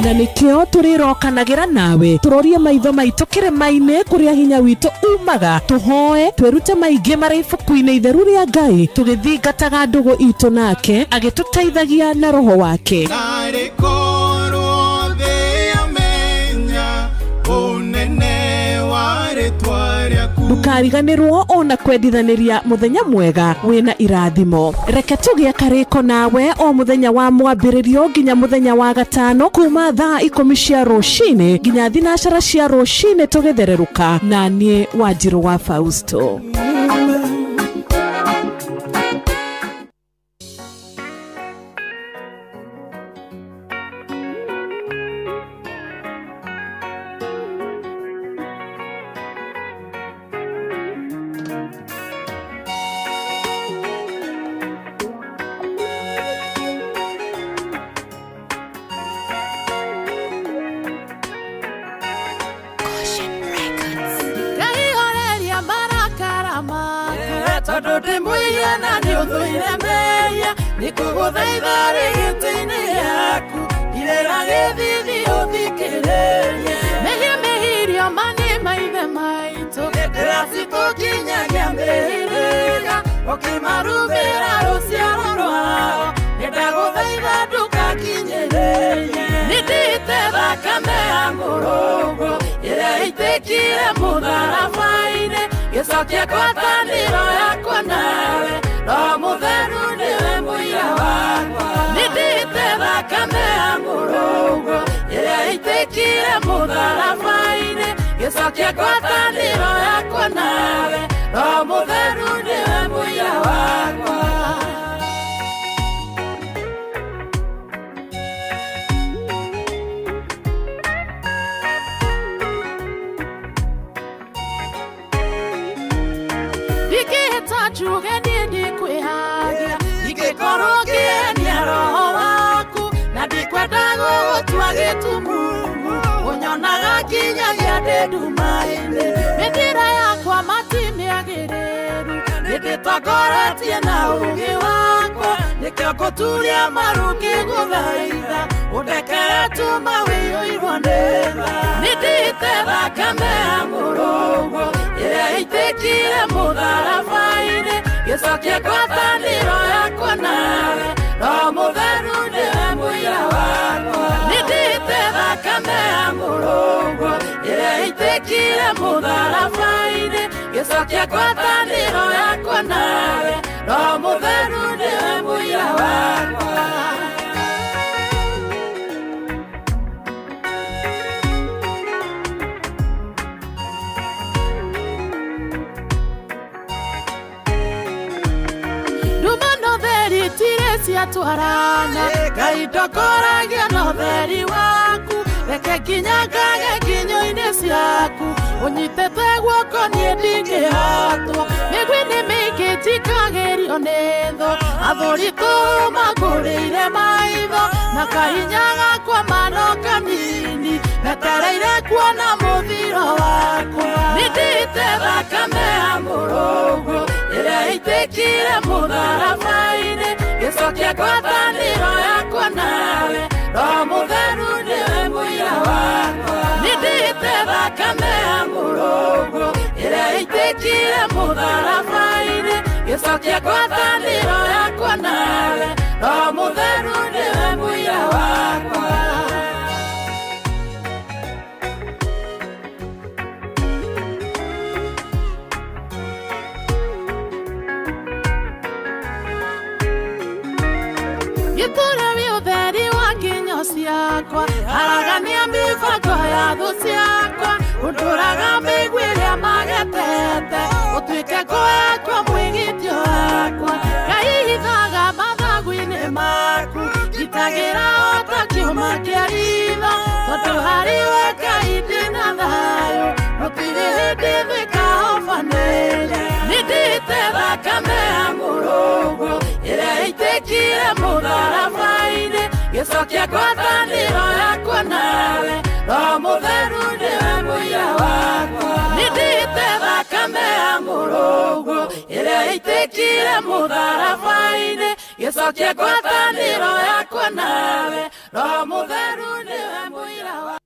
Na nikio tũrĩrokanagĩra nawe tũrorie maitho maitũ kĩrĩma-inĩ kũrĩa hinya witũ umaga, tũhoe twĩrute maingĩ marĩ ibuku-inĩ itheru rĩa Ngai tũgĩthingataga ndũgũ itũ nake agĩtũteithagia na roho wake. Ndũkariganĩrwo ona kwendithanĩria mũthenya mwega wĩna irathimo. Reke tũgĩe karĩko nawe o mũthenya wa mwambĩrĩrio nginya mũthenya wa gatano kuma thaa 10 cia rũcinĩ nginya 12 cia rũcinĩ tũgĩthererũka na niĩ Wanjirũ wa Fausto. Yakwa nawe, Roho Mũtheru nĩwe mũira wakwa. mĩbango ya thũ ciakwa ũndũraga mĩigua ĩrĩa magetete ũtuĩke ngo yakwa mwĩgitio wakwa Ngai hithaga mathagu-inĩ maku ngitagĩra o ta kĩũma kĩa ritho tondũ harĩ we Ngai ndĩna thayũ gũtirĩ hĩndĩ thĩkahobanĩria nĩndĩte thakame ya mũrũguo ĩrĩa ĩitĩkire mũtharaba-inĩ gĩcokia ngwatanĩro yakwa nawe Roho Mũtheru nĩwe mũira wakwa nĩndĩte thakame ya mũrũguo ĩrĩa ĩitĩkire mũtharaba-inĩ gĩcokia ngwatanĩro yakwa nawe Roho Mũtheru nĩwe mũira wakwa.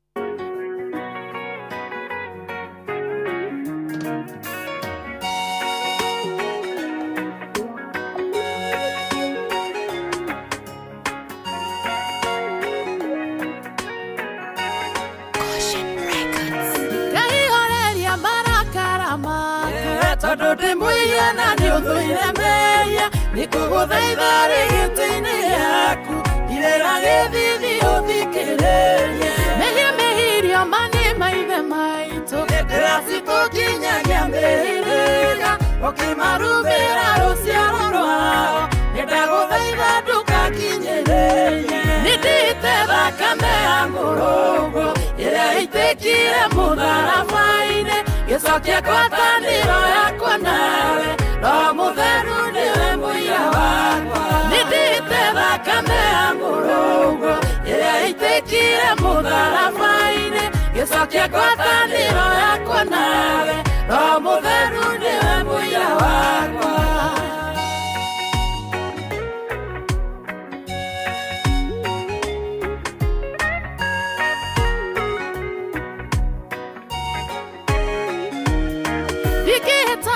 Tondũ ndĩ mũiya na nĩ ũthũire mehia nĩngũgũthaitha rĩgĩtĩ-inĩ gĩaku irĩra gĩthithi ũthikĩrĩrie mehia mehirio ma nĩ maithe maitũ ndĩracitũkinyagia mĩhĩrĩga ũkĩmarumĩra rũciaro rwao nĩndagũthaitha ndũkakinyĩrĩrie nĩndĩte thakame ya mũrũguo ĩrĩa ĩitĩkire mũtharaba-inĩ gĩcokia ngwatanĩro yakwa nawe Roho Mũtheru nĩwe mũira wakwa nĩndĩte thakame ya mũrũguo ĩrĩa ĩitĩkire mũtharaba-inĩ gĩcokia ngwatanĩro yakwa nawe Roho Mũtheru nĩwe mũira wakwa.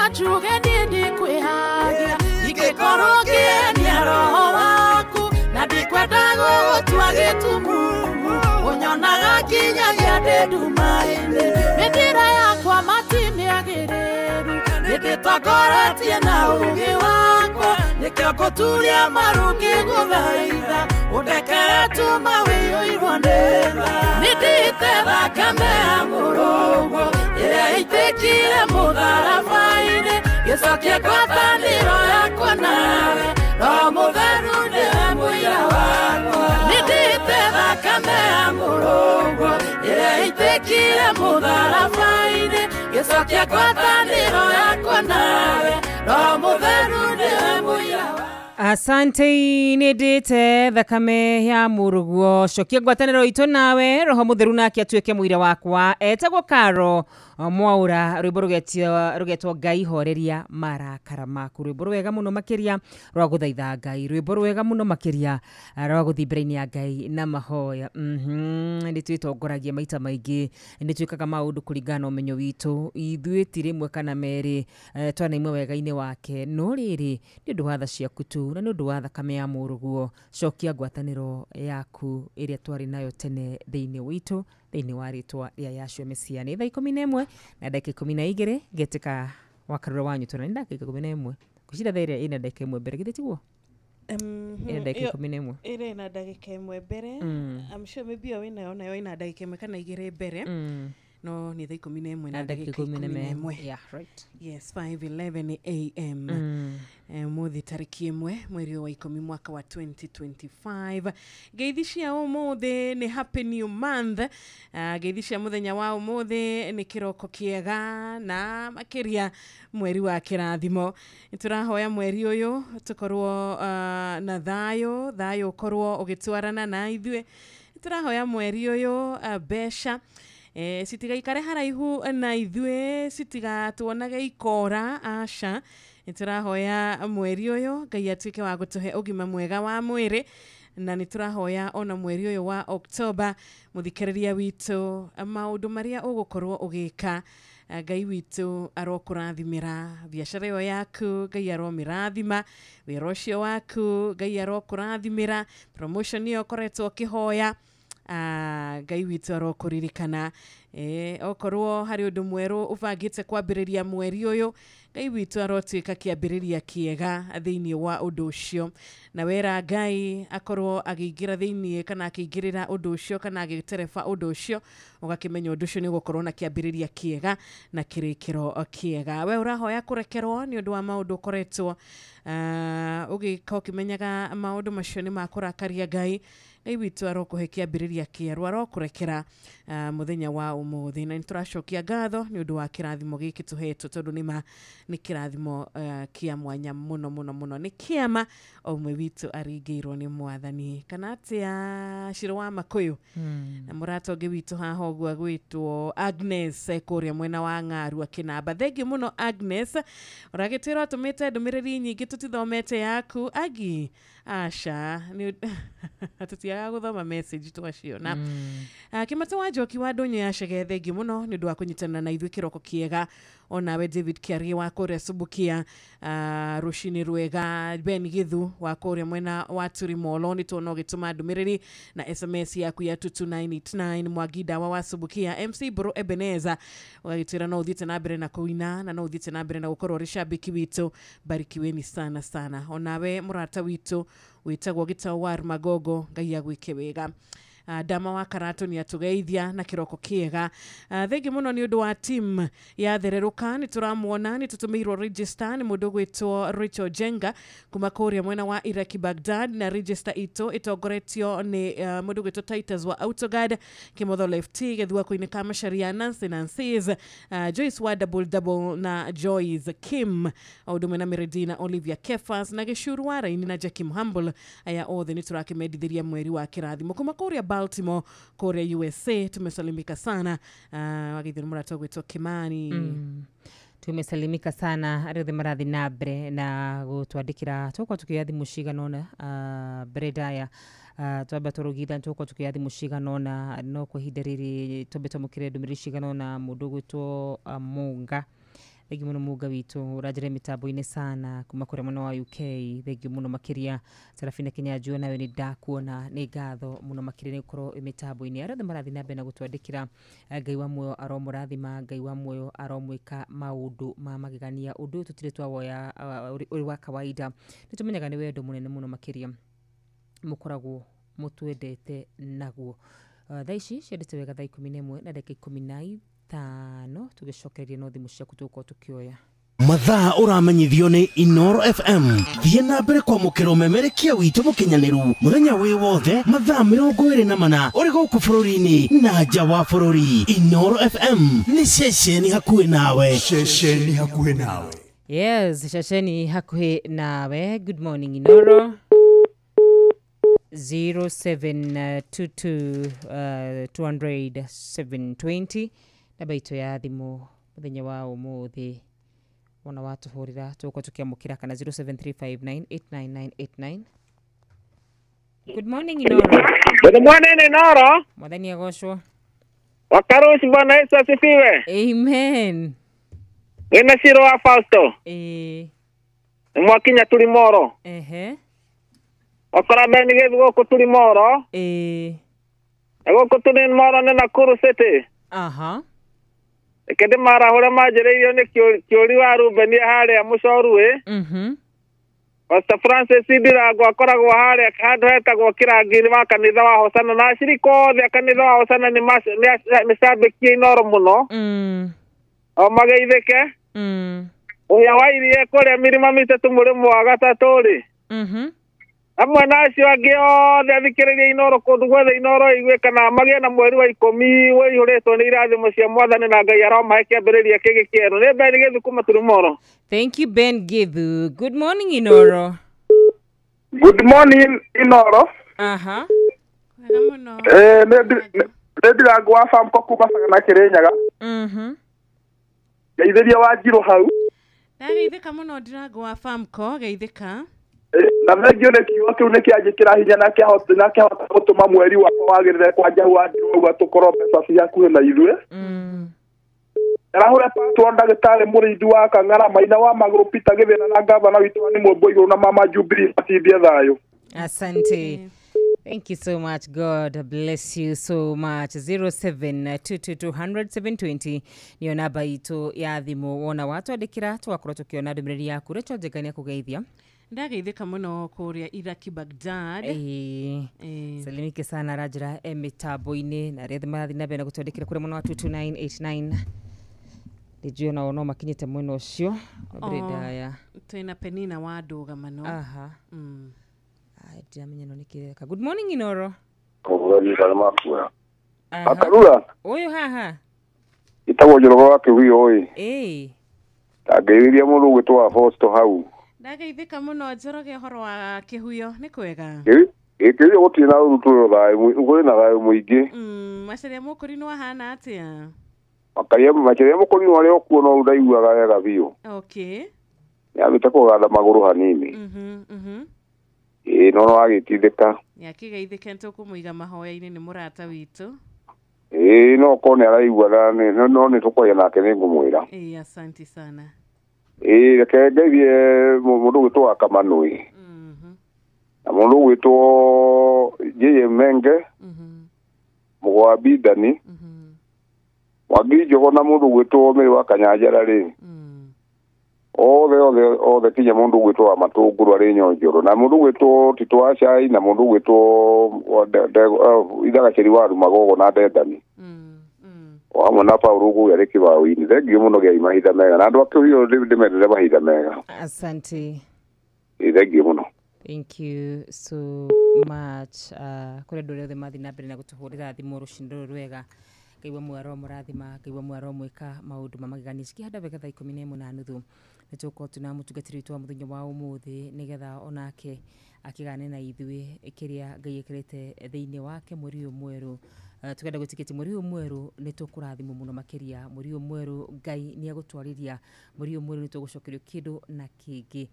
Njuge niĩ ndikwĩhagia ingĩkorwo ngĩenia roho waku na ndikwenda gũgũtua gĩtumumu ũnyonaga nginyagia ndĩ nduma-inĩ mĩthira yakwa matimĩagĩrĩru nĩndĩtongoretie na ũũgĩ wakwa nĩkĩo ngũturia maru ngĩgũthaitha ũndekere tuma wĩiyũirwo nĩ tha nĩndĩte thakame ya mũrũguo ĩrĩa ĩitĩkire mũtharaba-inĩ gĩcokia ngwatanĩro yakwa nawe Roho Mũtheru nĩwe mũira wakwa nĩndĩte thakame ya mũrũguo ĩrĩa ĩitĩkire mũtharaba-inĩ gĩcokia ngwatanĩro yakwa nawe Roho Mũtheru nĩwe mũira wakwa. Asante nĩndĩte thakame ya mũrũguo cokia ngwatanĩro itũ nawe Roho Mũtheru nake atuĩke mũira wakwa etagwo Karo Mwaura rwĩmbo rũgetwo Ngai horeria marakara maku rwĩmbo rwega mũno makĩria rwa gũthaitha Ngai rwĩmbo rwega mũno makĩria rwa gũthiĩ mbere-inĩ ya Ngai na mahoya. Nĩ twĩtongoragia maita maingĩ nĩ twĩkaga maũndũ kũringana na ũmenyo witũ ithuĩ ti rĩmwe kana merĩ twanaimwe wega-inĩ wake no rĩrĩ nĩ ũndũ wa tha ciaku tu na nĩ ũndũ wa thakame ya mũrũguo cokia ngwatanĩro yaku ĩrĩa twarĩ nayo tene thĩinĩ witũ thĩinĩ wa rĩtwa rĩa Yahshua Mesia. Nĩ thaa 11 na ndagĩka 12 ngetĩka wakarura wanyu tũna nĩ ndagĩka 11 ngwĩciria thaa ĩrĩa ĩna ndagĩka 1 mbere githĩ tiguo ĩna ndagĩka 11 ĩrĩ na ndagĩka 1 mbere. I'm sure maybe yo wĩnayo nayo ĩna ndagĩka 1 kana 2 mbere no nĩ thaa 11 na ndagĩka 11. Yeah, right. Yes, 5:11 am. Mũthĩ tarĩki 1 mweri wa 10 mwaka wa 2025. Ngeithi cia ũmũthĩ nĩ happy new month. Ngeithi cia mũthenya wa ũmũthĩ nĩ kĩroko kĩega na makĩria mweri wa kĩrathimo. Nĩtũrahoya mweri ũyũ tũkorwo na thayũ, thayũ ũkorwo ũgĩtwarana na ithuĩ. Nĩtũrahoya mweri ũyũ mbeca citigaikare haraihu na ithuĩ, citigatuonage ikora aca. Nĩtũrahoya mweri ũyũ Ngai atuĩke wa gũtũhe ũgima mwega wa mwĩrĩ, na nĩtũrahoya ona mweri ũyũ wa Oktoba mũthikĩrĩria witũ maũndũ marĩa ũgũkorwo ũgĩka Ngai witũ arokũrathimĩra biacara ĩyo yaku, Ngai aromĩrathima wĩra ũcio waku, Ngai arokũrathimĩra promotion ĩyo ũkoretwo ũkĩhoya Ngai witũ arokũririkana. Okorwo harĩ ũndũ mwerũ ũbangĩte kwambĩrĩria mweri ũyũ, Ngai witũ arotuĩka kĩambĩrĩria kĩega thĩinĩ wa ũndũ ũcio, na wera Ngai akorwo agĩingĩra thĩinĩ kana akĩingĩrĩra ũndũ ũcio kana agĩtereba ũndũ ũcio, ũgakĩmenya ũndũ ũcio nĩ ũgũkorwo na kĩambĩrĩria kĩega na kĩrĩkĩro kĩega. We ũrahoya kũrekerwo nĩ ũndũ wa maũndũ ũkoretwo ũgĩka ũkĩmenyaga maũndũ macio nĩ makũrakaria Ngai, Ngai witũ arokũhe kĩambĩrĩria kĩerũ, arokũrekera mũthenya wa ũmũthĩ. Na nĩtũracokia ngatho nĩ ũndũ wa kĩrathimo gĩkĩ tũhetwo, tondũ nĩma nĩ kĩrathimo kĩa mwanya mũno mũno mũno, nĩ kĩama o ũmwe witũ aringĩirwo nĩ Mwathani. Kana atĩa Shiro wa Makũyũ? Na mũrata ũngĩ witũ haha ũguo agwĩtwo Agnes kũrĩa mwena wa Ng'aru akĩnamba. Thengiũ mũno Agnes, ũragĩtwĩra ũtũmĩte ndũmĩrĩri nyingĩ tũtithomete yaku. Agi aca tũtiagaga gũthoma message twaciona. Kĩmata wa Njoki wa Ndũnyũ ya Chege, thengiũ mũno nĩ ũndũ wa kũnyitanĩra na ithuĩ kĩroko kĩega. Onawe David Kĩarie wa kũrĩa Subukia, rũcinĩ rwega. Ben Githu wa kũrĩa mwena wa Turimolo, nĩ tuona ũgĩtũma ndũmĩrĩri na SMS yaku ya 22989. Mwangi Ndawa wa Subukia, MC Bro Ebeneza ũgagĩtwĩra no ũthiĩte na mbere na kũina na no ũthiĩte na mbere na gũkorwo ũrĩ shabiki witũ, barikiweni sana sana. Onawe mũrata witũ wĩtagwo Gĩtaũ wa Magogo, Ngai agwĩke wega. Ndama wa Karatũ nĩ atũgeithia na kĩroko kĩega. Thengiũ mũno nĩ ũndũ wa team ya Thererũka, nĩ tũramuona nĩ tũtũmĩirwo register nĩ mũndũ ũgwĩtwo Rachel Jenga kuma kũrĩa mwena wa Iraki Baghdad, na register itũ ĩtongoretio nĩ mũndũ ũgwĩtwo Titus wa Autoguard, Kĩmotho Lefty, Gĩthua-inĩ ka Macharia, Nancy Nancy's, Joyce wa Double Double na Joyce Kim, o ũndũ ũmwe na Meredina Olivia Kefas na Gĩcuru wa Raini na Jackie Mhumble. Aya othe nĩ tũrakĩmendithĩria mweri wa kĩrathimo kuma kũrĩa Baltimore kũrĩa USA. Tumesalimika sana. Wagithĩ mũrata ũgwĩtwo Kimani. Tumesalimika sana arĩa othe marathiĩ na mbere na gũtwandĩkĩra. Tũgũkorwo tũkĩoya thimũ cigana ũna mbere ndaya twamba tũrũgitha, tũgũkorwo tũkĩoya thimũ cigana ũna, no kwa ihinda rĩrĩ twambe twamũkĩre ndũmĩrĩri cigana ũna. Mũndũ ũgwĩtwo Mũnga, thengiũ mũno Mũnga witũ ũranjĩra mĩtambo-inĩ sana kuma kũrĩa mwena wa UK, thengiũ mũno makĩria. Serafina Kinyanjua, nawe nĩ ndakuona, nĩ ngatho mũno makĩria nĩ gũkorwo wĩ mĩtambo-inĩ. Arĩa othe marathiĩ na mbere na gũtwandĩkĩra, Ngai wa muoyo aromũrathima, Ngai wa muoyo aromwĩka maũndũ ma magegania. Ũndũ ũyũ tũtirĩ twawoya ũrĩ wa kawaida, nĩ tũmenyaga nĩ wendo mũnene mũno makĩria mũkoragwo mũtwendete naguo. Thaa ici ciendete wega thaa 11 na ndagĩka 15, tũgĩcokereria no thimũ ciaku tũgũkorwo tũkĩoya. Mathaa ũramenyithio nĩ Inoro FM. Thiĩ na mbere kwamũkĩra ũmemerekia witũ mũkinyanĩru mũthenya wĩ wothe mathaa 24 ũrĩ gũkũ bũrũri-inĩ na nja wa bũrũri. Inoro FM nĩ ceceni hakuhĩ nawe. Ceceni hakuhĩ nawe. Yes, ceceni hakuhĩ nawe. Good morning Inoro. 0722 200 720 namba itũ ya thimũ mũthenya wa ũmũthĩ, wona watũhũrĩra tũgũkorwo tũkĩamũkĩra, kana 0735989989. Good morning Inoro. Good morning Inoro. Mwathani agocwo. Wakarushi, Bwana Yesu asifiwe. Amen. Wĩna Shiro wa Fausto. Mwakinya Turimoro. Ehe. Wakora Beni Githu gũkũ Turimoro. Gũkũ Turimoro nĩ Nakuru City. Aha. Reke ndĩmarahũre manjĩrĩirio nĩ Kĩũri wa Rubeni harĩa Mũcoruĩ. Pastor Francis Ndirango akoragwo harĩa handũ hetagwo Kĩrangi-inĩ wa kanitha wa Hosana, na acirika othe a kanitha wa Hosana nĩ cambĩkie Inoro mũno. O mageithĩke. Ũhĩa wa iria kũrĩa mĩrima mĩtatũ mũrĩmo wa gatatũ rĩ. Amwe na acio angĩ othe athikĩrĩria Inoro kũndũ guothe Inoro ĩigue kana magĩe na mweri wa 10 ũiyũrĩtwo nĩ irathimo cia Mwathani, na Ngai aromahe kĩambĩrĩria kĩngĩ kĩerũ. Nĩ Ben Githu kuma Turimoro. Thank you Ben Githu. Good morning Inoro. Good morning Inoro. Aha. Nĩ Ndirango wa Famco kuma Sagana Kĩrĩnyaga. Ngeithĩria Wanjirũ hau. Ndageithĩka mũno Ndirango wa Famco, geithĩka. Na thengio nĩ kiugo kĩu nĩ kĩanjĩkĩra hinya na kĩahota gũtũma mweri wakwa wagĩrĩre kwanja Wanjirũ ũguo tũkorwo mbeca ci hakuhĩ na ithuĩ. Arahũre patwo ndagĩtarĩ mũrĩithi wa Kang'ara Maina wa Magũrũ Peter Gĩthĩna na ngavana witũ wa Mũmbo Igũrũ na mama Jubilee matindie thayũ. Asante. Thank you so much. God bless you so much. 0722200720 niyo namba itũ ya thimũ. Wona watwandĩkĩra tũgakorwo tũkĩona ndũmĩrĩri yaku. Rachel Njenga nĩ akũgeithia. Ndageithĩka mũno kũrĩa Iraki Baghdad. Salimike sana Rajra mĩtambo-inĩ na arĩa othe marathiĩ na mbere na gũtwandĩkĩra kũrĩa mwena wa 22989. Ndĩnjũĩ onao no makinyĩte mwena ũcio. Ndĩrĩ ndaya. Twĩna Penina wa ndũgamano. Aha. Ndiramenya no nĩkĩreka. Good morning Inoro. Akarura. Ũyũ haha. Ĩtagwo Njoroge wa Kĩhuyo ĩ. Ndangĩrĩria mũndũ ũgwĩtwo wa Fosto hau. Ndageithĩka mũno Njoroge ũhoro wa Kĩhuyo nĩ kwega. Kĩhuyo gũtirĩ na ũru twĩ thayũ, kũrĩ na thayũ mũingĩ. Macharia Mũkũrinũ ahana atĩa? Macharia Mũkũrinũ arĩ o kuo no ndaiguaga wega biũ. Okay. Nĩambĩte kũganda magũrũ hanini. Ĩĩ no no agĩtindĩka. Nĩakĩgeithĩke nĩtũkũmũiga mahoya-inĩ nĩ mũrata witũ. Ĩĩ no korwo nĩaraigua no nĩtũkwaria nake nĩngũmwĩra. Ĩĩ asanti sana. Ĩĩ reke ngeithie mũndũ ũgwĩtwo wa Kamanũi. Na mũndũ ũgwĩtwo J.M. Menge. Mũgwa Bidani. Mwangi Njogo na mũndũ ũgwĩtwo Mary wa Kanyanjara rĩ. Othe kinya mũndũ ũgwĩtwo wa Matũngũrũ arĩ Nyonjoro na mũndũ ũgwĩtwo Tito wa Cai na mũndũ ũgwĩtwo Ithagaceri wa Rumagogo na Ndendani. O hamwe na Paul Ũgũĩ arĩ kĩbaũ-inĩ. Thengiũ mũno gĩai mahinda mega na andũ a Kĩhuyo ndĩmendere mahinda mega. Asante. Thengiũ mũno. Thank you so much. Kũrĩ andũ arĩa othe mathiĩ na mbere na gũtũhũrĩra thimũ rũcinĩ rũrũ rwega. Ngai wa mwaro mũrathima, Ngai wa mwaro mwĩka maũndũ ma magegania. Cikĩhanda wega thaa 11:30 nĩ tũgũkorwo twĩna mũtungatĩri witũ wa mũthenya wa ũmũthĩ nĩgetha onake akĩgane na ithuĩ kĩrĩa Ngai ekĩrĩte thĩinĩ wake mweri ũyũ mwerũ. Tũkenda gwĩtĩkĩtie mweri ũyũ mwerũ nĩ tũkũrathimwo mũno makĩria. Mweri ũyũ mwerũ Ngai nĩ egũtwarĩria. Mweri ũyũ mwerũ nĩ tũgũcokerio kĩndũ na kĩngĩ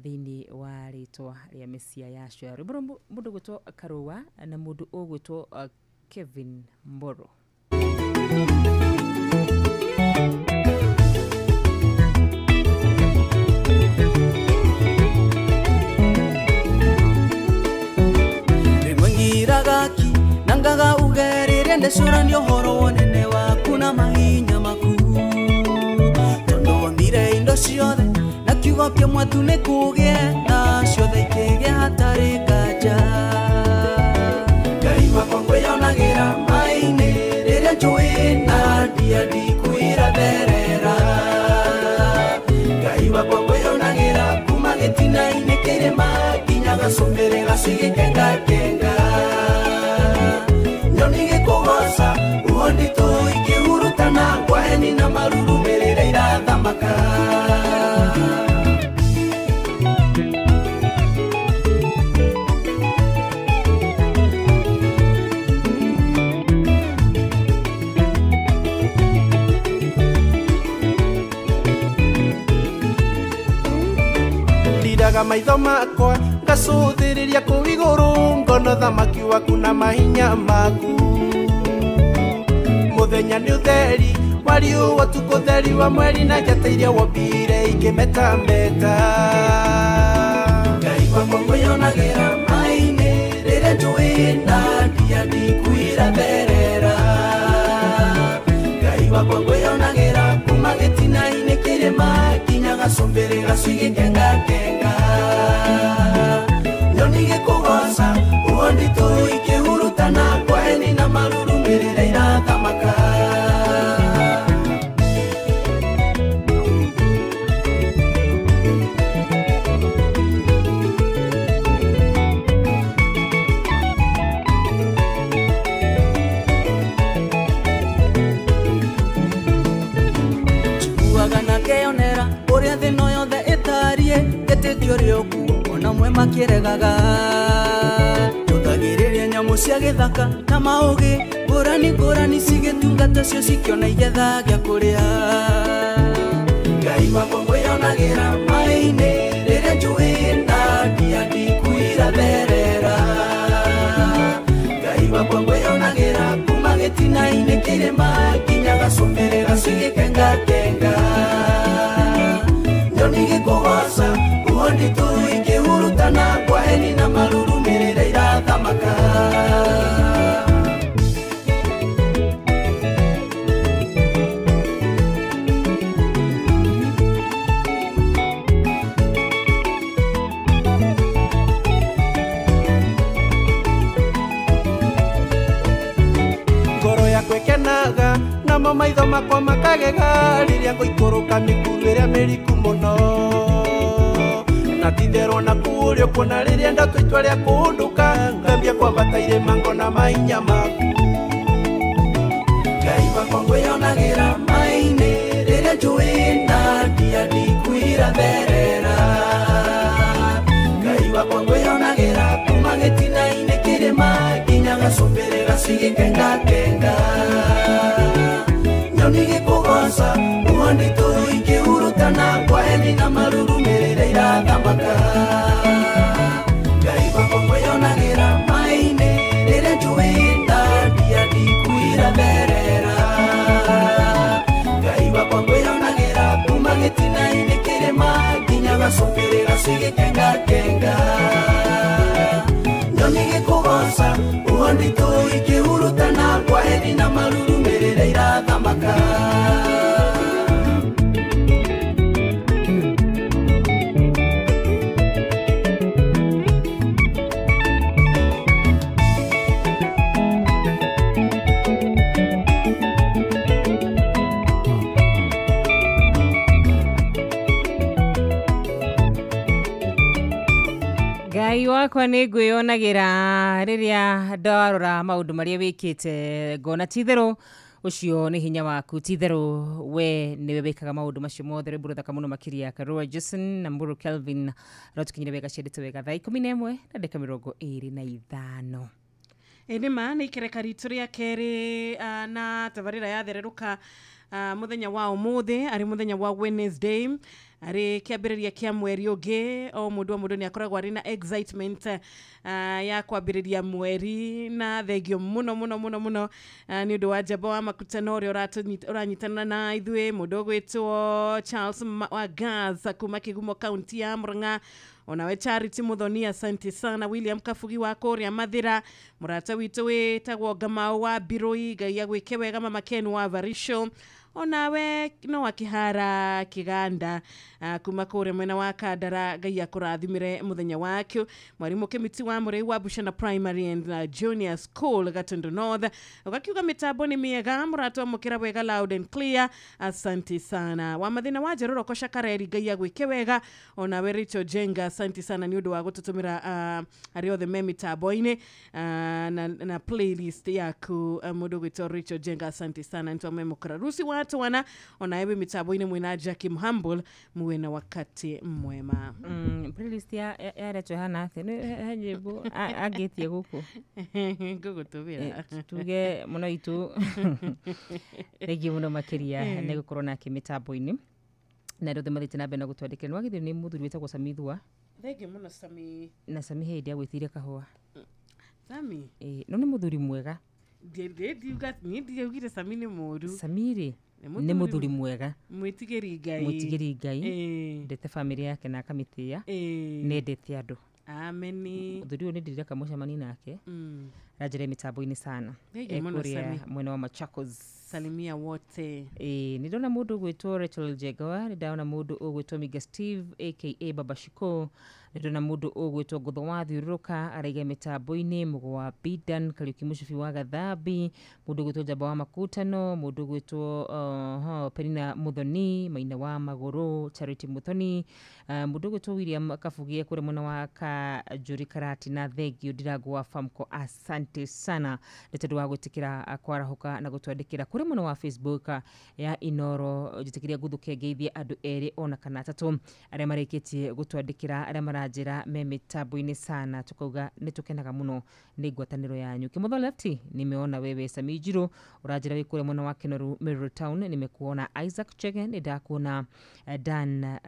thĩinĩ wa rĩtwa rĩa Mesia Yahshua. Rwĩmbo rwa mũndũ ũgwĩtwo Karũa na mũndũ ũgwĩtwo Kevin Mboro. Rĩmwe ngiragaki na ngaga ugerire ndecũrania ũhoro wonene waku na mahinya maku tondũ wombire indo ciothe na kiugo kĩmwe tu nĩ kũgĩe na ciothe ikĩgĩa hatarĩ nganja. Ngai wakwa ngwĩyonagĩra maĩ-inĩ rĩrĩa njũĩ na ndia ndikwĩra therera. Ngai wakwa ngwĩyonagĩra kuma gĩtina-inĩ kĩrĩma nginya gacũmbĩrĩ gacigĩkengakenga. Nyoni gĩkũgoca huho nditũ ikĩhurutana ngwaheni na marurumĩ rĩrĩa irathamaka. Ndiraga maitho makwa ngacũthĩrĩria kũu igũrũ ngona thamaki waku na mahinya maku. Mũthenya nĩ ũtheri wa riũa ũtukũ ũtheri wa mweri na njata iria wombire ikĩmetameta. Ngai wakwa ngwĩyonagĩra maĩ-inĩ rĩrĩa njũĩ na ndia ndikwĩra therera. Ngai wakwa ngwĩyonagĩra kuma gĩtina-inĩ kĩrĩma nginya gacũmbĩrĩ gacigĩkengakenga. Nyoni gĩkũgoca huho nditũ ikĩhurutana ngwaheni na marurumĩ rĩrĩa irathamaka. Njiguaga na ngeyonera ũrĩa thĩ ĩno yothe ĩtariĩ ngĩtĩkia ũrĩa ũkuo ona mwe makĩregaga. Njũthagĩrĩria nyamũ cia gĩthaka na maũgĩ ngũrani ngũrani cigĩtungata cio cikĩona igetha gĩa kũrĩa. Ngai wakwa ngwĩyonagĩra maĩ-inĩ rĩrĩa njũĩ na ndia ndikwĩra therera. Ngai wakwa ngwĩyonagĩra kuma gĩtina-inĩ kĩrĩma nginya gacũmbĩrĩ gacigĩkengakenga. Nyoni gĩkũgoca huho nditũ ikĩhurutana ngwaheni na marurumĩ rĩrĩa irathamaka. Makwa makagega rĩrĩa ngũikũrũka mĩkuru ĩrĩa mĩriku mũno na titherwo na kũũrĩa kuona rĩrĩa ndatua itua rĩa kũndũka ngambia kwambata irĩma ngona mainya maku Ngai wakwa ngwĩyonagĩra maĩ-inĩ rĩrĩa njũĩ na ndia ndikuiratherera Ngai wakwa ngwĩyonagĩra kuma gĩtina-inĩ kĩrĩma nginya gacũmbĩrĩ gacigĩkengakenga Nyoni gĩkũgoca ũhandi tũikĩhurutana kwa heni na marurumĩrĩre irathamaka Ngai wakwa ngwĩyonagĩra maĩ-inĩ rĩrĩa njũĩ na ndia ndikuiratherera Ngai wakwa ngwĩyonagĩra kuma gĩtina-inĩ kĩrĩma nginya gacũmbĩrĩ gacigĩkengakenga Nyoni gĩkũgoca ũhandi tũikĩhurutana kwa heni na marurumĩrĩre irathamaka Ngai wakwa nĩ ngwĩyonagĩra rĩrĩa ndarora maũndũ marĩa wĩkĩte ngona ti-itherũ ũcio nĩ hinya waku ti-itherũ we nĩwe wĩkaga maũndũ macio mothe rwĩmbo rũthaka mũno makĩria Karua Jason na Mburu Kelvin rwatũkinyire wega ciendete wega thaa 11 na ndagĩka 25. Ĩndĩ ma nĩ ikereka ritũ rĩa kerĩ na tabarĩra yathererũka muthenya wa ũmũthĩ arĩ muthenya wa Wednesday arĩ kĩambĩrĩria kĩa mweri ũngĩ o mũndũ o mũndũ nĩ akoragwo arĩ na excitement ya kwambĩrĩria mweri na thengio mũno mũno mũno mũno nĩ ũndũ wa njamba wa makutano ũrĩa ũranyitanĩra na ithuĩ mũndũ ũgwĩtwo Charles wa Gaza kuma Kĩgumo kaunti ya Murang'a onawe Charity Muthoni asante sana William Kabugi wa kũrĩa Mathĩra mũrata witũ wĩtagwo Ngamau wa Mbirũi Ngai agwĩke wega mama Ken wa Varisho onawe no akĩhara kĩganda kuma kũrĩa mwena wa Kandara Ngai akũrathimire mũthenya wakĩo mwarimũ Kĩmiti wa Mũrĩu wa Bushana Primary and Junior School Gatundu North ũgakiuga mĩtambo nĩ mĩega mũratwamũkĩra wega loud and clear asante sana wa mathĩna wa Njerũroko Shakareri Ngai agwĩke wega onawe Rachel Jenga asante sana nĩ ũndũ wa gũtũtũmĩra arĩa othe me mĩtambo-inĩ na playlist yaku mũndũ ũgwĩtwo Rachel Jenga asante sana nĩtwamwamũkĩra Rusi wa wana onawe mĩtambo-inĩ mwĩna Jackie Mhambul muwe na wakati mwema. Playlist ya Rachel hana atĩ nĩ nyĩmbo angĩtie gũkũ ngũgũtũmĩra tuge mũno itũ thengiũ mũno makĩria nĩ gũkorwo nake mĩtambo-inĩ na rĩu mathiĩte na mbere na gũtwandĩkĩra nĩ wagĩrĩirwo nĩ mũthuri wĩtagwo Samithua thengiũ mũno Sami na Sami hĩndĩ agwĩtĩire kahũa Sami no nĩ mũthuri mwega ndiaugire Sami nĩ mũũru Sami rĩ nĩ mũthuri mwega mwĩtigĩri Ngai mwĩtigĩri Ngai ndete famĩlĩ yake na akamĩtĩĩa nĩendete andũ ameni mũthuri ũyũ nĩ ndĩrĩ kamũcemani nake ranjĩra mĩtambo-inĩ sana kũrĩa mwena wa Machakos salimia wote nĩ ndona mũndũ ũgwĩtwo Rachel Jenga nĩ ndona mũndũ ũgwĩtwo Miga Steve aka Baba Shiko nĩ ndona mũndũ ũgwĩtwo Ngũtho wa Thiũrũrũka araiga mĩtambo-inĩ Mũgo wa Bidan Kariuki Mũcibi wa Gathambi mũndũ ũgwĩtwo Njamba wa Makutano mũndũ ũgwĩtwo Penina Muthoni Maina wa Magũrũ Charity Muthoni mũndũ ũgwĩtwo William Kabugie kũrĩa mwena wa Kajũri Karati na thengio Ndirango wa Famco asante sana nĩ tondũ wa gwĩtĩkĩra kwarahũka na gũtwandĩkĩra kũrĩ mwena wa Facebook ya Inoro njĩtĩkĩria ngũthũke ngeithie andũ erĩ ona kana atatũ arĩa marĩkĩtie gũtwandĩkĩra arĩa maranjĩra me mĩtambo-inĩ sana tukauga nĩ tũkenaga mũno nĩ ngwatanĩro yanyu Kĩmotho Lefty nimeona wewe Sami Njirũ ũranjĩra wĩ kũrĩa mwena wa Kenoru Meru Town nimekuona Isaac Chege nĩ ndakuona Dan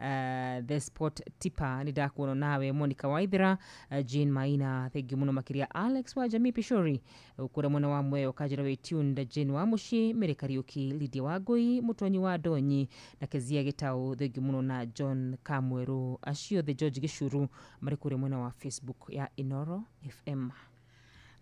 the Sport Tipper nĩ ndakuona nawe Monica Waithera Jane Maina thank you mũno makĩria Alex wa Jamii Pishori kũrĩa mwena wa Mweo kanjĩra wĩ tuned Jane wa Mũciĩ Mary Kariuki Lydia Wangũi Mũtonyi wa Ndonyi na Kezia Gĩtaũ thank you mũno na John Kamwerũ acio the George Gĩcuru marĩ kũrĩa mwena wa Facebook ya Inoro FM.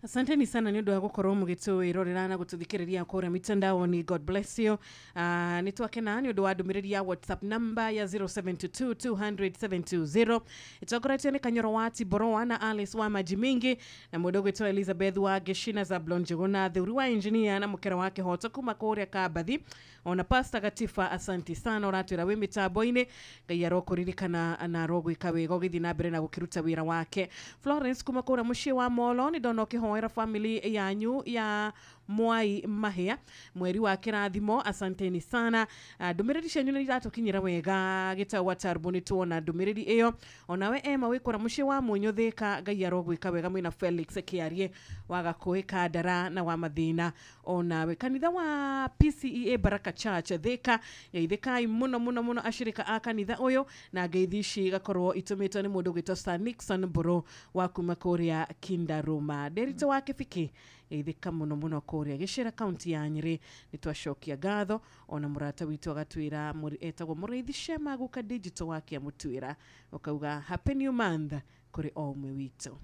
Asanteni sana nĩ ũndũ wa gũkorwo mũgĩtwĩrorera na gũtũthikĩrĩria kũrĩa mitandaoni. God bless you. Nĩ twakena nĩ ũndũ wa ndũmĩrĩri ya WhatsApp namba ya 072 200 720 ĩtongoretio nĩ Kanyoro wa Tiboroa na Alice wa Maji Mingi na mũndũ ũgwĩtwo Elizabeth wa Geshina Zablon Njuguna Theuri wa engineer na mũkera wa Kĩhoto kuma kũrĩa Kambathi Ona Pastor Gatifa asanti sana uratwira wi mitambo-ini, Ngai arokuririkana na arogwika wega ugithi na mbere na gukiruta wira wake. Florence kuma kura mucii wa Molo ni ndona ukihoera family yanyu ya Mwai Mahia mweri wa kirathimo, asanteni sana. Ndumiriri cianyu nĩ iratukinyira wega gitau wa Tarbo nĩ tuona ndumiriri iyo. Onawe Emma wikura mucii wa Munyu Thika, Ngai arogwika wega mwina Felix Kiarie wa Gakũĩ Kandara na wa Mathina. Onawe kanitha wa PCEA Baraka Church Thika, geithikai muno muno muno ashirika a kanitha uyu, na ngeithi ici igakorwo itumitwo ni mundu gwitwo Sir Nixon Mburu wa kuma kuria Kindaruma. Nderito wa Kibiki geithika muno muno kuria Gicera kaunti ya Nyeri, ni twacokia ngatho. Ona murata witu agatwira etagwo Mũrĩithi Shema guka digital wake amutwira ukauga happy new month kuri o umwe witu.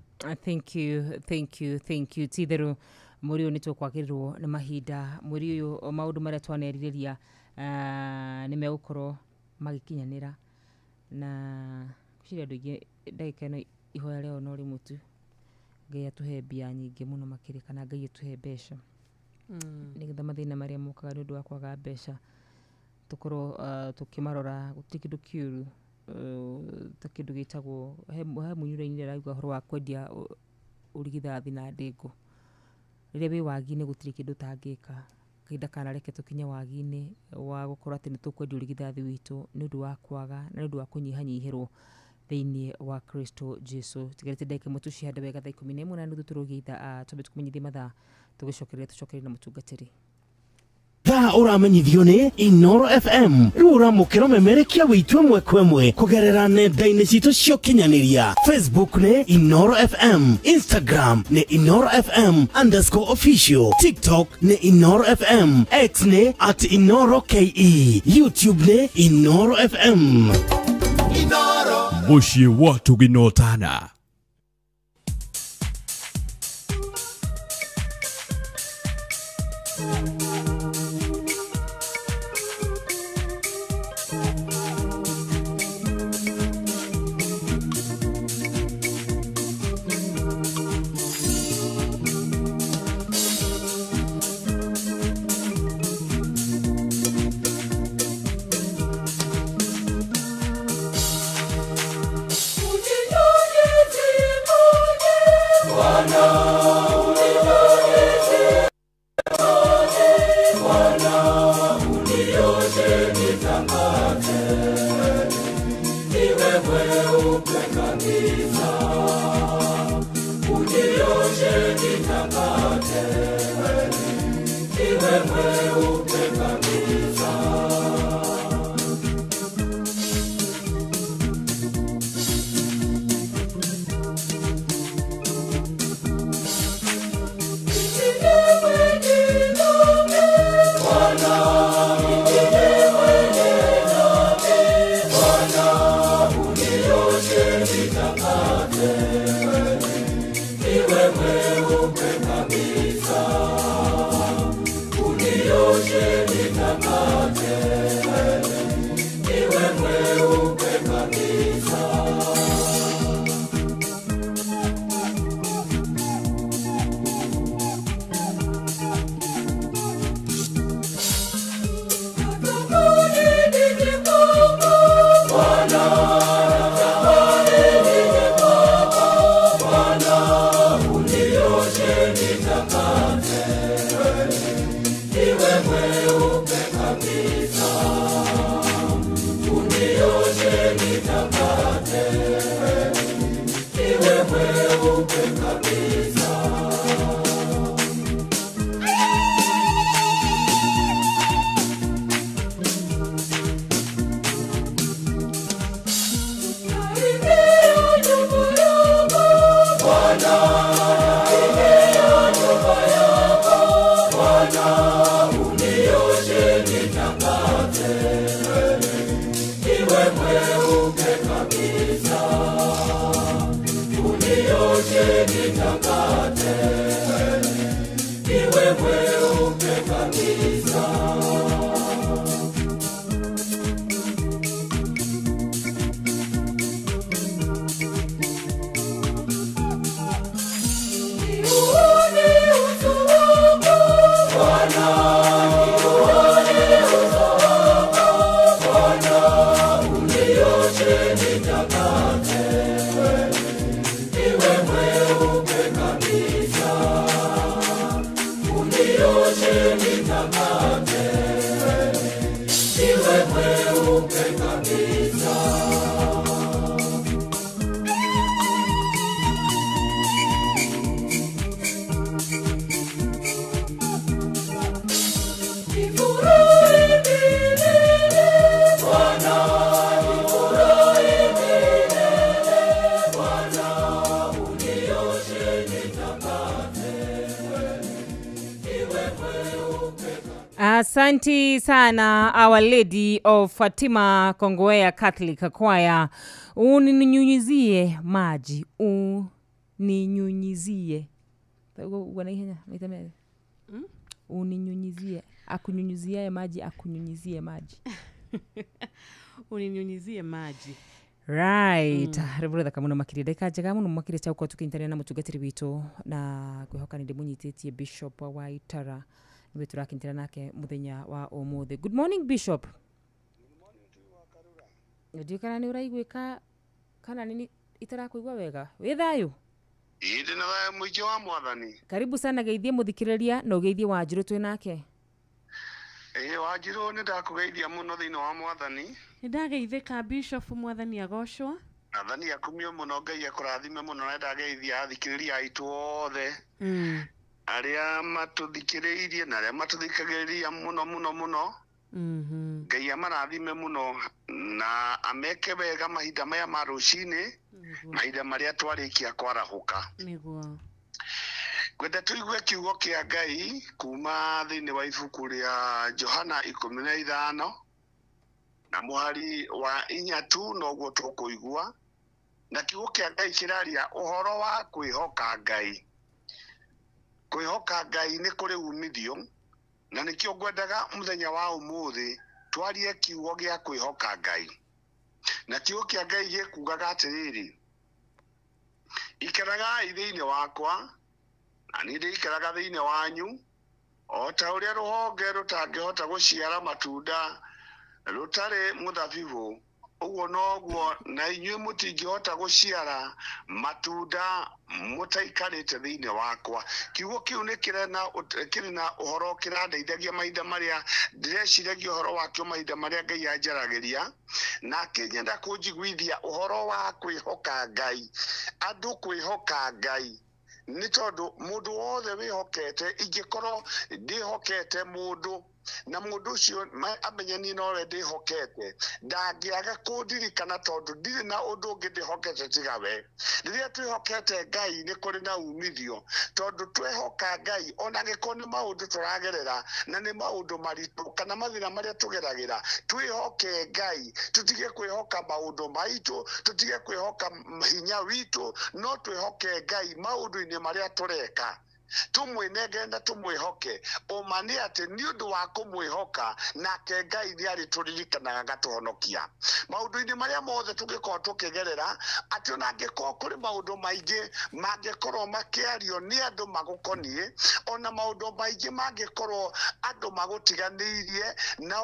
Thank you, thank you, thank you. Titheru mweri uyu nitũkwagĩrĩrwo nĩ mahinda, mweri uyu maũndũ marĩa twaneririria nĩ megũkorwo magĩkinyanĩra, na ngwĩciria andũ aingĩ ndagĩka ĩno ihoya rĩao no rĩmwe tu, Ngai atũhe mbia nyingĩ mũno makĩria, kana Ngai atũhe mbeca nĩgetha mathĩna marĩa mokaga nĩ ũndũ wa kwaga mbeca tũkorwo tũkĩmarora. Gũtirĩ kĩndũ kĩũru ta kĩndũ gĩtagwo he mũnyũra-inĩ arauga ũhoro wa kwendia ũrigithathi na ndĩngũ. Rĩrĩa wĩ wagi-inĩ gũtirĩ kĩndũ ũtangĩka. Ngai ndakanareke tũkinye wagi-inĩ wa gũkorwo atĩ nĩ tũkwendia ũrigithathi witũ nĩ ũndũ wa kwaga na nĩ ũndũ wa kũnyihanyihĩrwo thĩinĩ wa Kristo Jesu. Tigarĩte ndagĩka ĩmwe tũcihande wega thaa 11:30 tũrũgie ithaa, twambe tũkũmenyithie mathaa tũgĩcokereria tũcokererie na mũtungatĩri. Thaa ũramenyithio nĩ Inoro FM. Rĩu ũramũkĩra ũmemerekia wĩitũ ĩmwe kwa ĩmwe kũgerera nenda-inĩ citũ cia ũkinyanĩria. Facebook nĩ Inoro FM, Instagram nĩ Inoro FM _official, TikTok nĩ Inoro FM, X nĩ @InoroKE, YouTube nĩ Inoro FM. Inoro mũciĩ wa tũginotana. Bwana unioshe nitakate. mweupe kabisa. Nifurahi milele Bwana, nifurahi milele Bwana, unioshe nitakase, niwe mweupe. Asanti sana Our Lady of Fatima Kongowea Catholic Choir. Uninyunyizie maji, uninyunyizie. Uninyunyizie, akunyunyizie maji, akunyunyizie maji. Uninyunyizie maji. Right. Rĩbũrũ thaka mũno makĩria ndagĩka njega mũno makĩria cia gũkorwo tũkĩnyitanĩra na mũtungatĩri witũ na ngwĩhoka nĩ ndĩmũnyitĩtie Bishop wa Itara nĩwe tũrakĩnyitanĩra nake mũthenya wa ũmũthĩ. Good morning Bishop. Ndiũĩ kana nĩ ũraiguĩka kana nĩ itarakũigua wega. Wĩ thayũ? Ĩĩ ndĩna thayũ mũingĩ wa Mwathani. Karibu sana, geithie mũthikĩrĩria na ũgeithie Wanjirũ twĩ nake. Ĩĩ Wanjirũ nĩ ndakũgeithia mũno thĩinĩ wa Mwathani. Nĩ ndageithĩka Bishop, Mwathani agocwo. Mwathani akumio mũno, Ngai akũrathime mũno, na ndageithia athikĩrĩria aitũ othe arĩa matũthikĩrĩirie na arĩa matũthikagĩrĩria mũno mũno mũno. Ngai amarathime mũno na ameke wega mahinda maya ma rũcinĩ, mahinda marĩa twarĩkia kwarahũka. Nĩguo. Ngwenda tũigue kiugo kĩa Ngai kuma thĩinĩ wa ibuku rĩa Johana 15 na mũhari wa 4 tu noguo tũkũigua, na kiugo kĩa Ngai kĩraria ũhoro wa kwĩhoka Ngai. Kwĩhoka Ngai nĩ kũrĩ umithio, na nĩkĩo ngwendaga mũthenya wa ũmũthĩ twarie kiugo gĩa kwĩhoka Ngai. Na kiugo kĩa Ngai gĩkugaga atĩrĩrĩ, ikaragai thĩinĩ wakwa na niĩ ndĩikaraga thĩinĩ wanyu, o ta ũrĩa rũhonge rũtangĩhota gũciara matunda rũtarĩ mũthabibũ, ũguo noguo na inyuĩ mũtingĩhota gũciara matunda mũtaikarĩte thĩinĩ wakwa. Kiugo kĩu nĩ kĩrĩ na ũhoro kĩrandeithagia mahinda marĩa ndĩreciragia ũhoro wakĩo, mahinda marĩa Ngai anjaragĩria, na akĩnyenda kũnjiguithia ũhoro wa kwĩhoka Ngai. Andũ kwĩhoka Ngai nĩ tondũ mũndũ wothe wĩhokete, ingĩkorwo ndĩhokete mũndũ na mũndũ ũcio amenye niĩ nowe ndĩhokete, ndangĩaga kũndirikana tondũ ndirĩ na ũndũ ũngĩ ndĩhokete tiga we. Rĩrĩa twĩhokete Ngai nĩ kũrĩ na umithio, tondũ twehoka Ngai ona angĩkorwo nĩ maũndũ tũragerera na nĩ maũndũ maritũ kana mathĩna marĩa tũgeragĩra, twĩhoke Ngai, tũtige kwĩhoka maũndũ maitũ, tũtige kwĩhoka hinya witũ, no twĩhoke Ngai maũndũ-inĩ marĩa tũreka. Tumwinegere na tumwihoke. Ũma nĩ atĩ nĩ ũndũ wa kũmwĩhoka nake Ngai nĩ arĩtũririkanaga agatũhonokia maũndũ-inĩ marĩa mothe tũngĩkorwo tũkĩgerera, atĩ ona angĩkorwo kũrĩ maũndũ maingĩ mangĩkorwo makĩario nĩ andũ magũkoniĩ, ona maũndũ maingĩ mangĩkorwo andũ magũtiganĩirie, na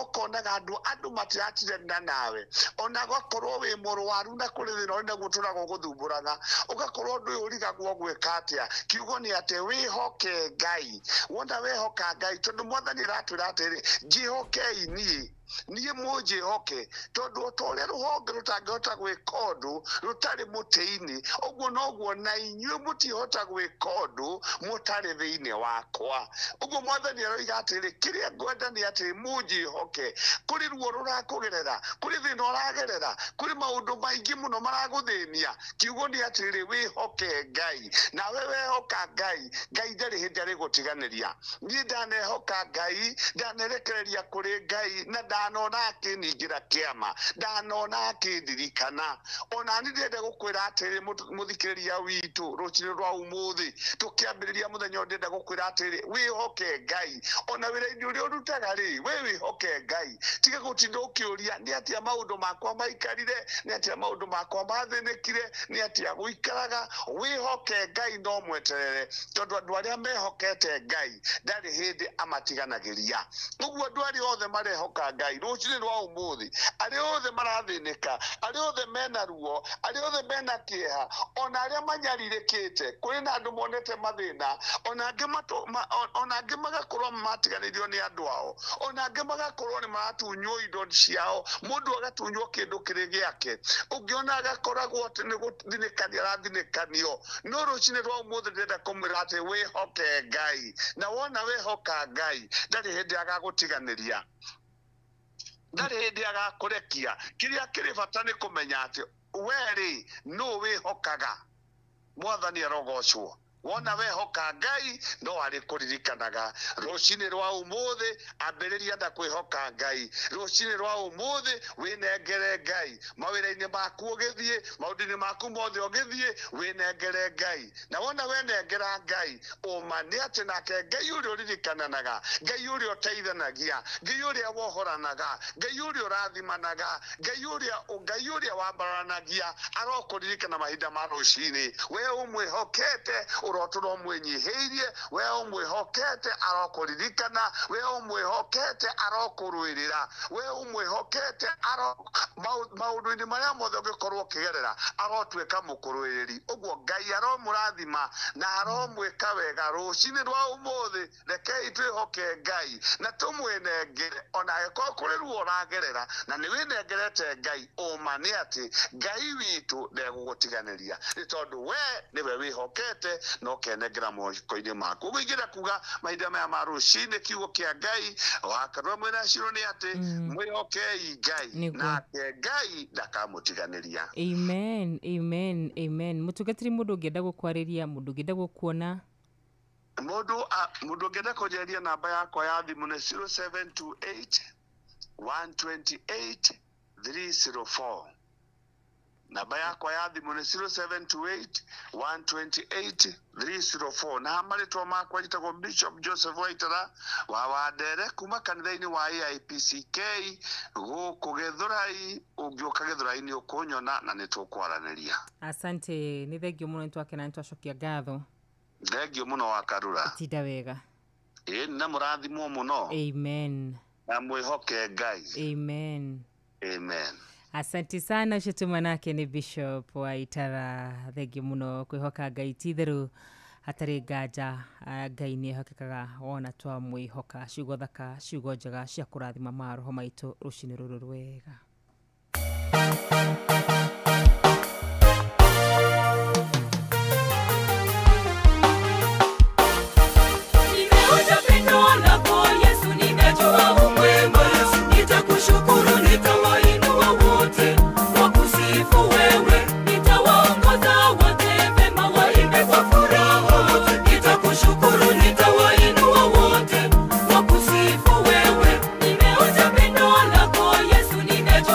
ũkonaga andũ matiratigana nawe, ona gwakorwo wĩ mũrwaru na kũrĩ thĩna ũrĩ naguo tũragwo gũthumbũraga, ũgakorwo ndũĩ ũrigagwo gwĩka atĩa. Kiugo nĩ atĩ wĩhoke Ngai. Wona wĩhoka Ngai, tondũ Mwathani aratwĩra atĩrĩ, njĩhokei niĩ, niĩ mũnjĩhoke, tondũ o ta ũrĩa rũhonge rũtangĩhota gwĩka ũndũ rũtarĩ mũtĩ-inĩ, ũguo noguo na inyuĩ mũtihota gwĩka ũndũ mũtarĩ thĩinĩ wakwa. Ũguo Mwathani aroiga atĩrĩ, kĩrĩa ngwenda nĩ atĩ mũnjĩhoke. Kũrĩ ruo rũrakũgerera, kũrĩ thĩna ũragerera, kũrĩ maũndũ maingĩ mũno maragũthĩnia, kiugo nĩ atĩrĩ, wĩhoke Ngai. Nawe wehoka Ngai, Ngai ndarĩ hĩndĩ arĩgũtiganĩria. Niĩ ndanehoka Ngai, ndanerekereria kũrĩ Ngai, na ndanona akĩningĩra kĩama, ndanona akĩndirikana. Ona niĩ ndĩrenda gũkwĩra atĩrĩ, mũthikĩrĩria witũ, rũcinĩ rwa ũmũthĩ tũkĩambĩrĩria mũthenya ũyũ, ndĩrenda gũkwĩra atĩrĩ, wĩhoke Ngai. Ona wĩra-inĩ ũrĩa ũrutaga rĩ, we wĩhoke Ngai. Tiga gũtinda ũkĩũria nĩ atĩa maũndũ makwa maikarire, nĩ atĩa maũndũ makwa mathĩnĩkire, nĩ atĩa gũikaraga. Wĩhoke Ngai no mweterere, tondũ andũ arĩa mehokete Ngai ndarĩ hĩndĩ amatiganagĩria. Ũguo andũ arĩa othe marehoka Ngai Ngai rũcinĩ rwa ũmũthĩ, arĩa othe marathĩnĩka, arĩa othe mena ruo, arĩa othe mena kĩeha, ona arĩa manyarirĩkĩte, kũrĩ na andũ monete mathĩna, ona angĩ ona angĩ magakorwo matiganĩirio nĩ andũ ao, ona angĩ magakorwo nĩ maratunywo indo ciao, mũndũ agatunywo kĩndũ kĩrĩ gĩake, ũngĩona agakoragwo atĩ nĩ gũthinĩkania arathinĩkanio. No rũcinĩ rwa ũmũthĩ ndĩrenda kũmwĩra atĩ wĩhoke Ngai, na wona wĩhoka Ngai ndarĩ hĩndĩ agagũtiganĩria, ndarĩ hĩndĩ agakũrekia. Kĩrĩa kĩrĩ bata nĩ kũmenya atĩ we rĩ nũ wĩhokaga. Mwathani arogocwo. Wona wehoka Ngai no arĩ kũririkanaga. Rũcinĩ rwa ũmũthĩ ambĩrĩria na kwĩhoka Ngai. Rũcinĩ rwa ũmũthĩ wĩnengere Ngai mawĩra-inĩ maku ũgĩthiĩ, maũndũ-inĩ maku mothe ũgĩthiĩ, wĩnengere Ngai. Na wona wenengera Ngai, ũma nĩ atĩ nake Ngai ũrĩa ũririkananaga, Ngai ũrĩa ũteithanagia, Ngai ũrĩa wohoranaga, Ngai ũrĩa ũrathimanaga, Ngai ũrĩa wambaranagia, arokũririkana mahinda ma rũcinĩ. We ũmwĩhokete, ũrotũra ũmwĩnyihĩirie, we ũmwĩhokete arokũririkana, we ũmwĩhokete arokũrũĩrĩra, we ũmwĩhokete aro maũndũ-inĩ marĩa mothe ũngĩkorwo ũkĩgerera arotuĩka mũkũrũĩrĩri. Ũguo Ngai aromũrathima na aromwĩka wega rũcinĩ rwa ũmũthĩ. Rekei twĩhoke Ngai na tũmwĩnengere, ona angĩkorwo kũrĩ ruo ũragerera na nĩ wĩnengerete Ngai, ũma nĩ atĩ Ngai witũ ndegũgũtiganĩria, nĩ tondũ we nĩwe wĩhokete na ũkenengera moko-inĩ maku. Ũguo ingĩenda kuga mahinda maya ma rũcinĩ, kiugo kĩa Ngai wakarũra mwĩna Shiro nĩ atĩ mwĩhokei Ngai nake Ngai ndakamũtiganĩria. Amen, amen, amen. Mũtungatĩri, mũndũ ũngĩenda gũkwarĩria, mũndũ ũngĩenda gũkuona, mũndũ ũngĩenda kũnjarĩria, namba yakwa ya thimũ nĩ 0728 128 304. Namba yakwa ya thimũ nĩ 0728 128 304. Na marĩtwa makwa njĩtagwo Bishop Joseph Waitara wa Wandere kuma kanitha-inĩ wa AIPCK gũkũ Gĩthũrai. Ũngĩũka Gĩthũrai nĩ ũkũnyona na nĩ tũkwaranĩria. Asante, nĩ thengio mũno, nĩ twakena, nĩ twacokia ngatho. Thengio mũno Wakarura. Tinda wega. Ĩĩ, na mũrathimwo mũno. Amen. Na mwĩhoke Ngai. Amen. Amen. Asante sana, ũcio tuma nake nĩ Bishop Waitara. Thengio mũno kwĩhoka Ngai, ti itherũ hatarĩ nganja Ngai nĩ ehokekaga wona twamwĩhoka. Ciugo thaka, ciugo njega cia kũrathima maroho maitũ rũcinĩ rũrũ rwega. Nimeonja pendo lako Yesu, nimejua umwema. Nitakushukuru, nitawainua wote wakusifu wewe, nitawaongoza wote vema waimbe kwa furaha. Nitakushukuru, nitawainua wote wakusifu wewe. Nimeonja pendo lako Yesu, nimejua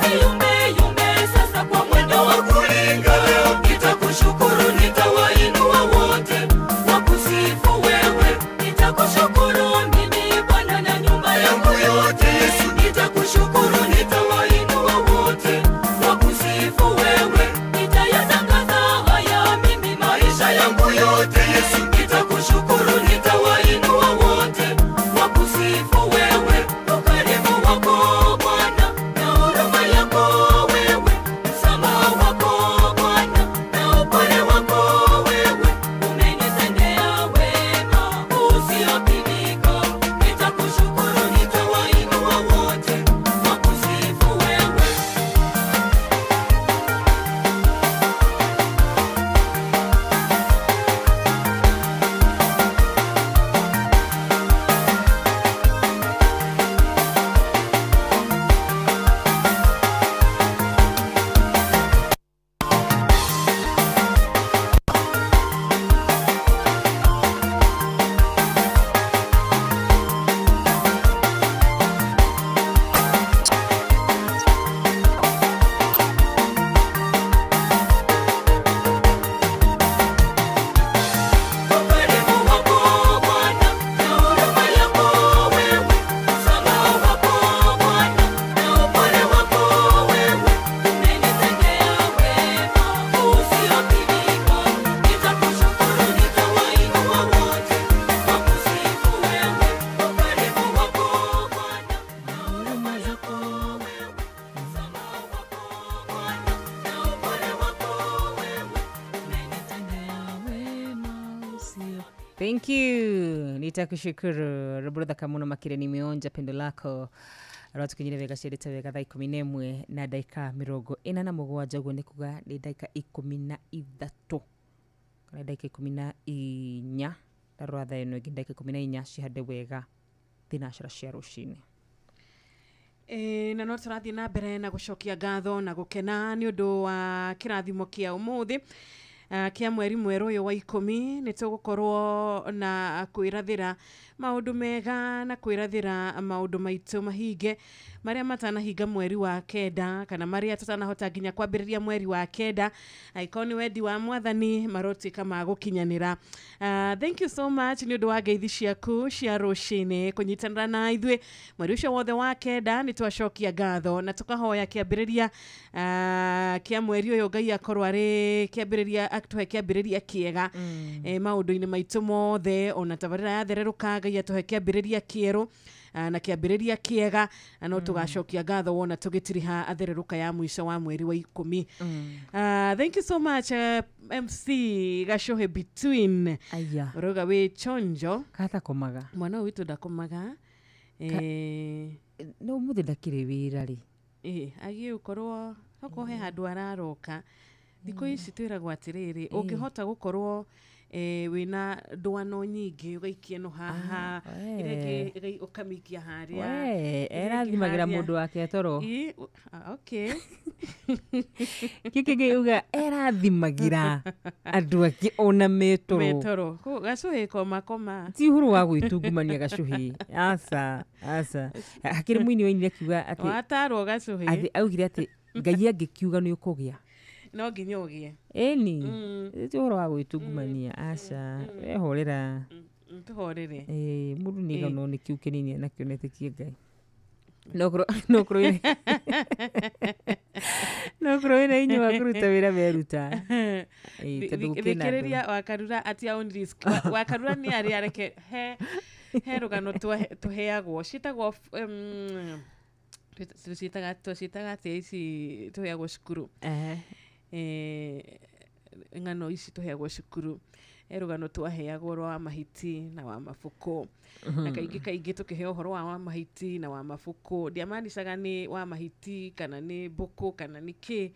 Usiyumbe yumbe sasa kwa mwendo wa kuringa leo. Nitakushukuru, nitawainua wote wakusifu wewe. Nitakushukuru mimi Bwana na nyumba yangu yote. Yesu, nitakushukuru, nitawainua wote wakusifu wewe. Nitayatangaza haya mimi maisha yangu yote. Yesu, nitakushukuru, nitawainua wote wakusifu wewe. Ukarimu wako Bwana na huruma yako wewe, msamaha wako Bwana na upole wako wewe, umenitendea wema usiopimika. Nitakushukuru, nitawainua wote wakusifu wewe. Ukarimu wako Bwana na huruma yako wewe, msamaha wako Bwana na upole wako wewe, umenitendea wema usiopimika. Nitakushukuru, nitawainua wote wakusifu wewe. Ukarimu wako Bwana na huruma yako wewe, msamaha wako Bwana na upole wako wewe, umenitendea wema usio. Thank you. Nitakushukuru rũthaka muno makĩria nimeonja pendo lako rwatukinyire wega ciĩrĩte wega thaa 11 na ndagĩka 47, ũguo nĩ kuga nĩ ndagĩka 13 kana ndagĩka 14 ndarora thaa ĩno ĩngĩ ndagĩka 14 cihande wega thinacara cia rũcinĩ. Na no tũrathiĩ na mbere na gũcokia ngatho na gũkena nĩ ũndũ wa kĩrathimo kĩa ũmũthĩ kĩa mweri mwerũ ũyũ wa 10. Nĩ tũgũkorwo na kwĩrathĩra maũndũ mega na kwĩrathĩra maũndũ maitũ mahinge marĩa matanahinga mweri wa 9 kana marĩa tũtanahota nginya kwambĩrĩria mweri wa 9, angĩkorwo nĩ wendi wa mwathani marotuĩka ma gũkinyanĩra. Thank you so much nĩ ũndũ wa ngeithi ciaku cia rũcinĩ kũnyitanĩra na ithuĩ mweri ũcio wothe wa 9. Nĩ twacokia ngatho na tũkahoya kĩambĩrĩria kĩa mweri ũyũ Ngai akorwo arĩ kĩambĩrĩria, atũhe kĩambĩrĩria kĩega maũndũ-inĩ maitũ mothe. Ona tabarĩra yathererũka Ngai atũhe kĩambĩrĩria kĩerũ na kĩambĩrĩria kĩega, na no tũgacokia ngatho wona tũgĩtiriha athererũka ya mũico wa mweri wa 10. Thank you so much MC Gacohe Between. Aya. Ũrauga wĩ chonjo. Katakomaga. Mwana ũyũ witũ ndakomaga. No ũmũthĩ ndakĩrĩ wĩra rĩ. Agiĩ gũkorwo okorwo he handũ araroka thikũ ici twĩragwo atĩrĩrĩ, ũngĩhota gũkorwo wĩna ndwano nyingĩ ũgaikia ĩno haha, ĩrĩa ĩngĩ ũkamĩikia harĩa, We, ĩrĩa ĩngĩ erathimagĩra harĩa. Mũndũ wake toro. Okay. Kĩkĩ gĩuga erathimagĩra andũ angĩ ona metoro. Metoro. Gacuhĩ koma koma. Ti ũhoro wa gwĩtungumania gacuhĩ, aca aca, hakĩrĩ mũini wainire akiuga atĩ watarwo gacuhĩ atĩ augire atĩ Ngai angĩkiuga nĩ ũkũgĩa no nginya ũgĩe. Ĩni ti ũhoro wa gwĩtungumania, aca, wehorera. Tũhorere. Mũndũ nĩ aiganwo nĩ kĩu kĩnini enakĩo na etĩkie Ngai. No korwo wĩna hinya wa kũruta wĩra weruta. Tondũ gũkĩna andũ. Thikĩrĩria Wakarura at your own risk. Wakarura nĩ arĩa reke he rũgano tũheagwo ciĩtagwo tũciĩtaga atĩa ici tũheagwo cukuru, ng'ano ici tũheagwo cukuru. He rũgano twaheagwo rwa wa mahiti na wa mabuku, na kaingĩ kaingĩ tũkĩheo ũhoro wa mahiti na wa mabuku ndiamanicaga nĩ wa mahiti kana nĩ mbũkũ kana nĩ kĩ.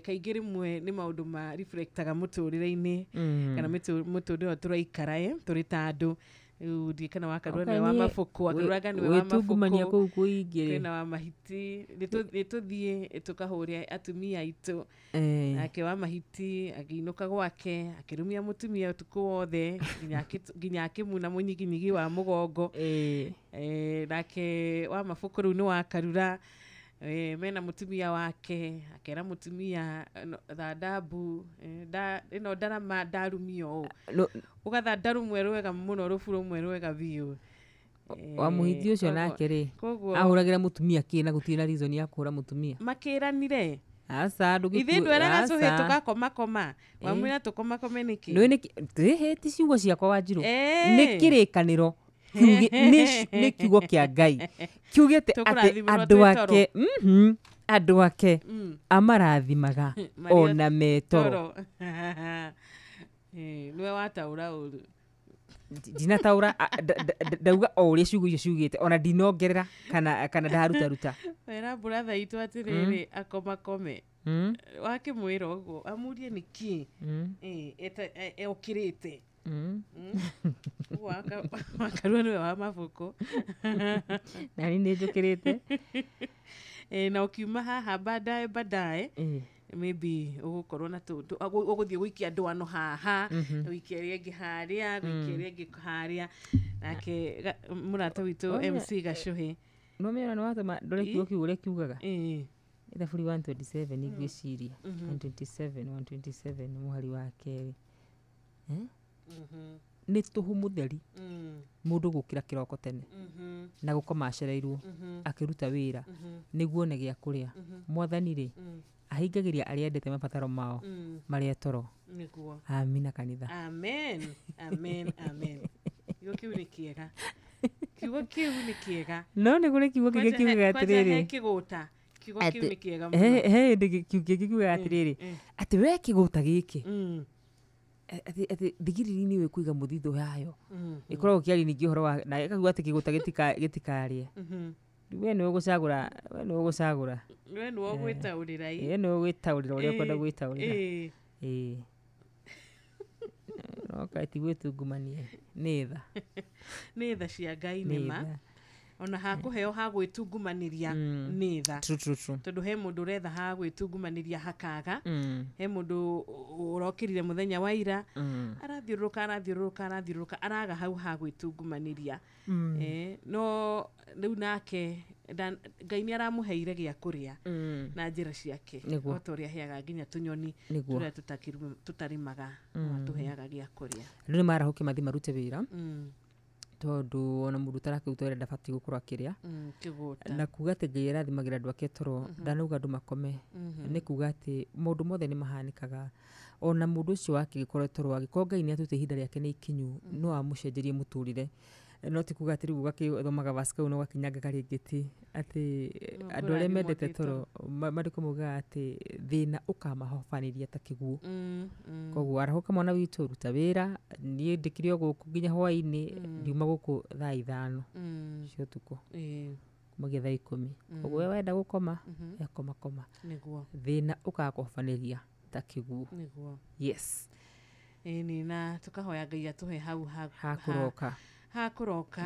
Kaingĩ rĩmwe nĩ maũndũ ma reflectaga mũtũrĩre-inĩ kana mũtũrĩre ũrĩa tũraikara tũrĩ ta andũ. Rĩu ndiĩ kana Wakarura nĩwe wa mabuku, Wakaruraga nĩwe wa Gwĩtungumania mabuku kũu kũingĩ rĩ. Kwĩna wa mahiti, nĩ tũthiĩ tũkahũre atumia aitũ. Nake wa mahiti akĩinũka gwake akĩrumia mũtumia ũtukũ wothe nginya akĩmuna mũnyiginyigi wa mũgongo. Nake wa mabuku rĩu nĩ Wakarura. Mena mutumia wake akera mutumia thandabu ino ndarama ndarumio ugatha rumwe rwega muno rubu rumwe rwega biũ. Wa muhithi ucio nake ri ahuragira mutumia ki na gutira reason ya kuhura mutumia makiranire. Aca ndũgĩkue ithe ndweraga tũhĩ tũgakomakoma wamwĩra tũkomakome nĩkĩ nĩ nĩ ti ciugo ciakwa Wanjirũ nĩ kĩrĩkanĩro nĩ kiugo kĩa Ngai kiugĩte atĩ andũ ake andũ ake amarathimaga ona metoro. Nĩwe wataũra ũru. Ndinataũra ndauga o ũrĩa ciugo icio ciugĩte ona ndinongerera kana ndaruta. Wera brother itũ atĩrĩrĩ akomakome wakĩmwĩra ũguo amurie nĩkĩ okĩrĩte wakarua nĩwe wa mabuku nani nĩ njũkĩrĩte. Na ũkiuma haha baadaye baadaye maybe ugukorwo na tundu uguthie guikia ndwano haha guikia ĩrĩa ĩngĩ haria guikia ĩrĩa ĩngĩ haria nake mũrata witũ MC Gacuhi no mera no watoma ndore kiugo kiu ũrĩa kiugaga Thaburi 127 ngwĩciria 127 mũhari wa kerĩ nĩ tũhũ mũtheri mũndũ gũkĩra kĩroko tene na gũkoma acereirwo akĩruta wĩra nĩguo one gĩa kũrĩa. Mwathani rĩ ahingagĩria arĩa endete mabataro mao marĩa toro. Nĩguo. Amina kanitha. Amen. Amen. Amen. Kiugo kĩu nĩ kĩega. Kiugo kĩu nĩ kĩega. No nĩ kũrĩ kiugo kĩngĩ kiugaga atĩrĩrĩ. Kĩgũta. Kiugo kĩu nĩ kĩega mũno. He hĩndĩ kiugo kĩngĩ kiugaga atĩrĩrĩ atĩ we kĩgũta gĩkĩ atĩ thigiriri-inĩ wĩ kũiga mũthithũ yayo ĩkoragwo kĩaria ningĩ ũhoro wa na ĩkauga atĩ kĩgũta gĩtikarĩe. We nĩwe ũgũcagũra, we nĩwe ũgũcagũra. We nĩwe ũgwĩtaũrĩra. We nĩwe ũgwĩtaũrĩra ũrĩa ũkwenda gwĩtaũrĩra. No kaĩ ti gwĩtungumania nĩ tha. Nĩ tha cia Ngai nĩ ma. Ona hakũheo ha gwĩtungumanĩria nĩ tha. Tondũ he mũndũ ũretha ha gwĩtungumanĩria hakaga. He mũndũ ũrokĩrire mũthenya wa ira arathiũrũrũka arathiũrũrũka arathiũrũrũka araga hau ha gwĩtungumanĩria. No rĩu nake Ngai nĩ aramũheire gĩa kũrĩa na njĩra ciake o ta ũrĩa aheaga nginya tũnyoni tũrĩa tũtarĩmaga atũheaga gĩa kũrĩa. Andũ nĩ marahũke mathiĩ marute wĩra tondũ ona mũndũ ũtarakĩruta wĩra ndabatiĩ gũkorwo akĩrĩa na kuga atĩ Ngai arathimagĩra andũ ake toro ndanauga andũ makome nĩ kuga atĩ maũndũ mothe nĩ mahanĩkaga ona mũndũ ũcio wakĩgĩkorwo toro angĩkorwo Ngai nĩ atuĩte ihinda rĩake nĩ ikinyu no amũcenjerie mũtũrĩre no ti kuga atĩ rĩu ũgakĩthomaga verse kau na ũgakinyangaga rĩngĩ ti atĩ andũ arĩa mendete toro maandĩko maugaga atĩ thĩna ũkamahobanĩria ta kĩguũ. Koguo arahũka mwana witũ ruta wĩra niĩ ndĩkĩrĩ o gũkũ nginya hwaĩ-inĩ ndiuma gũkũ thaa 5 cia ũtukũ kumagia thaa 10 koguo we wenda gũkoma koma koma thĩna ũgakũhobanĩria ta kĩguũ. Yes. Ĩni na tũkahoya Ngai atũhe hau hakũroka hakũroka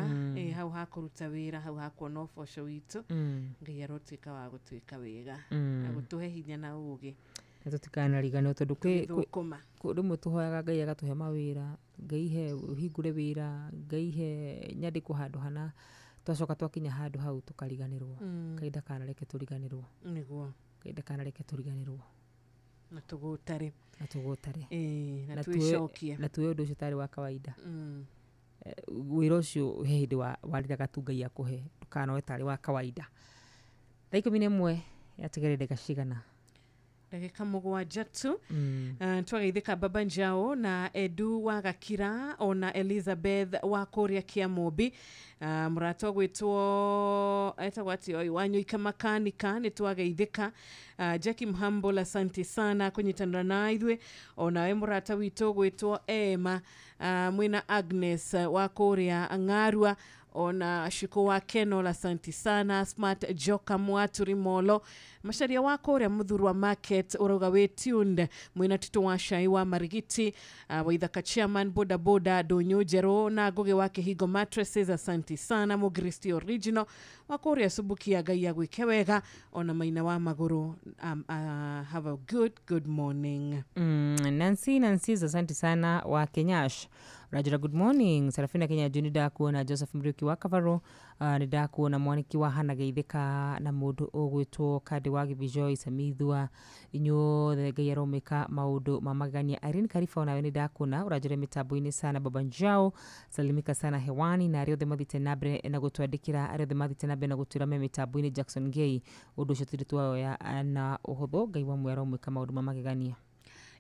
hau hakũruta wĩra hau hakuona ũboco witũ Ngai arotuĩka wa gũtuĩka wega na gũtũhe hinya na ũũgĩ na tũtikanariganĩrwo tondũ rĩmwe tũhoyaga Ngai agatũhe mawĩra Ngai he ũhingũre wĩra Ngai he nyandĩkwo handũ hana twacoka twakinya handũ hau tũkariganĩrwo. Ngai ndakanareke tũriganĩrwo. Nĩguo. Ngai ndakanareke tũriganĩrwo na tũgũtare na tũgũtare na twĩcokie na tuoe ũndũ ũcio tarĩ wa kawaida. Wĩra ũcio he hĩndĩ warĩraga tu Ngai akũhe ndũkanoe tarĩ wa kawaida. Thaa 11 yatigarire ndagĩka cigana? Ndagĩka 7 tu. Twageithĩka Baba Njao na Edu wa Gakira ona Elizabeth wa kũrĩa Kĩamũmbi mũrata ũgwĩtwo etagwo atĩa ũyũ Wanyoika makanika nĩ twageithĩka. Jackie Mhambola asante sana kũnyitanĩra na ithuĩ onawe mũrata witũ ũgwĩtwo Emma mwĩna Agnes wa kũrĩa Ng'arua ona Shiko wa Kenola asante sana Smart Joka Mwaturi Molo Macharia wa kũrĩa Muthurwa Market ũrauga wĩ tuned mwĩna Tito wa Shai wa Marigiti Waithaka chairman boda boda Ndũnyũ Njerũ na Ngũgĩ wa Kĩhingo Mattresses asante sana Mũgristi original wa kũrĩa Subukia Ngai agwĩke wega ona Maina wa Magũrũ have a good morning. Nancy asante sana wa Kenyash Ũranjĩra good morning Sarafina Kenya Juni, ndakuona Joseph Muriuki wa Kavaro, nĩ ndakuona mwaniki wa Hana Geithĩka na mũndũ ũgwĩtwo Kandi wa Gĩbijoi Samithua, inyuothe Ngai aromĩka maũndũ ma magegania. Irene Kariba onawe nĩ ndakuona, ũranjĩra mĩtambo-inĩ sana. Baba Njao salimika sana hewani, na arĩa othe mathiĩte na mbere na gũtwandĩkĩra, arĩa othe mathiĩte na mbere na gũtwĩra me mĩtambo-inĩ. Jackson Gay, ũndũ ũcio tũtirĩ twaoya na ũhũthũ. Ngai wa muoyo aromwĩka maũndũ ma magegania.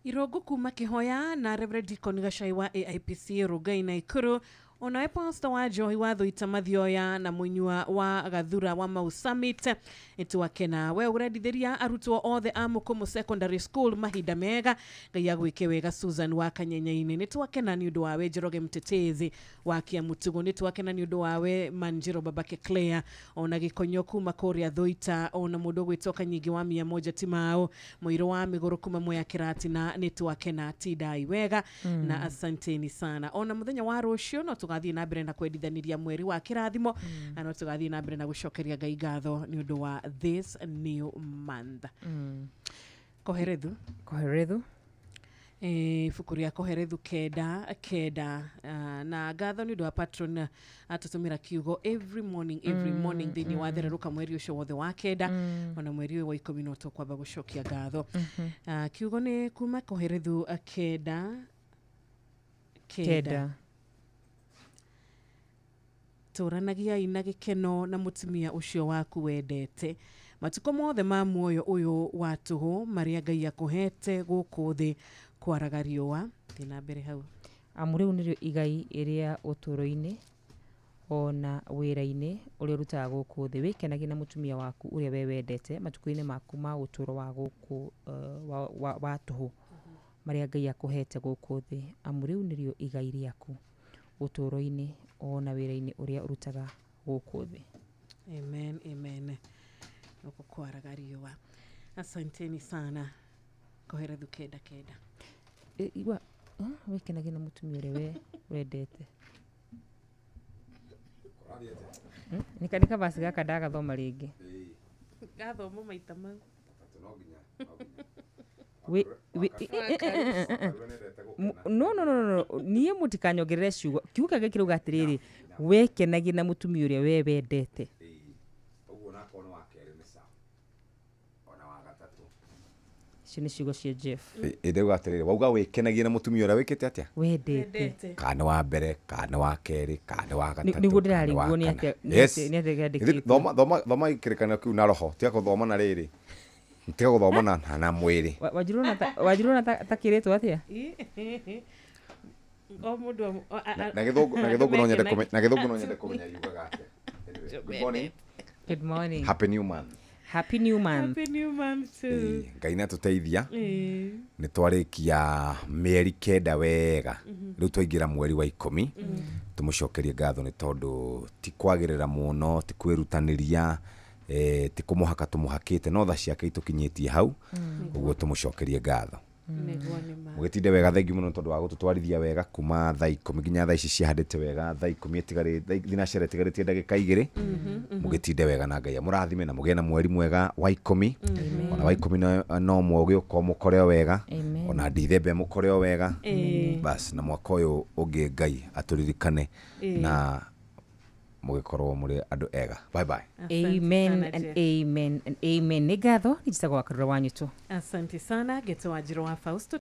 Irongo kuma Kihoya na Reverend Deacon Gachai wa AIPC Rugai Naikuru, onawe pastor wa Njohi wa Thuita Mathioya na Munyua wa Gathura wa Mau Summit, nĩtwakena we ũrendithĩria arutwo othe a Mukumu Secondary School mahinda mega, Ngai agwĩke wega. Susan wa Kanyenyainĩ, nĩtwakena nĩ ũndũ wawe. Njoroge Mtetezi wa Kiamutugo, nĩtwakena nĩ ũndũ wawe. Manjiro Babake Claire, ona Gĩkonyo kuma kũrĩa Thuita, ona mũndũ ũgwĩtwo Kanyingi wa 100 Timao Mũirũ wa Mĩgũrũ kuma Mwea Kĩratina, nĩtwakena, tindai wega na asanteni sana. Ona mũthenya wa rũciũ no tũgathiĩ na mbere na kwendithanĩria mweri wa kĩrathimo, na no tũgathiĩ na mbere na gũcokeria Ngai ngatho nĩ ũndũ wa this new month. Koherethu. Koherethu. Ibuku rĩa Koherethu 9:9, na ngatho nĩ ũndũ wa patron atũtũmĩra kiugo every morning, every morning thĩinĩ wa thererũka mweri ũcio wothe wa 9, ona mweri ũyũ wa 10 no tũkwamba gũcokia ngatho. Kiugo nĩ kuma Koherethu 9:9. Kenda. Tũranagiai na gĩkeno na mũtumia ũcio waku wendete matukũ mothe ma muoyo ũyũ wa tũhũ marĩa Ngai akũhete gũkũ thĩ kwaraga riũa. Thiĩ na mbere hau. Amu rĩu nĩrĩo igai ĩrĩa ũtũũro-inĩ ona wĩra-inĩ ũrĩa ũrutaga gũkũ thĩ. Wĩkenagie na mũtumia waku ũrĩa we wendete matukũ-inĩ maku ma ũtũũro wa gũkũ wa tũhũ marĩa Ngai akũhete gũkũ thĩ. Amu rĩu nĩrĩo igai rĩaku ũtũũro-inĩ ona wĩra-inĩ ũrĩa ũrutaga gũkũ thĩ. Amen, amen. Gũkũ kwaraga riũa. Asanteni sana. Koherethu 9:9. Igua, wĩkenagie na mũtumia ũrĩa we wendete. Nĩ kabasi gaka ndagathoma rĩngĩ. Gathomwo maita mau. No no no no, niĩ mũtikanyongerere ciugo. Kiugo kĩngĩ kĩrauga atĩrĩrĩ, wĩkenagie na mũtumia ũrĩa we wendete. Ũguo nakorwo nĩ wa kerĩ nĩ sawa, ona wa gatatũ. Icio nĩ ciugo cia Jeff. Ĩndauga atĩrĩrĩ, wauga wĩkenagie na mũtumia ũrĩa wĩkĩte atĩa? Wendete. Kana nĩ wa mbere, kana nĩ wa kerĩ, kana nĩ wa gatatũ, Nĩguo kana nĩ wa ndĩrarigwo nĩ kana. atĩa Yes. nĩ atĩa kĩandĩkĩtwo. Thoma thoma thoma kĩrĩkanĩro kĩu na roho, tiga gũthoma na rĩrĩ, tiga gũthoma na mwĩrĩ. Wanjirwo na ta kĩrĩtwo atĩa? O mũndũ Na gĩthũngũ, na gĩthũngũ no nyende kũmenya, na gĩthũngũ no nyende kũmenya yugaga atĩa. Anyway, good morning. Good morning. Happy new month. Happy new month. Happy new month too. Ngai nĩ atũteithia. Nĩ twarĩkia mĩeri 9 wega. Rĩu twaingĩra mweri wa 10. Tũmũcokerie ngatho nĩ tondũ ti kwagĩrĩra mũno, ti kwĩrutanĩria, ti kũmũhaka tũmũhakĩte, no tha ciake itũkinyĩtie hau. Ũguo tũmũcokerie ngatho. Nĩguo nĩ ma. Mũgĩtinde wega, thengiũ mũno tondũ wa gũtũtwarithia wega kuma thaa 10 nginya thaa ici ciahandĩte wega, thaa 10 ĩtigarĩte, thinacara ĩtigarĩtie ndagĩka 2. Mũgĩtinde wega na Ngai amũrathime na mũgĩe na mweri mwega wa 10. Ona wa 10 no mũgĩũka mũkore o wega, ona Dithemba mũkore o wega. Bas, na mwaka ũyũ ũngĩ Ngai atũririkane na mũgĩkorwo mũrĩ andũ ega. Bye bye. Amen and amen and amen. Nĩ ngatho, nĩ njĩtagwo wa Karura wa Nyũtũ. Asante sana Geto wa Njiro wa Fausto.